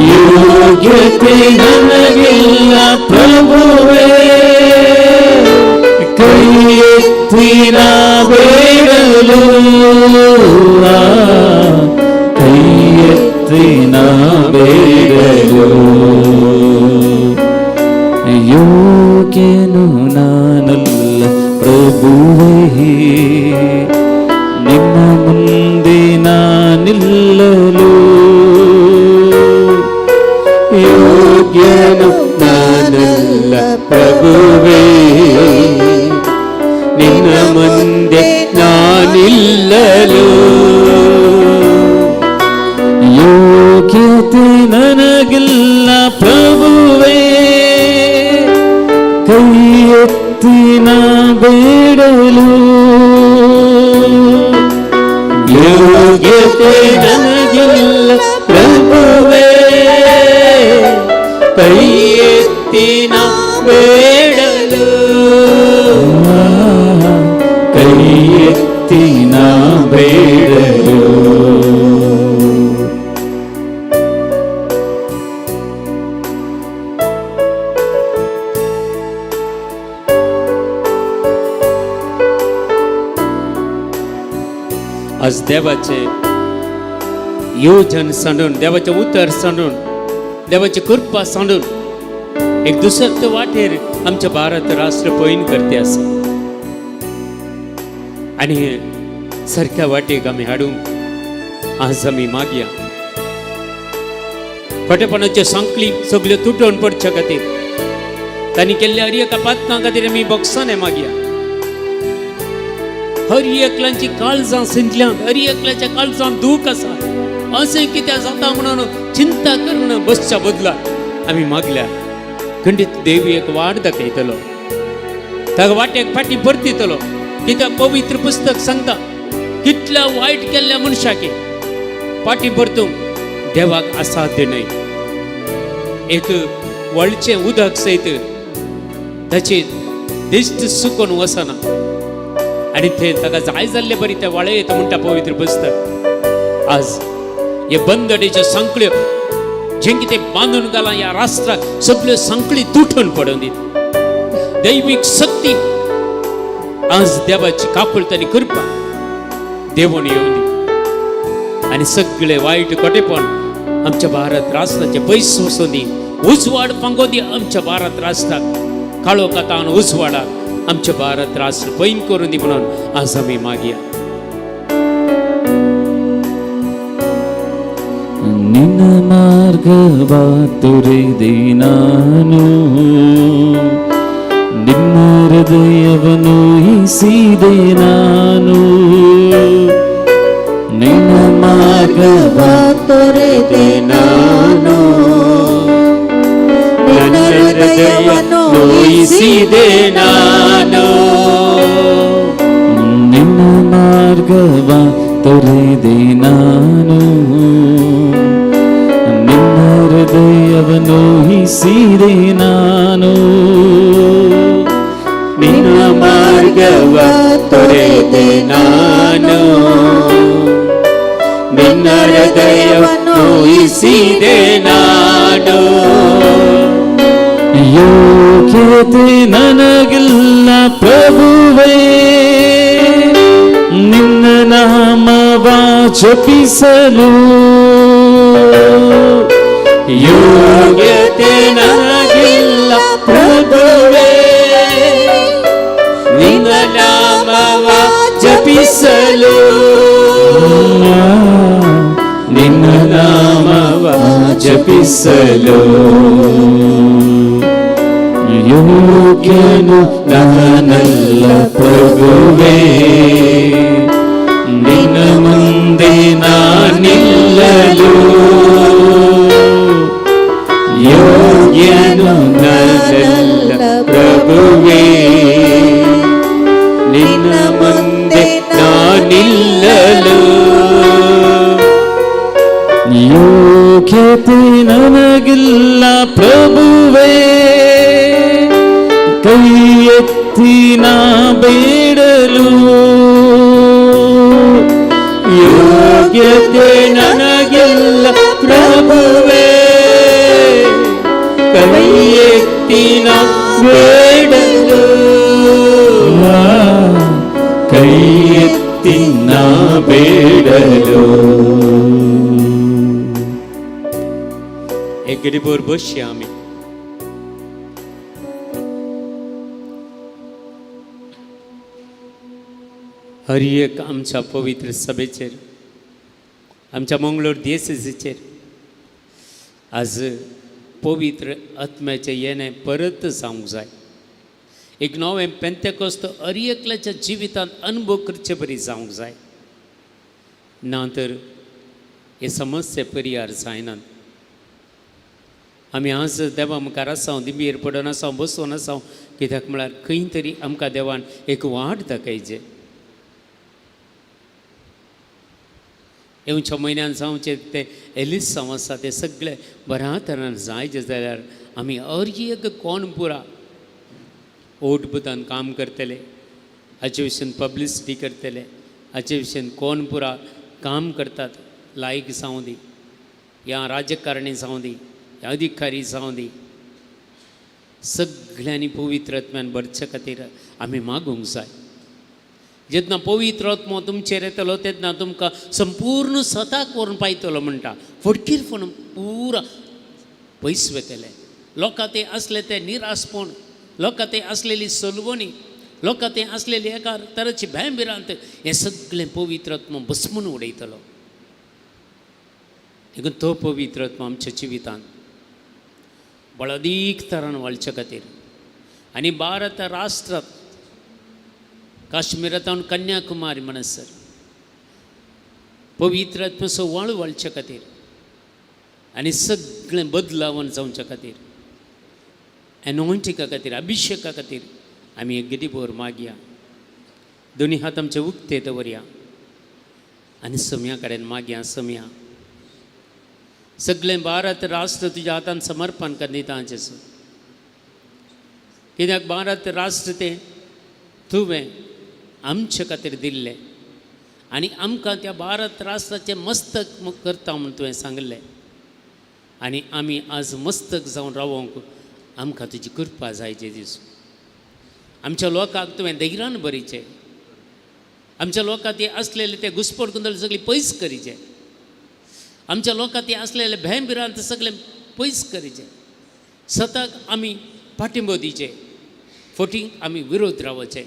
ಯೋಗ್ಯತೆ ನನಗಿಲ್ಲ ಪ್ರಭುವೇ, ಕೈ ಎತ್ತಿ ನಾ ಬೇಡಲು, ಕೈ ಎತ್ತಿ ನಾ ಬೇಡಲು. ಯೋಗ್ಯನು ನಾನಲ್ಲ ಪ್ರಭುವೇ, ನಿನ್ನ ಮುಂದೆ ನಾನಿಲ್ಲಲು. ಯೋಗ್ಯನು ನಾನಲ್ಲ ಪ್ರಭುವೇ, ನಿನ್ನ ಮುಂದೆ ನಾನಿಲ್ಲಲು. ಯೋಗ್ಯತೆ ನನಗಿಲ್ಲ ಪ್ರಭುವೇ, ಕೈ ಎತ್ತಿ ನಾ ಬೇಡಲು. ಯೋಗ್ಯತೆ ನನಗಿಲ್ಲ ಪ್ರಭುವೇ, ಕೈ ಎತ್ತಿ ನಾ ಬೇಡಲು. ಕೈ ಎತ್ತಿ ನಾ ಬೇಡಲು. आज देवाचे योजन सांडून, देवाचें उतर सांडून, देवाची कृपा सांडून एक दुसऱ्या वाटेर आमच्या भारत राष्ट्र पयन करते आसा आनी सारक्या वाटेक आमी हाडूंक आज आमी मागया. खोटेपणाच्यो सांकळी सगल्यो तुटोवन पडच्या खातीर, तांणी केल्ल्या हर एका पातकां खातीर आमी बोगसाने मागया. हर एकल्यांची काळजां सिंतल्यांत, हर एकल्याच्या काळजांत दूख आसा, अशें कित्याक जाता म्हणून चिंता करून बसच्या बदला आमी मागल्या खंडीत देव एक वाट दाखयतलो, ताका वाटेक फाटीं परतितलो. कित्याक पवित्र पुस्तक सांगता कितल्या वायट केल्ल्या मनशाक फाटीं परतूंक देवाक असाध्य न्हय. एक वळचें उदक सयत ताची दिश्ट सुकोन वचना आनी थंय ताका जाय जाल्ले बरी ते वाळे येता म्हणटा पवित्र पुस्तक. आज हे बंदडेच्यो सांकळ्यो जें कितें बांदून घालां ह्या राष्ट्राक सगल्यो सांकळी तुटून पडून दित. दैवीक शक्ती आज देवाची काकुळट आनी कृपा देवून येवन दी आनी सगळे वायट खोटेपण आमच्या भारत राष्ट्राचे पयस वचून दी. उजवाड फांगो दी आमच्या भारत राष्ट्राक, काळो कातान उजवाडाक आमच्या भारत राष्ट्र पयन करून दी म्हणून आज आमी मागया. ನಿನ್ನ ಮಾರ್ಗವ ತೊರೆದೆ ನಾನು, ನಿನ್ನ ಹೃದಯವನ್ನು ಹಿಸಿದೆ ನಾನು. ನಿನ್ನ ಮಾರ್ಗವ ತೊರೆದೆ ನಾನು, ನಿನ್ನ ಹೃದಯವನ್ನು ನೋಯಿಸಿದೆ ನಾನು. ನಿನ್ನ ಮಾರ್ಗವ ತೊರೆದೆ ನಾನು, ನಿನ್ನ ಹೃದಯವನ್ನು ಹಿಸಿದೆ ನಾನು. ನಿನ್ನ ಮಾರ್ಗವ ತೊರೆದೆ ನಾನು, ನಿನ್ನ ಹೃದಯ ನೋಯಿಸಿದೆ ನಾನು. ಯೋಗ್ಯತೆ ನನಗಿಲ್ಲ ಪ್ರಭುವೇ, ನಿನ್ನ ನಾಮವ ಜಪಿಸಲು. ಯೋಗ್ಯತೆ ನನಗಿಲ್ಲ ಪ್ರಭುವೇ, ನಿನ್ನ ನಾಮವ ಜಪಿಸಲು. ನಿನ್ನ ನಾಮವ ಜಪಿಸಲು. ಯೋಗ್ಯನು ನಾನಲ್ಲ ಪ್ರಭುವೇ, ನಿನ್ನ ಮುಂದೆ ನಾನಿಲ್ಲಲು. ಯೋಗ್ಯನು ನಾನಲ್ಲ ಪ್ರಭುವೇ, ನಿನ್ನ ಮುಂದೆ ನಿಲ್ಲಲು. ಯೋಗ್ಯತೆ ನನಗಿಲ್ಲ ಪ್ರಭುವೇ, ಕೈ ಎತ್ತಿ ನಾ ಬೇಡಲು. ಯೋಗ್ಯತೆ ನನಗಿಲ್ಲ ಪ್ರಭುವೇ, ಕೈ ಎತ್ತಿ ನಾ ಬೇಡಲು. ಕೈ ಎತ್ತಿ ನಾ ಬೇಡಲು. एक गरीबोर बसया आमी. हर एक आमच्या पवित्र सभेचेर, आमच्या मंगळूर देसेचेर आज पवित्र आत्म्याचें येणें परत जावंक जाय. एक नवें पेंतेकोस्त हर एकल्याच्या जिवितांत अनुभव करचे बरी जावंक जाय, ना तर हे समस्या परिहार जायनात. आमी आज देवा मुखार आसा, दिंबीर पडून आसा, बसून आसा, कित्याक म्हळ्यार खंय तरी आमकां देवान एक वाट दाखयचे. येवच्या म्हयन्यान जावचें तें एलिसांव आसा, तें सगळें बऱ्या तरान जायचें जाल्यार आमी हर एक कोण पुरा ओट बुतान काम करतले, हाचे विशीं पब्लिसिटी करतले, हाचे विशीं कोण पुरा काम करतात, लायक जावं दी या राजकारणी जावं दी या अधिकारी जावं दी, सगळ्यांनी पवित्र आत्म्यान भरचे खातीर आमी मागूंक जाय. जेन्ना पवित्र आत्मो तुमचेर येतलो तेन्ना तुमकां संपूर्ण सताक व्हरून पायतलो म्हणटा, फटकीरपण पुरा पयस वतले. लोकां ते आसले ते निरासपण, लोकां ते आसलेली सलवणी, लोकां ते आसलेली एका तराची भंय भिरांत, हें सगळें पवित्र आत्मो भस्मून उडयतलो. देखून तो पवित्र आत्मो आमच्या जिवितांत बळदीक तरान वाळचे खातीर आनी भारत राष्ट्रांत काश्मीरांत कन्याकुमारी म्हणसर पवित्र आत्म्याचो वाळ वाळचे खातीर आनी सगळें बदलावन जावच्या खातीर, एनॉयंटिका खातीर, अभिशेका खातीर आमी एक गिरीभर मागया. दोनी हात आमचे उक्ते दवरया आनी सम्या कडेन मागया. सम्या सगळें भारत राष्ट्र तुज्या हातान समर्पण कर दिता जेजू, कित्याक भारत राष्ट्र तें तुवें आमचे खातीर दिल्लें आनी आमकां त्या भारत राष्ट्राचें मस्तक करता म्हूण तुवें सांगलें आनी आमी आज मस्तक जावन रावोंक आमकां तुजी कृपा जाय जेजू. आमच्या लोकांक तुवें धैर्यान भरीचें, आमच्या लोकांक ते आसलेले ते घुसपट गोंदळ सगळी पयस करीचे, आमच्या लोकांक ते आसलेले भंय भिरांत सगळें पयस करीचे. सताक आमी पाठिंबो दिवचे, फोटींक आमी विरोध रावचे.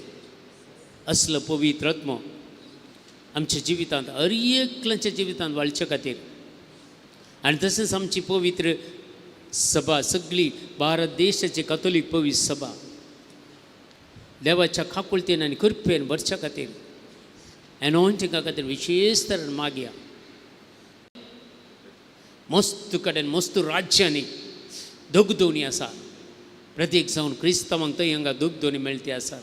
असलो पवित्र आत्मो आमच्या जिवितांत हर एकल्याच्या जिवितांत वाळचे खातीर आनी तशेंच आमची पवित्र सभा सगळी भारत देशाची कथोलीक पवित्र सभा देवाच्या काकुळतेन आनी कृपेन भरच्या खातीर एनॉयंटिंगा खातीर विशेश तरेन मागया. मस्त कडेन मस्त राज्यांनी दगदोणी आसा, प्रत्येक जावन क्रिस्तांवांक थंय हांगा दगदोणी मेळटी आसा.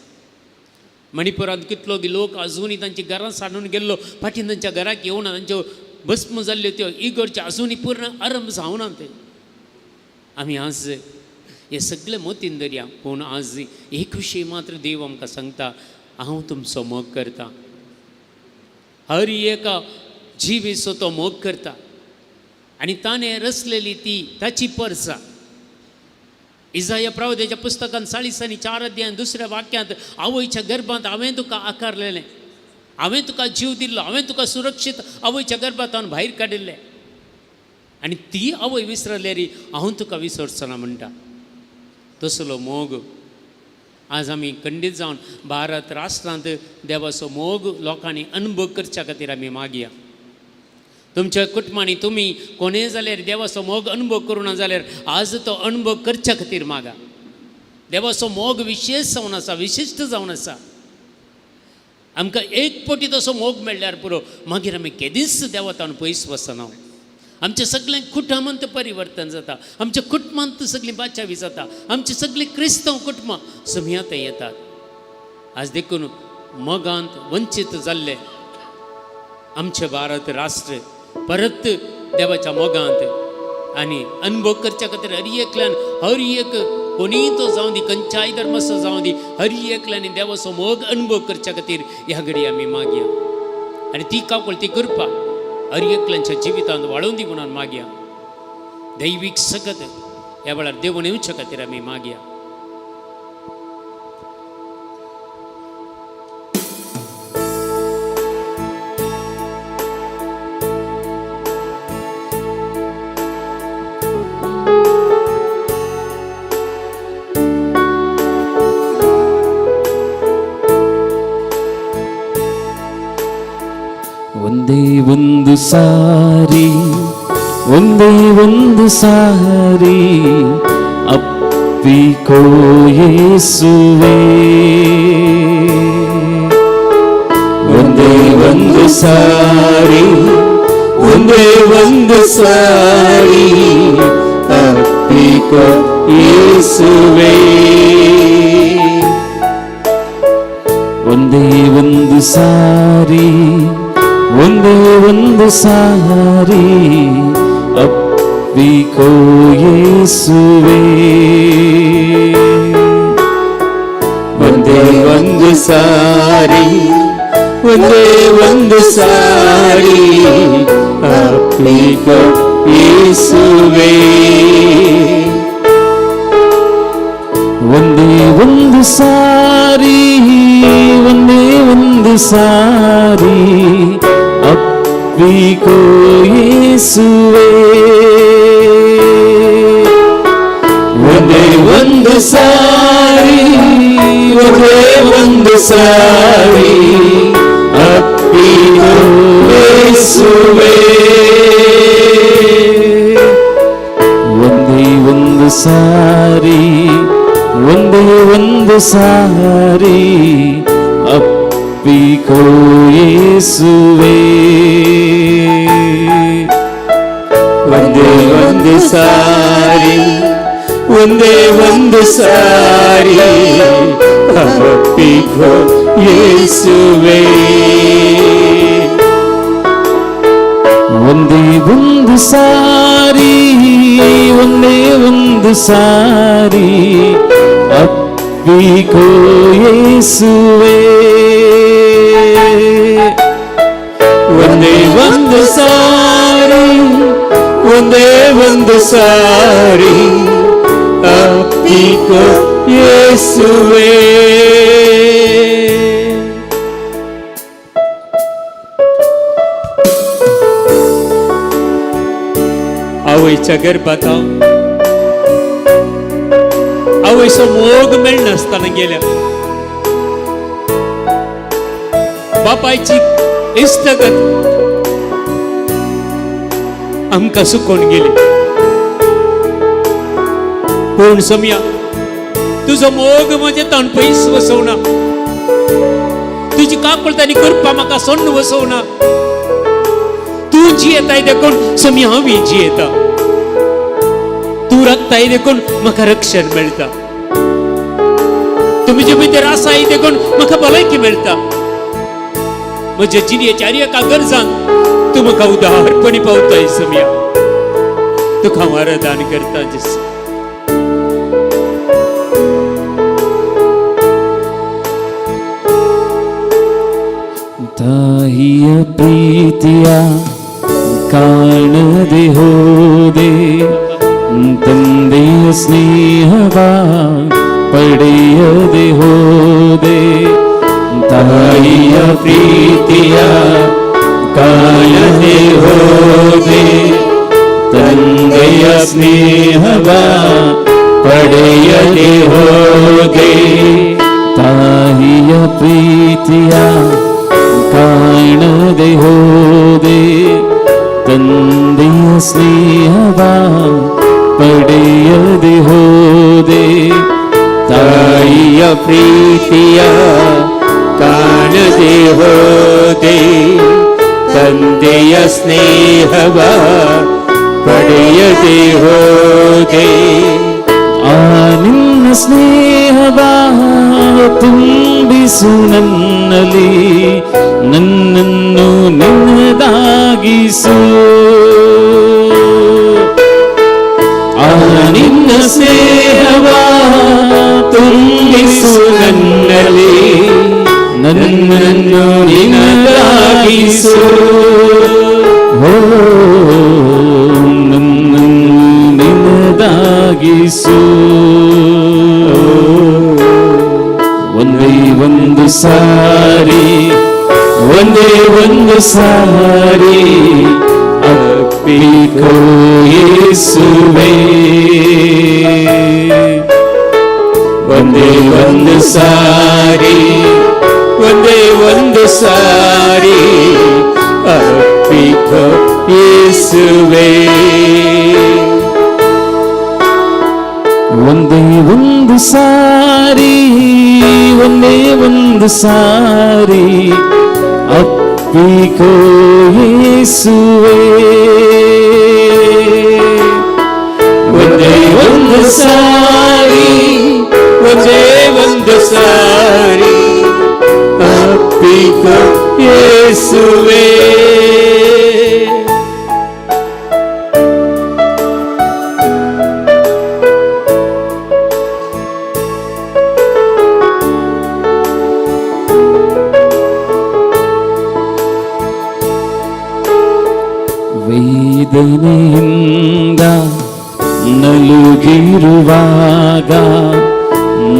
मणिपुरांत कितलो लोक अजुनूय तांची घरां सांडून गेल्लो, फाटीं तांच्या घराक येवना, तांच्यो भस्म जाल्ल्यो त्यो इगोरच्यो अजुनूय पूर्ण आरंभ जावना ते. आमी आज हे सगळे मोतीन दरया, पूण आज एक विशय मात्र देव आमकां सांगता, हांव तुमचो मोग करता. हर एका जिवीचो तो मोग करता आनी ताणें रचलेली ती ताची परसा. इजाया प्रवदेच्या पुस्तकांत 44 अध्याय दुसऱ्या वाक्यांत, आवयच्या गर्भांत हांवें तुका आकारलेलें, हांवें तुका जीव दिल्लो, हांवें तुका सुरक्षीत आवयच्या गर्भांत भायर काडिल्लें आनी ती आवय विसरल्यार हांव तुका विसरचो ना म्हणटा. तसलो मोग आज आमी खंडीत जावन भारत राष्ट्रांत देवाचो मोग लोकांनी अनुभव करच्या खातीर आमी मागया. तुमच्या कुटुंबांनी तुमी कोणेय जाल्यार देवाचो मोग अनुभव करूं ना जाल्यार आज तो अनुभव करच्या खातीर मागा. देवाचो मोग विशेश जावन आसा, विशिश्ट जावन आसा. आमकां एक पटी तसो मोग मेळ्ळ्यार पुरो, मागीर आमी केदींच देवातान पयस वचना. आमचें सगळें कुटुंबांत परिवर्तन जाता, आमच्या कुटुंबांत सगळीं बाचावी जाता, आमची सगळीं क्रिस्तांव कुटुंबां सम्यात येतात. आज देखून मोगांत वंचीत जाल्ले आमचें भारत राष्ट्र परत देवाच्या मोगांत आनी अनुभव करच्या खातीर हर एकल्यान हर एक कोणीय तो जावं दी, खंयच्याय धर्माचो जावं दी, हर एकल्यान देवाचो मोग अनुभव करच्या खातीर ह्या घडी आमी मागया आनी ती काकूळ ती कृपा हर एकल्यांच्या जिवितांत वाळोवन दी म्हणून मागया. दैवीक सकत ह्या वेळार देवून येवच्या खातीर आमी मागया. ಒಂದೇ ಒಂದು ಸಾರಿ, ಒಂದೇ ಒಂದು ಸಾರಿ ಅಪ್ಪಿಕೋ ಯೇಸುವೇ. ಒಂದೇ ಒಂದು ಸಾರಿ, ಒಂದೇ ಒಂದು ಸಾರಿ ಅಪ್ಪಿಕೋ ಯೇಸುವೇ. ಒಂದೇ ಒಂದು ಸಾರಿ, ಒಂದೇ ಒಂದು ಸಾರಿ ಅಪ್ಪಿಕೋ ಯೇಸುವೇ. ಒಂದೇ ಒಂದು ಸಾರಿ, ಒಂದೇ ಒಂದು ಸಾರಿ ಅಪ್ಪಿಕೋ ಯೇಸುವೇ. ಒಂದೇ ಒಂದು ಸಾರಿ, ಒಂದೇ ಒಂದು ಸಾರಿ ಅಪ್ಪಿಕೋ ಯೇಸುವೇ. ಒಂದೇ ಒಂದು ಸಾರಿ, ಒಂದೇ ಒಂದು ಸಾರಿ ಅಪ್ಪಿಕೋ ಯೇಸುವೇ. ಒಂದೇ ಒಂದು ಸಾರಿ, ಒಂದೇ ಒಂದು ಸಾರಿ ಅಪ್ಪಿಕೋ ಯೇಸುವೇ. ಒಂದೇ ಒಂದು ಸಾರಿ, ಒಂದೇ ಒಂದು ಸಾರಿ ಅಪ್ಪಿಕೋ ಯೇಸುವೇ. ಒಂದೇ ಒಂದು ಸಾರಿ, ಒಂದೇ ಒಂದು ಸಾರಿ ಅಪ್ಪಿಕೋ ಯೇಸುವೇ. ಒಂದೇ ಒಂದು ಸಾರಿ, ಒಂದೇ ಒಂದು ಸಾರಿ ಅಪ್ಪಿಕೋ ಯೇಸುವೇ. आवयच्या गर्भात आवयचो मोग मेळनासतना गेल्या बापायची इश्टगत आमकां सुकोवन गेली. पूण समया तुजो मोग म्हजें ताण पयस वसोवना, तुजी काकूळट आनी कृपा म्हाका सोडून वसोवना. तूं जियेताय देखून समी हांव जियेता, तूं रक्ताय देखून म्हाका रक्षण मेळटा, तूं म्हजे भितर आसाय देखून म्हाका भलायकी मेळटा. म्हज्या जिणेच्या हर एका गरजांक तूं म्हाका उदारपणी पावताय समया. तुका हांव आराधन करता जेजू. ತಾಯಿಯ ಪ್ರೀತಿಯ ಕಾಣದೆ ಹೋದೆ, ತಂದೆಯ ಸ್ನೇಹವ ಪಡೆಯದೆ ಹೋದೆ. ತಾಯಿಯ ಪ್ರೀತಿಯ ಕಾಣದೆ ಹೋದೆ, ತಂದೆಯ ಸ್ನೇಹವ ಪಡೆಯದೆ ಹೋದೆ. ತಾಯಿಯ ಪ್ರೀತಿಯ ಕಾಣದೆ ಹೋದೆ, ತಂದೆಯ ಸ್ನೇಹವ ಪಡೆಯದೆ ಹೋದೆ. ತಾಯಿಯ ಪ್ರೀತಿಯ ಕಾಣದೆ ಹೋದೆ, ತಂದೆಯ ಸ್ನೇಹವ ಪಡೆಯದೆ ಹೋದೆ. ಆ ನಿನ್ನ ಸ್ನೇಹವ ತುಂಬಿಸು ನನ್ನಲ್ಲಿ, ನನ್ನನ್ನು ನಿನ್ನದಾಗಿಸು. ಆ ನಿನ್ನ ಸ್ನೇಹವ ತುಂಬಿಸು ನನ್ನಲ್ಲಿ, ನನ್ನನ್ನು ನಿನ್ನದಾಗಿಸು. ಓ ನನ್ನನ್ನು ನಿನ್ನದಾಗಿಸು. ಒಂದೇ ಒಂದು ಸಾರಿ, ಒಂದೇ ಒಂದು ಸಾರಿ ಅಪ್ಪಿಕೋ ಯೇಸುವೇ. ಒಂದೇ ಒಂದು ಸಾರಿ, ಒಂದೇ ಒಂದು ಸಾರಿ ಅಪ್ಪಿಕೋ ಯೇಸುವೇ. ಒಂದೇ ಒಂದು ಸಾರಿ, ಒಂದೇ ಒಂದು ಸಾರಿ ಅಪ್ಪಿಕೋ ಯೇಸುವೇ. ಒಂದೇ ಒಂದು ಸಾರಿ, ಒಂದೇ ಒಂದು ಸಾರಿ ಅಪ್ಪಿಕೋ ಯೇಸುವೇ. ವೇದನೆಯಿಂದ ನಲುಗಿರುವಾಗ,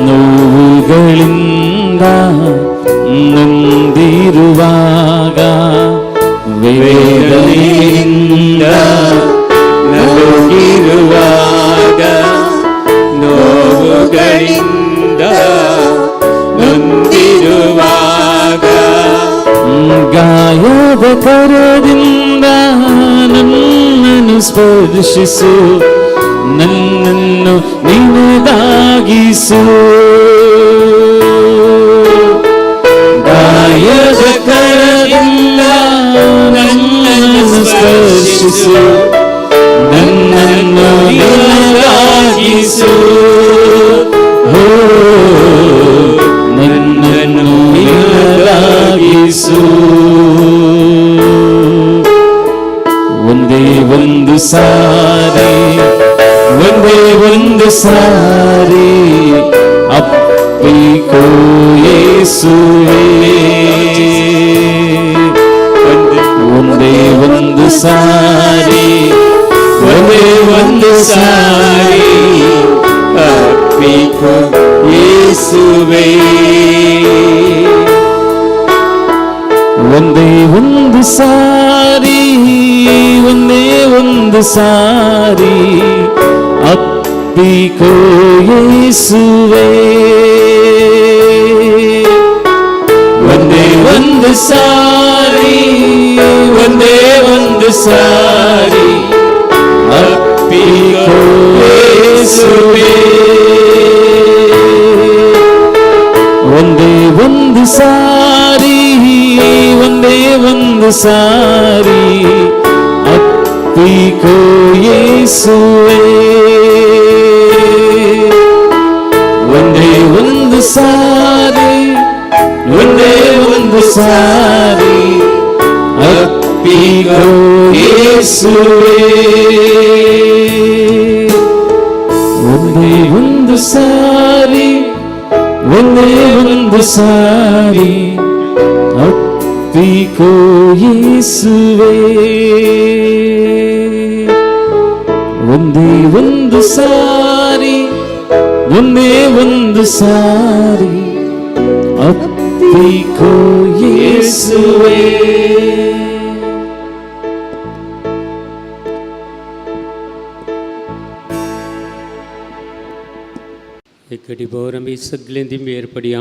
ನೋವುಗಳಿಂದ ನೊಂದಿರುವಾಗ, ವೇದನೆಯಿಂದ ನಲುಗಿರುವಾಗ, ನೋವುಗಳಿಂದ ನೊಂದಿರುವಾಗ, ಗಾಯದ ಕರದಿಂದ ನನ್ನನ್ನು ಸ್ಪರ್ಶಿಸು, ನನ್ನನ್ನು ನಿನದಾಗಿಸು. ಗಾಯದ ಕರದಿಂದ ನನ್ನನ್ನು ಸ್ಪರ್ಶಿಸು, ನನ್ನನ್ನು ನಿನದಾಗಿಸು. ಓ ನನ್ನನ್ನು ನಿನದಾಗಿಸು. ಒಂದೇ ಒಂದು ಸಾರಿ, ಒಂದೇ ಒಂದು ಸಾರಿ ಅಪ್ಪಿಕೋ ಯೇಸುವೇ. ಒಂದೇ ಒಂದು ಸಾರಿ, ಒಂದೇ ಒಂದು ಸಾರಿ ಅಪ್ಪಿಕೋ ಯೇಸುವೇ. ಒಂದೇ ಒಂದು ಸಾರಿ, ಒಂದೇ ಒಂದು ಸಾರಿ ಅಪ್ಪಿಕೋ ಯೇಸುವೇ. ಒಂದೇ ಒಂದು ಸಾರಿ, ಒಂದೇ ಒಂದು ಸಾರಿ ಅಪ್ಪಿಕೋ ಯೇಸುವೇ. ಒಂದೇ ಒಂದು ಸಾರಿ, ಒಂದೇ ಒಂದು ಸಾರಿ ಅಪ್ಪಿಕೋ ಯೇಸುವೇ. ಒಂದೇ ಒಂದು ಸಾರಿ, ಒಂದೇ ಒಂದು ಸಾರಿ ಅಪ್ಪಿಕೋ ಯೇಸುವೇ. ಒಂದೇ ಒಂದು ಸಾರಿ, ಒಂದೇ ಒಂದು ಸಾರಿ ಅಪ್ಪಿಕೋ ಯೇಸುವೇ. ಒಂದೇ ಒಂದು ಸಾರಿ, ಒಂದೇ ಒಂದು ಸಾರಿ ಅಪ್ಪಿಕೋ ಯೇಸುವೇ. एक घडीभर आमी सगळीं दिंबेर पडया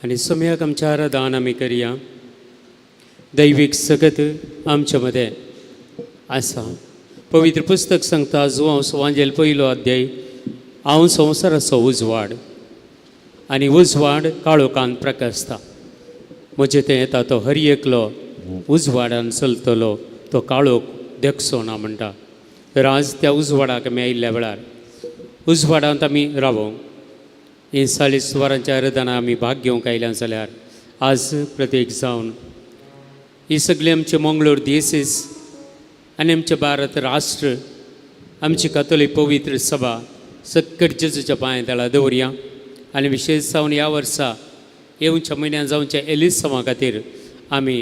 आनी सम्याक आमच्या आराधन आमी करया. दैवीक सगत आमच्या मदें आसा. पवित्र पुस्तक सांगता, जुवांव सुवांजेल पयलो अध्याय, हांव संवसाराचो उजवाड आनी उजवाड काळोखान प्रकाशता. म्हजें तें येता तो हर एकलो उजवाडान चलतलो, तो काळोख देखचो ना म्हणटा. तर आज त्या उजवाडाक आमी आयिल्ल्या वेळार उजवाडांत आमी रावोंक ही 40 वरांच्या आराधना आमी भाग घेवंक आयल्या जाल्यार आज प्रत्येक जावन ही सगळी आमचे मंगळूर दियसीस आनी आमचें भारत राष्ट्र आमची कातोलीक पवित्र सभा सक्कट जेजूच्या पांया तळा दवरया आनी विशेश जावन ह्या वर्सा येवच्या म्हयन्यान जावच्या एलिसांवा खातीर आमी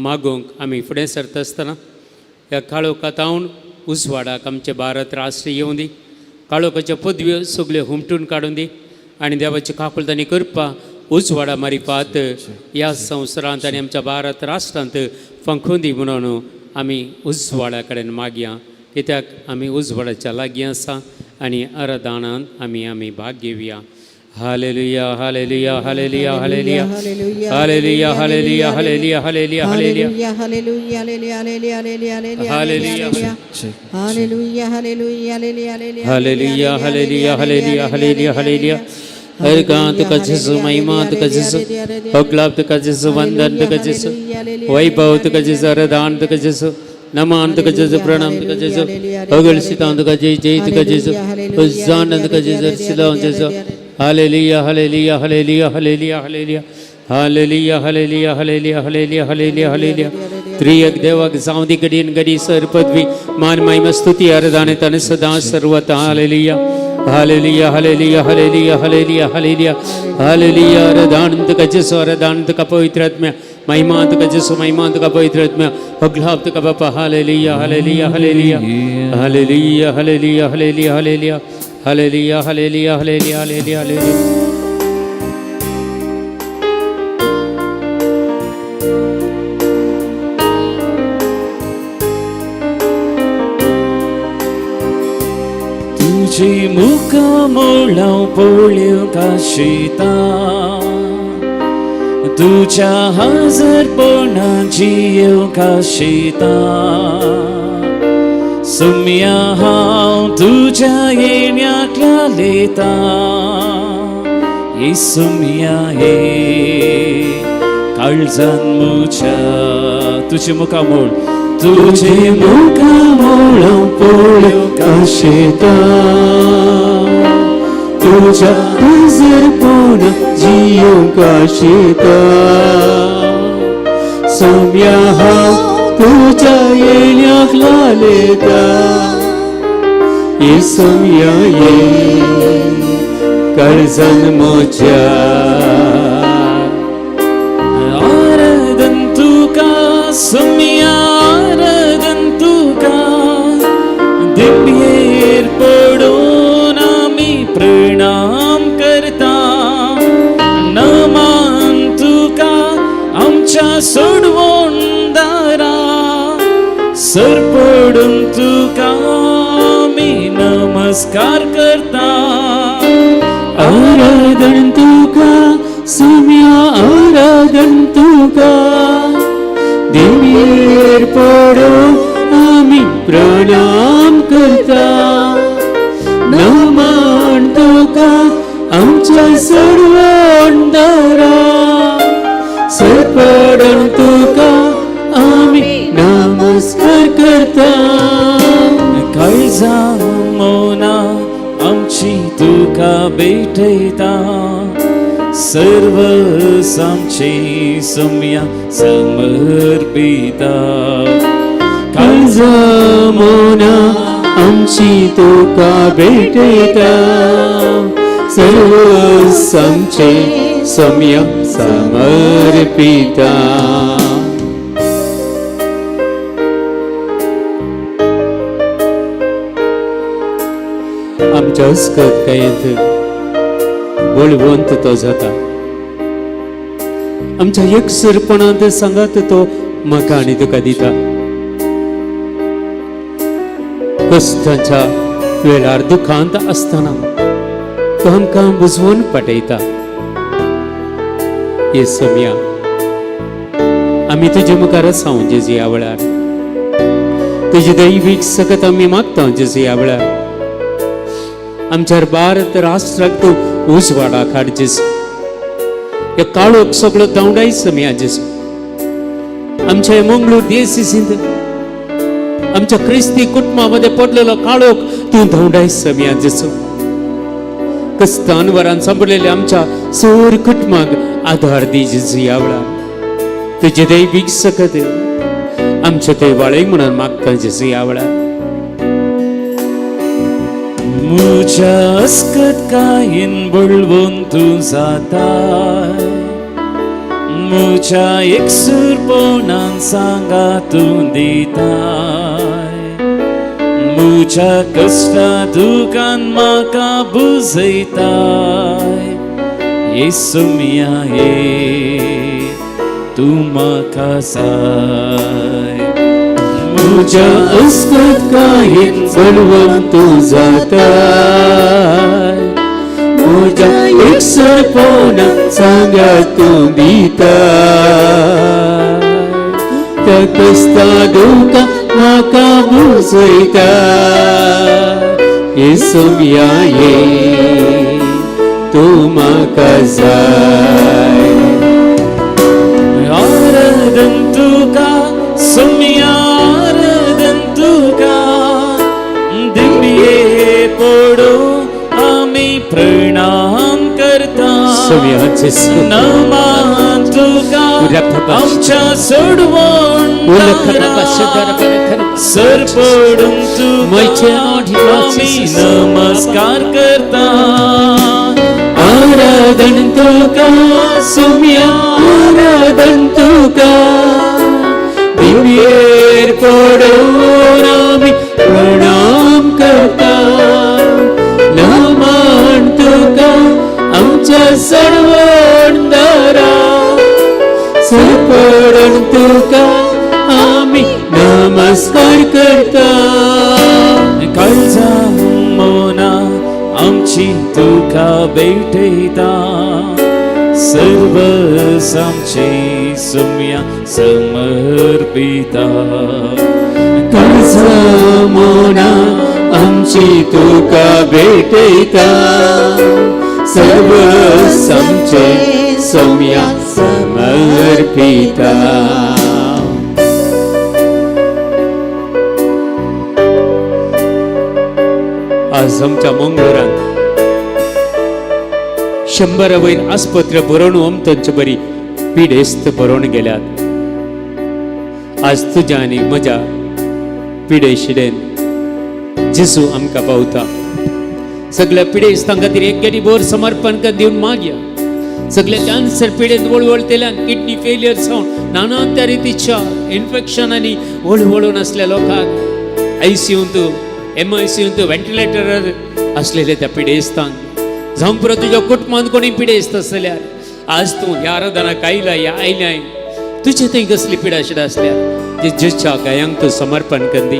मागूंक आमी फुडें सरता आसतना ह्या काळोखांत उजवाडाक आमचें भारत राष्ट्र येवं दी, काळोखाच्यो पदव्यो सगल्यो हुमटून काडून दी आनी देवाची काकुळट आनी कृपा उजवाडा मारिफात ह्या संवसारांत आनी आमच्या भारत राष्ट्रांत फांकून दी म्हणून आमी उजवाडा कडेन मागया, कित्याक आमी उजवाडाच्या लागीं आसा आनी आराधनान आमी आमी भाग घेवया. Hallelujah hallelujah hallelujah hallelujah hallelujah hallelujah hallelujah hallelujah hallelujah hallelujah hallelujah hallelujah hallelujah hallelujah hallelujah hallelujah hallelujah hallelujah hallelujah hallelujah. हर गां तुका जेजू, महिमा तुका जेजू, अगलाब तुका जेजू, वंदन तुका जेजू, वैभव तुका जेजू, आराधन तुका जेजू, नमन तुका जेजू, प्रणाम तुका जेजू, अगलसितां तुका जय जय तुका जेजू, होजाना तुका जेजू, सिलां जेजू. Hallelujah hallelujah hallelujah hallelujah hallelujah hallelujah hallelujah hallelujah hallelujah hallelujah hallelujah. त्रियक देवाक जावं दी घडयेन घडी सर पदवी मान महिमा स्तुती आराधना ताने सदां सर्वता. Hallelujah hallelujah hallelujah hallelujah hallelujah hallelujah hallelujah. आराधना तुका जेजू, आराधना तुका पवित्र आत्म्या, महिमा तुका जेजू, महिमा तुका पवित्र आत्म्या, अगलाब तुका बापा. Hallelujah hallelujah hallelujah hallelujah hallelujah hallelujah hallelujah hallelujah hallelujah hallelujah hallelujah hallelujah. तुझी मुखामोळां पळोवंक आशिता, तुज्या हाजरपणान जियोवंक आशिता. सुम्या हांव तुज्या येण्याक लायता, ये सुम्या हे काळजान म्हज्या. तुजें मुखामोळ, तुजें मुखामोळ पळोवंक आशिता, तुज्या हाजरपणान जियोवंक आशिता. सुम्या हांव तुज्या येण्याक लायता, ये सुम्या ये काळजान म्हज्या. आराधन तुका सुम्या, आराधन तुका, दिव्येर पडून आमी प्रणाम करता. नमान तुका आमच्या सोडवून दारा, सर पडून तुका आमी नमस्कार करता. आराधन तुका सुम्या, आराधन तुका, देवीर पडून आमी प्रणाम करता. नमान तुका आमच्या सोडवण दारा, सर पडून तुका आमी नमस्कार करता. काळजा मोना आमची तुका भेटयता, सर्व आमची सुम्या समर्पिता. काळजा मोना आमची तुका भेटयता, सर्व आमचे सम्या समर्पिता. आमच्या अस्कत कायेंत बळवंत तो जाता, आमच्या एकसरपणांत सांगात तो म्हाका आनी तुका दिता. कश्टांच्या वेळार दुखांत आसतना तो आमकां बुजवून पाठयता. हे सम्या आमी तुजे मुखार आसा जेजू ह्या वेळार, तुजी दैवीक सकत आमी मागता जेजू ह्या वेळार. आमच्या भारत राष्ट्राक तूं उजवाडाक हाड जेजू, ह्या काळोख सगळो धांवडाय सम्या जेजू. आमच्या मंगळूर देसींत आमच्या क्रिस्ती कुटुंबा मदें पडलेलो काळोख तूं धांवडाय सम्या जेजू. कस्तानवरान सांपडलेल्या आमच्या सोर कुटुंबाक आधार दी जेजू ह्या वेळार. तुजे दैवीक सकत आमच्या ते वाळय म्हणून मागता जेजू ह्या वेळार. म्हज्या अस्कतकायेन बळवून तूं जाताय, म्हज्या एकसूरपणान सांगा तूं दिताय, म्हज्या कश्टा दुकान म्हाका बुजयताय, येसुमिया ये तूं म्हाका जाय. म्हज्या अस्कतकायेन बळवून तूं जाताय, म्हज्या एकसुरपणान सांगा तूं दिताय, त्या कश्टा दुकान म्हाका बुजयता, येसुमिया ये तूं म्हाका जाय. आराधन तुका सुमिया, आराधन तुका दिव्ये पडो आमी प्रणाम करता, नमान तुका आमच्या सोडवण सर पडून तुका आमी नमस्कार करता. आराधन तुका सुमिया, आराधन तुका दिव्येर पडून आमी प्रणाम करता, नमान तुका आमच्या सर्वणदारा, सर पडून तुका आमी नमस्कार करता. काळजा मोना आमची तुका भेटयता, सर्व आमचे सुम्या समर्पिता. काळजा मोना आमची तुका भेटयता, सर्व आमचे सौम्या समर्पिता. आज आमच्या मंगळूरांत 100 वयर आस्पत्रे बरोवन आमचे बरी पिडेस्त बरोवन गेल्यात. आज तुज्या आनी म्हज्या पिडेशिडेन जेजू आमकां पावता. सगळ्या पिडेस्तां खातीर एक गेडी बोर समर्पण कर दिवन मागया. सगळ्या कॅन्सर पिडेंत वळवळतेल्यान, किडनी फेलियर जावन नाना त्या रितीच्या इन्फेक्शनांनी वळवळून आसल्या लोकांक आयसीयूंत, एमआयसीयूंत, व्हेंटिलेटरार आसलेले त्या पिडेस्तांक, जावं पुरो तुज्या कुटुंबांत कोणी पिडेस्त आसल्यार आज तूं ह्या आराधनाक आयला, ह्या आयल्याय तुजे थंय कसली पिडा शिडा आसल्यार जे जेच्या गायांक तूं समर्पण कर दी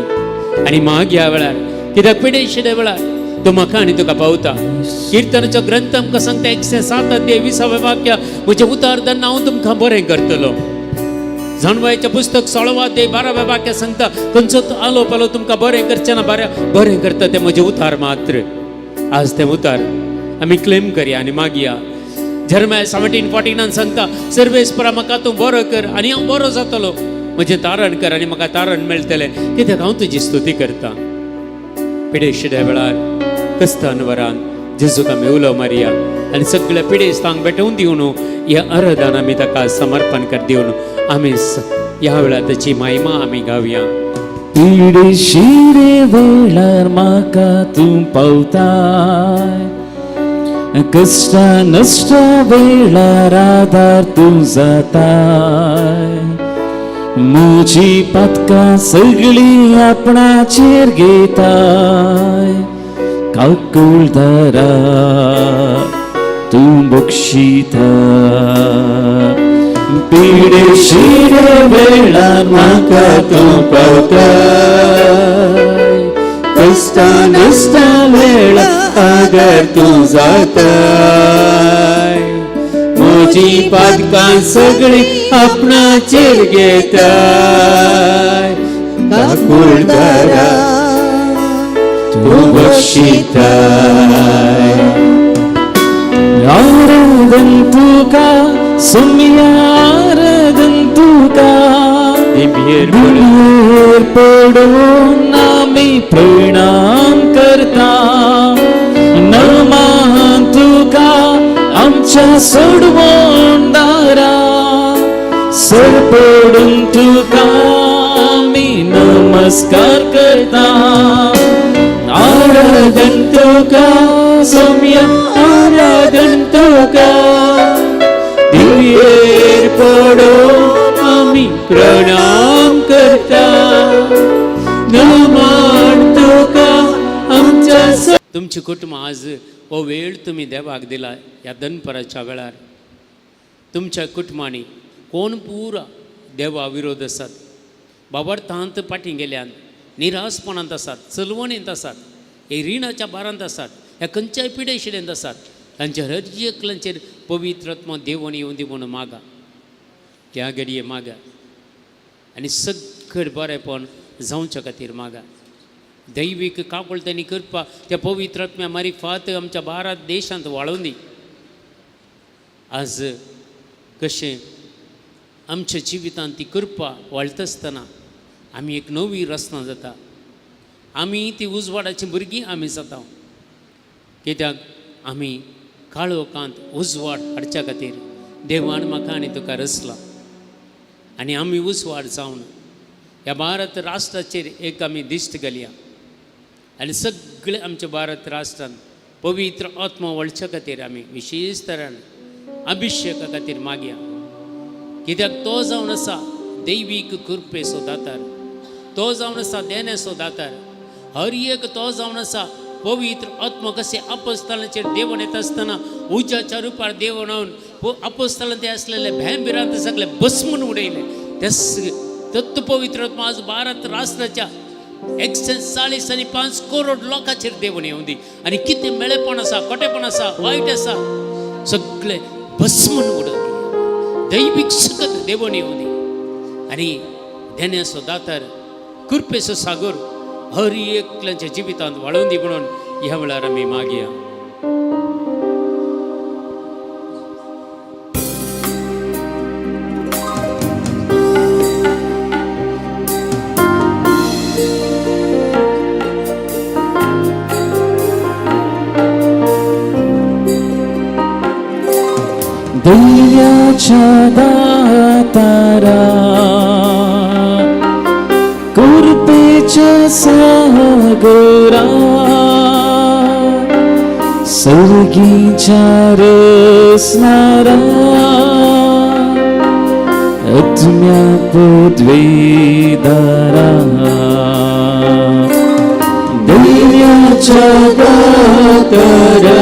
आनी माग ह्या वेळार, कित्याक पिडेशिड्या वेळार तूं म्हाका आनी तुका पावता. किर्तनाचो ग्रंथ आमकां सांगता 107 अध्याय 20 वाक्य, म्हजें उतार धरून हांव तुमकां बरें करतलो. जाणवायचें पुस्तक 16 अध्याय 12 वाक्य सांगता, खंयचो आलो पालो तुमकां बरें करचें ना, बरें बरें करता तें म्हजें उतार मात्र. आज तें उतार आमी क्लेम करया आनी मागया. जेरमाया 17:49 सांगता, सर्वेस्परा म्हाका तूं बरो कर आनी हांव बरो जातलो, म्हजें तारण कर आनी म्हाका तारण मेळटलें, कित्याक हांव तुजी स्तुती करता. पिडेशिड्या वेळार कस्तानवरान जेजूक आमी उलो मारया आनी सगळ्या पिडेस्तांक भेटोवन दिवन ह्या आराधन आमी ताका समर्पण कर दिवन आमी ह्या वेळार ताची महिमा आमी गावया. पिडेशिरे वेळार म्हाका तूं पावताय, कश्टा नश्टा वेळार आदार तूं जाताय, म्हजी पातकां सगळीं आपणाचेर घेताय, काकुळदारा तूं बक्षिता. पिडेशिरे वेळार म्हाका तूं पावताय, कश्टा नश्टा वेळार आदार तूं जाताय, म्हजी पातकां सगळीं आपणाचेर घेताय, काकुळदारा तूं बक्षिताय. आराधन तुका सुमिया, आराधन तुका दिव्येर पडून आमी प्रणाम करता, नमान आमच्या सोडवण दारा सरपडून तुका आमी नमस्कार करता. आराधन तुका सोम्या आराधन तुका दिव्येर पडोन आमी प्रणाम करता. नमन तुका आमच्या. तुमची कुटुंब आज हो वेळ तुमी देवाक दिला ह्या दनपराच्या वेळार. तुमच्या कुटुंबांनी कोण पुरा देवा विरोध आसात, बाबर्थांत फाटीं गेल्यान, निरासपणांत आसात, चलवणींत आसात, हे रिणाच्या भारांत आसात, ह्या खंयच्याय पिडेशिडेंत आसात, तांच्या हर एकल्यांचेर पवित्र आत्मा देवण येवन दी म्हणून मागा, ह्या घडये मागा आनी सगळें बरेंपण जावच्या खातीर मागा. दैवीक काकुळटांनी करपा त्या पवित्र आत्म्या मारिफात आमच्या भारत देशांत वाळोवन दी. आज कशें आमच्या जिवितांत ती कृपा वाळटा आसतना आमी एक नवी रचना जाता, आमी ती उजवाडाची भुरगीं आमी जाता. कित्याक आमी काळोखांत उजवाड हाडच्या खातीर देवान म्हाका आनी तुका रचला आनी आमी उजवाड जावन ह्या भारत राष्ट्राचेर एक आमी दिश्ट घालया आनी सगळे आमच्या भारत राष्ट्रान पवित्र आत्मा वळच्या खातीर आमी विशेश तरान अभिषेका खातीर मागया. कित्याक तो जावन आसा दैवीक कृपेचो दातार, तो जावन आसा देण्याचो दातार, हर एक तो जावन आसा पवित्र आत्मा. कशें अपोस्तलांचेर देवण येता आसतना उज्याच्या रुपार देवण येवन अपोस्तलां ते आसलेले भंय भिरांत सगळे भस्मून उडयले. तेस तत्व पवित्र आत्मा आज भारत राष्ट्राच्या 140.5 करोड लोकांचेर देवण येवन दी आनी कितें मेळेपण आसा, खोटेपण आसा, वायट आसा सगळे भस्मून उडोवन दी. दैवीक सकत देवण येवन दी आनी देण्याचो दातार कृपेचो सागर हर एकल्याच्या जिवितांत वाळोवन दी म्हणून ह्या वेळार आमी मागया. दर्याच्या दातारा कृपेच्या सागरा सर्गीच्या रसनारा आत्म्या पदवीदारा दर्याच्या दातारा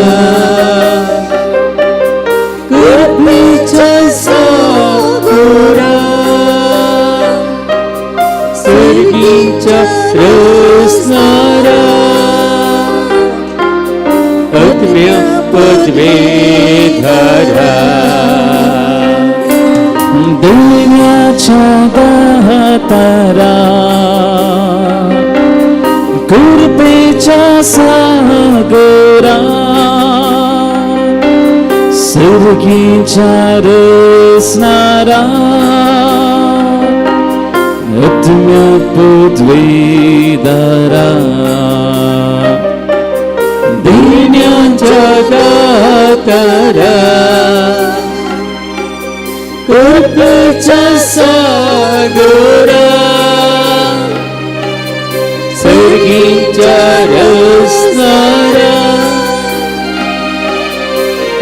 कृपेच्या सागरा सर्गीच्या रसनारा आत्म्या पदवीधरा दर्याच्या दातारा कृपेच्या सागरा सर्गीच्या रसनारा आत्म्या पदवीदारा देण्याच्या दातारा कृपेच्या सागरा सर्गीच्या रसनारा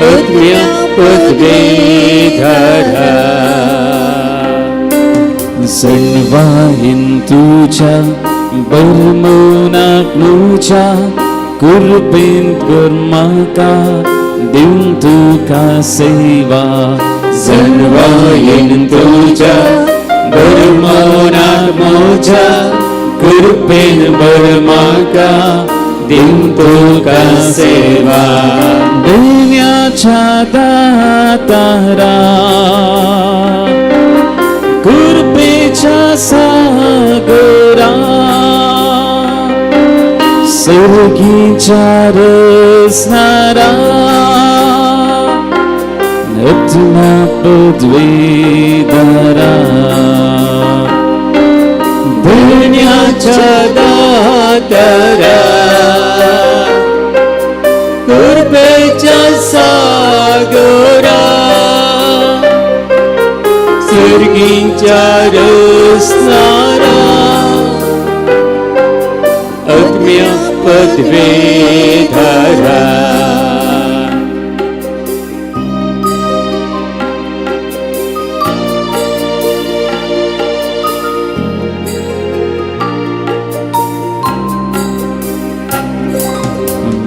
आत्म्या पदवीधरा. सणवाहीन तुझ्या बरमोनाक म्हज्या कृपेन कर म्हाका दिवन तुका सेवा. सणवाहीन तुझ्या बरमोनाक म्हज्या कृपेन बर म्हाका दिवन तुका सेवा. देण्याच्या दातारा कृपेच्या सागरा सर्गीच्या रसनारा आत्म्या पदवीदारा देण्याच्या दातारा कृपेच्या सागरा सर्गींच्या रसनारा आत्म्या पदवेधारा.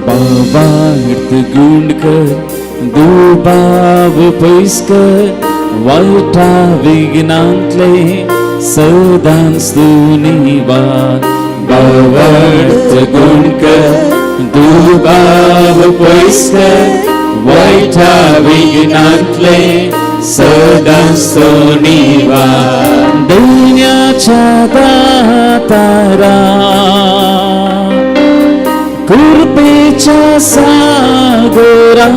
बाबार्थ गुंडकर दुबाव पयसकर वायटा विघ्नांतले सदांच तूं निवार. भावार्थ गुणकर दुबाव पयसकर वायटा विघ्नांतले सदांच तूं निवार. दैन्याच्या दातारा कृपेच्या सागरा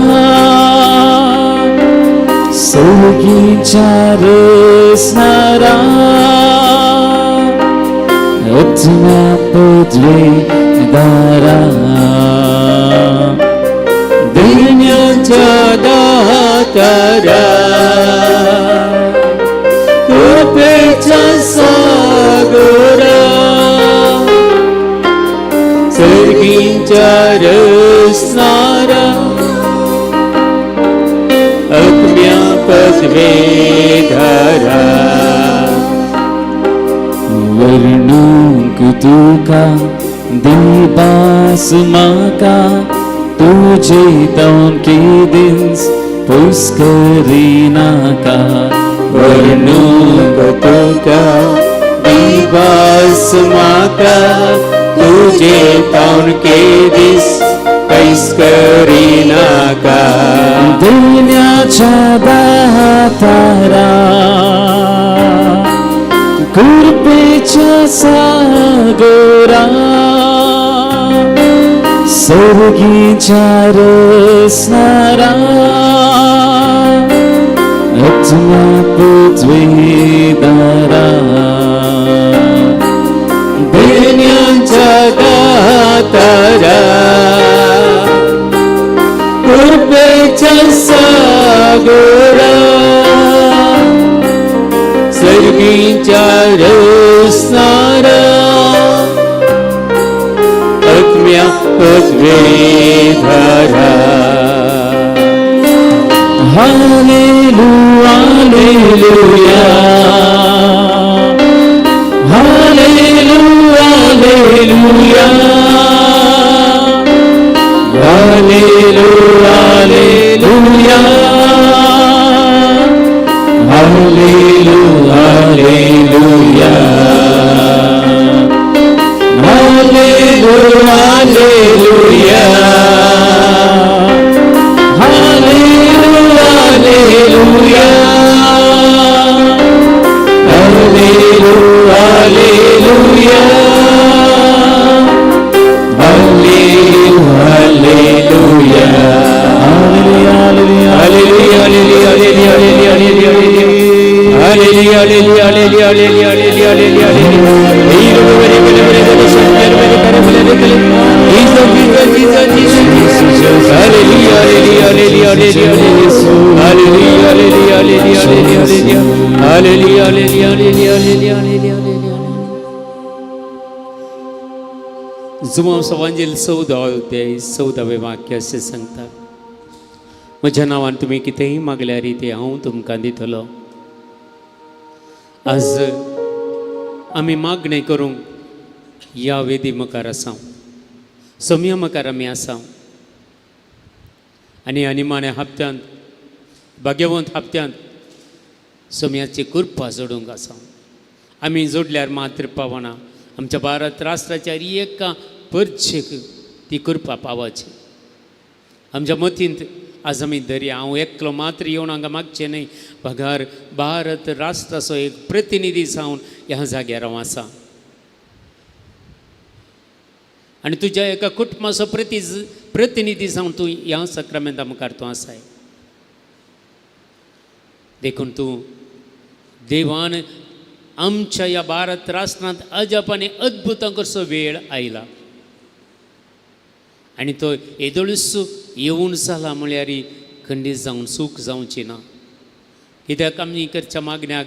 सर्गीच्या रसनारा आत्म्या पदवेदारा. दैन्याच्या दातारा कृपेच्या सागरा सर्गींच्या रसनारा आत्म्या पदवेधारा. वर्णूंक तुका दिबास म्हाका तुजे तावन केदींच पयस करिनाका. वर्णूंक तुका दिबास म्हाका तुजे तावन केदीस पयस करिनाका. दैन्याच्या दातारा कृपेच्या सागरा सर्गीच्या रसनारा आत्म्या पदवेदारा. दैन्याच्या दातारा कृपेच्या सागरा सर्गींच्या रसनारा आत्म्या पदवेधारा. Hallelujah, hallelujah, hallelujah, hallelujah, hallelujah, hallelujah, hallelujah, hallelujah, hallelujah, hallelujah, hallelujah, hallelujah, hallelujah, hallelujah, hallelujah, hallelujah, hallelujah, hallelujah, hallelujah, hallelujah, जुमाव सवांजेल 14 अध्याय 14वें वाक्य अशें सांगता, म्हज्या नांवान तुमी कितेंय मागल्यार तें हांव तुमकां दितलो. आज आमी मागणें करूंक ह्या वेदी मुखार आसा, सोम्या मुखार आमी आसा आनी निमाण्या हप्त्यांत भाग्यवंत हप्त्यांत सोम्याची कृपा जोडूंक आसा. आमी जोडल्यार मात्र पावना, आमच्या भारत राष्ट्राच्या एका परचेक ती कृपा पावाची. आमच्या मतींत आज आमी दर्या हांव एकलो मात्र येवन हांगा मागचें न्हय, बगर भारत राष्ट्राचो एक प्रतिनिधी जावन ह्या जाग्यार हांव आसा आनी तुज्या एका कुटुंबाचो प्रतिनिधी जावन तूं ह्या सक्रामेंता मुखार तूं आसाय. देखून तूं देवान आमच्या ह्या भारत राष्ट्रांत अजाप आनी अद्भुतां करचो वेळ आयला आनी तो येदोळूच येवन जाला म्हळ्यार खंडीत जावन सूख जावची ना. कित्याक आमी करच्या मागण्याक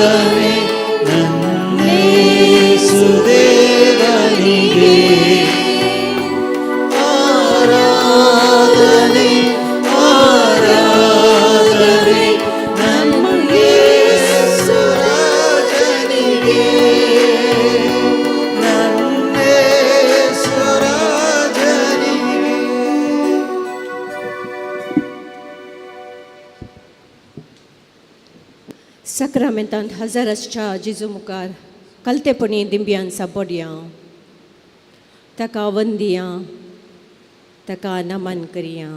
ಆರಾಧನೆ ನನ್ನೇಸುದೇವನಿಗೆ. ಆರಾಧನೆ ಆರಾಧನೆ ನನ್ನೇಸುರಾಜನಿಗೆ, ನನ್ನೇಸುರಾಜನಿಗೆ. साक्रामेंतांत हजर आसच्या जेजू मुखार कलतेपणी दिंब्यान सापडया, ताका वंदिया, ताका नमन करया.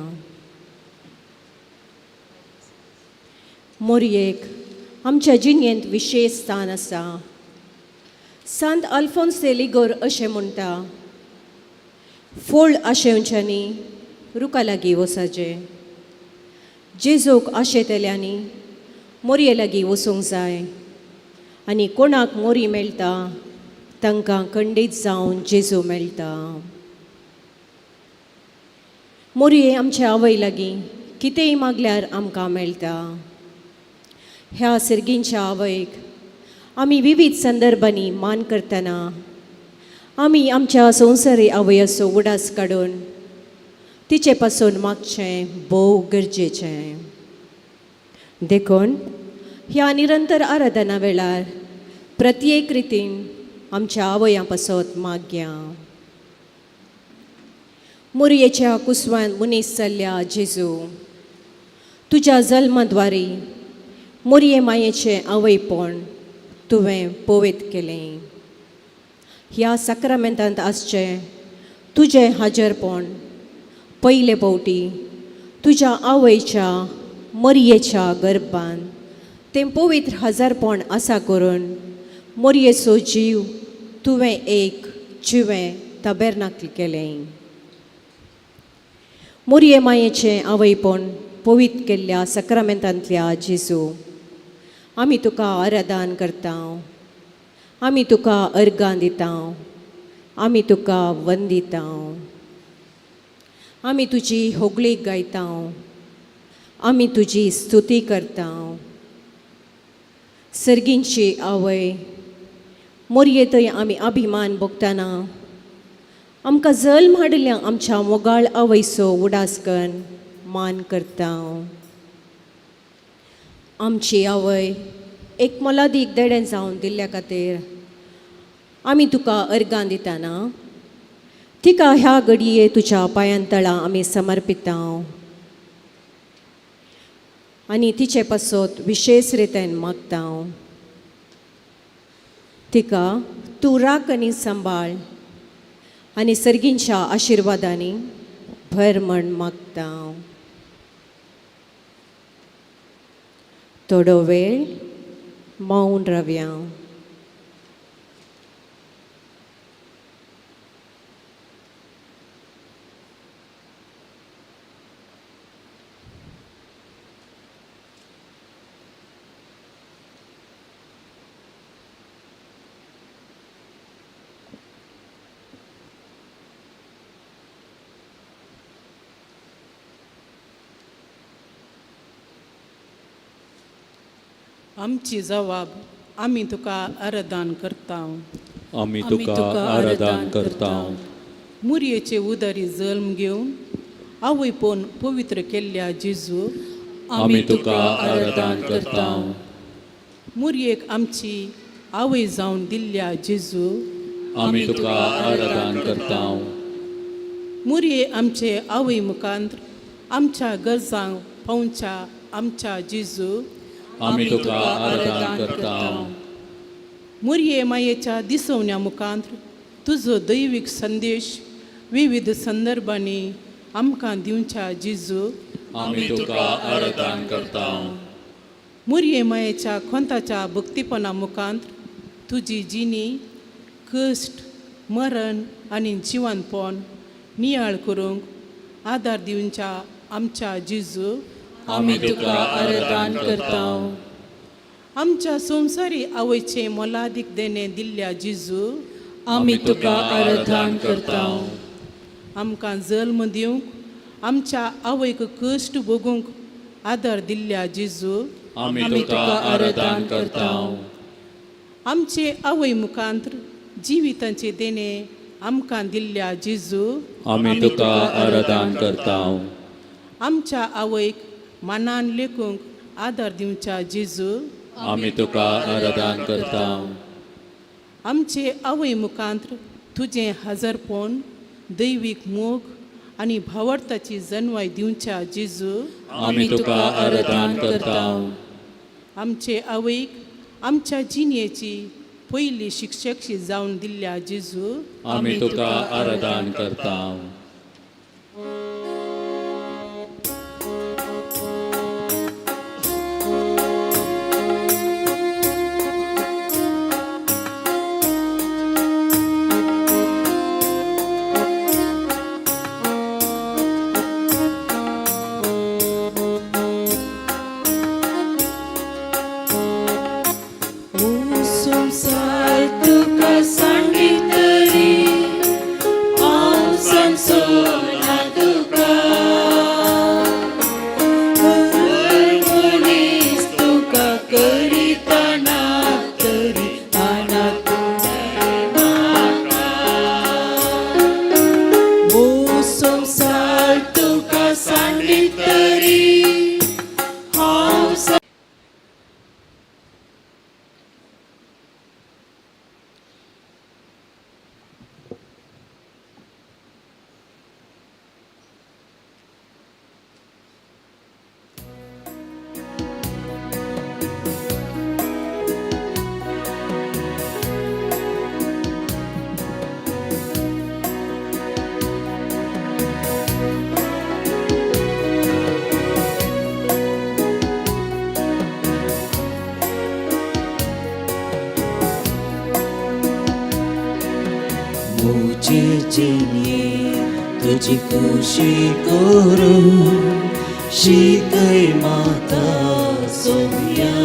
मोरयेक आमच्या जिणेंत विशेश स्थान आसा. सांत अल्फोन्स दे लिगोर अशें म्हणटा, फोळ आशेवच्यांनी रुखा लागीं वसाचें, जेजूक आशेतल्यांनी मोरये लागीं वचूंक जाय आनी कोणाक मोरी मेळटा तांकां खंडीत जावन जेजू मेळटा. मोरये आमच्या आवय लागीं कितेंय मागल्यार आमकां मेळटा. ह्या सर्गींच्या आवयक आमी विविध संदर्भांनी मान करतना आमी आमच्या संवसारी आवयाचो उडास काडून तिचे पासून मागचें भोव गरजेचें. देखून ह्या निरंतर आराधना वेळार प्रत्येक रितीन आमच्या आवयां पासत मागया. मोरयेच्या कुसवान मनीस जाल्ल्या जेजू, तुज्या जल्माद्वारी मोरये मायेचें आवयपण तुवें पवित्र केलें. ह्या साक्रामेंतांत आसचें तुजें हाजरपण पयले फावटी तुज्या आवयच्या मोरयेच्या गर्भान तें पवित्र हजारपण आसा करून मोरयेचो जीव तुवें एक जिवें तबेरनाकल केलें. मोरये मायेचें आवयपण पवित्र केल्ल्या साक्रामेंतांतल्या जेजू, आमी तुका आराधन करता, आमी तुका अर्गां दिता, आमी तुका वंदिता, आमी तुजी होगळीक गायता, आमी तुजी स्तुती करता. सर्गींची आवय मोरये थंय आमी अभिमान भोगतना आमकां जल्म हाडिल्ल्या आमच्या मोगाळ आवयचो उडास करून मान करता. आमची आवय एक मोलादीक देणें जावन दिल्ल्या खातीर आमी तुका अर्गां दितना तिका ह्या घडये तुज्या पांयां तळा आमी समर्पिता आनी तिचे पासत विशेश रितीन मागता. तिका तूं राख आनी सांबाळ आनी सर्गींच्या आशिर्वादांनी भर म्हण मागता. थोडो वेळ मौन रावया. आमची जवाब आमी तुका आराधन करता. आमी तुका आराधन करता. मुरयेचे उदारी जल्म घेवन आवयपण पवित्र केल्ल्या जेजू, आमी तुका आराधन करता. मुरयेक आमची आवय जावन दिल्ल्या जेजू, आमी तुका आराधन करता. मुरये आमचे आवय मुखांत आमच्या गरजांक पावच्या आमच्या जेजू, आमी तुका आराधन करता. मुरये मायेच्या दिसवण्या मुखांत तुजो दैवीक संदेश विविध संदर्भांनी आमकां दिवच्या जेजू, आमी तुका आराधन करता. मुरये मायेच्या खोंताच्या भक्तीपणा मुखांत तुजी जिणी कश्ट मरण आनी जिवनपण नियाळ करूंक आदार दिवच्या आमच्या जेजू, आमी तुका आराधन करता. आमच्या संवसारी आवयचें मोलादीक देणें दिल्ल्या जेजू, आमी तुका आराधन करता. आमकां जल्म दिवंक आमच्या आवयक कश्ट भोगूंक आदार दिल्ल्या जेजू, आमी तुका आराधन करता. आमचे आवय मुखांत्र जिवितांचे देणे आमकां दिल्ल्या जेजू, आमी तुका आराधन करता. आमच्या आवयक मानान लेखूंक आदार दिवच्या जेजू, आमी तुका आराधन करता. आमचे आवय मुखांत्र तुजें हजरपण, दैवीक मोग आनी भावार्थाची जनवाय दिवच्या जेजू, आमी तुका आराधन करता. आमचे आवयक आमच्या जिणेची पयली शिक्षकशी जावन दिल्ल्या जेजू, आमी तुका आराधन करता. संवसार तुका सांगितली हांव सांगचोना तुका, हर मनीस तुका करिता ना तरी अनाथ म्हाका. ओ संवसार तुका सांगितली हांव. मुझे जिणे तुझी खुशी करू शिकय माता सोम्या,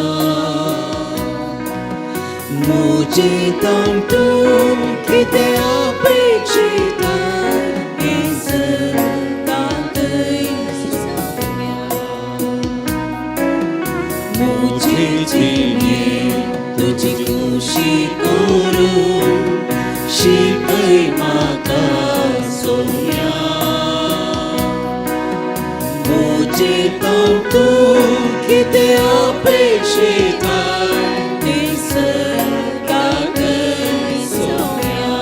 मुझे तांतून कितें अपेक्षिता हें सदांतय सोम्या. मुझे जिणे तुझी खुशी करू शिकय माता सोम्या, मुझे तांतून कितें अपेक्षिता तें सदांतय सोम्या.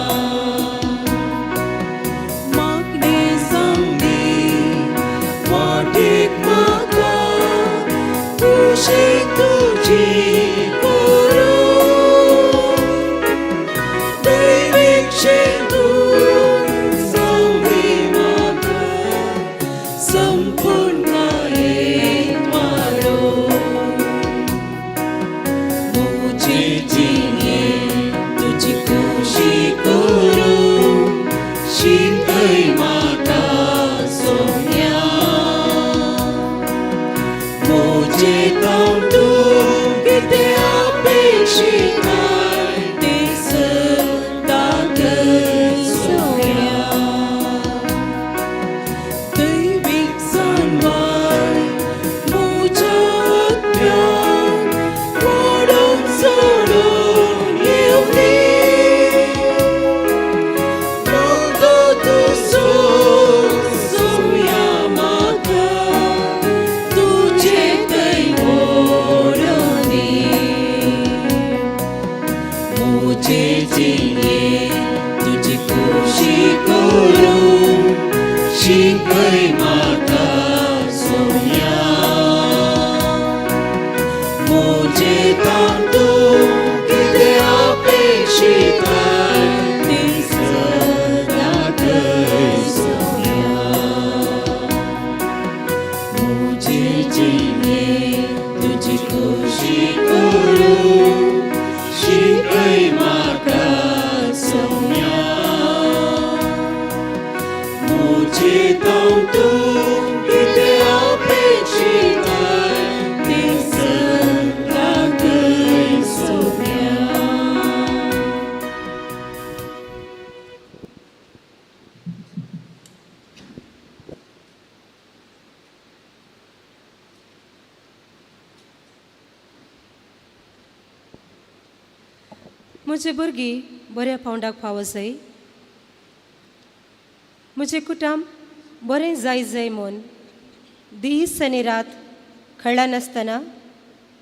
मागणें जावंदी वाटेक म्हाका खुशी तुजी करूं, दैवीक शेतून जावंदी म्हाका संपूर्णायेन वाडोवं. मुझे जिणे तुजी खुशी करूं शिकय म्हाका सोम्या, मुझे तांतून कितें अपेक्षिता तें सदांतय सोम्या. दैवीक जाणवाय म्हज्या आत्म्याक वाडोवन चडोवन येवंदी, मोगो तुजो सोम्या म्हाका तुजे थंय ओडूंदी. मुझे जिणे तुजी खुशी करूं शिकय म्हाका सोम्या, मुझे तांतून कितें अपेक्षिता तें सदांतय सोम्या. मुझे जिणे तुजी खुशी करूं शिकय म्हाका सोम्या, मुझे तांतून म्हजी भुरगीं बऱ्या पावंडाक पावो जाय, म्हजें कुटुंब बरें जाय जाय म्हूण दीस आनी रात खळनासतना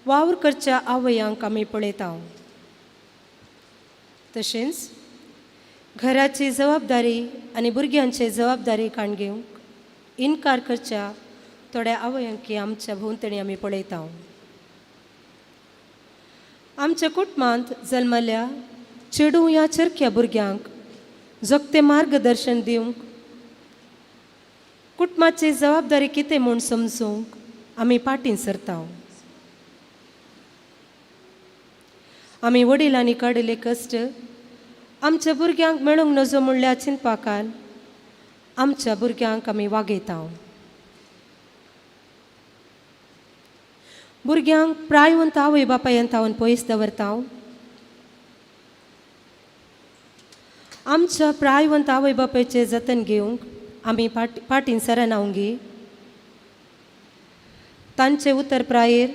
वावर करच्या आवयांक आमी पळयता. तशेंच घराची जबाबदारी आनी भुरग्यांची जबाबदारी काण घेवंक इनकार करच्या थोड्या आवयांकी आमच्या भोंवतणी आमी पळयता. आमच्या कुटुंबांत जल्मल्या चेडूं ह्या चरख्या भुरग्यांक जोगतें मार्गदर्शन दिवंक, कुटुंबाची जबाबदारी कितें म्हूण समजूंक आमी पाटीं सरता. आमी वडिलांनी काडिल्ले कश्ट आमच्या भुरग्यांक मेळूंक नजो म्हणल्यार चिंतपाकान आमच्या भुरग्यांक आमी वागयता. भुरग्यांक प्रायवंत आवय बापायन तावन पयस दवरता. आमच्या प्रायवंत आवय बापायचें जतन घेवंक आमी पाटीं सरनावंगी. तांचे उतर प्रायेर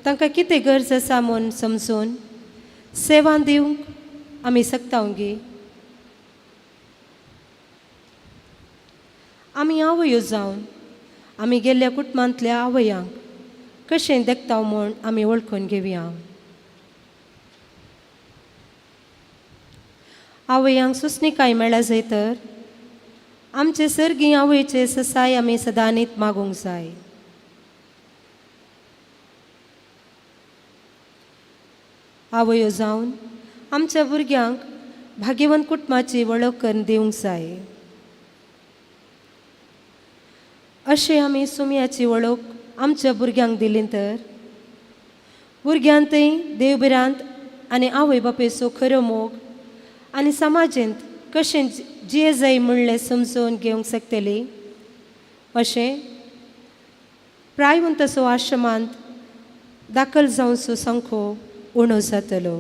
तांकां कितें गरज आसा म्हूण समजून सेवा दिवंक आमी शकतावंगी. आमी आवयो जावन आमी गेल्ल्या कुटुंबांतल्या आवयांक कशें देखता म्हूण आमी वळखून घेवया. आवयांक सुचणीकाय मेळ्ळा जाय तर आमचे सर्गी आवयचे ससाय आमी सदांनीत मागूंक जाय. आवयो जावन आमच्या भुरग्यांक भाग्यवंत कुटुंबाची वळख करून दिवंक जाय. अशें आमी सुमयाची वळख आमच्या भुरग्यांक दिली तर भुरग्यांतय देवभिरांत आनी आवय बापायचो खरो मोग आनी समाजेंत कशें जिये जाय म्हणलें समजून घेवंक शकतली. अशें प्रायवंत असो आश्रमांत दाखल जावचो संखो उणो जातलो.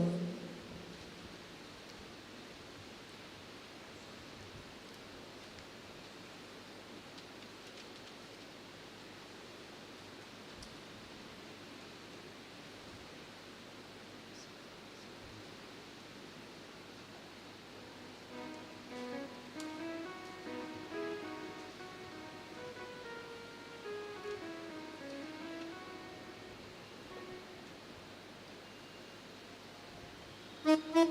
Good.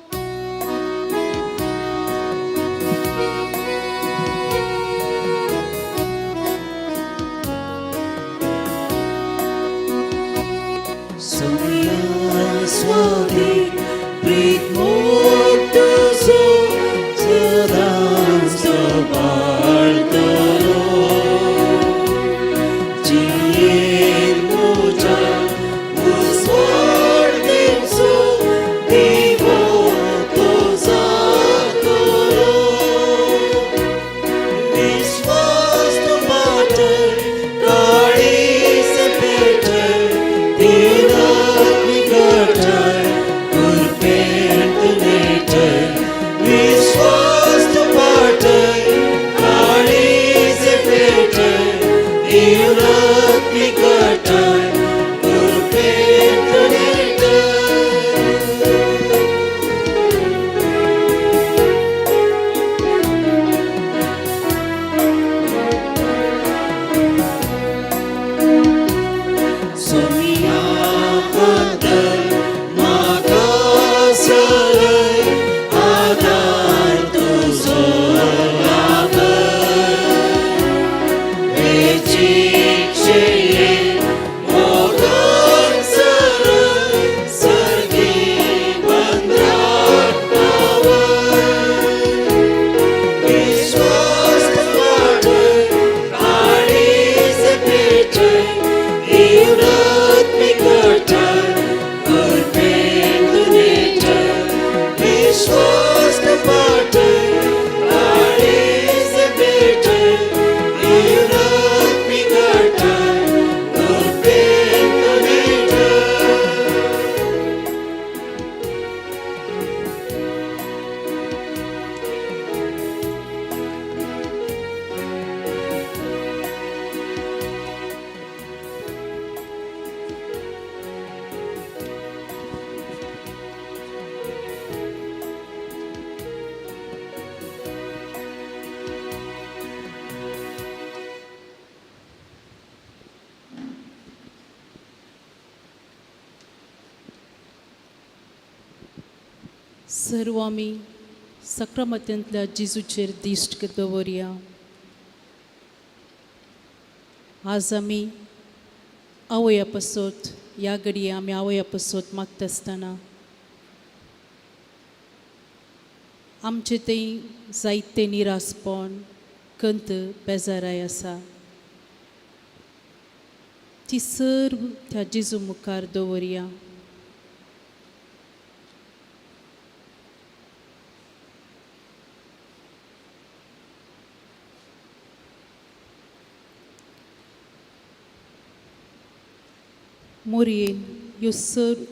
सर्व आमी सक्रमतेंतल्या जेजूचेर दिश्ट दवरया. आज आमी आवया पासत ह्या घडये आमी आवया पासत मागता आसतना आमचे थंय जायते निरासपण, कंत, बेजाराय आसा. ती सर्व त्या जेजू मुखार दवरया. मोरयेन ह्यो सर्व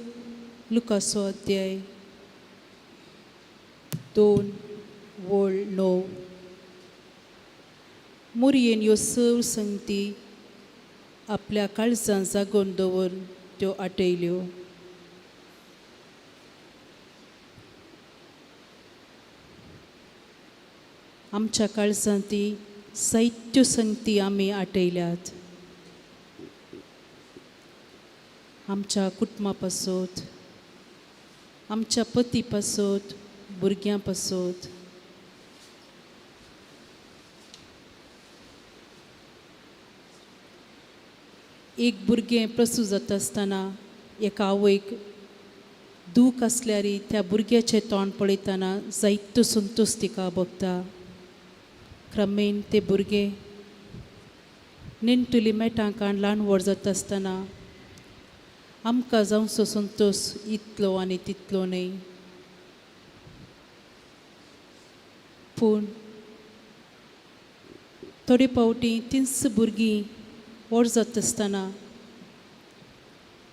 लुकाचो अध्याय 2 वळ 9. मोरयेन ह्यो सर्व संगती आपल्या काळजान जागोवन दवरून त्यो आटयल्यो. आमच्या काळजान ती जायत्यो संगती आमी आटयल्यात. आमच्या कुटुंबा पासत, आमच्या पती पासत, भुरग्यां पासत. एक भुरगें प्रसूत जाता आसतना एका आवयक दूख आसल्यार त्या भुरग्याचें तोंड पळयतना जायतो संतोश तिका भोगता. क्रमेण ते भुरगें नेणटुली मेटां काण ल्हान व्हड जाता आसतना आमकां जावचो संतोश इतलो आनी तितलो न्हय, पूण थोडे फावटी तींच भुरगीं व्हड जाता आसतना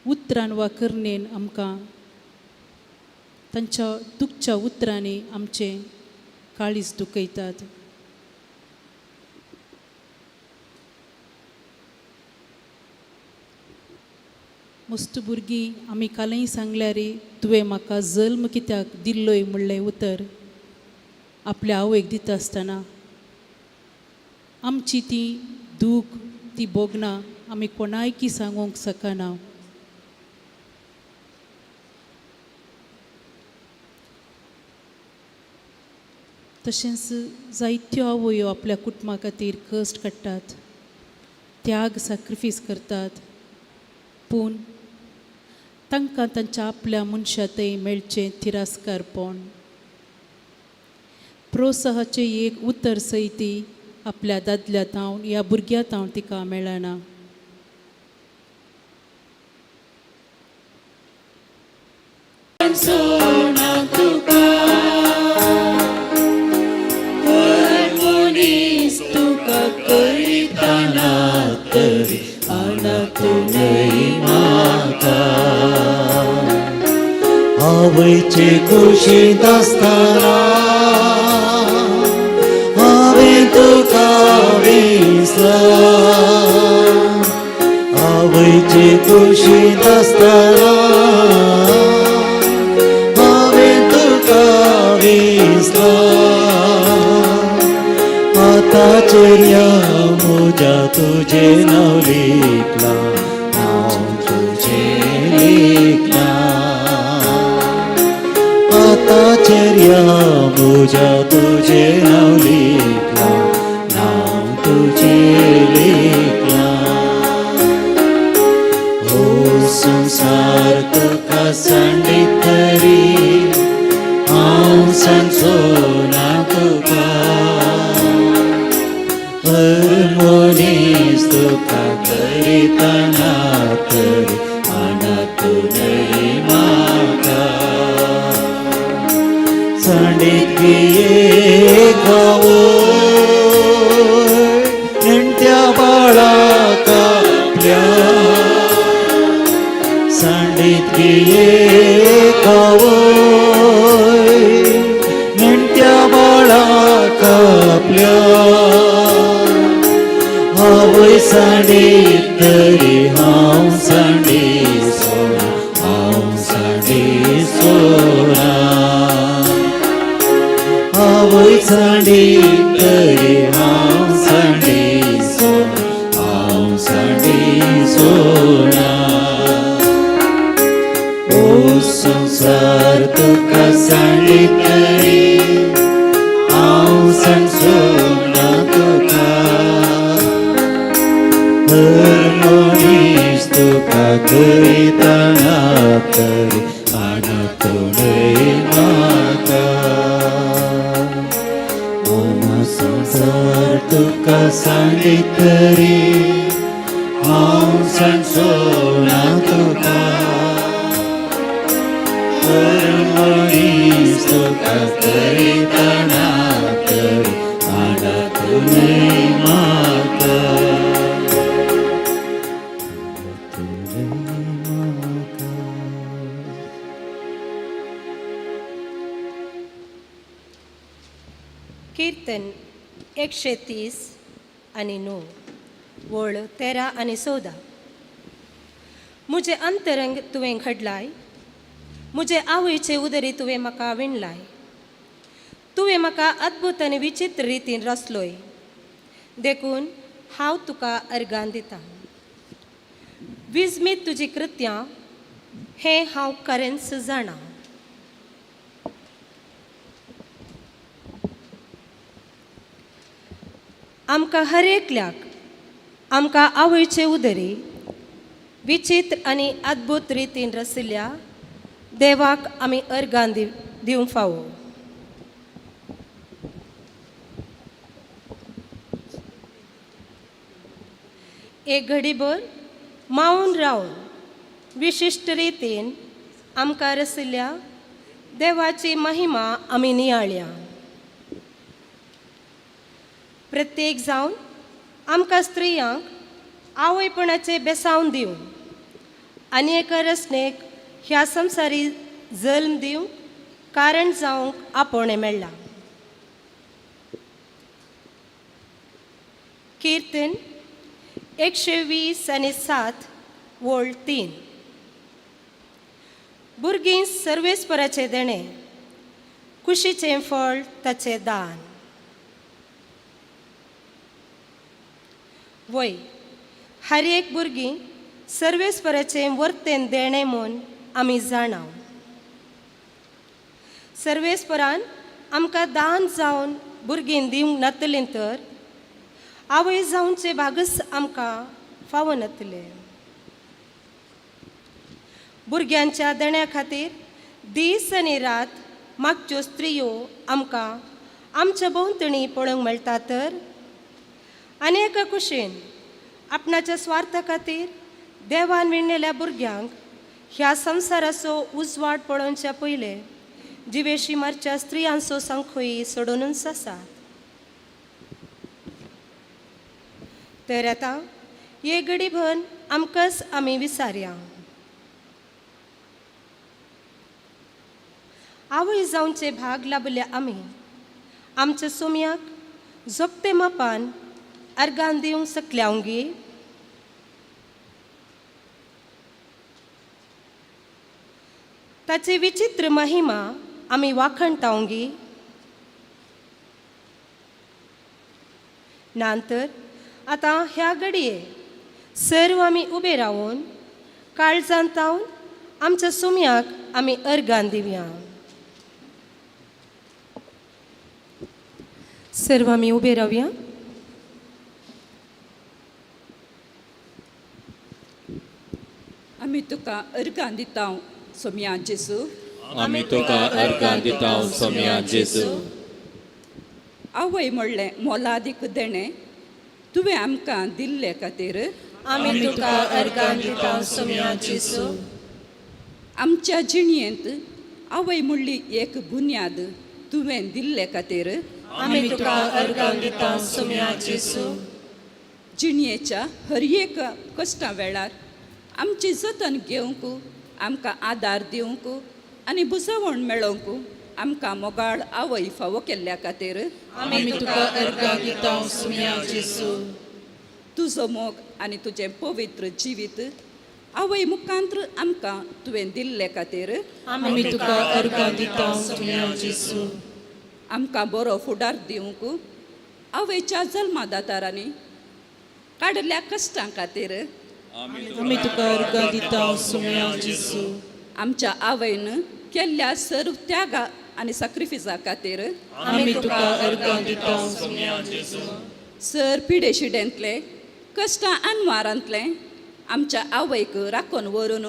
उतरान वा करणेन आमकां तांच्या दुखच्या उतरांनी आमचें काळीज दुखयतात. मस्त भुरगीं आमी कालय सांगल्यार तुवें म्हाका जल्म कित्याक दिल्लोय म्हणलें उतर आपल्या आवयक दिता आसतना आमची ती दूख ती भोगना आमी कोणायकी सांगूंक शकना. तशेंच जायत्यो आवयो आपल्या कुटुंबा खातीर कश्ट काडटात, त्याग सॅक्रिफायस करतात, पूण तांकां तांच्या आपल्या मनशा थंय मेळचें तिरस्कारपण. प्रोत्साहाचें एक उतर सयती आपल्या दादल्या तावन ह्या भुरग्या तावन तिका मेळना. तुका करितना तरी अनातूनय म्हाका आवयचे कुशींत आसतना हांवें तुका विसला. आवयचे कुशींत आसतना हांवें तुका विसला. आतां चेऱ्या म्हज्या तुजें नांव लिखलां, नांव तुजें लिखलां. आतां चेऱ्या म्हज्या तुजें नांव लिखलां, नांव तुजें लिखलां. हो संवसार तुका सांडीत तरी हांव सांगचो ना तुका. हर मनीस तुका करितना तरी अनातूनय म्हाका. सांडीत गिये गावो नेणट्या बाळाक आपल्या. सांडीत गिये गावो नेणट्या बाळाक आपल्या. आवय सांडीत तरी हांव सांडी सोना, हांव सांडी सोना. आवय सांडीत तरी हांव सांडी सोना, हांव सांडी सोना. ओ संवसार तुका सांडी तरी हांव सांडसूंक ना तुका हर मनीस तुका करितना तरी आनातूनय म्हाका मना संवसार तुका सांडी तरी हांव सांडसोना तुका हर मनीस तुका करितना तरी आनातूनय म्हाका आनातूनय म्हाका. कीर्तन 130 आनी 9 वळ 13 आनी 14. मुजें अंतरंग तुवें घडलाय, मुजे आवयचे उदरी तुवें म्हाका विणलाय. तुवें म्हाका अद्भुत आनी विचित्र रितीन रचलोय, देखून हांव तुका अर्गान दितां. विजमीत तुजी कृत्यां हें हांव खरेंच जाणा. आमकां हर एकल्याक आमकां आवयचे उदरी विचित्र आनी अद्भुत रितीन रचिल्ल्या देवाक आमी अर्गान दिवंक फावो. एक घडीभर मावन रावन विशिश्ट रितीन आमकां रचिल्ल्या देवाची महिमा आमी नियाळया. प्रत्येक जावन आमकां स्त्रियांक आवयपणाचें बेसावन दिवन आनी एका रचनेक ह्या संवसारी जल्म दिवंक कारण जावंक आपोवणें मेळ्ळां. कीर्तन 120 आनी 7 वळ 3. भुरगीं सर्वेस्पराचें देणें, कुशीचें फळ ताचें दान. वय हर एक भुरगीं सर्वेस्पराचें वर्तेन देणें म्हूण आमी जाणा. सर्वेस्परान आमकां दान जावन भुरगीं दिवंक नातलीं तर आवय जावचे भागच आमकां फावो नातलें. भुरग्यांच्या देण्या खातीर दीस आनी रात मागच्यो स्त्रियो आमकां आमच्या भोंवतणी पळोवंक मेळटा तर आनी एका कुशीन आपणाच्या स्वार्था खातीर देवान विणलेल्या भुरग्यांक ह्या संवसाराचो उजवाड पळोवच्या पयले जिवेशी मारच्या स्त्रियांचो संखोई सोडूनच आसात. तर आतां हे घडीभर आमकांच आमी विसारया. आवय जावचे भाग लाभल्या आमी आमच्या सोम्याक जोगते मापान अर्गान दिवंक शकल्या. ताची विचित्र महिमा आमी वाखणतावंगी. नातर आतां ह्या घडये सर्व आमी उबे रावन काळजांत तावन आमच्या सुम्याक आमी अर्गान दिवया. सर्व आमी उबे रावया. आमी तुका अर्गां दिता सोम्या जेजू. आमी तुका अर्गां दिता सोम्या जेजू. आवय म्हणलें मोलादीक देणें तुवें आमकां दिल्ले खातीर आमी तुका अर्गां दिता सोम्या जेजू. आमच्या जिणयेंत आवय म्हणली एक बुन्याद तुवें दिल्ले खातीर आमी तुका अर्गां दिता सोम्या जेजू. जिणयेच्या हर एक कश्टा वेळार आमची जतन घेवंक आमकां आदार दिवंक आनी बुजवण मेळोवंक आमकां मोगाळ आवय फावो केल्ल्या खातीर आमी तुका अर्गां दिता सोम्या जेजू. तुजो मोग आनी तुजें पवित्र जिवीत आवय मुखांत्र आमकां तुवें दिल्ले खातीर आमी तुका अर्गां दिता सोम्या जेजू. आमकां बरो फुडार दिवंक आवयच्या जल्मादातारांनी काडिल्ल्या कश्टां खातीर आमी तुका अर्गां दिता सोम्या जेजू. आमच्या आवयन केल्ल्या सर्व त्यागा आनी साक्रिफिसा खातीर आमी तुका अर्गां दिता सर पिडेशिडेंतले कश्टां अनवारांतले आमच्या आवयक राखून व्हरून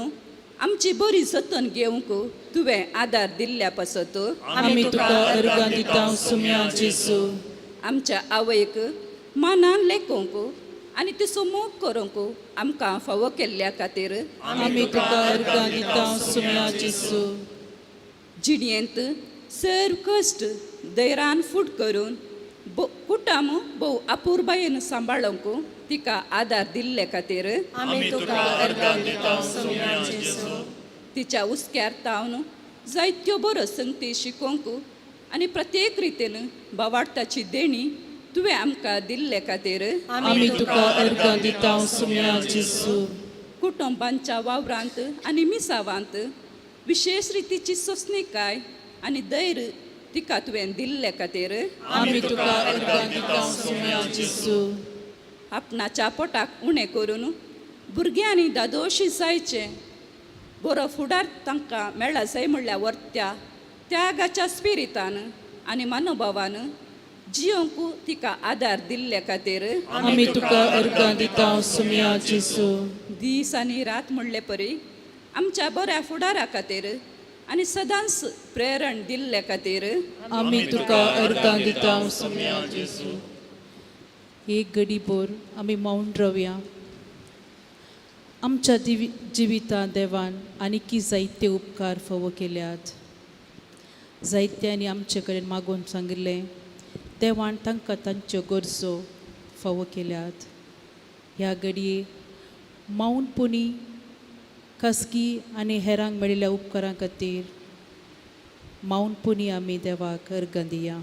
आमची बरी जतन घेवंक तुवें आदार दिल्ल्या पासत आमी तुका अर्गां दिता सुम्या जेजू. आमच्या आवयक मानान लेखूंक आनी तिचो मोग करूंक आमकां फावो केल्ल्या खातीर आमी तुका अर्गां दिता सुम्या जेजू. जिणेंत सर कश्ट धैरान फूट करून कुटुंब भोव अपुरबायेन सांबाळूंक तिका आदार दिल्ले खातीर आमी तुका अर्गां दिता सुम्या जेजू. तिच्या हुस्क्यार तावन जायत्यो बऱ्यो संगती शिकोवंक आनी प्रत्येक रितीन बावाडताची देणी तुवें आमकां दिल्ले खातीर आमी तुका अर्गां दिता सुम्या जेजू. कुटुंबांच्या वावरांत आनी मिसावांत विशेश रितीची सोंसणीकाय आनी धैर्य तिका तुवें दिल्ले खातीर आमी तुका अर्गां दिता सुम्या जेजू. आपणाच्या पोटाक उणें करून भुरग्यांनी दादोशी जायचें बरो फुडार तांकां मेळ्ळा जाय म्हणल्यार वर्त्या त्यागाच्या स्पिरितान आनी मनोभावान जियोंक तिका आदार दिल्ले खातीर आमी तुका अर्गां दिता सुम्या जेजू. दीस आनी रात म्हणले परी आमच्या बऱ्या फुडारा खातीर आनी सदांच प्रेरण दिल्ले खातीर आमी तुका अर्गां दिता सुम्या जेजू. एक घडीभर आमी मौन रावया. आमच्या जिवितांत देवान आनीकी जायते उपकार फावो केल्यात. जायत्यांनी आमचे कडेन मागून सांगिल्लें देवान तांकां तांच्यो गरजो फावो केल्यात. ह्या घडये मौनपणी खासगी आनी हेरांक मेळिल्ल्या उपकारां खातीर मौनपणी आमी देवाक अर्गां दिया.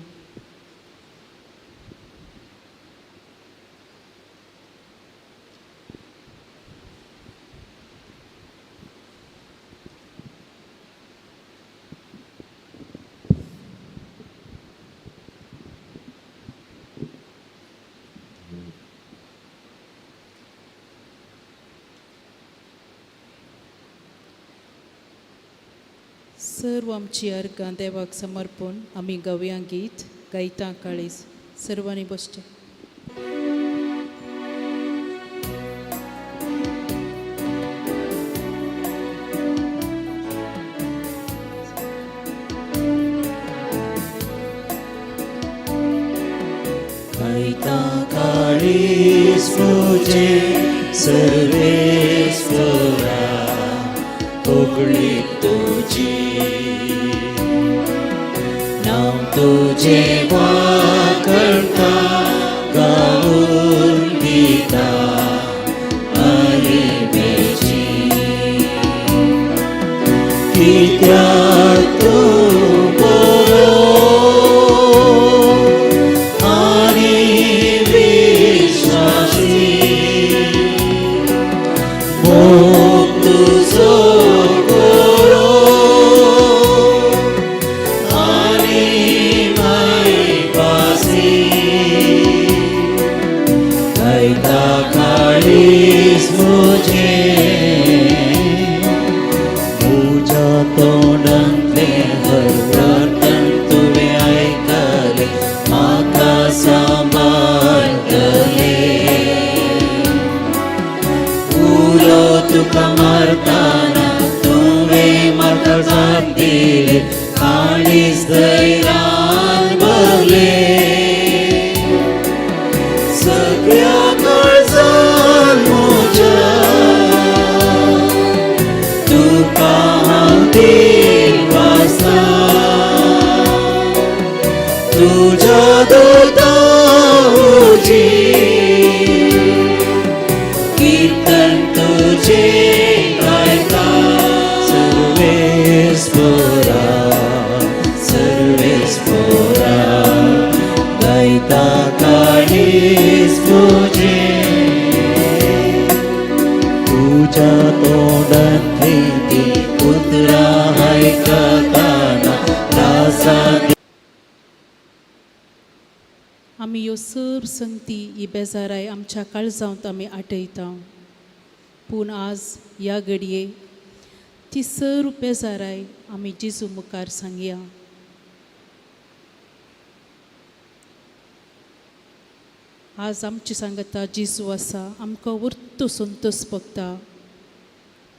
सर्व आमची अर्गां देवाक समर्पण आमी गावया गीत गायता काळीज. सर्वांनी बसचें. गायता काळीज तुजें सर्वेस्परा होगळी तुजी नांव तुजें वाखणता गावन दिता महिमेची कित्याक तूं बरो आनी विश्वासी मोग तुजो बरो आनी मायपासी गायता काळीज म्हजें म्हज्या तोंडांतलें हर प्रार्थन तुवें आयकलें म्हाका सांबाळटलें उलो तुका मारतना तुवें म्हाका जाप दिली काळीज धैर्यान भरलें सगळ्या काळजान म्हज्या तुका हांव देवासा तुज्या दुता हुजीर कीर्तन तुजें गायता सर्वेस्परा सर्वेस्परा गायता काळीज तुजें तुज्या तोंडांतली ती उतरां आयकतना राजा आमी ह्यो सर संगती ही बेजाराय आमच्या काळजांत आमी आठयता. पूण आज ह्या घडये ती सर बेजाराय आमी जेजू मुखार सांगया. आज आमची सांगता जेजू आसा, आमकां वर्तू संतोष भोगता,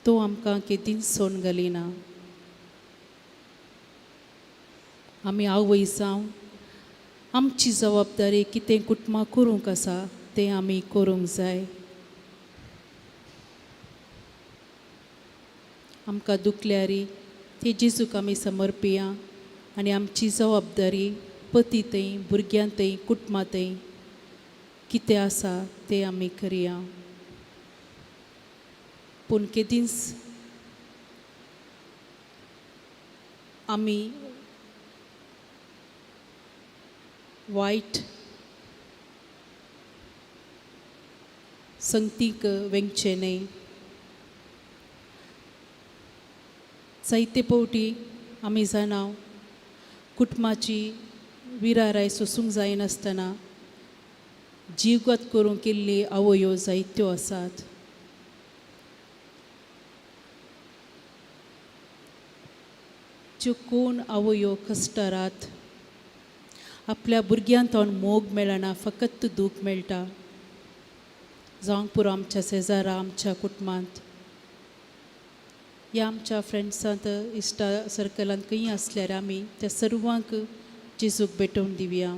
तो आमकां केदींच सोडून घालिना. आमी आवय जावन आमची जबाबदारी कितें कुटुंबां करूंक आसा तें आमी करूंक जाय. आमकां दुखल्यारी ती जेजूक आमी समर्पिया आनी आमची जबाबदारी पती थंय, भुरग्यां थंय, कुटुंबां थंय कितें आसा तें आमी करया. पूण केदींच आमी वायट संगतीक वेंगचें न्हय. जायते फावटी आमी जाणा कुटुंबाची विराराय सोसूंक जायनासतना जीवघात करूंक केल्ली आवयो जायत्यो आसात. ज्यो कोण आवयो कश्टारात आपल्या भुरग्यांक तोंड मोग मेळना, फकत दूख मेळटा. जावंक पुरो आमच्या शेजारा, आमच्या कुटुंबांत ह्या आमच्या फ्रेंड्सांत, इश्टा सर्कलांत खंय आसल्यार आमी त्या सर्वांक जेजूक भेटोवन दिवया.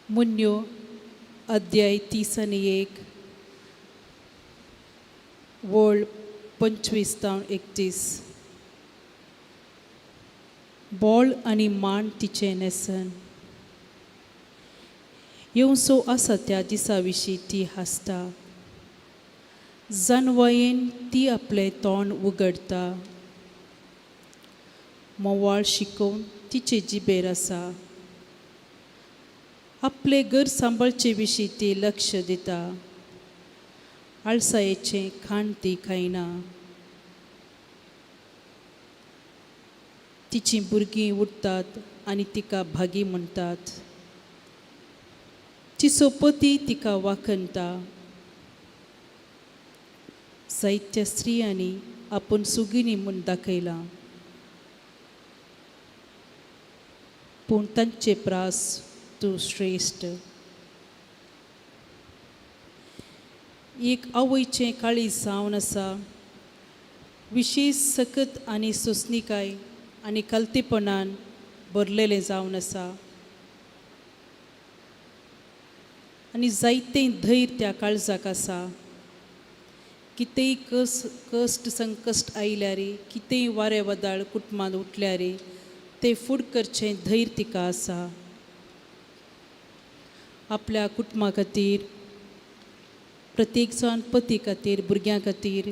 मुन्यो अध्याय 31 वळ 25 जावन 31. बोळ आनी मान तिचें न्हेसन येवसो आसा त्या दिसा विशीं ती हांसता. जानवायेन ती आपलें तोंड उगडटा. मोवाळ शिकोवन तिचे जिबेर आसा. आपलें घर सांबाळचे विशीं ती लक्ष दिता. आळसायेचें खाण ती खायना. तिचीं भुरगीं उठतात आनी तिका भागी म्हणटात. तिचो पती तिका वाखणटा. जायत्या स्त्रियांनी आपूण सुगिणी म्हूण दाखयलां, पूण तांचे प्रास तूं श्रेश्ठ. एक आवयचें काळीज जावन आसा विशेश सकत आनी सोंसणीकाय आनी कलतेपणान भरलेलें जावन आसा आनी जायतें धैर्य त्या काळजाक आसा. कितेंय कश्ट संकश्ट आयल्यार, कितेंय वारें वादळ कुटुंबांत उठल्यार तें फुड करचें धैर्य तिका आसा. आपल्या कुटुंबा खातीर, प्रत्येक जाण पती खातीर, भुरग्यां खातीर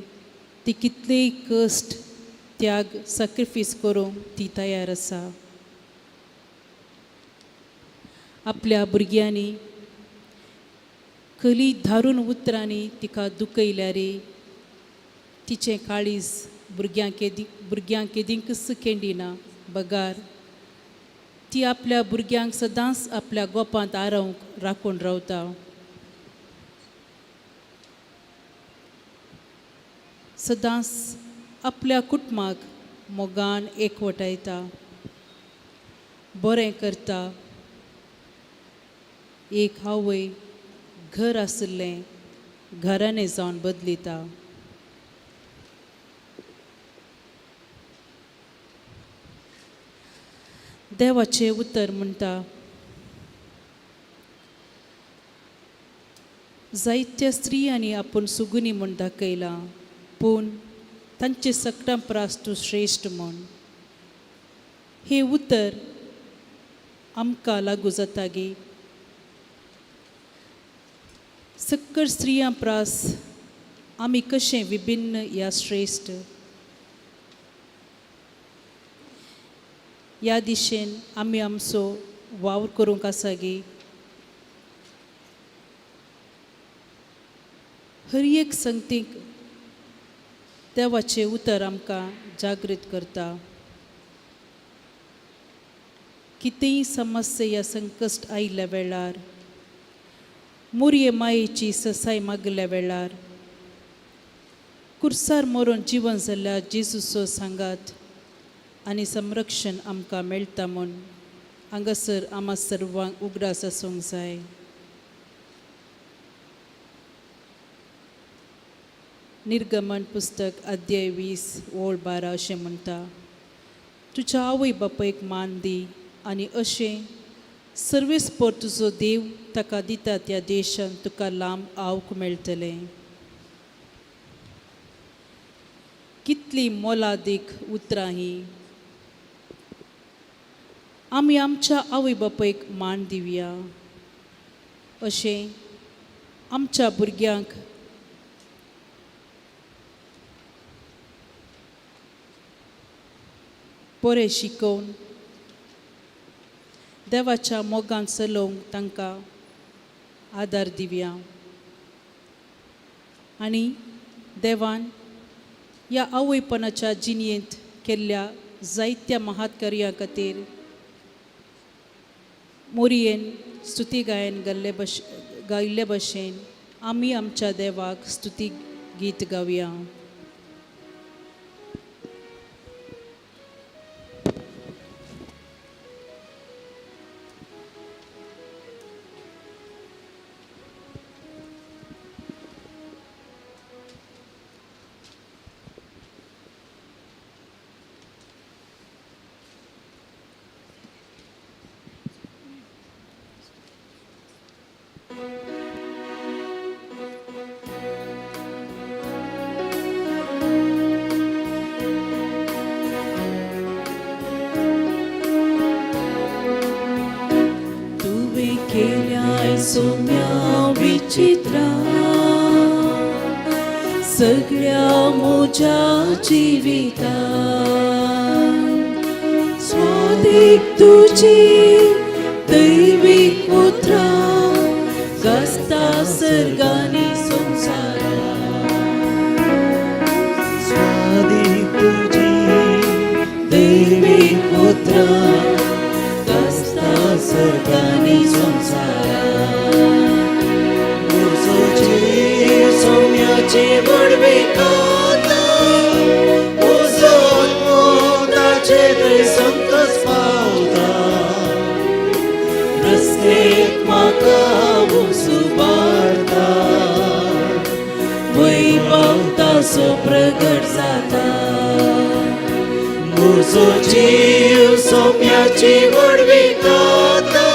ती कितलेय कश्ट, त्याग, सॅक्रिफीस करूंक ती तयार आसा. आपल्या भुरग्यांनी कली धारून उतरांनी तिका दुखयल्यार तिचें काळीज भुरग्यांक केदींकच केंडिना बगार ती आपल्या भुरग्यांक सदांच आपल्या गोपांत आरोवंक राखून रावता. सदांच आपल्या कुटुंबाक मोगान एकवटायता, बरें करता. एक आवय घर आशिल्लें घराणें जावन बदलिता. देवाचें उतर म्हणटा, जायत्या स्त्रियांनी आपूण सुगुनी म्हूण दाखयलां, पूण तांचे सगटां प्रास तूं श्रेश्ठ म्हूण. हें उतर आमकां लागू जाता गी? सक्कर स्त्रियां प्रास आमी कशें विभिन्न ह्या श्रेश्ठ ह्या दिशेन आमी आमचो वावर करूंक आसा गी? हर एक संगतीक देवाचें उतर आमकां जागृत करता. कितेंय समस्या या संकश्ट आयिल्ल्या वेळार, मोरये मायेची ससाय मागल्या वेळार, कुर्सार मरून जिवन जाल्ल्या जेजूचो सांगात आनी संरक्षण आमकां मेळटा म्हूण हांगासर आमा सर्वांक उगडास आसूंक जाय. निर्गमन पुस्तक अध्याय 20 ओळ 12 अशें म्हणटा, तुज्या आवय बापायक मान दी आनी अशें सर्वेस्पर तुजो देव ताका दिता त्या देशांत तुका लांब आवक मेळटलें. कितली मोलादीक उतरां हीं. आमी आमच्या आवय बापायक मान दिवया अशें आमच्या भुरग्यांक बरें शिकोवन देवाच्या मोगान चलोवंक तांकां आदार दिवया. आनी देवान ह्या आवयपणाच्या जिणेंत केल्ल्या जायत्या महात्कार्या खातीर मोरयेन स्तुती गायन गायल्ले गायिल्ले भशेन आमी आमच्या देवाक स्तुती गीत गावया. सोम्या विचित्रा सगळ्या म्हज्या जिवितान स्वादीक तुजी दैवीक उतरां गाजता सर्गांनी संवसारान. स्वादीक तुजी दैवीक उतरां गाजता सर्गांनी संवसारान. सोम्याची व्हडविकाता म्हजो आत्मो ताचे थंय संतोस पावता. रस्तेक म्हाका उबारता वैभवतासो प्रगट जाता. म्हजो जीव सोम्याची व्हडविकाता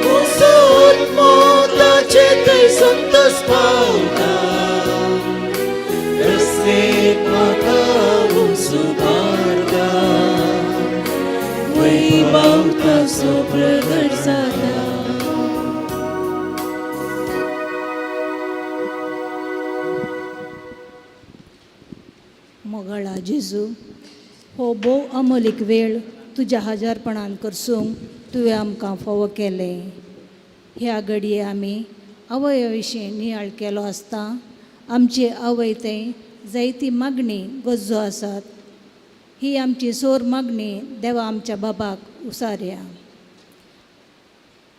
म्हजो आत्मो ताचे थंय संतोस पावता. रस्तेक म्हाका उबारता वैभवतासो प्रगट जाता. मोगाळा जेजू, हो भोव अमोलीक वेळ तुज्या हजारपणान करसूंक तुवें आमकां फावो केलें. ह्या घडये आमी आवय विशीं नियाळ केलो आसता आमची आवय थंय जायती मागणी गरजो आसात. ही आमची सोर मागणी देवा आमच्या बाबाक उसारया.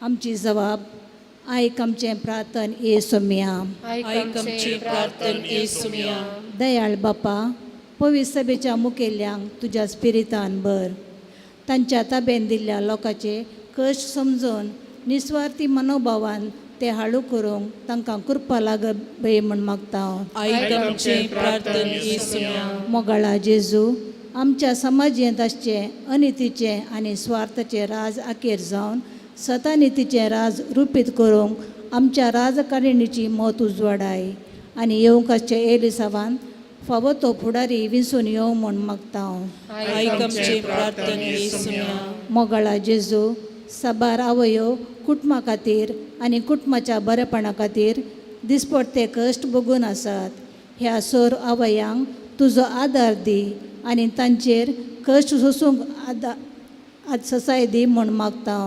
आमची जबाब आयक आमचें प्रार्थन ए सोम्या. आयक आमची प्रार्थन ए सोम्या. दयाळ बापा, पवित्र सभेच्या मुखेल्यांक तुज्या स्पिरितान भर. तांच्या ताब्यान दिल्ल्या लोकांचे कश्ट समजून निस्वार्थी मनोभावान ते हाळू करूंक तांकां कृपा लागत बय म्हूण मागता. आयक आमचें प्रार्थन ए सोम्या. मोगाळा जेजू, आमच्या समाजेंत आसचें अनितीचें आनी स्वार्थाचें राज आखेर जावन सतानितीचें राज रुपीत करूंक आमच्या राजकारणीची मत उजवाडाय आनी येवंक आसचें एलिसावान फावो तो फुडारी विंचून येवं म्हूण मागता. आयक आमचें प्रार्थन ए सोम्या. मोगाळा जेजू, साबार आवयो कुटुंबा खातीर आनी कुटुंबाच्या बरेपणा खातीर दिसपडते कश्ट भोगून आसात. ह्या सोर आवयांक तुजो आदार दी आनी तांचेर कश्ट सोसूंक आदार ससाय दी म्हूण मागता.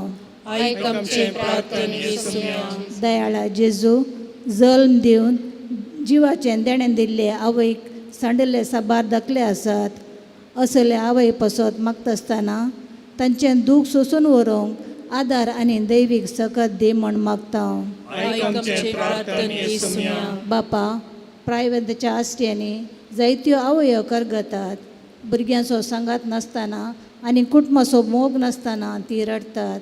आयक आमचें प्रार्थन ए सोम्या. दयाळा जेजू, जल्म दिवन जिवाचें देणें दिल्ले आवयक सांडिल्ले साबार दाखले आसात. असले आवय पसत मागता आसतना तांचें दूख सोसून व्हरूंक आदार आनी दैवीक सकत दी म्हूण मागता. बापा, प्रायवेंतच्या आस्ट्यांनी जायत्यो आवयो करगतात. भुरग्यांचो सांगात नासतना आनी कुटुंबाचो मोग नासतना ती रडटात.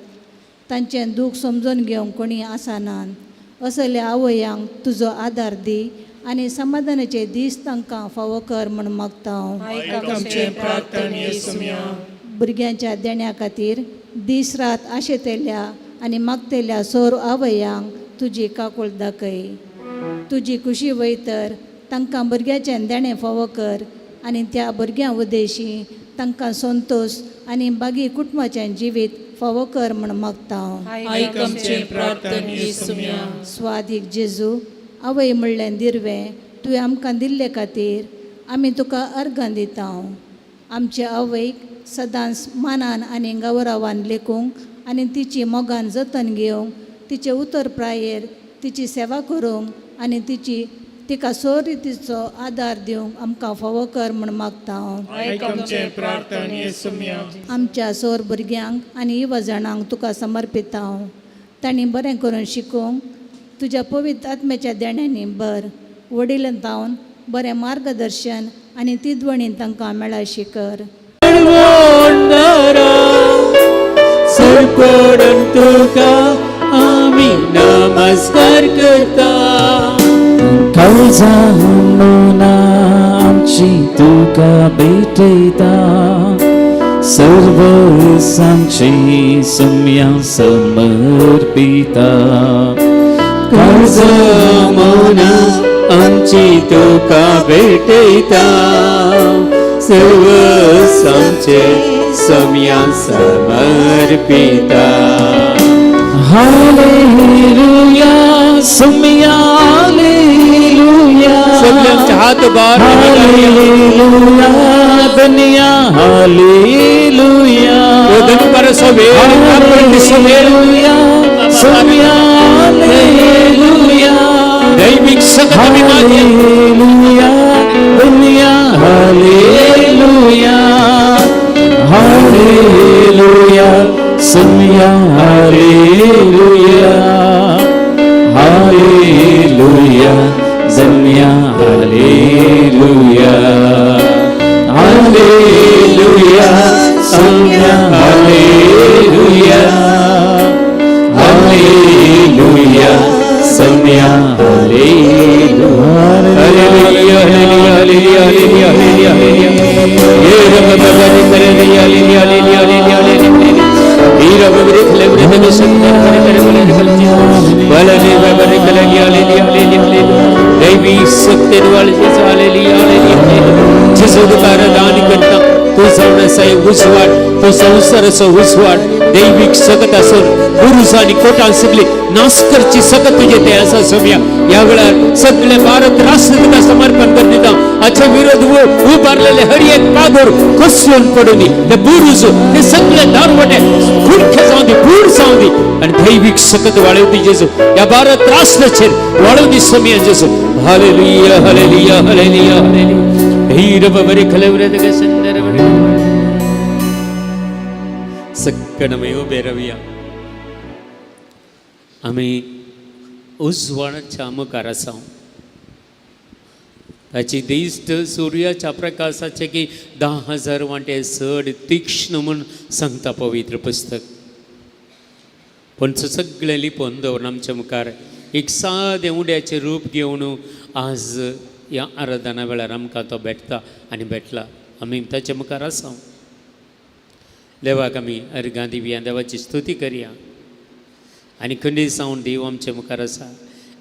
तांचें दूख समजून घेवंक कोणी आसनात. असल्या आवयांक तुजो आदार दी आनी समाधानाचे दीस तांकां फावो कर म्हूण मागता. भुरग्यांच्या देण्या खातीर दीस रात आशेतेल्या आनी मागतेल्या सोर आवयांक तुजी काकूळ दाखय. तुजी खुशी वयतर तांकां भुरग्याचें देणें फावो कर आनी त्या भुरग्यां उद्देशी तांकां संतोश आनी बागी कुटुंबाचें जिवीत फावो कर म्हूण मागता. स्वादीक जेजू, आवय म्हणलें दिरवें तुवें आमकां दिल्ले खातीर आमी तुका अर्गां दिता. आमचे आवयक सदांच मानान आनी गौरवान लेखूंक आनी तिची मोगान जतन घेवंक, तिचे उतर प्रायेर तिची सेवा करूंक आनी तिची तिका सोरितीचो आदार दिवंक आमकां फावो कर म्हूण मागता. आमच्या सोर भुरग्यांक आनी युवा जाणांक तुका समर्पिता. तांणी बरें करून शिकूंक तुज्या पवित्र आत्म्याच्या देण्यांनी बर वडील जावन बरें मार्गदर्शन आनी तिदवणी तांकां मेळाशी कर. सरपडून तुका आमी नमस्कार करता. काळजां मनां आमची तुका भेटयता. सर्व आमची सुम्या समर्पिता. काळजां मनां आमची तुका भेटयता. सर्व आमचे सम्या समर्पिता. हालेलुया सुम्या हालेलुया. सगळ्यांचे हात बार. हालेलुया दुनिया हालेलुया. हालेलुया सुम्या हालेलुया. दैविक सकत हालेलुया दुनिया हालेलुया. हालेलुया सुम्या हालेलुया. हालेलुया जम्या हालेलुया. हालेलुया सुम्या हालेलुया. हालेलुया सम्या हालेलुया. Hallelujah hallelujah hallelujah hallelujah hallelujah. ये रब बबरी करे हालेलुया हालेलुया हालेलुया हालेलुया. हीरा बबरी खले बरे दे सुंदर करे करे बोले बोले बलने बबरी खले हालेलुया हालेलुया हालेलुया. दैवी शक्ति वाले जेसू हालेलुया हालेलुया हालेलुया. जेसू तुका दान करता तू जावन आसा उजवाड, तो संवसाराचो उजवाड दैवीक सकत आसून बुरुज आनी कोटां सगळी नाश करची सकत तुजे ते आसा सोम्या. ह्या वेळार सगळे भारत राष्ट्र तुका समर्पण कर दिता. हाचे विरोध उबारलेले हर एक पागोर कोसळून पडूं दी. ते बुरुज ते सगळे दारवटे खुडखे जावं दी, बूर जावं दी आनी दैवीक सकत वाळोवदी जेजू. ह्या भारत राष्ट्राचेर वाळोवदी सोम्या जेजू. हालेलुया हालेलुया हालेलुया हालेलुया. हीर बरे खलवरे सुंदर सगळ्यांना उबे रावया. आमी उजवाडाच्या मुखार आसा. ताची दिश्ट सुर्याच्या प्रकाशाचे की 10,000 वांटे चड तीक्ष्ण म्हूण सांगता पवित्र पुस्तक. पूण सगळें लिपोवन दवरून आमच्या मुखार एक सादें उड्याचें रूप घेवन आज ह्या आराधना वेळार आमकां तो भेटता आनी भेटला. आमी ताच्या मुखार आसा. देवाक आमी अर्गां दिवया, देवाची स्तुती करया आनी खंडीत जावन देव आमचे मुखार आसा.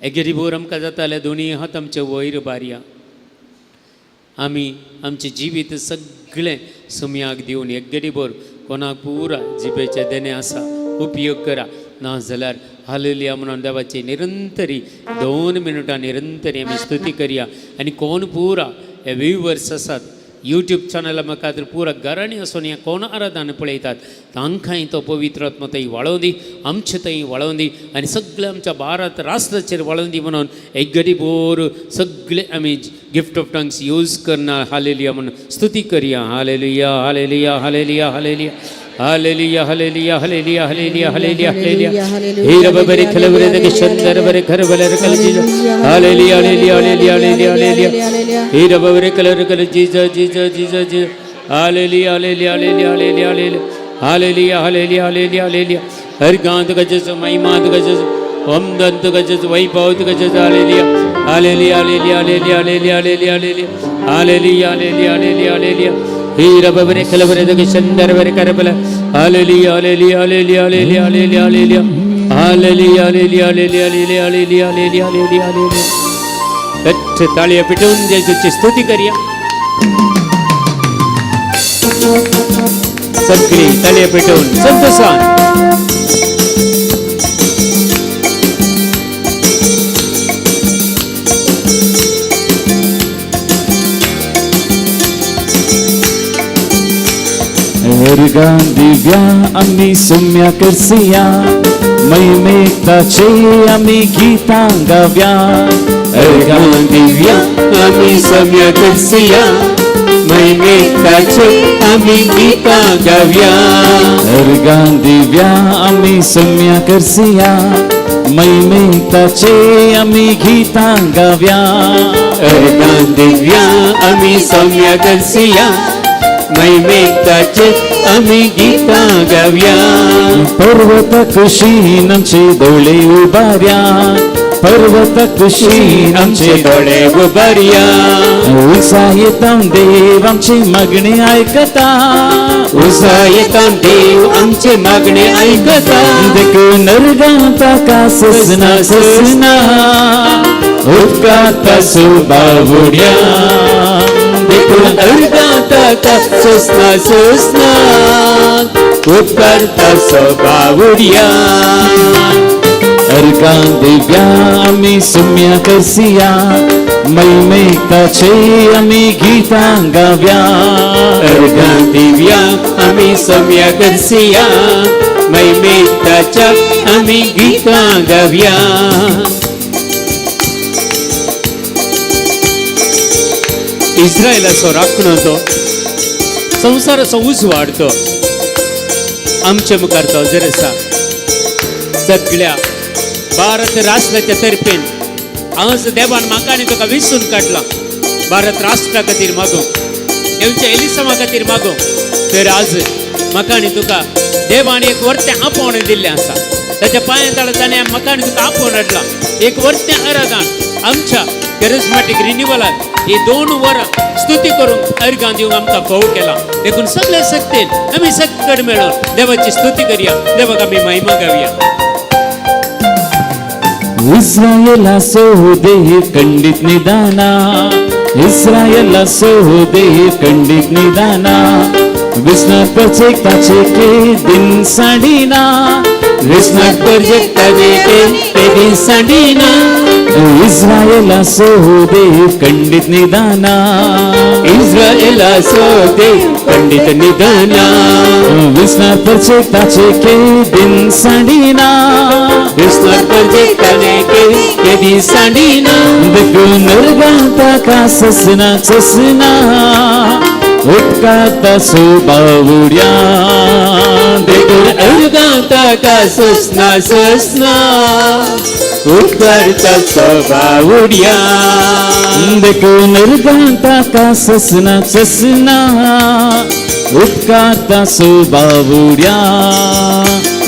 एकेरी भोर आमकां जाता जाल्यार दोनी हात आमचे वयर बारया. आमी आमचें जिवीत सगळें सुमयाक दिवन एकेरी भोर कोणाक पुरा जिबेचें देणें आसा उपयोग करा. ना जाल्यार हालेलुया म्हणून देवाची निरंतरी 2 मिनटां निरंतरी आमी स्तुती करया. आनी कोण पुरा हे व्यूवर्स आसात यूट्यूब चॅनला खातीर पुरा घरांनी आसून ह्या कोण आराधना पळयतात तांकांय तो पवित्र आत्मा थंय वाळोवन दी, आमचे थंय वाळोवन दी आनी सगळे आमच्या भारत राष्ट्राचेर वाळोवन दी म्हणून एक गडी बोर सगळे आमी गिफ्ट ऑफ टंग्स यूज करना. हालेलुया म्हणून स्तुती करया. Hallelujah hallelujah hallelujah hallelujah hallelujah hallelujah hallelujah hallelujah hallelujah hallelujah. हे रबरे खलबरे दगे चंदर बरे खर बले कल जीजा. Hallelujah hallelujah hallelujah hallelujah hallelujah. हे रबरे कलर कल जीजा जीजा जीजा जी. Hallelujah hallelujah hallelujah hallelujah hallelujah hallelujah hallelujah hallelujah. हर गांत गजस महिमात गजस वंदंत गजस वैभवत गजस. Hallelujah hallelujah hallelujah hallelujah hallelujah hallelujah hallelujah hallelujah hallelujah hallelujah. हे रबरे खलबरे दगे चंदर बरे करबले. Hallelujah hallelujah hallelujah hallelujah hallelujah hallelujah hallelujah hallelujah hallelujah hallelujah hallelujah hallelujah hallelujah. गच्च ताळया पिटून जेजूची स्तुती करया. सगळी ताळया पेटवून संतोषान. अर्गां दिव्या आमी सुम्या करसिया, महिमेताचे आमी गीतां गाव्या. अर्गां दिव्या आमी सुम्या करसिया, महिमेताचे आमी गीतां गाव्या. अर्गां दिव्या आमी सुम्या करसिया, महिमेताचे आमी गीतां गाव्या. अर्गां दिव्या आमी सुम्या करसिया, महिमेताचे आमी गीतां गाव्या. पर्वत कुशीन आमचे दोळे उबार्या, पर्वत कुशीन आमचे दोळे उबार्या. उत्साहितां देव आमचे मागणे आयकता, उत्साहितां देव आमचे मागणे आयकता. देखून अर्गां ताका ससना ससना, उपकारता सुबावुड्या. देखून अर्गां ताका ससना ससना, उपकारता सुबावुड्या. अर्गां दिव्या आमी सुम्या करसिया, महिमेताचे आमी गीतां गाव्या. अर्गां दिव्या आमी सुम्या करसिया, महिमेताच्या आमी गीतां गाव्या. इस्रायलाचो राखणो तो संवसाराचो उजवाड तो आमचे मुखार तो हजर आसा. सगळ्या भारत राष्ट्राच्या तर्फेन आज देवान म्हाका आनी तुका विसून काडला. भारत राष्ट्रा खातीर मागूंक, देवच्या एलिसामा खातीर मागूंक, तर आज म्हाका आनी तुका देवान एक वर्तें आपोवणें दिल्लें आसा. ताच्या पांया तळा ताणें म्हाका आनी तुका आपोवन हाडला. एक वर्तें आराधन आमच्या कॅरिस्मॅटीक रिन्युवलाक ही 2 वरां स्तुती करूंक अर्गां दिवंक आमकां फोव केला. देखून सगळे शक्तीन आमी सगळे मेळून देवाची स्तुती करया, देवाक आमी महिमा गावया. इस्रायलाचो देव खंडीत निदाना, इस्रायलाचो देव खंडीत निदाना. विस्नात प्रत्येकाचे के दिन सांडिना, विस्नात प्रत्येकाचे के दिन सांडिना. इस्रायलाचो देव खंडीत निदाना, इस्रायलाचो देव खंडीत निदाना. विस्नात प्रत्येकाचे के दिन सांडिना, विस्नात प्रत्येकाचे के दिन सांडिना. देखून अर्गां ताका ससना ससना, उपकारता सुबावुड्या. देखून अर्गां ताका ससना ससना, उपकारता सुबावुड्या. देखून अर्गां ताका ससना ससना, उपकारता सुबावुड्या.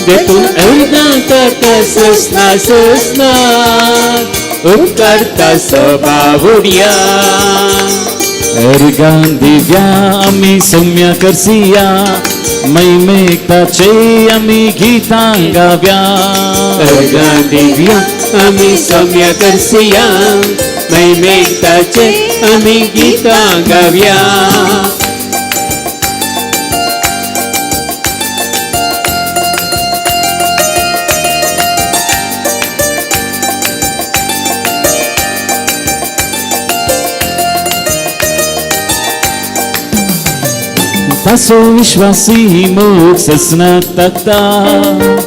देखून अर्गां ताका ससना ससना, उपकारता सुबावुड्या. अर्गां दिव्या आमी सुम्या करसिया, महिमेताचे आमी गीतां गाव्या. अर्गां दिव्या आमी सुम्या करसिया, महिमेताचे आमी गीतां गाव्या. तासो विश्वासी मोग ससनाक तकता.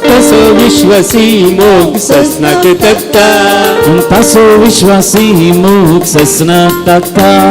तसो विश्वासी मोग ससनाक तकता. तासो विश्वासी मोग ससनाक तकता.